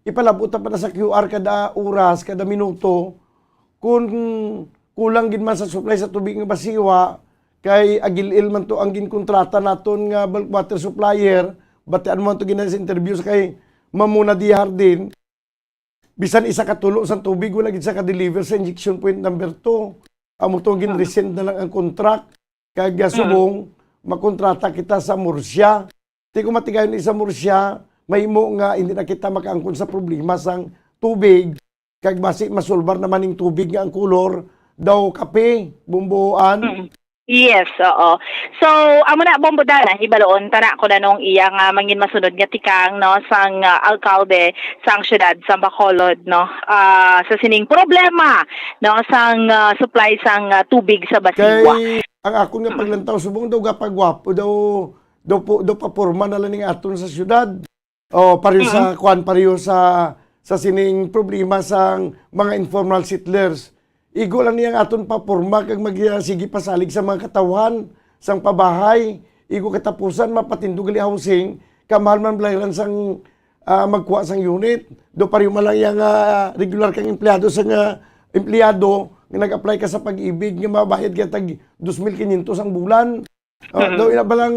ipalabot pa na sa Q R kada oras, kada minuto. Kung kulang gid man sa supply sa tubig nga Basiwa, Kay Agil-il man to ang ginkontrata naton nga bulk water supplier. Batian mo man to gina sa interview sa kay Mamuna D. Hardin. Bisan isa ka tulo sang tubig, wala gid sa ka-deliver sa injection point number two. Amo to, gin-rescind na lang ang contract. Kag, ah, Mm. subong, makontrata kita sa Murcia. Di ko matigayon ni sa Murcia, mahimo nga hindi na kita makaangkon sa problema sang tubig. Kag basi masulbar naman ning tubig nga ang kulor daw kape, bumbuan. Mm. Yes, oo. So, amo na, Bombo Dana, hibaloon ta na kung anong iya nga mangin masunod nga tikang, no, sang, ah, alkalde sang siyudad sang Bacolod, no, ah, sa sining problema, no, sang, ah, supply sang, ah, tubig sa Basiwa. Kay ang akon nga Mm. paglantaw, subong daw gapagwapo daw, daw po, daw paporma na lang ning aton sa siyudad. Oh, pareho sa Mm. kuan, pareho sa, sa sining problema sang mga informal settlers. Igo lang niya ang aton paporma kag mag-, ah, sige pasalig sa mga katawhan sang pabahay. Igo katapusan, mapatindog gali housing, kamahal man bayaran sang, ah, magkuha sang unit. Do pareho man lang yang, ah, regular kang empleyado sa nga, empleyado nga nag-apply ka sa Pag-ibig nga mabayad ka tag dos mil kinyentos ang bulan. Oh, Mm. daw ina ba lang,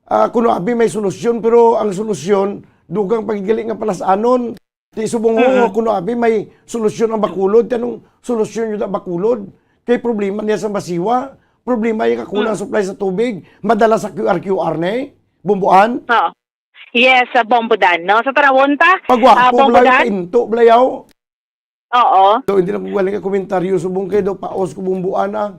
ah, kuno abi may solusyon, pero ang solusyon, dugang pa gid gali nga palas-anon. Ti subong, Mm. kuno abi may solusyon ang Bacolod. Ti anong solusyon yun ang Bacolod? Kay problema niya sa Basiwa, problema yung kakulang Mm. supply sa tubig, madala sa Q R Q R na eh. Bumbuan? Oo. Yes, sa Bombo Dan, no? Sa Tarawon ta, Pagwapo, ah, Bombo Bulayaw, Dan? Pinto, Bulayaw. Oo. So, hindi na ko galing ang komentaryo, subong kayo daw, paos ko bumbuan, ah.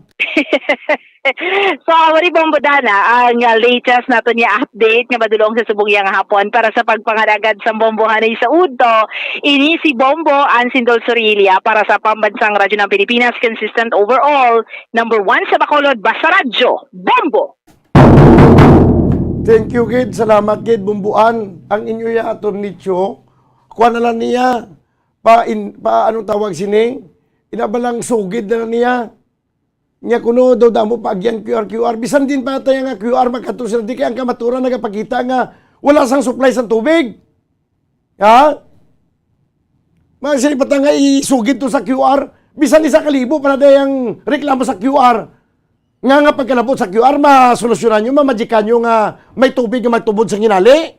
So, wali, Bombo Dan, ah, ang, ah, latest naton nga update nga madulong sa subong yang hapon para sa pagpangalagad sa Bombo hanay sa udto. Ini si Bombo, Ansindol Sorilla, para sa Pambansang Radyo ng Pilipinas, consistent overall, number one sa Bacolod, Basta Radyo, Bombo! Thank you, gid. Salamat, gid, Bumbuan. Ang inyo ya, Attorney Cho, kuha na lang niya. Pa, in, pa, anong tawag sini? Inabalang sugid na lang niya. Nya kuno daw damo pa agyan Q R, Q R. Bisan din pa tayo nga Q R, magkadto sila. Di kay ang kamaturan nagapakita nga wala sang supply sang tubig. Ha? Mga sila pa nga isugid to sa Q R. Bisan isa ka libo para day ang reklamo sa Q R. Nga, nga pagkalabot sa Q R, masolusyonan nyo, mamajikan nyo nga may tubig nga magtubod sa ginali.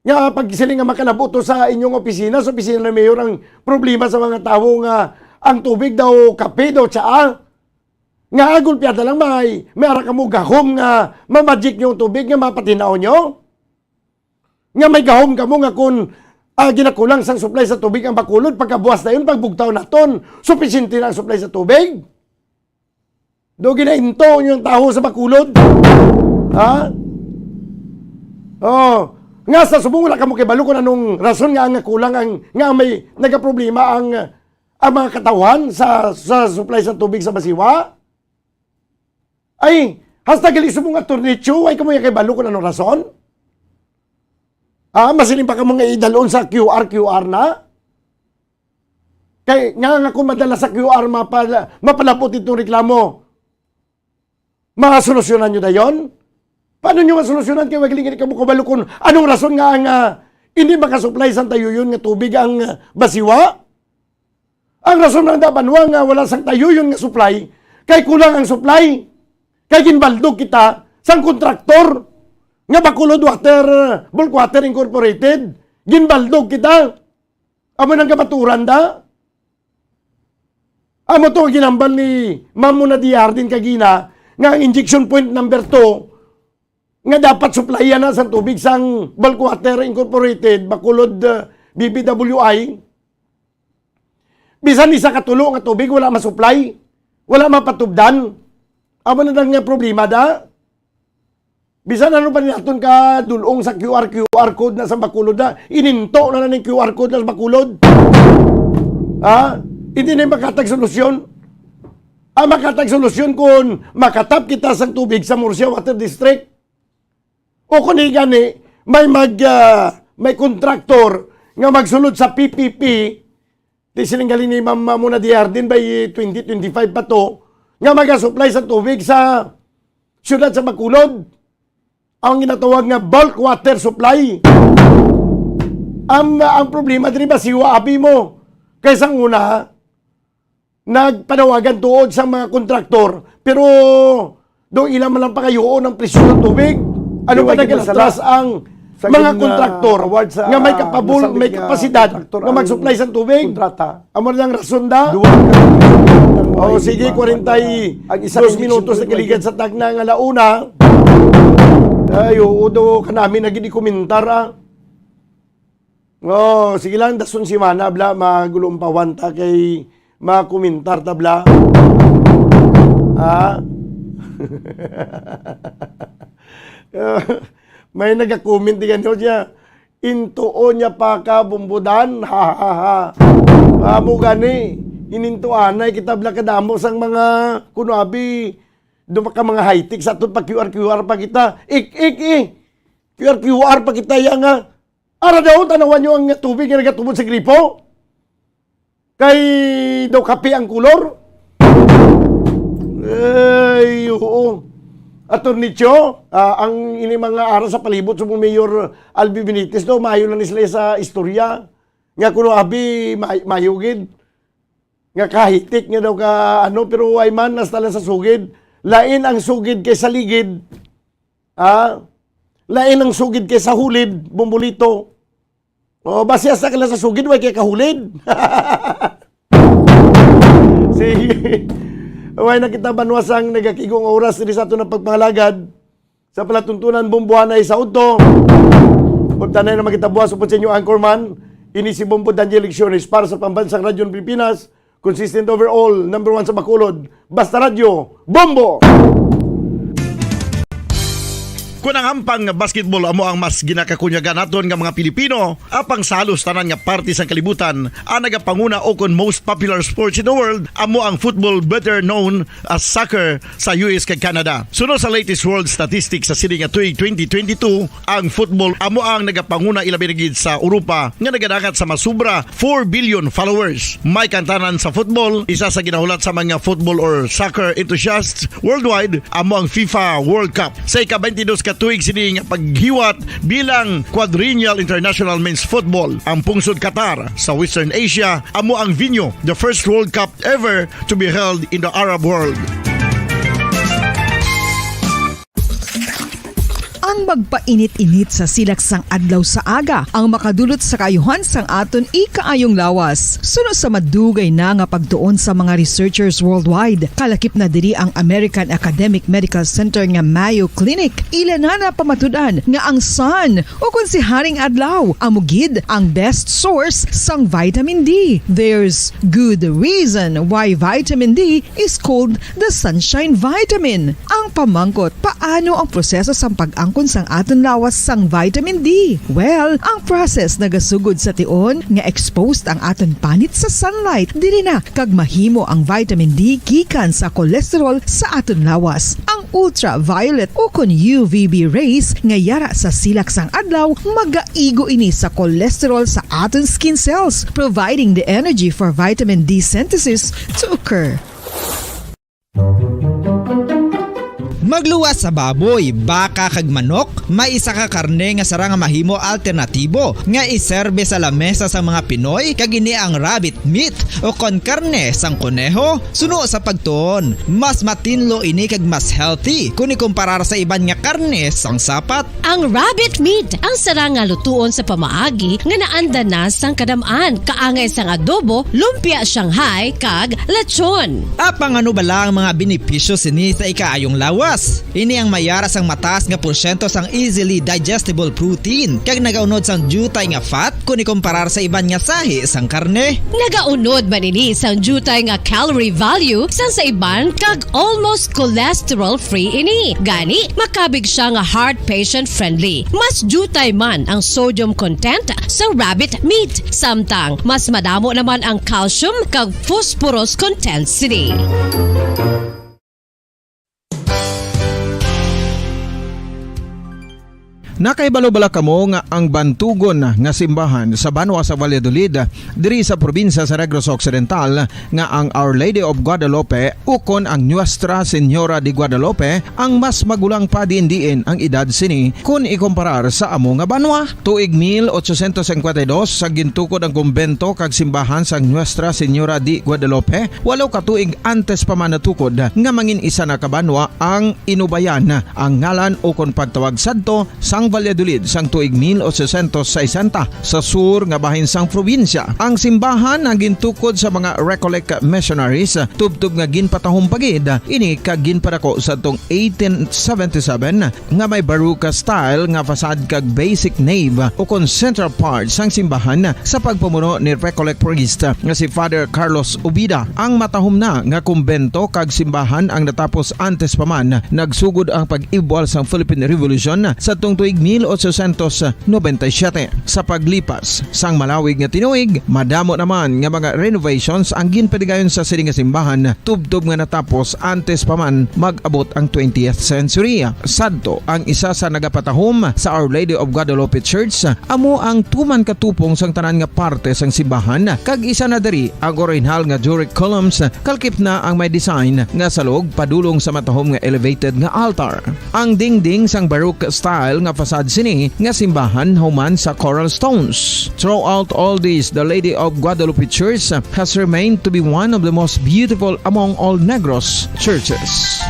Nga pag sila nga makalabot to sa inyong opisina, sa opisina ng mayor, ang problema sa mga tawo nga ang tubig daw kape, daw tsaa. Nga agulpyada lang may, may ara ka mo gahom nga mamajik nyo ang tubig nga mapatinaw nyo. Nga may gahom ka mo nga kung, ah, ginakulang sang supply sa tubig ang Bacolod, pagkabuas na yun, pagbugtaw naton, supisinte na ang supply sa tubig. Do ginainto niyo ang tawo sa Bacolod. Ha? Oh, nga sa subong wala ka mo kibalo kung anong rason nga ang kulang ang, nga may nagaproblema ang, ang mga katawhan sa, sa supply sa tubig sa Basiwa. Ay, hasta gali subong Attorney Chu, ay kamo ya kay balo kung anong rason? Ah, masiling pa kamo nga idalon sa Q R, Q R na? Kay nga, nga kung madala sa Q R, mapala-, mapalabot itong reklamo. Masolusyonan nyo dayon? Paano nyo masolusyonan kay wag lingid kamo kabalo kung anong rason nga ang, ah, hindi makasupply sa tayuyon nga tubig ang, ah, Basiwa? Ang rason lang da banwa nga wala sang tayuyon nga supply, kay kulang ang supply. Kay ginbaldog kita sang kontraktor nga Bacolod Water, Bulk Water Incorporated. Ginbaldog kita. Amo nang kamaturan da. Amo to ang ginambal ni Ma'am Mona Diardin kagina nga ang injection point number two nga dapat supplyan na sang tubig sang Bulk Water Incorporated, Bacolod, uh, B B W I. Bisan isa ka tulo nga tubig, wala masupply, wala mapatubdan. Amo na lang nga problema da. Bisan ano pa ni aton ka dulong sa Q R, Q R code na sa Bacolod na, ininto na na ning Q R code na sa Bacolod. Ha? Hindi na yung makatag solusyon. Ang makatag solusyon kung makatap kita sa tubig sa Murcia Water District. O kung di gani, may mag, ah, may kontraktor nga magsulod sa P P P, di siling galing ni Ma'am Mona Diardin by twenty twenty-five pa to, nga magasupply sa tubig sa siyudad sa Bacolod. Ang ginatawag nga bulk water supply. Ang, ang problema diri ba, Basiwa abi mo? Kay sang una, nagpanawagan tuod sa mga kontraktor, pero daw ila man lang pangayuon ang presyo ng tubig. Ano Di pa ba naging naging atras ang sa mga yun, ah, kontraktor award sa, nga may ah, kapabul-, nasambit may nga kapasidad kontraktor nga ang mag-supply sa tubig? Kontrata? Amo lang rason da? Duwa ka Oh, ang sige, iba. Kwarenta y dos Ang isa ka minutos na eleksyon kaligan sa tagna nga launa. Ay, oo, do kanami na gid ikomentar, ah. Oh, sige lang, dason si Mana, bla, magulumpawan ta kay makomentar ta, bla. Ha? May nagakomment di ganito siya. Intuon niya pa ka, Bumbudan. Ha, ha, ha. Amo gani. Inintuanay kita, bla, kadamo sang mga kuno abi, duha ka mga high-tech sa aton pa Q R, Q R pa kita. Ik, ik, eh. Q R, Q R pa kita, ya nga. Ara daw, tanawan nyo ang tubig nga nagatubod sa gripo. Kay daw kape ang kulor. Ay, oo. Attorney Cho, ah, ang ini mga ara sa palibot sa Mayor Albi Benitez daw, maayo lang ni sila sa istorya. Nga kuno abi, may-, mayo gid. Nga kahitik nga daw ka, ano, pero ay man, hasta lang sa sugid. Lain ang sugid kay sa ligid. Ah? Lain ang sugid kay sa hulid, Bombolito. O, basi hasta ka lang sa sugid, way kay kahulid. Sige. Way na kita banwa sang nagakigong oras diri sa aton ang pagpangalagad. Sa palatuntunan, bumbuhanay sa udto. Pagtanay na makita buwas upod sa inyo, anchorman. Ini si Bombo Daniel Lecciones para sa Pambansang Radyo ng Pilipinas. Consistent overall, number one sa Bacolod. Basta Radyo, Bombo! Kun ang hampang nga basketball amo ang mas ginakakunyagan naton nga mga Pilipino, apang sa halos tanan nga parte sang kalibutan, ang nagapanguna o kon most popular sports in the world amo ang football, better known as soccer, sa U S kag Canada. Suno sa latest world statistics sa sini nga tuig twenty twenty-two, ang football amo ang nagapanguna, ilabi na gid sa Europa, nga nagadangat sa masubra four billion followers. May kantanan sa football, isa sa ginahulat sa mga football or soccer enthusiasts worldwide amo ang FIFA World Cup. Sa ika-twenty-dos ka tuig sini nga paghiwat bilang Quadrennial International Men's Football, ang pungsod Qatar sa Western Asia amo ang venue, the first World Cup ever to be held in the Arab world. Ang magpainit-init sa silak sang adlaw sa aga ang makadulot sa kaayuhan sang aton ikaayong lawas. Suno sa madugay na nga pagtuon sa mga researchers worldwide, kalakip na diri ang American Academic Medical Center nga Mayo Clinic. Ila na napamatud-an nga ang sun, o kon si Haring Adlaw, amo gid ang best source sang vitamin D. There's good reason why vitamin D is called the sunshine vitamin. Ang pamangkot, paano ang proseso sang pag-angkon sang aton lawas sang vitamin D? Well, ang process nagasugod sa tion nga exposed ang aton panit sa sunlight. Diri na kag mahimo ang vitamin D gikan sa cholesterol sa aton lawas. Ang ultraviolet o kon U V B rays nga yara sa silak sang adlaw magaigo ini sa cholesterol sa aton skin cells, providing the energy for vitamin D synthesis to occur. Magluwas sa baboy, baka kag manok, may isa ka karne nga sarang nga mahimo alternatibo nga iserbe sa lamesa sang mga Pinoy, kag ini ang rabbit meat o kon karne sang koneho. Suno sa pagtuon, mas matinlo ini kag mas healthy kon ikumparar sa iban nga karne sang sapat. Ang rabbit meat ang sarang nga lutuon sa pamaagi nga naanda na sang kadam-an, kaangay sang adobo, lumpia Shanghai, kag lechon. Apang ano bala ang mga benepisyo sini sa ikaayong lawas? Ini ang mayara sang mataas nga porsyento sang easily digestible protein kag nagaunod sang diutay nga fat kon ikumparar sa iban nga sahi sang karne. Nagaunod man ini sang diutay nga calorie value sang sa iban kag almost cholesterol-free ini. Gani, makabig sia nga heart patient-friendly. Mas diutay man ang sodium content sa rabbit meat, samtang mas madamo naman ang calcium kag phosphorus content sini. Nakahibalo bala kamo nga ang bantugon nga simbahan sa banwa sa Valladolid, diri sa probinsya sa Negros Occidental, nga ang Our Lady of Guadalupe ukon ang Nuestra Señora de Guadalupe ang mas magulang pa diin-diin ang edad sini kon ikumparar sa amo nga banwa? Tuig mil ochocientos cincuenta y dos, sa gintukod ang kumbento kag simbahan sang Nuestra Señora de Guadalupe, walo ka tuig antes pa man natukod nga mangin isa na ka banwa ang Inubayan, ang ngalan ukon pagtawag sadto sang Valladolid sang tuig mil ochocientos sesenta, sa sur nga bahin sang probinsya. Ang simbahan ang gintukod sa mga Recollect missionaries, tubtob nga ginpatahom pa gid ini kag ginpadako sadtong eighteen seventy-seven, nga may Baroque style nga facade kag basic nave ukon central part sang simbahan sa pagpamuno ni Recollect priest nga si Father Carlos Ubida. Ang matahom na nga kumbento kag simbahan ang natapos antes pa man nagsugod ang pag-ibwal sang Philippine Revolution sadtong tuig mil ochocientos noventa y siete. Sa paglipas sang malawig nga tinuig, madamo naman nga mga renovations ang ginpadigayon sa sini nga simbahan, tubtob nga natapos antes pa man mag-abot ang twentieth century. Sadto, ang isa sa nagapatahom sa Our Lady of Guadalupe Church amo ang tuman katupong sang tanan nga parte sang simbahan, kag isa na diri ang orihinal nga Doric columns, kalkip na ang may design nga salog padulong sa matahom nga elevated nga altar. Ang dingding sang Baroque style nga facade sini nga simbahan human sa coral stones. Throughout all this, the Lady of Guadalupe Church has remained to be one of the most beautiful among all Negros churches.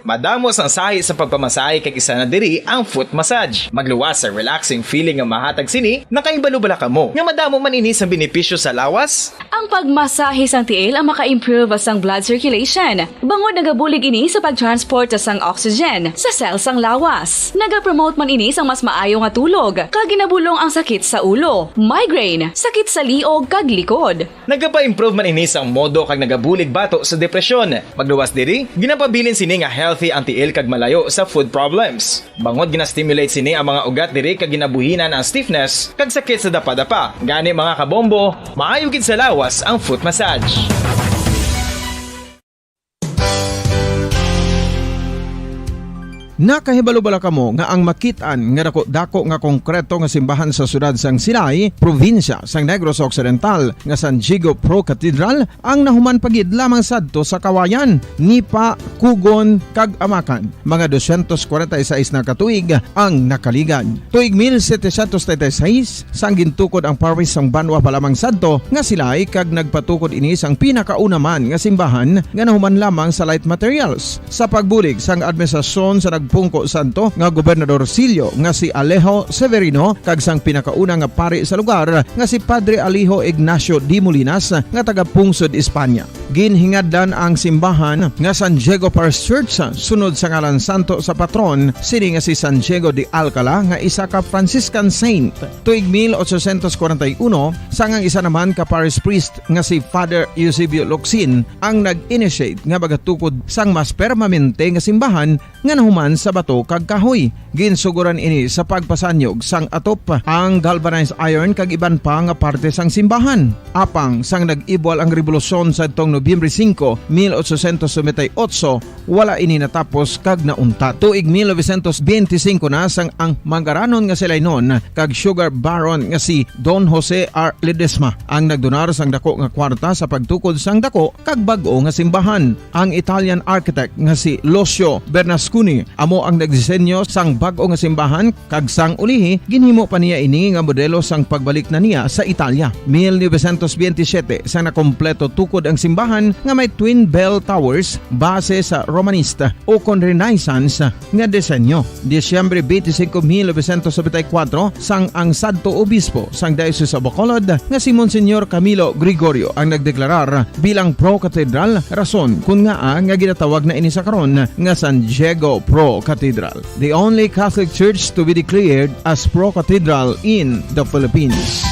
Madamo sang sahi sa pagpamasahe, kag isa na diri ang foot massage. Magluwas sa relaxing feeling nga mahatag sini. Nakahibalo bala kamo nga madamo man ini sang benepisyo sa lawas? Ang pagmasahe sang tiil ang maka-improve sang blood circulation, bangod nagabulig ini sa pag-transport sang oxygen sa cell sang lawas. Nagapromote man ini sang mas maayo nga tulog, kag ginabulong ang sakit sa ulo, migraine, sakit sa liog, kag likod. Nagapa-improve man ini sang modo kag nagabulig bato sa depresyon. Magluwas diri, ginapabilin sini nga healthy ang tiil kag malayo sa foot problems. Bangod gina-stimulate sini ang mga ugat diri kag ginabuhinan ang stiffness kag sakit sa dapadapa. Gani, mga kabombo, maayo gid sa lawas ang foot massage. Nakahibalo bala kamo nga ang makit-an nga dako-dako nga konkreto nga simbahan sa siyudad sang Silay, probinsya sang Negros Occidental, nga San Diego Pro Cathedral ang nahuman pa gid lamang sadto sa Kawayan, Nipa, Cugon, kag Amacan, mga dosyentos kwarenta y seis na ka tuig ang nakaligad. Tuig mil setecientos treinta y seis, sang gintukod ang parish sang banwa pa lamang sadto nga Silay, kag nagpatukod ini sang pinakauna man nga simbahan nga nahuman lamang sa light materials. Sa pagbulig sang administrasyon sa nagpungko sadto nga Gobernador Silio nga si Alejo Severino kag sang pinakauna nga pari sa lugar nga si Padre Alejo Ignacio de Molinas nga taga-pungsod Espanya. Ginhingadlan ang simbahan nga San Diego Parish Church sunod sa ngalan santo sa patron sini nga si San Diego de Alcala nga isa ka Franciscan saint. Tuig mil ochocientos kwarenta y uno, sang ang isa naman ka parish priest nga si Father Eusebio Locsin ang nag-initiate nga magatukod sang mas permanente nga simbahan nga nahuman sa bato kag kahoy. Ginsuguran ini sa pagpasanyog sang atop, ang galvanized iron kag iban pa nga parte sang simbahan. Apang sang nag-ibwal ang rebolusyon sadtong Nobyembre singko, mil ochocientos noventa y ocho, wala ini natapos kag nauntat. Tuig mil novecientos benti singko na sang ang manggaranon nga Silaynon kag sugar baron nga si Don Jose R. Ledesma ang nagdonar sang dako nga kwarta sa pagtukod sang dako kag bag-o nga simbahan. Ang Italian architect nga si Lucio Bernasconi amo ang nagdisenyo sang bag-o nga simbahan, kag sang ulihi, ginhimo pa niya ini nga modelo sang pagbalik na niya sa Italia. Mil novecientos benti siyete, sang nakompleto tukod ang simbahan nga may twin bell towers base sa Romanista ukon Renaissance nga disenyo. Disyembre benti singko, mil novecientos nobenta y kuwatro, sang ang sadto obispo sang Diocese of Bacolod nga si Monsignor Camilo Gregorio ang nagdeklarar bilang pro-cathedral, rason kon ngaa nga ginatawag na ini sa karon nga San Diego Pro Cathedral, the only Catholic church to be declared as pro-cathedral in the Philippines.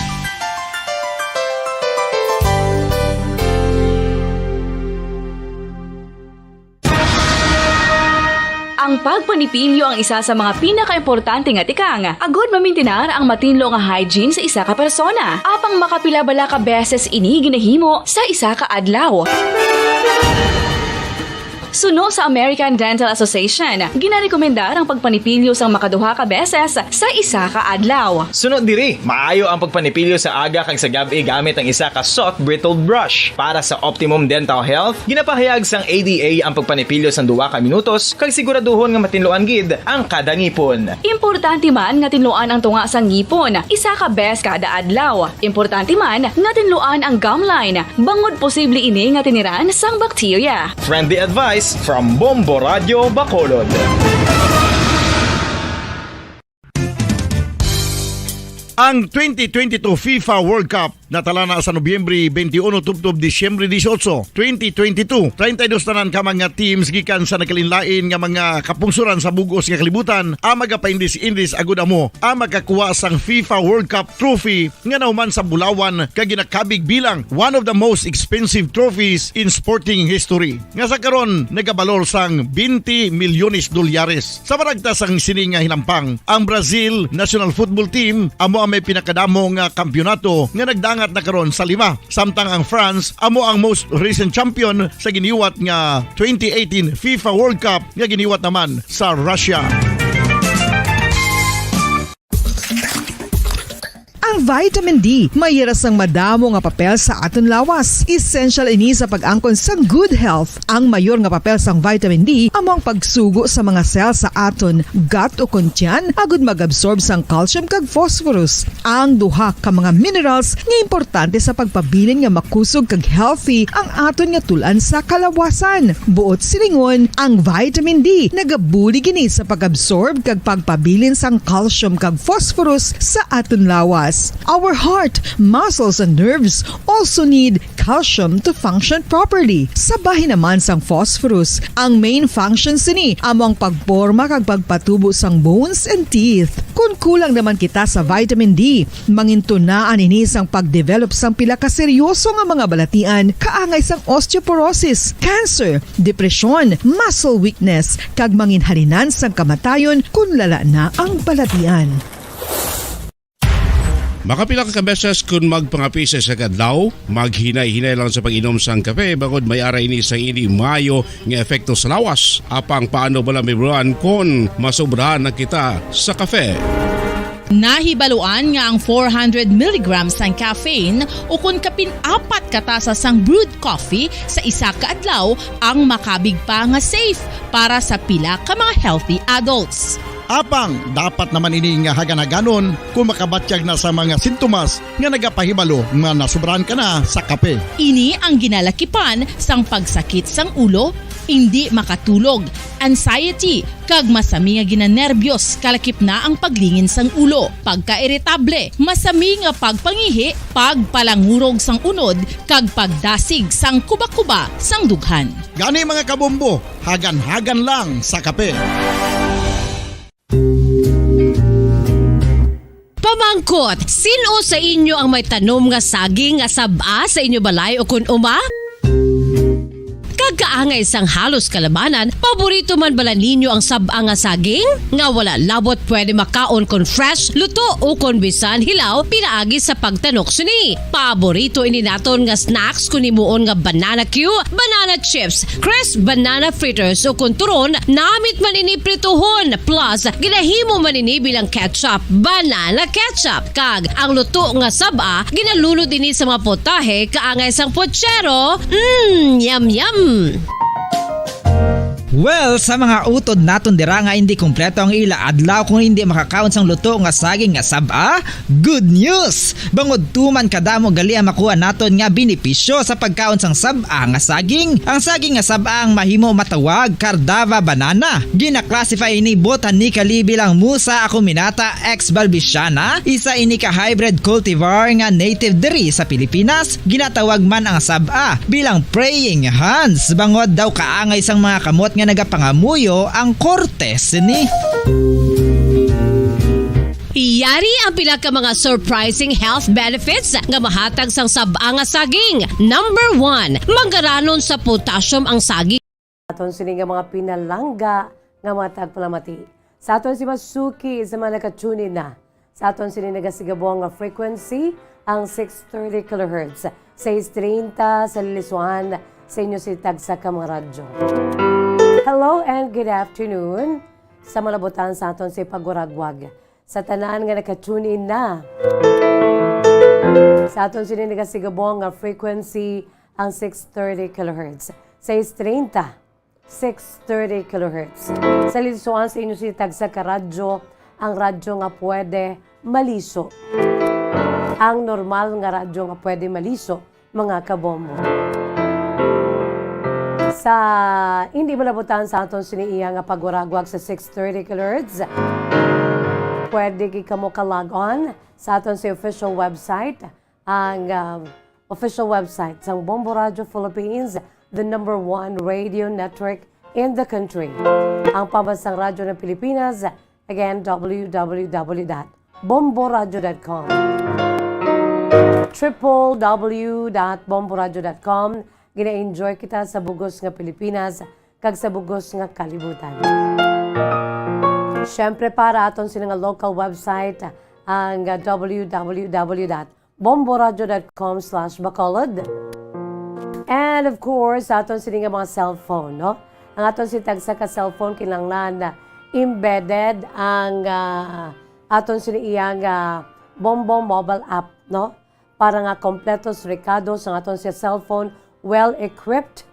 Ang pagpanipilyo ang isa sa mga pinakaimportante nga tikang, agod mamintinar ang matinlo nga hygiene sa isa ka persona. Apang makapila bala ka beses ini ginahimo sa isa ka adlaw? Suno sa American Dental Association, ginarekomendar ang pagpanipilyo sang makaduha ka beses sa isa ka adlaw. Suno diri, maayo ang pagpanipilyo sa aga kag sa gab-i gamit ang isa ka soft bristled brush. Para sa optimum dental health, ginapahayag sang A D A ang pagpanipilyo sang duha ka minutos kag siguraduhon nga matinluan gid ang kada ngipon. Importante man nga tinluan ang tunga sang ngipon isa ka bes kada adlaw. Importante man nga tinluan ang gum line, bangod posible ini nga tiniran sang bakterya. Friendly advice from Bombo Radio Bacolod. Ang twenty twenty-two FIFA World Cup natala na sa Nobyembre twenty-one tubtob Disyembre dieciocho, twenty twenty-two. Treinta y dos tanan ka mga teams gikan sa nagkalainlain nga mga kapungsoran sa bug-os nga kalibutan ang magapaindis-indis agud amo ang makakuha sang FIFA World Cup trophy nga nahuman sa bulawan kag ginakabig bilang one of the most expensive trophies in sporting history, nga sa karon nagabalor sang twenty milyones dolyares. Sa maragta sang sini nga hinampang, ang Brazil national football team amo ang may pinakadamo nga kampiyonato nga nagdangat na karon sa lima, samtang ang France amo ang most recent champion sa giniwat nga twenty eighteen FIFA World Cup nga giniwat naman sa Russia. Ang vitamin D may hira sang madamo nga papel sa aton lawas. Essential ini sa pag-angkon sang good health. Ang mayor nga papel sang vitamin D amo ang pagsugo sa mga cell sa aton gut o kon tiyan agud mag-absorb sang calcium kag phosphorus, ang duha ka mga minerals nga importante sa pagpabilin nga makusog kag healthy ang aton nga tul-an sa kalawasan. Buot silingon, ang vitamin D nagabulig ini sa pag-absorb kag pagpabilin sang calcium kag phosphorus sa aton lawas. Our heart, muscles, and nerves also need calcium to function properly. Sa bahin naman sang phosphorus, ang main function sini amo ang pagporma kag pagpatubo sang bones and teeth. Kon kulang naman kita sa vitamin D, mangintunaan ini sang pag-develop sang pila ka seryoso nga mga balatian, kaangay sang osteoporosis, cancer, depresyon, muscle weakness, kag manginhalinan sang kamatayon kon lala na ang balatian. Makapila ka beses kon magpangape sa isa ka adlaw, maghinay-hinay lang sa pag-inom sang kape, bangod may ara ini sa hindi maayo nga epekto sa lawas. Apang paano bala, Ma'am Ron, kon masobrahan na kita sa kape? Nahibaluan nga ang four hundred milligrams sang caffeine, ukon kapin apat ka tasa sang brewed coffee sa isa ka adlaw, ang makabig pa nga safe para sa pila ka mga healthy adults. Apang dapat naman ini nga hagan-haganon kon makabatyag na sa mga sintomas nga nagapahibalo nga nasobrahan ka na sa kape. Ini ang ginalakipan sang pagsakit sang ulo, indi makatulog, anxiety, kag masami nga ginanerbyos, kalakip na ang paglingin sang ulo, pagkairitable, masami nga pagpangihi, pagpalangurog sang unod, kag pagdasig sang kuba-kuba sang dughan. Gani, mga kabombo, hagan-hagan lang sa kape. Pamangkot, sin-o sa inyo ang may tanom nga saging nga sab-a sa inyo balay o kon uma? Kag kaangay sang halos kalabanan, paborito man bala ninyo ang sab-a nga saging? Nga wala labot pwede makaon kon fresh, luto, o kon bisan hilaw pinaagi sa pagtanok sini. Paborito ini naton nga snacks kon himuon nga banana cue, banana chips, crisp banana fritters, o kon turon, namit man ini prituhon, plus ginahimo man ini bilang ketchup, banana ketchup. Kag ang luto nga sab-a, ginalunod ini sa mga potahe kaangay sang pochero. Mm, yum, yum! Well, sa mga utod naton dira nga hindi kompleto ang ila adlaw kung hindi makakaon sang luto nga saging nga sab-a, good news! Bangod tuman kadamo gali ang makuha naton nga benepisyo sa pagkaon sang sab-a nga saging. Ang saging nga sab-a ang mahimo matawag Cardava banana. Gina-classify ini botanically bilang Musa acuminata ex balbisiana, isa ini ka hybrid cultivar nga native diri sa Pilipinas. Ginatawag man ang sab-a bilang praying hands, bangod daw kaangay sang mga kamot nga nagapangamuyo ang korte sini. Yari ang pila ka mga surprising health benefits nga mahatag sang sab-a nga saging. Number one, magaranon sa potassium ang saging. Aton sini nga mga pinalangga nga matag palamati. Sa aton si Masuki sa mga naka-tune in na. Sa aton sini nagasigabong nga frequency ang six thirty kilohertz, sais treinta sa Lilisuan, sa inyo si tagsa ka mga radyo. Hello and good afternoon sa malabutan sa aton si paguragwag. Sa tanan nga naka-tune in na sa aton sini nagasigabong nga frequency ang six thirty kilohertz. Seis treinta, six thirty kilohertz. Sa linsuan sa inyo si tagsa ka radyo, ang radyo nga pwede maliso. Ang normal nga radyo nga pwede maliso, mga kabombo. Sa hindi malabutan sa aton sini iya nga pagwaragwag sa six thirty kilohertz, pwede gid kamo ka-log on sa aton sa official website, ang, ah, official website sang Bombo Radio Philippines, the number one radio network in the country. Ang pambansang radyo ng Pilipinas, again, w w w dot bomboradio dot com. Triple w dot bomboradio dot com. Gina-enjoy kita sa bugos nga Pilipinas kag sa bugos nga kalibutan. Siyempre, para aton sini nga local website, ang, ah, w w w dot bomboradio dot com slash bacolod. And of course, sa aton sini nga mga cellphone, no? Ang aton si tagsa ka cellphone kinahanglan na embedded ang, ah, aton sini iyang, ah, Bombo mobile app, no? Para nga kompleto sa rekado sa aton si cellphone, well equipped,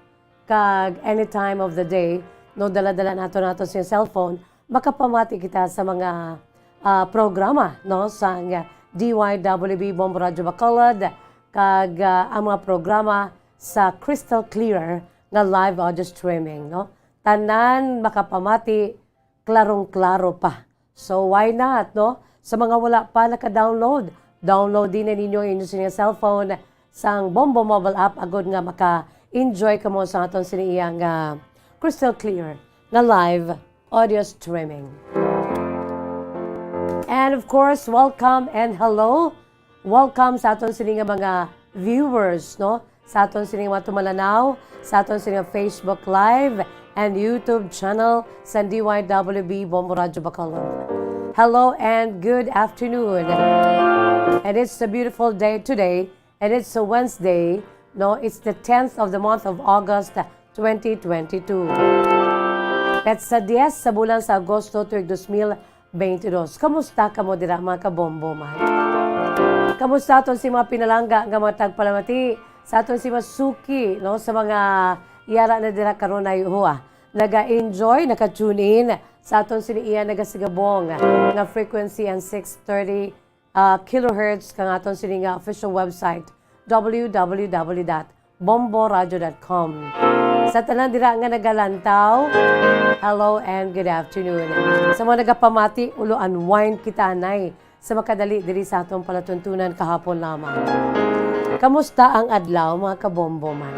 kag any time of the day, no, dala-dala nato nato sing cellphone, makapamati kita sa mga, ah, programa, no, sa nga D Y W B Bombo Radio Bacolod, kag, ah, ang mga programa sa crystal clear nga live audio streaming, no. Tanan makapamati, klarong-klaro pa. So, why not, no? Sa mga wala pa naka-download, download din na ninyo ang inyo sining cellphone sang Bombo mobile app agod nga maka-enjoy kamo sa aton sini iya nga crystal clear nga live audio streaming. And of course, welcome and hello. Welcome sa aton sini nga mga viewers, no? Sa aton sini nga mga tumalanaw, sa aton sini nga Facebook Live and YouTube channel sa D Y W B Bombo Radio Bacolod. Hello and good afternoon. And it's a beautiful day today, and it's a Wednesday, no? It's the tenth of the month of August, twenty twenty-two. Petsa diyes sa bulan sa Agosto, tuig dos mil, twenty-two. Kamusta kamo dira, mga kabombo man? Kamusta aton si mga pinalangga nga mga tagpalamati, sa aton si mga suki, no, sa mga yara na dira karon ay huwa, naga-enjoy, naka-tune in sa aton sini iya nagasigabong nga frequency ang six thirty, ah, kilohertz, kang aton sini nga official website, w w w dot bomboradio dot com. Sa tanan dira nga nagalantaw, hello and good afternoon. Sa mga nagapamati, ulo unwind kita anay sa makadali diri sa atong palatuntunan kahapon lamang. Kamusta ang adlaw, mga kabombo man?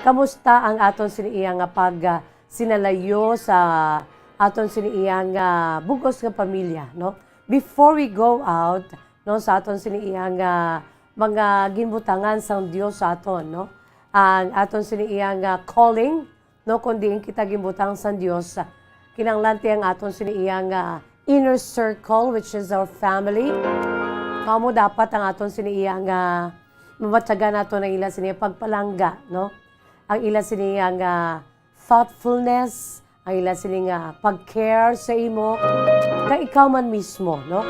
Kamusta ang aton sini iya nga pag, ah, sinalayo sa aton sini iya nga bugos nga pamilya, no? Before we go out, no, sa aton sini iya nga mga ginbutangan sang Dios sa aton, no? Ang aton sini iya nga calling, no, kung diin kita ginbutang sang Dios, kinahanglan ti ang aton sini iya nga inner circle, which is our family. Mao mo dapat ang aton sini iya nga mabatyagan naton ang ila sini pagpalangga, no? Ang ila sini iya nga thoughtfulness, ang ila sini nga pag-care sa imo, kay ikaw man mismo, no?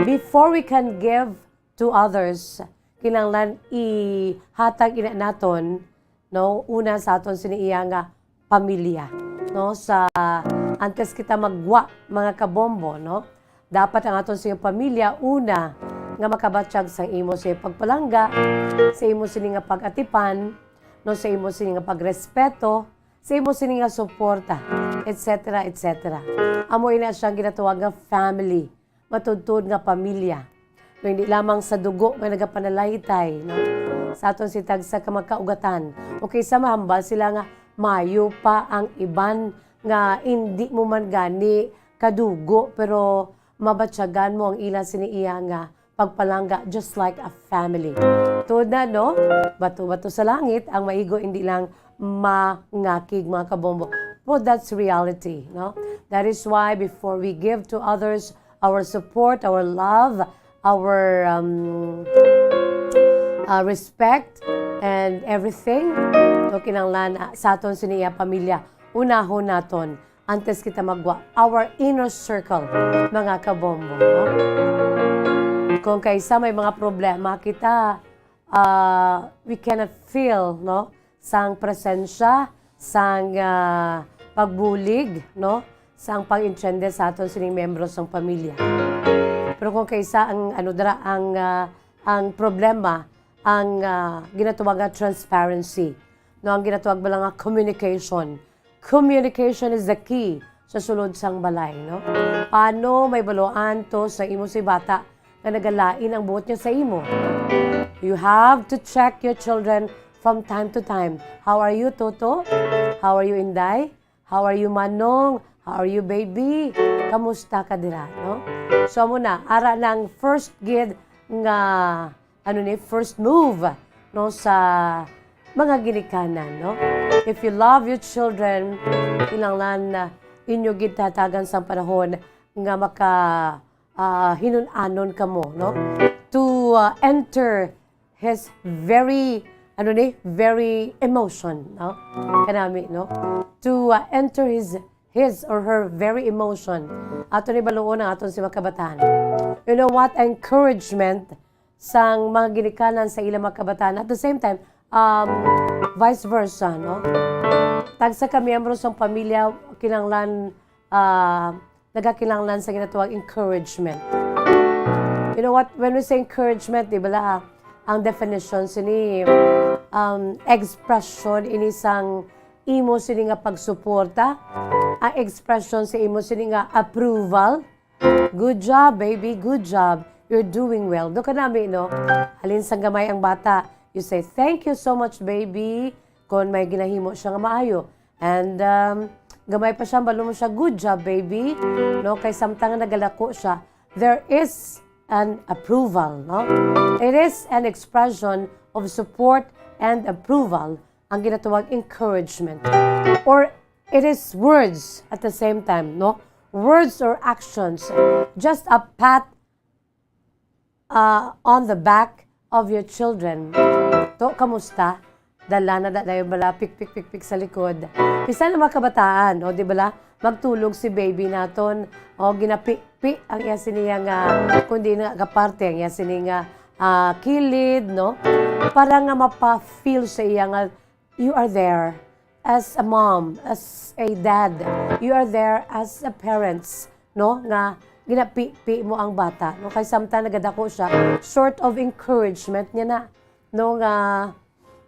Before we can give to others, kinahanglan ihatag ina naton, no, una sa aton sini iya nga pamilya, no? Sa, antes kita magwa, mga kabombo, no? Dapat ang aton sini pamilya una nga makabatyag sa imo sini pagpalangga, sa imo sini nga pag-atipan, no, sa imo sini nga pagrespeto, sa imo sini nga suporta, et cetera, et cetera. Amo ina siyang ginatawag nga family, matudtod nga pamilya. No, hindi lamang sa dugo nga nagapanalaytay, no? Sa aton si tagsa ka magkaugatan. O kaysa mahambal sila nga mayo pa ang iban nga hindi mo man gani kadugo, pero mabatyagan mo ang ila sini iya nga pagpalangga just like a family. Tuod na, no? Bato-bato sa langit ang maigo, hindi lang mangakig, mga kabombo. Well, that's reality, no? That is why before we give to others our support, our love, our, um, uh, respect, and everything, no, kinahanglan, ah, sa aton sini nga pamilya, unahon naton antes kita magwa our inner circle, mga kabombo, no? Kung kaisa may mga problema kita, ah, we cannot feel, no, sang presensya, sang, ah, pagbulig, no, sang pag-intende sa aton sining miyembro sang pamilya. Pero kung kaisa ang, ano, dira, ang, ah, ang problema, ang, ah, ginatawag nga transparency, no, ang ginatawag bala nga communication. Communication is the key sa sulod sang balay, no? Paano may baluan to sa imo si bata nga nagalain ang buot niya sa imo? You have to check your children from time to time. How are you, Toto? How are you, Inday? How are you, Manong? How are you, baby? Kamusta ka dira, no? So, amo na, ara na ang first gid nga, ano ni, first move, no, sa mga ginikanan, no? If you love your children, kinahanglan na inyo gid tatagan sang panahon nga maka, ah, hinun-anon kamo, no? To, ah, enter his very, ano ni, very emotion, no? Kanami, no? To, uh, enter his, his or her very emotion. Ato ni baluon ang aton si mga kabataan. You know what? Encouragement sang mga ginikanan sa ilang mga kabataan. At the same time, um, vice versa, no? Tagsa ka miyembro sang pamilya, kinahanglan, ah, nagakinahanglan sa ginatawag encouragement. You know what? When we say encouragement, di ba la, ang definition sini, um, expression ini sang imo sini nga pagsuporta, ang expression sa imo sini nga approval. "Good job, baby. Good job. You're doing well." Do kanami, no? Halin sang gamay ang bata, you say, "Thank you so much, baby." Kung may ginahimo siya nga maayo. And, um, gamay pa siya, balo mo siya, "Good job, baby." No? Kay samtang nagalako siya, there is an approval, no? It is an expression of support and approval, ang ginatawag encouragement. Or it is words at the same time, no? Words or actions. Just a pat, uh, on the back of your children. To, kamusta? Dala na da dayon bala, pikpik, pikpik sa likod. Bisan ang mga kabataan, o, di bala, magtulog si baby naton, o, ginapipi ang iya sini nga, kundi nga kaparte, ang iya sini nga, ah, kilid, no? Para nga mapa-feel sa iya nga you are there as a mom, as a dad. You are there as a parents, no? Nga ginapipi mo ang bata, no? Kay samtang nagadako siya, sort of encouragement niya na, no? Nga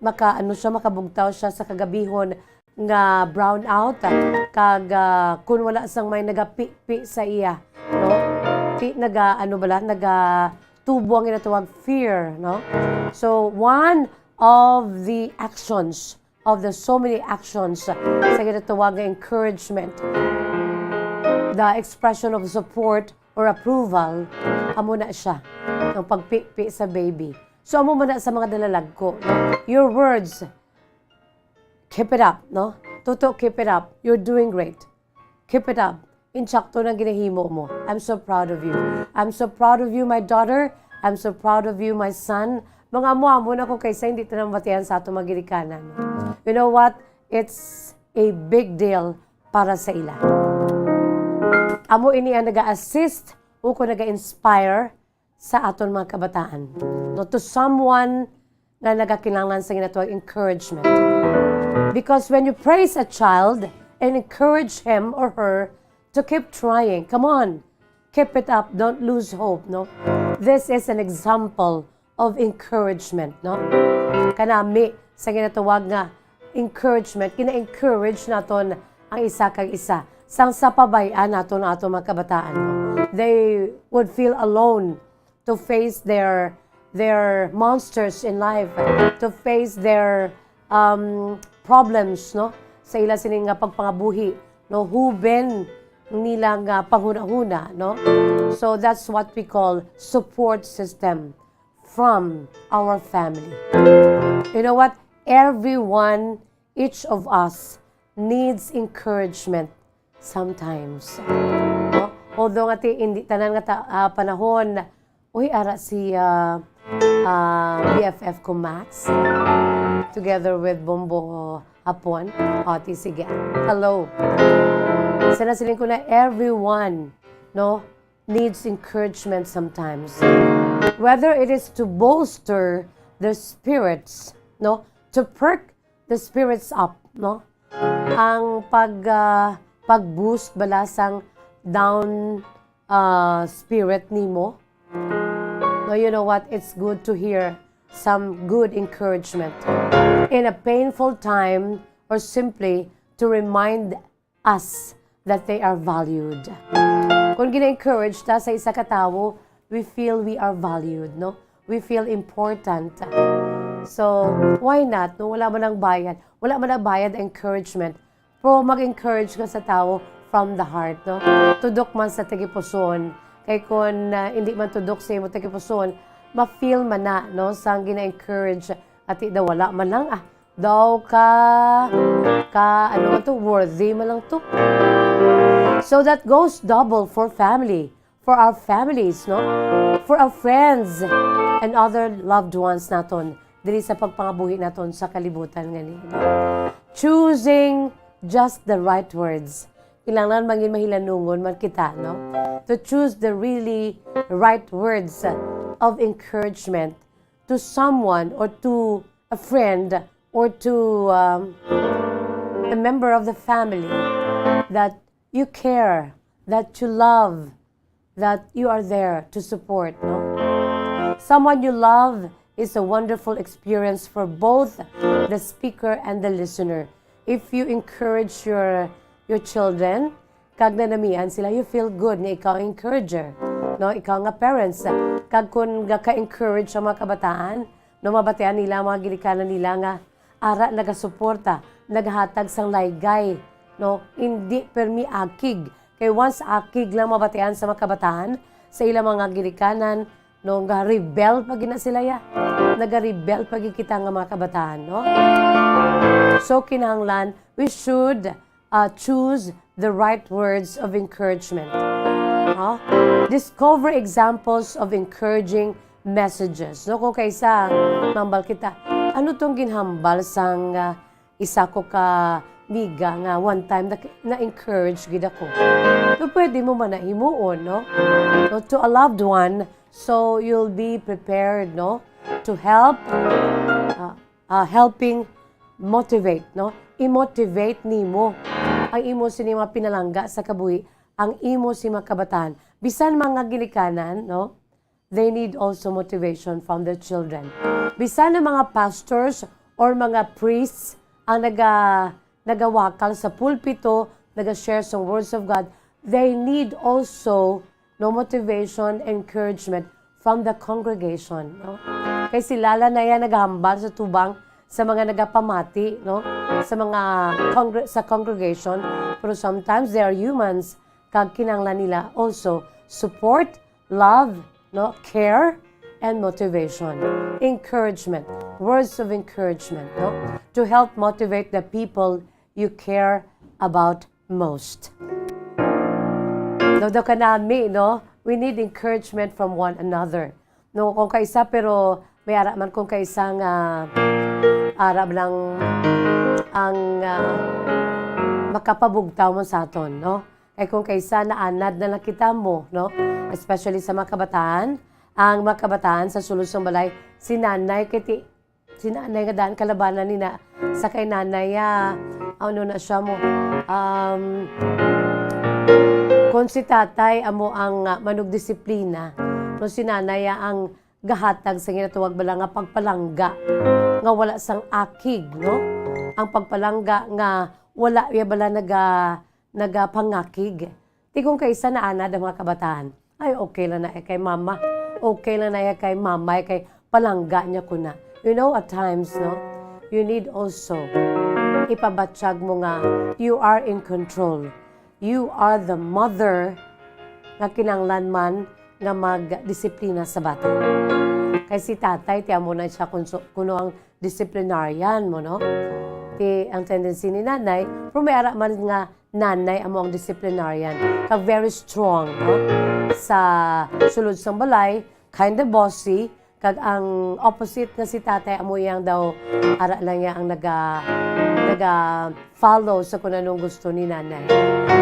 maka, ano siya, makabugtaw siya sa kagabihon nga brownout, kag, ah, kun wala sang may nagapipi sa iya, no? Ti-, naga, ano bala, nagatubo ang ginatawag fear, no? So, one of the actions, of the so many actions sa ginatawag nga encouragement, the expression of support or approval, amo na siya, ang pagpipi sa baby. So, amo man na sa mga dalalagko, no? Your words, keep it up, no? Toto, keep it up. You're doing great. Keep it up. Insakto nang ginahimo mo. I'm so proud of you. I'm so proud of you, my daughter. I'm so proud of you, my son. Mga amo-amo na ko kaysa hindi ta na mabatian sa ato mga ginikanan. You know what? It's a big deal para sa ila. Amo ini ang naga-assist o ko naga-inspire sa aton mga kabataan. No, to someone nga nagakinahanglan sa ginatawag encouragement. Because when you praise a child and encourage him or her to keep trying, come on, keep it up, don't lose hope, no? This is an example of encouragement, no? Kanami sa ginatawag nga encouragement, gina-encourage naton ang isa kag isa. Sang sa pabay-an naton ang aton mga kabataan, no? They would feel alone to face their, their monsters in life, to face their, um, problems, no? Sa ila sini nga pagpangabuhi, no? Huben nila nga panghunahuna, no? So that's what we call support system from our family. You know what? Everyone, each of us needs encouragement sometimes. No? Although nga ti, hindi tanan nga ta-, ah, panahon, uy, ara si, ah, ah, B F F ko, Max, together with Bombo Hapon. O, ti, sige. Hello. Sa nasiling ko na, everyone, no, needs encouragement sometimes. Whether it is to bolster their spirits, no, to perk the spirits up, no? Ang pag, ah, pag-boost bala sang down, ah, spirit nimo. No, you know what? It's good to hear some good encouragement in a painful time, or simply to remind us that they are valued. Kung gina-encourage ta sa isa ka tawo, we feel we are valued, no? We feel important. So, why not? No, wala man ang bayad. Wala man ang bayad, encouragement. Pero mag-encourage ka sa tawo from the heart, no? Tudok man sa tagipuson. Kay kung, ah, hindi man tudok sa imo tagipuson, ma-feel man na, no? Sang gina-encourage. Ati daw, wala man lang, ah. Daw ka, ka, ano man to, worthy man lang to. So that goes double for family, for our families, no? For our friends and other loved ones naton diri sa pagpangabuhi naton sa kalibutan nga ni, no? Choosing just the right words. Kinahanglan mangin mahilanungon man kita, no? To choose the really right words of encouragement to someone or to a friend or to, um, a member of the family that you care, that you love, that you are there to support, no? Someone you love is a wonderful experience for both the speaker and the listener. If you encourage your, your children, kag nanamian sila, you feel good nga ikaw ang encourager, no? Ikaw nga parents, kag kun gaka-encourage ang mga kabataan, no, mabatian nila ang mga ginikanan nila nga ara nagasuporta, naghatag sang laygay, no? Indi permi akig. Kay once akig lang mabatian sa mga kabataan, sa ilang mga ginikanan, no, nga rebel pa gid na sila, ya. Naga-rebel pa gid kita nga mga kabataan, no? So, kinahanglan, we should, uh, choose the right words of encouragement. No? Discover examples of encouraging messages. No, kung kaisa, mambal kita, ano tong ginhambal sang, ah, isa ko ka miga nga one time na, na-encourage gid ako. So, pwede mo man na himuon, no? No, to a loved one, so you'll be prepared, no? To help, ah, ah, helping motivate, no? I-motivate nimo ang imo sini mga pinalangga sa kabuhi, ang imo si mga kabataan. Bisan mga ginikanan, no? They need also motivation from their children. Bisan ang mga pastors or mga priests ang naga-, nagawakal sa pulpito, naga-share sa words of God, they need also, no, motivation, encouragement from the congregation, no? Kay sila lang na yan naghambal sa tubang sa mga nagapamati, no? Sa mga congre-, sa congregation, pero sometimes they are humans, kag kinahanglan nila also support, love, no, care, and motivation, encouragement, words of encouragement, no, to help motivate the people you care about most. Daw daw kanami, no? We need encouragement from one another. No, kung kaisa, pero may ara man kung kaisa nga ara lang ang, ah, makapabugtaw man sa aton, no? Kay kung kaisa naanad na lang kita mo, no? Especially sa mga kabataan, ang mga kabataan sa sulod sang balay, si nanay kay ti-, si nanay nga daan kalabanan ni na sa kay nanay, ah, ano na siya mo, um, kung si tatay amo ang, ah, manugdisiplina, no, si nanay, ah, ang gahatag sa ginatawag bala nga pagpalangga nga wala sang akig, no? Ang pagpalangga nga wala ya bala naga-, nagapangakig. Ti kung kaisa naanad ang mga kabataan, "Ay, okay lang na ya kay mama. Okay lang na ya kay mama, ya kay palangga niya ko na." You know, at times, no, you need also ipabatyag mo nga you are in control. You are the mother nga kinahanglan man nga magdisiplina sa bata. Kay si tatay, ti amo na siya kunso-, kuno ang disciplinarian mo, no? Ti ang tendency ni nanay, pero may ara man nga nanay amo ang disciplinarian. Kag very strong, no? Sa sulod sang balay, kinda bossy, Kag ang opposite nga si tatay, amo iyang daw, ara lang niya ang naga-, naga-follow sa kung anong gusto ni nanay.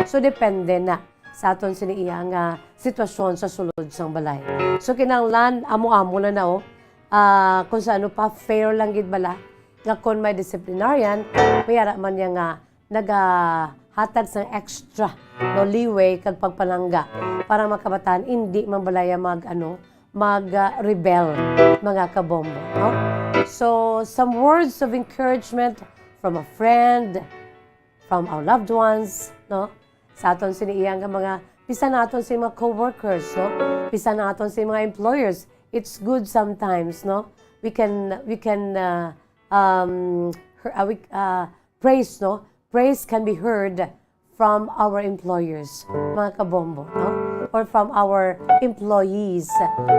So, depende na sa aton sini iya nga sitwasyon sa sulod sang balay. So, kinahanglan, amo-amo na na, oh. Ah, kung sa ano pa, fair lang gid bala nga kung may disciplinarian, may ara man niya nga nagahatag sang extra, no, leeway kag pagpalangga para mga kabataan indi man balaya mag, ano, mag, ah, rebel, mga kabombo, no? So, some words of encouragement from a friend, from our loved ones, no? Sa aton sini iya nga mga, bisan na aton sini mga coworkers, no? Bisan na aton sini mga employers, it's good sometimes, no? We can, we can, uh, um, her-, uh, we, uh, praise, no? Praise can be heard from our employers, mga kabombo, no? Or from our employees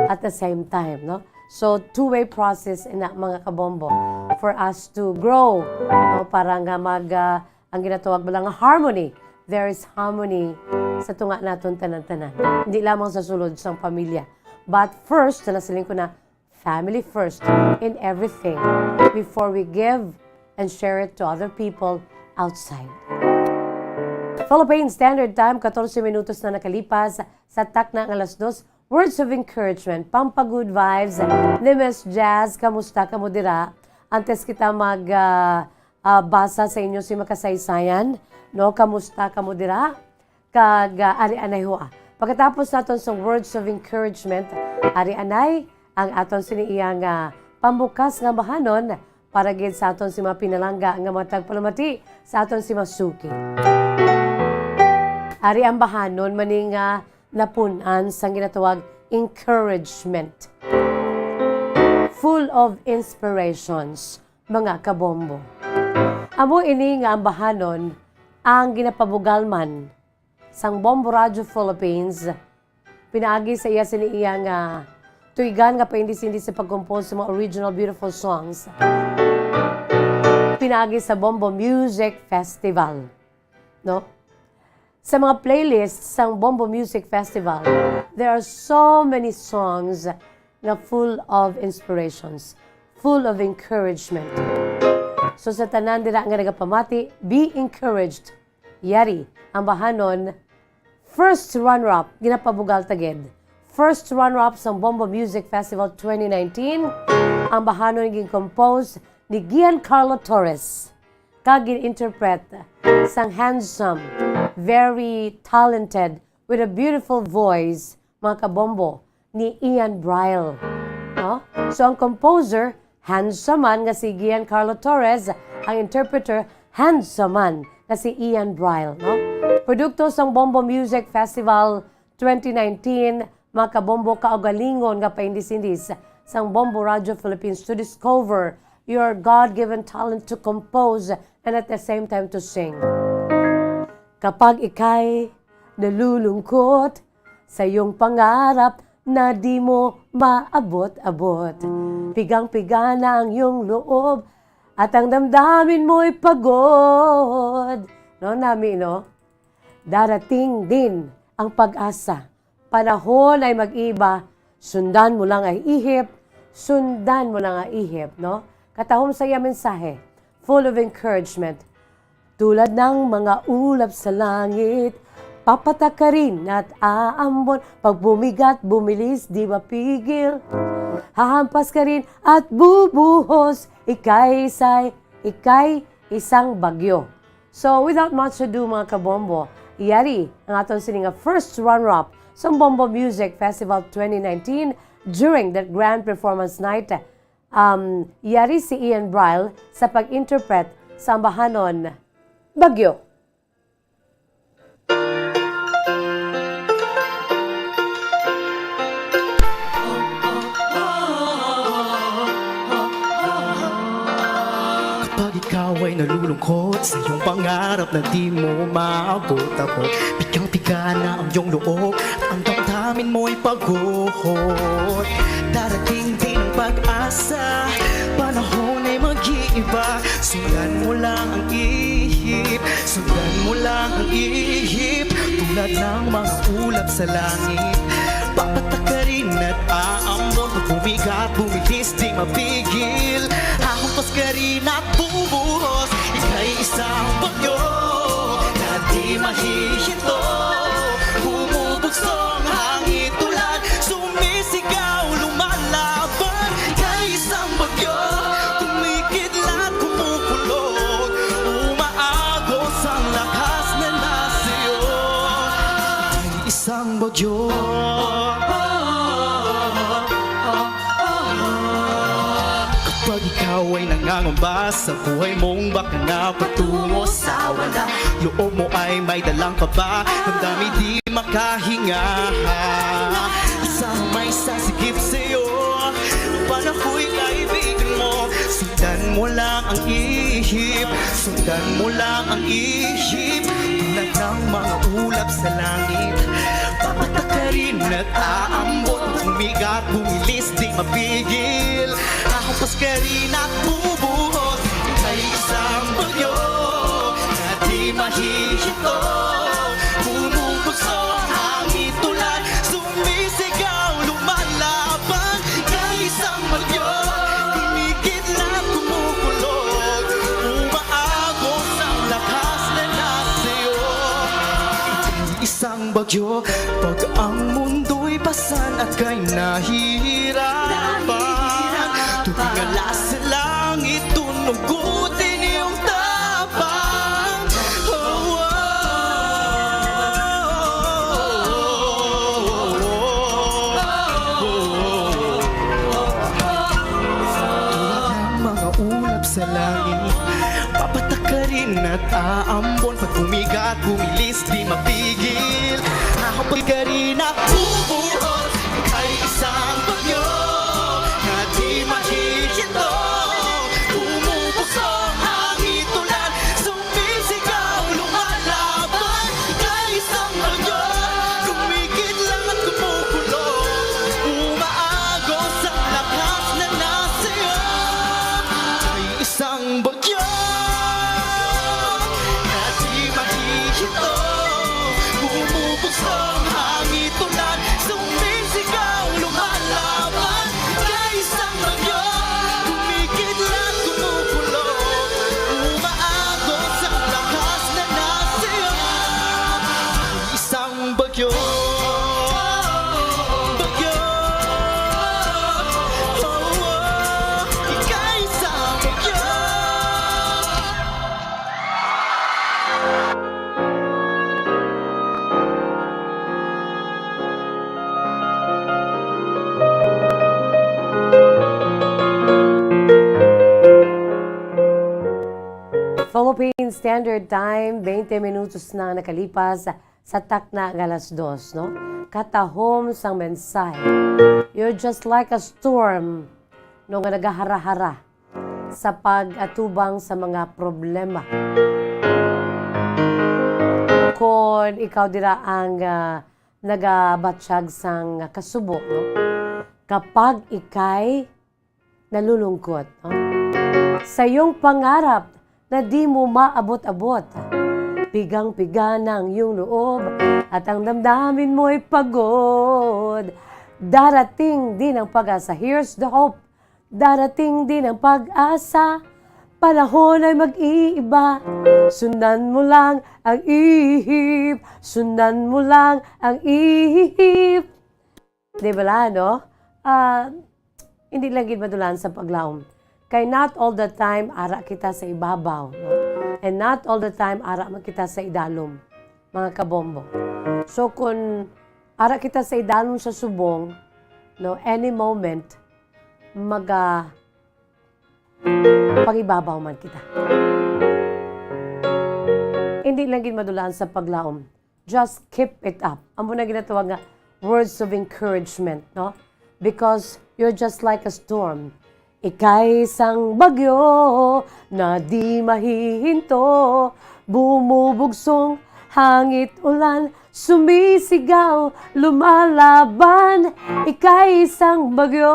at the same time, no? So, two-way process ina, mga kabombo, for us to grow, no? Para nga mag, ah, ang ginatawag mo lang nga harmony. There is harmony sa tunga naton tanan-tanan. Hindi lamang sa sulod sang pamilya. But first, nasiling ko na, family first in everything before we give and share it to other people outside. Philippine Standard Time, katorse minutos na nakalipas sa takna nga alas dos. Words of encouragement, pampa-good vibes ni Miss Jazz. Kamusta kamo dira? Antes kita mag, ah, ah, basa sa inyo si makasaysayan, no? Kamusta kamo dira? Kag, ah, ari anay ho, ah. Pagkatapos naton sa words of encouragement, ari anay ang aton sini iya nga pambukas nga ambahanon para gid sa aton si mga pinalangga nga mga tagpalamati sa aton si masuki. Ari ang ambahanon man ni nga napun-an sang ginatawag encouragement. Full of inspirations, mga kabombo. Amo ini nga ambahanon ang ginapabugal man sang Bombo Radyo Philippines, pinaagi sa iya sini iya nga tuigan nga paindis-indis sa pag-compose sa mga original beautiful songs. Pinaagi sa Bombo Music Festival, no? Sa mga playlists sang Bombo Music Festival, there are so many songs nga full of inspirations, full of encouragement. So, sa tanan dira nga nagapamati, be encouraged. Yari, ambahanon, first runner-up, ginapabugal ta gid. First runner-up sang Bombo Music Festival twenty nineteen, ambahanon gin-compose ni Giancarlo Torres, kag gin-interpret sang handsome, very talented, with a beautiful voice, mga kabombo, ni Ian Brill. No? So, ang composer, handsome man nga si Giancarlo Torres, ang interpreter, handsome man nga si Ian Brill. No? Produkto sang Bombo Music Festival twenty nineteen, mga kabombo, kaugalingon nga paindis-indis sang Bombo Radyo Philippines to discover your God-given talent to compose and at the same time to sing. Kapag ikay nalulungkot, sa iyong pangarap na di mo maabot-abot. Pigang-piga na ang iyong loob at ang damdamin mo'y pagod. No, nami, no? Darating din ang pag-asa. Panahon ay mag-iba, sundan mo lang ang ihip, sundan mo lang ang ihip, no? Katahom sa iya mensahe, full of encouragement. Tulad ng mga ulap sa langit, papatak ka rin at aambon. Pag bumigat, bumilis, di mapigil. Hahampas ka rin at bubuhos. Ika'y isa'y, ika'y isang bagyo. So, without much ado, mga kabombo, yari ang aton sini nga first runner-up sa Bombo Music Festival twenty nineteen during that grand performance night. Um, yari si Ian Brill sa pag-interpret sa ambahanon Bagyo. Kapag ikaw ay nalulungkot sa iyong pangarap na di mo maabot-abot, pigang-piga na ang iyong loob at ang damdamin mo'y pagod. Darating din ang pag-asa, panahon ay mag-iiba. Sundan mo lang ang ihip, sundan mo lang ang ihip. Tulad ng mga ulap sa langit, papatak ka rin at aambon. Pag Bumigat, bumilis, di mapigil. Ahong paskarin at bumuhos. Ika'y isang bagyo na di mahihinto. Bumubugsong hangin, ulan, sumisigaw, lumalaban. Ika'y isang bagyo, kumikidlat, kumukulog. Umaagos ang lakas na nasa iyo. Ika'y isang bagyo. Kapag ikaw ay nangangamba sa buhay mong baka na patungo sa wala, loob mo ay may dalang kaba, damdamin di makahinga. Isang may sasigip sa'yo, panahoy kaibigan mo. Sundan mo lang ang ihip, sundan mo lang ang ihip. Tulad ng mga ulap sa langit, papatakarin at aambon. Bumigat, bumilis, di mapigil. Ahong paskarin at bumuhos. Ika'y isang bagyo na di mahihinto. Bumubugsong hangin, ulan, sumisigaw, lumalaban. Ika'y isang bagyo, kumikidlat, kumukulog. Umaagos ang lakas na nasa iyo. Isang bagyo, pag ang mundo'y pasan at kay nahihirapan. Tubig nga sa langit, tunugutin iyong tapang. Oh, oh, oh, oh, oh. Tulad ng mga ulap sa langit, papatakarin at aambon. Pag bumigat, bumilis, di mapigil. Ahong paskarin at bumuhos. Ika'y isang bagyo na di mahihinto. Bumubugsong hangin, ulan, sumisigaw, lumalaban. Ika'y isang bagyo, kumikidlat, kumukulog. Umaagos ang lakas na nasa iyo. Ika'y isang bagyo na di mahihinto. Bumubugsong hangin, ulan, sumisigaw, lumalaban. Ika'y isang bagyo, kumikidlat, kumukulog. Umaagos ang lakas na nasa iyo. Isang bagyo. Bagyo. Oh, oh. Ika'y isang bagyo. Philippine Standard Time, twenty minutos na nakalipas sa takna nga alas dos, no? Katahom sang mensahe. You're just like a storm, no, nga nagahara-hara sa pag-atubang sa mga problema. Kon ikaw dira ang, ah, nagabatyag sang kasubo, no? Kapag ikay nalulungkot, no? Sa iyong pangarap na di mo maabot-abot, pigang-piga na ang iyong loob at ang damdamin mo'y pagod. Darating din ang pag-asa. Here's the hope. Darating din ang pag-asa. Panahon ay mag-iiba. Sundan mo lang ang ihip. Sundan mo lang ang ihip. Di ba la, no? Ah, hindi lang gid madulaan sa paglaom. Kay not all the time ara kita sa ibabaw, no? And not all the time ara man kita sa idalom, mga kabombo. So, kung ara kita sa idalom sa subong, no, any moment, maga-, pangibabaw man kita. Hindi lang gid madulaan sa paglaom. Just keep it up. Amo na ginatawag nga words of encouragement, no? Because you're just like a storm. Ika'y isang bagyo na di mahihinto. Bumubugsong hangin, ulan, sumisigaw, lumalaban. Ika'y isang bagyo,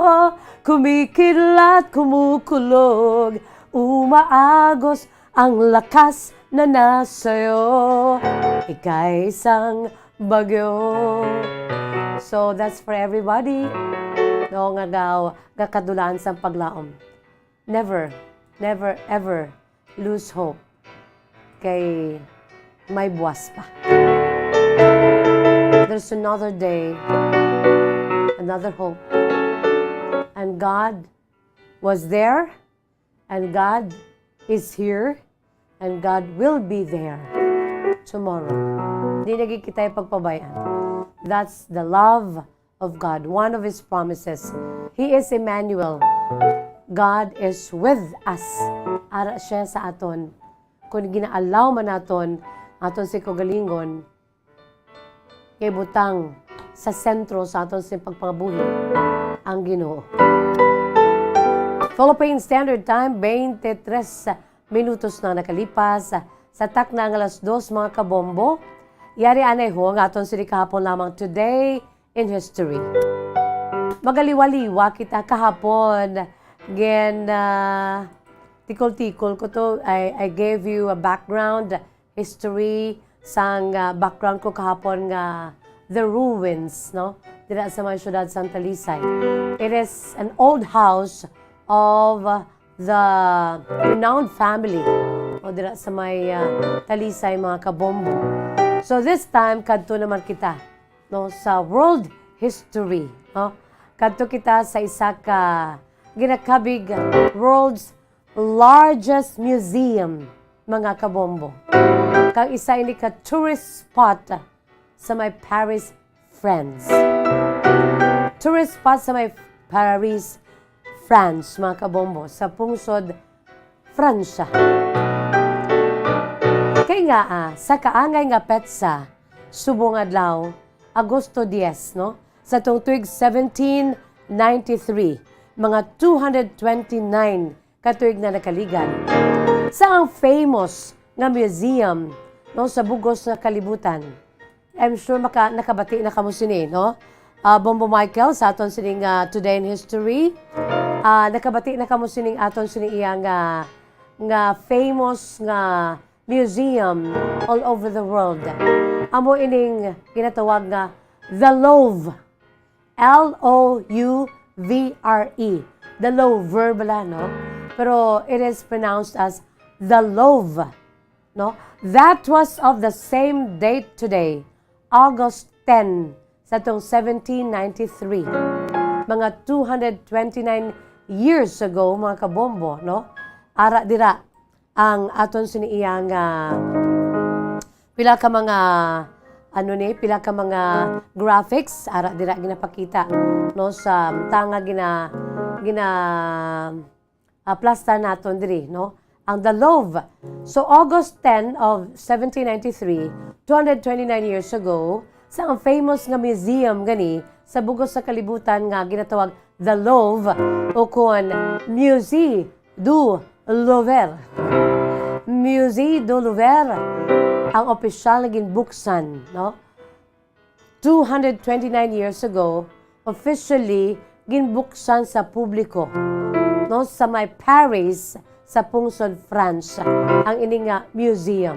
kumikidlat, kumukulog, umaagos ang lakas na nasa iyo. Ika'y isang bagyo. So that's for everybody. no, nga gaw-, gakadulaan sang paglaom. Never, never, ever lose hope. Kay may buwas pa. There's another day, another hope. And God was there, and God is here, and God will be there tomorrow. Di na gid kita pagpabayaan. That's the love of God, one of His promises. He is Emmanuel. God is with us. Ara siya sa aton. Kung gina-allow man naton, aton si kaugalingon, kay butang sa sentro sa aton sing pagpangabuhi ang Ginoo. Philippine Standard Time, twenty-three minutos na nakalipas sa takna nga alas dos, mga kabombo. Yari anay ho nga aton sini kahapon lamang, Today in History. Magaliwa-liwa kita kahapon. Gin, ah, tikol-tikol ko to. I, I gave you a background history sang, ah, background ko kahapon nga the ruins, no? Dira sa may siyudad sang Talisay. It is an old house of, ah, the renowned family. O dira sa may, ah, Talisay, mga kabombo. So this time, kadto naman kita, no, sa world history, no? Kadto kita sa isa ka ginakabig world's largest museum, mga kabombo. Kag isa ini ka tourist spot sa may Paris, France. Tourist spot sa may Paris, France, mga kabombo, sa pungsod Francia. Kay nga, ah, sa kaangay nga petsa, subong adlaw, Agosto dies, no? Sa tuong tuig seventeen ninety-three, mga two hundred twenty-nine ka tuig na nakaligad. Sa ang famous nga museum, no, sa bugos nga kalibutan. I'm sure maka-, nakabati na kamo sini, no? Ah, Bombo Michael, sa aton sining, ah, Today in History. Ah, nakabati na kamo sining aton sini iya nga, nga famous nga museum all over the world. Amo ining ginatawag nga The Louvre. L O U V R E. The Louvre bala, no? Pero it is pronounced as The Louvre, no? That was of the same date today, August ten, sa tong seventeen ninety-three. Mga two hundred twenty-nine years ago, mga kabombo, no? Ara dira ang aton sini iya nga pila ka mga, ano ni, pila ka mga graphics, ara dira ginapakita, no, sa tanga gina-, gina-, ah, plastar naton diri, no? Ang The Louvre. So, August ten of seventeen ninety-three, two hundred twenty-nine years ago, sa ang famous nga museum gani sa bugos sa kalibutan nga ginatawag The Louvre, o kon Musée du Louvre. Musée du Louvre ang opisyal na ginbuksan, no? Two hundred twenty-nine years ago, officially ginbuksan sa publiko, no, sa may Paris, sa pungsod France, ang ini nga museum.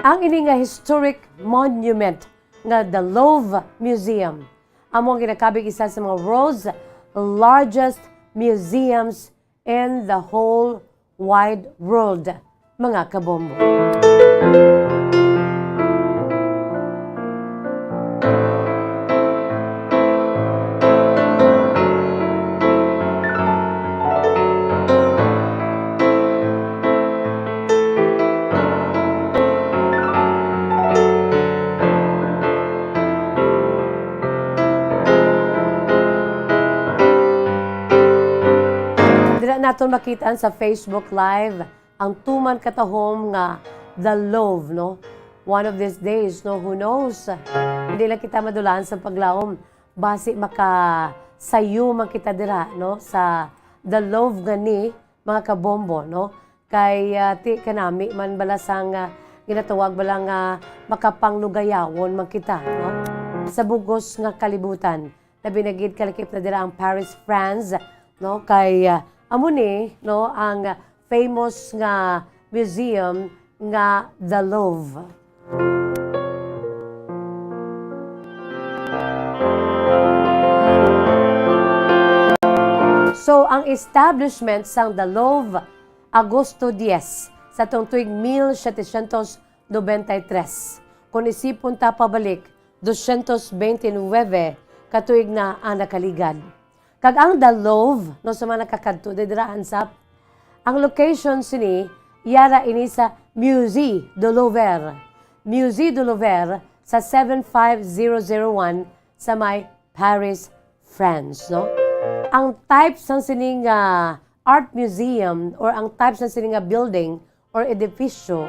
Ang ini nga historic monument nga The Louvre Museum amo ang ginakabig isa sa mga world's largest museums in the whole wide world, mga kabombo. Dira naton makita sa Facebook Live ang tuman katahom nga The Louvre, no? One of these days, no, who knows? Hindi lang kita madulaan sa paglaom. Basi makasayo man kita dira, no, sa The Louvre gani, mga kabombo, no? Kay, ah, ti kanami man bala sang, ah, ginatawag bala nga makapanglugayawon man kita, no? Sa bugos nga kalibutan, labi na gid kalakip na dira ang Paris, France, no? Kay, ah, amo ni, no, ang famous nga museum nga The Louvre. Ang establishment sang The Louvre, Agosto diyes, sa tuong tuig mil setecientos nobenta y tres. Kung isipon ta pabalik, dosyentos bente nuwebe ka tuig na ang nakaligad. Kag ang The Louvre, no, sa mga nakakadto diri dira, ansap, ang location sini, yara ini sa Musée du Louvre. Musée du Louvre sa seven five zero zero one sa may Paris, France, no? Ang type sang sini nga art museum or ang type sang sini nga building or edifisyo,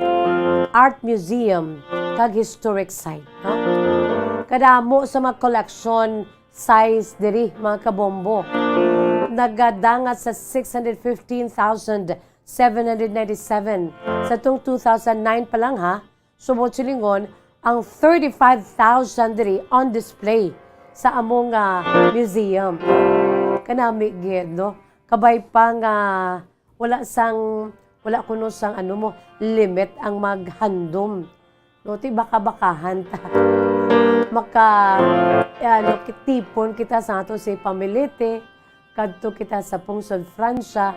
art museum, kag historic site, no? Kadamo sa mga koleksyon, size diri, mga kabombo. Nagadangat sa six hundred fifteen thousand seven hundred ninety-seven sa tuong two thousand nine pa lang, ha. Subot silingon, ang thirty-five thousand diri on display sa among, ah, museum. Kanami gid, no? Kabay pa nga wala sang, wala kuno sang, ano mo, limit ang maghandom. No, ti baka-bakahan ta. Maka, ano, kitipon kita sa ato si pamilite, kadto kita sa pungsod Francia,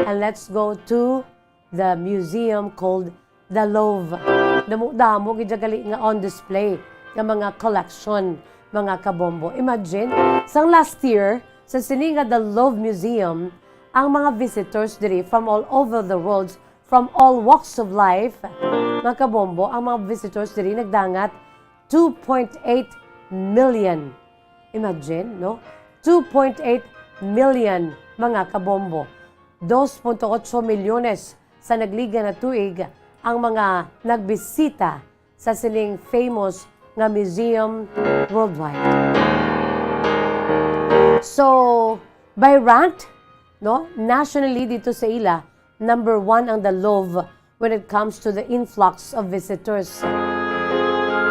and let's go to the museum called The Louvre. Damo-damo gid gali nga on display nga mga collection, mga kabombo. Imagine, sang last year, sa sini nga The Louvre Museum, ang mga visitors diri from all over the world, from all walks of life, mga kabombo, ang mga visitors diri nagdangat two point eight million. Imagine, no? Two point eight million, mga kabombo. Dos punto otso milyones sa nagliga na tuig ang mga nagbisita sa sining famous nga museum worldwide. So, by rank, no, nationally dito sa ila, number one ang The Louvre when it comes to the influx of visitors.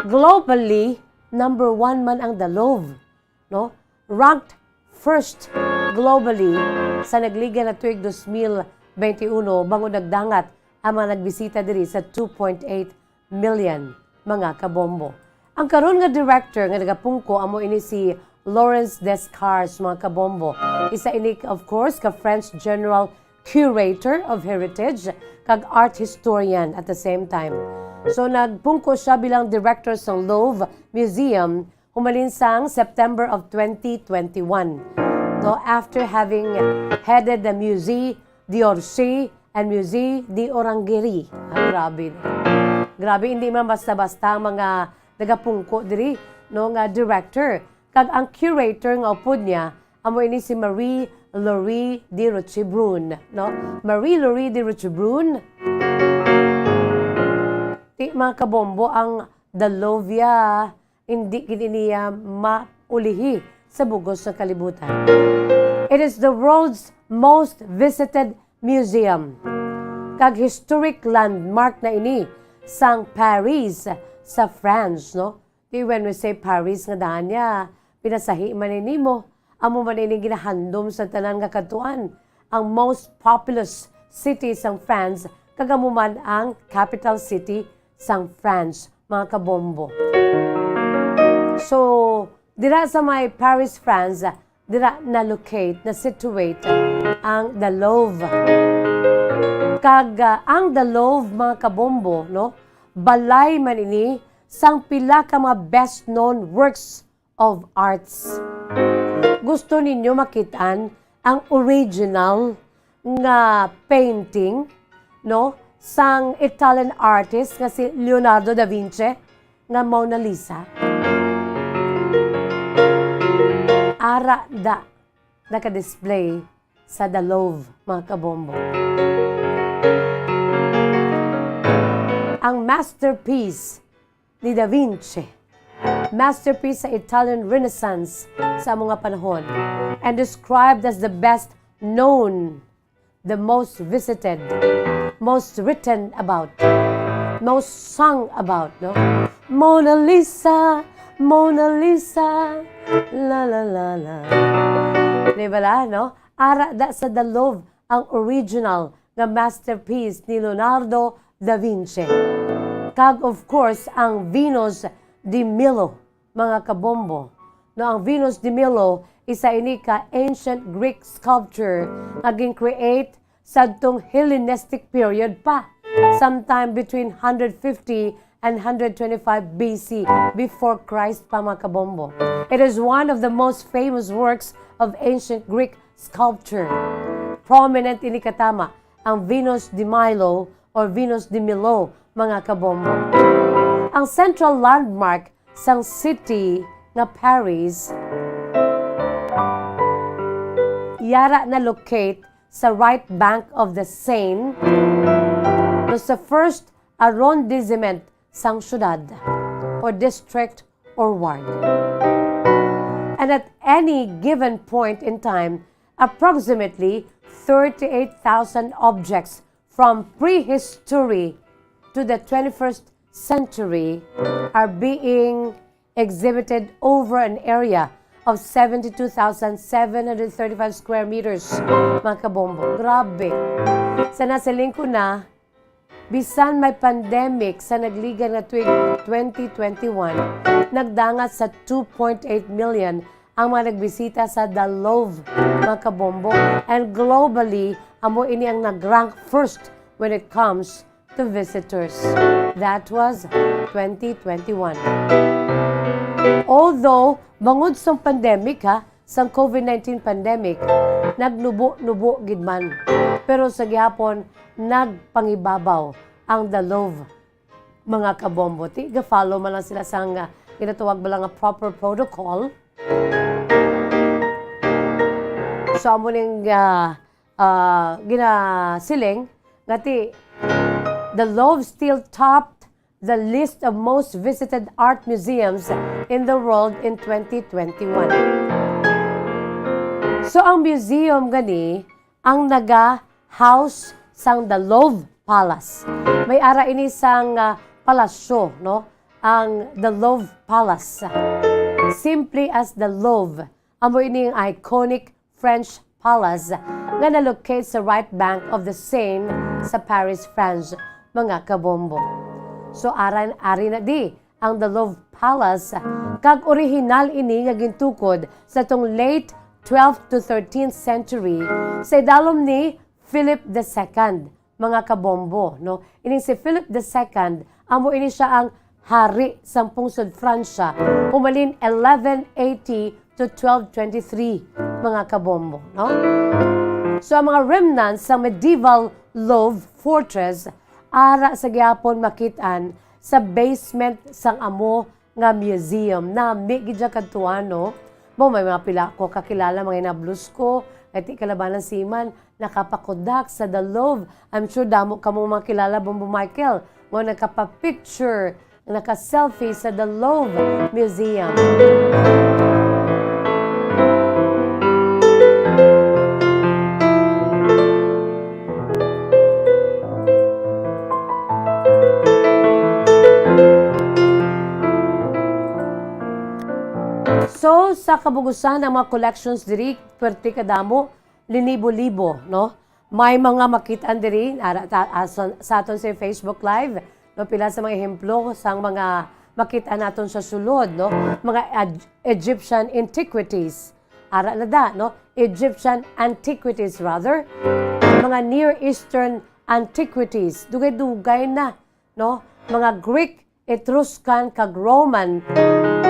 Globally, number one man ang The Louvre, no? Ranked first globally sa nagliga na tuig dos mil bente uno, bangod nagdangat ang mga nagbisita diri sa two point eight million, mga kabombo. Ang karon nga director nga nagapungko amo ini si Lawrence Descartes, mga kabombo. Isa ini, of course, ka French general, curator of heritage, kag art historian at the same time. So, nagpungko siya bilang director sa Louvre Museum humalin sang September of twenty twenty-one. No, after having headed the Musée d'Orsay and Musée d'Orangerie. Ah, grabe, no? Grabe, hindi man basta-basta ang mga nagapungko diri, no, nga director. Kag ang curator nga upod niya, amo ini si Marie Laurie de Rochebrun, no? Marie Laurie de Rochebrun. Ti, mga kabombo, ang The Louvre, hindi gid niya maulihi sa bug-os nga kalibutan. It is the world's most visited museum. Kag historic landmark na ini sang Paris sa France, no? Di when we say Paris, nga daan niya, pinasahi man ini mo. Amo man ini ginahandom sa tanan nga kadtuan, ang most populous city sang France, kag amo man ang capital city sang France, mga kabombo. So, dira sa may Paris, France, dira na-locate, na-situate ang The Louvre. Kag, ah, ang The Louvre, mga kabombo, no? Balay man ini sang pila ka mga best-known works of arts. Gusto ninyo makit-an ang original nga painting, no, sang Italian artist nga si Leonardo da Vinci nga Mona Lisa? Ara da, naka-display sa The Louvre, mga kabombo. Ang masterpiece ni Da Vinci, masterpiece sa Italian Renaissance sa amo nga panahon, and described as the best known, the most visited, most written about, most sung about, no? Mona Lisa, Mona Lisa, la, la, la, la. Di ba la, no? Ara da sa The Louvre ang original nga masterpiece ni Leonardo da Vinci. Kag, of course, ang Venus de Milo, mga kabombo. No, ang Venus de Milo, isa ini ka ancient Greek sculpture nga gin-create sadtong Hellenistic period pa, sometime between hundred fifty and hundred twenty-five B C, before Christ pa, mga kabombo. It is one of the most famous works of ancient Greek sculpture. Prominent ini katama ang Venus de Milo or Venus de Milo, mga kabombo. Ang central landmark sang city nga Paris, yara na-locate sa right bank of the Seine, no, sa first arrondissement sang syudad, or district, or ward. And at any given point in time, approximately thirty-eight thousand objects from prehistory to the twenty-first century are being exhibited over an area of seventy-two thousand seven hundred thirty-five square meters, mga kabombo. Grabe. Sa nasiling ko na, bisan may pandemic sa nagligan nga tuig twenty twenty-one, nagdangat sa two point eight million ang mga nagbisita sa The Louvre, mga kabombo. And globally, amo ini ang nag-rank first when it comes to visitors. That was twenty twenty-one. Although, bangod sang pandemic, ha, sang COVID nineteen pandemic, nagnubo-nubo gid man. Pero sa gihapon, nagpangibabaw ang The Louvre, mga kabombo. Ti, ga-follow man lang sila sang, ah, ginatawag ba lang nga proper protocol. So, amo ning, ah, ah, ginasiling nga ti, The Louvre still topped the list of most visited art museums in the world in twenty twenty-one. So, ang museum gani ang naga-house sang The Louvre Palace. May ara ini sang, ah, palasyo, no? Ang The Louvre Palace. Simply as the Louvre, amo ini ang iconic French palace nga na-locate sa right bank of the Seine sa Paris, France, mga kabombo. So, aran, ari na di ang The Louvre Palace, kag orihinal ini nga gintukod sa tong late twelfth to thirteenth century sa idalom ni Philip the Second, mga kabombo, no? Ining si Philip the Second, amo ini sia ang hari sang pungsod Francia, humalin eleven eighty to twelve twenty-three, mga kabombo, no? So, ang mga remnants sa medieval Louvre Fortress, ara sa gihapon makit-an sa basement sang amo nga museum. Nami gid siya kadtuan, no? Mo, may mga pila ko kakilala, mga inablos ko, kay ti kalabanan siman, nakapakudak sa The Louvre. I'm sure damo kamo mga kilala, Bombo Michael, nga nakapapicture, naka-selfie sa The Louvre Museum. So, sa kabug-usan, ang mga collections diri, pwerte kadamo, linibo-libo, no? May mga makit-an diri, ara, ta-, ah, sa, sa aton sa Facebook Live, no, pila sa mga ehemplo sang mga makit-an naton sa sulod, no? Mga Eg-, Egyptian antiquities. Ara na da, no? Egyptian antiquities, rather. Mga Near Eastern antiquities. Dugay-dugay na, no? Mga Greek, Etruscan, kag Roman,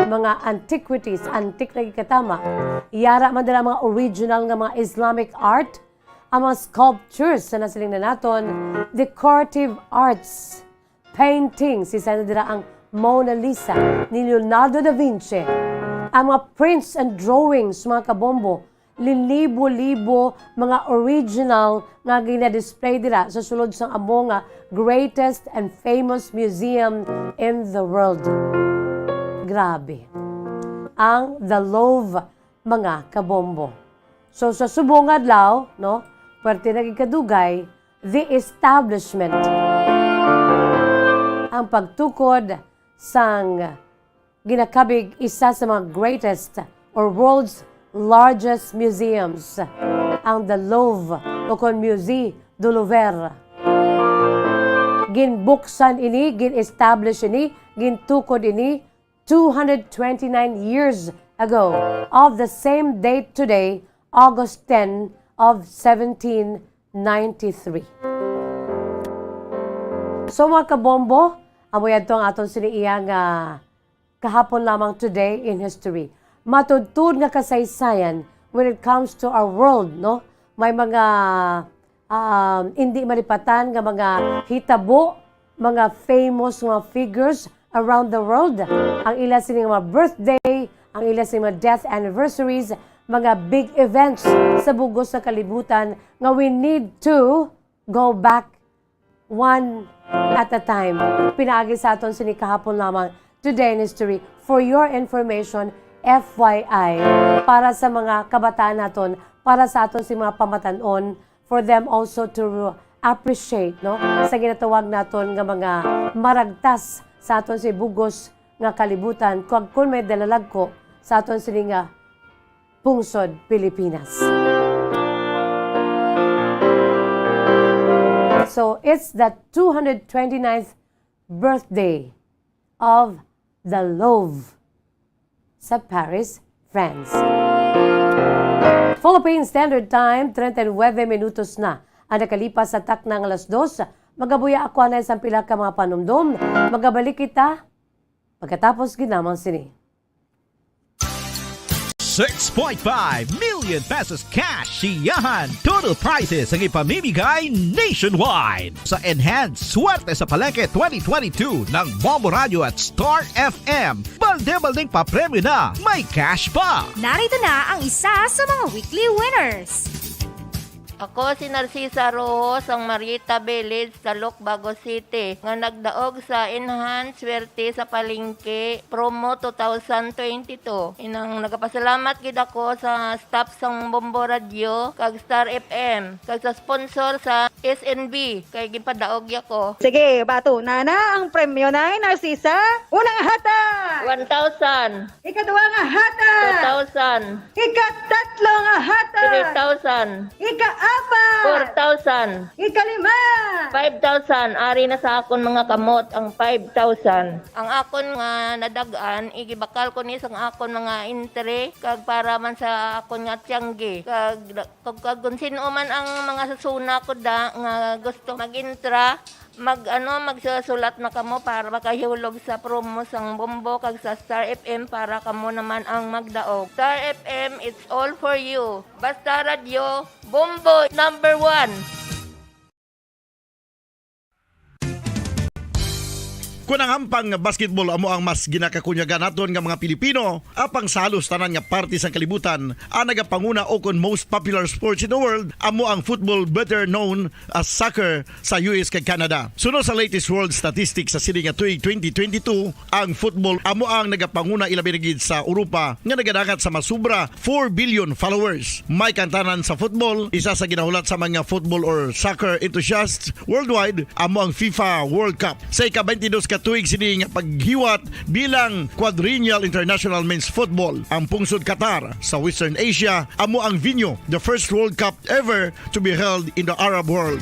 mga antiquities, antique na gikatama. Yara man dira mga original nga mga Islamic art, ang mga sculptures sa nasiling na naton, decorative arts, paintings, isa na dira ang Mona Lisa ni Leonardo da Vinci, ang mga prints and drawings, mga kabombo, linibo-libo mga original nga gina-display dira sa sulod sang amo nga greatest and famous museum in the world. Grabe. Ang The Louvre, mga kabombo. So, sa subong nga adlaw, no, pwerte na gid kadugay, the establishment. Ang pagtukod sang ginakabig isa sa mga greatest or world's largest museums, ang The Louvre, o kon Musée du Louvre. Ginbuksan ini, gin-establish ini, gintukod ini two hundred twenty-nine years ago, of the same date today, August ten of seventeen ninety-three. So, mga kabombo, amo yadto ang aton sini iya nga kahapon lamang, today in history. Matudtod nga kasaysayan when it comes to our world, no? May mga, um, hindi malipatan nga mga hitabo, mga famous nga figures around the world. Ang ila sini nga mga birthday, ang ila sini mga death anniversaries, mga big events sa bugos sa kalibutan nga we need to go back one at a time. Pinaagi sa aton sini kahapon lamang, Today in History. For your information, F Y I, para sa mga kabataan naton, para sa aton si mga pamatan-on, for them also to appreciate, no, sa ginatawag naton nga mga maragtas sa aton si bugos nga kalibutan, kag kun may dalalagko sa aton sini nga pungsod, Pilipinas. So, it's the two hundred twenty-ninth birthday of the Louvre sa Paris, France. Philippine Standard Time, treinta y nueve minutos na ang nakalipas sa takna nga alas dos. Magabuya ako anay sa pila ka mga panumdom. Magabalik kita pagkatapos gid lamang sini. Six point five million pesos cash siyahan total prizes ang ipamimigay nationwide. Sa Enhance Swerte sa Palengke twenty twenty-two ng Bombo Radio at Star F M, balde-baldeng papremyo na, may cash pa! Narito na ang isa sa mga weekly winners. Ako si Narcisa Rojo sang Marieta Village, Talok, Bago City, nga nagdaog sa Enhance Swerte sa Palengke Promo two thousand twenty-two. Inang nagapasalamat gid ako sa staff sang Bombo Radio kag Star F M, kag sa sponsor sa S N B, kay ginpadaog ya ko. Sige, bato na na ang premyo, Nay Narcisa. Unang hatag! One thousand. Ikaduha nga hatag! Two thousand. Ikatatlo nga hatag! Three thousand. Ikaapat! Four thousand. Ikalima! Five thousand. Ari na sa akon mga kamot ang five thousand. Ang akon nga nadag-an, igibakal ko ni sang akon mga entry, kag para man sa akon nga tiyanggi. Kag, kag, kag kung sino man ang mga susuna ko da nga gusto mag-intra, Mag, ano, magsasulat na kamo para makahulog sa promo sang Bombo kag sa Star F M para kamo naman ang magdaog. Star F M, it's all for you. Basta Radyo, Bombo number one. Kun ang hampang nga basketball amo ang mas ginakakunyagan naton nga mga Pilipino, apang sa halos tanan nga parte sang kalibutan, ang nagapanguna o kon most popular sports in the world amo ang football, better known as soccer, sa U S kag Canada. Suno sa latest world statistics sa sini nga tuig twenty twenty-two, ang football amo ang nagapanguna, ilabi na gid sa Europa nga nagadangat sa masubra four billion followers. May kantanan sa football, isa sa ginahulat sa mga football or soccer enthusiasts worldwide, amo ang FIFA World Cup. Sa ika-twenty-dos ka tuig sini nga paghiwat bilang Quadrennial International Men's Football, ang pungsod Qatar sa Western Asia amo ang venue, the first World Cup ever to be held in the Arab world.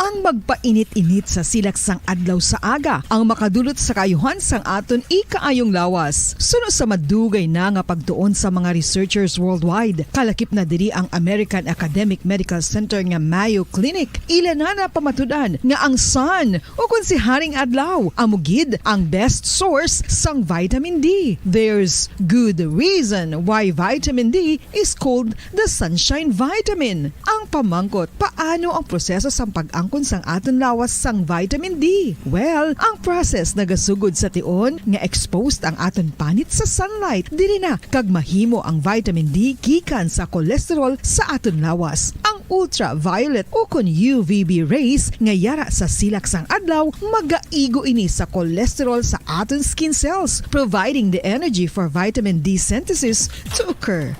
Ang magpainit-init sa silak sang adlaw sa aga ang makadulot sa kaayuhan sang aton ikaayong lawas. Suno sa madugay na nga pagtuon sa mga researchers worldwide, kalakip na diri ang American Academic Medical Center nga Mayo Clinic. Ila na napamatud-an nga ang sun, o kon si Haring Adlaw, amo gid ang best source sang vitamin D. There's good reason why vitamin D is called the sunshine vitamin. Ang pamangkot, paano ang proseso sang pag-angkon sang aton lawas sang vitamin D? Well, ang process nagasugod sa tion nga exposed ang aton panit sa sunlight. Diri na kag mahimo ang vitamin D gikan sa cholesterol sa aton lawas. Ang ultraviolet o kon U V B rays nga yara sa silak sang adlaw, magaigo ini sa cholesterol sa aton skin cells, providing the energy for vitamin D synthesis to occur.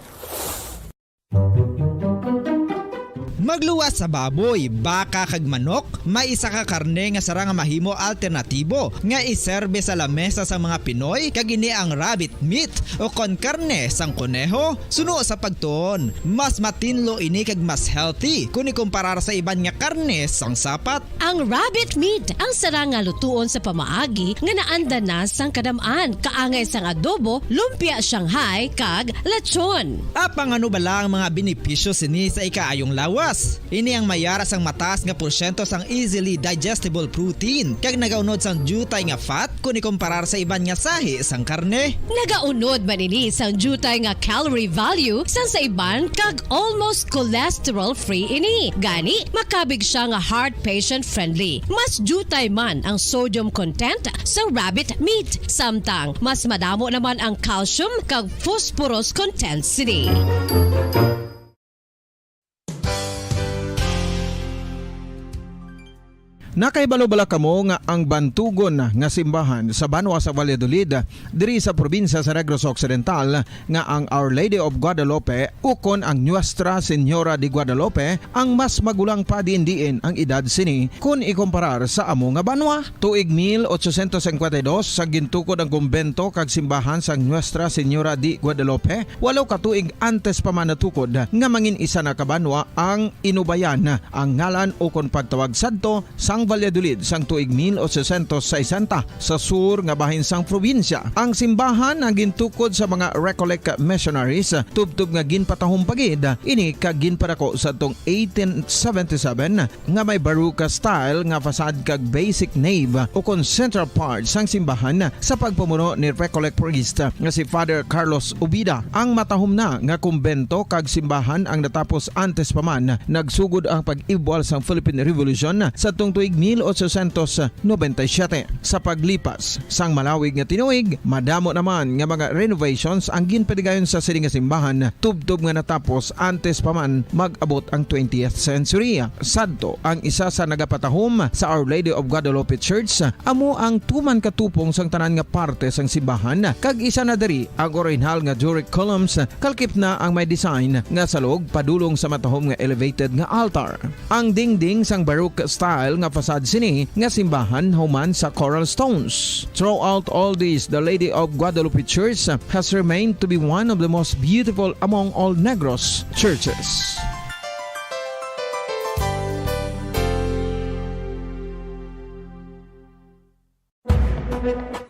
Magluwas sa baboy, baka kag manok, may isa ka karne nga sarang nga mahimo alternatibo nga iserbe sa lamesa sang mga Pinoy, kag ini ang rabbit meat, o kon karne sang koneho. Suno sa pagtuon, mas matinlo ini kag mas healthy kon ikumparar sa iban nga karne sang sapat. Ang rabbit meat ang sarang nga lutuon sa pamaagi nga naanda na sang kadam-an, kaangay sang adobo, lumpia Shanghai, kag lechon. Apang ano bala ang mga benepisyo sini sa ikaayong lawas? Ini ang may ara sang mataas nga porsyento sang easily digestible protein, kag nagaunod sang diutay nga fat kon ikumparar sa iban nga sahi sang karne. Nagaunod man ini sang diutay nga calorie value sang sa iban, kag almost cholesterol-free ini. Gani, makabig siya nga heart patient-friendly. Mas diutay man ang sodium content sa rabbit meat, samtang mas madamo naman ang calcium kag phosphorus content sini. Nakahibalo bala kamo nga ang bantugon nga simbahan sa banwa sa Valladolid, diri sa probinsya sa Negros Occidental, nga ang Our Lady of Guadalupe ukon ang Nuestra Señora de Guadalupe ang mas magulang pa diin-diin ang edad sini kon ikumparar sa amo nga banwa? Tuig mil ochocientos cincuenta y dos, sa gintukod ang kumbento kag simbahan sang Nuestra Señora de Guadalupe, walo ka tuig antes pa man natukod nga mangin isa na ka banwa ang Inubayan, ang ngalan ukon pagtawag sadto sang Valladolid sang tuig mil ochocientos sesenta, sa sur nga bahin sang probinsya. Ang simbahan ang gintukod sa mga Recollect missionaries, tubtob nga ginpatahom pa gid ini kag ginpadako sadtong eighteen seventy-seven, nga may Baroque style nga facade kag basic nave ukon central part sang simbahan sa pagpamuno ni Recollect priest nga si Father Carlos Ubida. Ang matahom na nga kumbento kag simbahan ang natapos antes pa man nagsugod ang pag-ibwal sang Philippine Revolution sadtong tuig mil ochocientos noventa y siete. Sa paglipas sang malawig nga tinuig, madamo naman nga mga renovations ang ginpatigayon sa sini nga simbahan, tubtob nga natapos antes pa man mag-abot ang twentieth century. Sadto, ang isa sa nagapatahom sa Our Lady of Guadalupe Church amo ang tuman ka tupong sang tanan nga parte sang simbahan, kag isa na diri ang orihinal nga Doric columns, kalkip na ang may design nga salog padulong sa matahom nga elevated nga altar. Ang dingding sang Baroque style nga facade sini nga simbahan human sa coral stones. Throughout all this, the Lady of Guadalupe Church has remained to be one of the most beautiful among all Negros churches.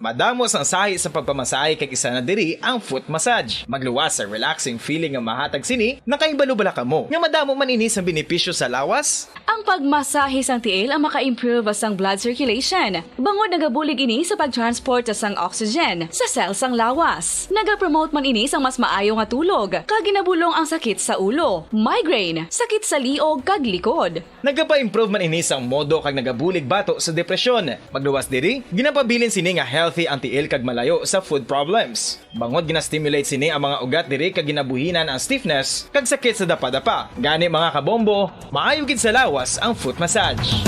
Madamo sang sahi sa pagpamasahe, kag isa na diri ang foot massage. Magluwas sa relaxing feeling nga mahatag sini. Nakahibalo bala kamo nga madamo man ini sang benepisyo sa lawas? Ang pagmasahe sang tiil ang maka-improve sang blood circulation, bangod nagabulig ini sa pag-transport sang oxygen sa cell sang lawas. Nagapromote man ini sang mas maayo nga tulog, kag ginabulong ang sakit sa ulo, migraine, sakit sa liog, kag likod. Nagapa-improve man ini sang modo kag nagabulig bato sa depresyon. Magluwas diri, ginapabilin sini nga healthy ang tiil kag malayo sa foot problems. Bangod gina-stimulate sini ang mga ugat diri kag ginabuhinan ang stiffness kag sakit sa dapadapa. Gani, mga kabombo, maayo gid sa lawas ang foot massage.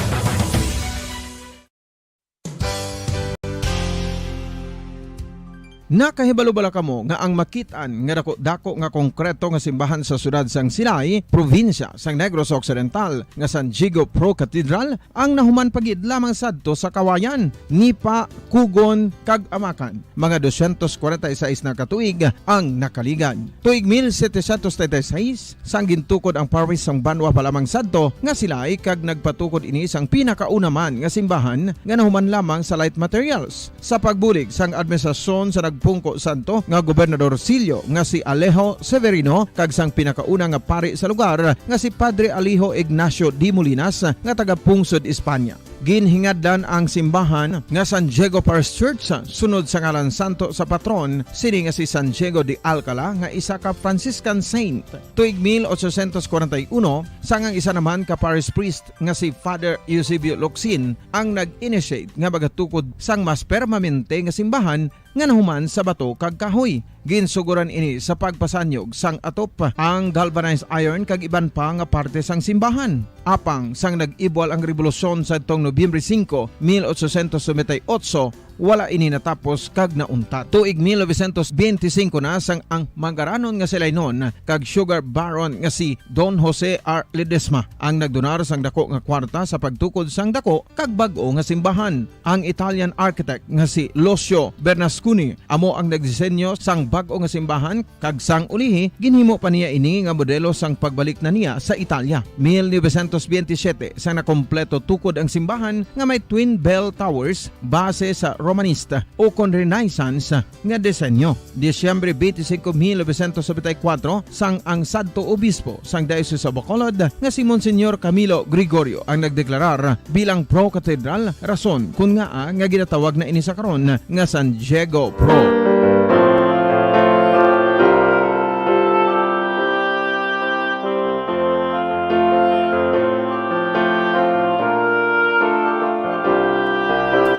Nakahibalo bala kamo nga ang makit-an nga dako-dako nga konkreto nga simbahan sa siyudad sang Silay, probinsya sang Negros Occidental, nga San Diego Pro Cathedral, ang nahuman pa gid lamang sadto sa Kawayan, Nipa, Kugon, kag Amakan? Mga doscientos cuarenta y seis na ka tuig ang nakaligad. Tuig mil setecientos treinta y seis, sang gintukod ang parish sang banwa pa lamang sadto nga Silay, kag nagpatukod ini sang pinakauna man nga simbahan nga nahuman lamang sa light materials. Sa pagbulig sang administrasyon sa nagpungko sadto nga Gobernador Sillo nga si Alejo Severino kag sang pinakauna nga pari sa lugar nga si Padre Alejo Ignacio de Molinas nga taga-pungsod Espanya. Ginhingadlan ang simbahan nga San Diego Parish Church sunod sa ngalan santo sa patron sini nga si San Diego de Alcala, nga isa ka Franciscan saint. Tuig mil ochocientos cuarenta y uno, sang ang isa naman ka parish priest nga si Father Eusebio Locsin ang nag-initiate nga magatukod sang mas permanente nga simbahan nga nahuman sa bato kag kahoy. Ginsugoran ini sa pagpasanyog sang atop, ang galvanized iron kag iban pa nga parte sang simbahan. Apang sang nag-ibwal ang rebolusyon sadtong Nobyembre singko, mil ochocientos noventa y ocho, Wala ini natapos kag nauntat. Tuig mil novecientos benti singko na sang ang mangaranon nga si Lainon kag sugar baron nga si Don Jose R. Ledesma ang nagdonar sang dako nga kwarta sa pagtukod sang dako kag bag-o nga simbahan. Ang Italian architect nga si Lucio Bernasconi amo ang nagdisenyo sang bag-o nga simbahan, kag sang ulihi, ginhimo pa niya ini nga modelo sang pagbalik na niya sa Italia. Mil novecientos benti siyete, sa nakompleto tukod ang simbahan nga may twin bell towers base sa Romanista o kon Renaissance nga disenyo. Disyembre benti singko, mil novecientos nobenta y kuwatro, sang ang sadto obispo sang Diocese of Bacolod nga si Monsignor Camilo Gregorio ang nagdeklarar bilang pro cathedral, rason kon ngaa nga ginatawag na ini sa karon nga San Diego Pro.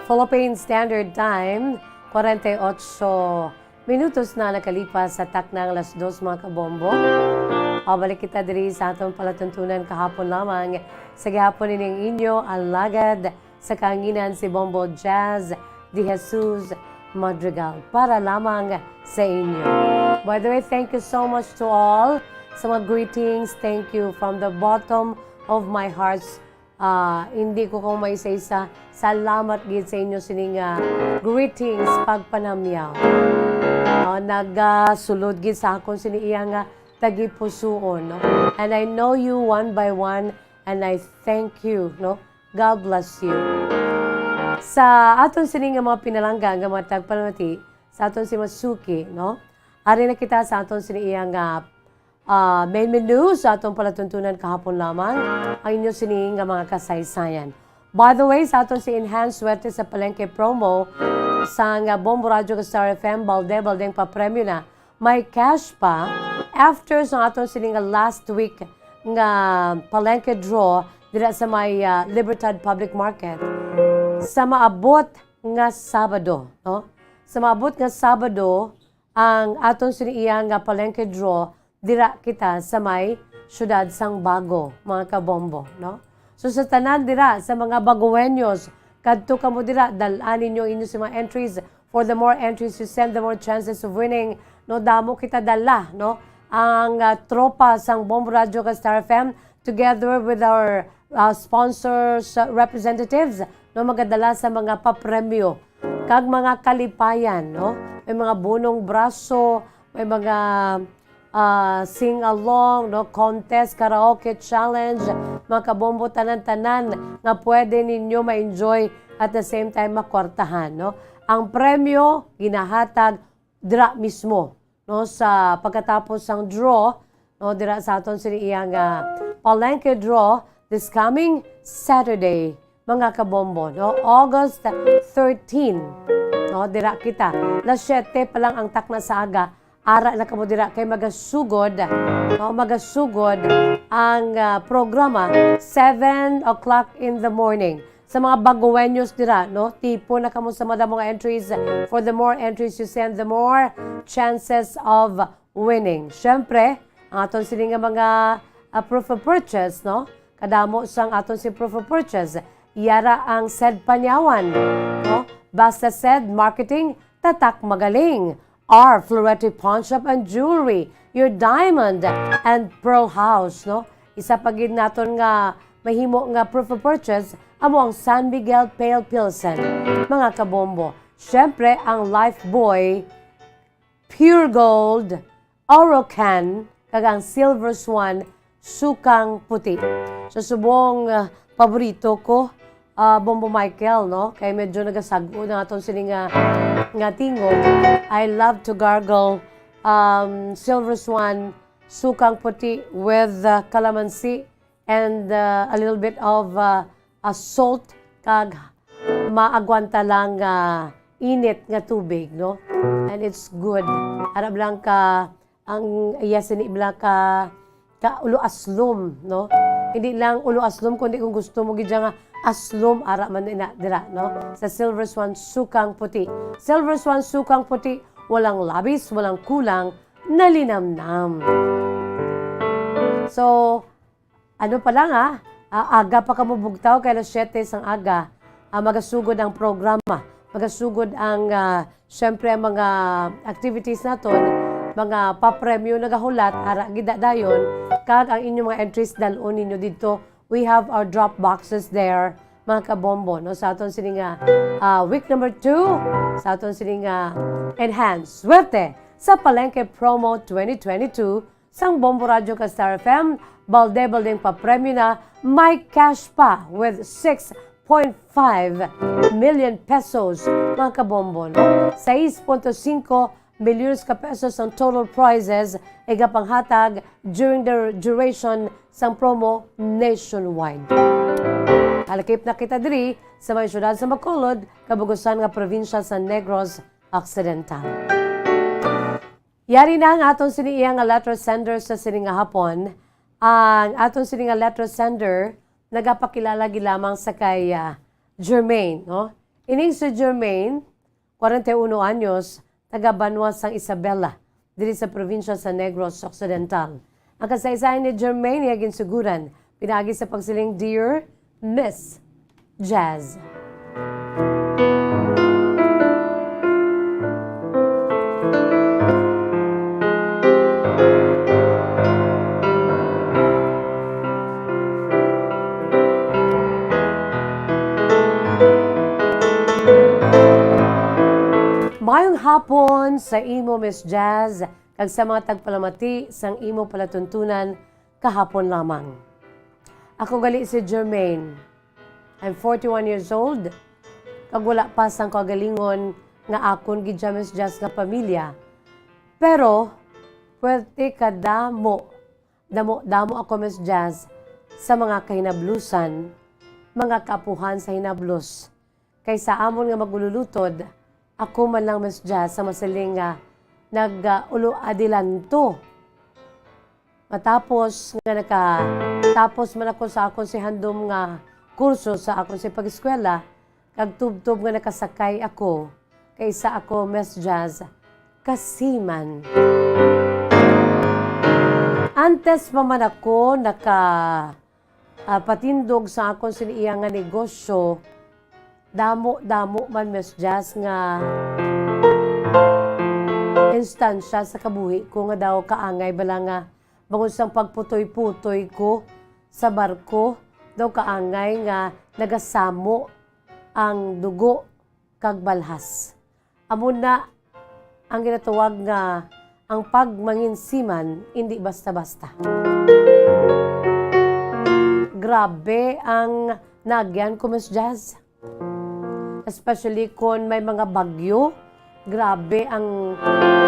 Philippine Standard Time, kwarenta y ocho minutos na nakalipas sa taknang alas dos, mga kabombo. Pabalik kita diri sa aton palatuntunan kahapon lamang. Sa gihapon ining inyo alagad sa kahanginan, si Bombo Jazz de Jesus Madrigal, para lamang sa inyo. By the way, thank you so much to all sa mga greetings. Thank you from the bottom of my heart. Ah, hindi ko kamo maisa-isa. Salamat gid sa inyo sining, ah, greetings, pagpanamyaw. Ah, nagasulod gid sa akon sini iya nga tagipusuon, no? And I know you one by one, and I thank you, no? God bless you. Sa aton sini nga mga pinalangga nga mga tagpalamati, sa aton si Masuki, no? Ari na kita sa aton sini iya nga ah, main menu sa atong palatuntunan kahapon lamang, ang inyo sini nga mga kasaysayan. By the way, sa aton si Enhance Swerte sa Palengke promo sa nga Bombo Radyo kag Star F M, balde-baldeng papremyo na. May cash pa after sa aton sini nga last week nga Palengke draw dira sa may, ah, Libertad Public Market. Sa maabot nga Sabado, no? Sa maabot nga Sabado, ang aton sini iya nga Palengke draw dira kita sa may siyudad sang Bago, mga kabombo, no? So, sa tanan dira, sa mga Bagueños, kadto kamo dira, dal-an ninyo inyo sa mga entries. For the more entries you send, the more chances of winning, no? Damo kita dala, no? Ang, ah, tropa sang Bombo Radyo kag Star F M, together with our, ah, sponsors, ah, representatives, no? Magadala sa mga papremyo kag mga kalipayan, no? May mga bunong braso, may mga, ah, sing-along, no? Contest, karaoke challenge, mga kabombo, tanan-tanan nga pwede ninyo ma-enjoy at the same time makwartahan, no? Ang premyo ginahatag dira mismo, no, sa pagkatapos sang draw, no, dira sa aton sini iya nga Palengke draw this coming Saturday, mga kabombo, no, August thirteen, no, dira kita. Las siyete pa lang ang takna sa aga, ara na kamo dira kay magasugod, no, magasugod ang, ah, programa seven o'clock in the morning. Sa mga Bagueños dira, no, tipon na kamo sa madamo nga entries. For the more entries you send, the more chances of winning. Syempre, ang aton sini nga mga, ah, proof of purchase, no? Kadamo sang aton si proof of purchase. Yara ang said panyawan, no? Basta said marketing, tatak magaling. Our Florete Pawnshop and Jewelry, your diamond and pearl house, no? Isa pa gid naton nga mahimo nga proof of purchase amo ang San Miguel Pale Pilsen, mga kabombo. Syempre, ang Lifebuoy Pure Gold, Orocan, kag ang Silver Swan, Sukang Puti. So, subong, ah, paborito ko, ah, Bombo Michael, no? Kay medyo nagasag-o na aton sini nga, nga tingog. I love to gargle, um, Silver Swan, Sukang Puti with, ah, calamansi and, uh, a little bit of, uh, a salt, kag maagwanta lang, uh, init nga tubig, no? And it's good. Arab lang ka, ang iya sini bala ka, ka ulo aslom, no? Hindi lang ulo aslom, kundi kung gusto mo gid nga aslom, ara man ina dira, no? Sa Silver Swan Sukang Puti. Silver Swan Sukang Puti, walang labis, walang kulang, nalinamnam. So, ano pa lang, ah, ah, aga pa kamo bugtaw kay alas siyete sang aga, ah, magasugod ang programa. Magasugod ang, ah, syempre, ang mga activities naton, mga papremyo nagahulat, ara gid dayon, kag ang inyong mga entries dal-on ninyo didto. We have our drop boxes there, mga kabombo, no? Sa aton sini nga, ah, week number two, sa aton sini nga Enhance Swerte sa Palengke Promo twenty twenty-two, sang Bombo Radyo kag Star F M, balde-baldeng papremyo na, may cash pa with six point five million pesos, mga kabombo, no? Sais punto singko milyones ka pesos ang total prizes igapanghatag during the duration sang promo nationwide. Halakip na kita diri sa may siyudad sa Bacolod, kabugusan nga probinsya sa Negros Occidental. Yari na ang aton sini iya nga letter sender sa sini nga hapon. Ang aton sini nga letter sender nagapakilala gid lamang sa kay, ah, Jermaine, no? Ining si Jermaine, kwarenta y uno anyos, taga Banwa sang Isabela, diri sa probinsya sa Negros Occidental. Ang kasaysayan ni Jermaine iya ginsuguran pinaagi sa pagsiling, "Dear Miss Jazz." Mayong hapon sa imo, Miss Jazz, kag sa mga tagpalamati sang imo palatuntunan kahapon lamang. Ako gali si Jermaine. I'm forty-one years old, kag wala pa sang kaugalingon nga akon gid sia, Miss Jazz, nga pamilya. Pero, puwerte ka damo, damo-damo ako, Miss Jazz, sa mga kahinablusan, mga kaapuhan sa hinablos. Kay sa amon nga magululutod, ako man lang, Miss Jazz, sa masiling nga nag-, ah, ulo adilanto. Matapos nga naka-, tapos man ako sa akon si handom nga kurso sa akon si pag-eskwela, kag tubtob nga nakasakay ako, kay isa ako, Miss Jazz, ka seaman. Antes pa man ako naka-, ah, patindog sa akon sini iya nga negosyo, damo-damo man, Miss Jazz, nga instansya sa kabuhi ko nga daw kaangay bala nga bangod sang pagputoy-putoy ko sa barko, daw kaangay nga nagasamo ang dugo kag balhas. Amo na ang ginatawag nga ang pagmanginsiman indi basta-basta. Grabe ang naagyan ko, Miss Jazz. Especially kon may mga bagyo, grabe ang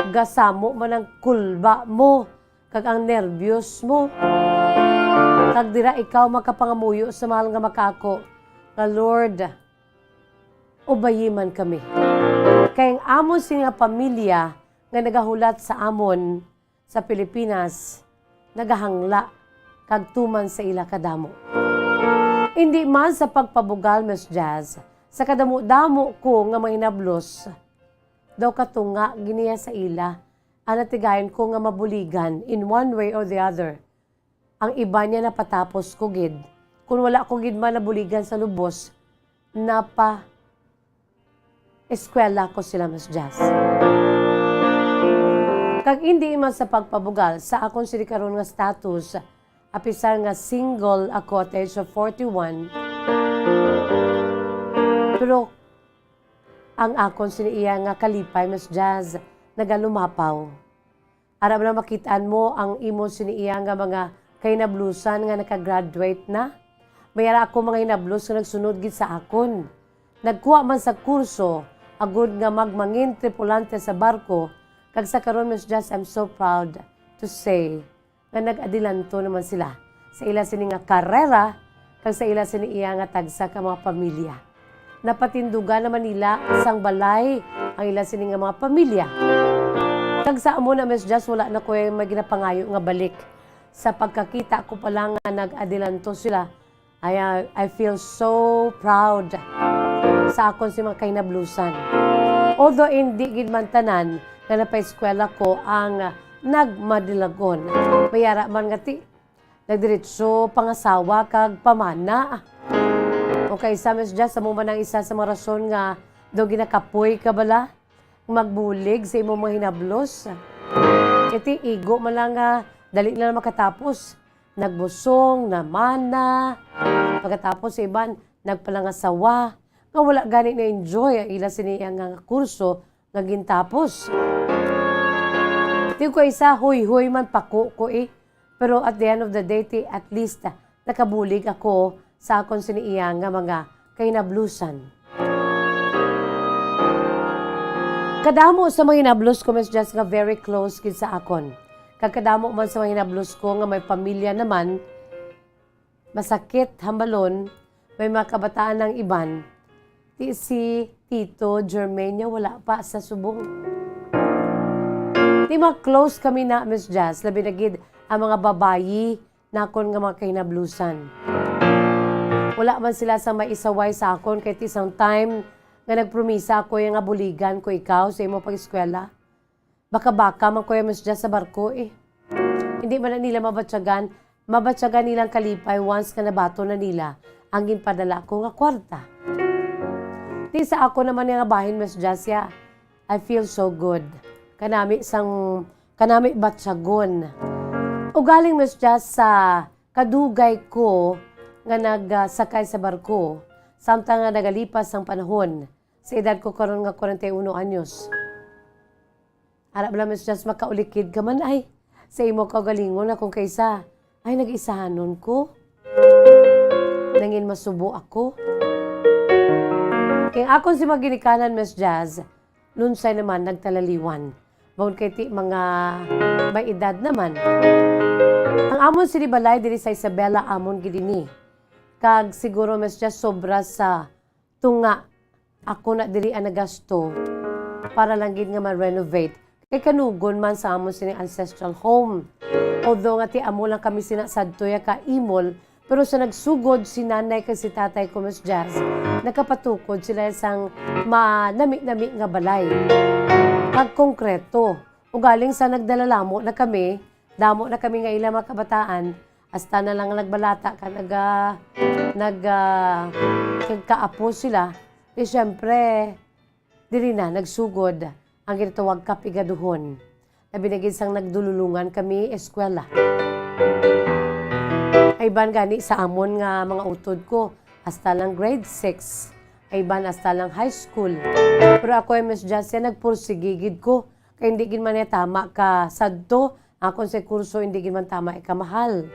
gasamo man ang kulba mo, kag ang nerbyos mo. Kag dira ikaw makapangamuyo sa mahal nga makaako nga, "Lord, ubayi man kami." Kay ang amon sini nga pamilya nga nagahulat sa amon sa Pilipinas, nagahangla kag tuman sa ila kadamo. Indi man sa pagpabugal, Miss Jazz, sa kadamo-damo ko nga mga hinablos, daw katunga gid niya sa ila ang natigayon ko nga mabuligan in one way or the other. Ang iban niya napatapos ko gid. Kon wala ko gid man nabuligan sa lubos, napa-eskwela ko sila, Miss Jazz. Kag indi man sa pagpabugal sa akon sini karon nga status, apisar nga single ako at the age of forty-one, pero ang akon sini iya nga kalipay, Miss Jazz, nagalumapaw. Ara man makit-an mo ang imo sini iya nga mga kahinablusan nga naka-graduate na. May ara ako mga hinablos nga nagsunod gid sa akon. Nagkuha man sa kurso agud nga magmangin tripulante sa barko, kag sa karon, Miss Jazz, I'm so proud to say nga nag-adilanto naman sila sa ila sini nga karera kag sa ila sini iya nga tagsa ka mga pamilya. Napatindugan naman nila sang balay ang ila sini nga mga pamilya. Kag sa amo na, Miss Jazz, wala na ko may ginapangayo nga balik. Sa pagkakita ko pa lang nga nag-adilanto sila, I, uh, I feel so proud sa akon si mga kahinablusan. Although hindi gid man tanan nga napaeskwela ko ang nagmadilagon. May ara man nga ti-, nagdiretso pangasawa kag pamana. O kay sa, Miss Jazz, amo man ang isa sa mga rason nga Daw ginakapoy ka bala magbulig sa imong mga hinablos? Kay ti igo man lang nga dali na lang makatapos. Nagbusong, namana. Pagkatapos sa iban, nagpalangasawa. Nga wala gani na-enjoy ang ila sini nga kurso nga gintapos. Ti ko isa, huyhoy man, pako ko eh. Pero at the end of the day, ti at least, ah, nakabulig ako sa akon sini iya nga mga kahinablusan. Kadamo sa mga hinablos ko, Miss Jess, nga very close gid sa akon. Kag kadamo man sa mga hinablos ko nga may pamilya naman, masakit hambalon, may mga kabataan ang iban. Ti si Tito Germain niya wala pa sa subong. Ti mga close kami na, Miss Jazz, labi na gid ang mga babayi nakon nga mga kahinablusan. Wala man sila sa maisaway sa akon kay ti sang time nga nagpromisa ako ya nga buligan ko ikaw sa imo pag-eskwela. Baka-baka man ko ya, Miss Jazz, sa barko eh. Hindi man na nila mabatyagan, mabatyagan nilang kalipay once nga nabaton na nila ang ginpadala ko nga kwarta. Ti sa ako naman nga bahin, Miss Jazz, ya, I feel so good. Kanami sang, kanami batyagon. Ugaling, Miss Jazz, sa kadugay ko nga nagsakay sa barko, samtang nga nagalipas ang panahon, sa edad ko karon nga kwarenta y uno anyos. Ara bala, Miss Jazz, makaulikid ka man ay sa imo kaugalingon nga kung kaisa ay nag-isahanon ko. Nangin masubo ako. Kay akon si mga ginikanan, Miss Jazz, lunsay naman nagtalaliwan. Bangod kay ti mga may edad naman. Ang amon sini balay diri sa Isabela, amon gid ini. Kag siguro, Miss Jazz, sobra sa tunga ako na diri ang nagasto para lang gid nga ma-renovate. Kay kanugon man sa amon sini ancestral home. Although nga ti amo lang kami sina sadto ya ka imol, pero sa nagsugod si nanay kag si tatay ko, Miss Jazz, nakapatukod sila sang manami-nami nga balay. Kag konkreto. Ugaling sa nagdalalamo na kami, damo na kami nga ila mga kabataan, hasta na lang nagbalata ka, nag, ah, nag, ah, kag kaapo sila. Di syempre, diri na nagsugod ang ginatawag kapigaduhon. Labi na gid sang nagdululungan kami eskwela. Ay ban gani sa amon nga mga utod ko, hasta lang grade six. Ay ban hasta lang high school. Pero ako ay, Miss Jasia, nagpursigi gid ko. Kay hindi gid man niya tama ka sadto, akon sa kurso hindi gid man tama ikamahal.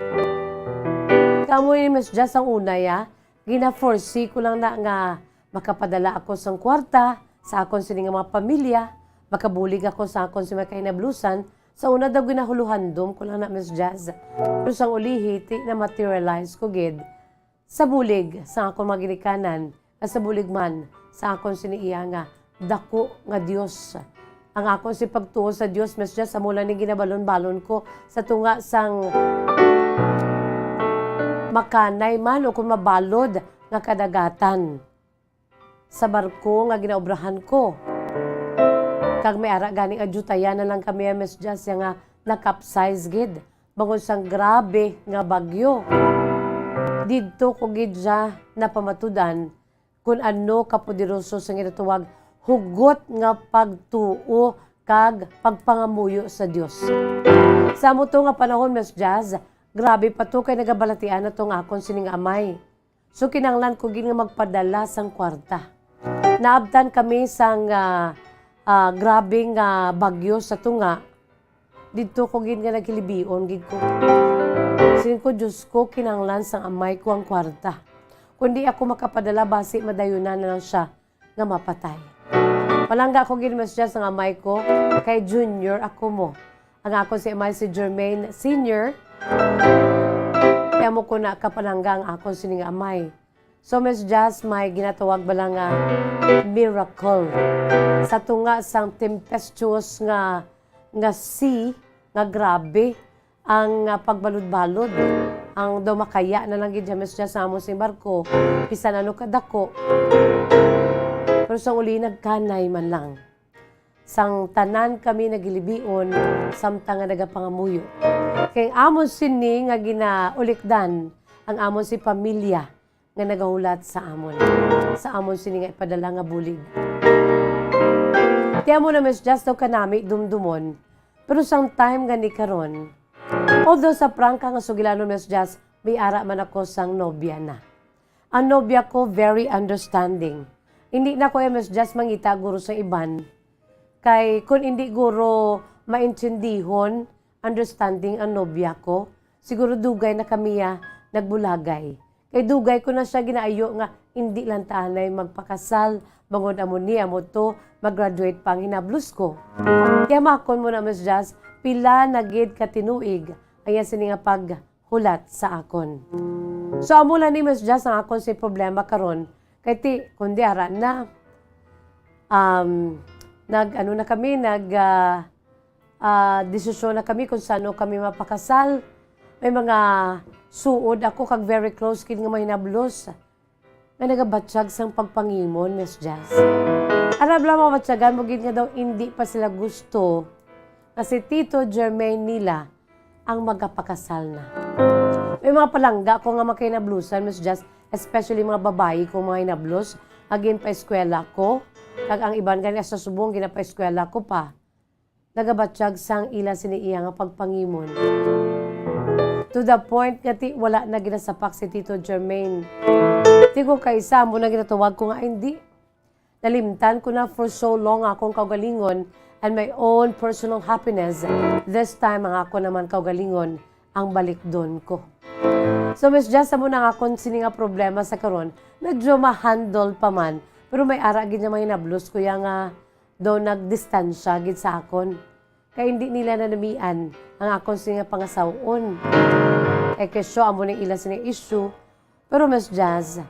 Kamo ni Miss Jazz ang una, ya. Gina-foresee ko lang na nga makapadala ako sang kwarta sa akon sini nga mga pamilya, makabulig ako sa akon sa mga kahinablusan. Sa una daw ginahuluhandom ko lang na, Miss Jazz. Pero sang ulihi, ti na-materialize ko gid. Sa bulig sa akon mga ginikanan, kag sa bulig man sa akon sini iya nga dako nga Dios. Ang akon si pagtuo sa Dios, Miss Jazz, amo lang ni ginabalon-balon ko sa tunga sang makanay man o kung mabalod nga kadagatan. Sa barko nga ginaobrahan ko. Kag may ara gani nga diyutayan na lang kami, Miss Jazz, ya nga na-capsize gid. Bangod sang grabe nga bagyo. Didto ko gid siya napamatud-an kun ano kapoderoso sang ginatawag hugot nga pagtuo kag pagpangamuyo sa Dios. Sa amo to nga panahon, Miss Jazz, grabe pa to kay nagabalatian na to nga akon sini nga amay. So, kinahanglan ko gid nga magpadala sang kwarta. Naabtan kami sang, ah, ah, grabe nga bagyo sa tunga. Didto ko gid nga naghilibion gid ko. Siling ko, "Diyos ko, kinahanglan sang amay ko ang kwarta. Kung di ako makapadala, basi madayunan na lang siya nga mapatay." Palangga ko gid, Miss Jazz, ang amay ko, kay junior ako mo. Ang akon si amay si Jermaine Senior. Kaya mo ko na kapalangga ang akon sini nga amay. So, Miss Jazz, may ginatawag bala nga miracle. Sa tunga sang tempestuous nga, nga sea, nga grabe, ang, ah, pagbalod-balod. Ang daw makaya na lang gid, Miss Jazz, sa amon sing barko, bisan ano kadako. Pero sa uli, nagkanay man lang. Sang tanan kami nagilibion, samtang nga nagapangamuyo. Kay ang amon sini nga ginaulikdan, ang amon si pamilya nga nagahulat sa amon, sa amon sini nga ipadala nga bulig. Kaya mo na, Miss Jazz, daw kanami dumdumon. Pero sang time gani karon, although sa prangka nga sugilanon, Miss Jazz, may ara man ako sang nobya na. Ang nobya ko, very understanding. Hindi na ko, Miss Jazz, mangita guro sa iban. Kay kung hindi guro maintindihon, understanding ang nobya ko, siguro dugay na kami, ah, nagbulagay. Kay dugay ko na siya ginaayo nga hindi lang ta anay magpakasal, bangod amo ni, amo to, mag-graduate pa ang hinablos ko. Kaya makon mo na, Miss Jazz, pila na gid ka tinuig ang iya sini nga paghulat sa akon. So, amo lang ni, Miss Jazz, ang akon si problema karon. Kay ti, kundi ara na, um, nag, ano na kami, nag, ah, ah, desisyon na kami kung sano kami mapakasal. May mga suod ako kag very close gid nga mahinablos nga nagabatyag sang pagpangimon, Miss Jazz. Arab lang mabatyagan mo gid nga daw indi pa sila gusto nga si Tito Germain nila ang magapakasal na. May mga palangga ko nga makahinablusan, Miss Jazz, especially mga babayi kong mga hinablos, nga ginpaeskwela ko, kag ang iban gani sa subong ginapaeskwela ko pa. Nagabatyag sang ila sini iya nga pagpangimon. To the point nga ti wala na ginasapak si Tito Germain. Ti ko kaisa amo na ginatawag ko nga hindi. Nalimtan ko na for so long akong kaugalingon and my own personal happiness. This time, ang ako naman kaugalingon ang balikdon ko. So, Miss Jazz, amo na ang akon sini nga problema sa karon. Medyo ma-handle pa man, pero may ara gid nga mga hinablos ko ya nga daw nagdistansya gid sa akon. Kay hindi nila nanamian ang akon sini nga pangasaw-on. Kay kesyo amo ni ila sini issue, pero Miss Jazz,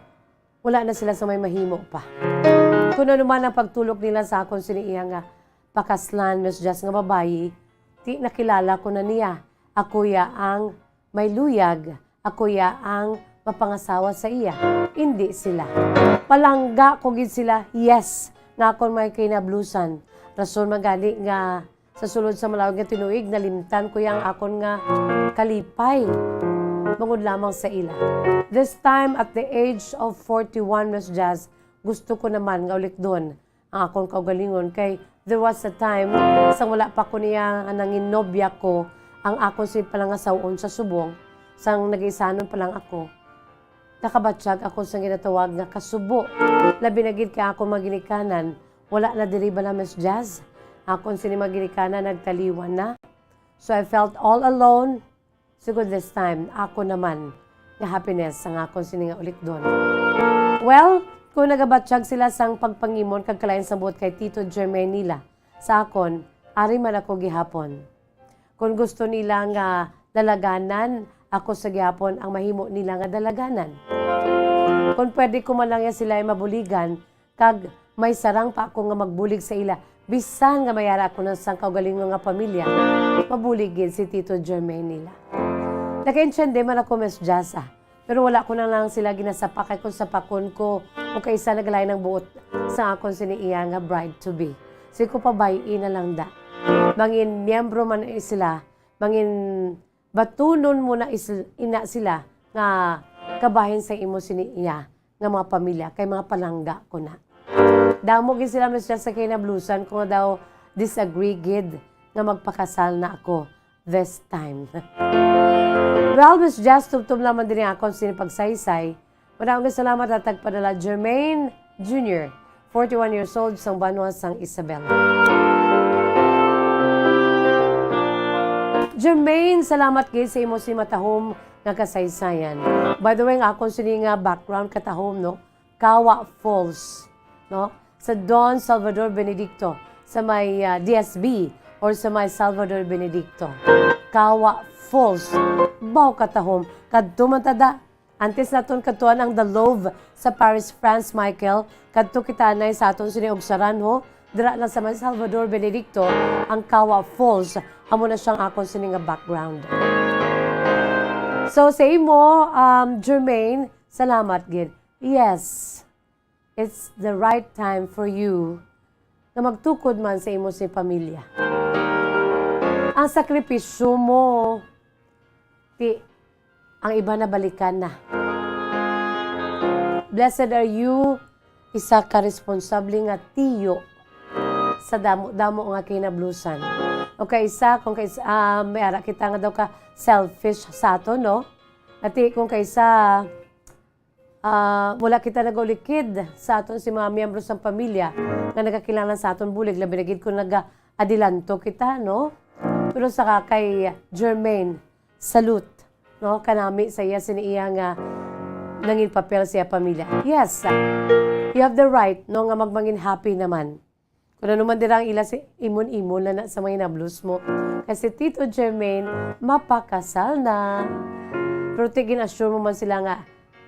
wala na sila sa may mahimo pa. Kung ano man ang pagtulok nila sa akon sini iya nga pakaslan, Miss Jazz, nga babayi, ti nakilala ko na niya. Ako ya ang may luyag, ako ya ang mapangasawa sa iya. Indi sila. Palangga ko gid sila, yes, nga akon may kinablusan. Rason man gani nga sa sulod sa malaut nga tinuig, nalimtan ko yang akon nga kalipay bangod lamang sa ila. This time, at the age of forty-one, Miss Jazz, gusto ko naman nga ulikdon ang akon kaugalingon, kay there was a time, sang wala pa ko niya nga nangin nobya ko, ang akon si palangasaw-on sa subong, sang nagaisanon pa lang ako, nakabatyag ako sa ginatawag nga kasubo. Labi na gid kay akon mga ginikanan, wala na diri bala, Miss Jazz. Akon sini mga ginikanan nagtaliwan na. So I felt all alone. Sugod this time, ako naman nga happiness ang akon sini nga ulikdon. Well, kung nagabatyag sila sang pagpangimon kag kalain sa buot kay Tito Germain nila sa akon, ari man ako gihapon. Kung gusto nila nga dalaganan, ako sa gihapon ang mahimo nila nga dalaganan. Kung pwede ko man lang ya sila ay mabuligan, kag may sarang pa ako nga magbulig sa ila, bisan nga may ara ako na sang kaugalingon nga pamilya, mabulig gid si Tito Germain nila. Nakaintindi man ako, Miss Jazz, ah. Pero wala ko na lang sila ginasapak, kay kung sapakon ko, o kaisa nagalain ang buot sa akon sini iya nga bride to be. Sige ko, pabay-i na lang da. Mangin miyembro man sila, mangin batunon mo na is-, ina sila nga kabahin sa imo sini iya nga mga pamilya, kay mga palangga ko na. Damo gid sila, Miss Jazz, sa kinablusan ko nga daw disagree gid nga magpakasal na ako this time. Well, Miss Jazz, tubtob lamang diri ang akon sini pagsaysay. Madaog nga salamat sa tagpadala, Jermaine Junior, forty-one years old, sang banwa sang Isabela. Jermaine, salamat gid sa imo si matahom nga kasaysayan. By the way, ang akon sini nga background katahom, no? Kawa Falls, no? Sa Don Salvador Benedicto, sa may, ah, D S B or sa may Salvador Benedicto. Kawa Falls. Baw katahom. Kadto man ta da. Antes naton kadtuan ang The Louvre sa Paris, France, Michael, kadto kita anay sa aton sini og Saranjo, dira lang sa may Salvador Benedicto, ang Kawa Falls. Amo na siyang akon sini nga background. So, sa imo, um, Jermaine, salamat gid. Yes, it's the right time for you nga magtukod man sa imo si pamilya. Ang sakripisyo mo, ti, ang iba nabalikan na. Blessed are you, isa ka responsable nga tiyo. sa damo-damo nga kinablusan. O kaisa, kung kaisa, ah, may ara kita nga daw ka selfish sa aton, no? Ati kung kaisa, ah, wala kita nagaulikid sa aton si mga miyembro sang pamilya nga nagakinahanglan sa aton bulig, labi na gid kung naga-adilanto kita, no? Pero sa kay Jermaine, salute, no, kanami sa iya sini iya nga nangin papel sa iya pamilya. Yes, you have the right, no, nga magmangin happy naman. Kung ano man dira ang ila si imon-imon na, na sa mga hinablos mo. Kasi Tito Jermaine, mapakasal na. Pero ti gin-assure mo man sila nga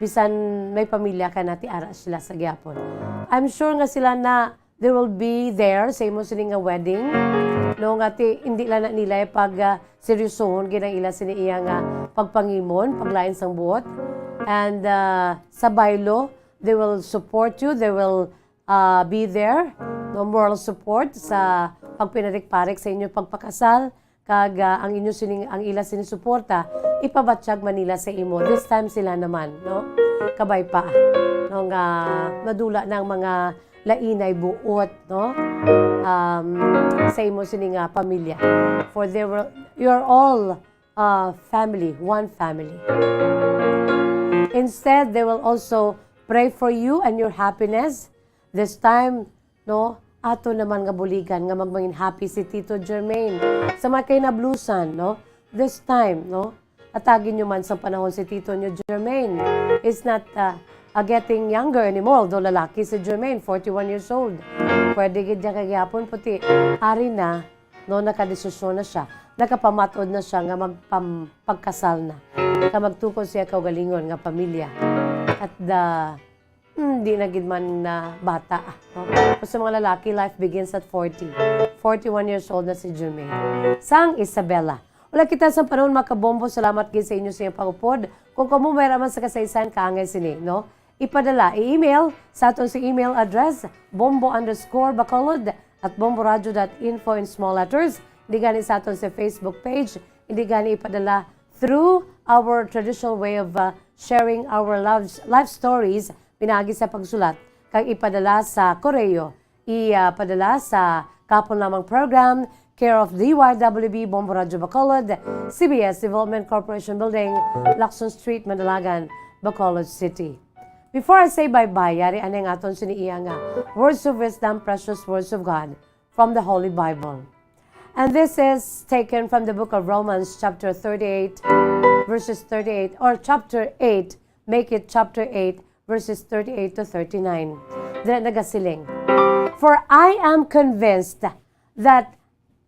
bisan may pamilya ka na, ti ara sila sa gyapon. I'm sure nga sila na they will be there sa imo sini nga wedding. No, nga ti hindi lang na nila pag ah, seryosohon gid ang ila sini iya nga pagpangimon, paglain sang buot. And ah, sa baylo, they will support you, they will ah, be there, no, moral support sa pagpinarik-parik sa inyo pagpakasal, kag ah, ang inyo sining ang ila sini suporta ipabatyag man nila sa imo. This time sila naman, no? Kabay pa, no, nga madula na ang mga lainay buot, no? Um, sa imo sini nga pamilya. For they were, you're all uh, family, one family. Instead, they will also pray for you and your happiness. This time, no, ato naman nga buligan nga magmangin happy si Tito Jermaine sa mga kinablusan, no? This time, no, atagin nyo man sa panahon si Tito nyo Jermaine. Is not uh, uh, getting younger anymore, although lalaki si Jermaine, forty-one years old. Pwede gid niya kagihapon puti. Ari na, no, nakadesisyon na siya, nakapamatod na siya nga magpam- pagkasal na, nga magtukod siya kaugalingon nga pamilya. At the, hmm, di na gid man na bata, no? Pero sa mga lalaki, life begins at forty. Forty-one years old na si Jermaine. Sang Isabela. Wala kita sa panahon, mga kabombo. Salamat gid sa inyo sa inyong pag-upod. Kung kamo may raman sa kasaysayan, kaangay sini, no? Ipadala, i-email sa aton sa email address, bombo underscore bacolod at bomboradio dot info in small letters. Hindi gani sa aton sa Facebook page, hindi gani ipadala through our traditional way of uh, sharing our love, life stories, pinagi sa pagsulat, kag ipadala sa koreo, ipadala sa Kahapon Lamang Program, care of D Y W B Bombo Radyo Bacolod, C B S Development Corporation Building, Lacson Street, Madalagan, Bacolod City. Before I say bye-bye, yari anay ang aton sini iya nga Words of Wisdom, Precious Words of God from the Holy Bible. And this is taken from the book of Romans chapter thirty-eight, verses thirty-eight, or chapter eight, make it chapter eight, verses thirty-eight to thirty-nine. Dira nagasiling, "For I am convinced that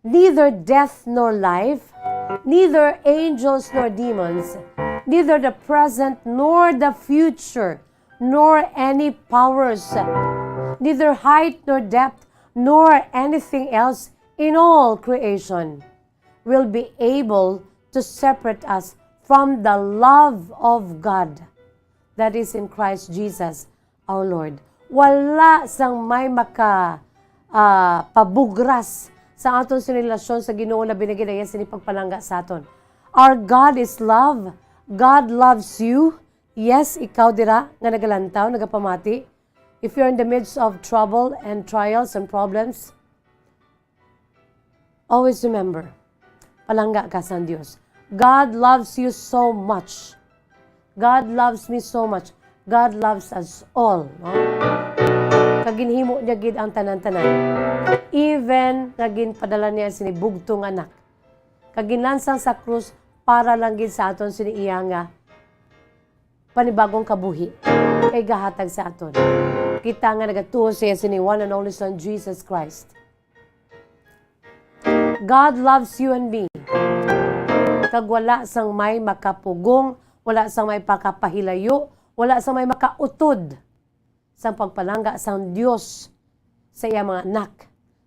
neither death nor life, neither angels nor demons, neither the present nor the future, nor any powers, neither height nor depth, nor anything else in all creation will be able to separate us from the love of God that is in Christ Jesus our Lord." Wala sang may maka ah, pabugras sa aton sini relasyon sa Ginoo, labi na gid ang iya sini pagpalangga sa aton. Our God is love. God loves you. Yes, ikaw dira nga nagalantaw, nagapamati. If you're in the midst of trouble and trials and problems, always remember, palangga ka sang Dios. God loves you so much. God loves me so much. God loves us all, no? Kag ginhimo niya gid ang tanan-tanan. Even nga ginpadala niya sini bugtong anak. Kag ginlansang sa krus para lang gid sa aton sini iya nga panibagong kabuhi kay gahatag sa aton. Kita nga nagatuo siya sini one and only Son, Jesus Christ. God loves you and me. Kag wala sang may makapugong, wala sang may pakapahilayo, wala sang may makautod sang pagpalangga sang Dios sa iya mga anak,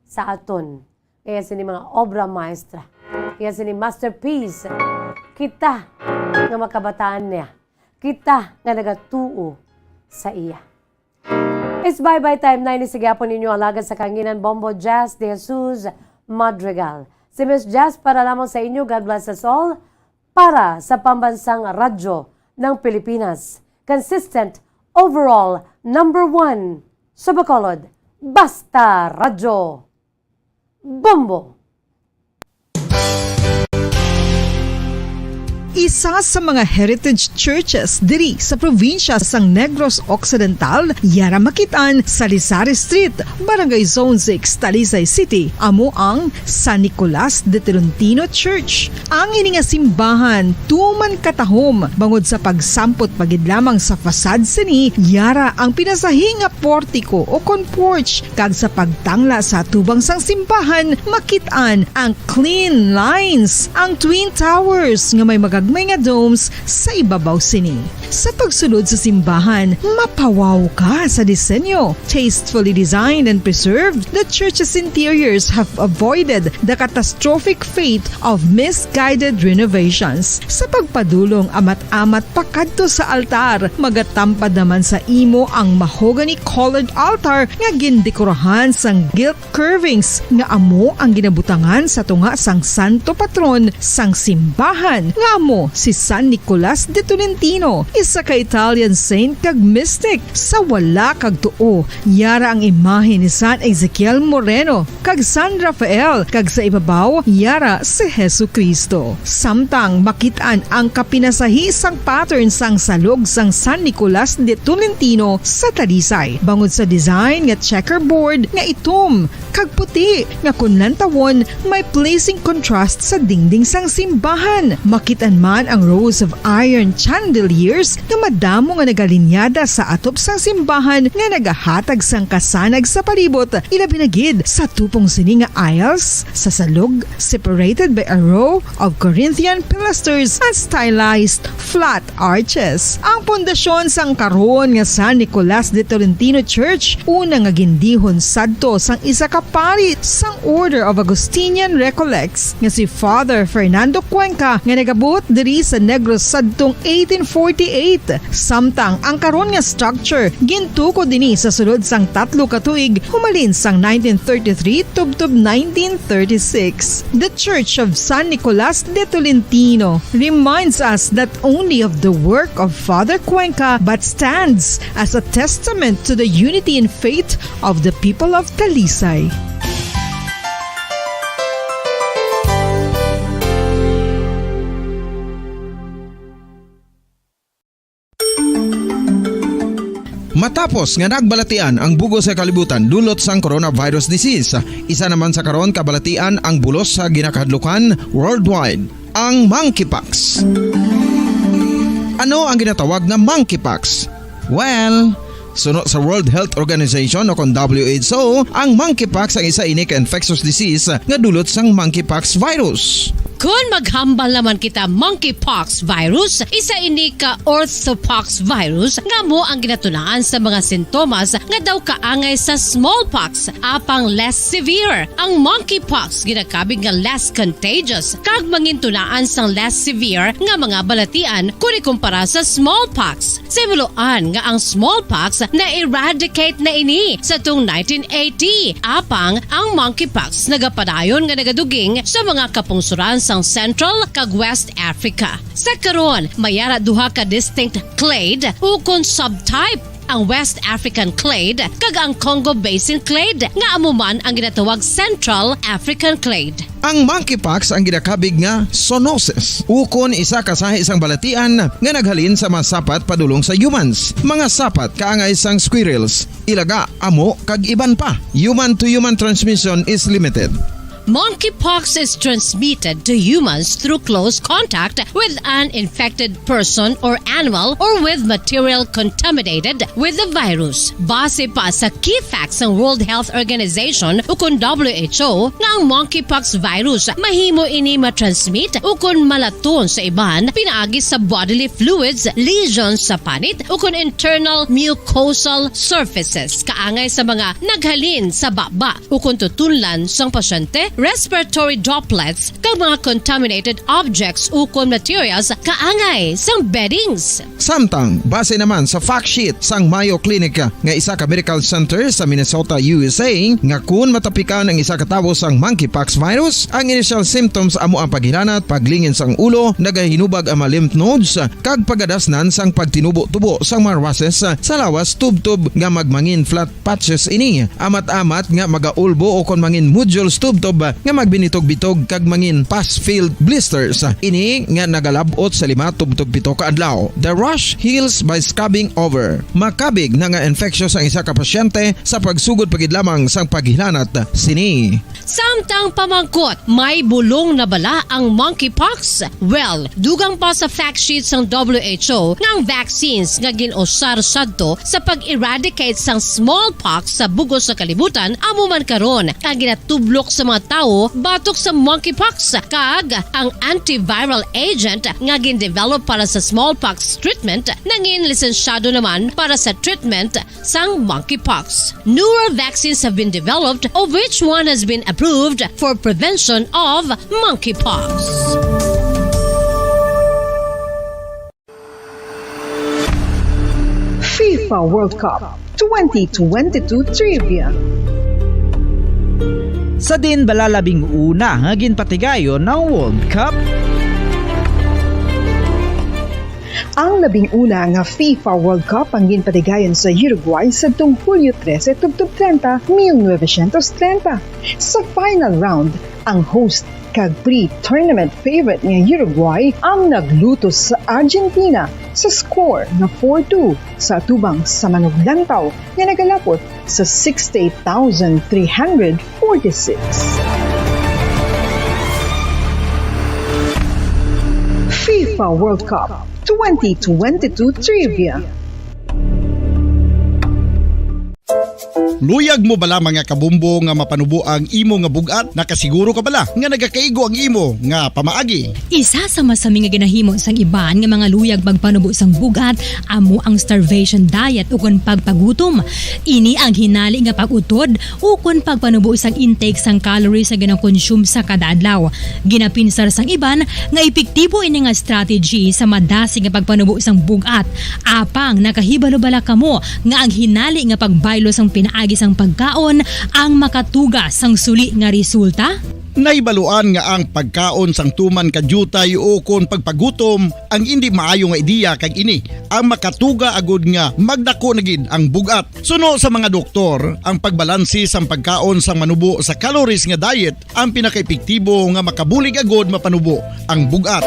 sa aton. Kaya sini mga obra maestra, kaya sini masterpiece, kita nga makabataan niya, kita nga nagatuo sa iya. It's bye-bye time na ini sa gihapon ninyo alagad sa kanginan, Bombo Jazz de Jesus Madrigal. Si Miss Jazz para lamang sa inyo. God bless us all. Para sa Pambansang Radyo ng Pilipinas, consistent, overall, number one sa Bacolod, Basta Radyo. Bombo. Isa sa mga heritage churches diri sa probinsya sang Negros Occidental, yara makit-an sa Lisari Street, Barangay Zone six, Talisay City, amo ang San Nicolas de Tolentino Church. Ang ini nga simbahan tuman katahom bangod sa pagsampot pa gid lamang sa facade sini, yara ang pinasahi nga portiko o kon porch, kag sa pagtangla sa atubang sang simbahan makit-an ang clean lines, ang twin towers nga may magagmay nga domes sa ibabaw sini. Sa pagsulod sa simbahan, mapawaw ka sa disenyo. Tastefully designed and preserved, the church's interiors have avoided the catastrophic fate of misguided renovations. Sa pagpadulong amat-amat pakadto sa altar, magatampad naman sa imo ang mahogany-colored altar nga gindekorahan sang gilt curvings nga amo ang ginabutangan sa tunga sang santo patron sang simbahan, nga amo si San Nicolas de Tolentino, isa ka Italian saint kag mystic. Sa wala kag tuo, yara ang imahe ni San Ezekiel Moreno kag San Rafael, kag sa ibabaw, yara si Jesu-Cristo. Samtang makit-an ang kapinasahi sang pattern sang salog sang San Nicolas de Tolentino sa Talisay, bangod sa design nga checkerboard nga itom kag puti, nga kon lantawon, may pleasing contrast sa dingding sang simbahan. Makit-an man ang rows of iron chandeliers nga madamo nga nagalinyada sa atop sang simbahan nga nagahatag sang kasanag sa palibot, ilabi na gid sa tupong sini nga aisles sa salog, separated by a row of Corinthian pilasters and stylized flat arches. Ang pundasyon sang karon nga San Nicolas de Tolentino Church, una nga gindihon sadto sang isa ka pari sang Order of Augustinian Recollects nga si Father Fernando Cuenca, nga nagabuot diri sa Negros sadtong eighteen forty-eight. Samtang ang karon nga structure gintukod ini sa sulod sang tatlo ka tuig, humalin sang nineteen thirty-three tubtob nineteen thirty-six. The Church of San Nicolas de Tolentino reminds us not only of the work of Father Cuenca, but stands as a testament to the unity in faith of the people of Talisay. Matapos nga nagbalatian ang bug-os nga kalibutan dulot sang coronavirus disease, isa naman sa karon kabalatian ang bulos sa ginakahadlukan worldwide, ang monkeypox. Ano ang ginatawag nga monkeypox? Well, suno sa World Health Organization o kon W H O, ang monkeypox ang isa ini ka infectious disease nga dulot sang monkeypox virus. Kon maghambal naman kita, monkeypox virus, isa ini ka orthopox virus nga amo ang ginatunaan sa mga sintomas nga daw kaangay sa smallpox, apang less severe. Ang monkeypox ginakabig nga less contagious kag mangintunaan sang less severe nga mga balatian kon ikumpara sa smallpox. Sa himuloan nga ang smallpox na-eradicate na ini sa tung nineteen eighty, apang ang monkeypox nagapadayon nga nagaduging sa mga kapungsoran sang Central kag West Africa. Sa karon, may ara duha ka distinct clade ukon subtype, ang West African clade kag ang Congo Basin clade, nga amo man ang ginatawag Central African clade. Ang monkeypox ang ginakabig nga zoonosis, ukon isa ka sahi sang balatian nga naghalin sa mga sapat padulong sa humans, mga sapat kaangay sang squirrels, ilaga, amo, kag iban pa. Human-to-human transmission is limited. Monkeypox is transmitted to humans through close contact with an infected person or animal or with material contaminated with the virus. Base pa sa key facts sang World Health Organization ukon W H O, nga ang monkeypox virus mahimo ini ma-transmit ukon malaton sa iban pinaagi sa bodily fluids, lesions sa panit, ukon internal mucosal surfaces, kaangay sa mga naghalin sa baba ukon tutunlan sang pasyente respiratory droplets, kag mga contaminated objects ukon materials kaangay sang beddings. Samtang, base naman sa fact sheet sang Mayo Clinic nga isa ka medical center sa Minnesota, U S A, nga kun matapikan ang isa ka tawo sang monkeypox virus, ang initial symptoms amo ang paghilanat, paglingin sang ulo, nagahinubag ang mga lymph nodes, kag pagadasnan sang pagtinubo-tubo sang mga rushes sa lawas tubtob nga magmangin flat patches ini. Amat-amat nga magaulbo o kon mangin nodules tubtob nga magbinitog-bitog kag mangin pus-filled blisters. Ini nga nagalab-ot sa lima tubtob pito ka adlaw. The rash heals by scabbing over. Makabig na nga infectious ang isa ka pasyente sa pagsugod pa gid lamang sang paghilanat sini. Samtang pamangkot, may bulong na bala ang monkeypox? Well, dugang pa sa fact sheet sang W H O nga ang vaccines nga gin-usar sadto sa pag-eradicate sang smallpox sa bug-os nga kalibutan amo man karon ang ginatublok sa mga tawo batok sa monkeypox, kag ang antiviral agent nga gin-develop para sa smallpox treatment nangin lisensyado naman para sa treatment sang monkeypox. Newer vaccines have been developed, of which one has been approved for prevention of monkeypox. FIFA World Cup twenty twenty-two Trivia. Sa din bala labing una nga ginpatigayon ang World Cup? Ang labing una nga FIFA World Cup ang ginpatigayon sa Uruguay sadtong Hulyo trese tubtob treinta, mil novecientos treinta. Sa final round, ang host kag pre-tournament favorite nga Uruguay ang naglutos sa Argentina sa score nga four two sa atubang sa manuglantaw nga nagalapot sa sixty-eight thousand three hundred forty-six. FIFA World Cup twenty twenty-two Trivia. Luyag mo bala, mga kabombo, nga mapanubo ang imo nga bug-at? Nakasiguro ka bala nga nagakaigo ang imo nga pamaagi? Isa sa masami nga ginahimo sang iban nga mga luyag pagpanubo sang bug-at amo ang starvation diet ukon pagpagutom. Ini ang hinali nga pag-utod ukon pagpanubo sang intake sang calories nga ginakonsume sa kada adlaw. Ginapinsar sang iban nga epektibo ini nga strategy sa madasig nga pagpanubo sang bug-at. Apang nakahibalo bala kamo nga ang hinali nga pagbaylo sang pinaagi sang pagkaon ang makatuga sang suli nga resulta? Nahibaluan nga ang pagkaon sang tuman ka diutay ukon pagpagutom ang indi maayo nga ideya, kag ini ang makatuga agud nga magdako na gid ang bug-at. Suno sa mga doktor, ang pagbalanse sang pagkaon sang manubo sa calories nga diet ang pinakaepektibo nga makabulig agud mapanubo ang bug-at.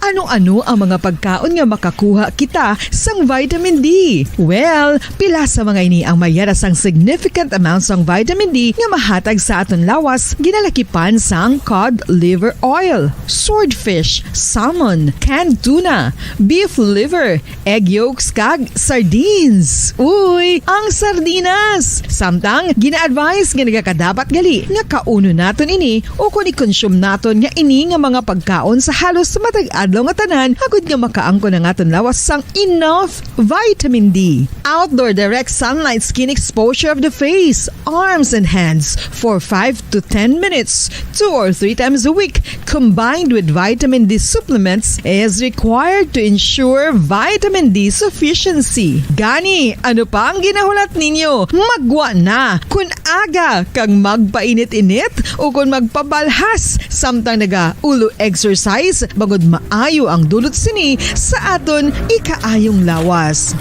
Ano-ano ang mga pagkaon nga makakuha kita sang vitamin D? Well, pila sa mga ini ang mayara sang significant amount sang vitamin D nga mahatag sa aton lawas, ginalakipan sang cod liver oil, swordfish, salmon, canned tuna, beef liver, egg yolks, kag sardines. Uy, ang sardinas! Samtang, gina-advise nga nagakadapat gali nga kaunon naton ini ukon i-consume naton nga ini nga mga pagkaon sa halos matag adlaw nga tanan, agud nga makaangkon ang aton lawas sang enough vitamin D. Outdoor direct sunlight skin exposure of the face, arms, and hands for five to ten minutes, two or three times a week, combined with vitamin D supplements, is required to ensure vitamin D sufficiency. Gani, ano pa ang ginahulat ninyo? Maggwa na! Kun aga kag magpainit-init ukon magpabalhas samtang naga-ulo exercise, bangod maayo ang dulot sini sa aton ikaayong lawas.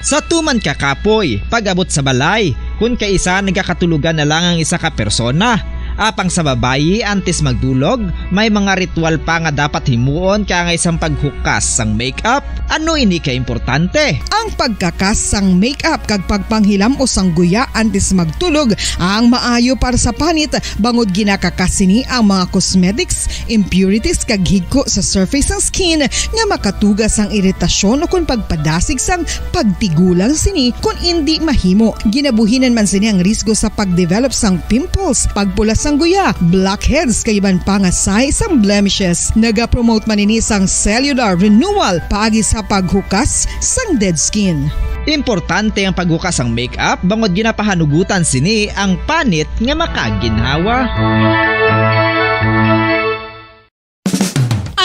Sa tuman ka kapoy, pag-abot sa balay, kun kaisa nagakatulogan na lang ang isa ka persona. Apang sa babayi, antes magdulog, may mga ritual pa nga dapat himuon kaangay sang paghukas sang makeup. Ano ini ka importante? Ang pagkakas sang makeup kag pagpanghilam-os sang guya antes magtulog ang maayo para sa panit, bangod ginakakas sini ang mga cosmetics, impurities, kag higko sa surface sang skin nga makatuga sang iritasyon ukon pagpadasig sang pagtigulang sini kon indi mahimo. Ginabuhinan man sini ang risgo sa pagdevelop sang pimples, pagpula sang guya, blackheads, kag iban pa nga sahi sang blemishes. Nagapromote man ini sang cellular renewal paagi sa paghukas sang dead skin. Importante ang paghukas sang makeup bangod ginapahanugutan sini ang panit nga makaginhawa.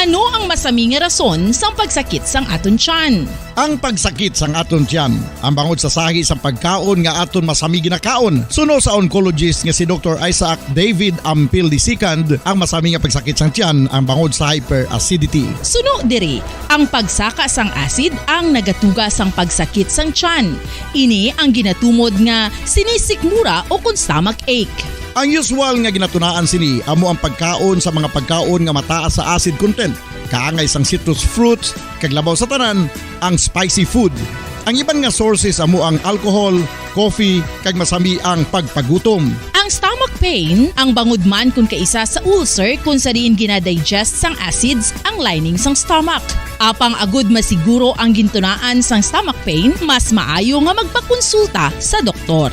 Ano ang masami nga rason sang pagsakit sang aton tiyan? Ang pagsakit sang aton tiyan, ang bangod sa sahi sang pagkaon nga aton masami ginakaon. Suno sa oncologist nga si Doktor Isaac David Ampil the second, ang masami nga pagsakit sang tiyan ang bangod sa hyperacidity. Suno diri, ang pagsaka sang acid ang nagatuga sang pagsakit sang tiyan. Ini ang ginatumod nga sinisikmura o kon stomach ache. Ang usual nga ginatunaan sini amo ang pagkaon sa mga pagkaon nga mataas sa acid content, kaangay sang citrus fruits, kag labaw sa tanan, ang spicy food. Ang iban nga sources amo ang alcohol, coffee, kag masami ang pagpagutom. Ang stomach pain, ang bangod man kon kaisa sa ulcer kung sa diin ginadigest sang acids ang lining sang stomach. Apang agud masiguro ang gintunaan sang stomach pain, mas maayo nga magpakonsulta sa doktor.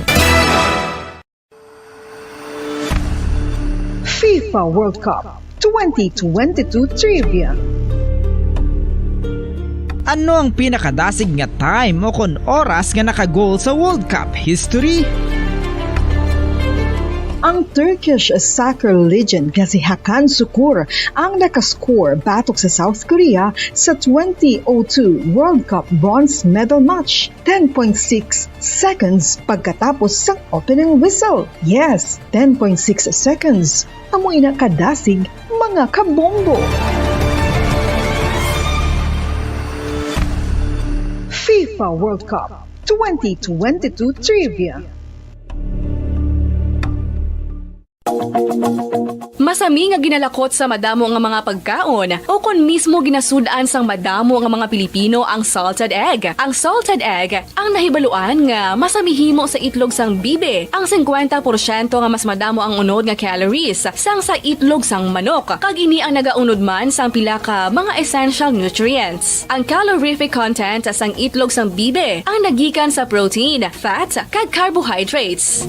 FIFA World Cup twenty twenty-two Trivia. Ano ang pinakadasig nga time o kon oras nga naka-goal sa World Cup history? Ang Turkish soccer legend nga si Hakan Sukur ang nakascore batok sa South Korea sa twenty oh two World Cup bronze medal match, ten point six seconds pagkatapos sang opening whistle. Yes, ten point six seconds. Amo ina kadasig, mga kabombo. FIFA World Cup twenty twenty-two Trivia. Masami nga ginalakot sa madamo nga mga pagkaon, o kon mismo ginasud-an sang madamo nga mga Pilipino ang salted egg. Ang salted egg ang nahibaluan nga masami himo sa itlog sang bibi. Ang singkwenta porsyento nga mas madamo ang unod nga calories sang sa itlog sang manok, kag ini ang nagaunod man sang pila ka mga essential nutrients. Ang calorific content sang itlog sang bibi ang nagikan sa protein, fat, kag carbohydrates.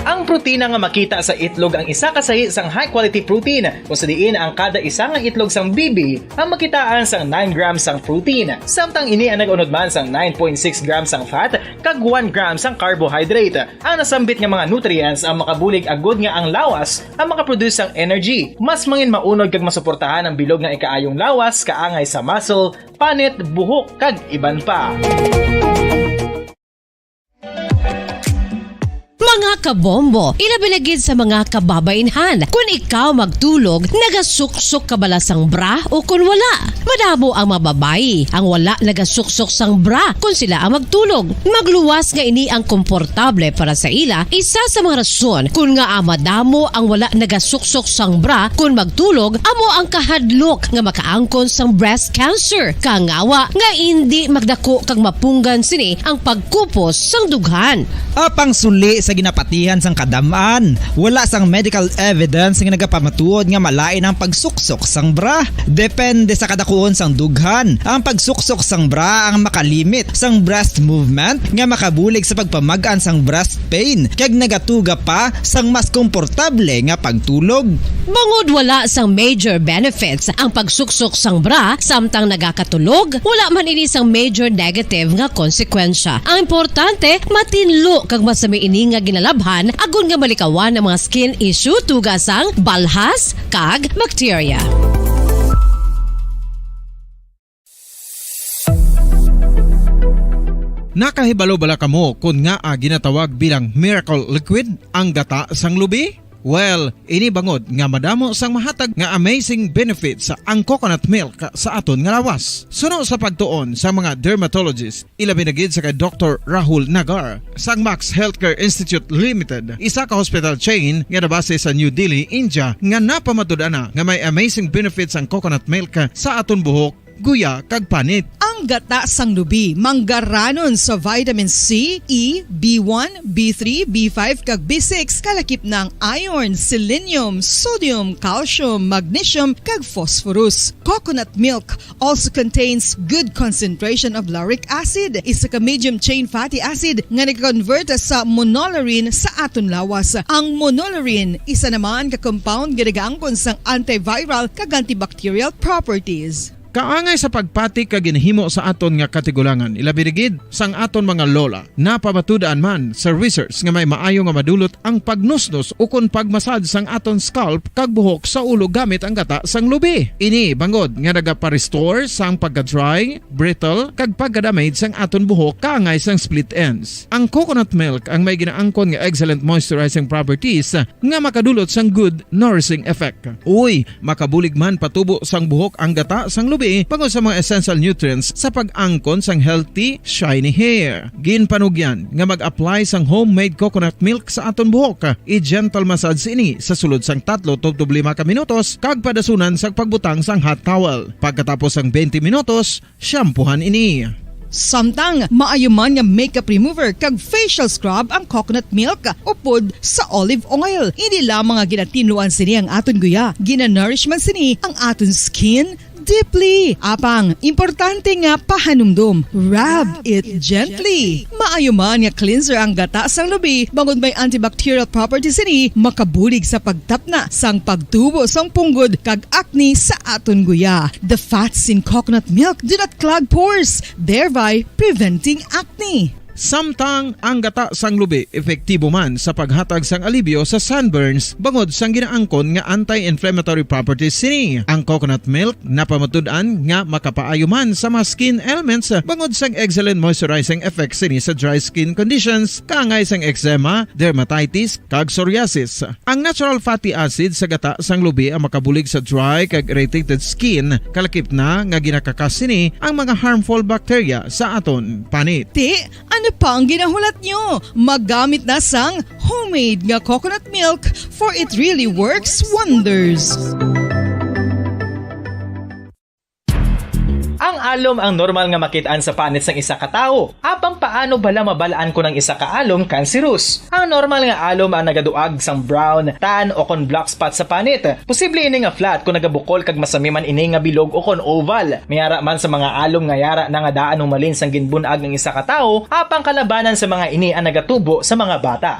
Ang protina nga makita sa itlog ang isa ka sahi sang high-quality protein, kung sa diin ang kada isa nga itlog sang bibi ang makitaan sang nine grams sang protein, samtang ini ang nag-unod man sang nine point six grams sang fat kag one gram sang carbohydrate. Ang nasambit nga mga nutrients ang makabulig agud nga ang lawas ang makaproduce sang energy. Mas mangin maunod kag masuportahan ang bilog nga ikaayong lawas kaangay sa muscle, panit, buhok, kag iban pa. Mga kabombo, ilabi na gid sa mga kababainhan. Kun ikaw magtulog, nagasuksok ka bala sang bra o kun wala? Madamo ang mga babayi ang wala nagasuksok sang bra kun sila ang magtulog. Magluwas nga ini ang komportable para sa ila, isa sa mga rason kun ngaa madamo ang wala nagasuksok sang bra kun magtulog amo ang kahadlok nga makaangkon sang breast cancer. Kangawa nga indi magdako kag mapunggan sini ang pagkupos sang dughan. Apang suli sa ginapatihan sang kadam-an, wala sang medical evidence nga nagapamatuod nga malain ang pagsuksok sang bra. Depende sa kadakuon sang dughan, ang pagsuksok sang bra ang makalimit sang breast movement nga makabulig sa pagpamag-an sang breast pain kag nagatuga pa sang mas komportable nga pagtulog. Bangod wala sang major benefits ang pagsuksok sang bra samtang nagakatulog, wala man ini sang major negative nga konsekwensya. Ang importante, matinlo kag masami ini nga ginalabhan agod nga malikawan ang mga skin issue tuga sang balhas kag bakterya. Nakahibalo bala kamo kon ngaa ginatawag bilang miracle liquid ang gata sang lubi? Well, ini bangod nga madamo sang mahatag nga amazing benefits ang coconut milk sa aton nga lawas. Suno sa pagtuon sa mga dermatologist, ilabi na gid sa kay Doktor Rahul Nagar sang Max Healthcare Institute Limited, isa ka hospital chain nga nabase sa New Delhi, India, nga napamatud-an na nga may amazing benefits ang coconut milk sa aton buhok, guya, kag panit. Ang gata sang lubi manggaranon sa vitamin C, E, B one, B three, B five, kag B six, kalakip na ang iron, selenium, sodium, calcium, magnesium, kag phosphorus. Coconut milk also contains good concentration of lauric acid, isa ka medium chain fatty acid nga nag-convert sa monolaurin sa aton lawas. Ang monolaurin, isa naman ka compound nga nagaangkon sang antiviral kag antibacterial properties. Kaangay sa pagpati kag ginhimo sa aton nga katigulangan, ilabi na gid sang aton mga lola. Napamatud-an man sa research nga may maayo nga madulot ang pagnusnos ukon pagmasad sang aton scalp kag buhok sa ulo gamit ang gata sang lubi. Ini bangod nga nagapa-restore sang pagka-dry, brittle, kag pagka-damage sang aton buhok kaangay sang split ends. Ang coconut milk ang may ginaangkon nga excellent moisturizing properties nga makadulot sang good nourishing effect. Uy, makabulig man patubo sang buhok ang gata sang lubi bangod sa mga essential nutrients sa pag-angkon sang healthy, shiny hair. Ginpanugyan nga mag-apply sang homemade coconut milk sa aton buhok. I-gentle massage ini sa sulod sang tatlo tubtob lima ka minutos kag padasunan sang pagbutang sang hot towel. Pagkatapos sang twenty minutos, shampoohan ini. Samtang maayo man nga makeup remover kag facial scrub ang coconut milk upod sa olive oil. Hindi lamang nga ginatinluan sini ang aton guya, ginanourish man sini ang aton skin deeply. Apang, importante nga pahanumdom, rub it gently. Maayo man nga cleanser ang gata sang lubi bangod may antibacterial properties sini, makabulig sa pagtapna sang pagtubo sang punggod kag acne sa aton guya. The fats in coconut milk do not clog pores, thereby preventing acne. Samtang ang gata sang lubi epektibo man sa paghatag sang alibyo sa sunburns bangod sang ginaangkon nga anti-inflammatory properties sini. Ang coconut milk napamatud-an nga makapaayo man sa mga skin ailments bangod sang excellent moisturizing effects sini sa dry skin conditions, kaangay sang eczema, dermatitis, kag psoriasis. Ang natural fatty acid sa gata sang lubi ang makabulig sa dry kag irritated skin, kalakip na nga ginakakas sini ang mga harmful bacteria sa aton panit. Ti, ano pa ang ginahulat nyo? Maggamit na sang homemade nga coconut milk, for it really works wonders. Ang alom ang normal nga makit-an sa panit sang isa ka tawo. Apang paano bala mabal-an kon ang isa ka alom cancerous? Ang normal nga alom ang nagaduag sang brown, tan, o kon black spot sa panit. Posible ini nga flat kon nagabukol kag masami man ini nga bilog o kon oval. May ara man sa mga alom nga yara na nga daan humalin sang ginbun-ag ang isa ka tawo, apang kalabanan sa mga ini ang nagatubo sa mga bata.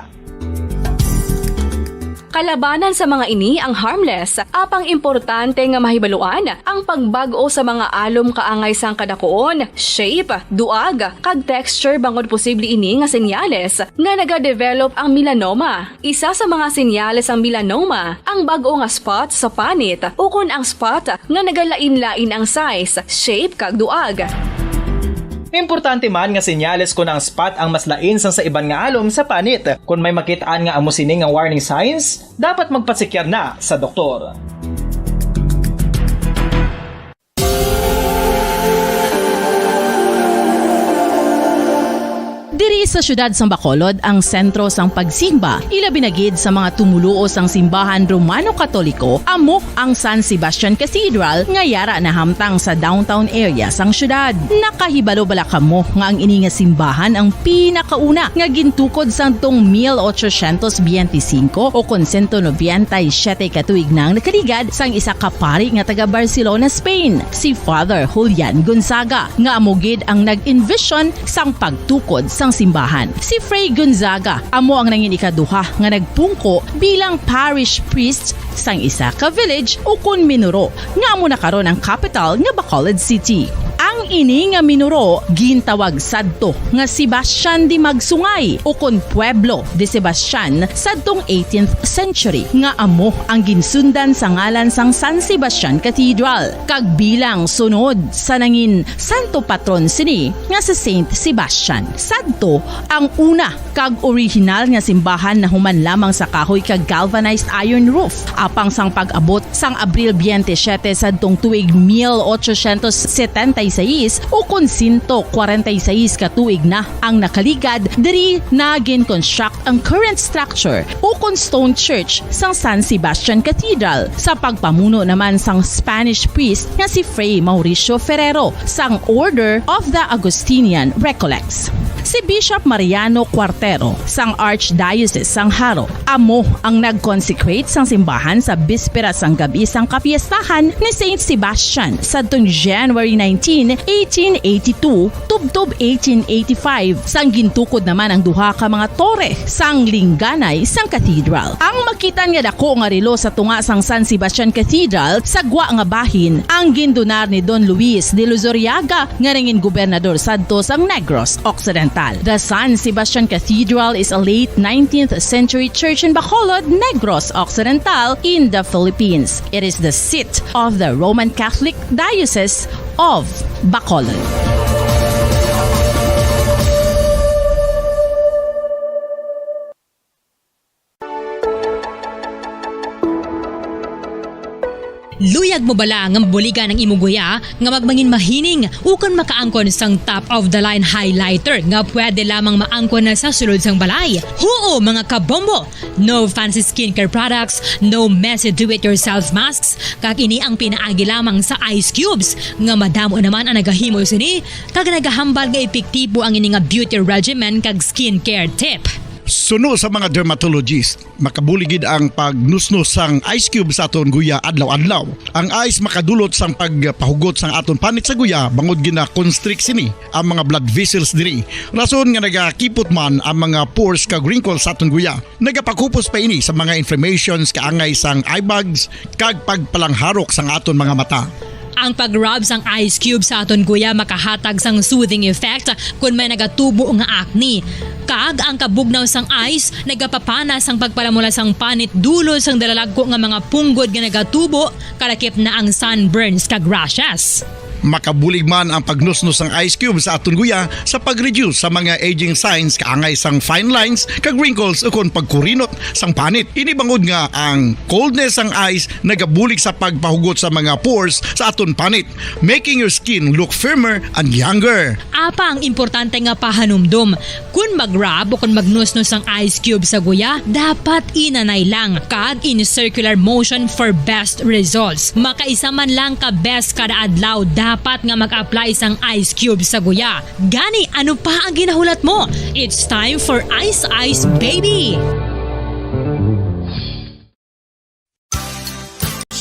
Kalabanan sa mga ini ang harmless, apang importante nga mahibaluan ang pagbag-o sa mga alom kaangay sang kadakuon, shape, duag, kag texture bangod posible ini nga senyales nga nagadevelop ang melanoma. Isa sa mga senyales sang melanoma ang bag-o nga spot sa panit ukon ang spot nga nagalain-lain ang size, shape, kag duag. Importante man nga senyales kon ang spot ang mas lain sang sa iban nga alom sa panit. Kon may makit-an nga amo sini nga warning signs, dapat magpatsikyar na sa doktor. Diri sa siyudad sang Bacolod ang sentro sang pagsimba, ilabi na gid sa mga tumuluo sang simbahan Romano-Katoliko, amo ang San Sebastian Cathedral nga yara nahamtang sa downtown area sang siyudad. Nakahibalo bala kamo nga ang ini nga simbahan ang pinakauna nga gintukod sadtong mil ochocientos biyente singko o kon sento nobenta y siyete ka tuig na ang nakaligad sang isa ka pari nga taga Barcelona, Spain, si Father Julian Gonzaga, nga amo gid ang nag-envision sang pagtukod sang simbahan. Si Fray Gonzaga amo ang nangin ikaduha nga nagpungko bilang parish priest sang isa ka village ukon minuro nga amo na karon ang kapital nga Bacolod City. Ang ini nga minuro gintawag sadto nga Sebastian de Magsungay ukon Pueblo de Sebastian sadtong eighteenth century, nga amo ang ginsundan sa ngalan sang San Sebastian Cathedral, kag bilang sunod sa nangin santo patron sini nga si Saint Sebastian. Sadto ang una kag orihinal nga simbahan nahuman lamang sa kahoy kag galvanized iron roof. Apang sang pag-abot sang Abril biyente siyete sadtong tuig mil ochocientos setenta y seis, ukon sento kwarenta y seis ka tuig na ang nakaligad, diri na gin-construct ang current structure ukon stone church sang San Sebastian Cathedral, sa pagpamuno naman sang Spanish priest nga si Fray Mauricio Ferrero sang Order of the Augustinian Recollects. Si Bishop Mariano Cuartero sang Archdiocese sang Jaro amo ang nag-consecrate sang simbahan sa bispera sang gab-i sang kapiestahan ni Saint Sebastian sadtong January nineteen, eighteen eighty-two, tubtob eighteen eighty-five, sang gintukod naman ang duha ka mga tore sang lingganay sang cathedral. Ang makitan nga dako nga relo sa tunga sang San Sebastian Cathedral sa gwa nga bahin ang gindonar ni Don Luis de Luzuriaga nga nangin gobernador sadto sang Negros Occidental. The San Sebastian Cathedral is a late nineteenth century church in Bacolod, Negros Occidental, in the Philippines. It is the seat of the Roman Catholic Diocese of Bacolod. Luyag mo bala nga mabuligan ang imo guya nga magmangin mahining ukon makaangkon sang top of the line highlighter nga pwede lamang maangkon na sa sulod sang balay? Huo, mga kabombo! No fancy skincare products, no messy do-it-yourself masks, kag ini ang pinaagi lamang sa ice cubes nga madamo naman ang nagahimo sini kag nagahambal nga epektibo ang ini nga beauty regimen kag skincare tip. Suno sa mga dermatologist, makabulig gid ang pagnusnos sang ice cube sa aton guya adlaw-adlaw. Ang ice makadulot sang pagpahugot sang aton panit sa guya bangod gina-constrict sini ang mga blood vessels diri. Rason nga nagakipot man ang mga pores kag wrinkles sa aton guya. Nagapakupos pa ini sa mga inflammations kaangay sang eye bags kag pagpalangharok sang aton mga mata. Ang pag-rub sang ice cube sa aton guya makahatag sang soothing effect kon may nagatubo nga acne. Kag ang kabugnaw sang ice nagapapana sang pagpalamula sang panit dulod sang dalalagko nga mga punggod nga nagatubo, kalakip na ang sunburns kag rashes. Makabulig man ang pagnusnos sang ice cube sa aton guya sa pag-reduce sa mga aging signs kaangay sang fine lines kag wrinkles ukon pagkurinot sang panit. Ini bangod nga ang coldness sang ice nagabulig sa pagpahugot sa mga pores sa aton panit, making your skin look firmer and younger. Apang importante nga pahanumdom, kon mag-rub o kon magnusnos ang ice cube sa guya, dapat inanay lang kag in circular motion for best results. Makaisa man lang ka beses kada adlaw dapat nga mag-apply sang ice cube sa guya. Gani, ano pa ang ginahulat mo? It's time for Ice Ice Baby!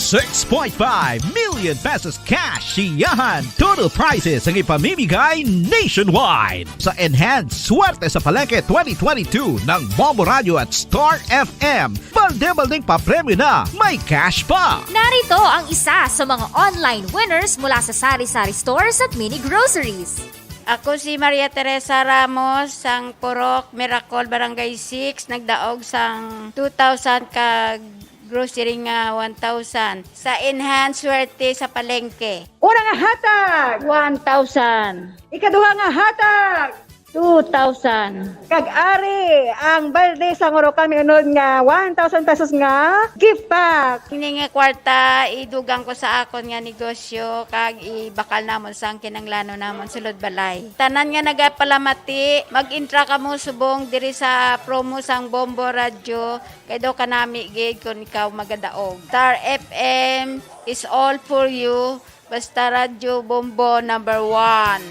Six point five million pesos cash siyahan total prizes ang ipamimigay nationwide sa Enhanced Swerte sa Palengke twenty twenty-two ng Bombo Radio at Star F M. Balde-baldeng papremyo na, may cash pa! Narito ang isa sa mga online winners mula sa Sari-Sari Stores at Mini Groceries. Ako si Maria Teresa Ramos, sang Purok Miracle, Barangay six, nagdaog sang two thousand kag grocery nga one thousand. Sa Enhance Swerte sa Palengke. Una nga hatag, one thousand. Ikaduha nga hatag, two thousand. Kag ari ang balde sang Orocan May Unod nga one thousand pesos nga gift pack. Ini nga kwarta, idugang ko sa akon nga negosyo kag ibakal namon sang kinanglanon namon sulod balay. Tanan nga nagapalamati, mag-intra kamo subong diri sa promo sang Bombo Radyo, kay daw kanami gid kon ikaw magadaog. Star F M is all for you. Basta Radyo Bombo number one.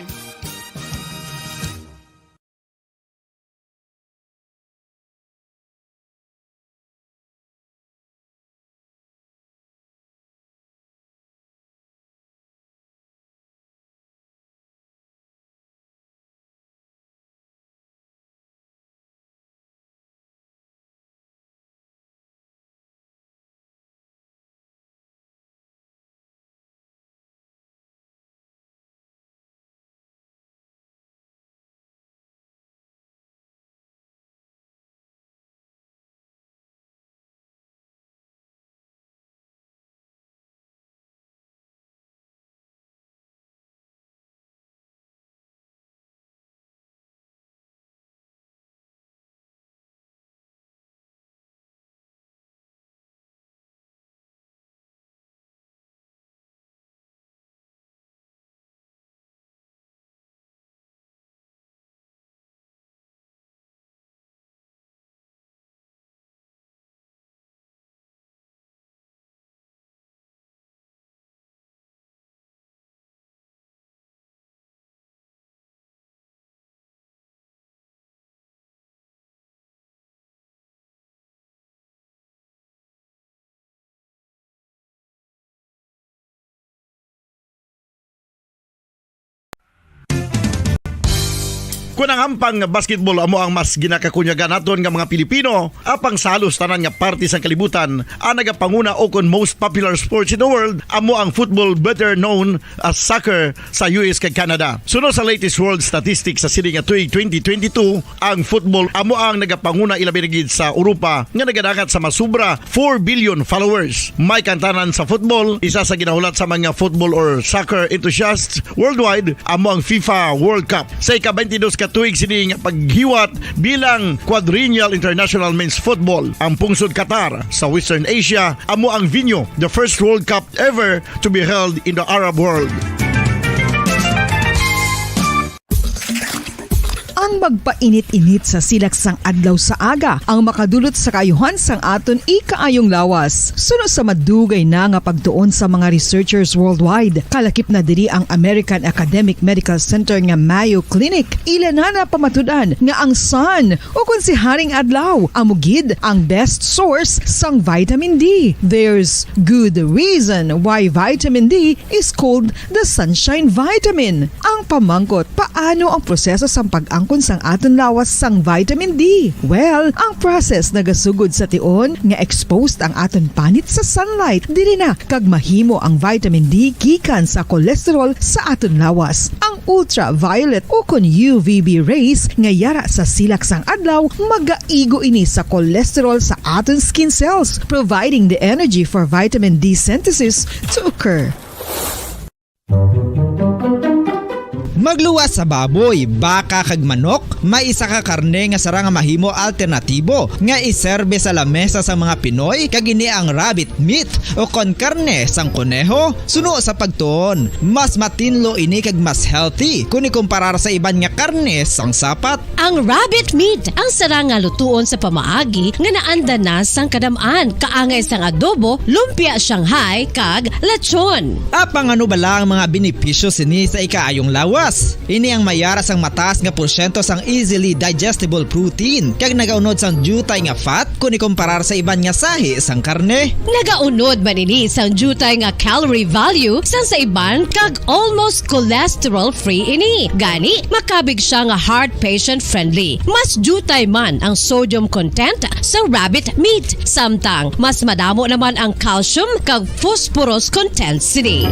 Kon ang hampang nga basketball amo ang mas ginakakunyagan naton nga mga Pilipino, apang sa halos tanan nga parte sang kalibutan, ang nagapanguna o kon most popular sports in the world amo ang football, better known as soccer, sa U S kag Canada. Suno sa latest world statistics sa sini nga tuig twenty twenty-two, ang football amo ang nagapanguna, ilabi na gid sa Europa, nga nagadangat sa masubra four billion followers. May kantanan sa football, isa sa ginahulat sa mga football or soccer enthusiasts worldwide amo ang FIFA World Cup. Sa ika-twenty-dos ka tuig sini nga paghiwat bilang Quadrennial International Men's Football, ang pungsod Qatar sa Western Asia amo ang venue, the first World Cup ever to be held in the Arab world. Ang magpainit-init sa silak sang adlaw sa aga ang makadulot sa kaayuhan sang aton ikaayong lawas. Suno sa madugay na nga pagtuon sa mga researchers worldwide, kalakip na diri ang American Academic Medical Center nga Mayo Clinic. Ila na napamatud-an nga ang sun, o kon si Haring Adlaw, amo gid ang best source sang vitamin D. There's good reason why vitamin D is called the sunshine vitamin. Ang pamangkot, paano ang proseso sang pag-angkon sang aton lawas sang vitamin D? Well, ang process nagasugod sa tion nga exposed ang aton panit sa sunlight. Diri na kag mahimo ang vitamin D gikan sa cholesterol sa aton lawas. Ang ultraviolet o kon U V B rays nga yara sa silak sang adlaw magaigo ini sa cholesterol sa aton skin cells, providing the energy for vitamin D synthesis to occur. Magluwas sa baboy, baka kag manok, may isa ka karne nga sarang nga mahimo alternatibo nga iserbe sa lamesa sang mga Pinoy, kag ini ang rabbit meat o kon karne sang koneho. Suno sa pagtuon, mas matinlo ini kag mas healthy kon ikumparar sa iban nga karne sang sapat. Ang rabbit meat ang sarang nga lutuon sa pamaagi nga naanda na sang kadam-an, kaangay sang adobo, lumpia Shanghai, kag lechon. Apang ano bala ang mga benepisyo sini sa ikaayong lawas? Ini ang mayara sang mataas nga porsyento sang easily digestible protein kag nagaunod sang diutay nga fat kon ikomparar sa iban nga sahi sang karne. Nagaunod man ini sang diutay nga calorie value sang sa iban kag almost cholesterol-free ini. Gani, makabig siya nga heart patient-friendly. Mas diutay man ang sodium content sa rabbit meat, samtang mas madamo naman ang calcium kag phosphorus content sini.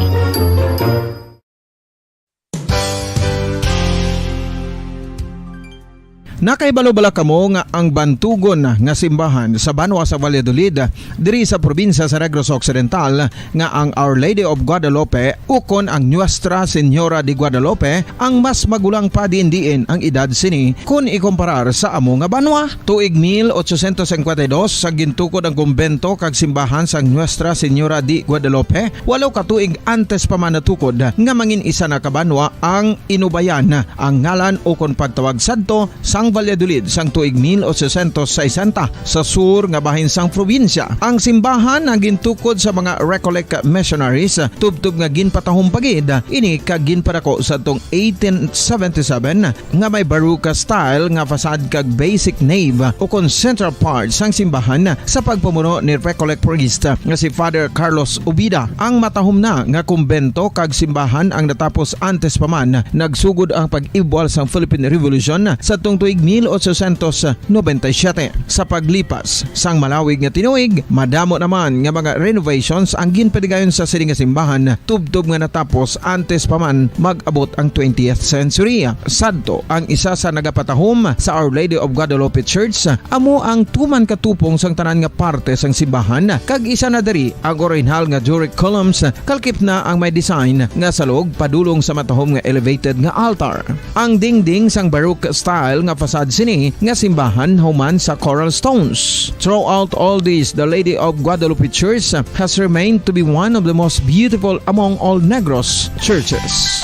Nakahibalo bala kamo nga ang bantugon nga simbahan sa banwa sa Valladolid, diri sa probinsya sa Negros Occidental, nga ang Our Lady of Guadalupe ukon ang Nuestra Señora de Guadalupe ang mas magulang pa diin-diin ang edad sini kon ikomparar sa amo nga banwa? Tuig mil ochocientos cincuenta y dos, sa gintukod ang kumbento kag simbahan sang Nuestra Señora de Guadalupe, walo ka tuig antes pa man natukod nga mangin isa na ka banwa ang Inubayan, ang ngalan ukon pagtawag sadto sang Valladolid sang tuig mil ochocientos sesenta, sa sur nga bahin sang probinsya. Ang simbahan ang gintukod sa mga Recollect missionaries, tubtob nga ginpatahom pa gid ini kag ginpadako sadtong eighteen seventy-seven, nga may Baroque style nga facade kag basic nave ukon central part sang simbahan sa pagpamuno ni Recollect priest nga si Father Carlos Ubida. Ang matahom na nga kumbento kag simbahan ang natapos antes pa man nagsugod ang pag-ibwal sang Philippine Revolution sadtong tuig mil ochocientos noventa y siete. Sa paglipas sang malawig nga tinuig, madamo naman nga mga renovations ang ginpadigayon sa sini nga simbahan, tubtob nga natapos antes pa man mag-abot ang twentieth century. Sadto, ang isa sa nagapatahom sa Our Lady of Guadalupe Church amo ang tuman ka tupong sang tanan nga parte sang simbahan, kag isa na diri ang orihinal nga Doric columns, kalkip na ang may design nga salog padulong sa matahom nga elevated nga altar. Ang dingding sang Baroque style nga facade sini nga simbahan human sa coral stones. Throughout all this, the Lady of Guadalupe Church has remained to be one of the most beautiful among all Negros churches.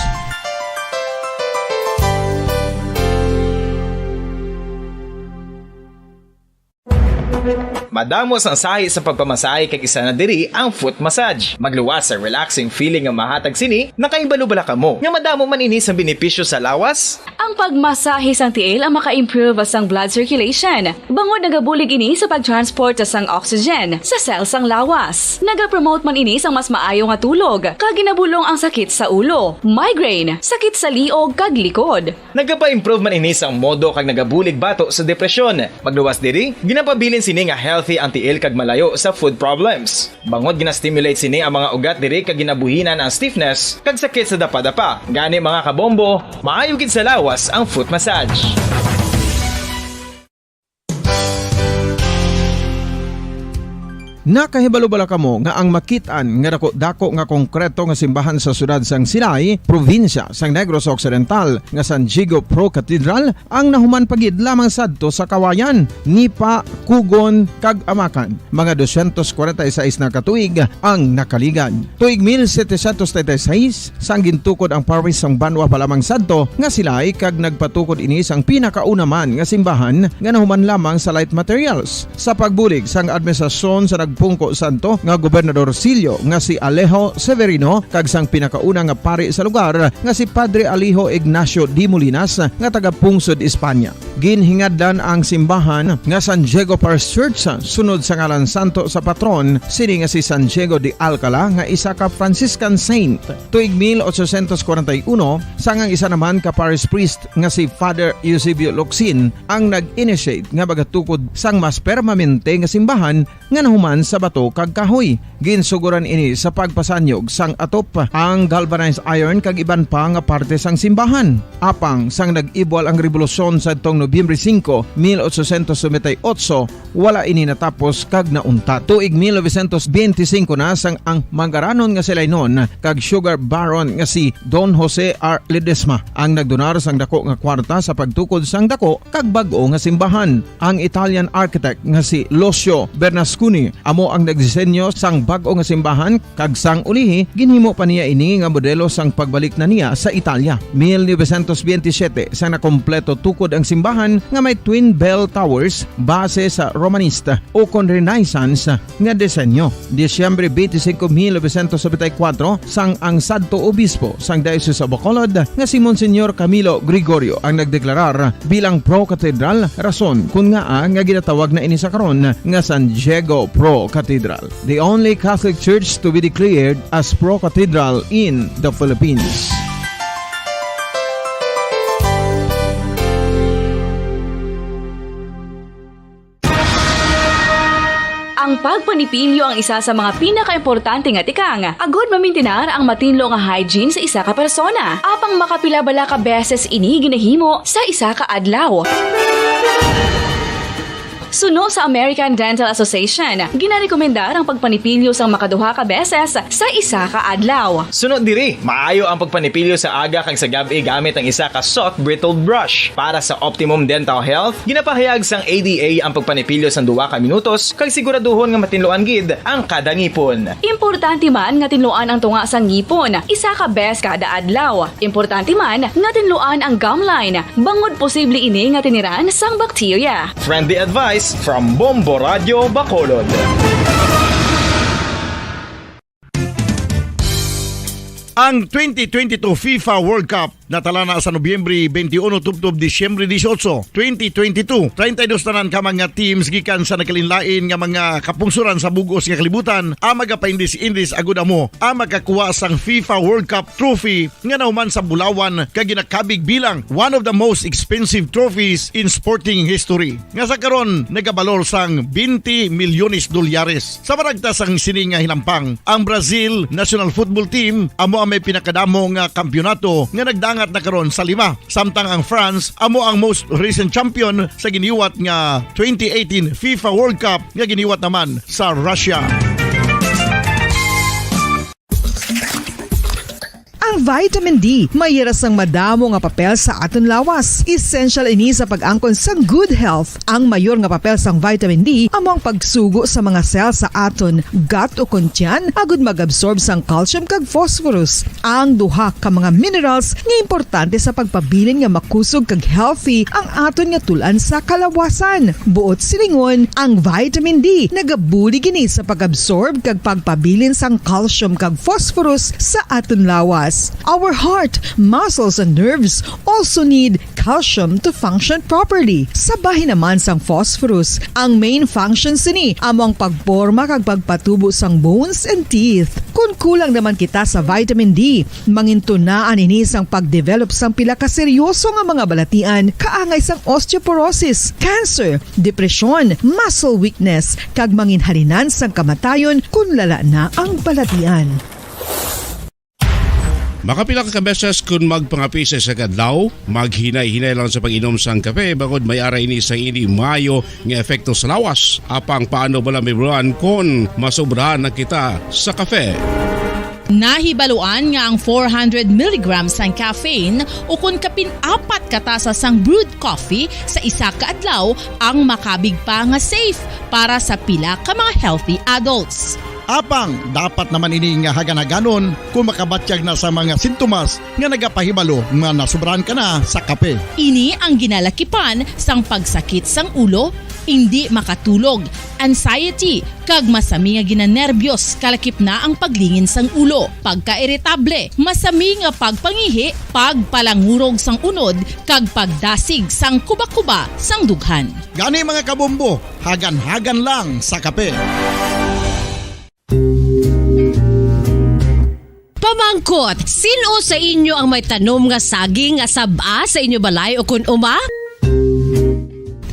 Madamo sang sahi sa pagpamasahe kag isa na diri ang foot massage. Magluwas sa relaxing feeling nga mahatag sini. Nakahibalo bala kamo nga madamo man ini sang benepisyo sa lawas? Ang pagmasahe sang tiil ang maka-improve sang blood circulation, bangod nagabulig ini sa pag-transport sang oxygen sa cell sang lawas. Nagapromote man ini sang mas maayo nga tulog, kag ginabulong ang sakit sa ulo, migraine, sakit sa liog, kag likod. Nagapa-improve man ini sang modo kag nagabulig bato sa depresyon. Magluwas diri, ginapabilin sini nga healthy ang tiil kag malayo sa foot problems. Bangod gina-stimulate sini ang mga ugat diri kag ginabuhinan ang stiffness kag sakit sa dapadapa. Gani, mga kabombo, maayo gid sa lawas ang foot massage. Nakahibalo bala kamo nga ang makit-an nga dako-dako nga konkreto nga simbahan sa siyudad sang Silay, probinsya sang Negros Occidental, nga San Diego Pro Cathedral, ang nahuman pa gid lamang sadto sa Kawayan, Nipa, Kugon, kag Amakan. Mga dosyentos kwarenta y seis na ka tuig ang nakaligad. Tuig mil setecientos treinta y seis, sang gintukod ang parish sang banwa pa lamang sadto nga Silay, kag nagpatukod ini sang pinakauna man nga simbahan nga nahuman lamang sa light materials. Sa pagbulig sang administrasyon sa nagpungko sadto nga gobernadorsilyo nga si Alejo Severino kag sang pinakauna nga pari sa lugar nga si Padre Alejo Ignacio de Molinas nga taga-pungsod Espanya. Ginhingadlan ang simbahan nga San Diego Parish Church sunod sa ngalan santo sa patron sini nga si San Diego de Alcala, nga isa ka Franciscan saint. Tuig mil ochocientos kwarenta y uno, sang ang isa naman ka parish priest nga si Father Eusebio Locsin ang nag-initiate nga magatukod sang mas permanente nga simbahan nga nahuman sa bato kag kahoy. Ginsugoran ini sa pagpasanyog sang atop, ang galvanized iron kag iban pa nga parte sang simbahan. Apang sang nag-ibwal ang rebolusyon sadtong Nobyembre singko, mil ochocientos noventa y ocho, wala ini natapos kag nauntat. Tuig mil novecientos benti singko na, sang ang manggaranon nga si Lainon kag sugar baron nga si Don Jose R. Ledesma ang nagdonar sang dako nga kwarta sa pagtukod sang dako kag bag-o nga simbahan. Ang Italian architect nga si Lucio Bernasconi amo ang nagdisenyo sang bag-o nga simbahan, kag sang ulihi, ginhimo pa niya ini nga modelo sang pagbalik na niya sa Italia. Mil novecientos benti siyete, sang nakompleto tukod ang simbahan nga may twin bell towers base sa Romanista ukon Renaissance nga disenyo. Disyembre benti singko, mil novecientos nobenta y kuwatro, sang ang sadto obispo sang Diocese of Bacolod nga si Monsignor Camilo Gregorio ang nagdeklarar bilang pro-cathedral, rason kon ngaa nga ginatawag na ini sa karon nga San Diego Pro Cathedral, the only Catholic church to be declared as pro-cathedral in the Philippines. Ang pagpanipilyo ang isa sa mga pinakaimportante nga tikang agud mamintinar ang matinlo nga hygiene sa isa ka persona. Apang makapila bala ka beses ini ginahimo sa isa ka adlaw? Suno sa American Dental Association, ginarekomendar ang pagpanipilyo sang makaduha ka beses sa isa ka adlaw. Suno diri, maayo ang pagpanipilyo sa aga kag sa gab-i gamit ang isa ka soft bristled brush. Para sa optimum dental health, ginapahayag sang A D A ang pagpanipilyo sang duha ka minutos kag siguraduhon nga matinluan gid ang kada ngipon. Importante man nga tinluan ang tunga sang ngipon isa ka bes kada adlaw. Importante man nga tinluan ang gum line, bangod posible ini nga tiniran sang bakterya. Friendly advice from Bombo Radio Bacolod. Ang twenty twenty-two FIFA World Cup natala na sa Nobyembre twenty-one tubtob Disyembre dieciocho, twenty twenty-two. Treinta y dos tanan ka mga teams gikan sa nagkalainlain nga mga kapungsoran sa bug-os nga kalibutan ang magapaindis-indis agud amo ang makakuha sang FIFA World Cup trophy nga nahuman sa bulawan kag ginakabig bilang one of the most expensive trophies in sporting history, nga sa karon nagabalor sang twenty milyones dolyares. Sa maragta sang sini nga hinampang, ang Brazil national football team amo ang may pinakadamo nga kampiyonato nga nagdangat na karon sa lima, samtang ang France amo ang most recent champion sa giniwat nga twenty eighteen FIFA World Cup nga giniwat naman sa Russia. Ang vitamin D may hira sang madamo nga papel sa aton lawas. Essential ini sa pag-angkon sang good health. Ang mayor nga papel sang vitamin D amo ang pagsugo sa mga cell sa aton gut o kon tiyan agud mag-absorb sang calcium kag phosphorus, ang duha ka mga minerals nga importante sa pagpabilin nga makusog kag healthy ang aton nga tul-an sa kalawasan. Buot silingon, ang vitamin D nagabulig ini sa pag-absorb kag pagpabilin sang calcium kag phosphorus sa aton lawas. Our heart, muscles, and nerves also need calcium to function properly. Sa bahin naman sang phosphorus, ang main function sini amo ang pagporma kag pagpatubo sang bones and teeth. Kon kulang naman kita sa vitamin D, mangintunaan ini sang pagdevelop sang pila ka seryoso nga mga balatian kaangay sang osteoporosis, cancer, depresyon, muscle weakness, kag manginhalinan sang kamatayon kon lala na ang balatian. Makapila ka beses kon magpangape sa isa ka adlaw, maghinay-hinay lang sa pag-inom sang kape, bangod may ara ini sa hindi maayo nga epekto sa lawas. Apang paano bala, Mibran, kon masobrahan na kita sa kape? Nahibaluan nga ang four hundred milligrams sang caffeine, ukon kapin apat ka tasa sang brewed coffee sa isa ka adlaw, ang makabig pa nga safe para sa pila ka mga healthy adults. Apang dapat naman ini nga hagan-haganon kung makabatyag na sa mga sintomas nga nagapahibalo nga nasubrahan ka na sa kape. Ini ang ginalakipan sang pagsakit sang ulo, indi makatulog, anxiety, kag masami nga ginanerbyos, kalakip na ang paglingin sang ulo, pagkairitable, masami nga pagpangihi, pagpalangurog sang unod, kag pagdasig sang kuba-kuba sang dughan. Gani, mga kabombo, hagan-hagan lang sa kape. Pamangkot, sin-o sa inyo ang may tanom nga saging nga sab-a sa inyo balay o kon uma?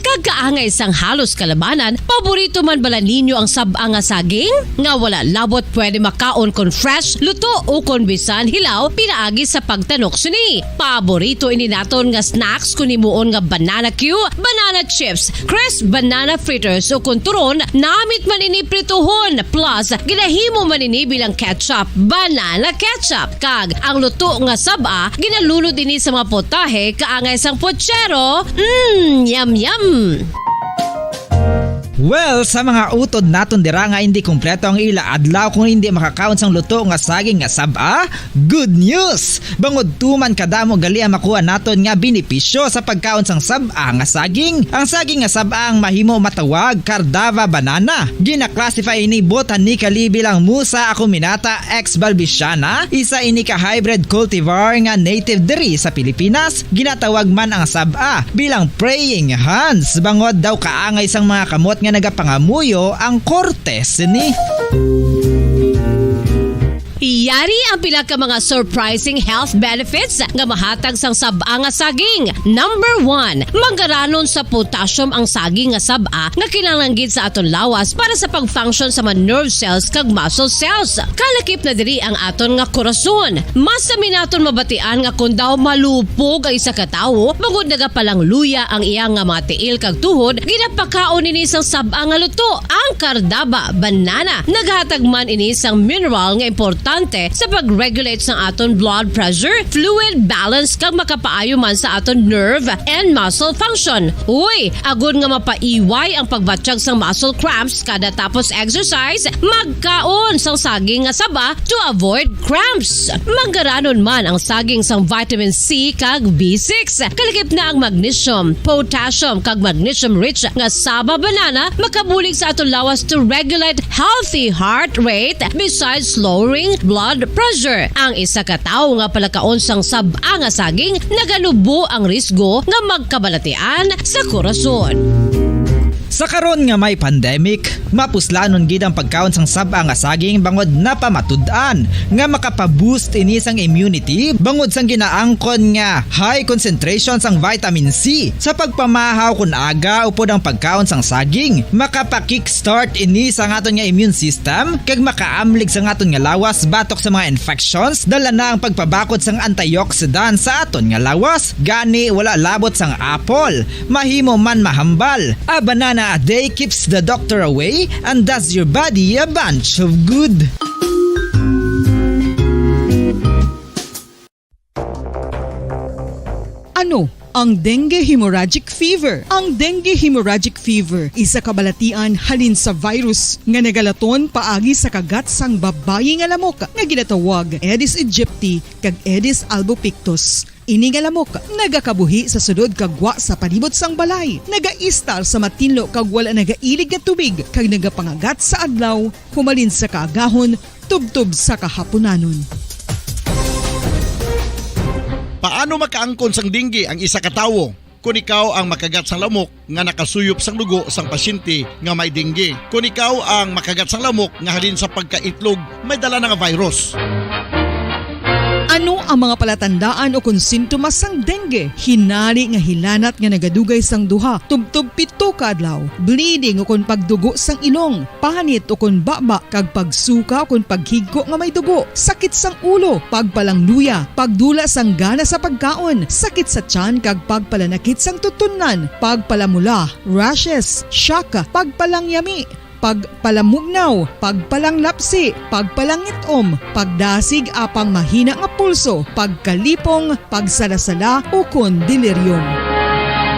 Kag kaangay sang halos kalabanan, paborito man bala ninyo ang sab-a nga saging? Nga wala labot pwede makaon kon fresh, luto, o kon bisan hilaw pinaagi sa pagtanok sini. Paborito ini naton nga snacks kon himuon nga banana cue, banana chips, crisp banana fritters, o kon turon, namit man ini prituhon, plus ginahimo man ini bilang ketchup, banana ketchup. Kag ang luto nga sab-a, ginalunod ini sa mga putahe kaangay sang putsero. Mm, yum, yum! Well, sa mga utod naton dira nga hindi kompleto ang ila adlaw kung hindi makakaon sang luto nga saging nga sab-a, good news! Bangod tuman kadamo gali ang makuha naton nga benepisyo sa pagkaon sang sab-a nga saging. Ang saging nga sab-a ang mahimo matawag Cardava banana. Gina-classify ini botanically bilang Musa acuminata ex balbisiana, isa ini ka hybrid cultivar nga native diri sa Pilipinas. Ginatawag man ang sab-a bilang praying hands, bangod daw kaangay sang mga kamot nga nagapangamuyo ang korte sini. Yari ang pila ka mga surprising health benefits nga mahatag sang sab-a nga saging. Number one, manggaranon sa potassium ang saging nga sab-a nga kinahanglan gid sa aton lawas para sa pag-function sa mga nerve cells kag muscle cells. Kalakip na diri ang aton nga korason. Masami naton mabatian nga kon daw malupog ang isa ka tawo, bangod nagapalangluya ang iya nga mga tiil kag tuhod, ginapakaon ini sang sab-a nga luto. Ang Cardaba banana nagahatag man ini sang mineral nga importante sa pag-regulate sang aton blood pressure, fluid balance, kag makapaayo man sa aton nerve and muscle function. Uy, agod nga mapaiway ang pagbatyag sang muscle cramps kada tapos exercise, magkaon sang saging nga saba to avoid cramps. Manggaranon man ang saging sang vitamin C kag B six. Kalakip na ang magnesium, potassium, kag magnesium-rich nga saba banana makabulig sa aton lawas to regulate healthy heart rate besides lowering blood pressure. Ang isa ka tawo nga palakaon sang sab-a nga saging naganubo ang risgo nga magkabalatian sa korason. Sa karon nga may pandemic, mapuslanon gid ang pagkaon sang sab-a nga saging bangod napamatud-an nga makapa-boost ini sang immunity bangod sang ginaangkon nga high concentration sang vitamin C. Sa pagpamahaw kon aga upod ang pagkaon sang saging, makapa-kickstart ini sa aton nga immune system kag makaamlig sa aton nga lawas batok sa mga infections. Dala na ang pagpabakod sang antioxidant sa aton nga lawas. Gani, wala labot sang apple, mahimo man mahambal. A banana a day keeps the doctor away and does your body a bunch of good. Ano ang dengue hemorrhagic fever? Ang dengue hemorrhagic fever isa ka balatian halin sa virus nga nagalaton paagi sa kagat sang babayi nga lamok nga ginatawag Aedes aegypti kag Aedes albopictus. Ini nga lamok nagakabuhi sa sulod kag gwa sa palibot sang balay, nagaistar sa matinlo kag wala nagailig nga tubig, kag nagapangagat sa adlaw humalin sa kaagahon tubtob sa kahapunanon. Paano makaangkon sang dengue ang isa ka tawo? Kon ikaw ang makagat sang lamok nga nakasuyop sang dugo sang pasyente nga may dengue. Kon ikaw ang makagat sang lamok nga halin sa pagkaitlog may dala na nga virus. Ano ang mga palatandaan o kon sintomas sang dengue? Hinari nga hilanat nga nagadugay sang duha tubtob pito ka adlaw, bleeding o kon pagdugo sang ilong, panit o kon baba, kag pagsuka o kon paghigko nga may dugo, sakit sang ulo, pagpalangluya, pagdula sang gana sa pagkaon, sakit sa tiyan kag pagpalanakit sang tutunlan, pagpalamula, rashes, shock, pagpalangyami, pagpalamugnaw, pagpalanglapsi, pagpalangitom, pagdasig apang mahina nga pulso, pagkalipong, pagsalasala, ukon delirium.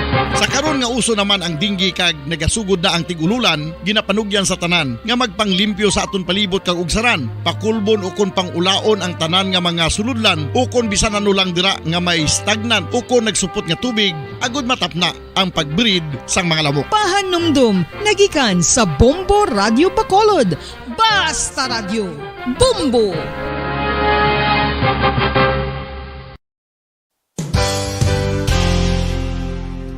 Sa karon nga uso naman ang dengue kag nagasugod na ang tig-ululan, ginapanugyan sa tanan nga magpanglimpyo sa aton palibot kag ugsaran, pakulbon ukon pang-ulaon ang tanan nga mga sulodlan ukon bisan ano lang dira nga may stagnant ukon nagsupot nga tubig agud matapna ang pag-breed sang mga lamok. Pahanumdom nga gikan sa Bombo Radyo Bacolod. Basta Radyo, Bombo!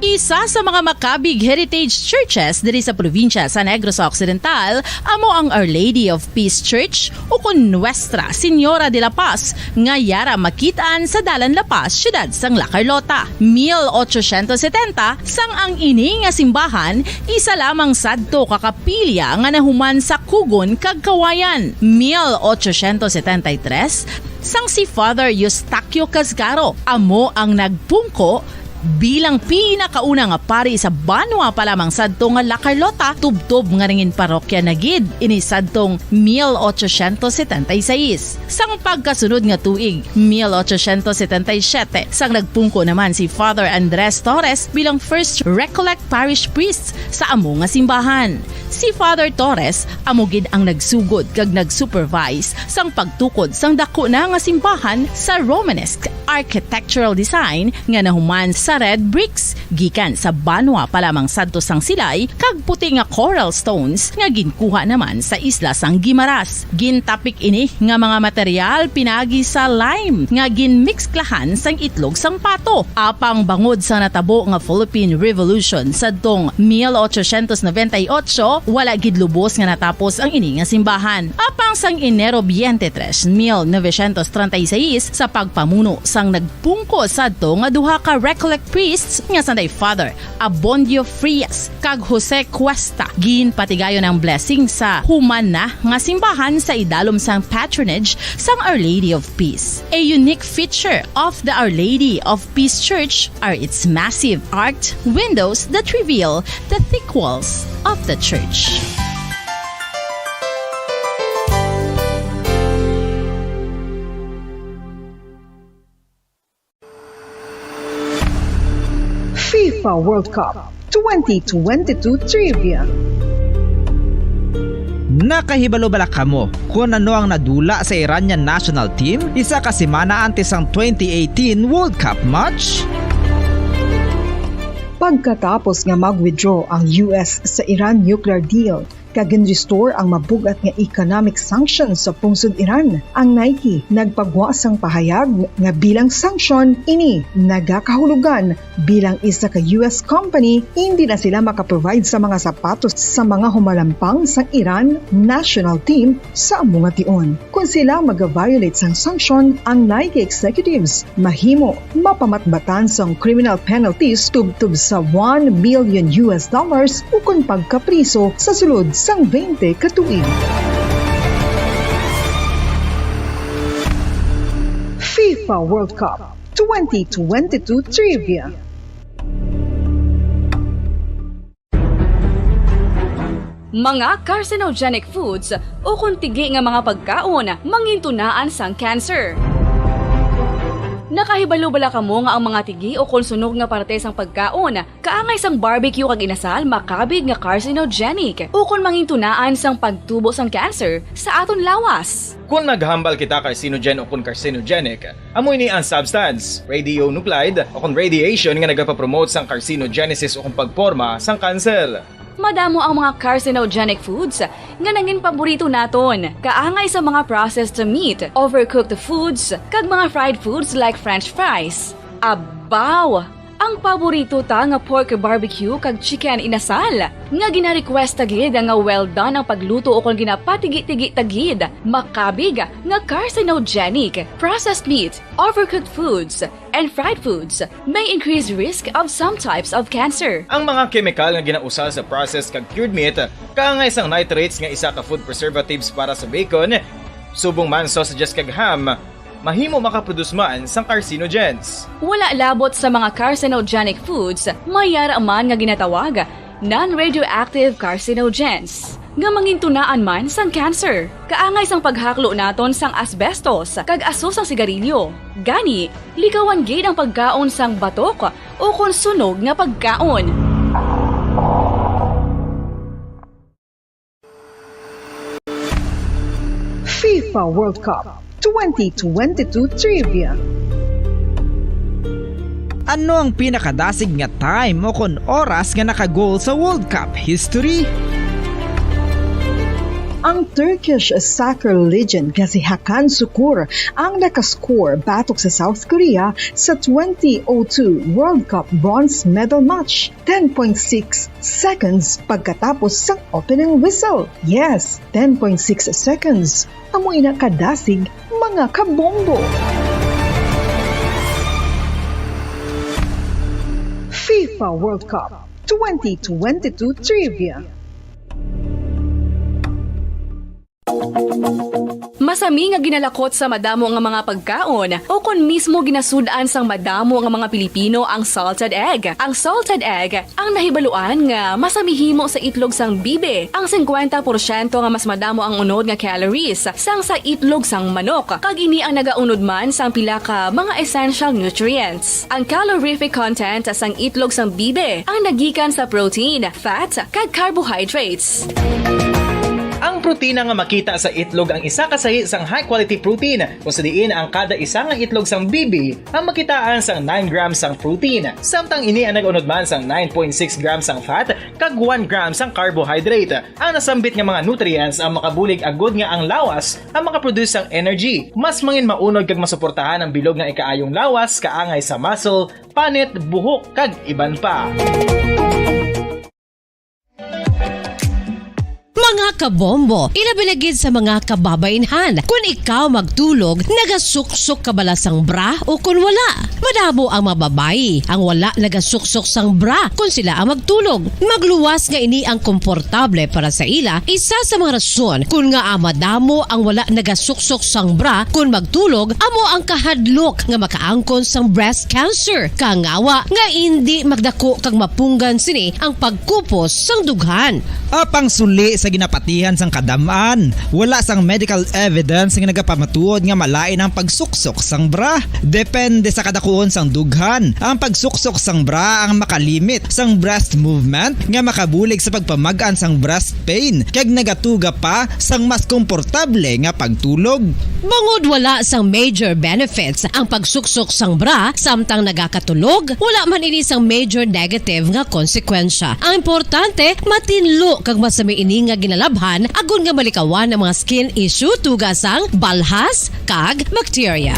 Isa sa mga Macabig Heritage Churches diri sa probinsya sa Negros Occidental amo ang Our Lady of Peace Church, ukon Nuestra Señora de la Paz, nga yara makit-an sa Dalan La Paz, siyudad sang La Carlota. Mil ochocientos setenta, sang ang ini nga simbahan isa lamang sadto ka kapilya nga nahuman sa kugon kag kawayan. Mil ochocientos setenta y tres, sang si Father Eustaquio Casgaro amo ang nagpungko bilang pinakauna nga pari sa banwa pa lamang sadto nga La Carlota, tubtob nga nangin parokya na gid ini sadtong mil ochocientos setenta y seis. Sang pagkasunod nga tuig, mil ochocientos setenta y siete, sang nagpungko naman si Father Andres Torres bilang first Recollect Parish Priest sa amo nga simbahan. Si Father Torres amo gid ang nagsugod kag nag-supervise sang pagtukod sang daku na nga simbahan sa Romanesque architectural design nga nahuman sa red bricks gikan sa banwa pa lamang sadto sang silay kag puti nga coral stones nga ginkuha naman sa isla sang Guimaras. Gintapik ini nga mga material pinagi sa lime nga ginmikslahan sang itlog sang pato. Apang bangod sa natabo nga Philippine Revolution sadtong mil ochocientos noventa y ocho, wala gid lubos nga natapos ang ini nga simbahan. Apang sang Enero twenty-three, mil novecientos treinta y seis, sa pagpamuno sang nagpungko sadto nga duha ka Recollect priests nga sanday Father Abondio Frias kag Jose Cuesta, ginpatigayon ang blessing sa human na nga simbahan sa idalom sang patronage sang Our Lady of Peace. A unique feature of the Our Lady of Peace Church are its massive arched windows that reveal the thick walls of the church. FIFA World Cup twenty twenty-two Trivia. Nakahibalo bala kamo kon ano ang nadula sa Iranian national team isa ka semana antes sang twenty eighteen World Cup match? Pagkatapos nga mag-withdraw ang U S sa Iran nuclear deal, kag gin-restore ang mabug-at nga economic sanctions sa pungsod Iran. Ang Nike nagpagwa sang pahayag nga bilang sanction ini nagakahulugan bilang isa ka U S company, hindi na sila makaprovide sa mga sapatos sa mga humalampang sang Iran national team sa amo nga tion. Kon sila maga-violate sang sanction, ang Nike executives mahimo mapamatbatan sang criminal penalties tubtob sa one million U S dollars ukon pagkapriso sa sulod sang twenty ka tuig. FIFA World Cup twenty twenty-two Trivia. Mga carcinogenic foods ukon tigi nga mga pagkaon mangintunaan sang cancer. Nakahibalo bala kamo nga ang mga tigi ukon sunog nga parte sang pagkaon, kaangay sang barbecue kag inasal, makabig nga carcinogenic ukon mangintunaan sang pagtubo sang cancer sa aton lawas? Kon naghambal kita carcinogen ukon carcinogenic, amo ini ang substance, radionuclide, ukon radiation nga nagapapromote sang carcinogenesis ukon pagporma sang cancer. Madamo ang mga carcinogenic foods nga nangin paborito naton, kaangay sa mga processed meat, overcooked foods, kag mga fried foods like French fries. Abaw! Ang paborito ta nga pork barbecue kag chicken inasal, nga gina-request ta gid nga well done ang pagluto ukon ginapatigi-tigi ta gid, makabig nga carcinogenic. Processed meat, overcooked foods, and fried foods may increase risk of some types of cancer. Ang mga kemikal nga ginausal sa processed kag cured meat, kaangay sang nitrates nga isa ka food preservatives para sa bacon, subong man sausages kag ham, mahimo makaproduce man sang carcinogens. Wala labot sa mga carcinogenic foods, may yara man nga ginatawag non-radioactive carcinogens, nga mangintunaan man sang cancer. Kaangay sang paghaklo naton sang asbestos kag aso sang sigarilyo. Gani, likawan gid ang pagkaon sang batok ukon sunog nga pagkaon. FIFA World Cup twenty twenty-two Trivia. Ano ang pinakadasig nga time o kon oras nga naka-goal sa World Cup history? Ang Turkish soccer legend nga si Hakan Sukur ang nakascore batok sa South Korea sa twenty oh two World Cup bronze medal match, ten point six seconds pagkatapos sang opening whistle. Yes, ten point six seconds. Amo ina kadasig, mga kabombo. FIFA World Cup twenty twenty-two Trivia. Masami nga ginalakot sa madamo nga mga pagkaon, o kon mismo ginasud-an sang madamo nga mga Pilipino ang salted egg. Ang salted egg ang nahibaluan nga masami himo sa itlog sang bibi, ang singkwenta porsyento nga mas madamo ang unod nga calories sang sa itlog sang manok, kag ini ang nagaunod man sang pila ka mga essential nutrients. Ang calorific content sang itlog sang bibi ang nagikan sa protein, fat, kag carbohydrates. Ang protina nga makita sa itlog ang isa ka sahi sang high-quality protein, kung sa diin ang kada isa nga itlog sang bibi ang makitaan sang nine grams sang protein, samtang ini ang nag-unod man sang nine point six grams sang fat kag one gram sang carbohydrate. Ang nasambit nga mga nutrients ang makabulig agud nga ang lawas ang makaproduce sang energy. Mas mangin maunod kag masuportahan ang bilog nga ikaayong lawas kaangay sa muscle, panit, buhok, kag iban pa. Mga kabombo, ilabi na gid sa mga kababainhan, kun ikaw magtulog, nagasuksok ka bala sang bra o kun wala? Madamo ang mga babayi ang wala nagasuksok sang bra kun sila ang magtulog. Magluwas nga ini ang komportable para sa ila, isa sa mga rason kun ngaa madamo ang wala nagasuksok sang bra kun magtulog amo ang kahadlok nga makaangkon sang breast cancer. Kangawa nga indi magdako kag mapunggan sini ang pagkupos sang dughan. Apang suli sa ginapatihan sang kadam-an, wala sang medical evidence nga nagapamatuod nga malain ang pagsuksok sang bra. Depende sa kadakuon sang dughan, ang pagsuksok sang bra ang makalimit sang breast movement nga makabulig sa pagpamag-an sang breast pain kag nagatuga pa sang mas komportable nga pagtulog. Bangod wala sang major benefits ang pagsuksok sang bra samtang nagakatulog, wala man ini sang major negative nga konsekwensya. Ang importante, matinlo kag masami ini nga ginalabhan agod nga malikawan ang mga skin issue tuga sang balhas kag bakterya.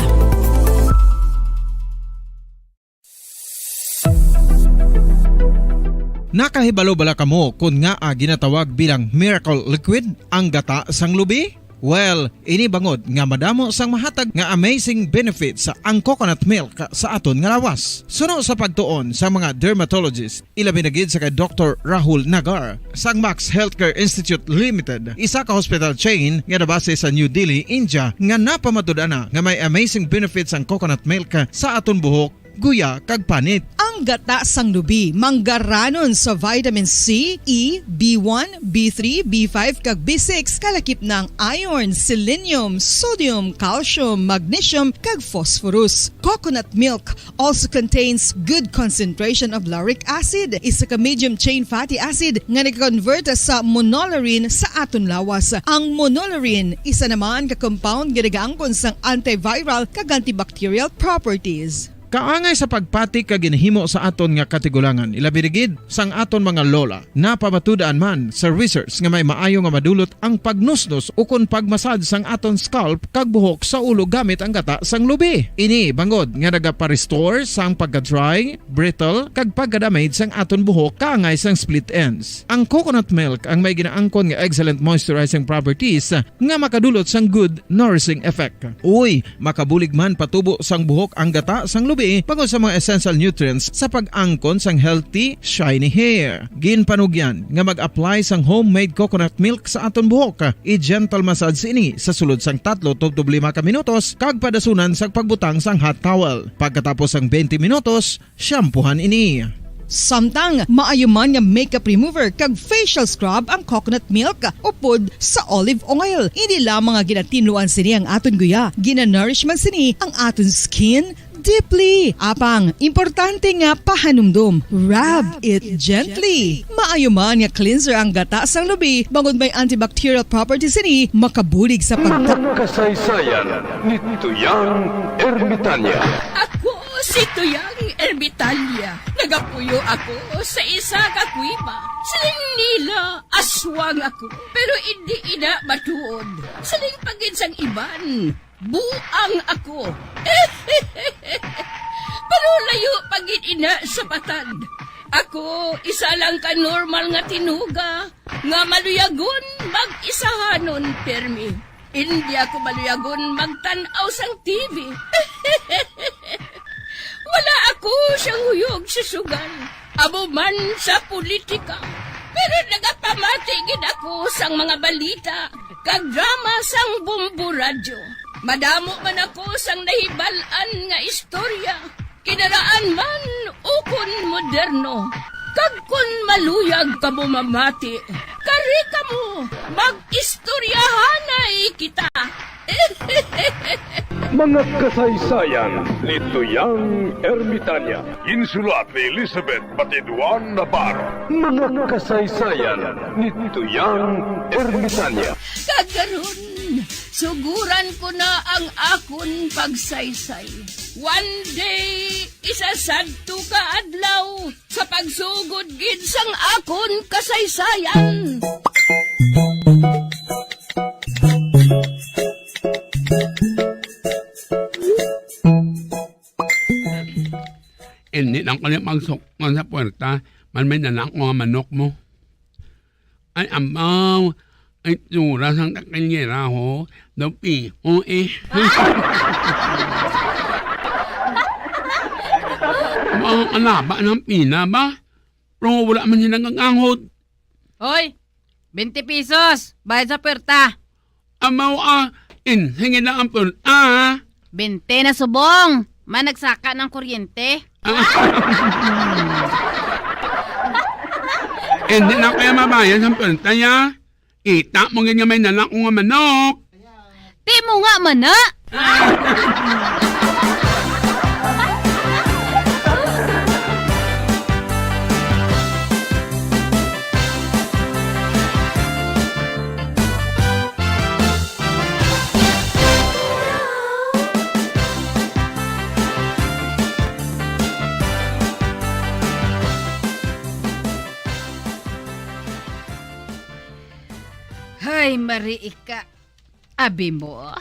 Nakahibalo bala kamo kon ngaa ginatawag bilang miracle liquid ang gata sang lubi? Well, ini bangod nga madamo sang mahatag nga amazing benefits ang coconut milk sa aton nga lawas. Suno sa pagtuon sa mga dermatologist, ilabi na gid sa kay Doktor Rahul Nagar sang Max Healthcare Institute Limited, isa ka hospital chain nga nabase sa New Delhi, India, nga napamatud-an na nga may amazing benefits ang coconut milk sa aton buhok, guya, kag panit. Ang gata sang lubi manggaranon sa vitamin C, E, B one, B three, B five, kag B six, kalakip na ang iron, selenium, sodium, calcium, magnesium, kag phosphorus. Coconut milk also contains good concentration of lauric acid, isa ka medium chain fatty acid nga nag-convert sa monolaurin sa aton lawas. Ang monolaurin, isa naman ka compound nga nagaangkon sang antiviral kag antibacterial properties. kaangay sa pagpati kag ginhimo sa aton nga katigulangan, ilabi na gid sang aton mga lola. Napamatud-an man sa research nga may maayo nga madulot ang pagnusnos ukon pagmasad sang aton scalp kag buhok sa ulo gamit ang gata sang lubi. Ini bangod nga nagapa-restore sang pagka-dry, brittle, kag pagka-damage sang aton buhok kaangay sang split ends. Ang coconut milk ang may ginaangkon nga excellent moisturizing properties nga makadulot sang good nourishing effect. Uy, makabulig man patubo sang buhok ang gata sang lubi bangod sa mga essential nutrients sa pag-angkon sang healthy, shiny hair. Ginpanugyan nga mag-apply sang homemade coconut milk sa aton buhok. I-gentle massage ini sa sulod sang tatlo tubtob lima ka minutos kag padasunan sang pagbutang sang hot towel. Pagkatapos sang twenty minutos, shampoohan ini. Samtang maayo man nga makeup remover kag facial scrub ang coconut milk upod sa olive oil. Hindi lamang nga ginatinluan sini ang aton guya, ginanourish man sini ang aton skin deeply. Apang, importante nga pahanumdom, rub it gently. Maayo man nga cleanser ang gata sang lubi bangod may antibacterial properties sini, makabulig sa pagta- Mga kasaysayan ni Tuyang Ermitanya. Ako si Tuyang Ermitanya. Nagapuyo ako sa isa ka kuweba. Siling nila, aswang ako, pero indi ina matuod. Siling pa gid sang iban, buang ako. Pero layo pa gid ina sa patad. Ako, isa lang ka normal nga tinuga nga maluyagon mag-isahanon pirmi. Indi ako maluyagon magtan-aw sang T V. Wala ako siyang huyog sa sugal, amo man sa politika. Pero nagapamati gid ako sang mga balita kag drama sang Bombo Radyo. Madamo man ako sang nahibal-an nga istorya, kinaraan man ukon moderno. Kag kon maluyag kamo mamati, kari kamo, mag-istoryahanay kita. Mga kasaysayan ni Tuyang Ermitanya. Ginsulat ni Elizabeth Batiduan Navarro. Mga kasaysayan ni Tuyang Ermitanya. Kag karon, suguran ko na ang akon pagsaysay. One day, isa sadto ka adlaw, sa pagsugod gid sang akon kasaysayan. Hindi lang ko niya magsukman sa puwerta, man may nanak mo nga manok mo. Ay, amaw. Ay, tura sang takanyera, ho. Daw piho, eh. Mga alaba ng pina ba? Pero wala man sila nag-anghod. Hoy, twenty pesos. Bayad sa puwerta. Amaw, ah. In, sige na ang puwerta, ah. Twenty na subong. Man nagsaka ng kuryente. Hindi na kaya mabayad ang puwerta niya. Kita mo gid nga may nanak ko nga manok. Ti mo nga man na. Hay, Marie, ika. Abi mo,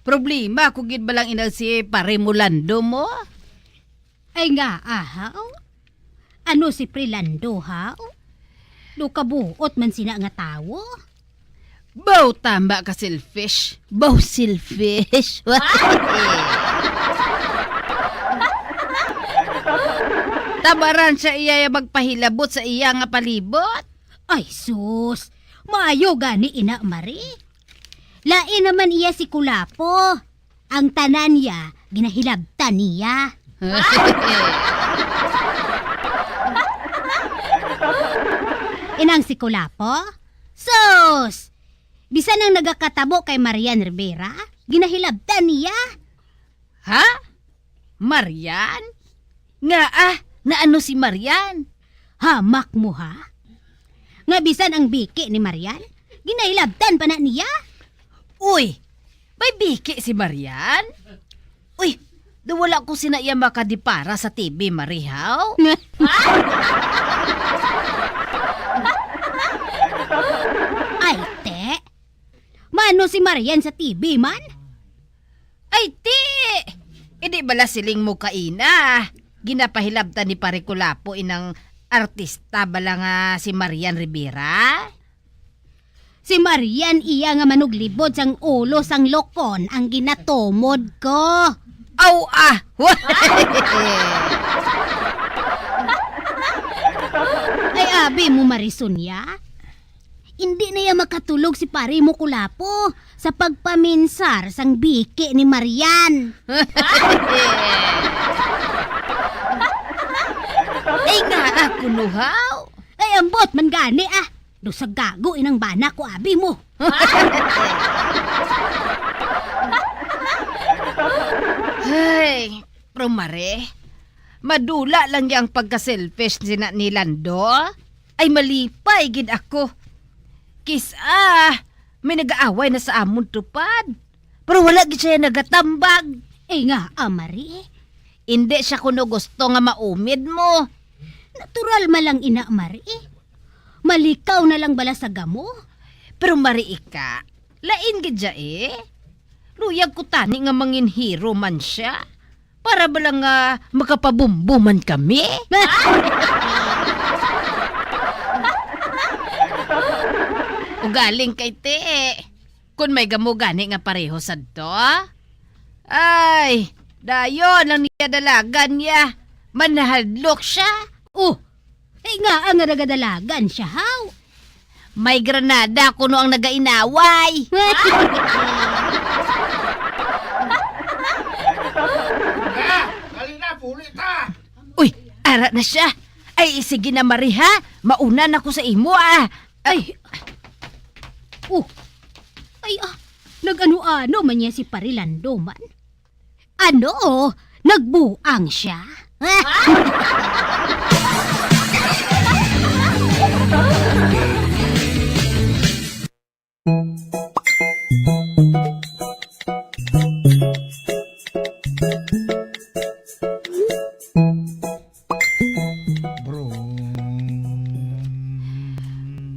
problema ko gid ba lang ina si Pare Mulando mo? Ay nga, ahaw? Ano si Pre Lando, haw? Do kabuot man sina nga tawo? Baw tama ka selfish. Baw selfish. Tabaran siya iya magpahilabot sa iya nga palibot. Ay, sus. Maayo gani ina, Mari. Lain naman iya si Kulapo. Ang tanan niya, ginahilabtan niya. Inang si Kulapo? Sus! Bisan ang nagakatabo kay Marian Rivera, ginahilabtan niya. Ha? Marian? Nga, ah, naano si Marian? Hamak mo, ha? Nga bisan ang biki ni Marian, ginahilabtan pa na niya? Uy, may biki si Marian? Uy, Do wala ko sina iya makadipara sa T V, Mari, haw? Ay, te. Mano si Marian sa T V man? Ay, ti! Hindi bala siling mo kaina? Ginapahilabtan ni Pare Kulapo inang artista bala nga si Marian Rivera? Si Marian iya nga manuglibot sang ulo sang lokon ang ginatumod ko. Aw, ah! Ay, abi mo, Marisonia. Indi na iya makatulog si pare mo Kulapo sa pagpaminsar sang biki ni Marian. Ay, nga ako, no, haw? Ay, ambot man gani, ah. Do sa gago inang bana ko, abi mo. Ay, pero Mare, madula lang yang pagka-selfish sina ni Lando. Ay, malipay gid ako. Kis-a, may nag-aaway na sa amon tupad. Pero wala gid siya nagatambag. Eh nga, Amari. Indi siya kuno gusto nga maumid mo. Natural man lang ina, Mari. Malikaw na lang bala sa gamo. Pero Mari, ika, lain gid siya eh. Luyag ko tani nga manginhiro man siya. Para bala nga makapabumbo man kami. Ugaling kay ti. Kun may gamo gani nga pareho sadto, ay, dayon lang niya dalagan niya. Manahadlok siya. Oh, ay nga ang nagadalagan siya, haw? May granada kuno ang nagainaway. Ah, dali na, puli ta. Uy, ara na siya. Ay, sige na, Mari, ha? Mauna na ko sa imo, ah. Ay. Oh. Ay, ah. Nag-ano-ano man niya si Pare Lando man. Ano? Nagbuang siya?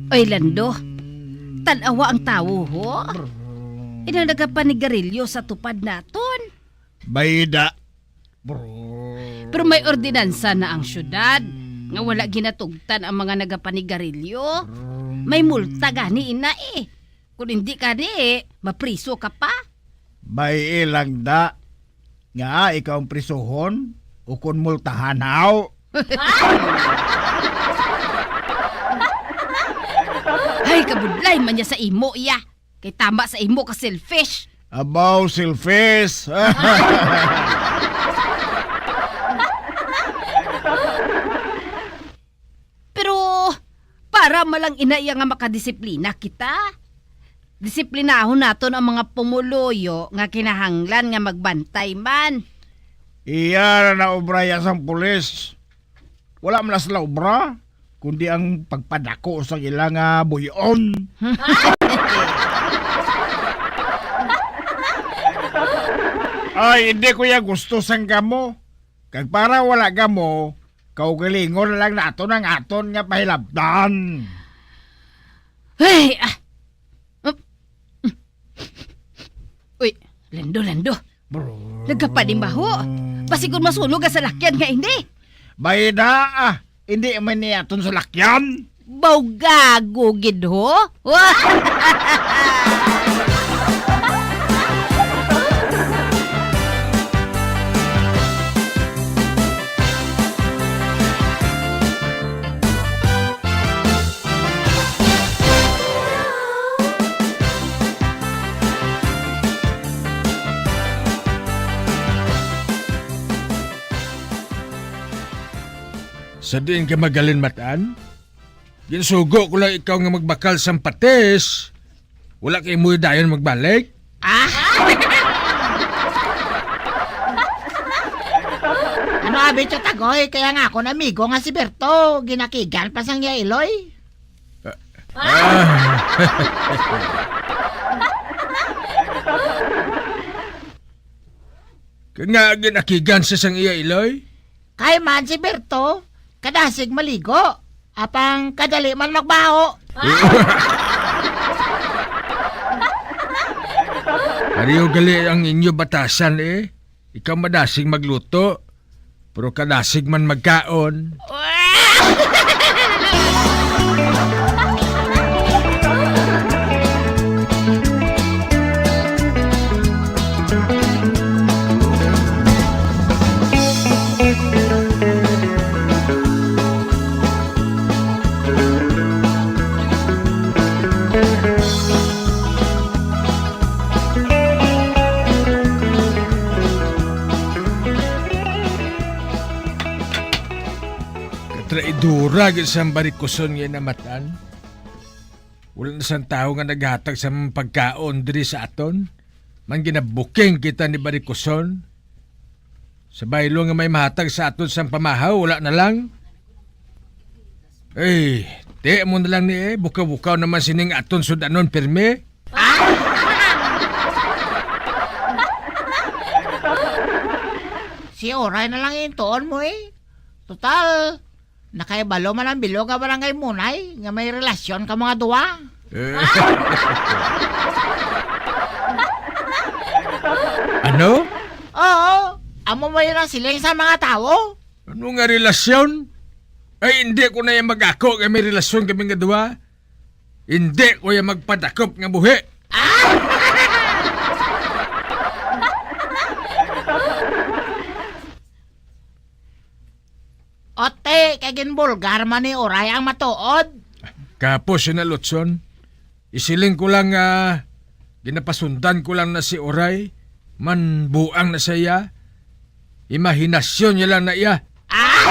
Oy, Lando, tan-awa ang tawo, ho. Inang nagapanigarilyo sa tupad naton. Bayda. Pero may ordinansa na ang syudad nga wala ginatugtan ang mga nagapanigarilyo. May multa gani ina eh. Kung hindi ka ni, mapriso ka pa. May ilang da nga ikaw ang prisuhon o kon multahan, haw? Ay, kabudlay man niya sa imo, iya. Kay tama sa imo ka selfish. Abaw, selfish. Pero para malang ina iya nga makadisiplina kita. Disiplinahon naton ang mga pumuluyo nga kinahanglan nga magbantay man. Iya na naobraya sang pulis. Wala man na sila obra, kundi ang pagpadako sa ila nga buyon. Ay, hindi ko ya gusto sang gamo. Kag para wala gamo, kaugalingon na lang naton ang aton nga pahilabtan. Ay, ah. Uy, Lando, Lando. Brrr. Nagkapanibaho. Basi kung masunog ang salakyan nga ini. Bayda, ah. Hindi man ni aton salakyan. Bawgago gid, ho? Sa diin ka magalinmatan? Ginsugo ko lang ikaw nga magbakal sang patis. Wala kay mo dayon magbalik? Ah! Ano abi, Tiyot Agoy? Kaya nga akon amigo nga si Berto, ginakigan pa sang iya iloy. Ah. Ah. Kay nga ginakigan sa sang iya iloy? Kay man si Berto, kadasig maligo, apang kadali man magbaho. Pareho gali ang inyo batasan, eh. Ikaw madasig magluto, pero kadasig man magkaon. Katraidora gid sang barikuson nga namatan. Wala na sang tawo nga naghatag sa mga pagkaon diri sa aton. Man ginabuking kita ni barikuson. Sa baylo nga may mahatag sa aton sang pamahaw, wala na lang. Eh, ti mo na lang ni, eh, bukaw-bukaw naman sining aton sud-anon pirmi. Si Oray na lang intuon mo, eh. Total, nakaibalo man ang bilog nga barangay Munay nga may relasyon ka mga duwa. Eh. Ano? Oo, amo mo yun ang siling sa mga tawo. Ano nga relasyon? Ay, hindi ko na yan mag-ako nga may relasyon kami nga duwa. Hindi ko yan magpadakop nga buhi. Ote, kay ginbulgar man ni Oray ang matuod. Kapos na, Lutson. Isiling ko lang nga ginapasundan ko lang na si Oray, man buang na sa iya. Imahinasyon niya lang na iya. Ah!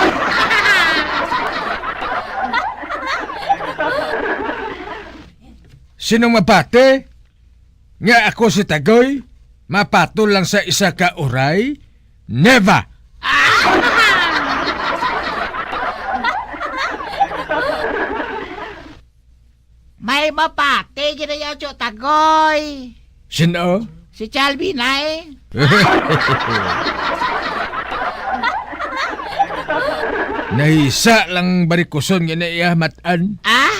Sino mapati nga ako si Tagoy mapatol lang sa isa ka Oray? Never! May mapati gid ang Tyo Tagoy. Sino? Si Chalvin ay. Nahisa lang barikuson nga na iya matan. Ah!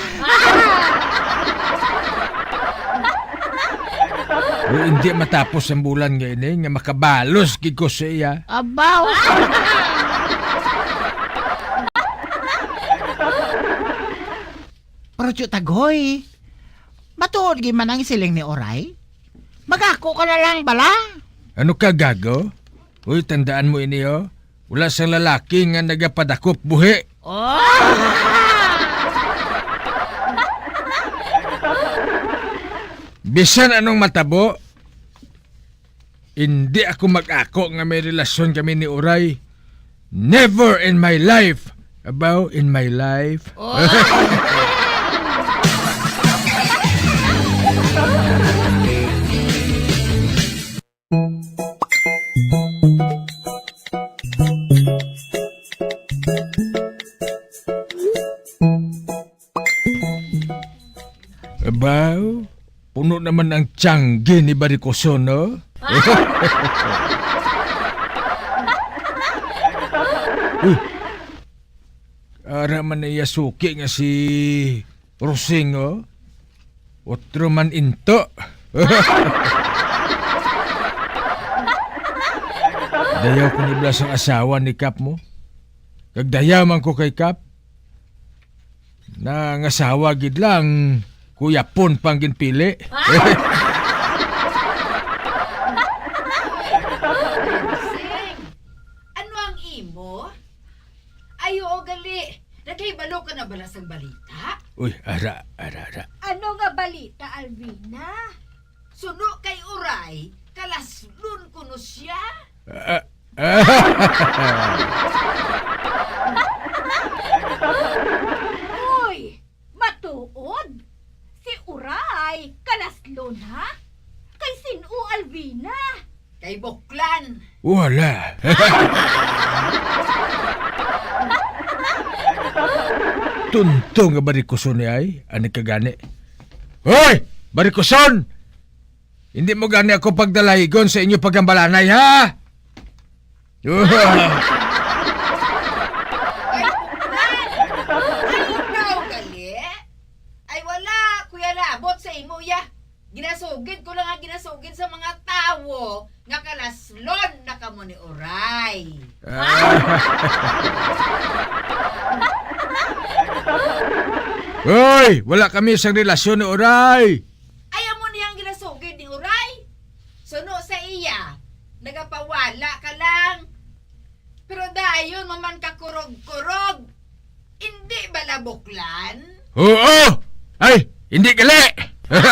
Pero hindi matapos ang bulan nga ini nga makabalos gid ko sa iya. Abaw! Pero Tyo Tagoy, matuod gid man ang siling ni Oray? Mag-ako ka na lang bala? Ano ka, gago? Uy, tandaan mo ini, oh. Wala sang lalaki nga nagapadakop buhi. Oh! Bisan anong matabo, hindi ako mag-ako nga may relasyon kami ni Oray. Never in my life. About in my life. Oh. Abaw, puno naman ang tiyanggi ni Barikoson, no? Uy, ara man na iya suki nga si Rosing, oh. Otro man into. Dayaw ko ni Blas ang asawa ni Kap mo. Kag dayaw man ko kay Kap. Nangasawa gid lang, kuyapon pang ginpili. Sing, ano ang imo? Ay, oo, gali. Nakahibalo ka na bala sang balita? Uy, ara, ara, ara. Ano nga balita, Alvina? Suno kay Uray, kalaslon kuno siya. Ah, ah. Uy, matuod? Si Uray, kalaslon, ha? Kay sin-o, Alvina? Kay Buklan. Wala. Tunto nga barikuson ni ay, ani ka gani. Hoy! Barikuson! Hindi mo gani ako pagdalaygon sa inyo paghambalanay, ha? Ay, ay, ikaw gali? Ay, wala, Kuya Labot, sa imo, ya. Ginasugid ko lang ang ginasugid sa mga tawo nga kalaslon na kamo ni Uray. Ah. Hoy, wala kami sang relasyon ni Uray. Ay, amo niya ang ginasugid ni Uray. Suno sa iya, nagapawala ka lang. Pero dayon mo man kakurog-kurog. Hindi bala buklan? Oo! Ay, hindi gali! Eh,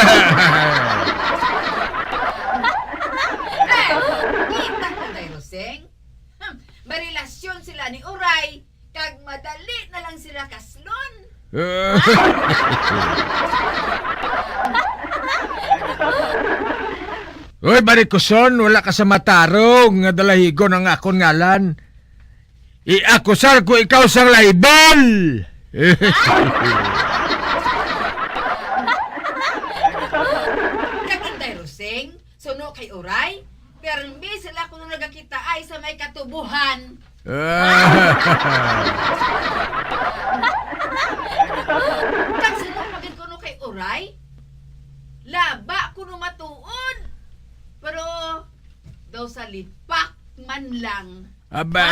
kita ko, Day Roseng. Hmm, marelasyon sila ni Uray, kag madali na lang sila kaslon. Uy, Barikoson, wala ka sa matarong nga dalahigon ang akon ngalan. Iakusar ko ikaw sang libel! Kag Inday Roseng, suno kay Uray, permi sila kuno nagakita ay sa may katubuhan. Kag suno pa gid kuno kay Uray, laba kuno matuod. Pero daw sa lipak man lang. Aba.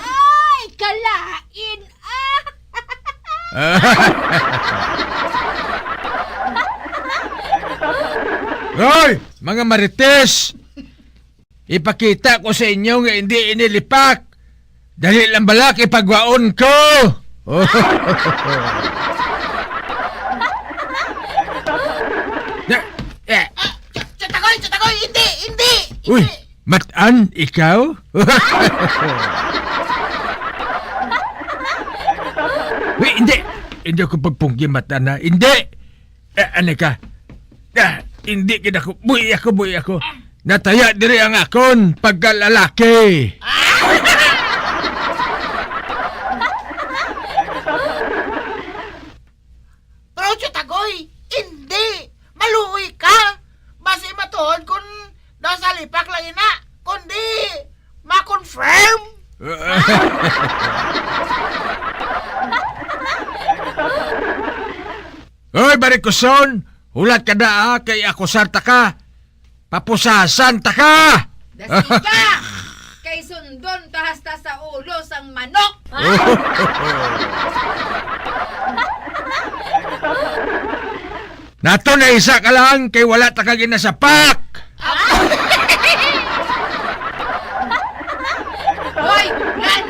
Ay, kalain, ah! Hoy, mga marites! Ipakita ko sa inyo nga hindi ini lipak. Dali lang bala kay pagwaon ko. Na, eh. Ah, Ch-, Chatagoy, Chatagoy, hindi, hindi, Uy, hindi. Matan ikaw? Uy, hindi. Hindi ako pagpunggi matan na. Hindi. Eh, ano ka? Ah, hindi gid ako. Buhi ako, buhi ako. Nataya diri ang akon pagkalalaki. Pero, Chutagoy, hindi. Maluoy ka. Basi matuod kun nasa lipak lang ina. Kundi, ma-confirm. Hoy, Barikoson! Hulat ka na, ah, kay akusar ta ka! Papusasan ta ka! Dasi ka! Kay sundon ta hasta sa ulo sang manok! Nato na isa ka lang kay wala ta ka ginasapak! Hoy, Buklan!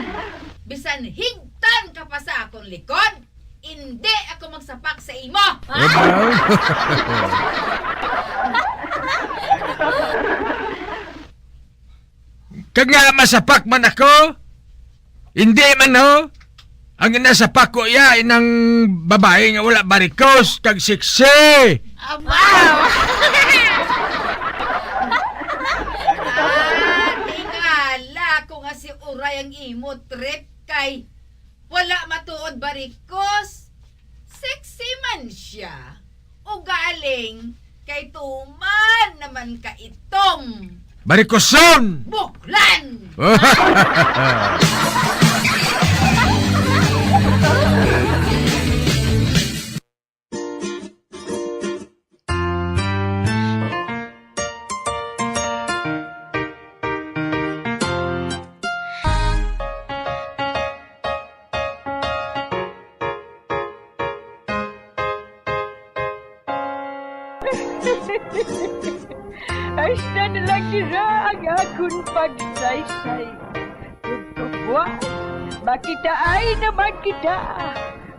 Bisan higtan ka pa sa akon likod, indi ako magsapak sa imo. Wow. Kag nga masapak man ako, indi man, ho. Ang ginasapak ko iya inang babayi nga wala barikos kag sexy. Aba! Ah, tingala ko nga si Uray ang imo trip kay wala matuod barikos. Sexy man siya. Ugaling kay tuman naman ka itom. Barikoson! Buklan! Hasta na lang dira ang akon pagsaysay. Ug kabuas, makitaay naman kita.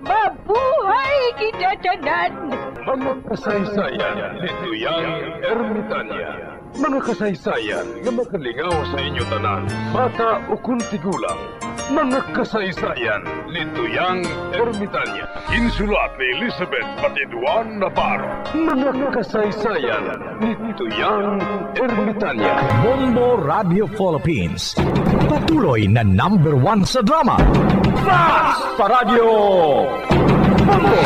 Mabuhay kita tanan! Mga kasaysayan ni Tuyang Ermitanya. Mga kasaysayan nga makalingaw sa inyo tanan, bata ukon tigulang. Mga kasaysayan ni Tuyang Ermitanya. Insulat ni Elizabeth Batiduan Navarro. Mga kasaysayan ni Tuyang Ermitanya. Bombo Radio Philippines. Patuloy na number one sa drama. Fast Paradyo! Bombo!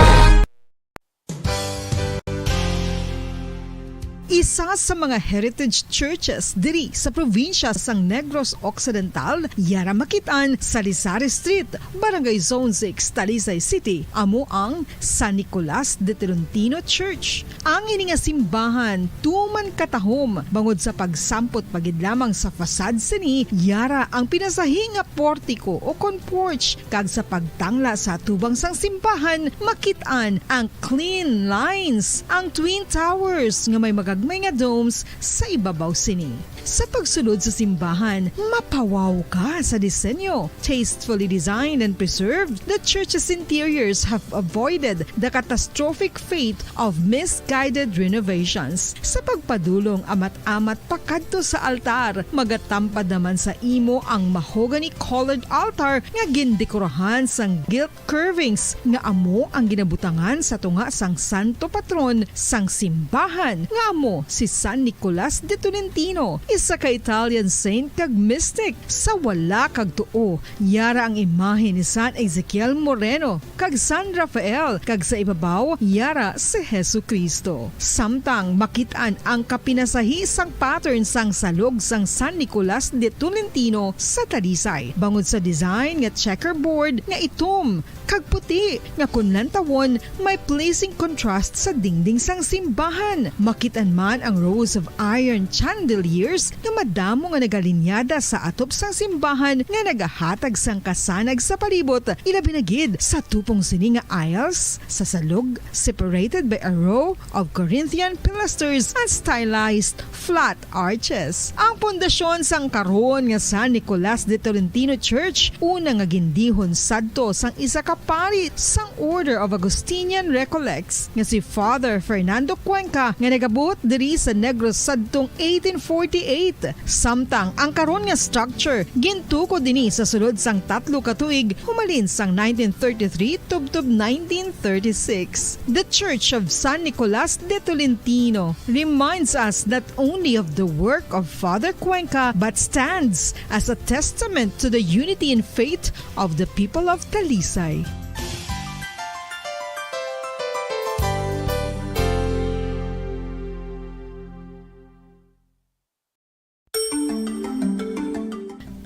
Isa sa mga heritage churches diri sa probinsya sang Negros Occidental, yara makit-an sa Lisari Street, Barangay Zone six, Talisay City, amo ang San Nicolas de Tolentino Church. Ang ini nga simbahan tuman katahom bangod sa pagsampot pa gid lamang sa facade sini, yara ang pinasahi nga portiko o kon porch, kag sa pagtangla sa atubang sang simbahan, makit-an ang clean lines, ang twin towers nga may magagmay nga domes sa ibabaw sini. Sa pagsulod sa simbahan, mapawaw ka sa disenyo. Tastefully designed and preserved, the church's interiors have avoided the catastrophic fate of misguided renovations. Sa pagpadulong amat-amat pakadto sa altar, magatampad naman sa imo ang mahogany-colored altar nga gindekorahan sang gilt curvings nga amo ang ginabutangan sa tunga sang santo patron sang simbahan, nga amo si San Nicolas de Tolentino, isa ka Italian saint kag mystic. Sa wala kag tuo, yara ang imahe ni San Ezekiel Moreno kag San Rafael, kag sa ibabaw, yara si Jesu-Cristo. Samtang makit-an ang kapinasahi sang pattern sang salog sang San Nicolas de Tolentino sa Talisay, bangod sa design nga checkerboard nga itom kag puti nga kon lantawon may pleasing contrast sa dingding sang simbahan. Makit-an man ang rows of iron chandeliers nga madamo nga nagalinyada sa atop sang simbahan nga nagahatag sang kasanag sa palibot, ilabi na gid sa tupong sini nga aisles sa salog, separated by a row of Corinthian pilasters and stylized flat arches. Ang pundasyon sang karon nga San Nicolas de Tolentino Church, una nga gindihon sadto sang isa ka pari sang Order of Augustinian Recollects nga si Father Fernando Cuenca, nga nagabuot diri sa Negros sadtong eighteen forty-eight. Samtang ang karon nga structure gintukod ini sa sulod sang tatlo ka tuig, humalin sang nineteen thirty-three tubtob nineteen thirty-six. The Church of San Nicolas de Tolentino reminds us not only of the work of Father Cuenca, but stands as a testament to the unity in faith of the people of Talisay.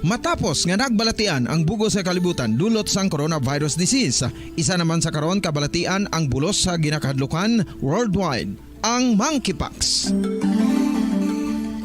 Matapos nga nagbalatian ang bug-os nga kalibutan dulot sang coronavirus disease, isa naman sa karon kabalatian ang bulos sa ginakahadlukan worldwide, ang monkeypox.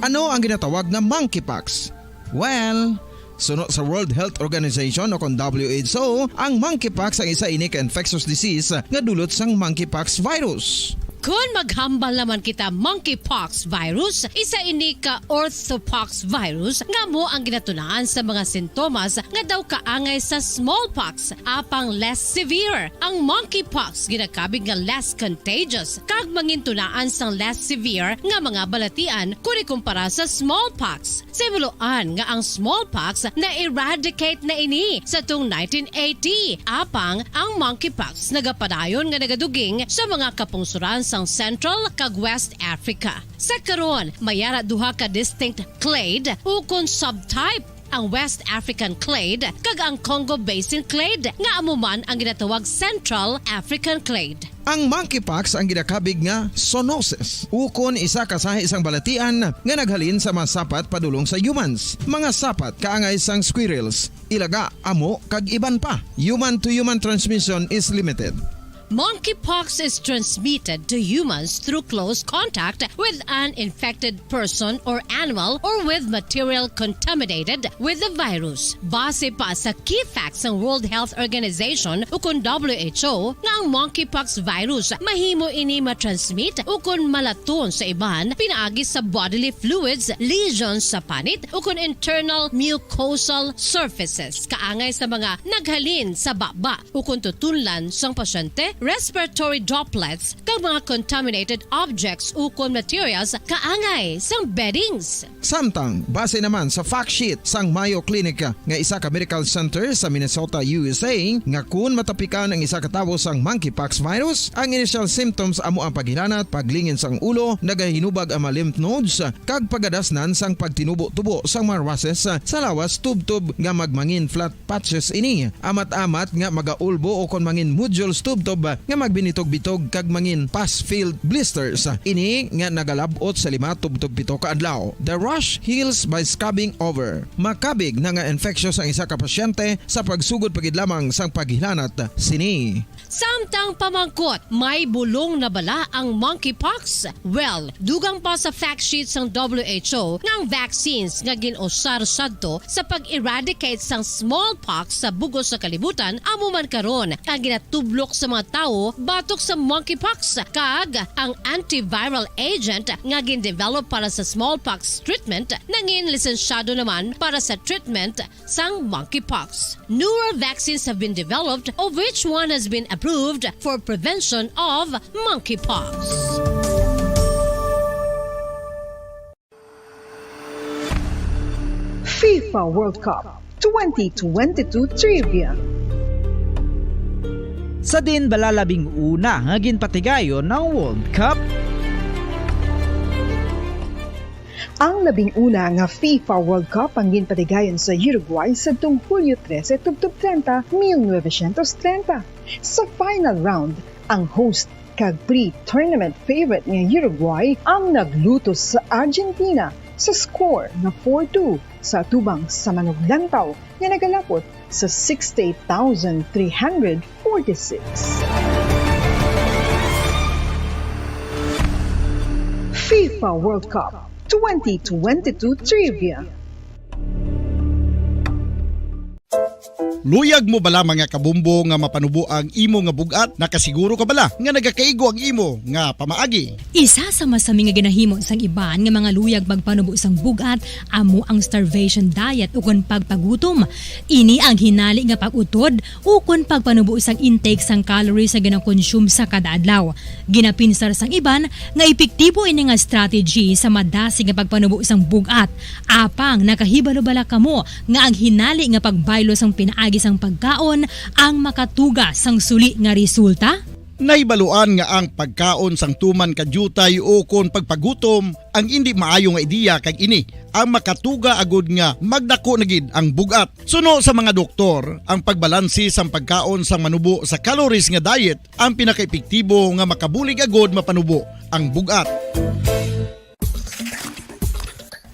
Ano ang ginatawag nga monkeypox? Well, suno sa World Health Organization o kon W H O, ang monkeypox ang isa ini ka infectious disease nga dulot sang monkeypox virus. Kon maghambal naman kita, monkeypox virus, isa ini ka orthopox virus nga amo ang ginatunaan sa mga sintomas nga daw kaangay sa smallpox, apang less severe. Ang monkeypox ginakabig nga less contagious kag mangintunaan sang less severe nga mga balatian kon ikumpara sa smallpox. Sa himuloan nga ang smallpox na-eradicate na ini sa tung nineteen eighty, apang ang monkeypox nagapadayon nga nagaduging sa mga kapungsoran sang Central kag West Africa. Sa karon, may ara duha ka distinct clade ukon subtype, ang West African clade kag ang Congo Basin clade, nga amo man ang ginatawag Central African clade. Ang monkeypox ang ginakabig nga zoonosis, ukon isa ka sahi sang balatian nga naghalin sa mga sapat padulong sa humans. Mga sapat kaangay sang squirrels, ilaga, amo, kag iban pa. Human-to-human transmission is limited. Monkeypox is transmitted to humans through close contact with an infected person or animal or with material contaminated with the virus. Base pa sa key facts sang World Health Organization ukon W H O, nga ang monkeypox virus mahimo ini matransmit ukon malaton sa iban pinaagi sa bodily fluids, lesions sa panit, ukon internal mucosal surfaces kaangay sa mga naghalin sa baba ukon tutunlan sang pasyente, respiratory droplets, kag mga contaminated objects ukon materials kaangay sang beddings. Samtang, base naman sa fact sheet sang Mayo Clinic nga isa ka medical center sa Minnesota, U S A, nga kun matapikan ang isa ka tawo sang monkeypox virus, ang initial symptoms amo ang paghilanat, paglingin sang ulo, nagahinubag ang mga lymph nodes, kag pagadasnan sang pagtinubo-tubo sang mga rushes sa lawas tubtob nga magmangin flat patches ini. Amat-amat nga magaulbo o kon mangin nodules tubtob nga magbinitog-bitog kag mangin pus-filled blisters. Ini nga nagalab-ot sa lima tubtob pito ka adlaw. The rash heals by scrubbing over. Makabig na nga infectious ang isa ka pasyente sa pagsugod pa gid lamang sang paghilanat sini. Samtang pamangkot, may bulong na bala ang monkeypox? Well, dugang pa sa fact sheet sang W H O nga ang vaccines nga gin-usar sadto sa pag-eradicate sang smallpox sa bug-os nga kalibutan amo man karon ang ginatublok sa mga tawo batok sa monkeypox, kag ang antiviral agent nga gin-develop para sa smallpox treatment nangin lisensyado naman para sa treatment sang monkeypox. Newer vaccines have been developed, of which one has been approved for prevention of monkeypox. FIFA World Cup twenty twenty-two Trivia. Sa diin bala labing una nga ginpatigayon ang World Cup? Ang labing una nga FIFA World Cup ang ginpatigayon sa Uruguay sadtong Hulyo trese tubtob treinta, mil novecientos treinta. Sa final round, ang host kag pre-tournament favorite nga Uruguay ang naglutos sa Argentina sa score nga four two sa atubang sa manuglantaw nga nagalapot sa sixty-eight thousand three hundred forty-six. FIFA World Cup twenty twenty-two Trivia. Luyag mo bala, mga kabombo, nga mapanubo ang imo nga bug-at? Nakasiguro ka bala nga nagakaigo ang imo nga pamaagi? Isa sa masami nga ginahimo sang iban nga mga luyag magpanubo sang bug-at amo ang starvation diet ukon pagpagutom. Ini ang hinali nga pag-utod ukon pagpanubo sang intake sang calories nga ginakonsume sa kada adlaw. Ginapinsar sang iban nga epektibo ini nga strategy sa madasig nga pagpanubo sang bug-at. Apang nakahibalo bala kamo nga ang hinali nga pagbaylo sang pinaagi sang pagkaon ang makatuga sang suli nga resulta? Nahibaluan nga ang pagkaon sang tuman ka diutay ukon pagpagutom ang indi maayo nga ideya, kag ini ang makatuga agud nga magdako na gid ang bug-at. Suno sa mga doktor, ang pagbalanse sang pagkaon sang manubo sa calories nga diet ang pinakaepektibo nga makabulig agud mapanubo ang bug-at.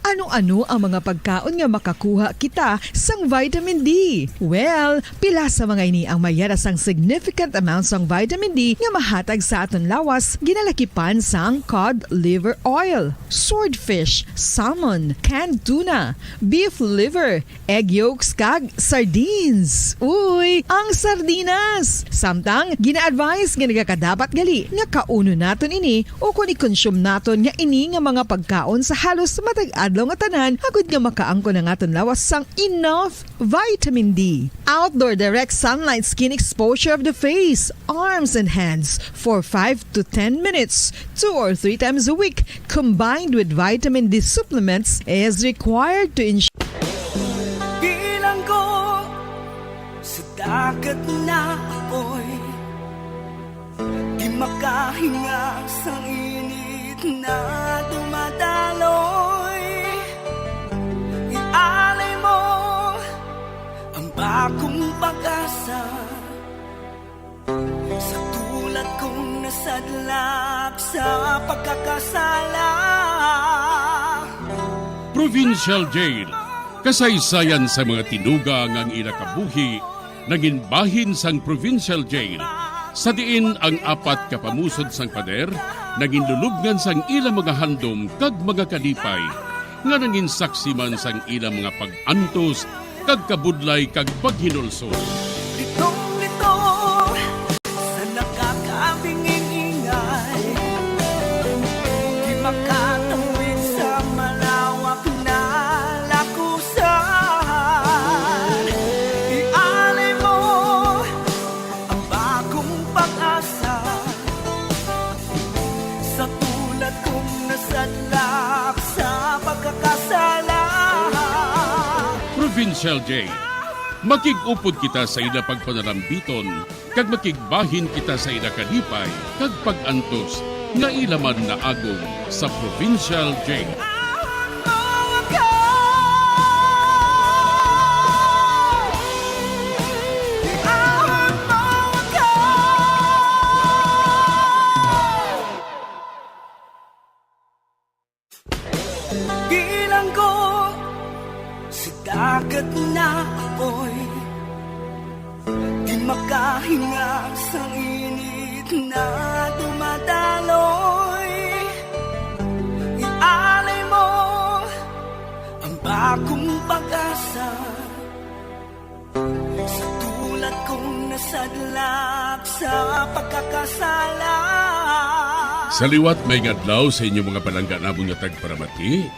Ano-ano ang mga pagkaon nga makakuha kita sang vitamin D? Well, pila sa mga ini ang mayara sang significant amount sang vitamin D nga mahatag sa aton lawas, ginalakipan sang cod liver oil, swordfish, salmon, canned tuna, beef liver, egg yolks, kag sardines. Uy, ang sardinas! Samtang, gina-advise nga nagakadapat gali nga kaunon naton ini ukon i-consume naton nga ini nga mga pagkaon sa halos matag adlaw nga tanan, agud nga makaangkon ang aton lawas sang enough vitamin D. Outdoor direct sunlight skin exposure of the face, arms, and hands for five to ten minutes, two or three times a week, combined with vitamin D supplements, is required to ensure. Bilanggo sa dagat na apoy, di makahinga sa init na dumadaloy. Ialay mo ang bagong pag-asa sa tulad kong nasadlak sa pagkakasala. Provincial Jail. Kasaysayan sa mga tinuga nga ang ila kabuhi nangin bahin sang Provincial Jail, sa diin ang apat ka pamusod sang pader nangin lulubngan sang ila mga handom kag mga kalipay, nga nangin saksi man sang ila mga pag-antos kag kabudlay kag paghinulsol. Litong-litong sa nakakabinging ingay, di makatawid sa malawak na lakusan. Ialay mo ang bagong pag-asa sa tulad kong nasadlak sa pagkakasala. Provincial Jail. Makig-upod kita sa ila pagpanalambiton, kag makigbahin kita sa ila kalipay kag pag-antos nga ila man naagom sa Provincial Jail. Ahon mo ako! Ahon mo ako! Dagat na apoy, di makahinga sang init na dumadaloy. Ialay mo ang bagong pag-asa sa tulad kong nasadlak sa pagkakasala. Sa liwat, may nga adlaw sa inyo mga palangga namon nga tagparamati.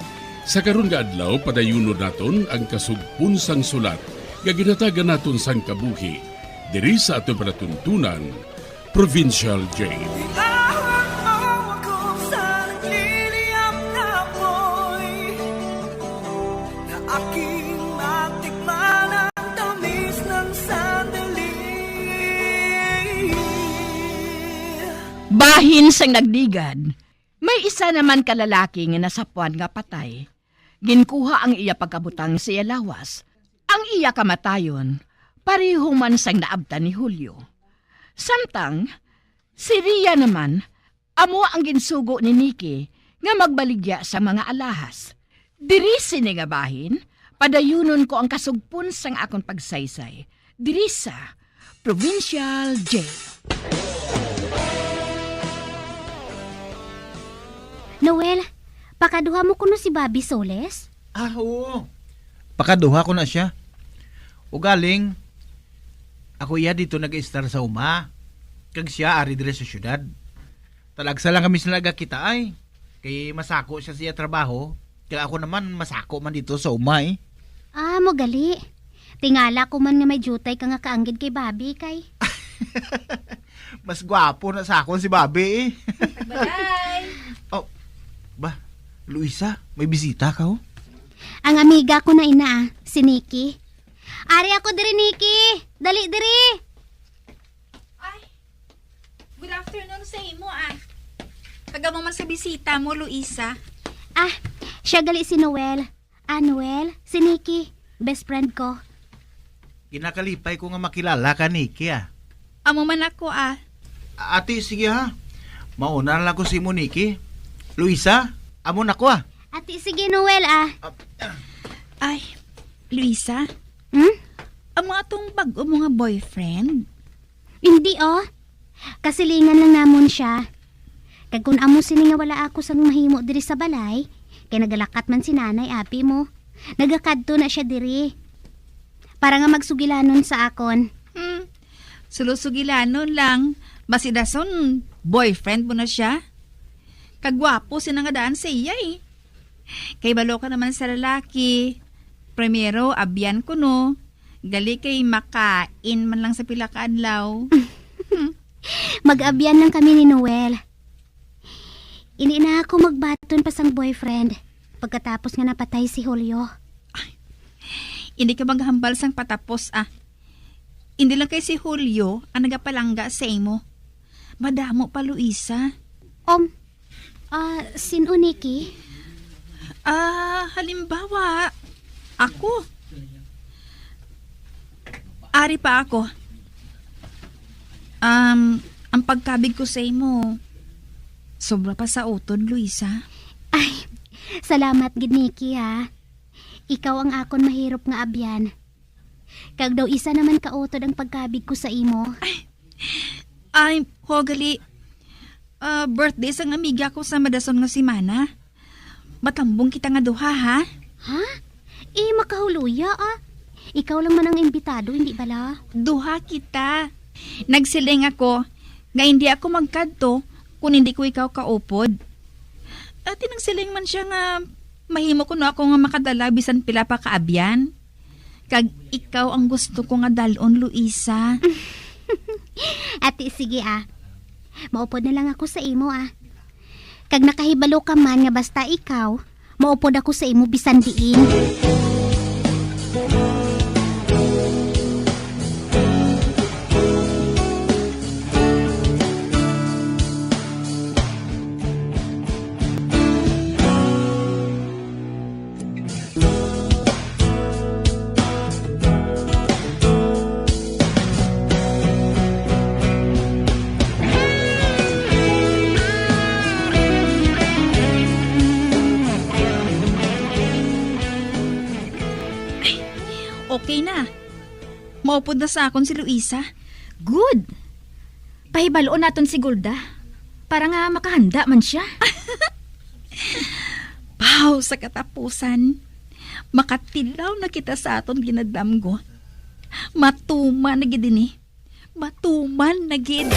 Sa karon nga adlaw, padayunon naton ang kasugpon sang sulat nga ginhatagan naton sang kabuhi diri sa aton palatuntunan, Provincial J. Iawat mo ako sa nagliliyab na apoy, na aking matikman ang tamis ng sandali. Bahin sang nagligad, may isa naman ka lalaki nga nasapuan nga patay. Ginkuha ang iya pagkabutang sa iya lawas. Ang iya kamatayon, pareho man sang naabtan ni Julio. Samtang, si Ria naman, amo ang ginsugo ni Nikki nga magbaligya sa mga alahas. Diri sini nga bahin, padayunon ko ang kasugpon sang akon pagsaysay. Diri sa Provincial J. Noel, pakaduha mo kuno si Bobby Soles? Ah, oo. Pakaduha ko na siya. Ugaling, ako iya dito nag-estar sa uma. Kag siya ari dire sa syudad. Talagsa lang kami sila nagakita ay. Kay masako siya siya trabaho. Kaya ako naman masako man dito sa uma eh. Ah, mo gali. Tingala ko man nga may jutay ka nga kaanggid kay Bobby kay. Mas gwapo na sa akon si Bobby eh. Balay! Oh, ba, Luisa, may bisita ka oh. Ang amiga ko na ina, ah, si Nikki. Ari ako diri, Nikki. Dali diri. Ay, good afternoon sa imo, ah. Taga mo man sa bisita mo, Luisa. Ah, siya gali si Noel. Ah, Noel, si Nikki, best friend ko. Ginakalipay ko nga makilala ka, Nikki, ah. Amo man ako, ah. Ati, sige, ha. Mauna na lang ko si mo, Nikki. Luisa, amo na ko, ah. Ati, sige, Noel, ah. Ah, ah. Ay, Luisa? Hmm? Amo atong bag-o mo nga boyfriend? Hindi, oh. Kasilingan lang namon siya. Kag kun amo sini nga wala ako sang mahimo diri sa balay, kay nagalakat man si nanay, abi mo. Nagakadto na siya diri. Para nga magsugilanon sa akon. Hmm. Sulo-sugilanon lang. Basi dason, boyfriend mo na siya? Kagwapo sina nga daan sa iya, eh. Kay balo ka naman sa lalaki. Primero, abyan ko, no? Gali kay makain man lang sa pila ka adlaw. Mag-abyan lang kami ni Noel. Hindi na ako magbaton pa sang boyfriend pagkatapos nga napatay si Julio. Hindi ka maghambal sang patapos, ah. Hindi lang kay si Julio ang nagapalangga sa imo. Madamo pa, Luisa. Um, ah, sin-o, Nikki? Ah, halimbawa, ako. Ari pa ako. Um, ang pagkabig ko sa imo, sobra pa sa utod, Luisa. Ay, salamat gid, Nikki, ha. Ikaw ang akon mahirop nga abyan. Kag daw isa naman ka utod ang pagkabig ko sa imo. Ay, ay, ho, gali. Ah, birthday sang amiga ko sa madason nga semana. Matambong kita nga duha, ha? Ha? Eh, makahuluya, ah. Ikaw lang man ang imbitado, hindi bala? Duha kita. Nagsiling ako nga hindi ako magkadto kung hindi ko ikaw kaupod. Ati, nagsiling man siya nga mahimo kuno ako nga makadala bisan pila pa ka abyan. Kag ikaw ang gusto ko nga dal-on, Luisa. Ati, sige, ah. Maupod na lang ako sa imo, ah. Kag nakahibalo ka man nga basta ikaw, maupod ako sa imo bisan diin. Okay na. Maupod na sa akon si Luisa. Good. Pahibalon naton si Golda para nga makahanda man siya. Paw, sa katapusan, makatilaw na kita sa aton ginadamgo. Matuman na gid ini. Matuman na gid.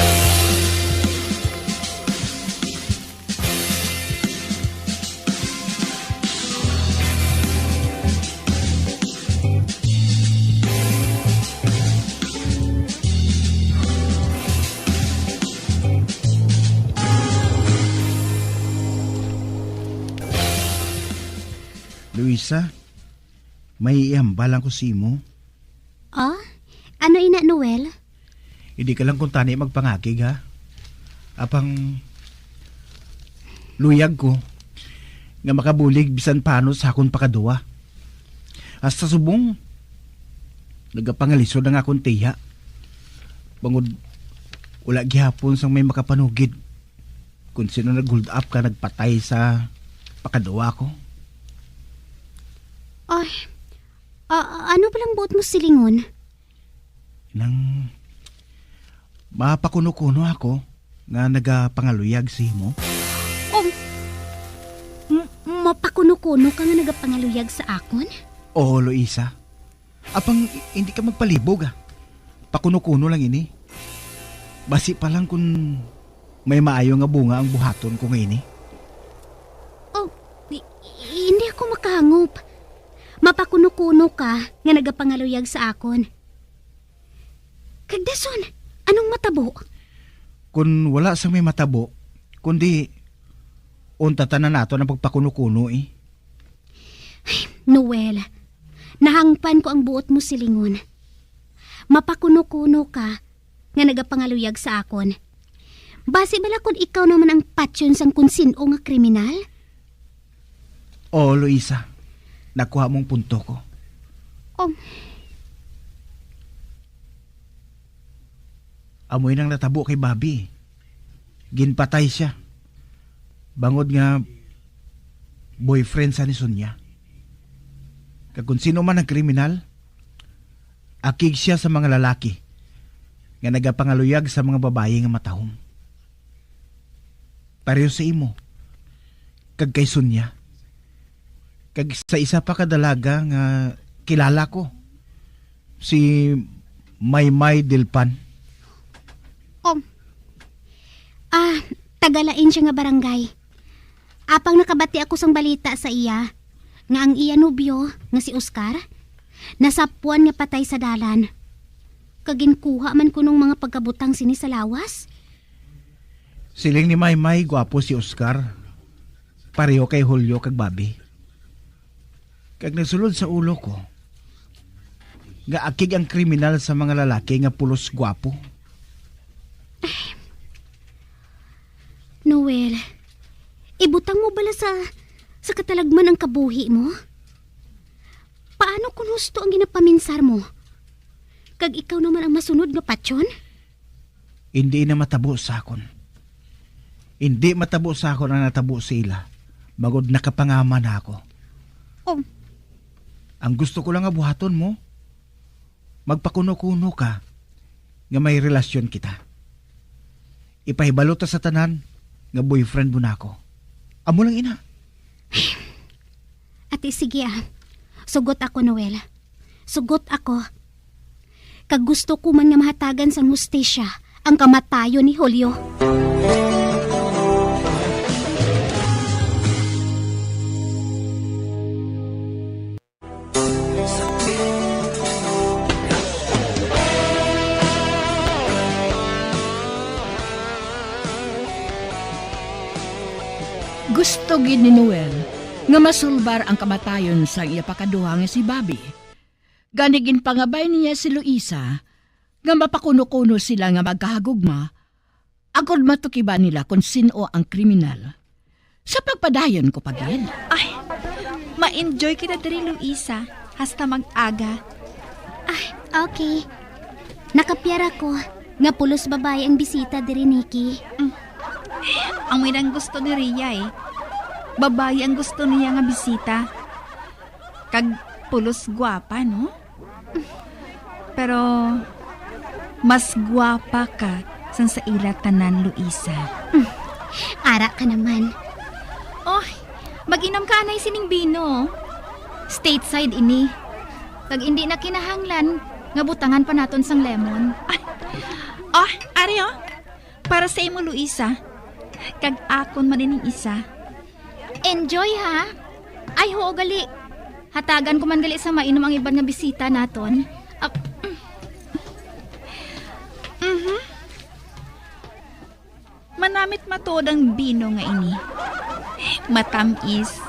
Luisa, may ihambal lang ko sa imo. Ah? Ano ina, Noel? Hindi ka lang kuntani magpangakig, ha? Apang luyag ko nga makabulig bisan paano sa akon pakaduwa. Hasta subong, nagapangalisod ang akon tiya. Bangod, wala gihapon sang may makapanugid kung sino nag-hold up ka nagpatay sa pakaduwa ko. Ay, a-, ano ba lang buot mo silingon? Nang mapakuno-kuno ako nga nagapangaluyag sa imo? Oh, m-, mapakuno-kuno ka nga nagapangaluyag sa akon? Oo, Luisa. Apang i-, hindi ka magpalibog, ah. Pakuno-kuno lang ini. Basi pa lang kun may maayo nga bunga ang buhaton ko nga ini. Oh, i-, i-, hindi ako makahangop. Mapakuno-kuno ka nga nagapangaluyag sa akon. Kag dason, anong matabo? Kun wala sang may matabo, kundi unta tanan nato ang pagpakuno-kuno, eh. Noel, nahangpan ko ang buot mo silingon. Mapakuno-kuno ka nga nagapangaluyag sa akon. Basi bala kun ikaw naman ang patyon sang kun sin-o nga kriminal? Oo, Luisa. Nakuha mong punto ko. Oh. Amoy nang natabo kay Bobby. Ginpatay siya. Bangod nga boyfriend sa ni Sonia. Kag kung sino man ang kriminal, akig siya sa mga lalaki nga nagapangaluyag sa mga babayi nga matahom. Pareho sa imo, kag kay Sonia, kag sa isa pa ka dalaga nga kilala ko, si Maymay Dilpan. Oh. Ah, tagalain siya nga barangay. Apang nakabati ako sang balita sa iya, nga ang iya nobyo, nga si Oscar, nasapwan nga patay sa dalan. Kag ginkuha man kunong mga pagkabutang sini sa lawas. Siling ni Maymay, gwapo si Oscar. Pareho kay Julio kag Bobby. Kag nagsulod sa ulo ko nga akig ang kriminal sa mga lalaki nga pulos gwapo. Noel, ibutang mo bala sa, sa katalagman ang kabuhi mo? Paano kung husto ang ginapaminsar mo? Kag ikaw naman ang masunod nga patyon? Hindi na matabo sa akon. Hindi matabo sa akon ang natabo sa ila, bangod nakapangama na ako. Oh. Ang gusto ko lang nga buhaton mo, magpakuno-kuno ka nga may relasyon kita. Ipahibalo ta sa tanan nga boyfriend mo na ako. Amo lang ina. Ati, sige, ah. Sugot ako, Noel. Sugot ako. Kag gusto ko man nga mahatagan sang hustisya ang kamatayon ni Julio. Gusto gid ni Noel nga masulbar ang kamatayon sang iya pakaduha nga si Bobby. Gani ginpangabay niya si Luisa nga mapakuno-kuno sila nga magkahagugma, agod matukiban nila kon sin-o ang kriminal. Sa pagpadayon ko pa gid. Ay, ma-enjoy kita diri, Luisa, hasta mag-aga. Ay, okay. Nakapyar ako nga pulos babayi ang bisita diri, Nikki. Mm. Amo nang gusto ni Ria, eh. Babayi ang gusto niya nga bisita. Kag pulos gwapa, no? Pero mas gwapa ka sang sa ila tanan, Luisa. Ara ka naman. Oy, mag-inom ka anay sining bino. Stateside ini. Kag indi na kinahanglan nga butangan pa naton sang lemon. Ay. Oh, ari, oh. Para sa imo, Luisa. Kag akon man ining isa. Enjoy, ha? Ay, huo gali. Hatagan ko man gali sa mainom ang iban nga bisita naton. Ap-, mhm. Manamit matuod ang bino nga ini. Matamis,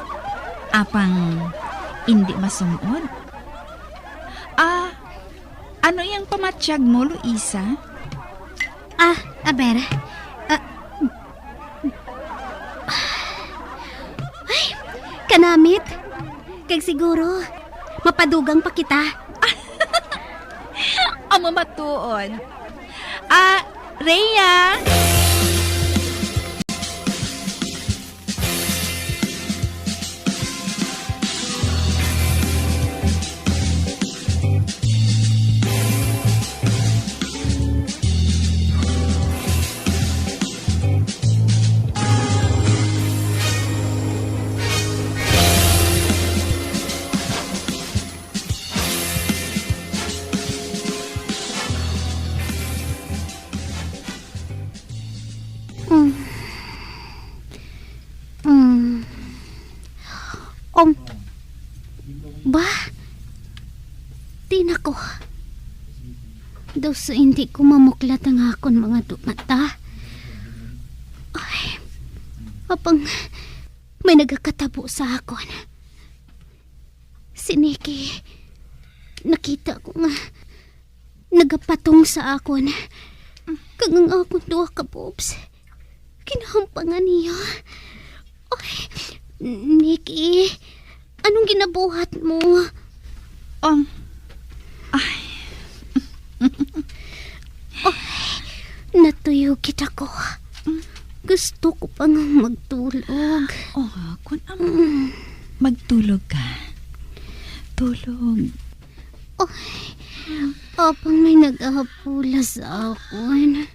apang indi masum-od. Ah, ano yang pamatyag mo, Luisa? Ah, aber. Ah, ay, kanamit. Kag siguro, mapadugang pa kita. Amo matuod. Ah, Rhea! Mm. Mm. Um. Ba? Di na ko. Daw sa hindi ko mamuklat ang akon mga du-, mata. Ay, apang may nagakatabo sa akon. Si Nikki, nakita ko nga nagapatong sa akon. Kag ang akon duha ka boobs, ginahampangan niya. Ay, Nikki, anong ginabuhat mo? Um, ay. Ay, natuyog gid ako. Gusto ko pa nga magtulog. Oh, kun am-, Mm. magtulog ka. Tulog. Ay, apang may nagahapula sa akon.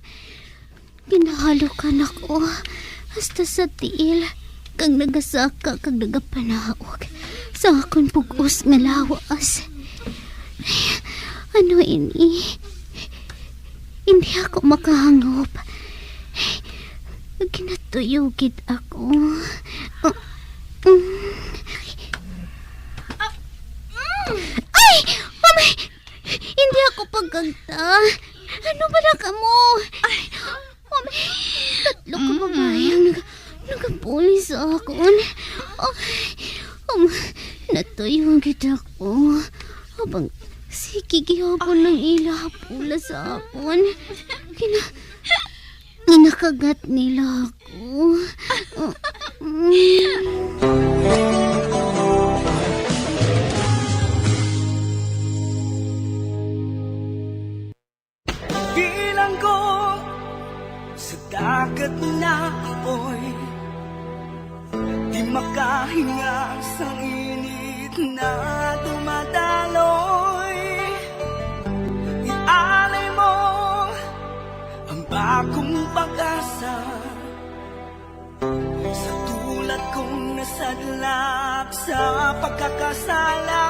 Ginahalokan ako hasta sa tiil, kag nagasaka kag nagapanaog sa akon bug-os nga lawas. Ay, ano ini? Hindi ako makahangop. Ginatuyog gid ako. Ah, mm. Ay! Oh my! Hindi ako pagkagta. Ano ba na kamo? Ay, mami, tatlo ka Mm. babae ang nag-, nagapuli sa akon. Ay, um, natuyong gid ako. Habang sige gihapon ng ila pula sa akon. Gina-, ginakagat nila ako. Bilanggo sa dagat na apoy, di makahinga sa init na dumadaloy. Ialay mo ang bagong pag-asa sa tulad kong nasadlak sa pagkakasala.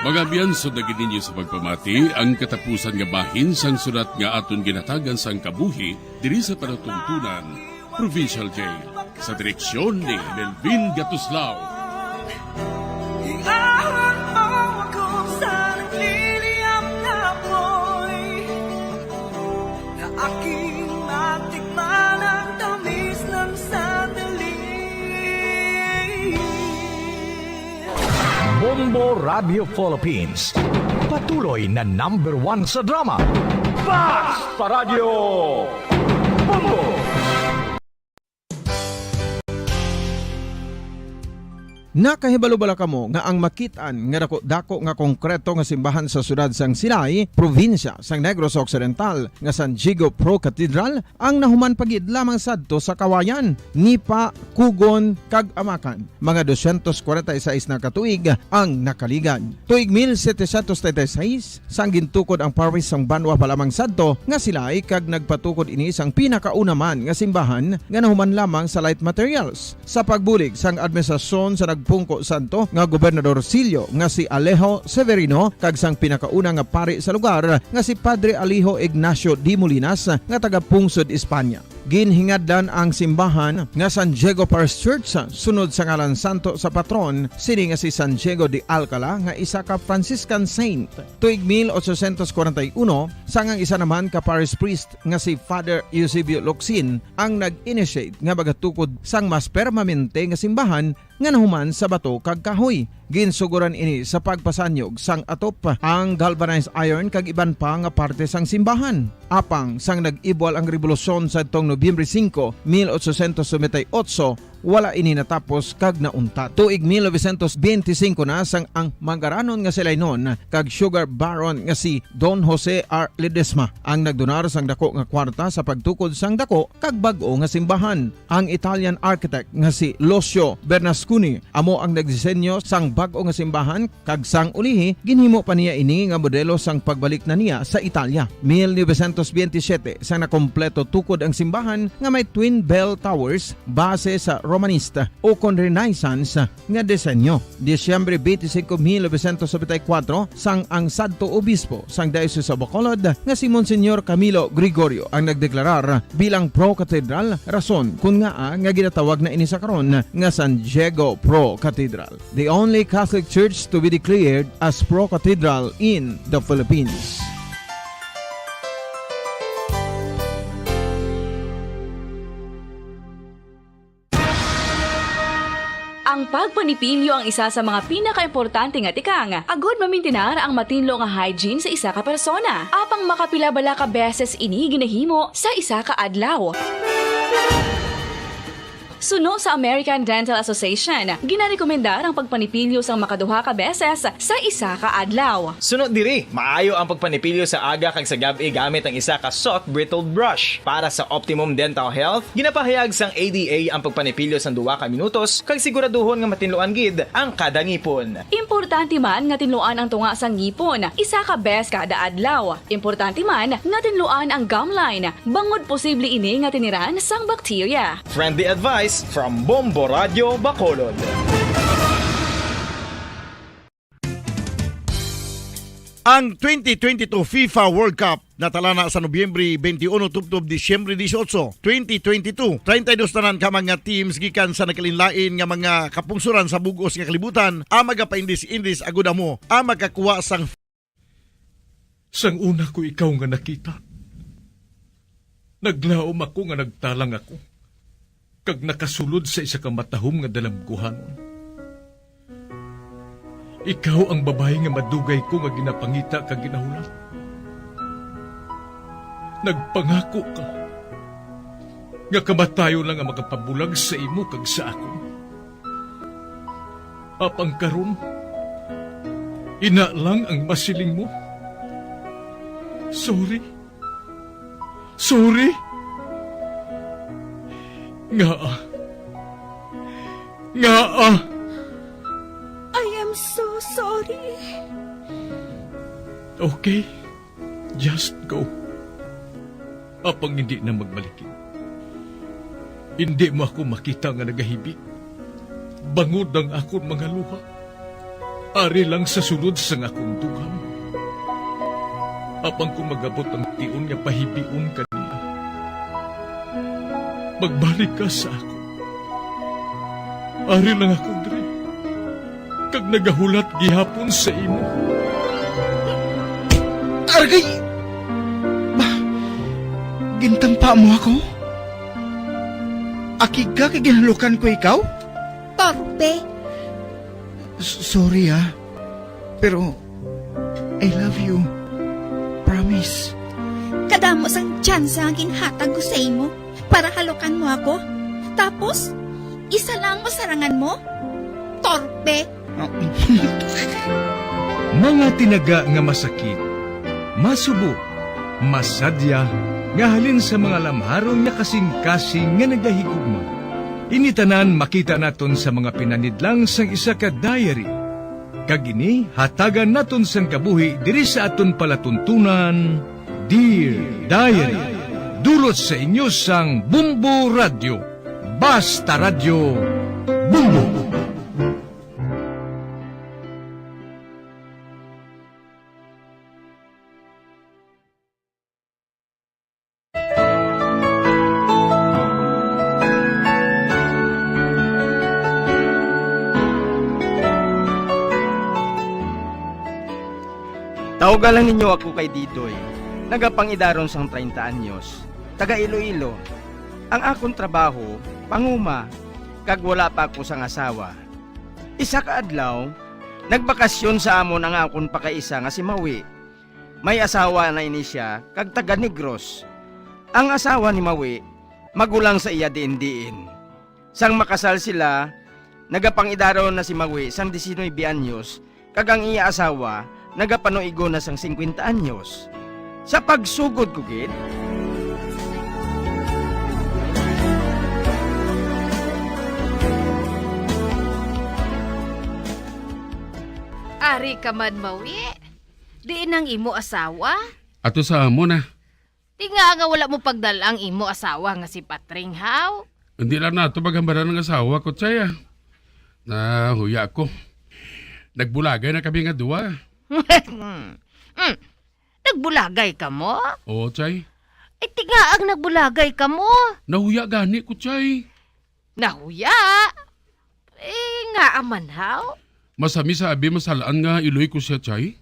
Mga abyan, sundagi ninyo sa pagpamati ang katapusan nga bahin sang sulat nga aton ginhatagan sang kabuhi diri sa palatuntunan, Provincial Jail, sa direksyon ni Melvin Gatuslao. Iahon mo ako sa nagliliyab na apoy, na aking matikman ang tamis ng sandali. Bombo Radio Philippines, patuloy na number one sa drama. Basta Radyo Bombo! Nakahibalo bala kamo nga ang makit-an nga dako-dako nga konkreto nga simbahan sa siyudad sang Silay, probinsya sang Negros Occidental, nga San Diego Pro Cathedral, ang nahuman pa gid lamang sadto sa Kawayan, ni pa kugon kag amakan? Mga dosyentos kwarenta y seis na ka tuig ang nakaligad. Tuig mil setecientos treinta y seis, sang gintukod ang parish sang banwa pa lamang sadto nga Silay, kag nagpatukod ini sang pinakauna man nga simbahan nga nahuman lamang sa light materials. Sa pagbulig sang administrasyon sa nagpungko sadto nga gobernadorcillo nga si Alejo Severino kag sang pinakauna nga pari sa lugar nga si Padre Alejo Ignacio de Molinas nga taga-pungsod Espanya. Ginhingadlan ang simbahan nga San Diego Parish Church sunod sa ngalan santo sa patron sini nga si San Diego de Alcala nga isa ka Franciscan saint. Tuig mil ochocientos kwarenta y uno, sang ang isa naman ka parish priest nga si Father Eusebio Locsin ang nag-initiate nga magatukod sang mas permanente nga simbahan nga nahuman sa bato kag kahoy. Ginsugoran ini sa pagpasanyog sang atop, ang galvanized iron kag iban pa nga parte sang simbahan. Apang sang nag-ibwal ang rebolusyon sadtong Nobyembre singko, mil ochocientos noventa y ocho, wala ini natapos kag nauntat. Tuig mil novecientos benti singko na sang ang mangaranon nga Silaynon kag sugar baron nga si Don Jose R. Ledesma ang nagdonar sang dako nga kwarta sa pagtukod sang dako kag bag-o nga simbahan. Ang Italian architect nga si Lucio Bernasconi amo ang nagdisenyo sang bag-o nga simbahan, kag sang ulihi ginhimo pa niya ini nga modelo sang pagbalik na niya sa Italia. Mil novecientos benti siyete, sang nakompleto tukod ang simbahan nga may twin bell towers base sa Romanista ukon Renaissance nga disenyo. Disyembre twenty-five, mil novecientos noventa y cuatro, sang ang sadto obispo sang Diocese of Bacolod nga si Monsignor Camilo Gregorio ang nagdeklarar bilang pro-cathedral, rason kon ngaa nga ginatawag na ini sa karon nga San Diego Pro Cathedral, the only Catholic church to be declared as pro-cathedral in the Philippines. Ang pagpanipilyo ang isa sa mga pinakaimportante nga tikang agud mamintinar ang matinlo nga hygiene sa isa ka persona. Apang makapila bala ka beses ini ginahimo sa isa ka adlaw? Suno sa American Dental Association, ginarekomendar ang pagpanipilyo sang makaduha ka beses sa isa ka adlaw. Suno diri, maayo ang pagpanipilyo sa aga kag sa gab-i gamit ang isa ka soft bristled brush. Para sa optimum dental health, ginapahayag sang A D A ang pagpanipilyo sang duha ka minutos kag siguraduhon nga matinluan gid ang kada ngipon. Importante man nga tinluan ang tunga sang ngipon isa ka bes kada adlaw. Importante man nga tinluan ang gum line, bangod posible ini nga tiniran sang bakterya. Friendly advice from Bombo Radio Bacolod. Ang twenty twenty-two FIFA World Cup natalana sa Nobyembre twenty-one tubtob Disyembre dieciocho, twenty twenty-two. Treinta y dos tanan ka mga teams gikan sa nagkalainlain nga mga kapungsoran sa bug-os nga kalibutan ang magapaindis-indis agud amo ang makakuha sang Sang una ko ikaw nga nakita, naglaom ako nga nagtalang ako, kag nakasulod sa isa ka matahom nga dalamguhanon. Ikaw ang babayi nga madugay ko nga ginapangita kag ginahulat. Nagpangako ka nga kamatayon lang ang makapabulag sa imo kag sa akon. Apang karon, ina lang ang masiling mo. Sorry. Sorry. Ngaa? Ngaa? I am so sorry. Okay. Just go. Apang hindi na magbalikid. Hindi mo ako makita nga nagahibik. Bangod ang akon mga luha. Ari lang sa sulod sang akon dughan. Apang kung magabot ang tion nga pahibion ka niya, magbalik ka sa akon. Ari lang ako diri, kag nagahulat gihapon sa imo. Argay! Ba, gintampa mo ako? Akig ka kay ginhalukan ko ikaw? Torpe! S-, sorry, ah. Pero, I love you. Promise. Kadamo sang tsansa nga ginhatag ko sa imo para halukan mo ako. Tapos, isa lang ang masarangan mo? Torpe! Mga tinaga nga masakit, masubo, masadya, nga halin sa mga lamharon nga kasing-kasing nga nagahigugma. Ini tanan makita naton sa mga pinanidlang sang isa ka diary. Kag ini hatagan naton sang kabuhi diri sa aton palatuntunan, Dear Diary. Dulot sa inyo sang Bumbo Radyo. Basta Radyo, Bumbo. Tawga lang ninyo ako kay Didoy, nagapangidaron sang treinta anyos, taga Iloilo. Ang akon trabaho, panguma, kag wala pa ako sang asawa. Isa ka adlaw, nagbakasyon sa amon ang akon pakaisa nga si Mawi. May asawa na ini sia kag taga Negros. Ang asawa ni Mawi magulang sa iya diin-diin. Sang makasal sila, nagapangidaron na si Mawi sang diecinuebe anyos, kag ang iya asawa nagapanuigon na sang singkwenta anyos. Sa pagsugod ko gid, Ari ka man, Mawi. Diin ang imo asawa? Ato sa amo na. Ti nga nga wala mo pagdala ang imo asawa nga si Patring, haw? Hindi lang nato magambaran ang asawa ko, Chay, ah. Nahuya ako. Nagbulagay na kami nga duwa. Mm. Nagbulagay ka mo? Oo, Chay. Eh, ti nga ang nagbulagay ka mo? Nahuya gani ko, Chay. Nahuya? Eh, nga aman, haw? Masami sa abi masalaan nga iloy ko siya, Chay.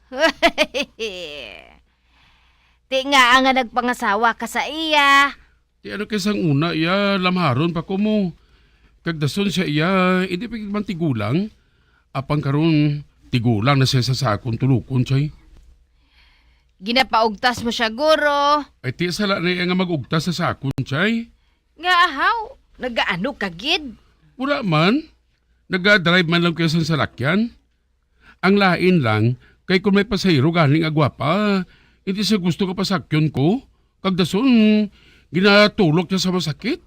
Ti nga nga nagpangasawa ka sa iya. Ti ano kay sang una iya, lamharon pa ko mo. Kag dason siya iya, hindi pa gid man tigulang. Apang karon, tigulang na siya sa, sa akon tulukon, Chay. Ginapaugtas mo siya, guro. Ay, ti sala na iya nga mag-ugtas sa, sa akon, Chay. Nga ahaw, nagaano ka gid? Wala man. Naga-drive man lang ko sang salakyan. Ang lain lang, kay kung may pasahero gani nga gwapa, hindi siya gusto nga pasakyon ko. Kag dason, ginatulok niya sa masakit.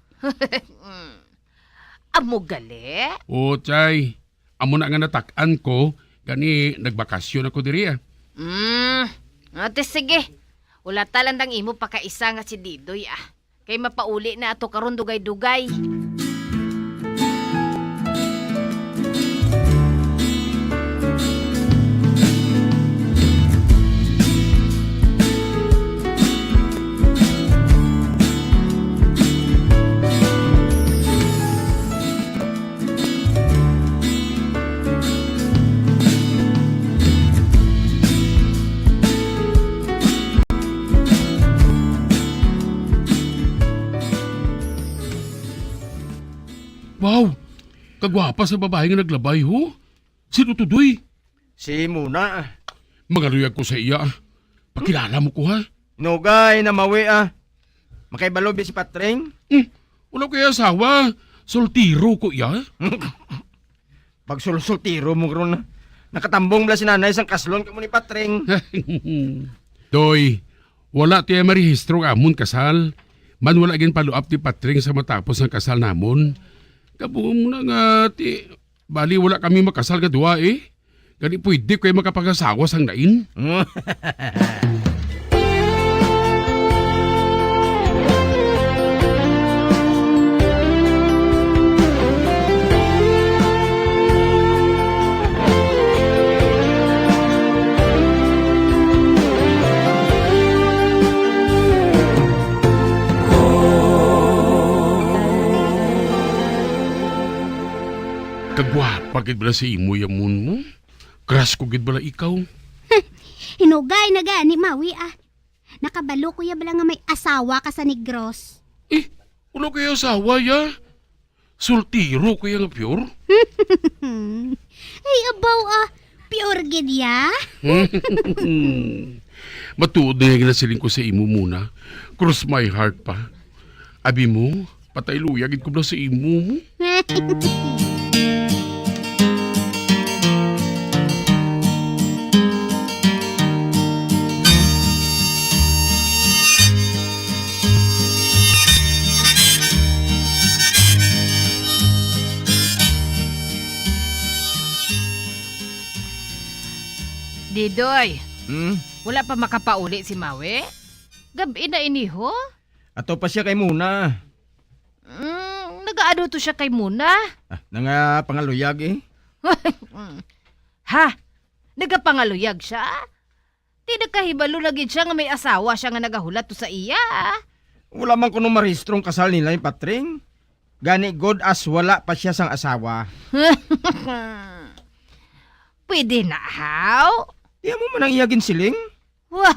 Amo gali? Oo, Chay. Amo na nga natak-an ko, gani nagbakasyon ako diri, ah. Mm. Ate, sige. Ulata lang dang imo pakaisa nga si Didoy, ah. Kay mapauli na ato karon dugay-dugay. Wow! Kagwapa sa babayi nga naglabay, ho? Sino to, Doy? Si Mona. Mangaluyag ko sa iya. Pakilala mo ko, ha? Nugay na Mawi, ah. Makaibalo bi si Patring? Hmm, wala ko iya asawa. Soltero ko iya. Pagsulsultiro mo ron, nakatambong bala si nanay sang kaslon kamo ni Patring. Doy, wala ti marehistro ang amon kasal. Man wala ginpaluap ti Patring sa matapos ang kasal namon. Kabuo mo na nga ti, bali wala kami makasal nga duha eh. Gani pwede ko ay makapangasawa sang lain. Kagwapa gid bala sa imo, Yamon, mo? Crush ko gid bala ikaw. Hinugay na gani, Mawi, ah. Nakabalo ko ya bala nga may asawa ka sa Negros? Eh, wala kayo asawa, ya? Soltero ko ya nga pure? Ay, abaw, ah. Pure gid ya? Matuod na yung nasiling ko sa imo muna. Cross my heart pa. Abi mo, patay luya gid ko bala sa imo mo. Didoy, Hmm? Wala pa makapauli si Mawi? Gab-i na ini, ho? Ato pa siya kay Mona. Mm, nagaano to siya kay Mona? Ah, nangapangaluyag eh. Ha? Nagapangaluyag siya? Di nagkahibalo na gid siya nga may asawa siya nga nagahulat to sa iya. Wala man kuno marehistrong kasal nila ni Patring. Gani, good as wala pa siya sang asawa. Pwede na, haw? Iya mo man ang iya ginsiling? Wah.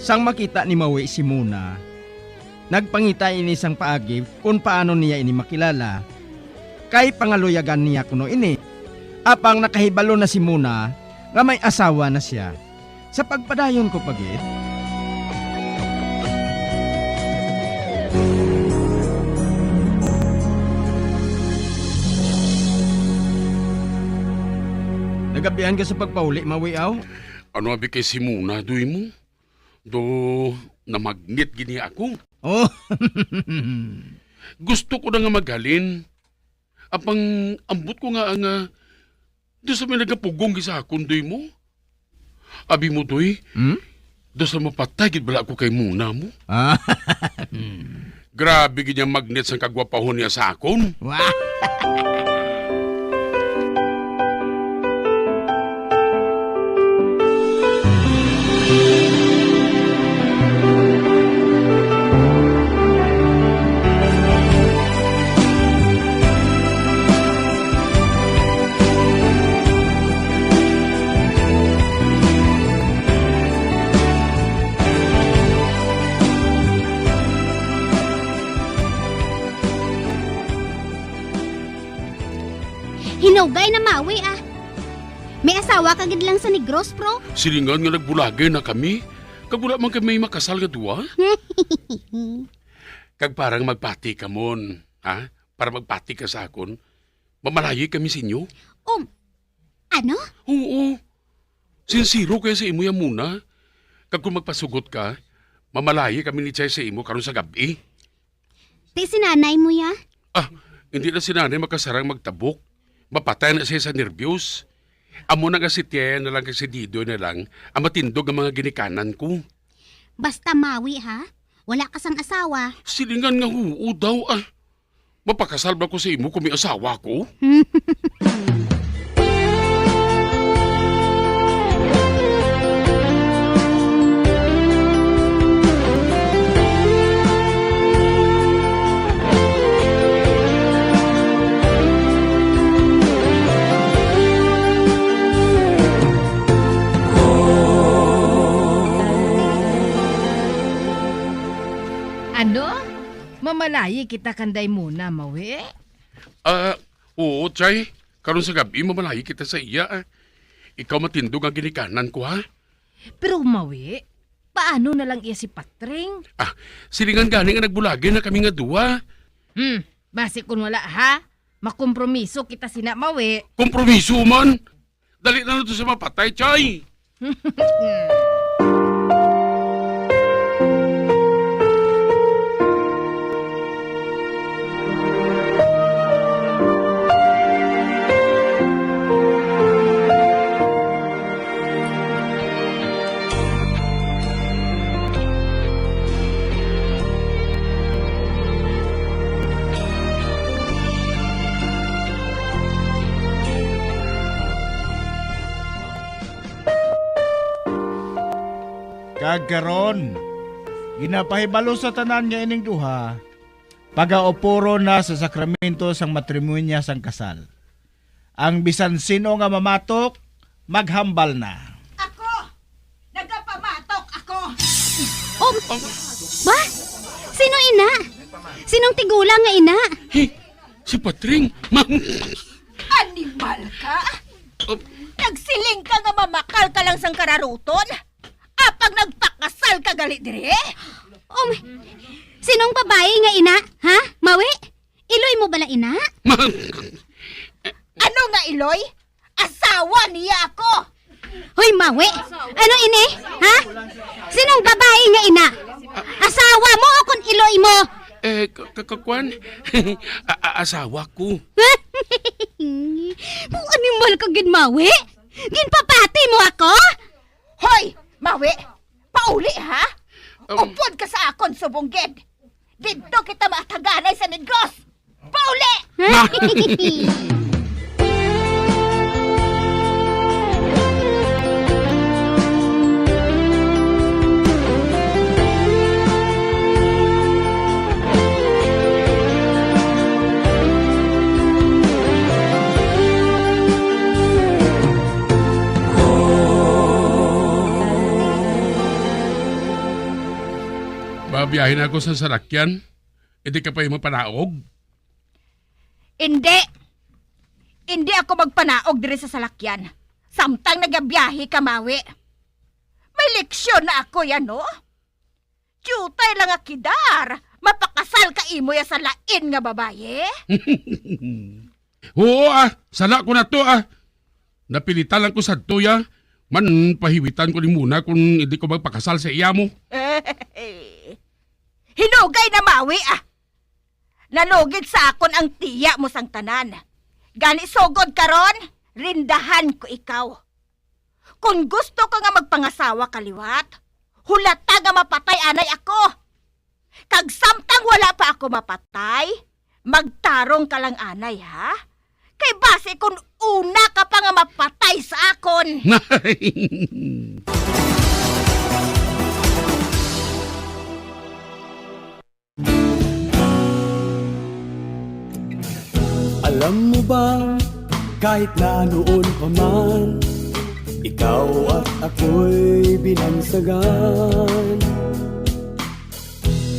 Sang makita ni Mawi si Mona, nagpangita ini sang paagi kon paano niya ini makilala, kay pangaluyagan niya kuno ini. Apang nakahibalo na si Mona nga may asawa na sia. Sa pagpadayon ko pa gid, nagabihan ka sa pagpauli, Mawi, aw? Ano abi kay si Mona, Doy mo? Do, namagnet gid niya ako. Oh. Gusto ko na nga maghalin. Apang ambot ko nga nga do sa may nagapugong gid sa akon, Doy mo. Abi mo, Doy, Hmm? do sa mapatay gid bala ako kay Mona mo. Ah. Grabe gid niya magnet sang kagwapahon niya sa akon. Wah! Hinugay na, Mawi, ah. May asawa ka gid lang sa Negros, bro. Silingan nga nagbulagay na kami, kag wala man kami makasal nga duwa. Kag parang magpati ka, Mon, ha? Para magpati ka sa akon, mamalayi kami sa inyo. Um, ano? Oo. Sinsero kaya sa imo ya, Mona. Kag kung magpasugot ka, mamalayi kami ni Chay sa imo karon sa gab-i. Ti si nanay mo, ya? Ah, hindi na si nanay makasarang magtabok. Mapatay na siya sa nerbyos. Amo na nga si Tiya na lang kag si Didoy na lang ang matindog nga mga ginikanan ko. Basta, Mawi, ha? Wala ka sang asawa. Silingan nga huo daw, ah. Mapakasal ba ko sa imo kung may asawa ko? Ano? Mamalayi kita kanday Mona, Mawi? Ah, oo, Chay. Karon sa gab-i, mamalayi kita sa iya, ah. Ikaw matindog ang ginikanan ko, ha? Pero, Mawi, paano na lang iya si Patring? Ah, silingan gani nga nagbulagay na kami nga duwa. Hmm, basi kun wala, ha? Makompromiso kita sina, Mawi. Kompromiso man? Dali na lang to sa mapatay, Chay! Kag karon, ginapahibalo sa tanan nga ining duha pagaupuron na sa sakramento sang matrimonya sang kasal. Ang bisan sin-o nga mamatok, maghambal na. Ako! Nagapamatok ako! Oh, ba? Sino ina? Sinong tigulang nga ina? Hi, si Patring. Ma- Animal ka! Oh. Nagsiling ka nga mamakal ka lang sang kararuton? Apang nagpakasal ka gali diri? Um, sinong babayi nga ina, ha? Mawi? Iloy mo bala ina? Ma- Ano nga iloy? Asa asawa niya ako. Hoy, Mawi! Ano ini? Ha? Sinong babayi nga ina? Asawa mo o kon iloy mo? Eh, ka-, ka-, ka-, kwan? A-, a-, asawa ko. Mo animal ka gid, Mawi! Ginpapati mo ako? Hoy, Mawi! Pauli, ha? Um, Upod ka sa akon subong gid. Didto kita maataganay sa Negros. Pauli! Ma- Babiyahin ako sa salakyan. Hindi ka pa yung magpanaog? Hindi. Hindi ako magpanaog diri sa salakyan. Samtang nagabiyahe ka, Mawi. May leksyon na ako yan, no? Diutay lang nga kidar, mapakasal ka imo ya sa lain nga babayi? Oo, ah. Sala ko na to, ah. Napilitan lang ko sa tuya. Man, pahiwitan ko ni muna kung hindi ko magpakasal sa iya mo. Hinugay na, Mawi, ah. Nalugid sa akon ang tiya mo sang tanan. Gani sugod karon, rindahan ko ikaw. Kon gusto ka nga magpangasawa ka liwat, hulata nga mapatay anay ako. Kag samtang wala pa ako mapatay, magtarong ka lang anay, ha? Kay basi kon una ka pa nga mapatay sa akon. Alam mo ba, kahit na noon pa man, ikaw at ako'y binansagan.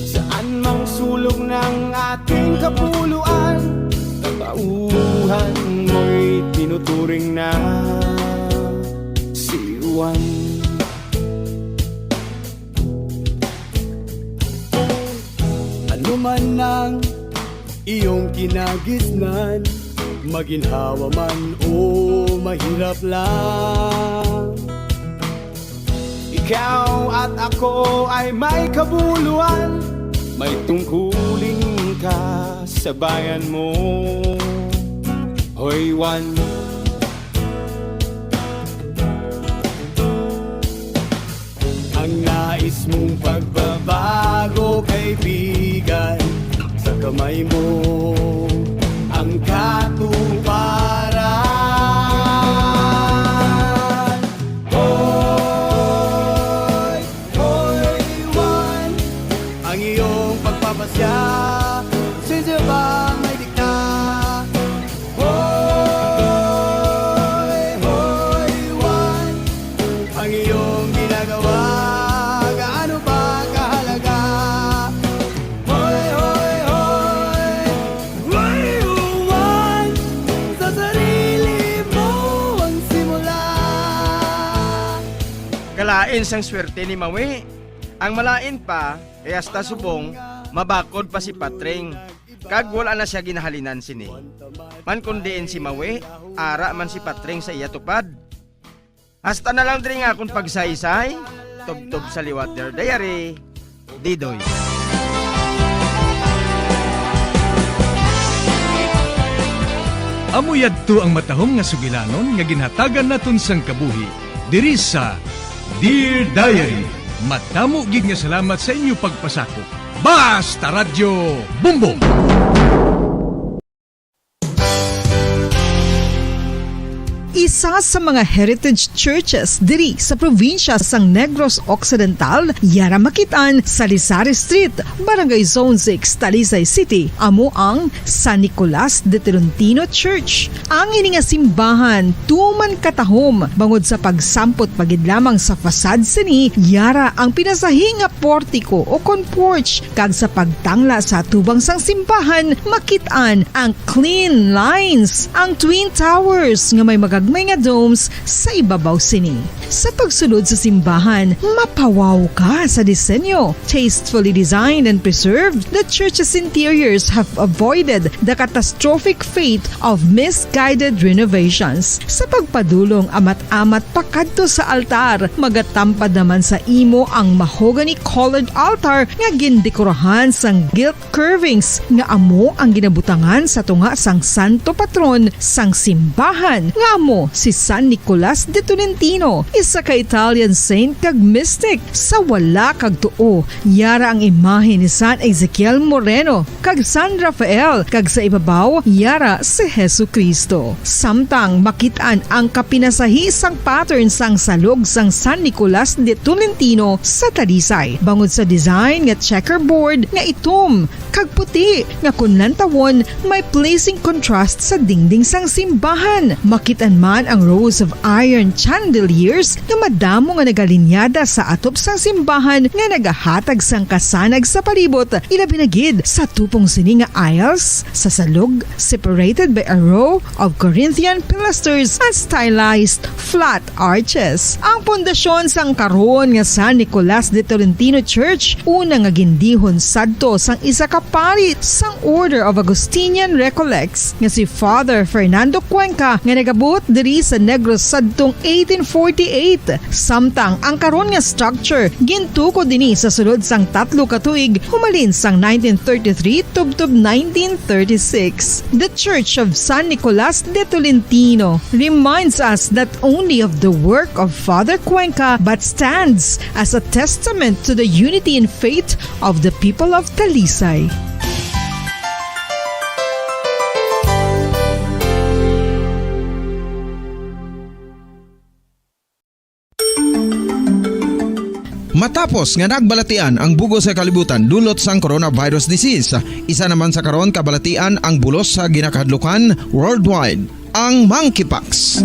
Saan mang sulok ng ating kapuluan, katauhan mo'y tinuturing na si Juan. Ano man ang iyong kinagisnan, maginhawa man o mahirap lang. Ikaw at ako ay may kabuluhan, may tungkulin ka sa bayan mo. Hoy, Juan. Ang nais mong pagbabago, kaibigan, sa kamay mo ang katuparan. Hoy, hoy, Juan, ang iyong pagpapasya, sensya ba may dikta? Hoy, hoy, Juan, ang iyong ginagawa, gaano ba kahalaga? Hoy, hoy, hoy, hoy, Juan, sa sarili mo ang simula. Kalain sang swerte ni Mawi. Ang malain pa, kay hasta subong, mabakod pa si Patring. Kag wala na siya ginahalinan sini. Man kon diin si Mawi, ara man si Patring sa iya tupad. Hasta na lang diri nga akon pagsaysay, tubtob sa liwat, Dear Diary, Didoy. Amo yadto ang matahom nga sugilanon nga ginhatagan naton sang kabuhi diri sa Dear Diary. Madamo gid nga salamat sa inyo pagpasakop. Basta Radyo Bombo! Isa sa mga heritage churches diri sa probinsya sang Negros Occidental, yara makit-an sa Lizares Street, Barangay Zone six, Talisay City, amo ang San Nicolas de Tolentino Church. Ang ini nga simbahan tuman katahom bangod sa pagsampot pa gid lamang sa facade sini, yara ang pinasahi nga portiko o kon porch, kag sa pagtangla sa atubang sang simbahan, makit-an ang clean lines, ang twin towers nga may mga may nga domes sa ibabaw sini. Sa pagsulod sa simbahan, mapawaw ka sa disenyo. Tastefully designed and preserved, the church's interiors have avoided the catastrophic fate of misguided renovations. Sa pagpadulong amat-amat pakadto sa altar, magatampad naman sa imo ang mahogany-colored altar nga gindekorahan sang gilt curvings nga amo ang ginabutangan sa tunga sang santo patron sang simbahan, nga amo si San Nicolas de Tolentino, isa ka Italian saint kag mystic. Sa wala kag tuo, yara ang imahe ni San Ezekiel Moreno kag San Rafael, kag sa ibabaw yara si Jesu-Cristo. Samtang makit-an ang kapinasahi sang pattern sang salog sang San Nicolas de Tolentino sa Talisay, bangod sa design nga checkerboard nga itom kag puti nga kon lantawon may pleasing contrast sa dingding sang simbahan. Makit-an man ang rows of iron chandeliers nga madamo nga nagalinyada sa atop sang simbahan nga nagahatag sang kasanag sa palibot, ilabi na gid sa tupong sini nga aisles sa salog, separated by a row of Corinthian pilasters and stylized flat arches. Ang pundasyon sang karon nga San Nicolas de Tolentino Church, una nga gindihon sadto sang isa ka pari sang Order of Augustinian Recollects nga si Father Fernando Cuenca, nga nagabot diri sa Negros sadtong eighteen forty-eight. Samtang ang karon nga structure gintukod ini sa sulod sang tatlo ka tuig, humalin sang nineteen thirty-three tubtob nineteen thirty-six. The Church of San Nicolas de Tolentino reminds us not only of the work of Father Cuenca, but stands as a testament to the unity in faith of the people of Talisay. Matapos nga nagbalatian ang bug-os nga kalibutan dulot sang coronavirus disease, isa naman sa karon kabalatian ang bulos sa ginakahadlukan worldwide, ang monkeypox.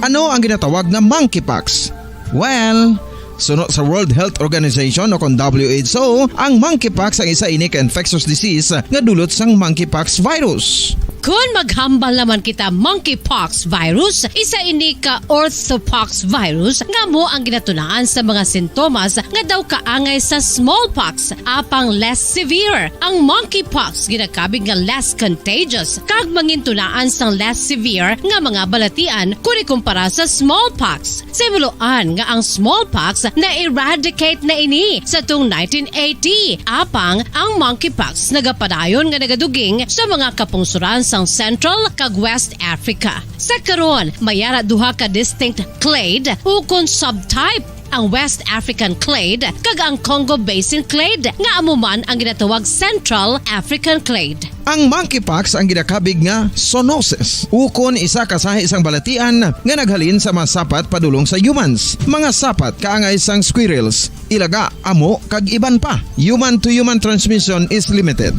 Ano ang ginatawag nga monkeypox? Well, suno sa World Health Organization o kon W H O, ang monkeypox ang isa ini ka infectious disease nga dulot sang monkeypox virus. Kon maghambal naman kita, monkeypox virus, isa ini ka orthopox virus nga amo ang ginatunaan sa mga sintomas nga daw kaangay sa smallpox, apang less severe. Ang monkeypox ginakabig nga less contagious kag mangintunaan sang less severe nga mga balatian kon ikumpara sa smallpox. Sa himuloan nga ang smallpox na-eradicate na ini sa tung nineteen eighty, apang ang monkeypox nagapadayon nga nagaduging sa mga kapungsoran sang Central kag West Africa. Sa karon, may ara duha ka distinct clade ukon subtype, ang West African clade kag ang Congo Basin clade, nga amo man ang ginatawag Central African clade. Ang monkeypox ang ginakabig nga zoonosis, ukon isa ka sahi sang balatian nga naghalin sa mga sapat padulong sa humans. Mga sapat kaangay sang squirrels, ilaga, amo, kag iban pa. Human-to-human transmission is limited.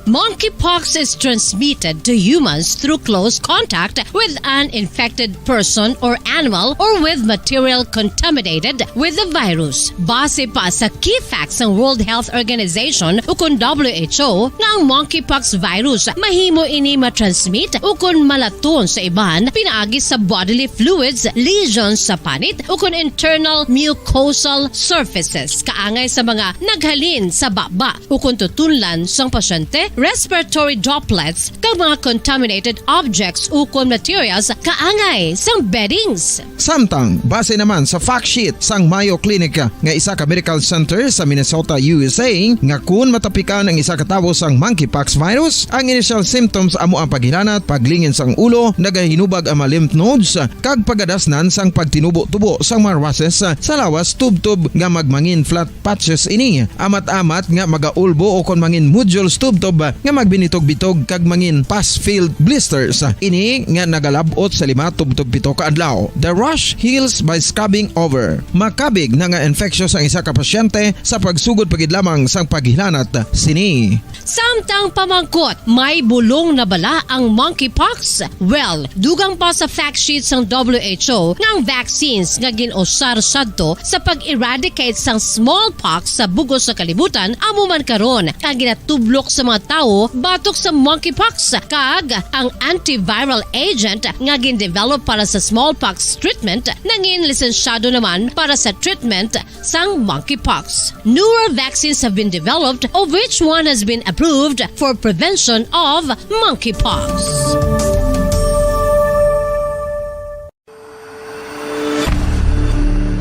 Monkeypox is transmitted to humans through close contact with an infected person or animal or with material contaminated with the virus. Base pa sa key facts sang World Health Organization ukon W H O nga ang monkeypox virus mahimo ini matransmit ukon malaton sa iban pinaagi sa bodily fluids, lesions sa panit ukon internal mucosal surfaces kaangay sa mga naghalin sa baba ukon tutunlan sang pasyente, respiratory droplets, kag mga contaminated objects ukon materials kaangay sang beddings. Samtang, base naman sa fact sheet sang Mayo Clinic nga isa ka medical center sa Minnesota, U S A, nga kun matapikan ang isa ka tawo sang monkeypox virus, ang initial symptoms amo ang paghilanat, paglingin sang ulo, nagahinubag ang mga lymph nodes, kag pagadasnan sang pagtinubo-tubo sang mga rashes sa lawas tubtob nga magmangin flat patches ini, amat-amat nga magaulbo ukon mangin nodules tubtob nga magbinitog-bitog kag mangin pus-filled blisters. Ini nga nagalab-ot sa lima tubtob pito ka adlaw. The rash heals by scabbing over. Makabig na nga infectious ang isa ka pasyente sa pagsugod pa gid lamang sang paghilanat sini. Samtang pamangkot, may bulong na bala ang monkeypox? Well, dugang pa sa fact sheet sang W H O nga ang vaccines nga gin-usar sadto sa pag-eradicate sang smallpox sa bug-os nga kalibutan amo man karon ang ginatublok sa mga tawo batok sa monkeypox, kag ang antiviral agent nga gindevelop para sa smallpox treatment nangin lisensyado naman para sa treatment sang monkeypox. Newer vaccines have been developed, of which one has been approved for prevention of monkeypox.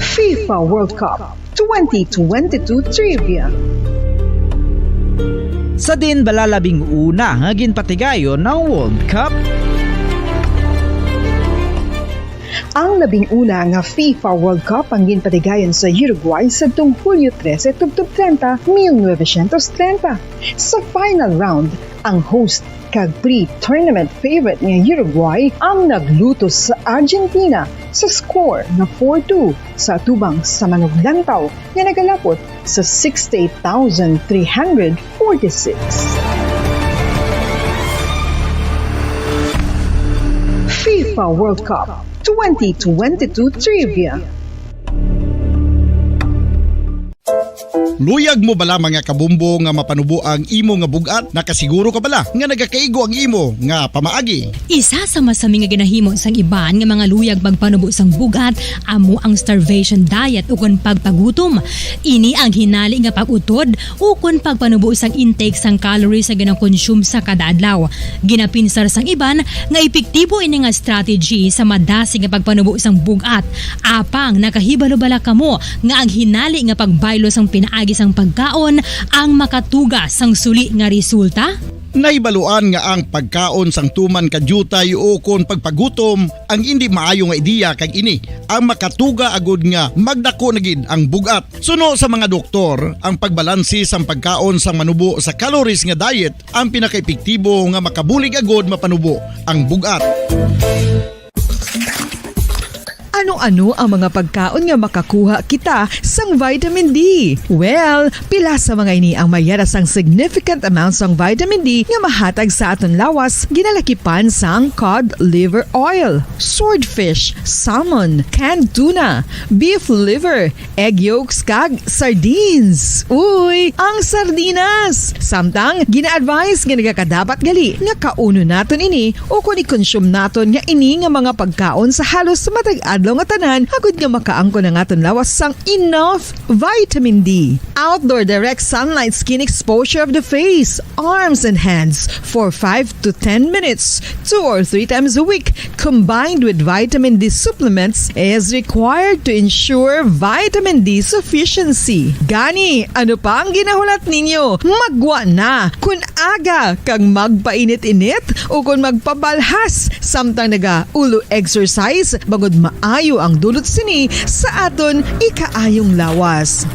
FIFA World Cup twenty twenty-two Trivia. Sa din bala labing una nga ginpatigayon ang World Cup? Ang labing una nga FIFA World Cup ang ginpatigayon sa Uruguay sadtong Hulyo trese tubtob treinta, mil novecientos treinta. Sa final round, ang host kag pre-tournament favorite nga Uruguay ang naglutos sa Argentina sa score nga four two sa atubang sa manuglantaw nga nagalapot sa sixty-eight thousand three hundred forty-six. FIFA World Cup twenty twenty-two Trivia. Luyag mo bala, mga kabombo, nga mapanubo ang imo nga bug-at? Nakasiguro ka bala nga nagakaigo ang imo nga pamaagi? Isa sa masami nga ginahimo sang iban nga mga luyag magpanubo sang bug-at amo ang starvation diet ukon pagpagutom. Ini ang hinali nga pag-utod ukon pagpanubo sang intake sang calories nga ginakonsume sa kada adlaw. Ginapinsar sang iban nga epektibo ini nga strategy sa madasig nga pagpanubo sang bug-at. Apang nakahibalo bala kamo nga ang hinali nga pagbaylo sang pinaagi sang pagkaon ang makatuga sang suli nga resulta? Nahibaluan nga ang pagkaon sang tuman ka diutay ukon pagpagutom ang indi maayo nga ideya, kag ini ang makatuga agud nga magdako na gid ang bug-at. Suno sa mga doktor, ang pagbalansi sang pagkaon sang manubo sa calories nga diet ang pinakaepektibo nga makabulig agud mapanubo ang bug-at. Ano-ano ang mga pagkaon nga makakuha kita sang vitamin D? Well, pila sa mga ini ang mayara sang significant amount sang vitamin D nga mahatag sa aton lawas, ginalakipan sang cod liver oil, swordfish, salmon, canned tuna, beef liver, egg yolks, kag sardines. Uy, ang sardinas! Samtang gina-advise nga nagakadapat gali nga kaunon naton ini ukon i-consume naton nga ini nga mga pagkaon sa halos matag adlaw nga tanan, agud nga makaangkon ang aton lawas sang enough vitamin D. Outdoor direct sunlight skin exposure of the face, arms, and hands for five to ten minutes, two or three times a week, combined with vitamin D supplements, is required to ensure vitamin D sufficiency. Gani, ano pa ang ginahulat ninyo? Maggwa na! Kun aga kag magpainit-init ukon magpabalhas samtang naga-ulo exercise, bangod maayo ang dulot sini sa aton ikaayong lawas.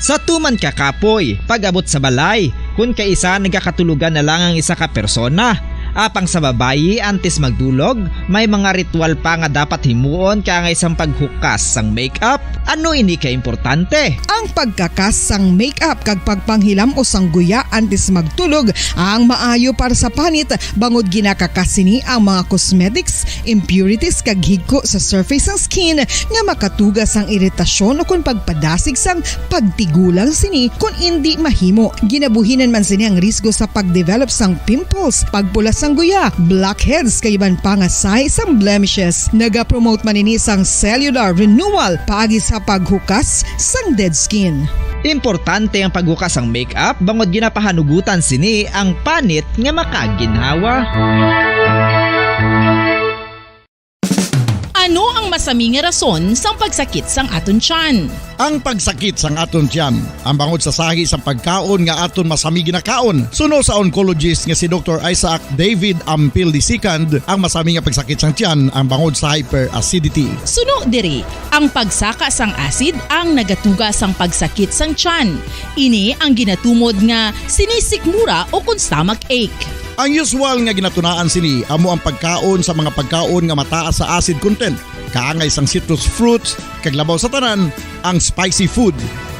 Sa tuman ka kapoy, pag-abot sa balay, kun kaisa nagakatulogan na lang ang isa ka persona. Apang sa babayi, antes magdulog, may mga ritual pa nga dapat himuon, kaangay sang paghukas sang makeup. Ano ini ka importante? Ang pagkakas sang makeup kag pagpanghilam-os sang guya antes magtulog ang maayo para sa panit, bangod ginakakas sini ang mga cosmetics, impurities, kag higko sa surface sang skin nga makatuga sang iritasyon ukon pagpadasig sang pagtigulang sini kon indi mahimo. Ginabuhinan man sini ang risgo sa pagdevelop sang pimples, pagpula sang guya, blackheads, kag iban pa nga sahi sang blemishes. Nagapromote man ini sang cellular renewal paagi sa paghukas sang dead skin. Importante ang paghukas sang makeup bangod ginapahanugutan sini ang panit nga makaginhawa. Ano ang masami nga rason sang pagsakit sang aton tiyan? Ang pagsakit sang aton tiyan, ang bangod sa sahi sang pagkaon nga aton masami ginakaon, suno sa oncologist nga si Doktor Isaac David Ampil the second, ang masami nga pagsakit sang tiyan ang bangod sa hyperacidity. Suno diri, ang pagsaka sang acid ang nagatuga sang pagsakit sang tiyan. Ini ang ginatumod nga sinisikmura ukon stomach ache. Ang usual nga ginatunaan sini amo ang pagkaon sa mga pagkaon nga mataas sa acid content, kaangay sang citrus fruits, kag labaw sa tanan, ang spicy food.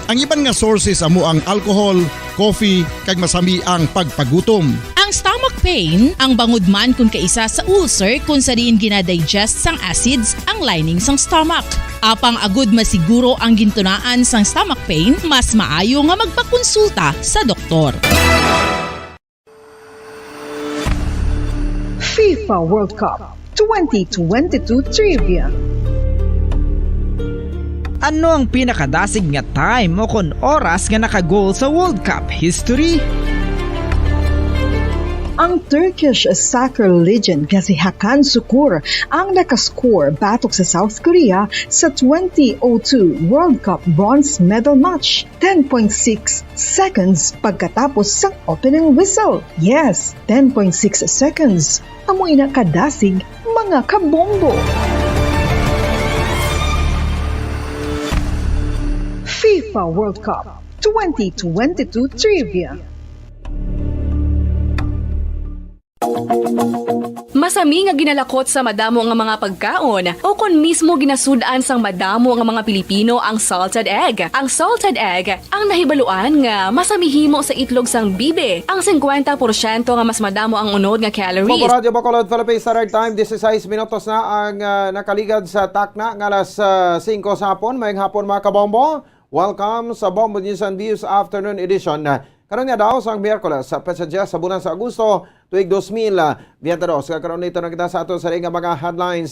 Ang iban nga sources amo ang alcohol, coffee, kag masami ang pagpagutom. Ang stomach pain, ang bangod man kon kaisa sa ulcer kon sa diin ginadigest sang acids ang lining sang stomach. Apang agud masiguro ang gintunaan sang stomach pain, mas maayo nga magpakonsulta sa doktor. FIFA World Cup twenty twenty-two Trivia. Ano ang pinakadasig nga time o kon oras nga naka-goal sa World Cup history? Ang Turkish soccer legend nga si Hakan Sukur ang nakascore batok sa South Korea sa twenty oh two World Cup bronze medal match, ten point six seconds pagkatapos sang opening whistle. Yes, ten point six seconds. Amo ina kadasig, mga kabombo. FIFA World Cup twenty twenty-two Trivia. Masami nga ginalakot sa madamo nga mga pagkaon o kon mismo ginasud-an sang madamo nga mga Pilipino ang salted egg. Ang salted egg ang nahibaluan nga masami himo sa itlog sang bibe. Ang singkwenta porsyento nga mas madamo ang unod nga calories. Bombo Radyo Bacolod, Philippine Standard Time, dise-sais minutos na ang ah, nakaligad sa takna nga alas ah, singko sa hapon. Maayong hapon, mga kabombo. Welcome sa Bombo News and Views Afternoon Edition. Karon nga daw sang Miyerkules, sa petsa diyes sa bulan sa Agosto, tuig dos mil biyente dos. Kag karon dito na kita sa aton sa nga mga headlines.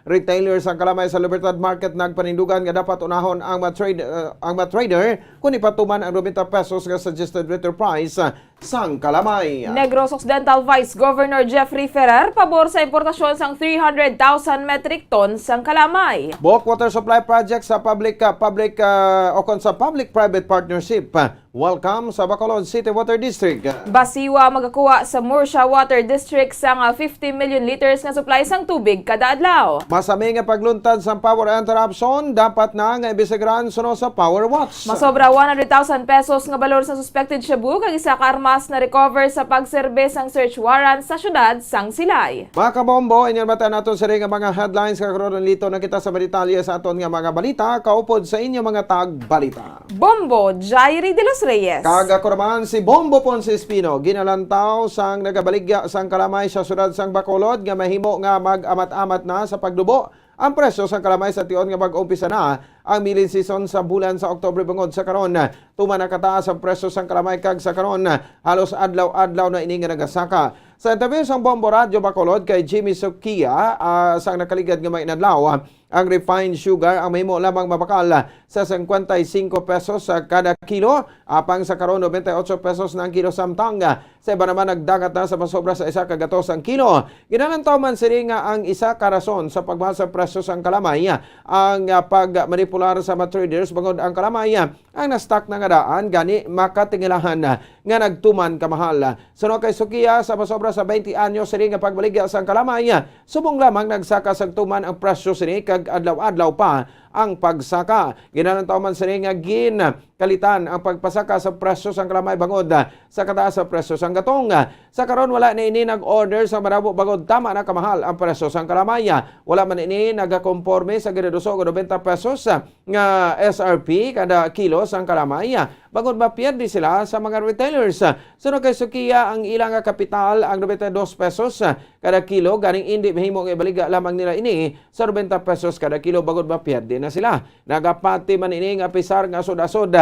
Retailers ang kalamay sa Libertad Market nagpanindugan nga dapat unahon ang mga trade, ah, ang mga trader kung ipatuman ang nobenta pesos nga suggested retail price sang kalamay. Negros Occidental Vice Governor Jeffrey Ferrer pabor sa importasyon sang three hundred thousand metric tons sang kalamay. Buok water supply project sa public ah, public ah, o kon sa public private partnership. Welcome sa Bacolod City Water District. Basiwa magakuha sa Murcia Water District sang ah, fifty million liters nga supply sang tubig kada adlaw. Masami nga pagluntad sang power interruption dapat na nga imbestigaran suno sa Power Watch. Masobra one hundred thousand pesos nga balor sa suspected shabu kag isa ka armas na recover sa pagserbe sang search warrant sa syudad sang Silay. Mga kabombo, inyo mata nato sa nga mga headlines. Karon lito na kita sa mga detalye sa aton nga mga balita kaupod sa inyo mga tagbalita. Bombo Jairi de los Reyes. Kag ako naman si Bombo Ponce Espino, ginalantaw sang nagabaligya sang kalamay sa syudad sang Bacolod nga mahimo nga mag-amat-amat na sa pagdubo ang presyo sang kalamay sa tion nga mag-umpisa na ang milling season sa bulan sa Oktubre. Bangod sa karon, tuman na kataas ang presyo sang kalamay kag sa karon halos adlaw-adlaw na ini nga nagasaka. Sa interview sang Bombo Radyo Bacolod kay Jimmy Sukia ah, sang nakaligad nga mga inadlaw, ang refined sugar ang mahimo lamang mabakal sa singkwenta y singko pesos sa kada kilo, apang sa karon nobenta y otso pesos na ang kilo samtang sa iba naman nagdangat na sa masobra sa isa ka gatos ang kilo. Ginalantaw man sini nga ang isa ka rason sa pagmahal sa presyo sang kalamay ang ah, pagmanipular sa mga traders bangod ang kalamay ang na-stock na nga daan gani makatingilahan nga nagtuman kamahal. Suno kay Sukiya, sa masobra sa twenty anyos sini nga pagbaligya sang kalamay, subong lamang nagsaka sang tuman ang presyo sini kag adlaw-adlaw pa ang pagsaka. Ginalantaw man sini nga gin kalitan ang pagpasaka sa presyo sang kalamay bangod sa kataas sa presyo sang gatong. Sa karon wala na ini nag-order sa madamo bangod tama na kamahal ang presyo sang kalamay. Wala man ini nagakomporme sa ginaduso nga nobenta pesos nga S R P kada kilo sang kalamay. Bangod mapierde sila sa mga retailers. Suno kay Sukiya, ang ila nga kapital ang nobenta y dos pesos kada kilo, ganing indi mahimo nga ibaligya lamang nila ini sa nobenta pesos kada kilo bangod mapierde na sila. Nagapati man ini nga apisar nga asod-asod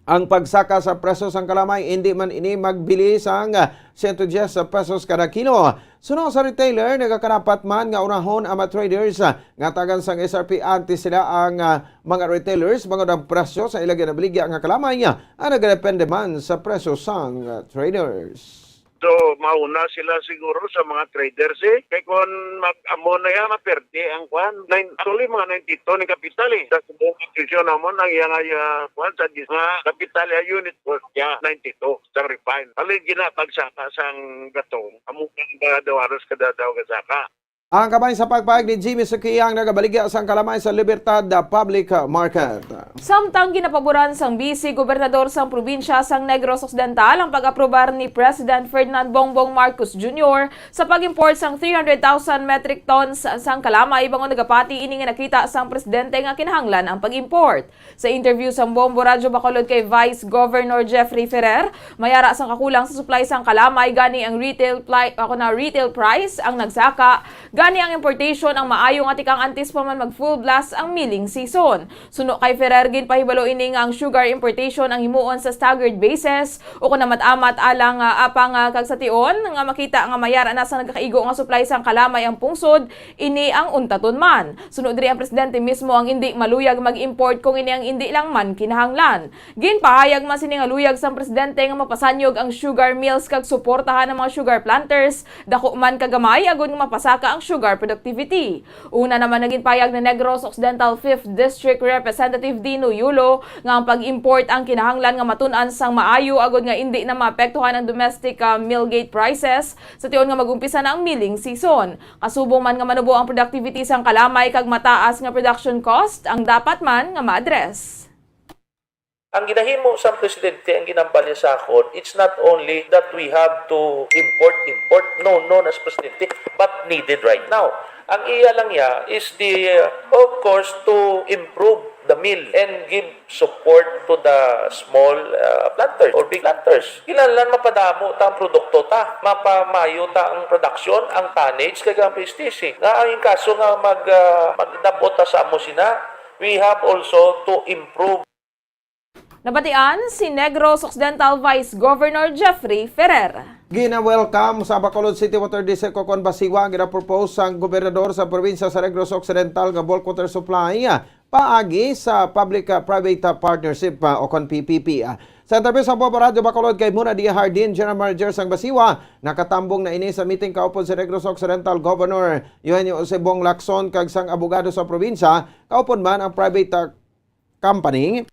ang pagsaka sa presyo sang kalamay, indi man ini magbili sang siyento diyes pesos kada kilo. Suno sa retailer, nagakarapat man nga unahon ang mga traders nga tagan sang S R P antes sila ang ah, mga retailers bangod ang presyo sa ila ginabaligya nga kalamay ang nagadepende man sa presyo sang ah, traders. So, mauna sila siguro sa mga traders eh. Kay kung mag-amo na yan, maperde ang kwan. Nine, actually, mga ninety-two ni kapital eh. Sa subong institusyon namon, ang iya nga ah, kwan sa dis-, mga kapital ya unit worth niya, ninety-two, sang refine. Halin gina pagsaka sang gatong, amo kang ba daw halos kada daw kasaka. Ang kamay sa pagpahayag ni Jimmy Sukiang nagabaligya sang kalamay sa Libertad Public Market. Samtang ginapaboran sang Vice Gobernador sang probinsya sang Negros Occidental ang pag-aprobar ni President Ferdinand Bongbong Marcos Junior sa pag-import sang three hundred thousand metric tons sang kalamay, bangod nagapati ini nga nakita sang presidente nga kinahanglan ang pag-import. Sa interview sang Bombo Radyo Bacolod kay Vice Governor Jeffrey Ferrer, mayara sang kakulang sa supply sang kalamay, gani ang retail pli-, ako na, retail price ang nagsaka, gani ang importation ang maayo nga tikang antes pa man mag full blast ang milling season. Suno kay Ferrer, ginpahibalo ini nga ang sugar importation ang himuon sa staggered basis, o kon amat-amat alang, ah, apang, ah, kag sa tion nga makita nga mayara na sa nagakaigo nga supply sang kalamay ang pungsod, ini ang untaton man. Suno diri, ang presidente mismo ang indi maluyag mag-import kung ini ang indi lang man kinahanglan. Ginpahayag man sini nga luyag sang presidente nga mapasanyog ang sugar mills kag suportahan ang mga sugar planters, dako man ka gamay, agud nga mapasaka ang sugar productivity. Una naman nga ginpahayag ni Negros Occidental Fifth District Representative Dino Yulo nga ang pag-import ang kinahanglan nga matun-an sang maayo agud nga indi na maapektuhan ang domestic, ah, mill gate prices sa tion nga mag-umpisa na ang milling season. Kasubong man nga manubo ang productivity sang kalamay kag mataas nga production cost ang dapat man nga ma-address. Ang ginahimo sang presidente, ang ginambal niya sa akon, it's not only that we have to import, import. No, no, as presidente, but needed right now. Ang iya lang niya is the, uh, of course, to improve the mill and give support to the small, uh, planters or big planters. Kinahanglan mapadamo ta ang produkto ta, mapamayo ta ang production, ang tonnage, kag ang prestige. Nga ang kaso nga mag, uh, magdabot ta sa amo sina, we have also to improve. Nabatian si Negros Occidental Vice Governor Jeffrey Ferrer. Gina-welcome sa Bacolod City Water District o kon BACWA ang ginapropose sang gobernador sa probinsya sa Negros Occidental nga bulk water supply paagi sa public, ah, private, ah, partnership, ah, o kon P P P, ah. Sa interview sa Bombo Radyo Bacolod kay Mona Dia Hardin, General Manager sang BACWA, nakatambong na ini sa meeting kaupod si Negros Occidental Governor Eugenio Osebong Lacson kag sang abogado sa probinsya, kaupod man ang private, ah, company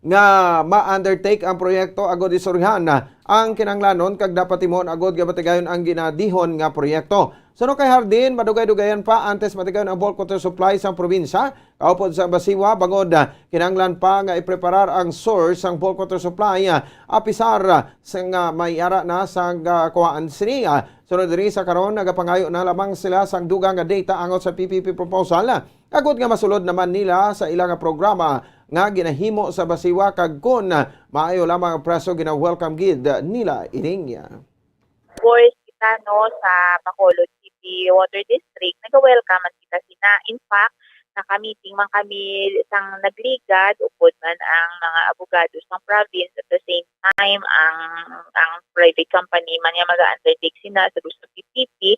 nga ma-undertake ang proyekto agud istoryahan ang kinahanglanon kag dapat himuon agud nga matigayon ang ginadihon nga proyekto. Suno kay Hardin, madugay-dugayan pa antes matigayon ang bulk water supply sang probinsya, kaupod sa BACWA, bangod, ah, kinahanglan pa nga ipreparar ang source sang bulk water supply, ah, apisar, ah, sa nga may ara na sang, ah, kuhaan sini, ah. Sunod diri sa karon, nagapangayo na lamang sila sang dugang nga data angot sa P P P proposal, ah, agud nga masulod naman nila sa ila nga programa nga ginahimo sa BACWA, kag kon maayo lamang ang presyo, gina-welcome gid nila ini. Of course, kita, no, sa Bacolod City Water District, nag-welcome man kita sina. In fact, naka-meeting man kami sang nagligad, upod man ang mga abogado sang province, at the same time, ang, ang private company man nga mag-undertake sina sa gusto P P P,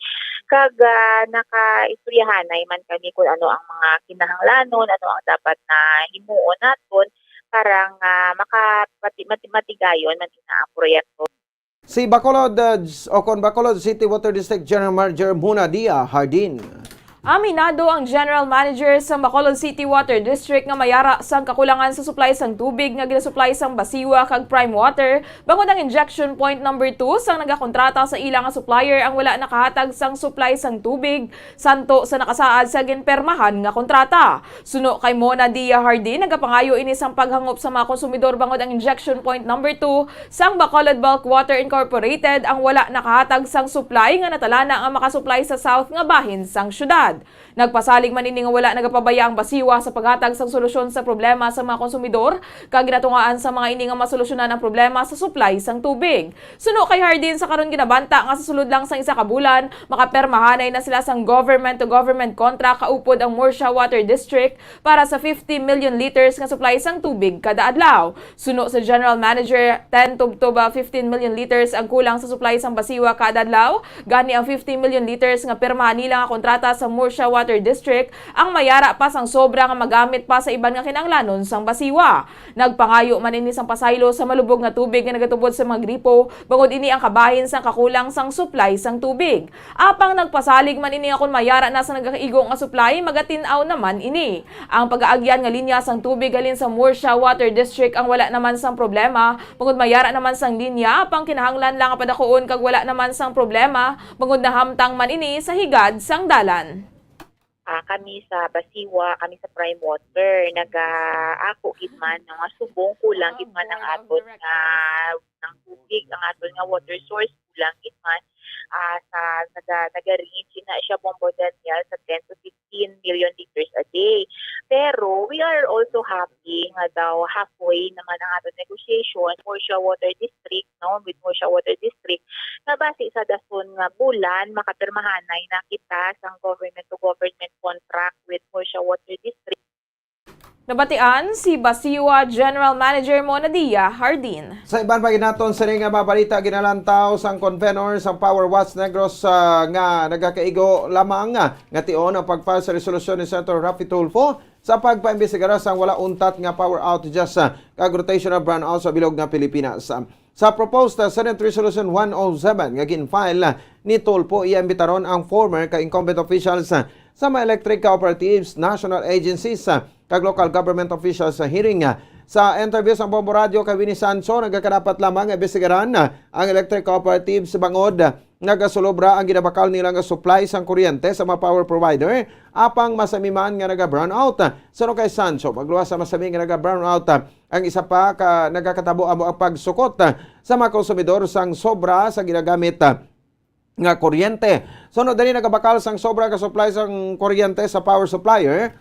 kag, ah, nakaistoryahanay man kami kung ano ang mga kinahanglanon, ano ang dapat na himuon naton para nga makapati-, mati-, matigayon man ina ang proyekto. Si Bacolod, uh, o kon Bacolod City Water District General Manager Mona Dia Hardin. Aminado ang General Manager sa Bacolod City Water District nga mayara sang kakulangan sa supply sang tubig nga ginasupply sang BACWA kag Prime Water, bangod ang injection point number two sang nagakontrata sa ila nga supplier ang wala nakahatag sang supply sang tubig santo sa nakasaad sa ginpermahan nga kontrata. Suno kay Mona Dia Hardin, nagapangayo ini sang paghangop sa mga konsumidor bangod ang injection point number two sang Bacolod Bulk Water Incorporated ang wala nakahatag sang supply nga natalana nga makasupply sa south nga bahin sang syudad. Nagpasalig man ini nga wala nagapabaya ang BACWA sa paghatag sang solusyon sa problema sa mga konsumidor, kag ginatungaan sa mga ini nga masolusyonan ang problema sa supply sang tubig. Suno kay Hardin, sa karon ginabanta nga sa sulod lang sang isa ka bulan, makapermahanay na sila sang government-to-government contract kaupod ang Murcia Water District para sa fifty million liters nga supply sang tubig kada adlaw. Suno sa General Manager, ten tubtob fifteen million liters ang kulang sa supply sang BACWA kada adlaw, gani ang fifty million liters nga pirmahan nila nga kontrata sa Murcia Water District ang mayara pa sang sobra nga magamit pa sa iban nga kinahanglanon sang Basiwa. Nagpangayo man ini sang pasaylo sa malubog nga tubig nga nagatubod sa mga gripo, bangod ini ang kabahin sang kakulang sang supply sang tubig. Apang nagpasalig man ini nga kon mayara na sa nagakaigo nga supply, magatin-aw naman ini. Ang pagaagyan nga linya sang tubig halin sa Murcia Water District ang wala naman sang problema, bangod mayara naman sang linya, apang kinahanglan lang nga padakuon kag wala naman sang problema, bangod nahamtang man ini sa higad sang dalan. Ah, kami sa Basiwa, kami sa Prime Water, nagaako gid man nga subong kulang gid man ang aton nga, nga tubig, ang aton nga water source, kulang gid man. Ah, sa naga, nagareach na siya, Bombo Daniel, sa ten to fifteen million liters a day. Pero we are also happy nga daw halfway naman ang aton negotiation, Murcia Water District, no, with Murcia Water District, nga basi sa dason nga bulan, makapirmahanay na kita sang government to government contract with Murcia Water District. Nabatian si Basiwa General Manager Monadia Hardin. Sa iban pa gid naton sini nga mga balita, ginalantaw sang convenor sang Power Watch Negros, ah, nga nagakaigo lamang, ah, nga tion ang pag-file sa resolusyon ni Senator Raffy Tulfo sa pagpaimbestigar sang wala untat nga power outages, ah, kag rotational brownout sa bilog nga Pilipinas. Sa proposed, uh, Senate Resolution one oh seven nga gin-file, uh, ni Tulfo, iya imbitaron ang former kag incumbent officials, uh, sa mga electric cooperatives, national agencies, uh, kag local government officials sa hearing. Uh, sa interview sa Bombo Radio kay Winnie Sancho, nagakadapat lamang nga imbestigaran, uh, ang electric cooperatives bangod, uh, nagasulobra ang ginabakal nila nga supply sang kuryente sa mga power provider, apang masami man nga naga-brownout. Suno kay Sancho, magluwas sa masami nga naga-brownout, ang isa pa ka nagakatabo amo ang pagsukot, ah, sa mga konsumidor sang sobra sa ginagamit, ah, nga kuryente. Sunod dali, nagabakal sang sobra ka supply sang kuryente sa power supplier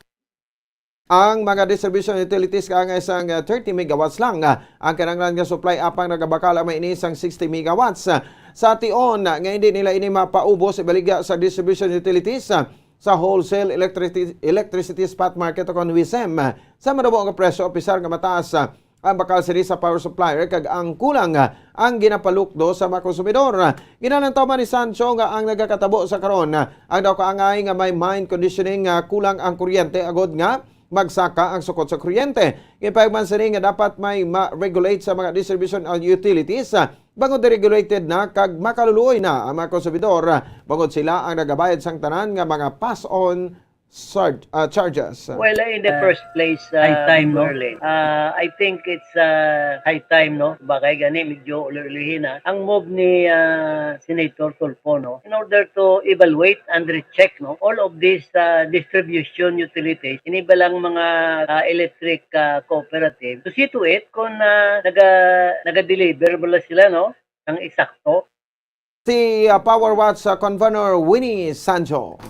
ang mga distribution utilities, kaangay sang, ah, thirty megawatts lang, ah, ang kinahanglan nga supply, apang nagabakal ang mga ini sang sixty megawatts. Ah, sa tion, ah, nga hindi nila ini mapaubos, ibaligya sa distribution utilities, ah, sa wholesale electricity, electricity spot market o kon WESM, ah, sa madamo nga presyo, apisar nga mataas, ah, ang bakal sini sa power supplier kag ang kulang, ah, ang ginapalukdo sa mga konsumidor. Ginalantaw man ni Sancho nga ang nagakatabo sa karon, ah, ang daw kaangay nga may mind conditioning nga kulang ang kuryente agod nga magsaka ang sukot sa kuryente. Ginpahayag man sini nga dapat may ma-regulate sa mga distribution utilities, ah, bangod deregulated na kag makaluluoy na ang mga konsumidor, ah, bangod sila ang nagabayad sang tanan nga mga pass-on sar-, ah, charges. Well, in the Uh, first place, high uh, time, no? Merlin, uh, I think it's, uh, high time, no? Bagay gani, medyo uli-ulihin na. Ang move ni, uh, Senator Tulfo, no? In order to evaluate and recheck, no? All of these, uh, distribution utilities, ini ba lang mga, uh, electric, uh, cooperative, to see to it kung, uh, naga-, naga-deliver ba sila, no? Ang eksakto. Si, ah, Power Watch, ah, Convenor Winnie Sancho.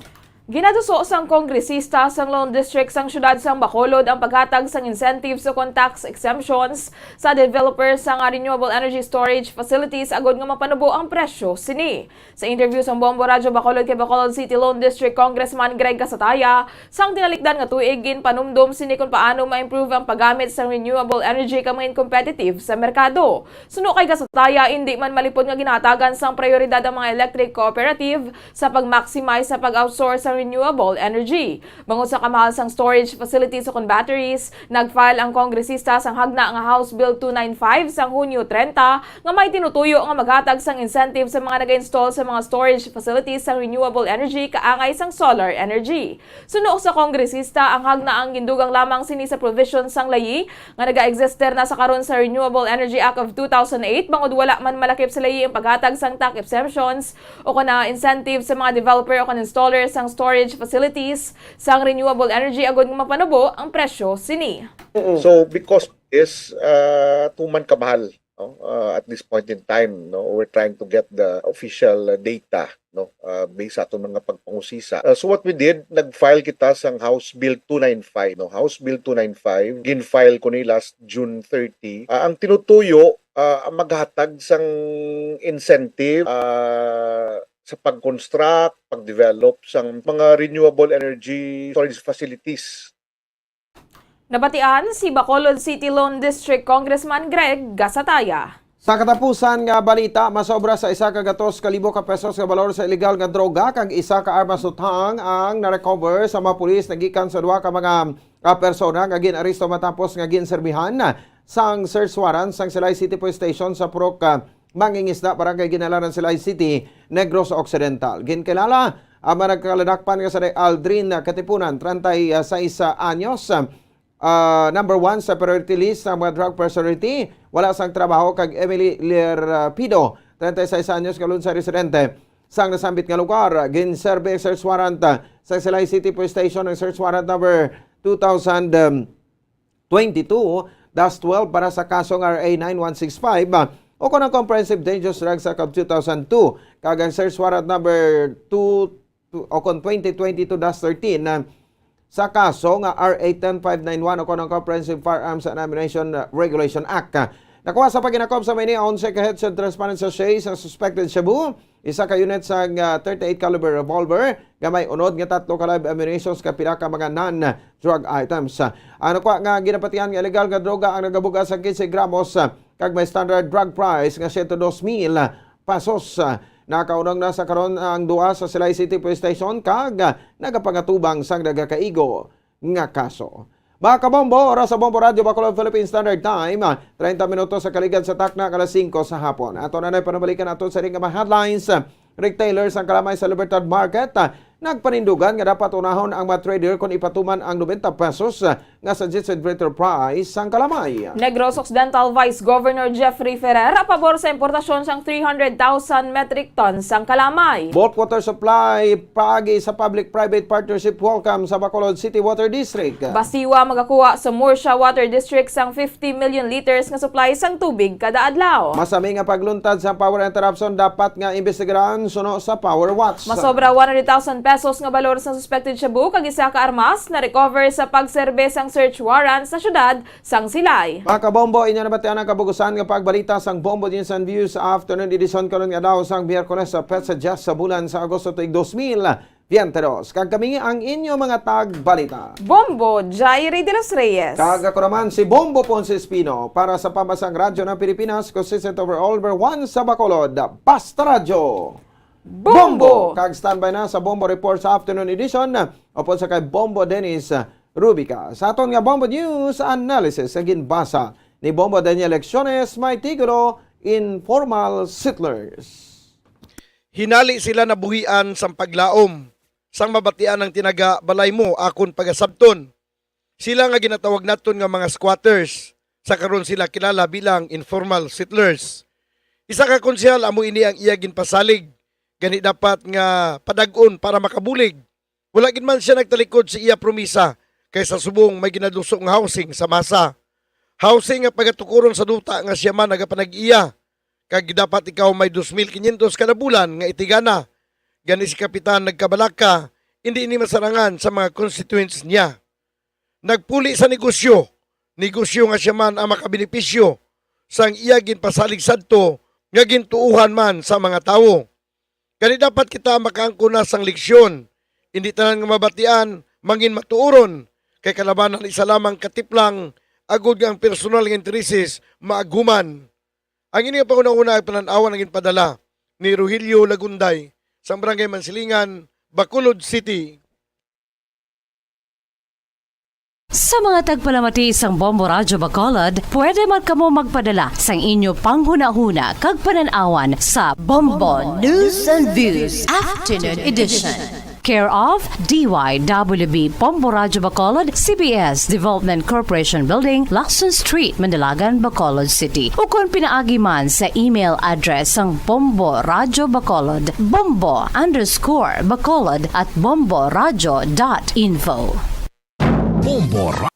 Ginaduso sang kongresista sang Lone District sang siyudad sang Bacolod ang paghatag sang incentives o kon tax exemptions sa developer sang, ah, renewable energy storage facilities agod nga mapanubo ang presyo sini. Sa interview sang Bombo Radyo Bacolod kay Bacolod City Lone District Congressman Greg Gasataya, sang tinalikdan nga tuig, ginpanumdom sini kon paano ma-improve ang paggamit sang renewable energy kag mangin competitive sa merkado. Suno kay Gasataya, indi man malipod nga ginahatagan sang prayoridad ang mga electric cooperative sa pag-maximize sa pag-outsource sa renewable energy. Bangod sa kamahal sang storage facilities o kon batteries, nag-file ang kongresista sang hagna nga House Bill two nine five sang Hunyo trenta nga may tinutuyo nga maghatag sang incentive sa mga nag-install sa mga storage facilities sang renewable energy kaangay sang solar energy. Suno sa kongresista, ang hagna ang gindugang lamang sini sa provision sang layi nga naga-existe na sa karon sa Renewable Energy Act of two thousand eight, bangod wala man malakip sa layi ang paghatag sang tax exemptions o kon, ah, incentive sa mga developer o kon installer sang storage facilities sang renewable energy agod nga mapanubo ang presyo sini. So, because of this, uh, tuman kamahal, no? Uh, at this point in time, no, we're trying to get the official, uh, data, no, uh, based sa aton mga pagpangusisa. Uh, so what we did, nag-file kita sang House Bill two nine five, no? House Bill two nine five, gin-file ko ni last June thirty. Uh, ang tinutuyo, uh, maghatag sang incentive, uh, sa pag-construct, pag-develop sang mga renewable energy storage facilities. Nabatian si Bacolod City Lone District Congressman Greg Gasataya. Sa katapusan nga balita, masobra sa isa ka gatos ka libo ka pesos nga balor sa illegal nga droga kag isa ka armas uthang ang na-recover sa mga pulis nagikan sa duha ka mga, ah, persona nga gin-aresto matapos nga ginserbihan sang search warrant sang Silay City Police Station sa Purok, ah, Mangingisda, Barangay Ginalanan, Silay City, Negros Occidental. Ginkilala ang mga nagkaladakpan nga si Aldrin Katipunan, treinta y seis anyos, ah, number one sa priority list sa mga drug personality, wala sang trabaho, kag Emily Lerpido, treinta y seis anyos, Calunsa residente sang nasambit nga lugar. Ginserbi ang search warrant, ah, sa Silay City Police Station ang search warrant number two thousand, um, twenty-two dash twelve para sa kasong R A nine one six five, ah, o kon ang Comprehensive Dangerous Drugs Act of two thousand two, kag ang search warrant number two, two, o kon twenty twenty-two dash thirteen, ah, sa kaso nga R A ten five nine one o kon ang Comprehensive Firearms and Ammunition, ah, Regulation Act. Ah, nakuha sa paghinakop sa may ni onse ka heads and transparent sachets ang suspected shabu, isa ka unit sang, ah, thirty-eight caliber revolver nga may unod nga tatlo ka live ammunitions kag pila ka mga non-drug items. Ah, ang nakuha nga ginapatihan nga illegal nga droga ang nagabuga sa quince gramos, ah, kag may standard drug price nga siyento dos mil pesos. Ah, nakaunong na sa karon ang duha sa Silay City Police Station kag, ah, nagapangatubang sang nagakaigo nga kaso. Mga kabombo, oras sa Bombo Radyo Bacolod Philippine Standard Time, ah, treinta minutos sa kaligad sa takna nga alas singko sa hapon. Ato na nay panabalikan ato sa ring mga headlines. Retailer sang kalamay sa Libertad Market, ah, nagpanindugan nga dapat unahon ang mga trader kon ipatuman ang nobenta pesos, ah, nga suggested retail price sang kalamay. Negros Occidental Vice Governor Jeffrey Ferrer pabor sa importasyon sang three hundred thousand metric tons sang kalamay. Bulk water supply paagi sa public-private partnership welcome sa Bacolod City Water District. Basiwa magakuha sa Murcia Water District sang fifty million liters nga supply sang tubig kada adlaw. Masami nga pagluntad sa power interruption dapat nga imbestigaran suno sa Power Watch. Masobra one hundred thousand pesos nga balor sa suspected shabu kag isa ka armas na-recover sa pagserbe sang search warrant sa siyudad sang Silay. Mga kabombo, inyo nabatian ang kabugusan nga pagbalita sang Bombo News and Views Afternoon Edition karon nga adlaw sang Miyerkules sa petsa diyes sa bulan sa Agosto tuig dos mil veintidos. Kag kami ang inyo mga tagbalita, Bombo Jairi de los Reyes. Kag ako naman si Bombo Ponce Espino para sa Pambansang Radyo ng Pilipinas, consistent over all over one sa Bacolod. Basta Radyo. Bombo! Kag standby na sa Bombo Report sa Afternoon Edition, upod sa kay Bombo Dennis Rubica. Sa aton nga Bombo News Analysis, ang ginbasa ni Bombo Daniel Lecciones, may titulo, Informal Settlers. Hinali sila nabuhian sang paglaom, sang mabatian ang tinaga, balay mo akon pagasabton. Sila nga ginatawag naton nga mga squatters, sa karon sila kilala bilang informal settlers. Isa ka konsehal amo ini ang iya ginpasalig, gani dapat nga padag-on para makabulig. Wala gid man sia nagtalikod sa iya promisa, kay sa subong may ginaduso nga housing sa masa. Housing nga pagatukuron sa duta nga sia man nagapanag-iya, kag dapat ikaw may dos mil kinyentos kada bulan nga itigana. Gani si Kapitan nagkabalaka, indi ini masarangan sa mga constituents niya. Nagpuli sa negosyo, negosyo nga sia man ang makabenepisyo sang iya ginpasalig sadto nga gintuohan man sa mga tawo. Gani dapat kita makaangkon na sang leksyon. Indi tanan nga mabatian mangin matuoron, kay kalabanan isa lamang katiplang agod nga ang personal nga intereses maaguman. Ang ini nga panghunahuna ay panan-awan ang ginpadala ni Rogelio Lagunday sang Barangay Mansilingan, Bacolod City. Sa mga tagpalamati sang Bombo Radyo Bacolod, pwede man kamo magpadala sang inyo panghunahuna kag panan-awan sa Bombo News and Views Afternoon Edition. Care of D Y W B Bombo Radyo Bacolod, C B S Development Corporation Building, Lacson Street, Manalagan, Bacolod City. Ukon pinaagi man sa email address sang Bombo Radyo Bacolod, bombo underscore bacolod at bombo radyo dot info. Bombo Ra-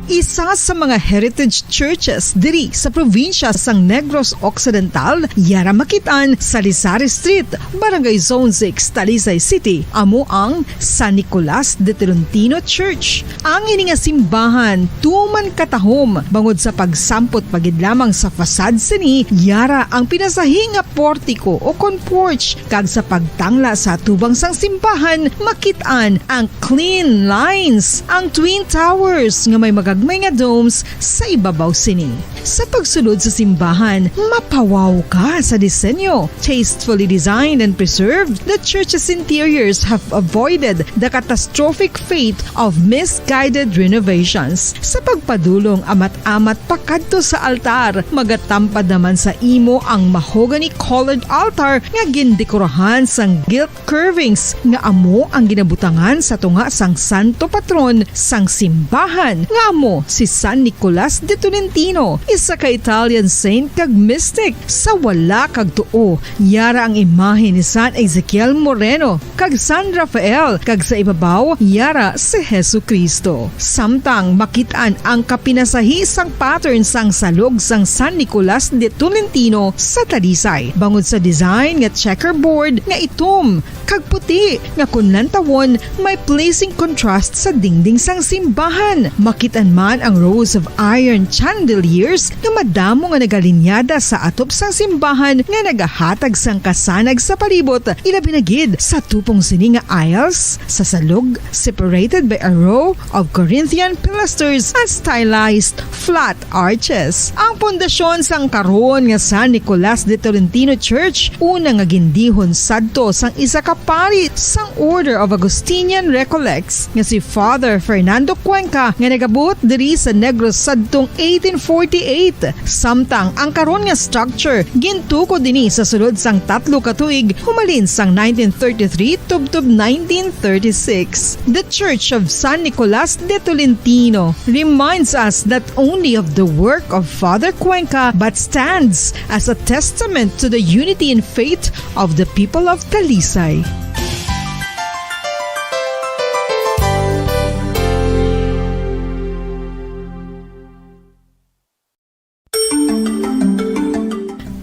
Isa sa mga heritage churches diri sa probinsya sang Negros Occidental, yara makit-an sa Lisari Street, Barangay Zone six, Talisay City, amo ang San Nicolas de Tolentino Church. Ang ini nga simbahan tuman katahom bangod sa pagsampot pa gid lamang sa facade sini, yara ang pinasahi nga portiko o kon porch, kag sa pagtangla sa atubang sang simbahan, makit-an ang clean lines, ang twin towers nga may mga may nga domes sa ibabaw sini. Sa pagsulod sa simbahan, mapawaw ka sa disenyo. Tastefully designed and preserved, the church's interiors have avoided the catastrophic fate of misguided renovations. Sa pagpadulong amat-amat pakadto sa altar, magatampad naman sa imo ang mahogany-colored altar nga gindekorahan sang gilt curvings nga amo ang ginabutangan sa tunga sang santo patron sang simbahan, nga amo si San Nicolas de Tolentino, isa ka Italian saint kag mystic. Sa wala kag tuo, yara ang imahe ni San Ezekiel Moreno kag San Rafael, kag sa ibabaw, yara si Jesu-Cristo. Samtang makit-an ang kapinasahi sang pattern sang salog sang San Nicolas de Tolentino sa Talisay, bangod sa design nga checkerboard nga itom kag puti nga kon lantawon may pleasing contrast sa dingding sang simbahan. Makit-an man ang rows of iron chandeliers nga madamo nga nagalinyada sa atop sang simbahan nga nagahatag sang kasanag sa palibot, ilabi na gid sa tupong sini nga aisles sa salog, separated by a row of Corinthian pilasters and stylized flat arches. Ang pundasyon sang karon nga San Nicolas de Tolentino Church, una nga gindihon sadto sang isa ka pari sang Order of Augustinian Recollects nga si Father Fernando Cuenca, nga nagabuot diri sa Negros sadtong eighteen forty-eight. Samtang ang karon nga structure gintukod ini sa sulod sang tatlo ka tuig, humalin sang nineteen thirty-three tubtob nineteen thirty-six. The Church of San Nicolas de Tolentino reminds us not only of the work of Father Cuenca, but stands as a testament to the unity in faith of the people of Talisay.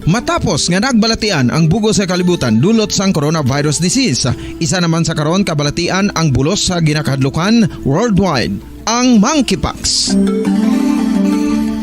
Matapos nga nagbalatian ang bug-os nga kalibutan dulot sang coronavirus disease, isa naman sa karon kabalatian ang bulos sa ginakahadlukan worldwide, ang monkeypox.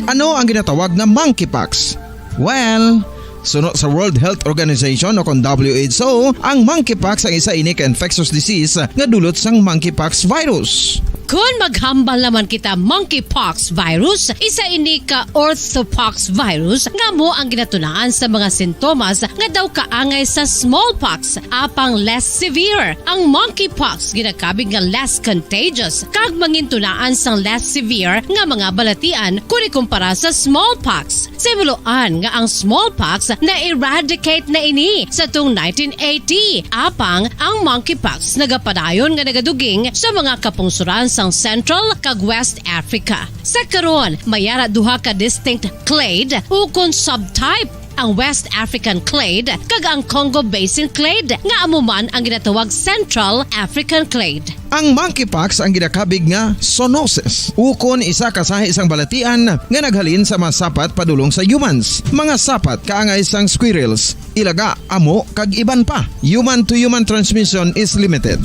Ano ang ginatawag nga monkeypox? Well, suno sa World Health Organization o kon W H O, ang monkeypox ang isa ini ka infectious disease nga dulot sang monkeypox virus. Kon maghambal naman kita monkeypox virus, isa ini ka orthopox virus nga amo ang ginatunaan sa mga sintomas nga daw kaangay sa smallpox, apang less severe. Ang monkeypox ginakabig nga less contagious kag mangintunaan sang less severe nga mga balatian kon ikumpara sa smallpox. Sa himuloan nga ang smallpox na-eradicate na ini sa tung nineteen eighty, apang ang monkeypox nagapadayon nga nagaduging sa mga kapungsoran sang Central kag West Africa. Sa karon, may ara duha ka distinct clade ukon subtype, ang West African clade kag ang Congo Basin clade, nga amo man ang ginatawag Central African clade. Ang monkeypox ang ginakabig nga zoonosis, ukon isa ka sahi sang balatian nga naghalin sa mga sapat padulong sa humans. Mga sapat kaangay sang squirrels, ilaga, amo, kag iban pa. Human-to-human transmission is limited.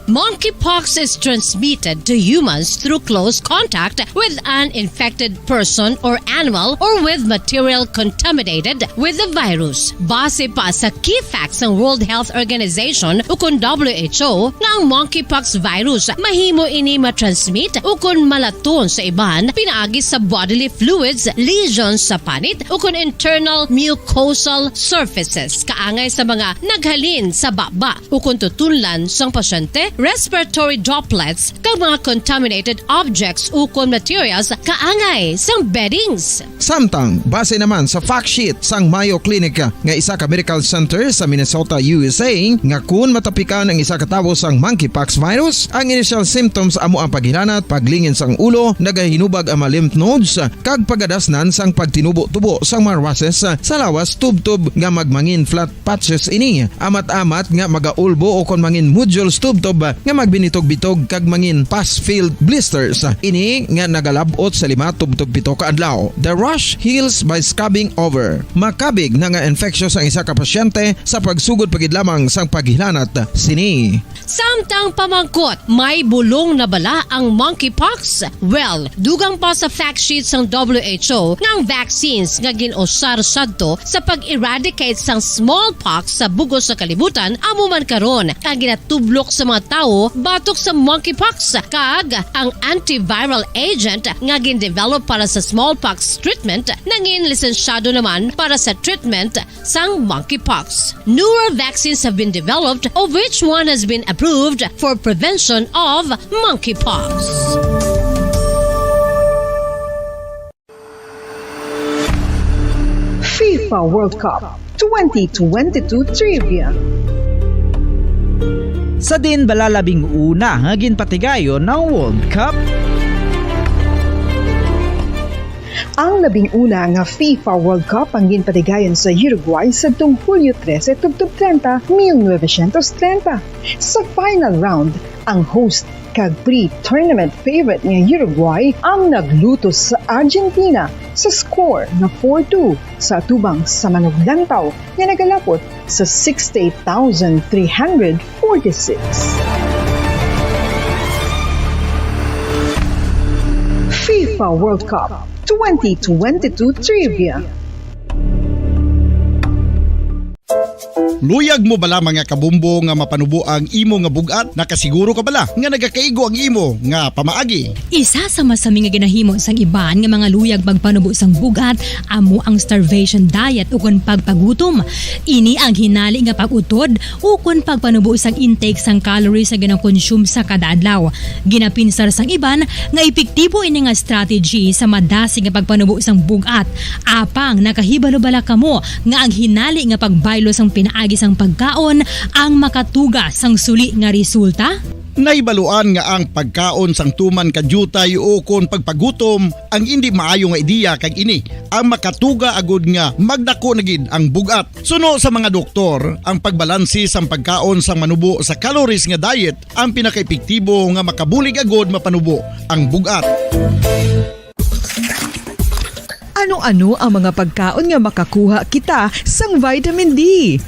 Monkeypox is transmitted to humans through close contact with an infected person or animal or with material contaminated with the virus. Base pa sa key facts sang World Health Organization ukon W H O nga ang monkeypox virus mahimo ini matransmit ukon malaton sa iban pinaagi sa bodily fluids, lesions sa panit, ukon internal mucosal surfaces kaangay sa mga naghalin sa baba ukon tutunlan sang pasyente, respiratory droplets, kag mga contaminated objects ukon materials kaangay sang beddings. Samtang, base naman sa fact sheet sang Mayo Clinic nga isa ka medical center sa Minnesota, U S A, nga kun matapikan ang isa ka tawo sang monkeypox virus, ang initial symptoms amo ang paghilanat, paglingin sang ulo, nagahinubag ang mga lymph nodes, kag pagadasnan sang pagtinubo-tubo sang mga rushes sa lawas tubtob nga magmangin flat patches ini, amat-amat nga magaulbo ukon mangin nodules tubtob nga magbinitog-bitog kag mangin pus-filled blisters. Ini nga nagalab-ot sa lima tubtob pito ka adlaw. The rash heals by scabbing over. Makabig na nga infectious ang isa ka pasyente sa pagsugod pa gid lamang sang paghilanat sini. Samtang pamangkot, may bulong na bala ang monkeypox? Well, dugang pa sa fact sheet sang W H O nga ang vaccines nga gin-usar sadto sa pag-eradicate sang smallpox sa bug-os nga kalibutan amo man karon ang ginatublok sa mga tawo batok sa monkeypox, kag ang antiviral agent nga gin-develop para sa smallpox treatment nangin lisensyado naman para sa treatment sang monkeypox. Newer vaccines have been developed, of which one has been approved for prevention of monkeypox. FIFA World Cup twenty twenty-two Trivia. Sa din bala labing una nga ginpatigayon ang World Cup? Ang labing una nga FIFA World Cup ang ginpatigayon sa Uruguay sadtong Hulyo trese tubtob treinta, mil novecientos treinta. Sa final round, ang host kag pre-tournament favorite nga Uruguay ang naglutos sa Argentina sa score nga four two sa atubang sa manuglantaw nga nagalapot sa sixty-eight thousand three hundred forty-six. FIFA World Cup twenty twenty-two Trivia. Luyag mo bala, mga kabombo, nga mapanubo ang imo nga bug-at? Nakasiguro ka bala nga nagakaigo ang imo nga pamaagi? Isa sa masami nga ginahimo sang iban nga mga luyag magpanubo sang bug-at amo ang starvation diet ukon pagpagutom. Ini ang hinali nga pag-utod ukon pagpanubo sang intake sang calories nga ginakonsume sa kada adlaw. Ginapinsar sang iban nga epektibo ini nga strategy sa madasig nga pagpanubo sang bug-at. Apang nakahibalo bala kamo nga ang hinali nga pagbaylo sang pinaagi sang pagkaon ang makatuga sang suli nga resulta? Nahibaluan nga ang pagkaon sang tuman ka diutay ukon pagpagutom ang indi maayo nga ideya, kag ini ang makatuga agud nga magdako na gid ang bug-at. Suno sa mga doktor, ang pagbalansi sang pagkaon sang manubo sa calories nga diet ang pinakaepektibo nga makabulig agud mapanubo ang bug-at. Ano-ano ang mga pagkaon nga makakuha kita sang vitamin D?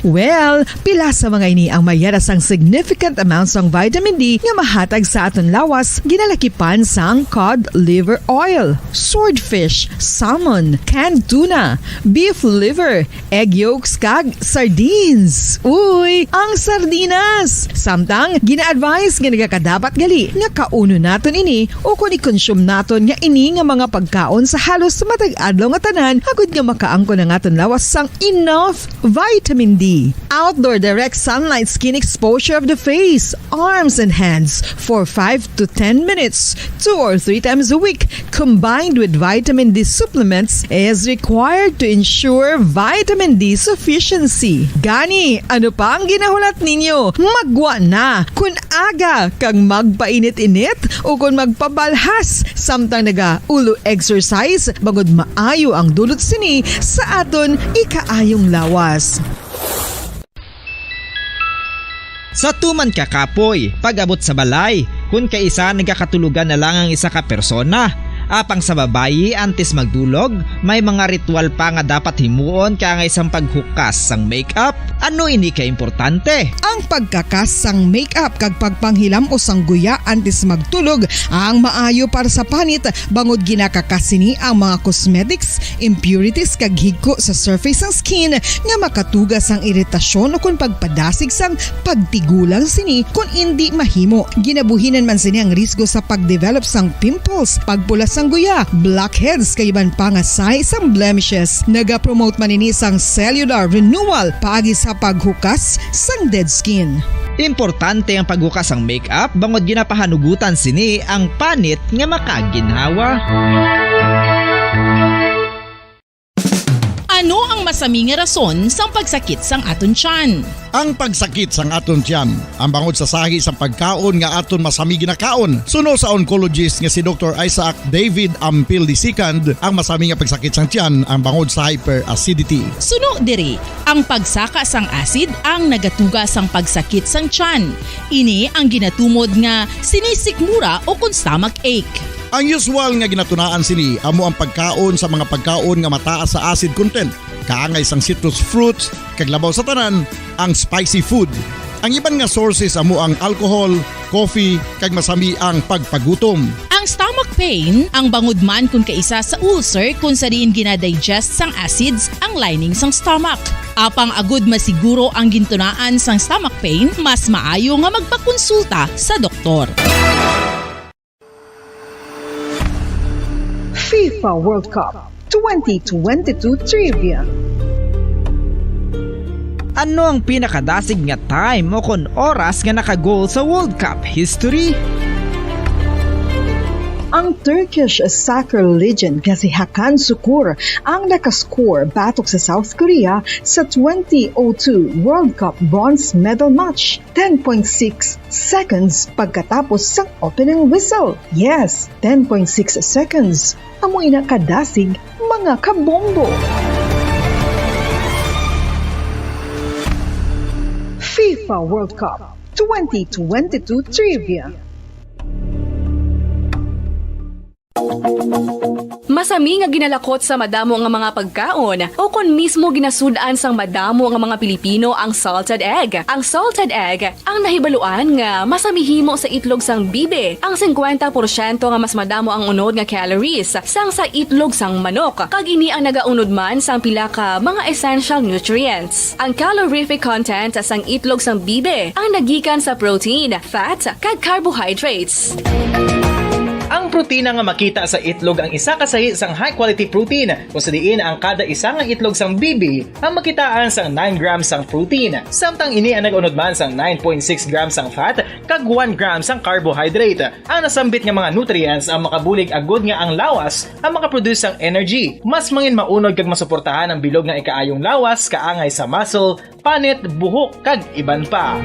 Well, pila sa mga ini ang mayara sang significant amount sang vitamin D nga mahatag sa aton lawas, ginalakipan sang cod liver oil, swordfish, salmon, canned tuna, beef liver, egg yolks, kag sardines. Uy, ang sardinas! Samtang gina-advise nga nagakadapat gali nga kaunon naton ini ukon i-consume naton nga ini nga mga pagkaon sa halos matag adlaw nga tanan, agud nga makaangkon ang aton lawas sang enough vitamin D. Outdoor direct sunlight skin exposure of the face, arms, and hands for five to ten minutes, two or three times a week, combined with vitamin D supplements, is required to ensure vitamin D sufficiency. Gani, ano pa ang ginahulat ninyo? Maggwa na! Kun aga kag magpainit-init ukon magpabalhas samtang naga-ulo exercise, bangod maayo ang dulot sini sa aton ikaayong lawas. Sa tuman ka kapoy, pag-abot sa balay, kun kaisa nagakatulogan na lang ang isa ka persona. Apang sa babayi, antes magdulog, may mga ritual pa nga dapat himuon, kaangay sang paghukas sang makeup. Ano ini ka importante? Ang pagkakas sang makeup kag pagpanghilam-os sang guya antes magtulog ang maayo para sa panit, bangod ginakakas sini ang mga cosmetics, impurities, kag higko sa surface sang skin nga makatuga sang iritasyon ukon pagpadasig sang pagtigulang sini kon indi mahimo. Ginabuhinan man sini ang risgo sa pagdevelop sang pimples, pagpula sang guya, blackheads, kag iban pa nga sahi sang blemishes. Nagapromote man ini sang cellular renewal paagi sa paghukas sang dead skin. Importante ang paghukas sang makeup bangod ginapahanugutan sini ang panit nga makaginhawa. Ano ang masami nga rason sang pagsakit sang aton tiyan? Ang pagsakit sang aton tiyan, ang bangod sa sahi sang pagkaon nga aton masami ginakaon, suno sa oncologist nga si Doktor Isaac David Ampil the second, ang masami nga pagsakit sang tiyan ang bangod sa hyperacidity. Suno diri, ang pagsaka sang acid ang nagatuga sang pagsakit sang tiyan. Ini ang ginatumod nga sinisikmura ukon stomach ache. Ang usual nga ginatunaan sini amo ang pagkaon sa mga pagkaon nga mataas sa acid content, kaangay sang citrus fruits, kag labaw sa tanan, ang spicy food. Ang iban nga sources amo ang alcohol, coffee, kag masami ang pagpagutom. Ang stomach pain, ang bangod man kon kaisa sa ulcer kon sa diin ginadigest sang acids ang lining sang stomach. Apang agud masiguro ang gintunaan sang stomach pain, mas maayo nga magpakonsulta sa doktor. FIFA World Cup twenty twenty-two Trivia. Ano ang pinakadasig nga time o kon oras nga naka-goal sa World Cup history? Ang Turkish soccer legend nga si Hakan Sukur ang nakascore batok sa South Korea sa twenty oh two World Cup bronze medal match, ten point six seconds pagkatapos sang opening whistle. Yes, ten point six seconds. Amo ina kadasig, mga kabombo. FIFA World Cup twenty twenty-two Trivia. Masami nga ginalakot sa madamo nga mga pagkaon, o kon mismo ginasud-an sang madamo nga mga Pilipino ang salted egg. Ang salted egg ang nahibaluan nga masami himo sa itlog sang bibi. Ang singkwenta porsyento nga mas madamo ang unod nga calories sang sa itlog sang manok, kag ini ang nagaunod man sang pila ka mga essential nutrients. Ang calorific content sang itlog sang bibi ang nagikan sa protein, fat, kag carbohydrates. Ang protina nga makita sa itlog ang isa ka sahi sang high-quality protein, kung sa diin ang kada isa nga itlog sang bibi ang makitaan sang nine grams sang protein, samtang ini ang nag-unod man sang nine point six grams sang fat kag one gram sang carbohydrate. Ang nasambit nga mga nutrients ang makabulig agud nga ang lawas ang makaproduce sang energy. Mas mangin maunod kag masuportahan ang bilog nga ikaayong lawas kaangay sa muscle, panit, buhok, kag iban pa.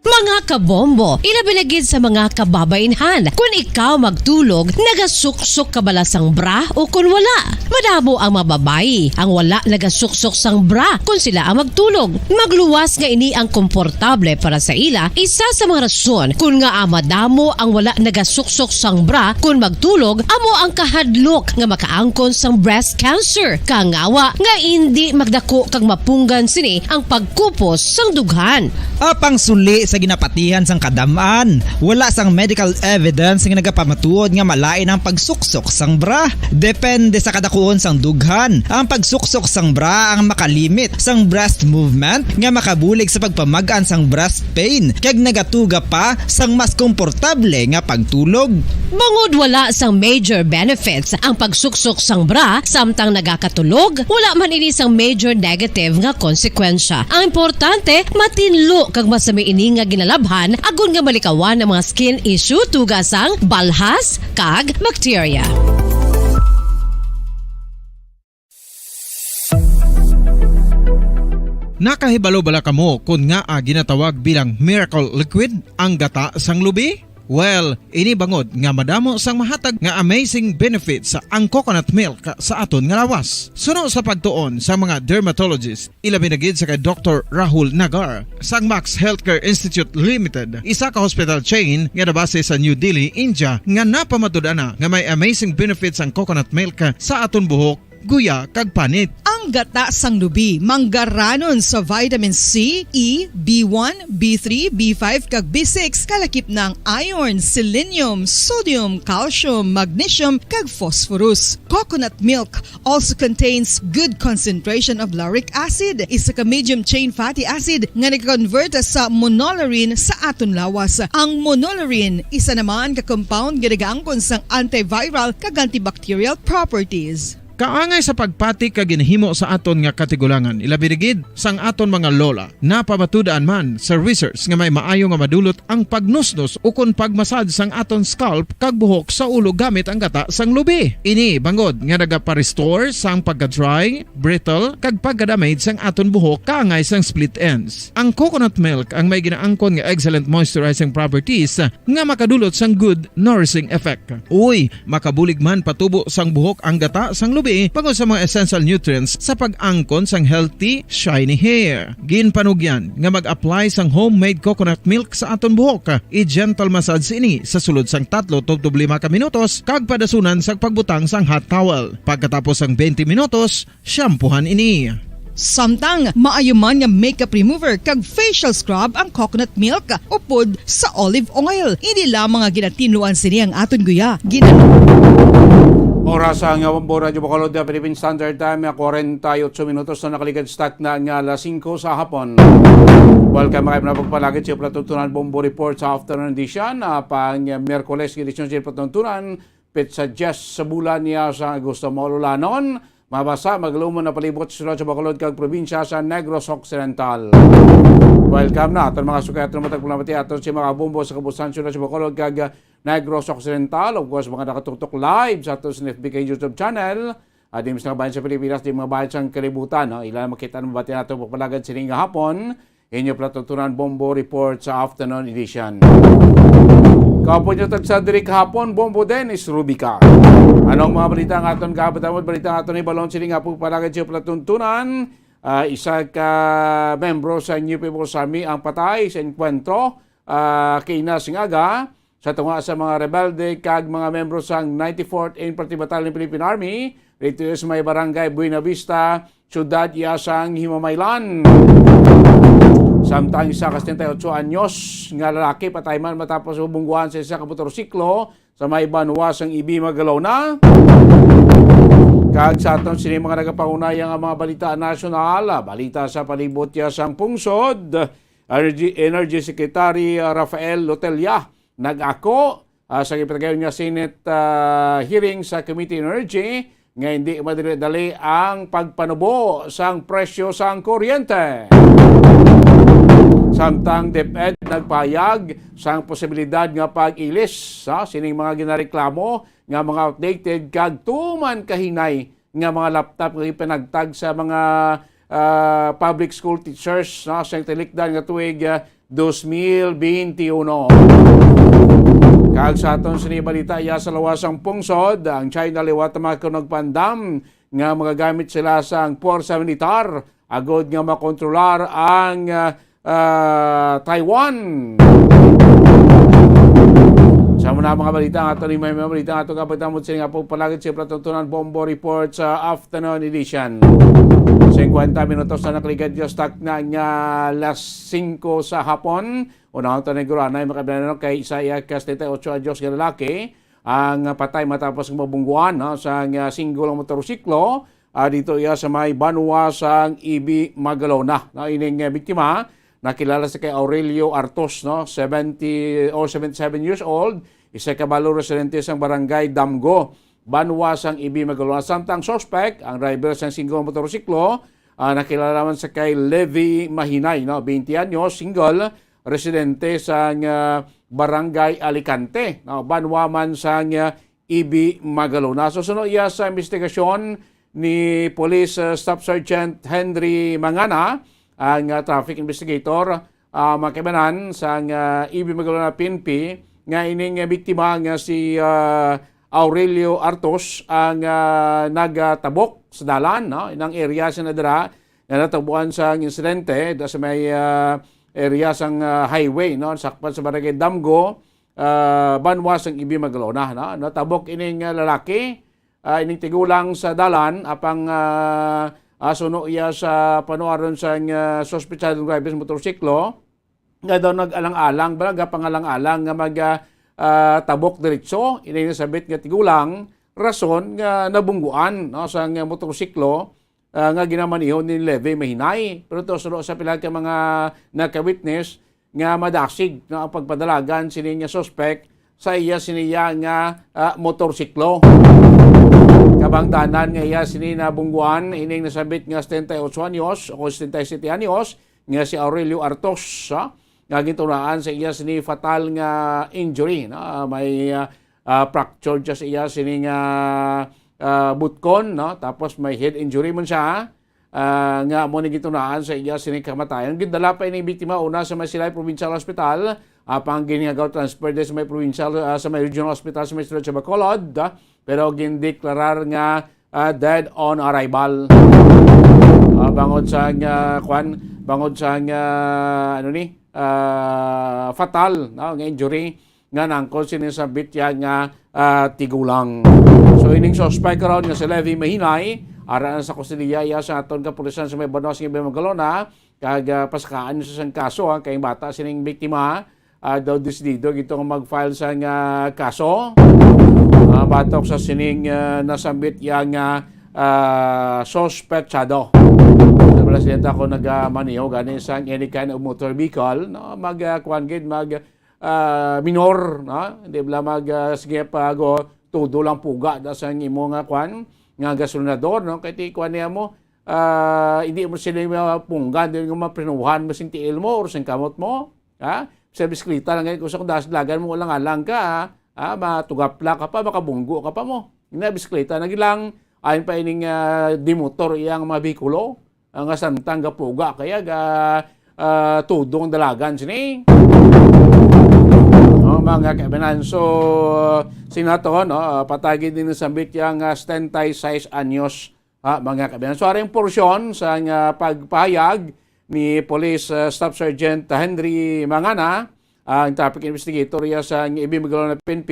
Mga kabombo, ilabi na gid sa mga kababainhan. Kun ikaw magtulog, nagasuksok ka bala sang bra o kun wala? Madamo ang mga babayi ang wala nagasuksok sang bra kun sila ang magtulog. Magluwas nga ini ang komportable para sa ila, isa sa mga rason kun ngaa madamo ang wala nagasuksok sang bra kun magtulog amo ang kahadlok nga makaangkon sang breast cancer, kangawa nga indi magdako kag mapunggan sini ang pagkupos sang dughan. Apang suli sa ginapatihan sang kadam-an, wala sang medical evidence nga nagapamatuod nga malain ang pagsuksok sang bra. Depende sa kadakuon sang dughan, ang pagsuksok sang bra ang makalimit sang breast movement nga makabulig sa pagpamag-an sang breast pain kag nagatuga pa sang mas komportable nga pagtulog. Bangod wala sang major benefits ang pagsuksok sang bra samtang nagakatulog, wala man ini sang major negative nga konsekwensya. Ang importante, matinlo kag masami ini nga ginalabhan agod nga malikawan ang mga skin issue tuga sang balhas kag bacteria. Nakahibalo bala kamo kon ngaa ginatawag bilang miracle liquid ang gata sang lubi? Well, ini bangod nga madamo sang mahatag nga amazing benefits ang coconut milk sa aton nga lawas. Suno sa pagtuon sa mga dermatologist, ilabi na gid sa kay Doktor Rahul Nagar sang Max Healthcare Institute Limited, isa ka hospital chain nga nabase sa New Delhi, India, nga napamatud-an na nga may amazing benefits ang coconut milk sa aton buhok, guya, kag panit. Ang gata sang lubi manggaranon sa vitamin C, E, B one, B three, B five, kag B six, kalakip na ang iron, selenium, sodium, calcium, magnesium, kag phosphorus. Coconut milk also contains good concentration of lauric acid, isa ka medium chain fatty acid nga nag-convert sa monolaurin sa aton lawas. Ang monolaurin, isa naman ka compound nga nagaangkon sang antiviral kag antibacterial properties. Kaangay sa pagpati kag ginhimo sa aton nga katigulangan, ilabi na gid sang aton mga lola. Napamatud-an man sa research nga may maayo nga madulot ang pagnusnos ukon pagmasad sang aton scalp kag buhok sa ulo gamit ang gata sang lubi. Ini bangod nga nagapa-restore sang pagka-dry, brittle, kag pagka-damage sang aton buhok kaangay sang split ends. Ang coconut milk ang may ginaangkon nga excellent moisturizing properties nga makadulot sang good nourishing effect. Uy, makabulig man patubo sang buhok ang gata sang lubi bangod sa mga essential nutrients sa pag-angkon sang healthy, shiny hair. Ginpanugyan nga mag-apply sang homemade coconut milk sa aton buhok. I-gentle massage ini sa sulod sang tatlo tubtob lima ka minutos kag padasunan sa pagbutang sang hot towel. Pagkatapos sang twenty minutos, shampoohan ini. Samtang maayo man nga makeup remover kag facial scrub ang coconut milk upod sa olive oil. Hindi lamang nga ginatinluan sini ang aton guya. Gina- Oras ang Bombo Radyo Bacolod, Philippine Standard Time, kwarenta y otso minutos na nakaligad stock na nga alas singko sa hapon. Welcome, mga mga pagpalagid sa Platuntunan Bombo Report sa afternoon edition, ah, pang Miyerkules, edisyon sa Platuntunan, petsa diyes sa bulan niya sa Agosto. Maululanon, mabasa, maglumon na palibot sa Sulat sa Bacolod kag probinsya sa Negros Occidental. Welcome na aton mga sukay, aton matag paglamati aton si mga bombo sa kabusan Sulat sa Bacolod kag Negros Occidental, of course, mga nakatutok live sa aton sa F B K YouTube channel. At di mas nakabayan sa Pilipinas, di mga bayan sa kalibutan, no? Ila makita na mabati nato pagpalagad sining nga hapon. Inyo Platuntunan Bombo Report sa afternoon edition. Kaupod nyo tagsa diri kahapon, Bombo Dennis Rubica. Anong mga balita nga aton kaabot-abot? Balita nga aton ibalon sini nga pagpalagad sa Platuntunan. Ah, isa ka membro sa New People's Army ang patay sa enkwentro, ah, kaina sing aga sa tunga sa mga rebelde kag mga membro sang ninety-fourth Infantry Battalion Philippine Army dito sa may barangay Buena Vista, siyudad iya sang Himamaylan. Samtang isa ka setenta y ocho anyos nga lalaki patay man matapos mabungguan sa isa ka motorsiklo sa may banwa sang Ibi, Magalona. Kag sa aton sini mga nagapangunaya nga mga balita nasyonal, ah, balita sa palibot iya sang pungsod, Energy, Energy Secretary, ah, Rafael Lotella nag-ako, ah, sa gipatagayon nga Senate, ah, hearing sa Committee on Energy nga hindi madali-dali ang pagpanubo sang presyo sang kuryente. Samtang DepEd nagpahayag sang posibilidad nga pag-ilis sa sining mga ginareklamo nga mga outdated kag tuman kahinay nga mga laptop nga ipanagtag sa mga, ah, public school teachers, no, sa tilikdan nga tuig, ah, dos mil benti uno. Kag sa aton sini balita, iya sa lawas sang pungsod, ang China liwat na makakunogpandam nga magagamit sila sang puwersa militar agod nga makontrolar ang, ah, ah, Taiwan. Sa muna mga balita nga ato ni may mga balita nga ato kapagdamot sa nga po palagit sa Platuntunan Bombo Report sa afternoon edition. Singkwenta minutos na nakaligad yung stock na nga alas singko sa hapon. Unang tanay guro anay makabilan kay isa iya ka setenta y ocho anyos nga lalaki ang patay matapos nga mabungguan, no, sa nga single ang motorsiklo, ah, dito iya sa may banwa sang Ibi, Magalona. No, ining, eh, biktima nakilala sa kay Aurelio Artos, no, seventy or seventy-seven years old, isa ka balo residente sang barangay Damgo, banwa sang Ibi, Magalona. Samtang suspect, ang driver sang single motorsiklo, ah, nakilala man sa kay Levi Mahinay, no, twenty anyos, single, residente sang, ah, barangay Alicante, no, banwa man sang, ah, Ibi, Magalona. So, suno iya sa investigasyon ni Police, ah, Staff Sergeant Henry Mangana, ang, ah, traffic investigator, ah, makibanan sang, ah, Ibi, Magalona P N P nga ining, ah, biktima nga si, ah, Aurelio Artos ang, ah, nagatabok sa dalan, no? Inang area sa nadira nga natabuan sa insidente, da sa may, ah, area sang, ah, highway, no? Sakpan sa barangay Damgo, ah, banwa sang Ibi, Magalona, no? Natabok ining, ah, lalaki, ah, ining tigulang sa dalan, apang, ah, ah, suno iya sa panuaron sang, ah, suspetsadong driver sa motorsiklo, nga daw nag-alang-alang, ba, nagapangalang-alang nga mag, ah, ah, tabok diretso, ini nasabit nga tigulang, rason nga nabungguan, no, sang motorsiklo, ah, nga ginamaniho ni Leve Mahinay. Pero to, suno sa pila ka mga nagka-witness nga madasig, no, ang pagpadalagan sini nga suspect sa iya siniya nga, ah, motorsiklo. Kabangdanan nga iya sini nabungguan ining nasabit nga setenta y ocho anyos o setenta y siete anyos nga si Aurelio Artos, ah, nga gintunaan sa iya sini fatal nga injury, no? Ah, may, ah, ah, fracture siya sa iya sini nga, ah, butkon, no? Tapos may head injury man siya, ah, nga amo ni gitunaan sa iya sini kamatayon. Gindala pa ini biktima una sa may Silay Provincial Hospital, apang ginhagaw transfer din sa may provincial, ah, sa may regional hospital sa may Silay sa Bacolod, ah, pero gindeklarar nga, ah, dead on arrival. Ah, bangod sa nga, kwan, bangod sa nga, ano ni, ah, fatal, no, nga injury nga nangkol sini sa bitya nga, ah, tigulang. So, ining suspect karon nga si Levi Mahinay, Ara na sa kustodiya iya sa aton kapulisan sa may banwa sa Ibi Magalona, kag, ah, pasakaan sa sang kaso, ah, kay bata sining biktima, ah, daw desidido gito nga mag-file sang, ah, kaso, ah, batok sa sining, ah, nasambit iya nga, ah, sospechado. Sa presidente ako nagamaneho gani sang any kind of motor vehicle, no? Mag, ah, kuwan gid, mag, ah, minor, no? Hindi bala mag, ah, sige pa go, todo lang puga da sang imo nga kuwan, nga gasolinador, no? Kay ti kuwan niya mo, ah, hindi mo sila mapunggan, hindi mo maprinuhan mo sing tiil mo or sing kamot mo, ha? Sa bisikleta lang gani, kung sa kung dalagan mo, alang-alang ka, ha? Ah, matugapla ka pa, makabunggo ka pa mo. Ina bisikleta na gilang, ayon pa ining, ah, di motor iyang mga bikulo, ah, nga samtang gapuga kaya ga, ah, tudong dalagan sini. Oh, mga kaibanan. So, sinato, no, ah, patagid din sa sambit yang, ah, setenta y seis anyos, ah, mga kaibanan. So, aring porsyon sa nga pagpahayag ni Police, ah, Staff Sergeant Henry Mangana, ang traffic investigator ya sa Ibi Magalona P N P,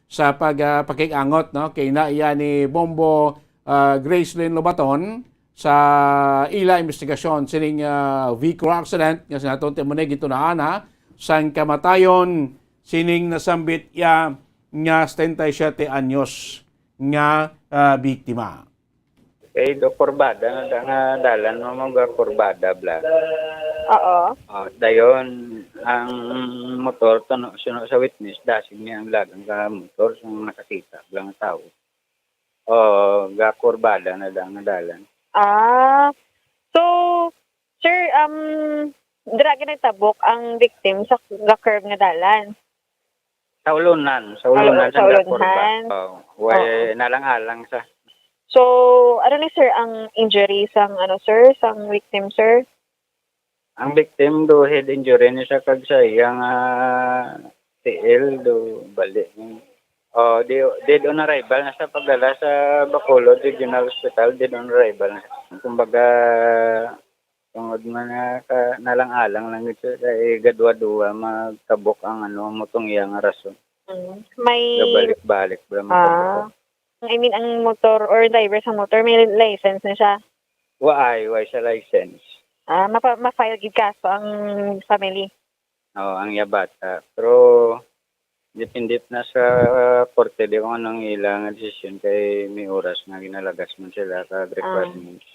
sa pag, ah, pakig-angot, no, kay na iya ni Bombo, ah, Gracelyn Lobaton, sa ila investigasyon sining, ah, vehicular accident nga sa naton timunay gintunaan, ha, sang kamatayon sining nasambit ya nga setenta y siete anyos nga, ah, biktima. Kay do kurbada na da-, nga dalan mo, mga kurbada, bla. Oo. Oh, dayon, ang motor, tuno, suno sa witness, dasig niya ang lagang ka motor sa mga nakakita, bla, nga tao. Oh, gakurbada na da nga dalan. Ah, so, sir, um, dira ginagtabok ang victim sa ga-curve nga dalan? Sa ulunan, sa ulunan sa gakurba. Ulunan. Oh, way nalang-alang sa. So, ano ni, sir, ang injury sang, ano, sir, sang victim, sir? Ang victim do head injury ni siya kag sa iyang, ah, tiil do bali. Oh, di, dead on arrival na sa pagdala sa Bacolod Regional Hospital, dead on arrival na. Kumbaga, tungod man nga ka, nalang-alang lang gid siya, kay gadwa-dwa magtabok ang, ano, ang motong iya nga rason. Mm. May gabalik-balik bala magtabok. Ah. I mean, ang motor or driver sa motor, may license na siya? Waay, waay sa license. Ah, mapa-, ma-file gid kaso ang family? Oo, ang iya bata. Pero depende na sa, ah, korte di kung anong ila nga desisyon kay may oras nga ginalagas man sila kag requirements.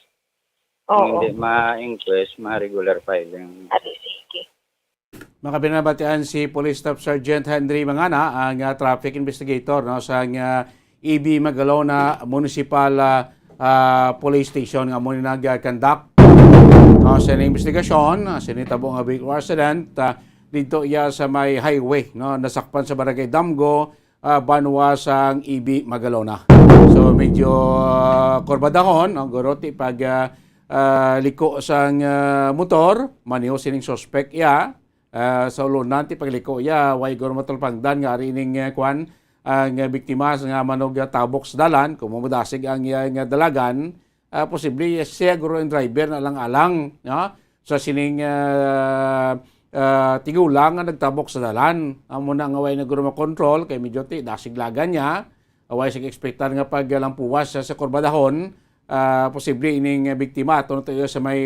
Ah. Kung hindi ma-inquest, ma-regular filing. Ah, di, sige. Makabinabatian si Police Staff Sergeant Henry Mangana, ang, ah, traffic investigator, no, sa, ah, Ibi Magalona Municipal, ah, ah, Police Station nga amo ni nag-conduct, no, sa ining investigasyon, ah, sa nitabo nga vehicle accident, ah, dito iya sa may highway, no, nasakpan sa Barangay Damgo, ah, banwa sang Ibi Magalona. So medyo, ah, kurbadahon, no, guro ti pag, ah, ah, liko sang, ah, motor, maneho sining suspek iya, ah, sa ulunan ti pagliko iya, way guro matulpangdan nga ari ning, ah, kuan, ang, ah, biktima nga manog, ah, tabok sa dalan, kung madasig ang iya nga dalagan, ah, posible siya guro ang driver na lang-alang, no? Sa sining, ah, ah, tigulang nga nagtabok sa dalan. Amo na nga way na guro makontrol, kay medyo ti dasig lagan niya, way sig ekspektar nga paglampuwas sa, sa kurbadahon, ah, posible ining biktima, ato na to sa may